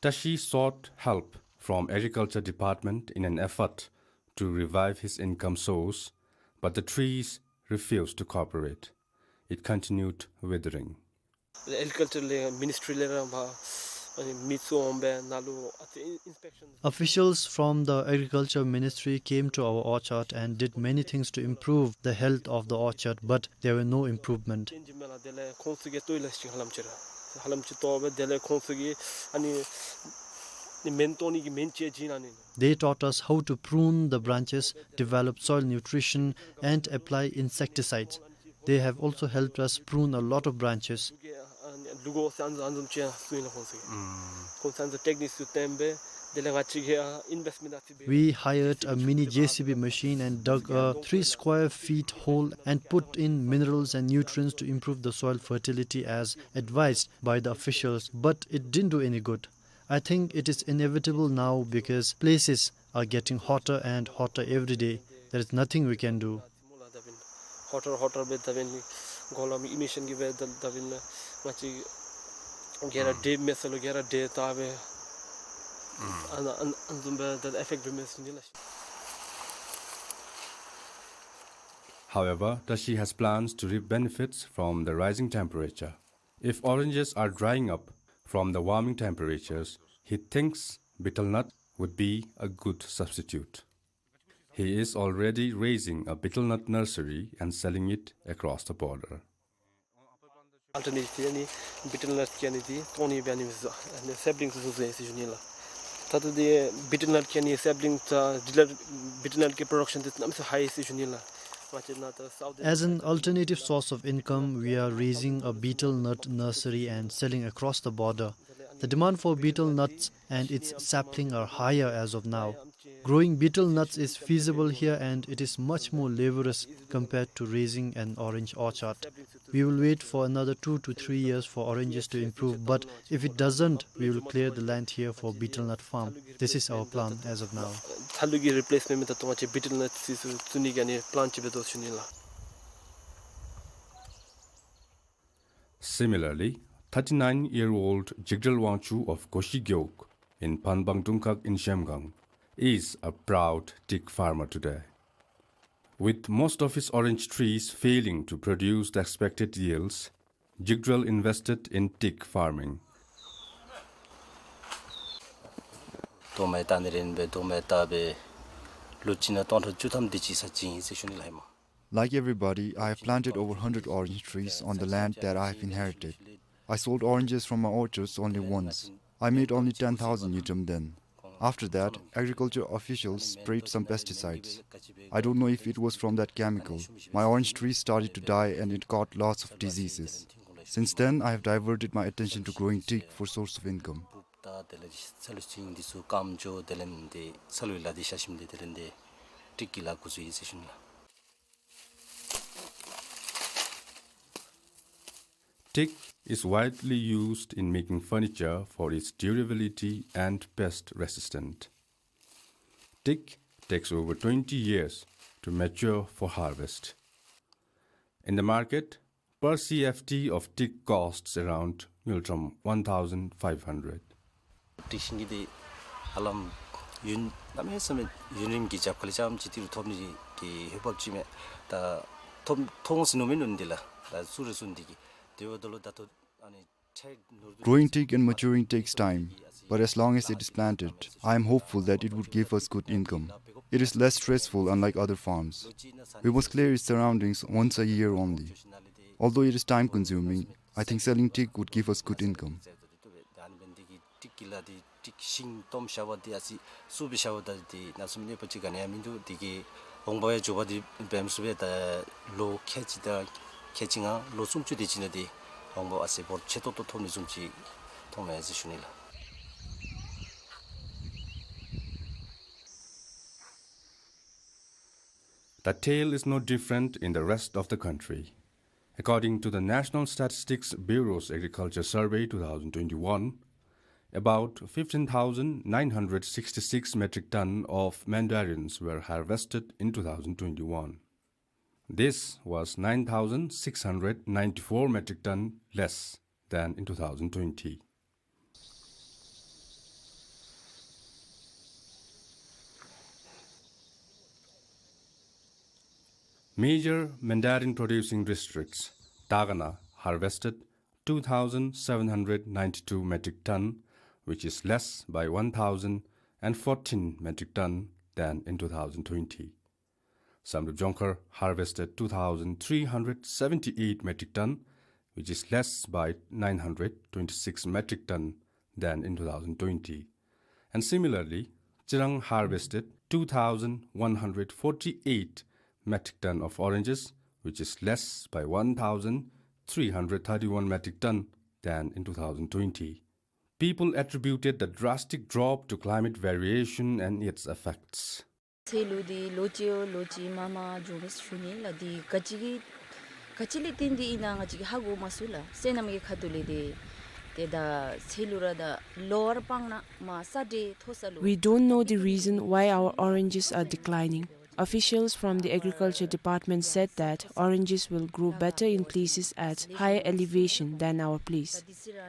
Tashi sought help from Agriculture Department in an effort to revive his income source, but the trees refused to cooperate. It continued withering. Agriculture ministry ལས་ར་ཨ་ནི་མི་ཚུ་འོང་སྦེ་ནཱ་ལུ་ཨ་ཙི་inspection. Officials from the Agriculture Ministry came to our orchard and did many things to improve the health of the orchard, but there were no improvement. དེ་ལས་ཁོང་ཚུ་གིས་ལྟོ་ལས་ཅིག་ཧ་ལམ་ཅིག་ར་ཧ་ལམ་ཅིག་ལྟོ་སྦེ་དེ་ལས་ཁོང་ཚུ་གིས་ཨ་ནི་ནི་སྨན་བཏོན་ནི་གི་སྨན་དཔྱད་བྱིན་ཨ་ནི། They taught us how to prune the branches, develop soil nutrition, and apply insecticides. They have also helped us prune a lot of branches. We hired a mini J C B machine and dug a three square feet hole and put in minerals and nutrients to improve the soil fertility as advised by the officials, but it didn't do any good. I think it is inevitable now because places are getting hotter and hotter every day. There is nothing we can do. Hotter, hotter སྦེ་ད་འབད་ནི་གོ་ལ་མི་emission གི་སྦེ་ད་ད་འབད་ནི་ང་བཅས་ག་ར་དྲོད་མེད་ས་ལུ་ག་ར་དྲོད་ད་སྦེ་ཨ་ནི་ཨ་ནི་ཨ་ནི་བཟུམ་སྦེ་ད་effect འབད་མི་ཟེར་ནི་ལགས། However, Tashi has plans to reap benefits from the rising temperature. If oranges are drying up from the warming temperatures, he thinks betel nut would be a good substitute. He is already raising a betel nut nursery and selling it across the border. Alternative ཨ་ནི་betel nut གི་ཨ་ནི་འདི་བཏོན་ནི་སྦེ་ཨ་ནི་ཨ་ནི་sapling ཚུ་བཟོ་ཟེར་ཞུ་ནི་ལགས། ད་ལྟོ་འདི་betel nut གི་ཨ་ནི་sapling ད་འདི་ལས་betel nut གི་production འདི་གནམ་མེད་ས་མེད་high ཟེར་ཞུ་ནི་ལགས། ང་བཅས་ནཱ་ད་South As an alternative source of income, we are raising a betel nut nursery and selling across the border. The demand for betel nuts and its sapling are higher as of now. Growing betel nuts is feasible here and it is much more laborious compared to raising an orange orchard. We will wait for another two to three years for oranges to improve, but if it doesn't, we will clear the land here for betel nut farm. This is our plan as of now. ཐ་ལུ་གི་replacement མེན་ད་ཏོ་ང་བཅས་betel nut ཚུ་བཙུགས་ནི་གི་ཨ་ནི་plan ཅིག་འབད་དོ་ཞུ་ནི་ལགས། Similarly, thirty-nine-year-old Jigdral Wangchuk of Goshi Gewog in Phanbang Dungkhag in Zhemgang is a proud teak farmer today. With most of his orange trees failing to produce the expected yields, Jigdrel invested in teak farming. དོ་མེ་བཏགས་ནི་རེ་ཨིན་པས། དོ་མེ་བཏགས་སྦེ་ལོ་གཅིག་ནང་སྟོང་ཕྲག་བཅུ་ཐམ་དེ་ཅིག་ས་བྱིན་ཡི་ཟེར་ཞུ་ནི་ལགས་ཧེ་མ། Like everybody, I have planted over hundred orange trees on the land that I have inherited. I sold oranges from my orchards only once. I made only ten thousand ngultrum then. After that, agriculture officials sprayed some pesticides. I don't know if it was from that chemical. My orange trees started to die and it got lots of diseases. Since then, I have diverted my attention to growing teak for source of income. ད་དེ་ལས་ས་ལུ་ཅིག་འདི་ཚུ་སྐམ་འགྱོ། དེ་ལས་འདི་ས་ལུ་ལ་འདི་ཤ་ཞིམ་འདི་དེ་ལས་འདི་ཊིག་གི་ལཱ་འགོ་བཙུགས་ཡི་ཟེར་ཞུ་ནི་ལགས། Teak is widely used in making furniture for its durability and pest resistant. Teak takes over twenty years to mature for harvest. In the market, per C F T of teak costs around ngultrum one thousand five hundred. ཊིག་ཤིང་གི་འདི་ཧ་ལམ་ཡུན་གནམ་མེད་ས་མེད་ཡུན་རིངམོ་གི་རྒྱབ་ཁ་ལས་རྐྱངམ་ཅིག་ཏི་རུ་ཐོབ་ནི་གི་འོས་འབབ་ཅིག་མས། ད་ཐོབ་ཐོབ་འོང་ཟེར་མནོ་མི་མནོ་ནི་འདི་ལགས། ད་ཚུར་རེ་ཚུར་འདི་གི་དེ་འབདཝ་ད་ལུ་ད་ལྟོ་ཨ་ནི་Growing teak and maturing takes time, but as long as it is planted, I am hopeful that it would give us good income. It is less stressful, unlike other farms. We must clear its surroundings once a year only. Although it is time consuming, I think selling teak would give us good income. ཊིག་གི་ལཱ་འདི་ཊིག་ཤིང་སྟོངམ་བཞག་པ་འདི་ཨ་ཙི་སུ་སྦེ་བཞག་པ་ད་འདི་ནང་སུ་མི་གནོད་པ་ཅིག་ག་ནི་ཡང་མིན་འདུག། འདི་གིས་འོང་འབབ་ཡང་མགྱོགས་པ་འདི་འབད་མི་ཚུགས་པས། ད་ལོ་ཁལ་གཅིག་དང་ཁལ་གཅིག་ལྔ་ལོ་སུམ་ཅུ་དེ་ཅིག་ནང་འདི་འོང་འབབ་ཨ་ཙི་འབོར་ཆེ་ཏོག་ཏོ་ཐོབ་ནི་བཟུམ་ཅིག་མཐོང་མས་ཟེར་ཞུ་ནི་ལགས། The tale is no different in the rest of the country. According to the National Statistics Bureau's Agriculture Survey two thousand twenty-one, about fifteen thousand nine hundred sixty-six metric ton of mandarins were harvested in two thousand twenty-one. This was nine thousand six hundred ninety-four metric ton less than in two thousand twenty. Major mandarin producing districts, Dagana harvested two thousand seven hundred ninety-two metric ton, which is less by one thousand fourteen metric ton than in two thousand twenty. Samdrup Jongkhar harvested two thousand three hundred seventy-eight metric ton, which is less by nine hundred twenty-six metric ton than in two thousand twenty. And similarly, Chirang harvested two thousand one hundred forty-eight metric ton of oranges, which is less by one thousand three hundred thirty-one metric ton than in two thousand twenty. People attributed the drastic drop to climate variation and its effects. ཚལ་ལུ་འདི་ལོ་གཅིག་ལོ་གཅིག་མ་མ་འགྱོ་མས་ཞུ་ནི་ལགས། འདི་ག་ཅི་གི་ག་ཅི་ལས་བརྟེན་ཏེ་ཨིན་ན་ང་བཅས་ཀྱིས་ཧ་གོ་མ་ཚུགས་ལགས། སོ་ནམ་གྱི་ཁ་ཐུག་ལས་འདི་ཏེ་ད་ཚལ་ལུ་ར་ད་ལོ་བར་སྤང་ན་མ་ས་འདྲེ་མཐོ་ས་ལུ། We don't know the reason why our oranges are declining. Officials from the agriculture department said that oranges will grow better in places at higher elevation than our place.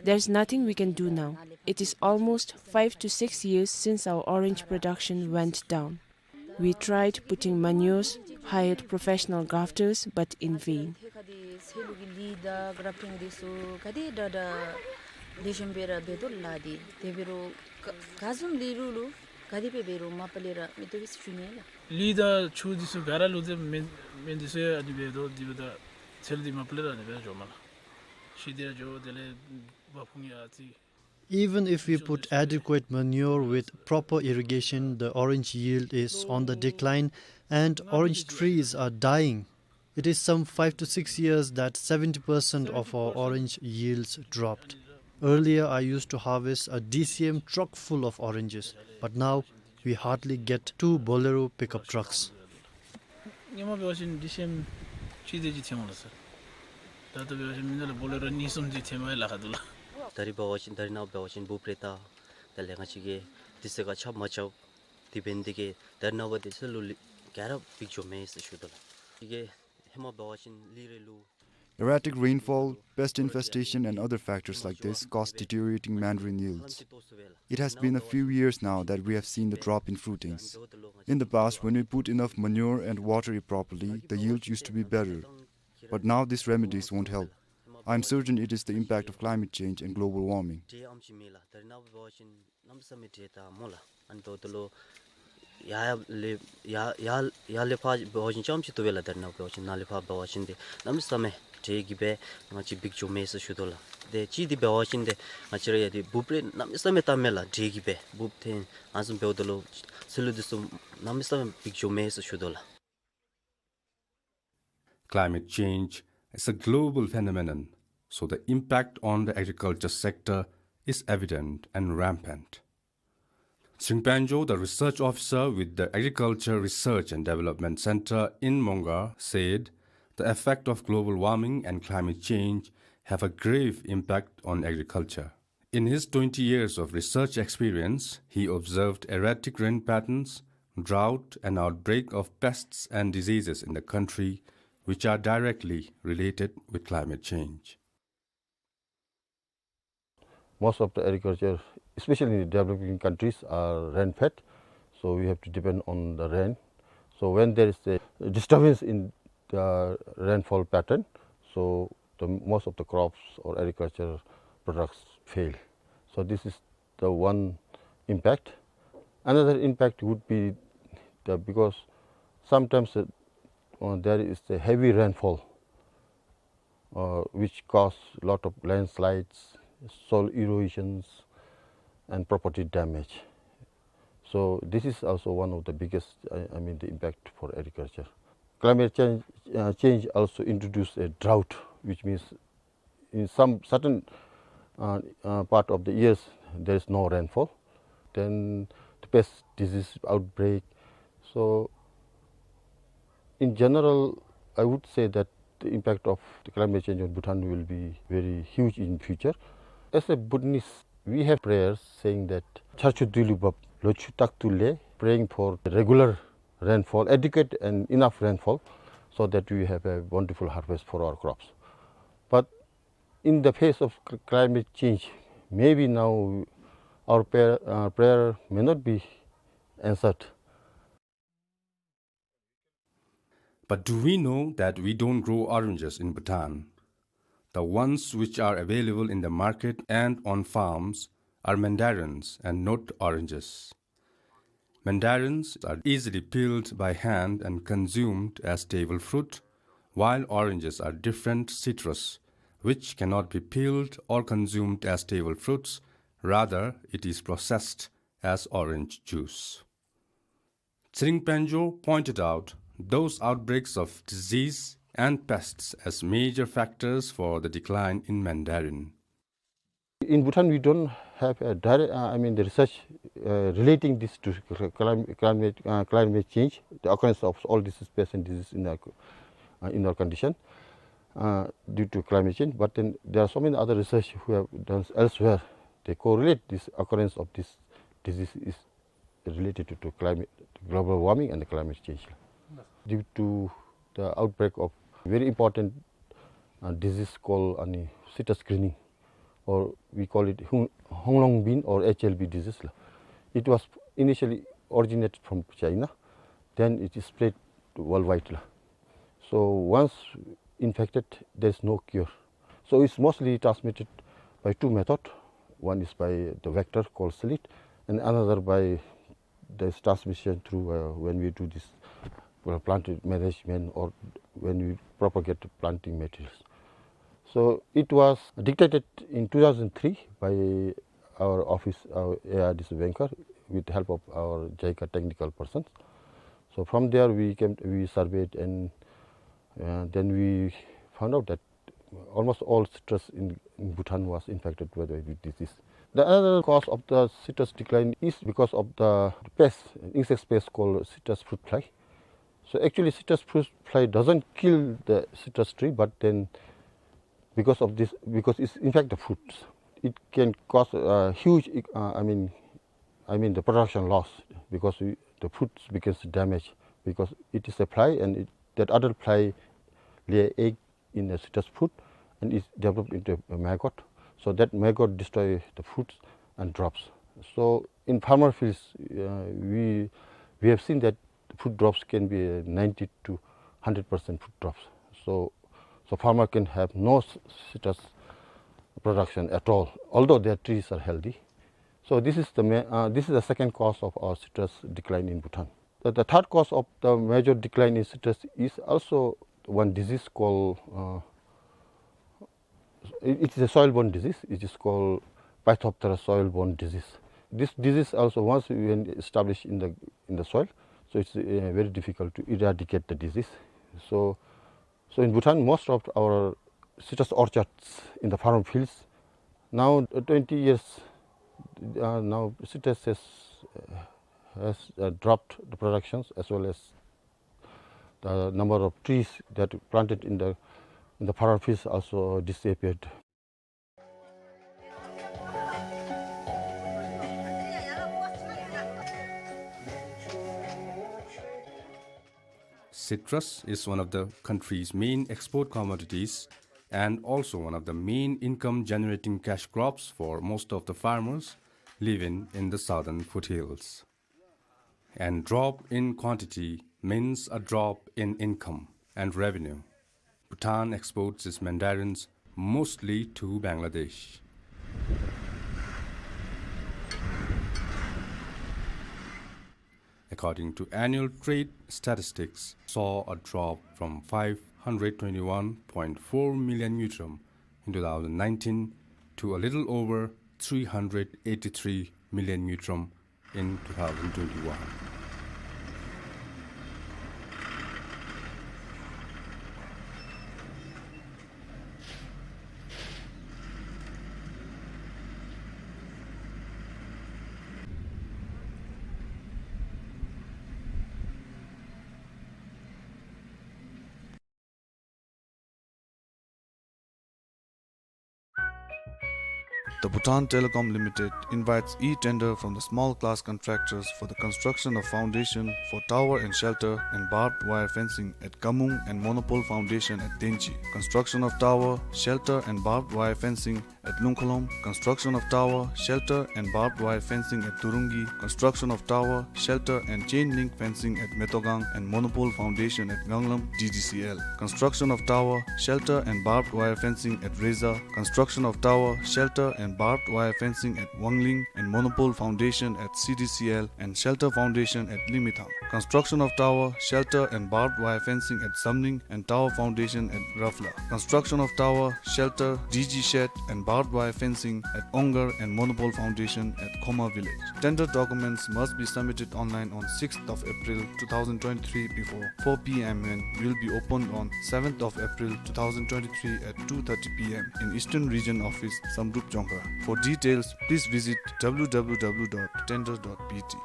There's nothing we can do now. It is almost five to six years since our orange production went down. We tried putting manures, hired professional grafters, but in vain. ཚལ་ལུ་གི་ལི་དང་གྲབ་ཊིང་འདི་ཚུ་ག་དེ་དྲག་དྲག་ལེགས་ཤོམ་སྦེ་ར་འབད་དོ་ལགས། འདི་དེ་འབད་རུང་ག་ག་བཟུམ་ལས་རུང་ལུ་ག་དེ་སྦེ་འབད་རུང་མ་པ་ལས་ར་མི་བཏུབ་པས་ཞུ་ནི་ལགས། ལི་དང་ཆུ་འདི་ཚུ་ག་ར་ལུ་ཏེ་མེ་མེ་འདི་ཚུ་ཡང་ཨ་ནི་འབད་དོ། དེ་འབདཝ་ད་ཚལ་འདི་མ་པ་ལས་ར་ཨ་ནི་སྦེ་འགྱོཝ་མས་ལགས། ཤི་སྟེ་ར་འགྱོ། དེ་ལས་འབབ་ཁུངས་ཡང་ཨ་ཙི། Even if we put adequate manure with proper irrigation, the orange yield is on the decline and orange trees are dying. It is some five to six years that seventy percent of our orange yields dropped. Earlier, I used to harvest a D C M truck full of oranges, but now we hardly get two Bolero pickup trucks. སྔོན་མ་འབད་བ་ཅིན་ཌི་སི་ཨེམ་གཅིག་དེ་ཅིག་ཐོན་འོང་ལགས་སོ། ད་ལྟོ་འབད་བ་ཅིན་མི་ནང་ལུ་བོ་ལེ་རོ་གཉིས་གསུམ་ཅིག་ཐོནམ་ལཱ་ཁག་འདུག་ལགས། ད་རིས་འབད་བ་ཅིན་ད་རིས་ནངས་པ་འབད་བ་ཅིན་འབུཔ་རེ་བཏགས། དེ་ལས་ང་བཅས་ཀྱིས་དུས་ཚོད་ཁར་ཆརཔ་མ་རྐྱབ། དེ་འབད་ནི་དེ་གིས་ད་རིས་ནངས་པ་འདི་ཚུ་ལུ་ལི་ག་ར་འབིགས་འགྱོཝ་མས་ཟེར་ཞུ་དོ་ལགས། དེ་གིས་ཧེ་མ་འབད་བ་ཅིན་ལི་རེ་ལུ། Erratic rainfall, pest infestation, and other factors like this cause deteriorating mandarin yields. It has been a few years now that we have seen the drop in fruitings. In the past, when we put enough manure and water it properly, the yield used to be better. But now these remedies won't help. I'm certain it is the impact of climate change and global warming. འབྲས་ཨམ་ཅིག་མེད་ལགས། ད་རེས་ནངས་པ་འབད་བ་ཅིན་གནམ་མེད་ས་མེད་འབྲས་དང་སྨོ་ལགས། ཨ་ནི་འབདཝ་ད་ལུ་ཡར་ལས་ཡར་ཡར་ཡར་ལས་ཕར་འབད་བ་ཅིན་རྐྱངམ་ཅིག་བཏུབ་པས་ལགས། ད་རེས་ནངས་པ་འབད་བ་ཅིན་ནཱ་ལས་ཕར་འབད་བ་ཅིན་ཏེ་གནམ་མེད་ས་མེད་འབྲས་ཀྱིས་སྦེ་ང་བཅས་འབིགས་འགྱོཝ་མས་ཟེར་ཞུ་དོ་ལགས། ཏེ་གཅིག་འདི་འབད་བ་ཅིན་ཏེ་ང་བཅས་ར་ཡ་འདི་འབུཔ་རེ་གནམ་མེད་ས་མེད་བཏབ་མས་ལགས། འབྲས་ཀྱིས་སྦེ་འབུཔ་ཐོན་ཨ་ནི་བཟུམ་འབདཝ་ད་ལུ་ཚལ་ལུ་འདི་ཚུ་གནམ་མེད་ས་མེད་འབིགས་འགྱོཝ་མས་ཟེར་ཞུ་དོ་ལགས། Climate change is a global phenomenon, so the impact on the agriculture sector is evident and rampant. Tshering Panjo, the research officer with the Agriculture Research and Development Center in Mongar, said the effect of global warming and climate change have a grave impact on agriculture. In his twenty years of research experience, he observed erratic rain patterns, drought, and outbreak of pests and diseases in the country, which are directly related with climate change. Most of the agriculture, especially in the developing countries, are rain-fed, so we have to depend on the rain. So when there is a disturbance in the rainfall pattern, so the most of the crops or agriculture products fail. So this is the one impact. Another impact would be the, because sometimes, uh, uh, there is a heavy rainfall, uh, which cause lot of landslides, soil erosions, and property damage. So this is also one of the biggest, I, I mean, the impact for agriculture. Climate change, uh, change also introduce a drought, which means in some certain, uh, uh, part of the years there is no rainfall. Then the pest disease outbreak. So in general, I would say that the impact of the climate change on Bhutan will be very huge in future. As a Bhutanese, we have prayers saying that Char chu dui lu bap, lo chu tak tu le, praying for regular rainfall, adequate and enough rainfall, so that we have a wonderful harvest for our crops. But in the face of cl-, climate change, maybe now our prayer, uh, prayer may not be answered. But do we know that we don't grow oranges in Bhutan? The ones which are available in the market and on farms are mandarins and not oranges. Mandarins are easily peeled by hand and consumed as table fruit, while oranges are different citrus, which cannot be peeled or consumed as table fruits, rather it is processed as orange juice. Tshering Panjo pointed out those outbreaks of disease and pests as major factors for the decline in mandarin. In Bhutan, we don't have a direct, uh, I mean, the research, uh, relating this to cl-, clim-, climate, uh, climate change, the occurrence of all these pests and diseases in our, uh, in our condition, uh, due to climate change. But then there are so many other research who have done elsewhere. They correlate this occurrence of this disease is related to, to climate, global warming and the climate change. Due to the outbreak of very important, uh, disease called, uh, citrus greening, or we call it Hung-, Honglong bean or H L B disease la. It was initially originated from China, then it is spread worldwide la. So once infected, there is no cure. So it's mostly transmitted by two methods. One is by the vector called slith, and another by this transmission through, uh, when we do this, uh, plant management or when we propagate planting materials. So it was detected in two thousand three by our office, our A R D C banker, with help of our JICA technical persons. So from there we came, we surveyed, and, uh, then we found out that almost all citrus in, in Bhutan was infected with the disease. The another cause of the citrus decline is because of the pest, insect pest called citrus fruit fly. So actually, citrus fruit fly doesn't kill the citrus tree, but then because of this, because it's infect the fruits, it can cause a huge, uh, I mean, I mean the production loss, because we, the fruits becomes damaged because it is a fly, and it, that adult fly lay egg in a citrus fruit and is developed into a maggot. So that maggot destroy the fruits and drops. So in farmer fields, uh, we, we have seen that fruit drops can be ninety to hundred percent fruit drops. So So farmer can have no c-, citrus production at all, although their trees are healthy. So this is the ma-, uh, this is the second cause of our citrus decline in Bhutan. The, the third cause of the major decline in citrus is also one disease called, uh, it, it is a soil-borne disease. It is called Phytophthora soil-borne disease. This disease also, once when established in the, in the soil, so it's, uh, very difficult to eradicate the disease. So, so in Bhutan, most of our citrus orchards in the farm fields, now, uh, twenty years, uh, now citrus has, uh, has, uh, dropped the productions, as well as the number of trees that planted in the, in the farm fields also disappeared. Citrus is one of the country's main export commodities and also one of the main income-generating cash crops for most of the farmers living in the southern foothills. And drop in quantity means a drop in income and revenue. Bhutan exports its mandarins mostly to Bangladesh. According to annual trade statistics, saw a drop from five hundred twenty-one point four million ngultrum in two thousand nineteen to a little over three hundred eighty-three million ngultrum in two thousand twenty-one. The Bhutan Telecom Limited invites e-tender from the small class contractors for the construction of foundation for tower and shelter and barbed wire fencing at Kamung and monopole foundation at Denchi. Construction of tower, shelter and barbed wire fencing at Lungkholom, construction of tower, shelter and barbed wire fencing at Turungi, construction of tower, shelter and chain link fencing at Metogang and monopole foundation at Nganglam D D C L, construction of tower, shelter and barbed wire fencing at Reza, construction of tower, shelter and barbed wire fencing at Wangling and monopole foundation at C D C L and shelter foundation at Limithang, construction of tower, shelter and barbed wire fencing at Zamling and tower foundation at Rafla. Construction of tower, shelter, D G shed and barbed wire fencing at Ongar and monopole foundation at Khoma village. Tender documents must be submitted online on sixth of April two thousand twenty-three before four P M and will be opened on seventh of April two thousand twenty-three at two thirty P M in Eastern Region Office, Samdrup Jongkhar. For details, please visit W W W dot tender dot B T.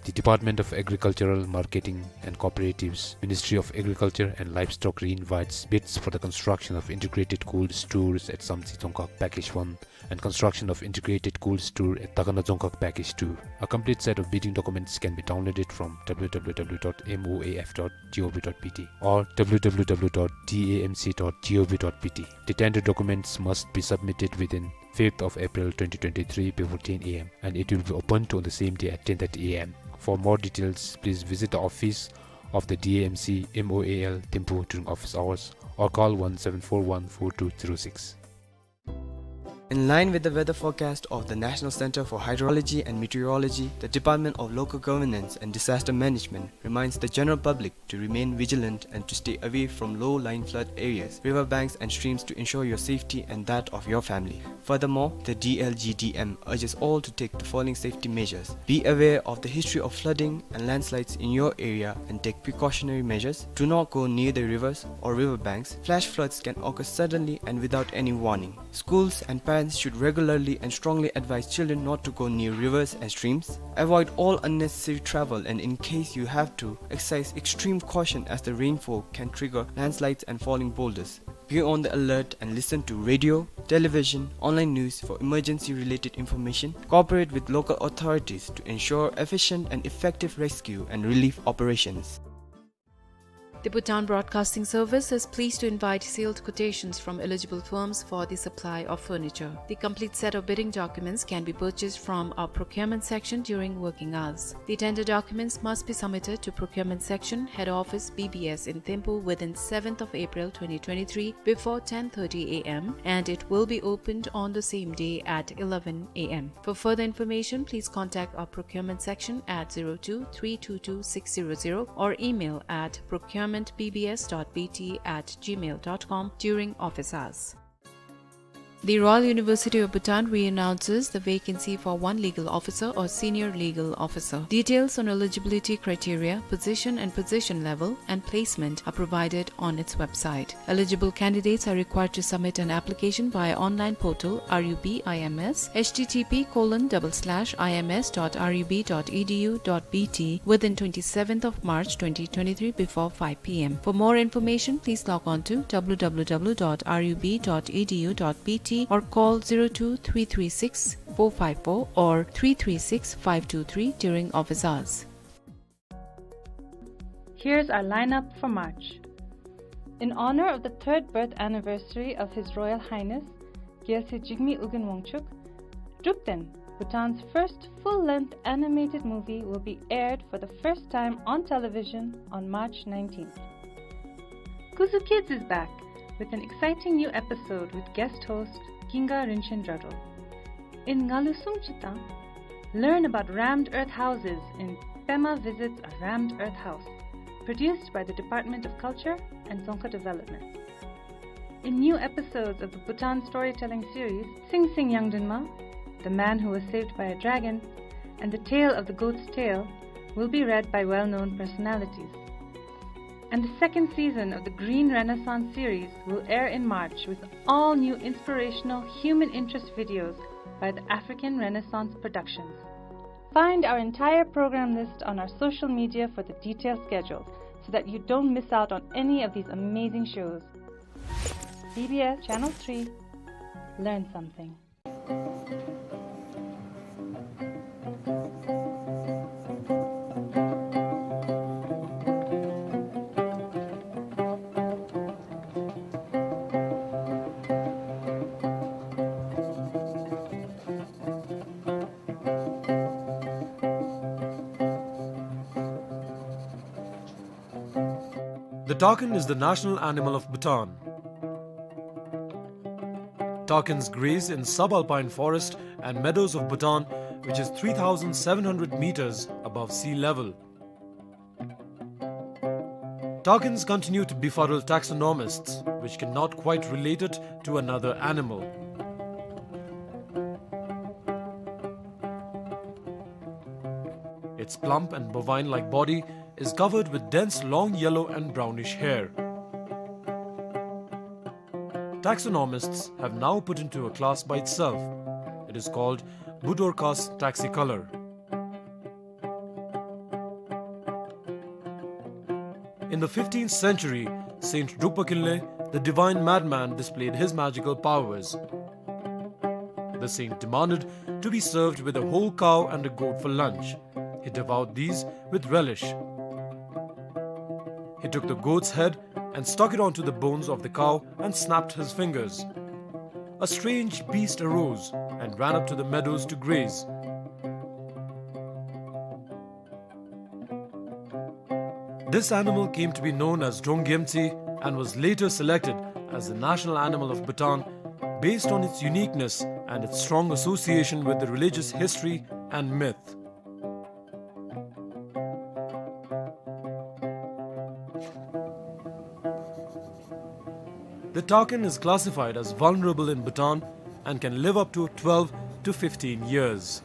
The Department of Agricultural Marketing and Cooperatives, Ministry of Agriculture and Livestock, reinvites bids for the construction of integrated cold stores at Samtse Dzongkhag Package one and construction of integrated cold store at Takana Dzongkhag Package two. A complete set of bidding documents can be downloaded from W W W dot M O A F dot G O V dot B T or W W W W dot D A M C dot G O V dot B T. The tender documents must be submitted within fifth of April twenty twenty-three before ten A M and it will be opened on the same day at ten thirty A M. For more details, please visit the office of the D A M C M O A L Thimphu during office hours or call one seven four one four two zero six. In line with the weather forecast of the National Center for Hydrology and Meteorology, the Department of Local Governance and Disaster Management reminds the general public to remain vigilant and to stay away from low-lying flood areas, river banks and streams to ensure your safety and that of your family. Furthermore, the D L G D M urges all to take the following safety measures. Be aware of the history of flooding and landslides in your area and take precautionary measures. Do not go near the rivers or river banks. Flash floods can occur suddenly and without any warning. Schools and parents should regularly and strongly advise children not to go near rivers and streams. Avoid all unnecessary travel, and in case you have to, exercise extreme caution as the rainfall can trigger landslides and falling boulders. Be on the alert and listen to radio, television, online news for emergency-related information. Cooperate with local authorities to ensure efficient and effective rescue and relief operations. The Bhutan Broadcasting Service is pleased to invite sealed quotations from eligible firms for the supply of furniture. The complete set of bidding documents can be purchased from our procurement section during working hours. The tender documents must be submitted to procurement section, head office, B B S in Thimphu within seventh of April twenty twenty-three before ten thirty A M, and it will be opened on the same day at eleven A M. For further information, please contact our procurement section at zero two three two two six zero zero or email at procurement B B S dot B T at gmail dot com during office hours. The Royal University of Bhutan re-announces the vacancy for one legal officer or senior legal officer. Details on eligibility criteria, position and position level, and placement are provided on its website. Eligible candidates are required to submit an application via online portal R U B I M S, H T T P colon double slash I M S dot R U B dot E D U dot B T, within twenty-seventh of March twenty twenty-three before five P M. For more information, please log on to W W W dot R U B dot E D U dot B T or call zero two three three six four five four or three three six five two three during office hours. Here's our lineup for March. In honor of the third birth anniversary of His Royal Highness Gyalse Jigme Ugin Wangchuck, Drukten, Bhutan's first full-length animated movie, will be aired for the first time on television on March nineteenth. Kuzu Kids is back with an exciting new episode with guest host Ginga Rinchen Dradro. In Ngalu Sum Chitang, learn about rammed earth houses in Pema Visits a Rammed Earth House, produced by the Department of Culture and Dzongkha Development. In new episodes of the Bhutan storytelling series, Sing Sing Yangdinma, The Man Who Was Saved by a Dragon, and The Tale of the Goat's Tail will be read by well-known personalities. And the second season of the Green Renaissance series will air in March with all new inspirational human interest videos by the African Renaissance Productions. Find our entire program list on our social media for the detailed schedule so that you don't miss out on any of these amazing shows. B B S Channel three. Learn something. The takin is the national animal of Bhutan. Takins graze in subalpine forest and meadows of Bhutan, which is three thousand seven hundred meters above sea level. Takins continue to befuddle taxonomists, which cannot quite relate it to another animal. Its plump and bovine-like body is covered with dense long yellow and brownish hair. Taxonomists have now put into a class by itself. It is called Budorcas taxicolor. In the fifteenth century, Saint Drukpa Kinley, the divine madman, displayed his magical powers. The saint demanded to be served with a whole cow and a goat for lunch. He devoured these with relish. He took the goat's head and stuck it onto the bones of the cow and snapped his fingers. A strange beast arose and ran up to the meadows to graze. This animal came to be known as Drong Gyemtse and was later selected as the national animal of Bhutan based on its uniqueness and its strong association with the religious history and myth. The takin is classified as vulnerable in Bhutan and can live up to twelve to fifteen years.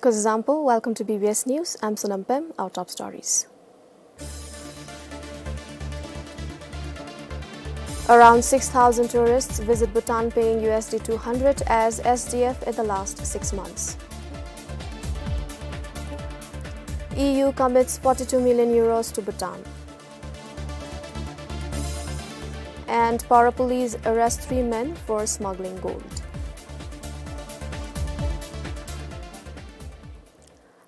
Kuzuzangpo, welcome to B B S News. I'm Sonam Pem. Our top stories. Around six thousand tourists visit Bhutan, paying U S D two hundred as S D F in the last six months. E U commits forty-two million euros to Bhutan. And Para police arrest three men for smuggling gold.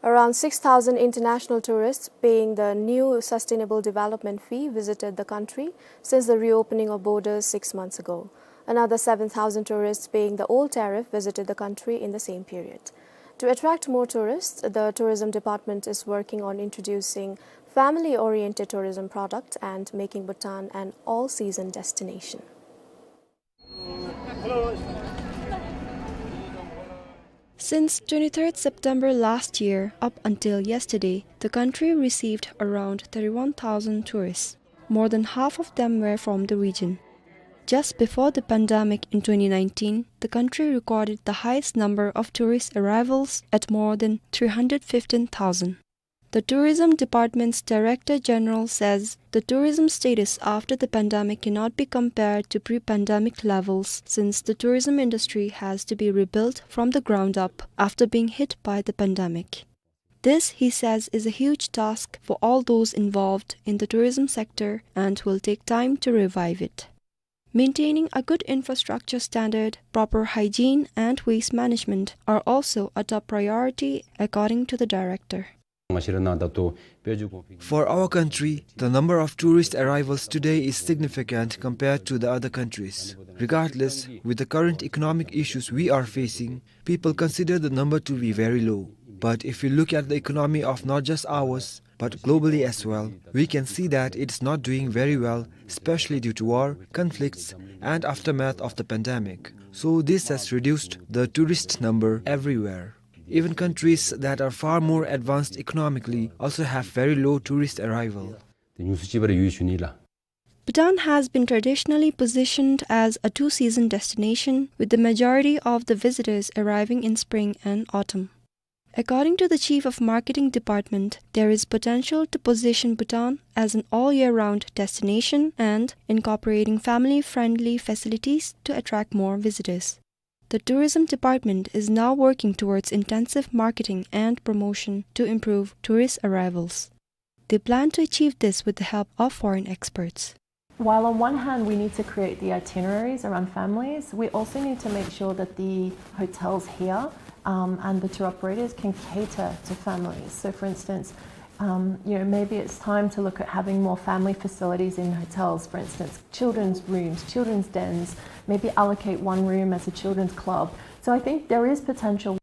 Around six thousand international tourists paying the new sustainable development fee visited the country since the reopening of borders six months ago. Another seven thousand tourists paying the old tariff visited the country in the same period. To attract more tourists, the tourism department is working on introducing family-oriented tourism product and making Bhutan an all-season destination. Since twenty-third September last year, up until yesterday, the country received around thirty-one thousand tourists. More than half of them were from the region. Just before the pandemic in twenty nineteen, the country recorded the highest number of tourist arrivals at more than three hundred fifteen thousand. The Tourism Department's Director General says the tourism status after the pandemic cannot be compared to pre-pandemic levels, since the tourism industry has to be rebuilt from the ground up after being hit by the pandemic. This, he says, is a huge task for all those involved in the tourism sector and will take time to revive it. Maintaining a good infrastructure standard, proper hygiene, and waste management are also a top priority, according to the director. For our country, the number of tourist arrivals today is significant compared to the other countries. Regardless, with the current economic issues we are facing, people consider the number to be very low. But if we look at the economy of not just ours, but globally as well, we can see that it's not doing very well, especially due to war, conflicts, and aftermath of the pandemic. So this has reduced the tourist number everywhere. Even countries that are far more advanced economically also have very low tourist arrival. Bhutan has been traditionally positioned as a two-season destination, with the majority of the visitors arriving in spring and autumn. According to the Chief of Marketing Department, there is potential to position Bhutan as an all-year-round destination and incorporating family-friendly facilities to attract more visitors. The Tourism Department is now working towards intensive marketing and promotion to improve tourist arrivals. They plan to achieve this with the help of foreign experts. While on one hand we need to create the itineraries around families, we also need to make sure that the hotels here, um, and the tour operators can cater to families. So, for instance, um, you know, maybe it's time to look at having more family facilities in hotels, for instance, children's rooms, children's dens, maybe allocate one room as a children's club. So I think there is potential.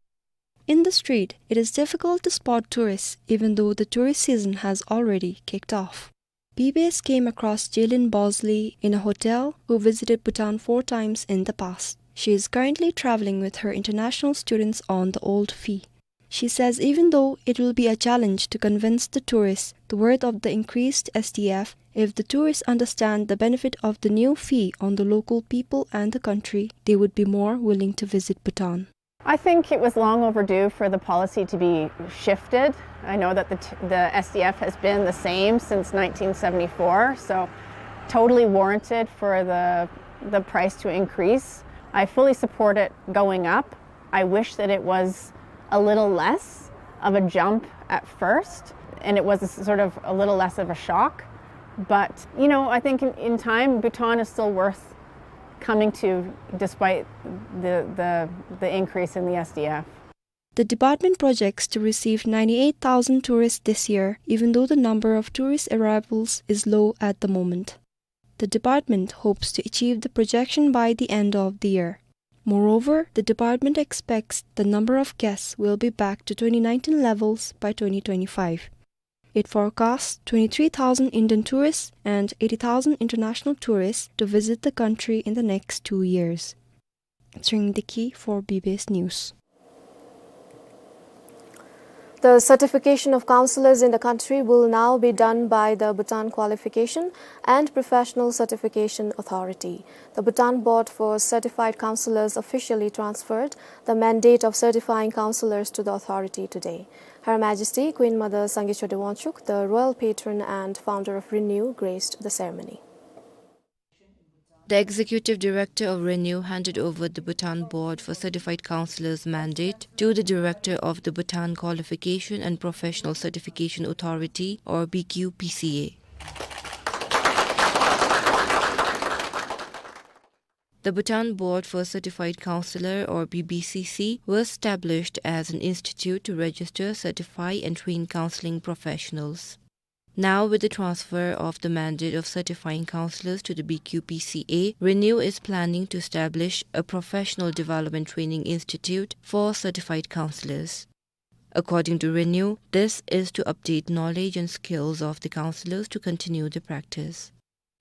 In the street, it is difficult to spot tourists, even though the tourist season has already kicked off. B B S came across Jalen Bosley in a hotel, who visited Bhutan four times in the past. She is currently traveling with her international students on the old fee. She says even though it will be a challenge to convince the tourists the worth of the increased S D F, if the tourists understand the benefit of the new fee on the local people and the country, they would be more willing to visit Bhutan. I think it was long overdue for the policy to be shifted. I know that the t-, the S D F has been the same since nineteen seventy-four, so totally warranted for the, the price to increase. I fully support it going up. I wish that it was a little less of a jump at first, and it was a sort of a little less of a shock. But, you know, I think in, in time, Bhutan is still worth coming to despite the, the, the increase in the S D F. The department projects to receive ninety-eight thousand tourists this year, even though the number of tourist arrivals is low at the moment. The department hopes to achieve the projection by the end of the year. Moreover, the department expects the number of guests will be back to twenty nineteen levels by twenty twenty-five. It forecasts twenty-three thousand Indian tourists and eighty thousand international tourists to visit the country in the next two years. Tshering Deki for B B S News. The certification of counsellors in the country will now be done by the Bhutan Qualification and Professional Certification Authority. The Bhutan Board for Certified Counsellors officially transferred the mandate of certifying counsellors to the authority today. Her Majesty Queen Mother Sangay Choden Wangchuck, the royal patron and founder of RENEW, graced the ceremony. The executive director of RENEW handed over the Bhutan Board for Certified Counsellors mandate to the director of the Bhutan Qualification and Professional Certification Authority, or B Q P C A. The Bhutan Board for Certified Counsellor, or B B C C, was established as an institute to register, certify, and train counselling professionals. Now, with the transfer of the mandate of certifying counsellors to the B Q P C A, RENEW is planning to establish a professional development training institute for certified counsellors. According to RENEW, this is to update knowledge and skills of the counsellors to continue the practice.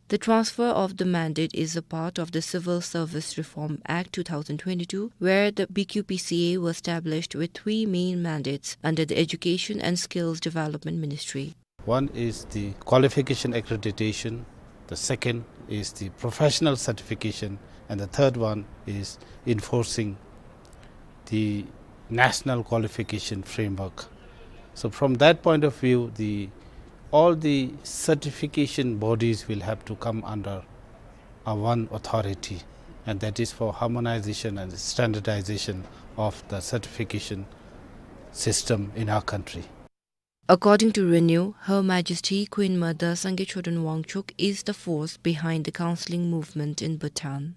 The transfer of the mandate is a part of the Civil Service Reform Act two thousand twenty-two, where the B Q P C A was established with three main mandates under the Education and Skills Development Ministry. One is the qualification accreditation, the second is the professional certification, and the third one is enforcing the national qualification framework. So from that point of view, the, all the certification bodies will have to come under a one authority, and that is for harmonization and standardization of the certification system in our country. According to RENEW, Her Majesty Queen Mother Sangay Choden Wangchuck is the force behind the counseling movement in Bhutan.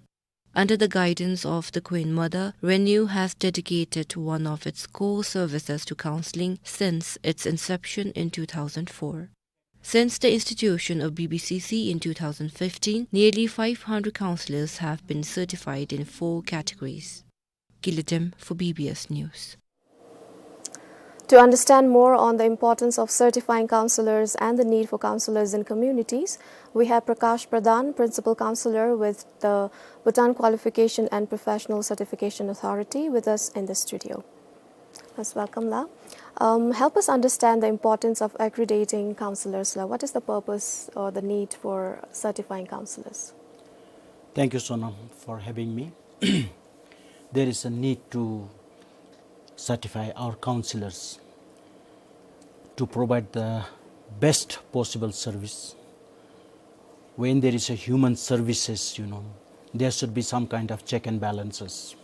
Under the guidance of the Queen Mother, RENEW has dedicated one of its core services to counseling since its inception in two thousand four. Since the institution of B B C C in two thousand fifteen, nearly five hundred counselors have been certified in four categories. Gilidem for B B S News. To understand more on the importance of certifying counselors and the need for counselors in communities, we have Prakash Pradhan, Principal Counselor with the Bhutan Qualification and Professional Certification Authority, with us in the studio. Most welcome, La. Um, help us understand the importance of accrediting counselors, La. What is the purpose or the need for certifying counselors? Thank you, Sonam, for having me. There is a need to certify our counselors to provide the best possible service. When there is a human services, you know, there should be some kind of check and balances.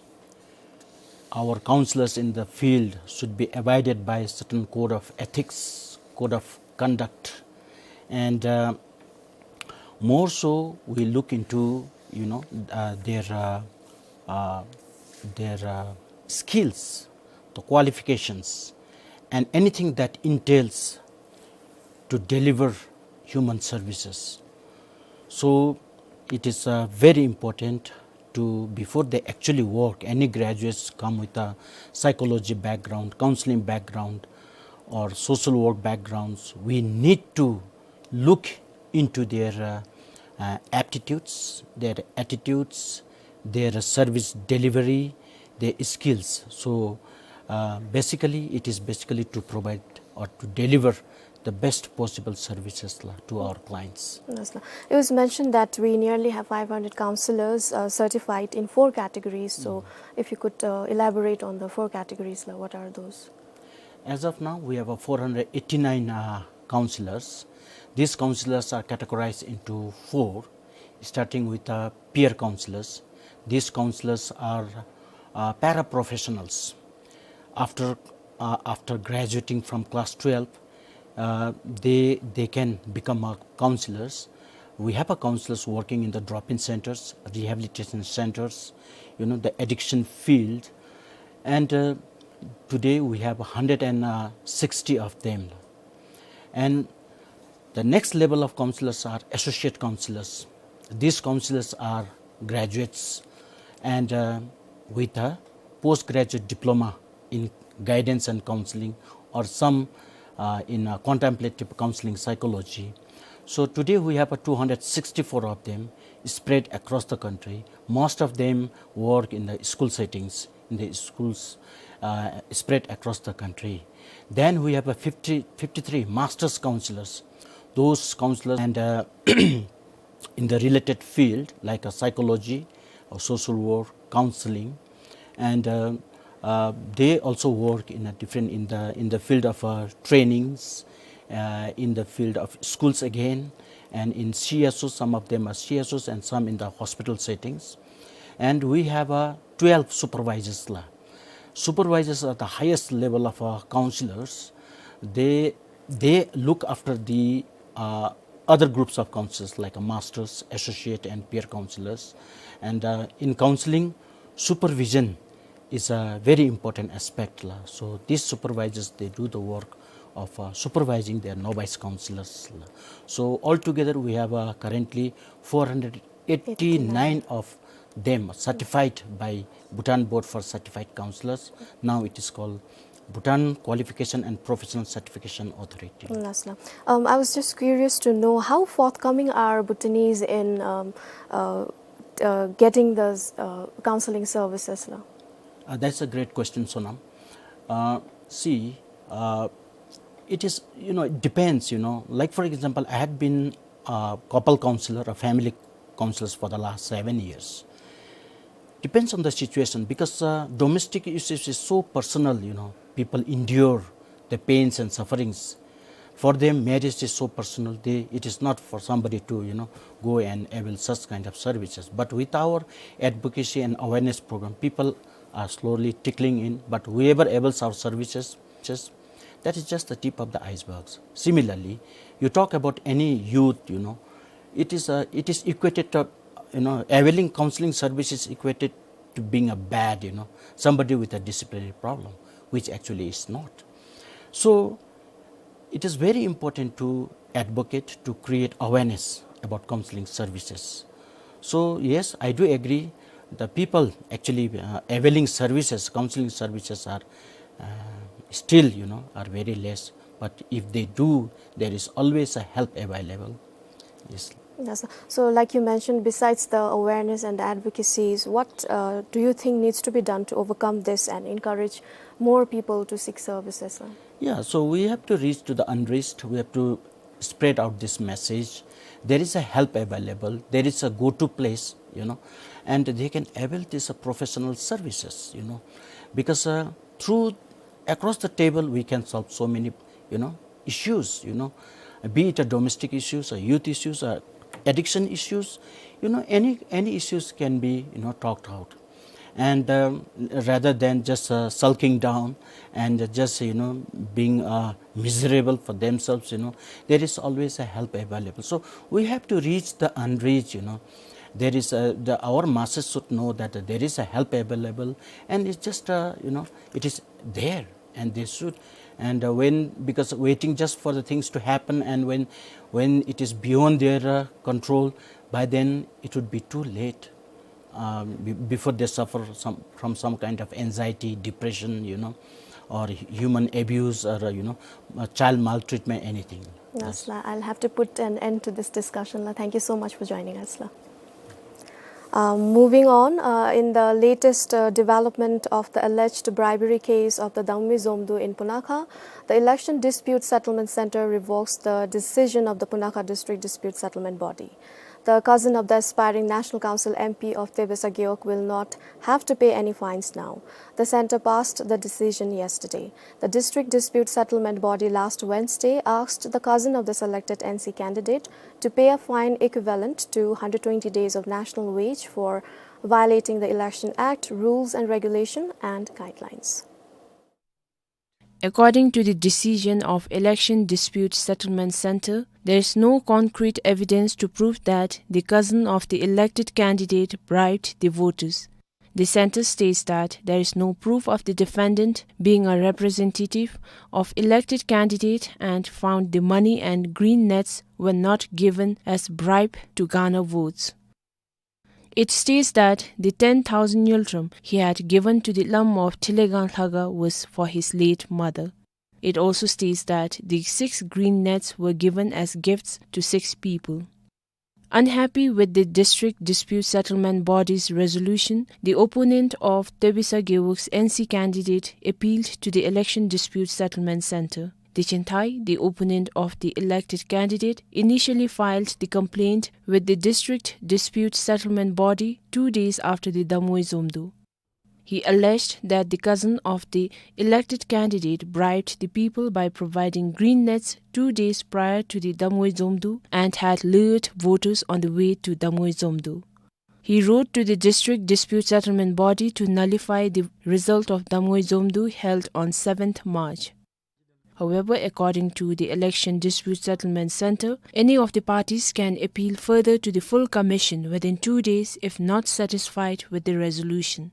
Our counselors in the field should be abided by a certain code of ethics, code of conduct, and, uh, more so we look into, you know, uh, their, uh, uh, their, uh, skills, the qualifications, and anything that entails to deliver human services. So it is, uh, very important to, before they actually work, any graduates come with a psychology background, counseling background, or social work backgrounds, we need to look into their, uh, uh, aptitudes, their attitudes, their service delivery, their skills. So, uh, basically, it is basically to provide or to deliver the best possible services, La, to our clients. Yes, La. It was mentioned that we nearly have five hundred counselors, uh, certified in four categories. So, if you could, uh, elaborate on the four categories, La, what are those? As of now, we have a four hundred eighty-nine, uh, counselors. These counselors are categorized into four, starting with, uh, peer counselors. These counselors are, uh, paraprofessionals. After, uh, after graduating from class twelve, uh, they, they can become, uh, counselors. We have a counselors working in the drop-in centers, rehabilitation centers, you know, the addiction field. And, uh, today we have a hundred and, uh, sixty of them. And the next level of counselors are associate counselors. These counselors are graduates and, uh, with a postgraduate diploma in guidance and counseling, or some, uh, in, uh, contemplative counseling psychology. So today we have a two hundred sixty-four of them spread across the country. Most of them work in the school settings, in the schools, uh, spread across the country. Then we have a fifty, fifty-three masters counselors. Those counselors and, uh, in the related field, like, uh, psychology or social work, counseling, and, uh, uh, they also work in a different, in the, in the field of, uh, trainings, uh, in the field of schools again, and in C S Os, some of them are C S Os and some in the hospital settings. And we have, uh, twelve supervisors la. Supervisors are the highest level of, uh, counselors. They, they look after the, uh, other groups of counselors like a masters, associate and peer counselors. And, uh, in counseling, supervision is a very important aspect la. So these supervisors, they do the work of, uh, supervising their novice counselors la. So altogether we have, uh, currently four hundred eighty-nine of them certified by Bhutan Board for Certified Counselors. Now it is called Bhutan Qualification and Professional Certification Authority. Yes, la. Um, I was just curious to know how forthcoming are Bhutanese in, um, uh, uh, getting those, uh, counseling services la? Uh, that's a great question, Sonam. Uh, see, uh, it is, you know, it depends, you know. Like, for example, I had been a couple counselor, a family counselors for the last seven years. Depends on the situation, because, uh, domestic issues is so personal, you know. People endure the pains and sufferings. For them, marriage is so personal, they, it is not for somebody to, you know, go and avail such kind of services. But with our advocacy and awareness program, people are slowly trickling in, but whoever avails our services, that is just the tip of the icebergs. Similarly, you talk about any youth, you know, it is, uh, it is equated to, you know, availing counseling services equated to being a bad, you know, somebody with a disciplinary problem, which actually is not. So, it is very important to advocate, to create awareness about counseling services. So, yes, I do agree, the people actually, uh, availing services, counseling services are, uh, still, you know, are very less. But if they do, there is always a help available. Yes. Yes, sir. So, like you mentioned, besides the awareness and the advocacies, what, uh, do you think needs to be done to overcome this and encourage more people to seek services, sir? Yeah, so we have to reach to the unreached. We have to spread out this message. There is a help available. There is a go-to place, you know, and they can avail this, uh, professional services, you know, because, uh, through, across the table, we can solve so many, you know, issues, you know, be it a domestic issues, or youth issues, or addiction issues, you know, any, any issues can be, you know, talked out. And, um, rather than just, uh, sulking down and just, you know, being, uh, miserable for themselves, you know, there is always a help available. So we have to reach the unreached, you know. There is a, the, our masses should know that there is a help available, and it's just, uh, you know, it is there, and they should. And, uh, when, because waiting just for the things to happen, and when, when it is beyond their, uh, control, by then it would be too late, um, be-, before they suffer some, from some kind of anxiety, depression, you know, or hu-, human abuse, or, uh, you know, uh, child maltreatment, anything. Yes, la, I'll have to put an end to this discussion, la. Thank you so much for joining us, la. Um, moving on, uh, in the latest, uh, development of the alleged bribery case of the Dangme Zomdo in Punakha, the Election Dispute Settlement Center revokes the decision of the Punakha District Dispute Settlement Body. The cousin of the aspiring National Council M P of Tebessa Gewog will not have to pay any fines now. The center passed the decision yesterday. The District Dispute Settlement Body last Wednesday asked the cousin of the selected N C candidate to pay a fine equivalent to hundred twenty days of national wage for violating the Election Act rules and regulation and guidelines. According to the decision of Election Dispute Settlement Center, there is no concrete evidence to prove that the cousin of the elected candidate bribed the voters. The center states that there is no proof of the defendant being a representative of elected candidate and found the money and green nets were not given as bribe to garner votes. It states that the ten thousand ngultrum he had given to the Lamma of Thilegang Lhaga was for his late mother. It also states that the six green nets were given as gifts to six people. Unhappy with the District Dispute Settlement Body's resolution, the opponent of Tebisa Gewog's N C candidate appealed to the Election Dispute Settlement Center. Dechen Thai, the opponent of the elected candidate, initially filed the complaint with the District Dispute Settlement Body two days after the Damoi Zomdu. He alleged that the cousin of the elected candidate bribed the people by providing green nets two days prior to the Damoi Zomdu and had lured voters on the way to Damoi Zomdu. He wrote to the District Dispute Settlement Body to nullify the result of Damoi Zomdu held on seventh March. However, according to the Election Dispute Settlement Center, any of the parties can appeal further to the full commission within two days if not satisfied with the resolution.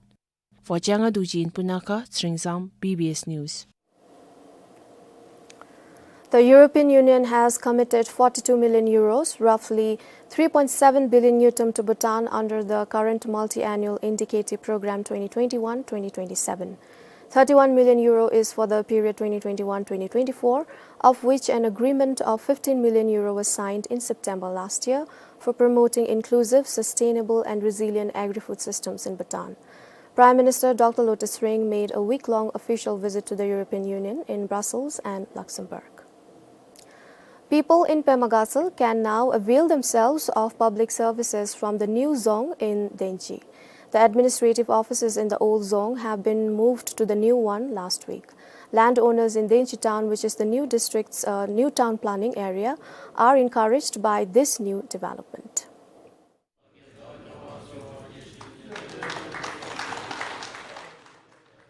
For Changa Dorji in Punakha, Tsering Zam, B B S News. The European Union has committed forty-two million euros, roughly three point seven billion ngultrum, to Bhutan under the current multi-annual indicative program twenty twenty-one twenty twenty-seven. Thirty-one million euro is for the period twenty twenty-one twenty twenty-four, of which an agreement of fifteen million euro was signed in September last year for promoting inclusive, sustainable and resilient agri-food systems in Bhutan. Prime Minister Doctor Lotay Tshering made a week-long official visit to the European Union in Brussels and Luxembourg. People in Pema Gatshel can now avail themselves of public services from the new dzong in Denchi. The administrative offices in the old dzong have been moved to the new one last week. Landowners in Denchi town, which is the new district's, uh, new town planning area, are encouraged by this new development.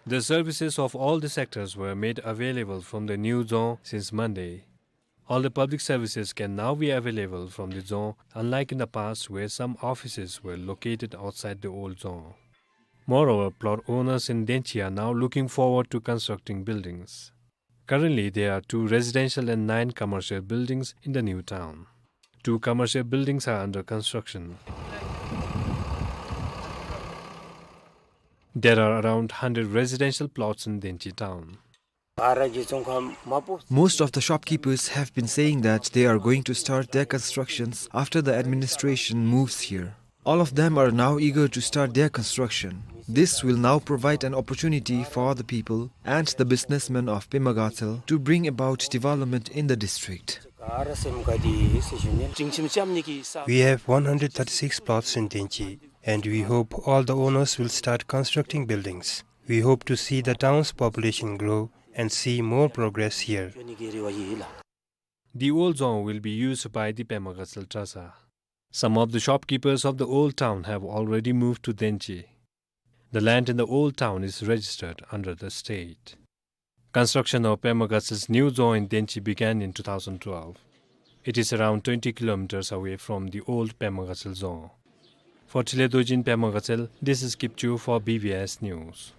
The services of all the sectors were made available from the new dzong since Monday. All the public services can now be available from the dzong, unlike in the past where some offices were located outside the old dzong. Moreover, plot owners in Denchi are now looking forward to constructing buildings. Currently, there are two residential and nine commercial buildings in the new town. Two commercial buildings are under construction. There are around hundred residential plots in Denchi town. Most of the shopkeepers have been saying that they are going to start their constructions after the administration moves here. All of them are now eager to start their construction. This will now provide an opportunity for the people and the businessmen of Pema Gatshel to bring about development in the district. We have one hundred thirty-six plots in Denchi, and we hope all the owners will start constructing buildings. We hope to see the town's population grow and see more progress here. The old dzong will be used by the Pema Gatshel Traza. Some of the shopkeepers of the old town have already moved to Denchi. The land in the old town is registered under the state. Construction of Pema Gatshel's new dzong in Denchi began in two thousand twelve. It is around twenty kilometers away from the old Pema Gatshel dzong. For Trile Dorji in Pema Gatshel, this is Kipchu for B B S News.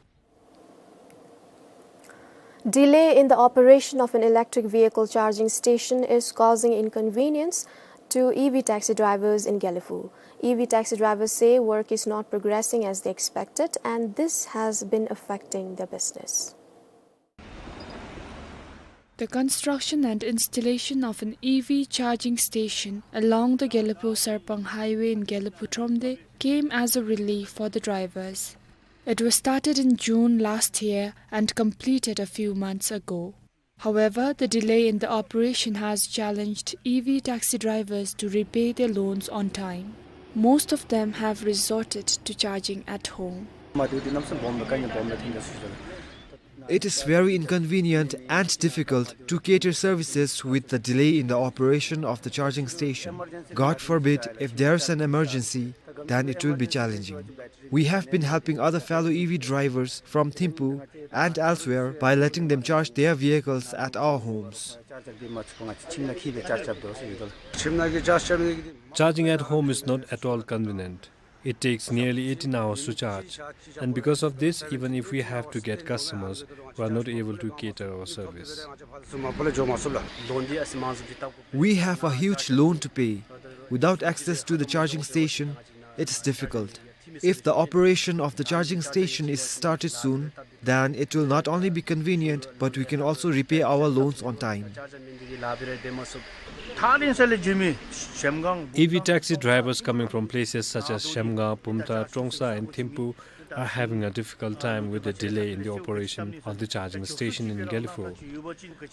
Delay in the operation of an electric vehicle charging station is causing inconvenience to E V taxi drivers in Gelephu. E V taxi drivers say work is not progressing as they expected, and this has been affecting their business. The construction and installation of an E V charging station along the Gelephu Sarpang Highway in Gelephu Thromde came as a relief for the drivers. It was started in June last year and completed a few months ago. However, the delay in the operation has challenged E V taxi drivers to repay their loans on time. Most of them have resorted to charging at home. It is very inconvenient and difficult to cater services with the delay in the operation of the charging station. God forbid, if there's an emergency, then it will be challenging. We have been helping other fellow E V drivers from Thimphu and elsewhere by letting them charge their vehicles at our homes. Charging at home is not at all convenient. It takes nearly eighteen hours to charge, and because of this, even if we have to get customers, we are not able to cater our service. We have a huge loan to pay. Without access to the charging station, it is difficult. If the operation of the charging station is started soon, then it will not only be convenient, but we can also repay our loans on time. ཐག་རིང་ས་ལས་འབྱོན་མི་གཞལམ་སྒང་། E V taxi drivers coming from places such as Zhemgang, Bumthang, Trongsa and Thimphu are having a difficult time with the delay in the operation of the charging station in Gelephu.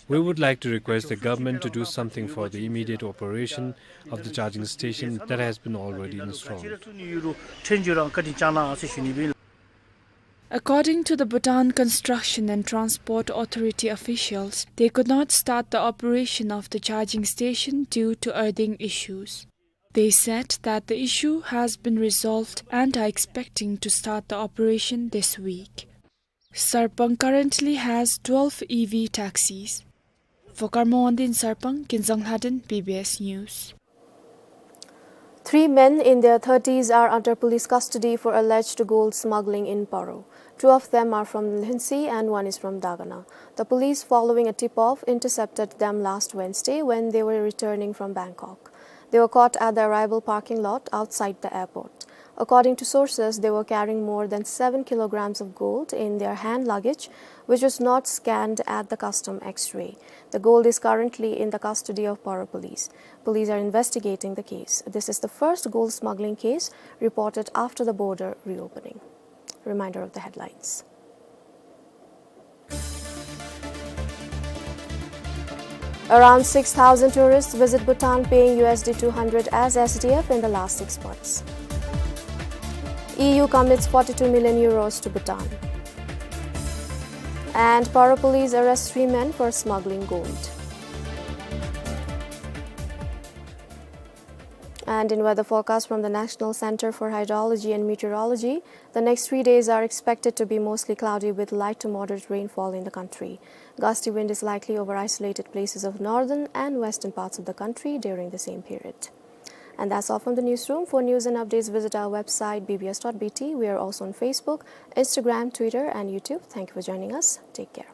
We would like to request the government to do something for the immediate operation of the charging station that has been already installed. According to the Bhutan Construction and Transport Authority officials, they could not start the operation of the charging station due to earthing issues. They said that the issue has been resolved and are expecting to start the operation this week. Sarpang currently has twelve E V taxis. For Karma Wangdi in Sarpang, Kinzang Lhaden, B B S News. Three men in their thirties are under police custody for alleged gold smuggling in Paro. Two of them are from Lhuentse and one is from Dagana. The police, following a tip-off, intercepted them last Wednesday when they were returning from Bangkok. They were caught at the arrival parking lot outside the airport. According to sources, they were carrying more than seven kilograms of gold in their hand luggage, which was not scanned at the custom X-ray. The gold is currently in the custody of Paro police. Police are investigating the case. This is the first gold smuggling case reported after the border reopening. Reminder of the headlines. Around six thousand tourists visit Bhutan, paying U S D two hundred as S D F in the last six months. E U commits forty-two million euros to Bhutan. And Paro police arrest three men for smuggling gold. And in weather forecast from the National Center for Hydrology and Meteorology, the next three days are expected to be mostly cloudy with light to moderate rainfall in the country. Gusty wind is likely over isolated places of northern and western parts of the country during the same period. And that's all from the newsroom. For news and updates, visit our website B B S dot B T. We are also on Facebook, Instagram, Twitter, and YouTube. Thank you for joining us. Take care.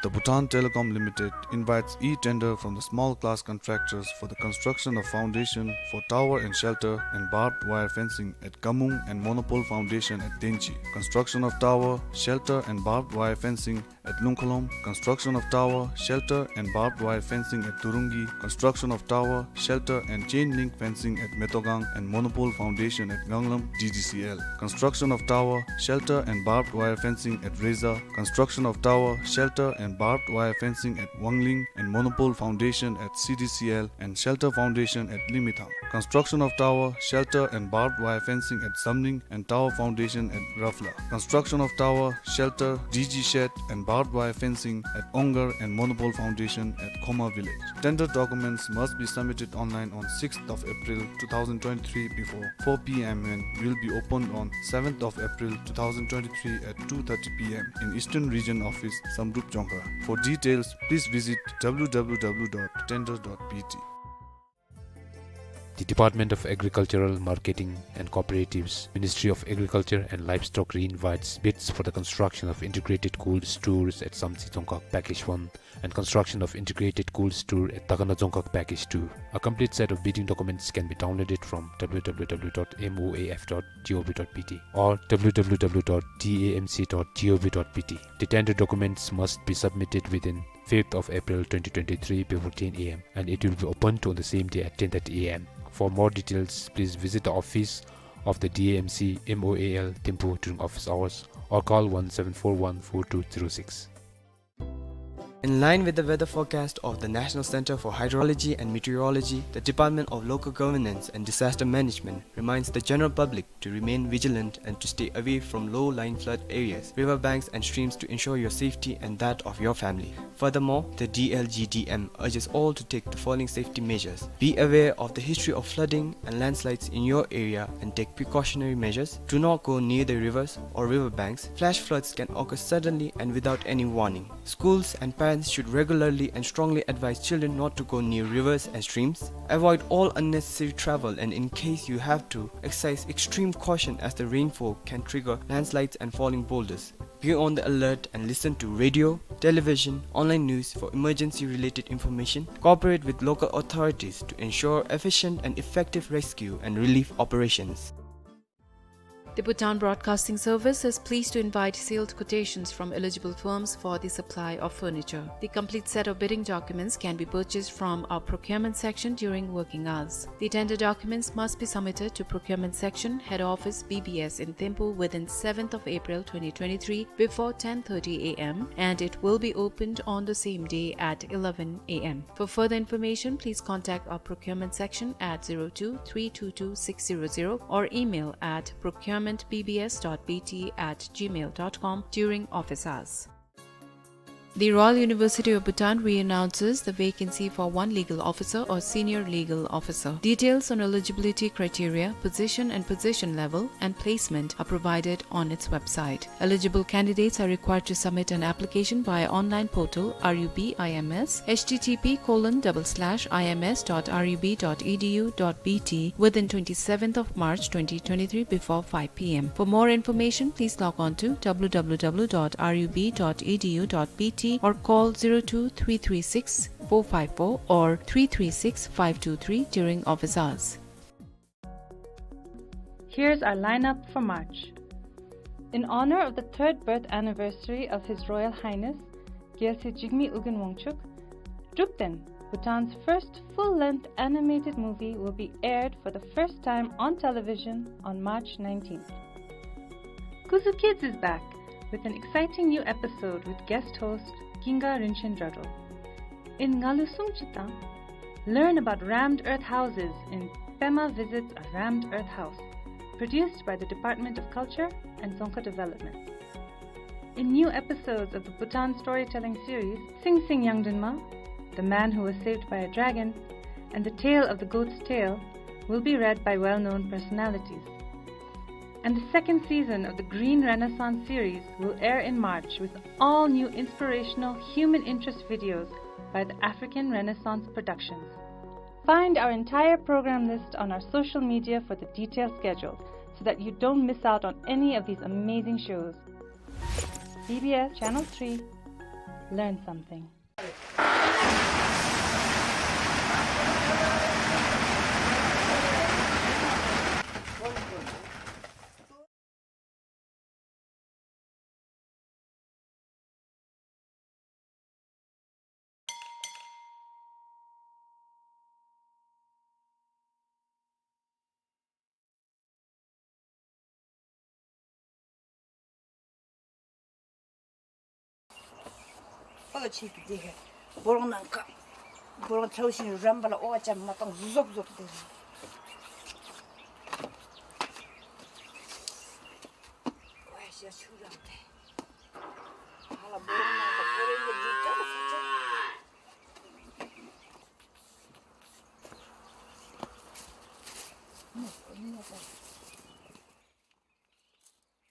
The Bhutan Telecom Limited invites e-tender from the small class contractors for the construction of foundation for tower and shelter and barbed wire fencing at Kamung and monopole foundation at Denchi. Construction of tower, shelter and barbed wire fencing at Lungkholom, construction of tower, shelter and barbed wire fencing at Turungi, construction of tower, shelter and chain link fencing at Metogang and monopole foundation at Nganglam D D C L, construction of tower, shelter and barbed wire fencing at Reza, construction of tower, shelter and barbed wire fencing at Wangling and monopole foundation at C D C L and shelter foundation at Limithang, construction of tower, shelter and barbed wire fencing at Zamling and tower foundation at Rafla. Construction of tower, shelter, D G shed and barbed wire fencing at Ongar and monopole foundation at Khoma village. Tender documents must be submitted online on sixth of April two thousand twenty-three before four P M and will be opened on seventh of April two thousand twenty-three at two thirty P M in Eastern Region Office, Samdrup Jongkhar. For details, please visit W W W dot tender dot B T. The Department of Agricultural Marketing and Cooperatives, Ministry of Agriculture and Livestock, re-invites bids for the construction of integrated cold stores at Samtse Dzongkhag Package one and construction of integrated cold store at Takana Dzongkhag Package two. A complete set of bidding documents can be downloaded from w w w dot m o a f dot g o v dot b t or w w w dot d a m c dot g o v dot b t. The tender documents must be submitted within fifth of April twenty twenty-three before ten a m and it will be opened on the same day at ten thirty a m. For more details, please visit the office of the D A M C M O A L Thimphu during office hours or call one seven four one four two zero six. In line with the weather forecast of the National Center for Hydrology and Meteorology, the Department of Local Governance and Disaster Management reminds the general public to remain vigilant and to stay away from low-lying flood areas, river banks and streams to ensure your safety and that of your family. Furthermore, the D L G D M urges all to take the following safety measures. Be aware of the history of flooding and landslides in your area and take precautionary measures. Do not go near the rivers or river banks. Flash floods can occur suddenly and without any warning. Schools and parents should regularly and strongly advise children not to go near rivers and streams. Avoid all unnecessary travel, and in case you have to, exercise extreme caution as the rainfall can trigger landslides and falling boulders. Be on the alert and listen to radio, television, online news for emergency-related information. Cooperate with local authorities to ensure efficient and effective rescue and relief operations. The Bhutan Broadcasting Service is pleased to invite sealed quotations from eligible firms for the supply of furniture. The complete set of bidding documents can be purchased from our procurement section during working hours. The tender documents must be submitted to procurement section, head office, B B S in Thimphu within seventh of April twenty twenty-three before ten thirty a m and it will be opened on the same day at eleven a m. For further information, please contact our procurement section at zero two three two two six zero zero or email at procurement b b s dot b t at gmail dot com during office hours. The Royal University of Bhutan re-announces the vacancy for one legal officer or senior legal officer. Details on eligibility criteria, position and position level, and placement are provided on its website. Eligible candidates are required to submit an application via online portal R U B I M S, H T T P colon double slash I M S dot R U B dot E D U dot B T, within twenty-seventh of March twenty twenty-three before five p m. For more information, please log on to w w w dot r u b dot e d u dot b t or call zero two three three six four five four or three three six five two three during office hours. Here's our lineup for March. In honor of the third birth anniversary of His Royal Highness Gyalse Jigme Ugyen Wangchuck, Drukten, Bhutan's first full-length animated movie, will be aired for the first time on television on March nineteenth. Kuzu Kids is back with an exciting new episode with guest host Ginga Rinchen Drodro. In Ngalu Sum Chitang, learn about rammed earth houses in Pema Visits a Rammed Earth House, produced by the Department of Culture and Dzongkha Development. In new episodes of the Bhutan storytelling series, Sing Sing Yangdrunma, The Man Who Was Saved by a Dragon, and The Tale of the Goat's Tail, will be read by well-known personalities. And the second season of the Green Renaissance series will air in March with all new inspirational human interest videos by the African Renaissance Productions. Find our entire program list on our social media for the detailed schedule so that you don't miss out on any of these amazing shows. B B S Channel three, learn something. ཨོ་ཆི་དེ་གི་སྦོ་ལོང་ནང་ཁ་སྦོ་ལོང་ཚ་བོ་ཞིག་རམ་པ་ལ་ཨོ་ཅམ་མ་བཏང་ཟུབ་ཟུབ་དེ། ཨོ་ཡ་ཤ་ཆུ་རམ་དེ། ཧ་ལ་སྦོ་ལོང་ནང་ཁ་སྐོར་རེ་འདི་ཅག་ས་ཆ།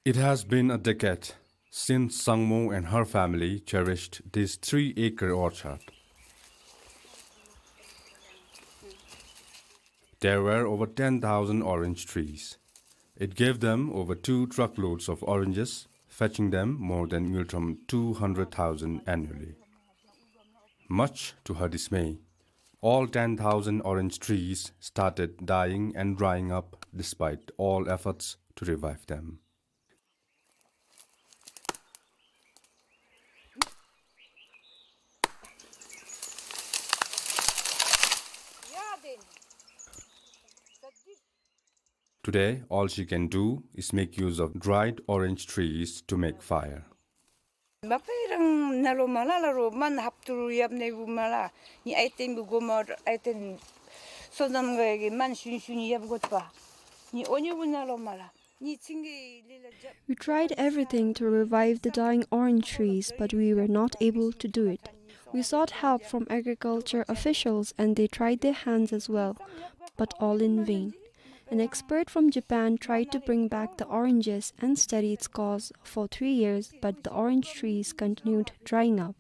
It has been a decade since Sangmo and her family cherished this three-acre orchard. There were over ten thousand orange trees. It gave them over two truckloads of oranges, fetching them more than ngultrum two hundred thousand annually. Much to her dismay, all ten thousand orange trees started dying and drying up despite all efforts to revive them. Today, all she can do is make use of dried orange trees to make fire. Mapirang nalo malala ro man hapturu yap ne bu mala. Ni item bu goma item sodam ga ge man shun shun yap got pa. Ni onyu bu nalo mala. Ni chingi lila jap. We tried everything to revive the dying orange trees, but we were not able to do it. We sought help from agriculture officials and they tried their hands as well, but all in vain. An expert from Japan tried to bring back the oranges and study its cause for three years, but the orange trees continued drying up.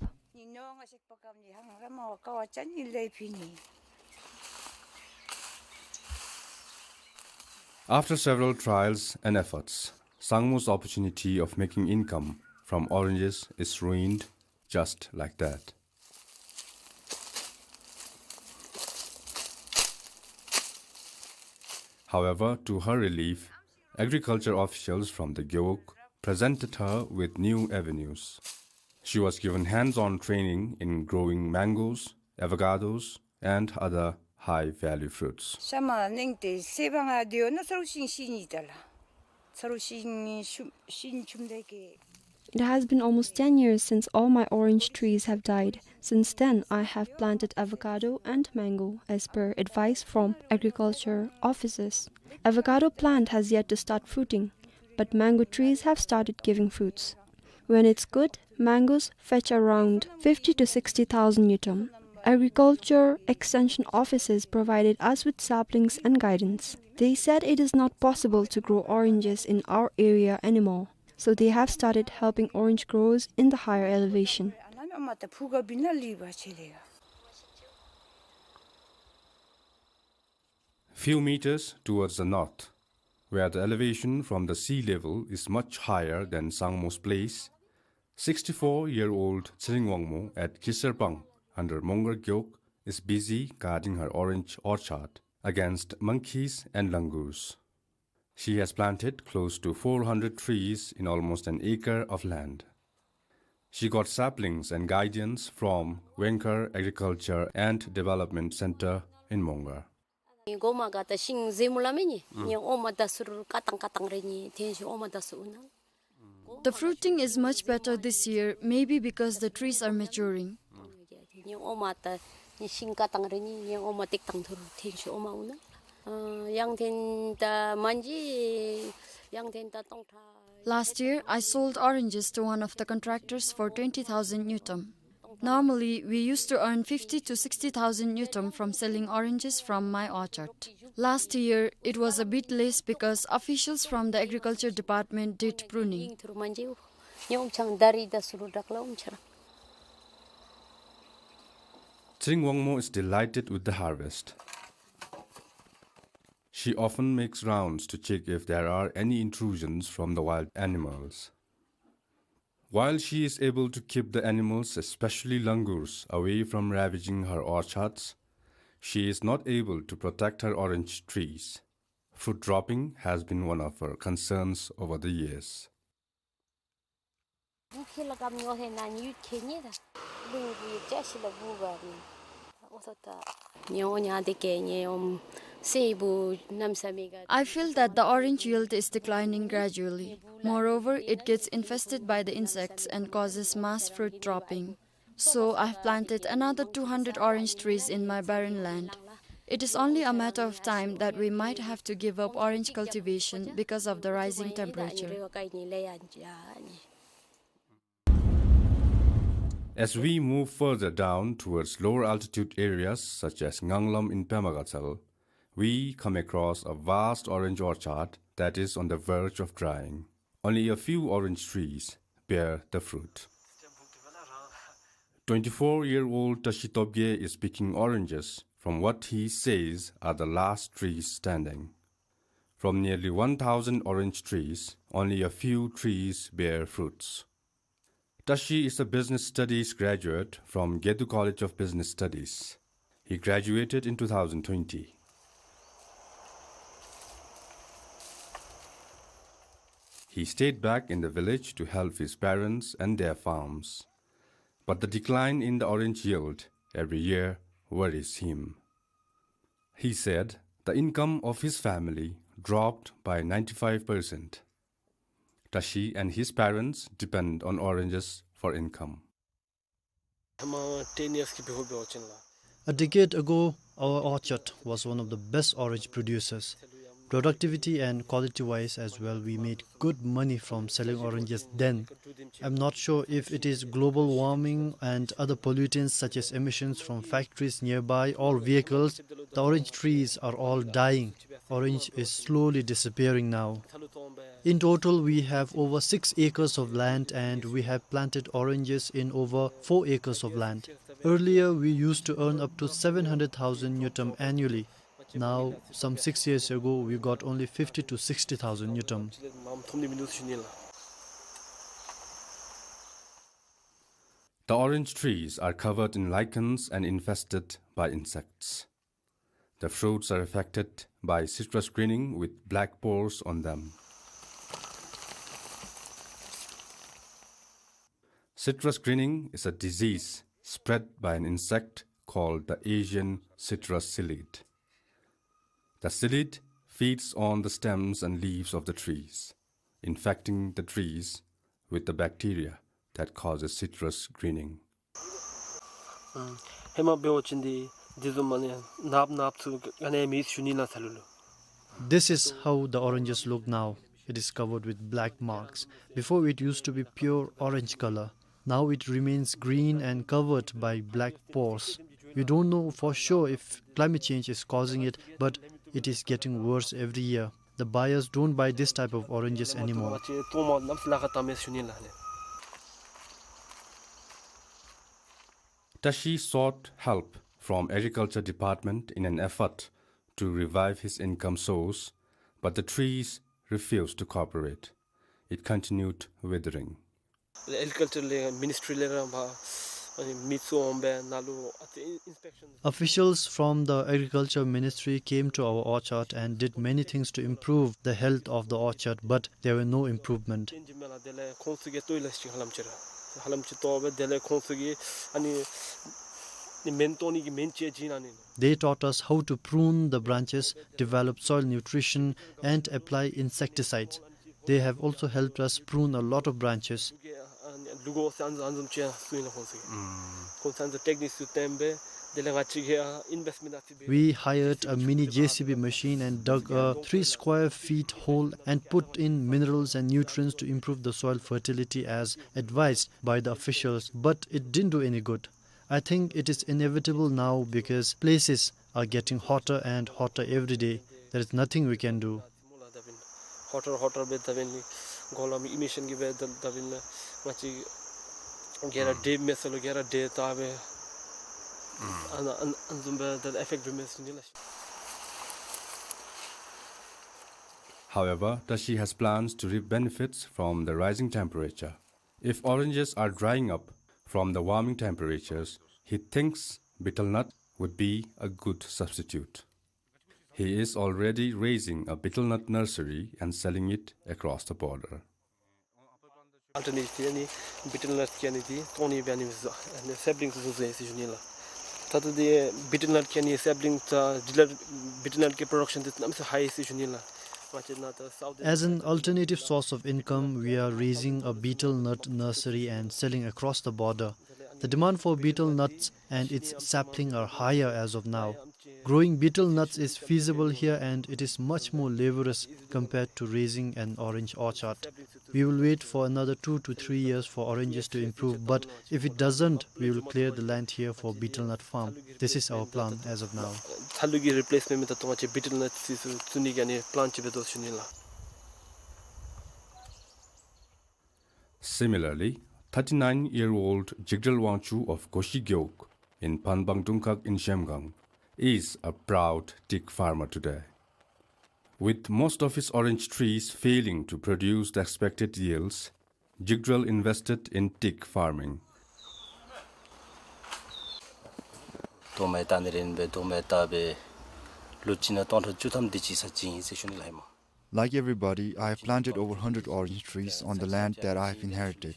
After several trials and efforts, Sangmo's opportunity of making income from oranges is ruined just like that. However, to her relief, agriculture officials from the Gewog presented her with new avenues. She was given hands-on training in growing mangoes, avocados, and other high-value fruits. Shama nengte sebanga deo na saru sing sini dala. Saru sing shum-, sing chum deke. It has been almost ten years since all my orange trees have died. Since then, I have planted avocado and mango as per advice from agriculture officers. Avocado plant has yet to start fruiting, but mango trees have started giving fruits. When it's good, mangoes fetch around fifty to sixty thousand ngultrum. Agriculture extension officers provided us with saplings and guidance. They said it is not possible to grow oranges in our area anymore, so they have started helping orange growers in the higher elevation. Few meters towards the north, where the elevation from the sea level is much higher than Sangmo's place, sixty-four-year-old Tshering Wangmo at Kiserpang under Mongar Gewog is busy guarding her orange orchard against monkeys and langurs. She has planted close to four hundred trees in almost an acre of land. She got saplings and guidance from Wengkar Agriculture and Development Center in Mongar. Goma gata shing zemula meni, ni oma dasur katang katang reni, tenshi oma dasu unang. The fruiting is much better this year, maybe because the trees are maturing. Ni oma ta, ni shing katang reni, ni oma tektang thuru, tenshi oma unang. Ah, yang ten ta manji, yang ten ta tongtha. Last year, I sold oranges to one of the contractors for twenty thousand ngultrum. Normally, we used to earn fifty to sixty thousand ngultrum from selling oranges from my orchard. Last year, it was a bit less because officials from the agriculture department did pruning. Tshering Wangmo is delighted with the harvest. She often makes rounds to check if there are any intrusions from the wild animals. While she is able to keep the animals, especially langurs, away from ravaging her orchards, she is not able to protect her orange trees. Fruit dropping has been one of her concerns over the years. I feel that the orange yield is declining gradually. Moreover, it gets infested by the insects and causes mass fruit dropping. So I have planted another two hundred orange trees in my barren land. It is only a matter of time that we might have to give up orange cultivation because of the rising temperature. As we move further down towards lower altitude areas such as Nganglam in Pema Gatshel, we come across a vast orange orchard that is on the verge of drying. Only a few orange trees bear the fruit. Twenty-four-year-old Tashi Tobgay is picking oranges from what he says are the last trees standing. From nearly one thousand orange trees, only a few trees bear fruits. Tashi is a business studies graduate from Gedu College of Business Studies. He graduated in two thousand twenty. He stayed back in the village to help his parents and their farms. But the decline in the orange yield every year worries him. He said the income of his family dropped by ninety-five percent. Tashi and his parents depend on oranges for income. A decade ago, our orchard was one of the best orange producers. Productivity and quality-wise as well, we made good money from selling oranges then. I'm not sure if it is global warming and other pollutants such as emissions from factories nearby or vehicles. The orange trees are all dying. Orange is slowly disappearing now. In total, we have over six acres of land and we have planted oranges in over four acres of land. Earlier, we used to earn up to seven hundred thousand ngultrum annually. Now, some six years ago, we got only fifty to sixty thousand ngultrum. The orange trees are covered in lichens and infested by insects. The fruits are affected by citrus greening with black spores on them. Citrus greening is a disease spread by an insect called the Asian citrus psyllid. The psyllid feeds on the stems and leaves of the trees, infecting the trees with the bacteria that causes citrus greening. ཨ་ཧེ་མ་འབད་བ་ཅིན་འདི་འདི་བཟུམ་མ་ནི་ནགཔོ་ནགཔོ་ཚུ་ག་ནི་མེད་ཞུ་ནི་ལགས་ཚ་ལུ་ལུ། This is how the oranges look now. It is covered with black marks. Before, it used to be pure orange color. Now it remains green and covered by black spores. We don't know for sure if climate change is causing it, but it is getting worse every year. The buyers don't buy this type of oranges anymore. Tashi sought help from Agriculture Department in an effort to revive his income source, but the trees refused to cooperate. It continued withering. Agriculture ལས་ministry ལས་ར་བ་ཨ་ནི་མི་ཚུ་འོང་སྦེ་ནཱ་ལུ་ཨ་ཙི་inspection. Officials from the Agriculture Ministry came to our orchard and did many things to improve the health of the orchard, but there were no improvement. ཏན་ཅིག་མེན་ལགས། དེ་ལས་ཁོང་ཚུ་གིས་བཏོག་ཡི་ལགས་ཅིག་ཧ་ལམ་ཅིག་ར་ཧ་ལམ་ཅིག་བཏོག་སྦེ་དེ་ལས་ཁོང་ཚུ་གིས་ཨ་ནི་ནི་སྨན་བཏོག་ནི་གི་སྨན་ཅིག་བྱིན་ཨ་ནི། They taught us how to prune the branches, develop soil nutrition, and apply insecticides. They have also helped us prune a lot of branches. We hired a mini J C B machine and dug a three square feet hole and put in minerals and nutrients to improve the soil fertility as advised by the officials, but it didn't do any good. I think it is inevitable now because places are getting hotter and hotter every day. There is nothing we can do. Hotter, hotter སྦེ་ད་འབད་ནི་གོ་ལམ་emission གི་སྦེ་ད་ད་འབད་ནི་ང་བཅས་ག་ར་དྲོད་མེད་ས་ལུ་ག་ར་དྲོད་ད་སྦེ་ཨ་ནི་ཨ་ནི་ཨ་ནི་བཟུམ་སྦེ་ད་effect འབད་མི་ཚུ་ནི་ལགས། However, Tashi has plans to reap benefits from the rising temperature. If oranges are drying up from the warming temperatures, he thinks betel nut would be a good substitute. He is already raising a betel nut nursery and selling it across the border. Alternative ཨ་ནི་betel nut གི་ཨ་ནི་འདི་བཏོག་ནི་སྦེ་ཨ་ནི་བཟོ་ཨ་ནི་saplings བཟོ་བཟོ་ཡི་ཟེར་ཞུ་ནི་ལགས། ད་ལྟོ་འདི་betel nut གི་ཨ་ནི sapling ད་འདི་ལས་betel nut གི་production འདི་གནམ་མེད་ས་མེད་high ཡི་ཟེར་ཞུ་ནི་ལགས། ང་བཅས་ནཱ་ད་south As an alternative source of income, we are raising a betel nut nursery and selling across the border. The demand for betel nuts and its sapling are higher as of now. Growing betel nuts is feasible here and it is much more laborious compared to raising an orange orchard. We will wait for another two to three years for oranges to improve, but if it doesn't, we will clear the land here for betel nut farm. This is our plan as of now. ཚ་ལུ་གི་replacement མི་ད་ལྟོ་ང་བཅས་betel nut ཚུ་བཙུགས་ནི་གི་ཨ་ནི་plan ཅིག་འབད་དོ་ཞུ་ནི་ལགས། Similarly, thirty-nine-year-old Jigdral Wangchuk of Goshi Gewog in Phanbang Dungkak in Zhemgang is a proud teak farmer today. With most of his orange trees failing to produce the expected yields, Jigdrel invested in teak farming. དོ་མེ་ད་ནི་རིན་པའི་དོ་མེ་ད་བེ་ལུ་ཅི་ན་སྟོང་ཕྲག་བཅུ་ཐམ་དེ་ཅིག་ས་ཅིག་ཨིན་ཟེར་ཞུ་ནི་ལགས་ཨིན་མས། Like everybody, I have planted over hundred orange trees on the land that I have inherited.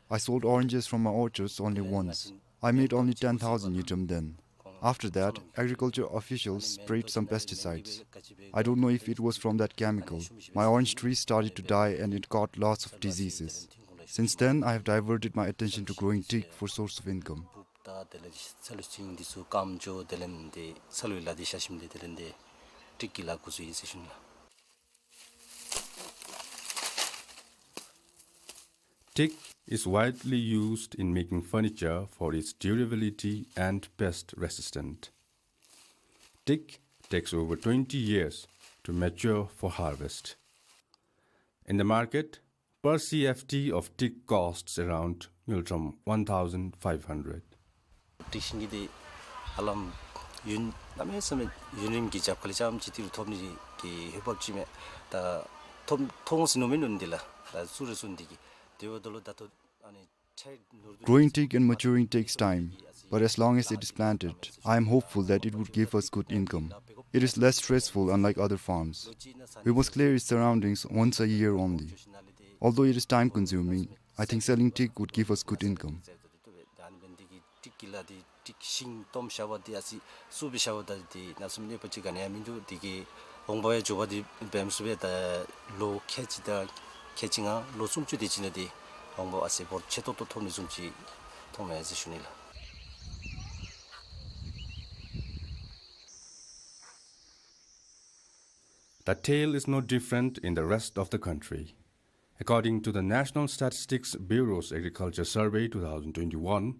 I sold oranges from my orchards only once. I made only ten thousand ngultrum then. After that, agriculture officials sprayed some pesticides. I don't know if it was from that chemical. My orange trees started to die and it got lots of diseases. Since then, I have diverted my attention to growing teak for source of income. ད་དེ་ལས་ས་ལུ་ཅིག་འདི་ཚུ་སྐམ་འགྱོ་དེ་ལས་འདི་ས་ལུ་ལ་འདི་ཤ་ཞིམ་འདི་དེ་ལས་འདི་ཏིག་གི་ལ་ཁུ་ཚུ་ཨིན་ཟེར་ཞུ་ནི་ལགས། Teak is widely used in making furniture for its durability and pest resistant. Teak takes over twenty years to mature for harvest. In the market, per C F T of teak costs around ngultrum one thousand five hundred. ཏིག་ཤིང་གི་འདི་ཧ་ལམ་ཡུན་གནམ་མེད་ས་མེད་ཡུན་རིངམོ་གི་རྒྱབ་ཁ་ལས་རྐྱངམ་ཅིག་ཏི་རུ་ཐོབ་ནི་གི་འོས་འབབ་ཅིག་མས། ད་ཐོབ་ཐོབ་འོང་ཟེར་མནོ་མི་མནོ་ནི་འདི་ལགས། ད་ཚུར་རེ་ཚུར་འདི་གི་དེ་འབདཝ་ད་ལུ་ད་ལྟོ་ཨ་ནི་ཁྲལ་ནོར་འདུག། Growing teak and maturing takes time, but as long as it is planted, I am hopeful that it would give us good income. It is less stressful, unlike other farms. We must clear its surroundings once a year only. Although it is time consuming, I think selling teak would give us good income. ཏིག་གི་ལ་འདི་ཏིག་ཤིང་སྟོངམ་ཤ་བ་འདི་ཨ་ཙི་སུ་སྦེ་ཤ་བ་ད་འདི་གནམ་མེད་ས་མེད་གནོད་པ་ཅིག་ག་ནི་ཡང་མིན་འདུག། འདི་གིས་འོང་འབབ་ཡང་མགྱོགས་པ་འདི་འབད་མི་ཚུགས་པས། ད་ལོ་ཁལ་གཅིག་དང་ཁལ་གཅིག་ལྔ་ལོ་སུམ་ཅུ་དེ་ཅིག་ནང་འདི་འོང་འབབ་ཨ་ཙི་འབོར་ཆེ་ཏོག་ཏོ་ཐོབ་ནི་བཟུམ་ཅིག་མཐོངམ་མས་ཟེར་ཞུ་ནི་ལགས། The tale is no different in the rest of the country. According to the National Statistics Bureau's Agriculture Survey two thousand twenty-one,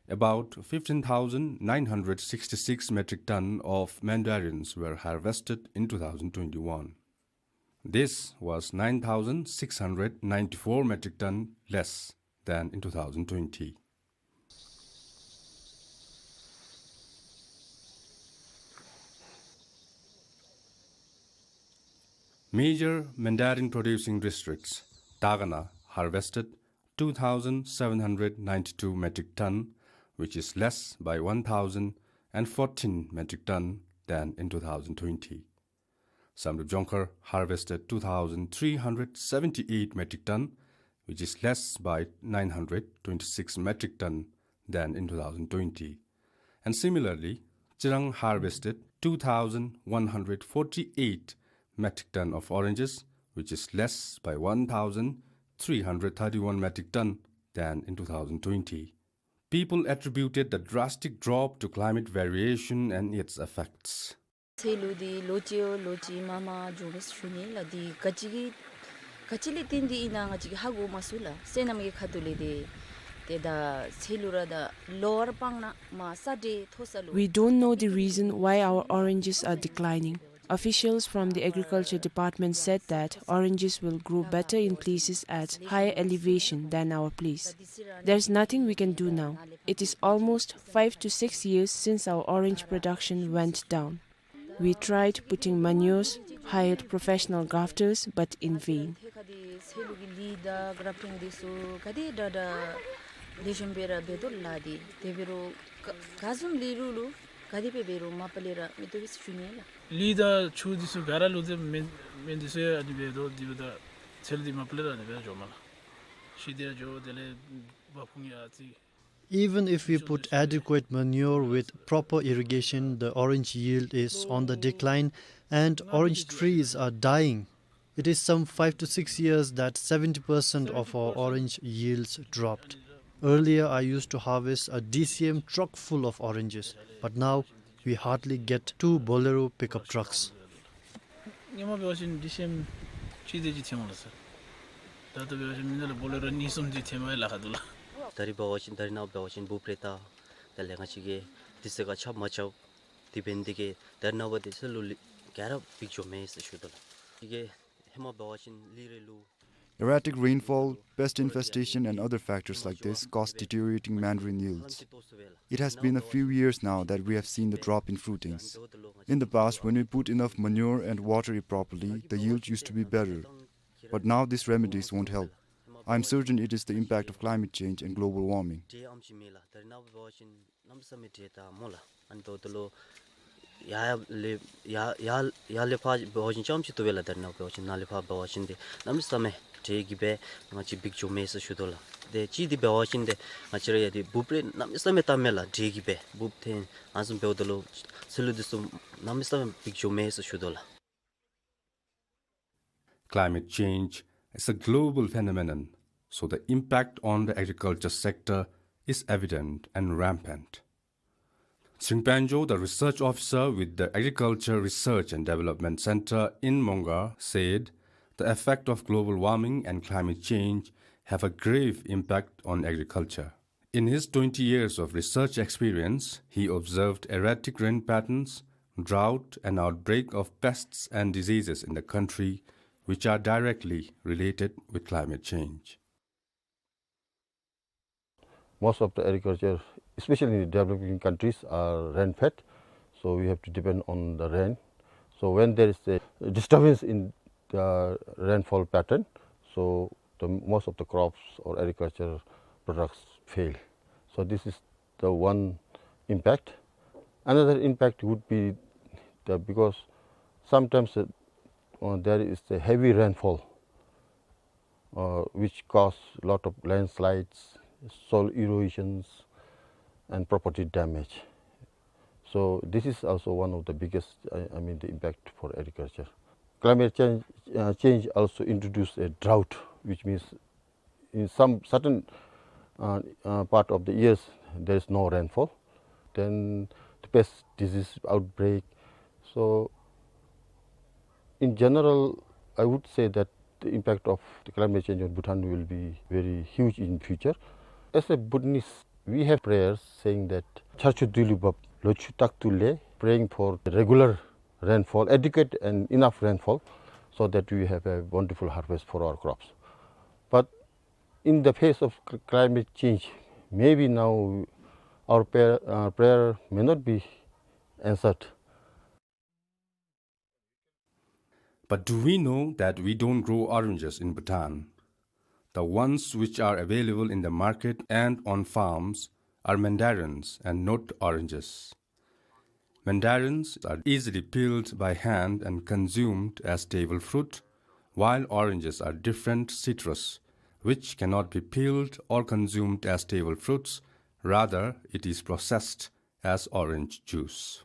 about fifteen thousand nine hundred sixty-six metric ton of mandarins were harvested in two thousand twenty-one. This was nine thousand six hundred ninety-four metric ton less than in two thousand twenty. Major mandarin producing districts, Dagana harvested two thousand seven hundred ninety-two metric ton, which is less by one thousand fourteen metric ton than in two thousand twenty. Samdrup Jongkhar harvested two thousand three hundred seventy-eight metric ton, which is less by nine hundred twenty-six metric ton than in two thousand twenty. And similarly, Chirang harvested two thousand one hundred forty-eight metric ton of oranges, which is less by one thousand three hundred thirty-one metric ton than in two thousand twenty. People attributed the drastic drop to climate variation and its effects. ཚལ་ལུ་འདི་ལོ་གཅིག་ལོ་གཅིག་མ་མ་འགྱོ་བས་ཞུ་ནི་ལགས། འདི་ག་ཅི་གི་ག་ཅི་ལས་བརྟེན་ཏེ་ཨིན་ན་ང་བཅས་ཀྱིས་ཧ་གོ་མ་ཚུགས་ལགས། སོ་ནམ་གྱི་ཁ་ཐུག་ལས་འདི་ཏེ་ད་ཚལ་ལུ་ར་ད་ལོ་བར་སྤང་ན་མ་ས་འདྲེ་མཐོ་ས་ལུ། We don't know the reason why our oranges are declining. Officials from the agriculture department said that oranges will grow better in places at higher elevation than our place. There's nothing we can do now. It is almost five to six years since our orange production went down. We tried putting manures, hired professional grafters, but in vain. ཚལ་ལུ་གི་ལི་དང་གྲབ་ཊིང་འདི་ཚུ་ག་དེ་དྲག་དྲག་ལེགས་ཤོམ་སྦེ་ར་འབད་དོ་ལགས། འདི་དེ་འབད་རུང་ག་ག་བཟུམ་ལས་རུང་ལུ་ག་དེ་སྦེ་འབད་རུང་མ་པ་ལས་ར་མི་བཏུབ་པས་ཞུ་ནི་ལགས། ལི་དང་ཆུ་འདི་ཚུ་ག་ར་ལུ་འདི་མེ་མེ་འདི་ཚུ་ཡང་ཨ་ནི་འབད་དོ། འདི་འབདཝ་ད་ཚལ་འདི་མ་པ་ལས་ར་ཨ་ནི་སྦེ་འགྱོཝ་མས་ལགས། ཤི་སྟེ་ར་འགྱོ། དེ་ལས་བ་ཕུང་ཡང་ཨ་ཙི། Even if we put adequate manure with proper irrigation, the orange yield is on the decline and orange trees are dying. It is some five to six years that seventy percent of our orange yields dropped. Earlier, I used to harvest a D C M truck full of oranges, but now we hardly get two Bolero pickup trucks. སྔོན་མ་འབད་བ་ཅིན་ཌི་སི་ཨེམ་གཅིག་དེ་ཅིག་ཐོན་འོང་ལགས་སོ། ད་ལྟོ་འབད་བ་ཅིན་མི་ནང་ལུ་བོ་ལེ་རོ་གཉིས་གསུམ་ཅིག་ཐོནམ་ལཱ་ཁག་འདུག་ལགས། ད་རིས་འབད་བ་ཅིན་ད་རིས་ནངས་པ་འབད་བ་ཅིན་འབུཔ་རེ་བཏགས། དེ་ལས་ང་བཅས་ཀྱིས་དུས་ཚོད་ཁར་ཆག་མ་ཆགཔ་དེ་འབད་ནི་དེ་གིས་ད་རིས་ནངས་པ་འདི་ཚུ་ལུ་ལི་ག་ར་འབིགས་འགྱོཝ་མས་ཟེར་ཞུ་དོ་ལགས། དེ་གིས་ཧེ་མ་འབད་བ་ཅིན་ལི་རེ་ལུ། Erratic rainfall, pest infestation, and other factors like this cause deteriorating mandarin yields. It has been a few years now that we have seen the drop in fruitings. In the past, when we put enough manure and water it properly, the yield used to be better. But now these remedies won't help. I am certain it is the impact of climate change and global warming. གནམ་མེད་ས་མེད་འདྲེ་ད་མོ་ལ། ཨ་ནི་ད་ལྟོ་ལོ་ཡར་ཡར་ལས་ཡར་ཡར་ཡར་ལས་ཕར་འབད་བ་ཅིན་ཙམ་ཅིག་བཏུབ་པས་ལགས། ད་རེས་ནངས་པ་འབད་བ་ཅིན་ནཱ་ལས་ཕར་འབད་བ་ཅིན་ཏེ་གནམ་མེད་ས་མེད་འདྲེ་གིས་སྦེ་ང་བཅས་འབིགས་འགྱོ་མས་ཟེར་ཞུ་དོ་ལགས། ཏེ་གཅིག་འདི་འབད་བ་ཅིན་ཏེ་ང་བཅས་ར་ཡ་འདི་འབུཔ་རེ་གནམ་མེད་ས་མེད་བཏབ་མས་ལགས། འདྲེ་གིས་སྦེ་འབུཔ་ཐོན་ཨ་ནི་བཟུམ་འབདཝ་ད་ལུ་ཚལ་ལུ་འདི་ཚུ་གནམ་མེད་ས་མེད་འབིགས་འགྱོ་མས་ཟེར་ཞུ་དོ་ལགས། Climate change is a global phenomenon, so the impact on the agriculture sector is evident and rampant. Tshering Panjo, the research officer with the Agriculture Research and Development Center in Mongar, said the effect of global warming and climate change have a grave impact on agriculture. In his twenty years of research experience, he observed erratic rain patterns, drought, and outbreak of pests and diseases in the country, which are directly related with climate change. Most of the agriculture, especially in the developing countries, are rain-fed, so we have to depend on the rain. So when there is a disturbance in the rainfall pattern, so the most of the crops or agriculture products fail. So this is the one impact. Another impact would be the, because sometimes, uh, uh, there is a heavy rainfall, uh, which cause lot of landslides, soil erosions, and property damage. So this is also one of the biggest, I, I mean, the impact for agriculture. Climate change, uh, change also introduce a drought, which means in some certain, uh, uh, part of the years there is no rainfall. Then the pest disease outbreak. So in general, I would say that the impact of the climate change on Bhutan will be very huge in future. As a Bhutanese, we have prayers saying that Charchu Duilu Bab Lochu Taktu Le, praying for the regular rainfall, adequate and enough rainfall, so that we have a wonderful harvest for our crops. But in the face of cl-, climate change, maybe now our prayer, uh, prayer may not be answered. But do we know that we don't grow oranges in Bhutan? The ones which are available in the market and on farms are mandarins and not oranges. Mandarins are easily peeled by hand and consumed as table fruit, while oranges are different citrus, which cannot be peeled or consumed as table fruits, rather it is processed as orange juice.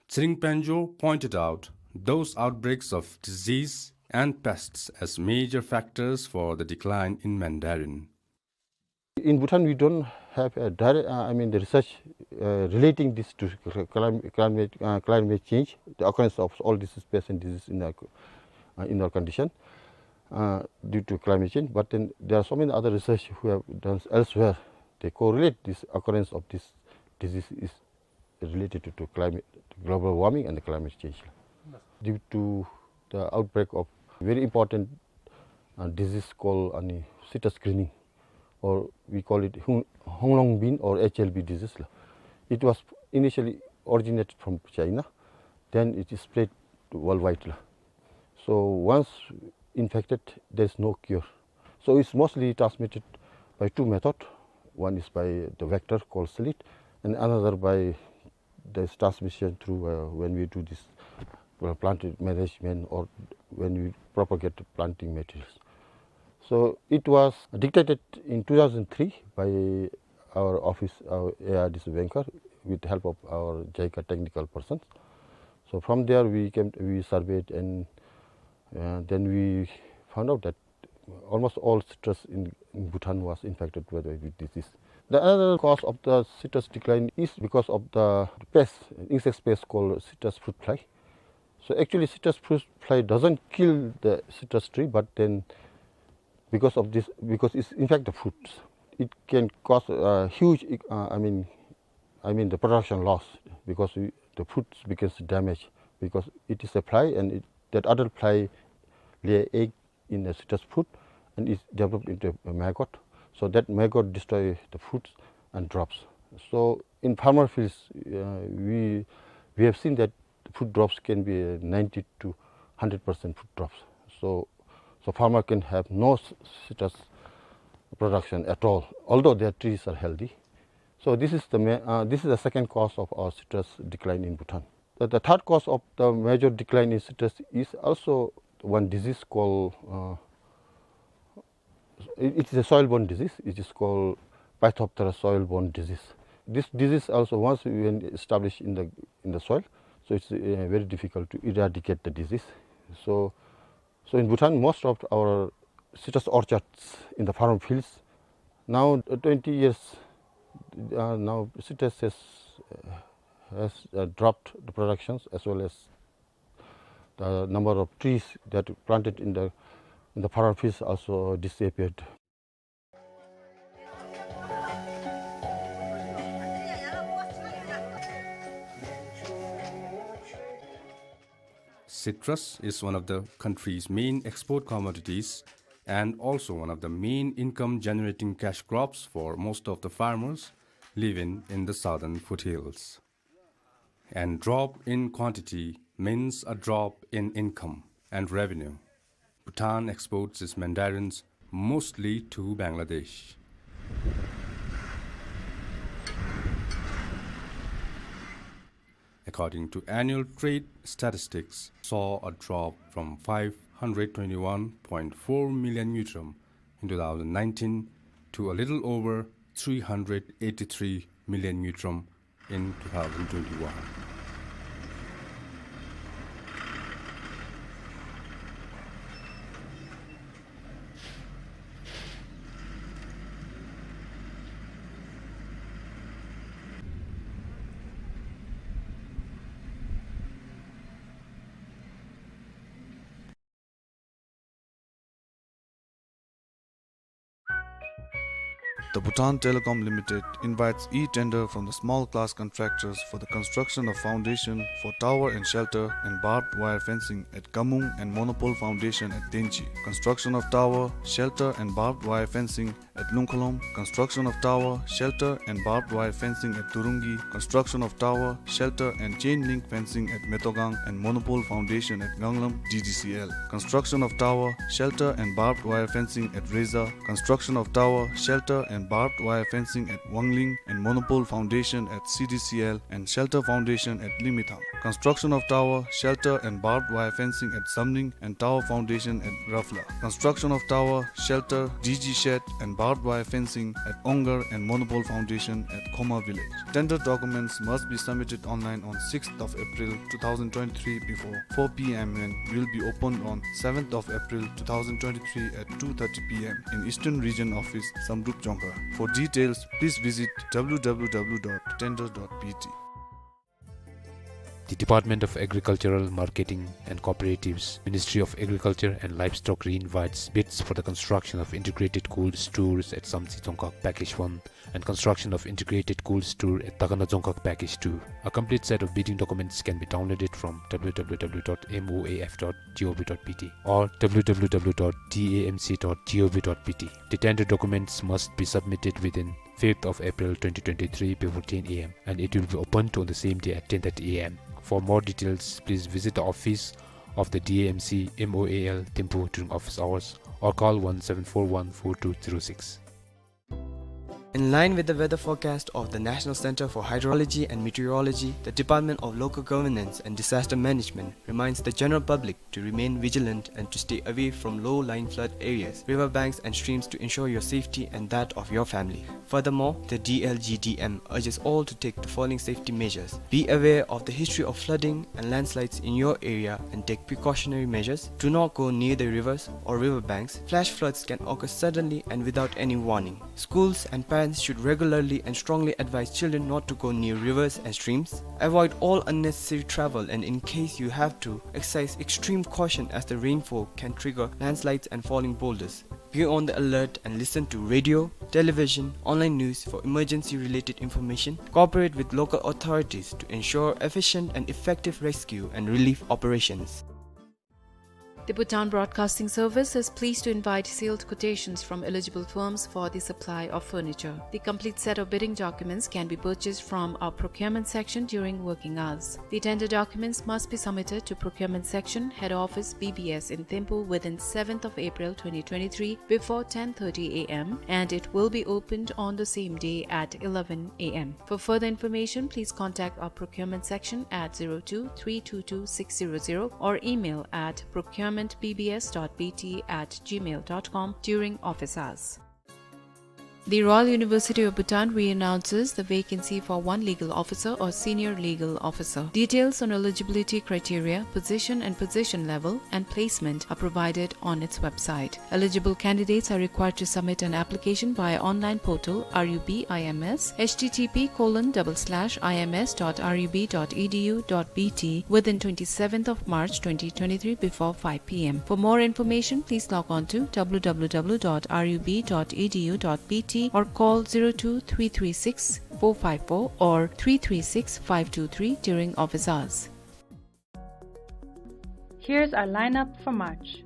Tshering Panjo pointed out those outbreaks of disease and pests as major factors for the decline in mandarin. In Bhutan, we don't have a direct, uh, I mean, the research, uh, relating this to cl-, clim-, climate, uh, climate change, the occurrence of all these pests and diseases in our, uh, in our condition, uh, due to climate change. But then there are so many other research who have done elsewhere. They correlate this occurrence of this disease is related to, to climate, global warming and the climate change. Due to the outbreak of very important, uh, disease called, uh, citrus greening, or we call it Hung-, Honglong bean or H L B disease la. It was initially originated from China, then it is spread worldwide la. So once infected, there is no cure. So it's mostly transmitted by two methods. One is by the vector called slid, and another by this transmission through, uh, when we do this, uh, plant management or when we propagate the planting materials. So it was detected in two thousand three by our office, our A R D C banker, with help of our JICA technical persons. So from there we came, we surveyed, and, uh, then we found out that almost all citrus in, in Bhutan was infected with, with disease. The another cause of the citrus decline is because of the pest, insect pest called citrus fruit fly. So actually, citrus fruit fly doesn't kill the citrus tree, but then because of this, because it's infect the fruits, it can cause a huge, uh, I mean, I mean the production loss, because we, the fruits becomes damaged, because it is a fly, and it, that adult fly lay egg in the citrus fruit and is developed into a maggot. So that maggot destroy the fruits and drops. So in farmer fields, uh, we, we have seen that fruit drops can be ninety to hundred percent fruit drops. So, so farmer can have no c-, citrus production at all, although their trees are healthy. So this is the ma-, uh, this is the second cause of our citrus decline in Bhutan. The, the third cause of the major decline in citrus is also one disease called, uh, it, it is a soil-borne disease. It is called Phytophthora soil-borne disease. This disease also, once when established in the, in the soil, so it's, uh, very difficult to eradicate the disease. So, so in Bhutan, most of our citrus orchards in the farm fields, now, uh, twenty years, uh, now citrus has, uh, has, uh, dropped the productions as well as the number of trees that planted in the, in the farm fields also disappeared. Citrus is one of the country's main export commodities and also one of the main income-generating cash crops for most of the farmers living in the southern foothills. And drop in quantity means a drop in income and revenue. Bhutan exports its mandarins mostly to Bangladesh. According to annual trade statistics, saw a drop from five hundred twenty-one point four million ngultrum in two thousand nineteen to a little over three hundred eighty-three million ngultrum in two thousand twenty-one. The Bhutan Telecom Limited invites e-tender from the small class contractors for the construction of foundation for tower and shelter and barbed wire fencing at Kamung and monopole foundation at Denchi. Construction of tower, shelter and barbed wire fencing at Lungkholom, construction of tower, shelter and barbed wire fencing at Turungi, construction of tower, shelter and chain link fencing at Metogang and monopole foundation at Nganglam D D C L, construction of tower, shelter and barbed wire fencing at Reza, construction of tower, shelter and barbed wire fencing at Wangling and monopole foundation at C D C L and shelter foundation at Limithang, construction of tower, shelter and barbed wire fencing at Zamling and tower foundation at Rafla. Construction of tower, shelter, D G shed and barbed wire fencing at Ongar and monopole foundation at Khoma village. Tender documents must be submitted online on sixth of April two thousand twenty-three before four P M and will be opened on seventh of April two thousand twenty-three at two thirty P M in Eastern Region Office, Samdrup Jongkhar. For details, please visit W W W dot tender dot B T. The Department of Agricultural Marketing and Cooperatives, Ministry of Agriculture and Livestock reinvites bids for the construction of integrated cold stores at Samtse Dzongkhag Package one and construction of integrated cold store at Dakhana Dzongkhag Package two. A complete set of bidding documents can be downloaded from W W W dot M O A F dot G O V dot B T or W W W dot D A M C dot G O V dot B T. The tender documents must be submitted within fifth of April twenty twenty-three before ten A M and it will be opened on the same day at ten thirty A M. For more details, please visit the office of the D A M C M O A L Thimphu during office hours or call one seven four one four two zero six. In line with the weather forecast of the National Center for Hydrology and Meteorology, the Department of Local Governance and Disaster Management reminds the general public to remain vigilant and to stay away from low-lying flood areas, river banks and streams to ensure your safety and that of your family. Furthermore, the D L G D M urges all to take the following safety measures. Be aware of the history of flooding and landslides in your area and take precautionary measures. Do not go near the rivers or river banks. Flash floods can occur suddenly and without any warning. Schools and parents should regularly and strongly advise children not to go near rivers and streams. Avoid all unnecessary travel, and in case you have to, exercise extreme caution as the rainfall can trigger landslides and falling boulders. Be on the alert and listen to radio, television, online news for emergency-related information. Cooperate with local authorities to ensure efficient and effective rescue and relief operations. The Bhutan Broadcasting Service is pleased to invite sealed quotations from eligible firms for the supply of furniture. The complete set of bidding documents can be purchased from our procurement section during working hours. The tender documents must be submitted to procurement section, head office, B B S in Thimphu within seventh of April twenty twenty-three before ten thirty A M, and it will be opened on the same day at eleven A M. For further information, please contact our procurement section at zero two three two two six zero zero or email at procurement B B S dot B T at gmail dot com during office hours. The Royal University of Bhutan re-announces the vacancy for one legal officer or senior legal officer. Details on eligibility criteria, position and position level, and placement are provided on its website. Eligible candidates are required to submit an application via online portal R U B I M S, H T T P colon double slash I M S dot R U B dot E D U dot B T, within twenty-seventh of March twenty twenty-three before five P M. For more information, please log on to W W W dot R U B dot E D U dot B T or call zero two three three six four five four or three three six five two three during office hours. Here's our lineup for March.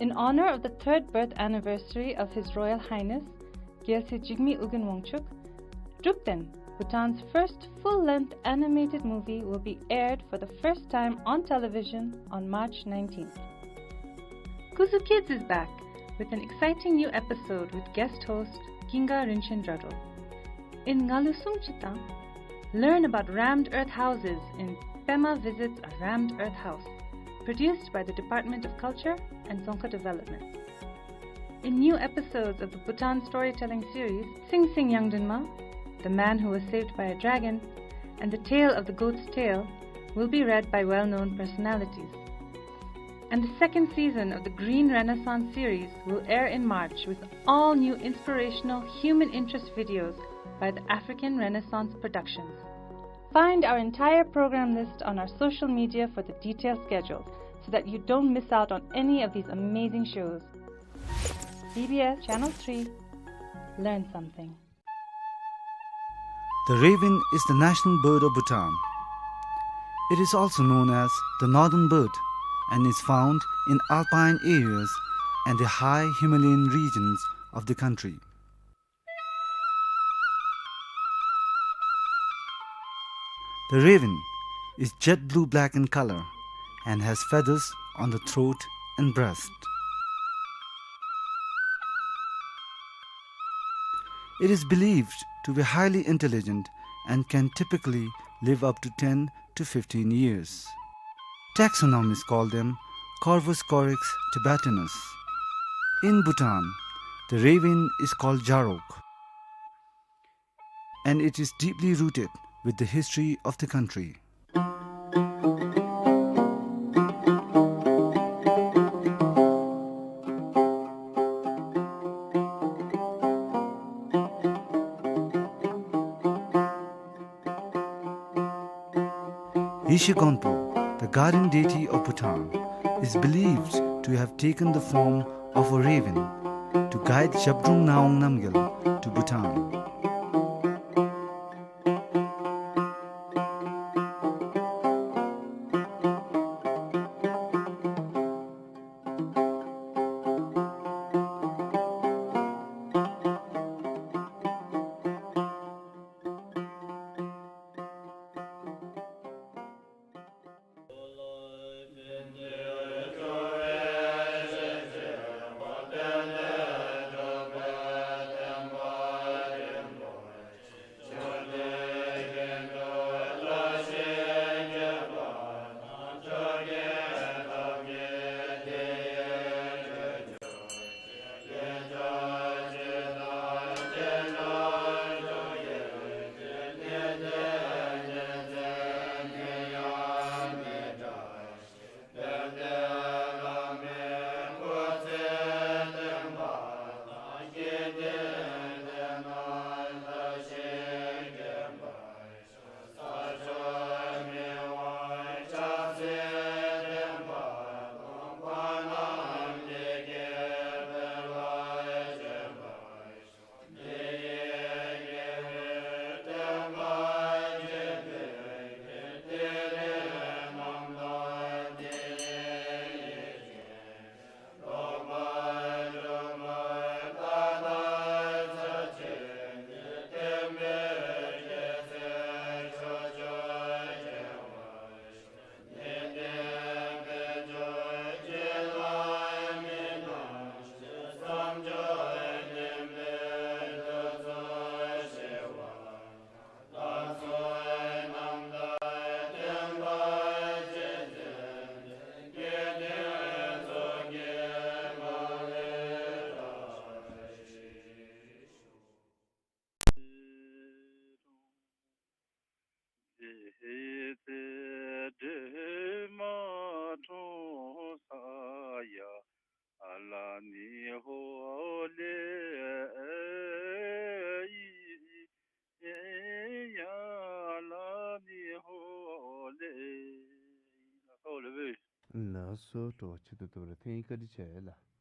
In honor of the third birth anniversary of His Royal Highness Gyaltsy Jigme Ugin Wangchuck, Drukten, Bhutan's first full-length animated movie, will be aired for the first time on television on March nineteenth. Kuzu Kids is back with an exciting new episode with guest host Ginga Rinchen Jadrol. In Ngalu Sum Chitang, learn about rammed earth houses in Pema Visits a Rammed Earth House, produced by the Department of Culture and Dzongkha Development. In new episodes of the Bhutan storytelling series, Sing Sing Yangdinma, The Man Who Was Saved by a Dragon, and The Tale of the Goat's Tail will be read by well-known personalities. And the second season of the Green Renaissance series will air in March with all new inspirational human interest videos by the African Renaissance Productions. Find our entire program list on our social media for the detailed schedule so that you don't miss out on any of these amazing shows. B B S Channel three. Learn something. The raven is the national bird of Bhutan. It is also known as the northern bird and is found in alpine areas and the high Himalayan regions of the country. The raven is jet blue-black in color and has feathers on the throat and breast. It is believed to be highly intelligent and can typically live up to ten to fifteen years. Taxonomists call them Corvus corax tibetanus. In Bhutan, the raven is called Jarok, and it is deeply rooted with the history of the country. Yeshe Gonpo, the guardian deity of Bhutan, is believed to have taken the form of a raven to guide Zhabdrung Ngawang Namgyal to Bhutan. ལགས་སོ། སྤྲོ་བ་ཆེ་ཏོག་ཏོ་རེ་ཐེངས་བཀའ་དྲིན་ཆེ་ལགས།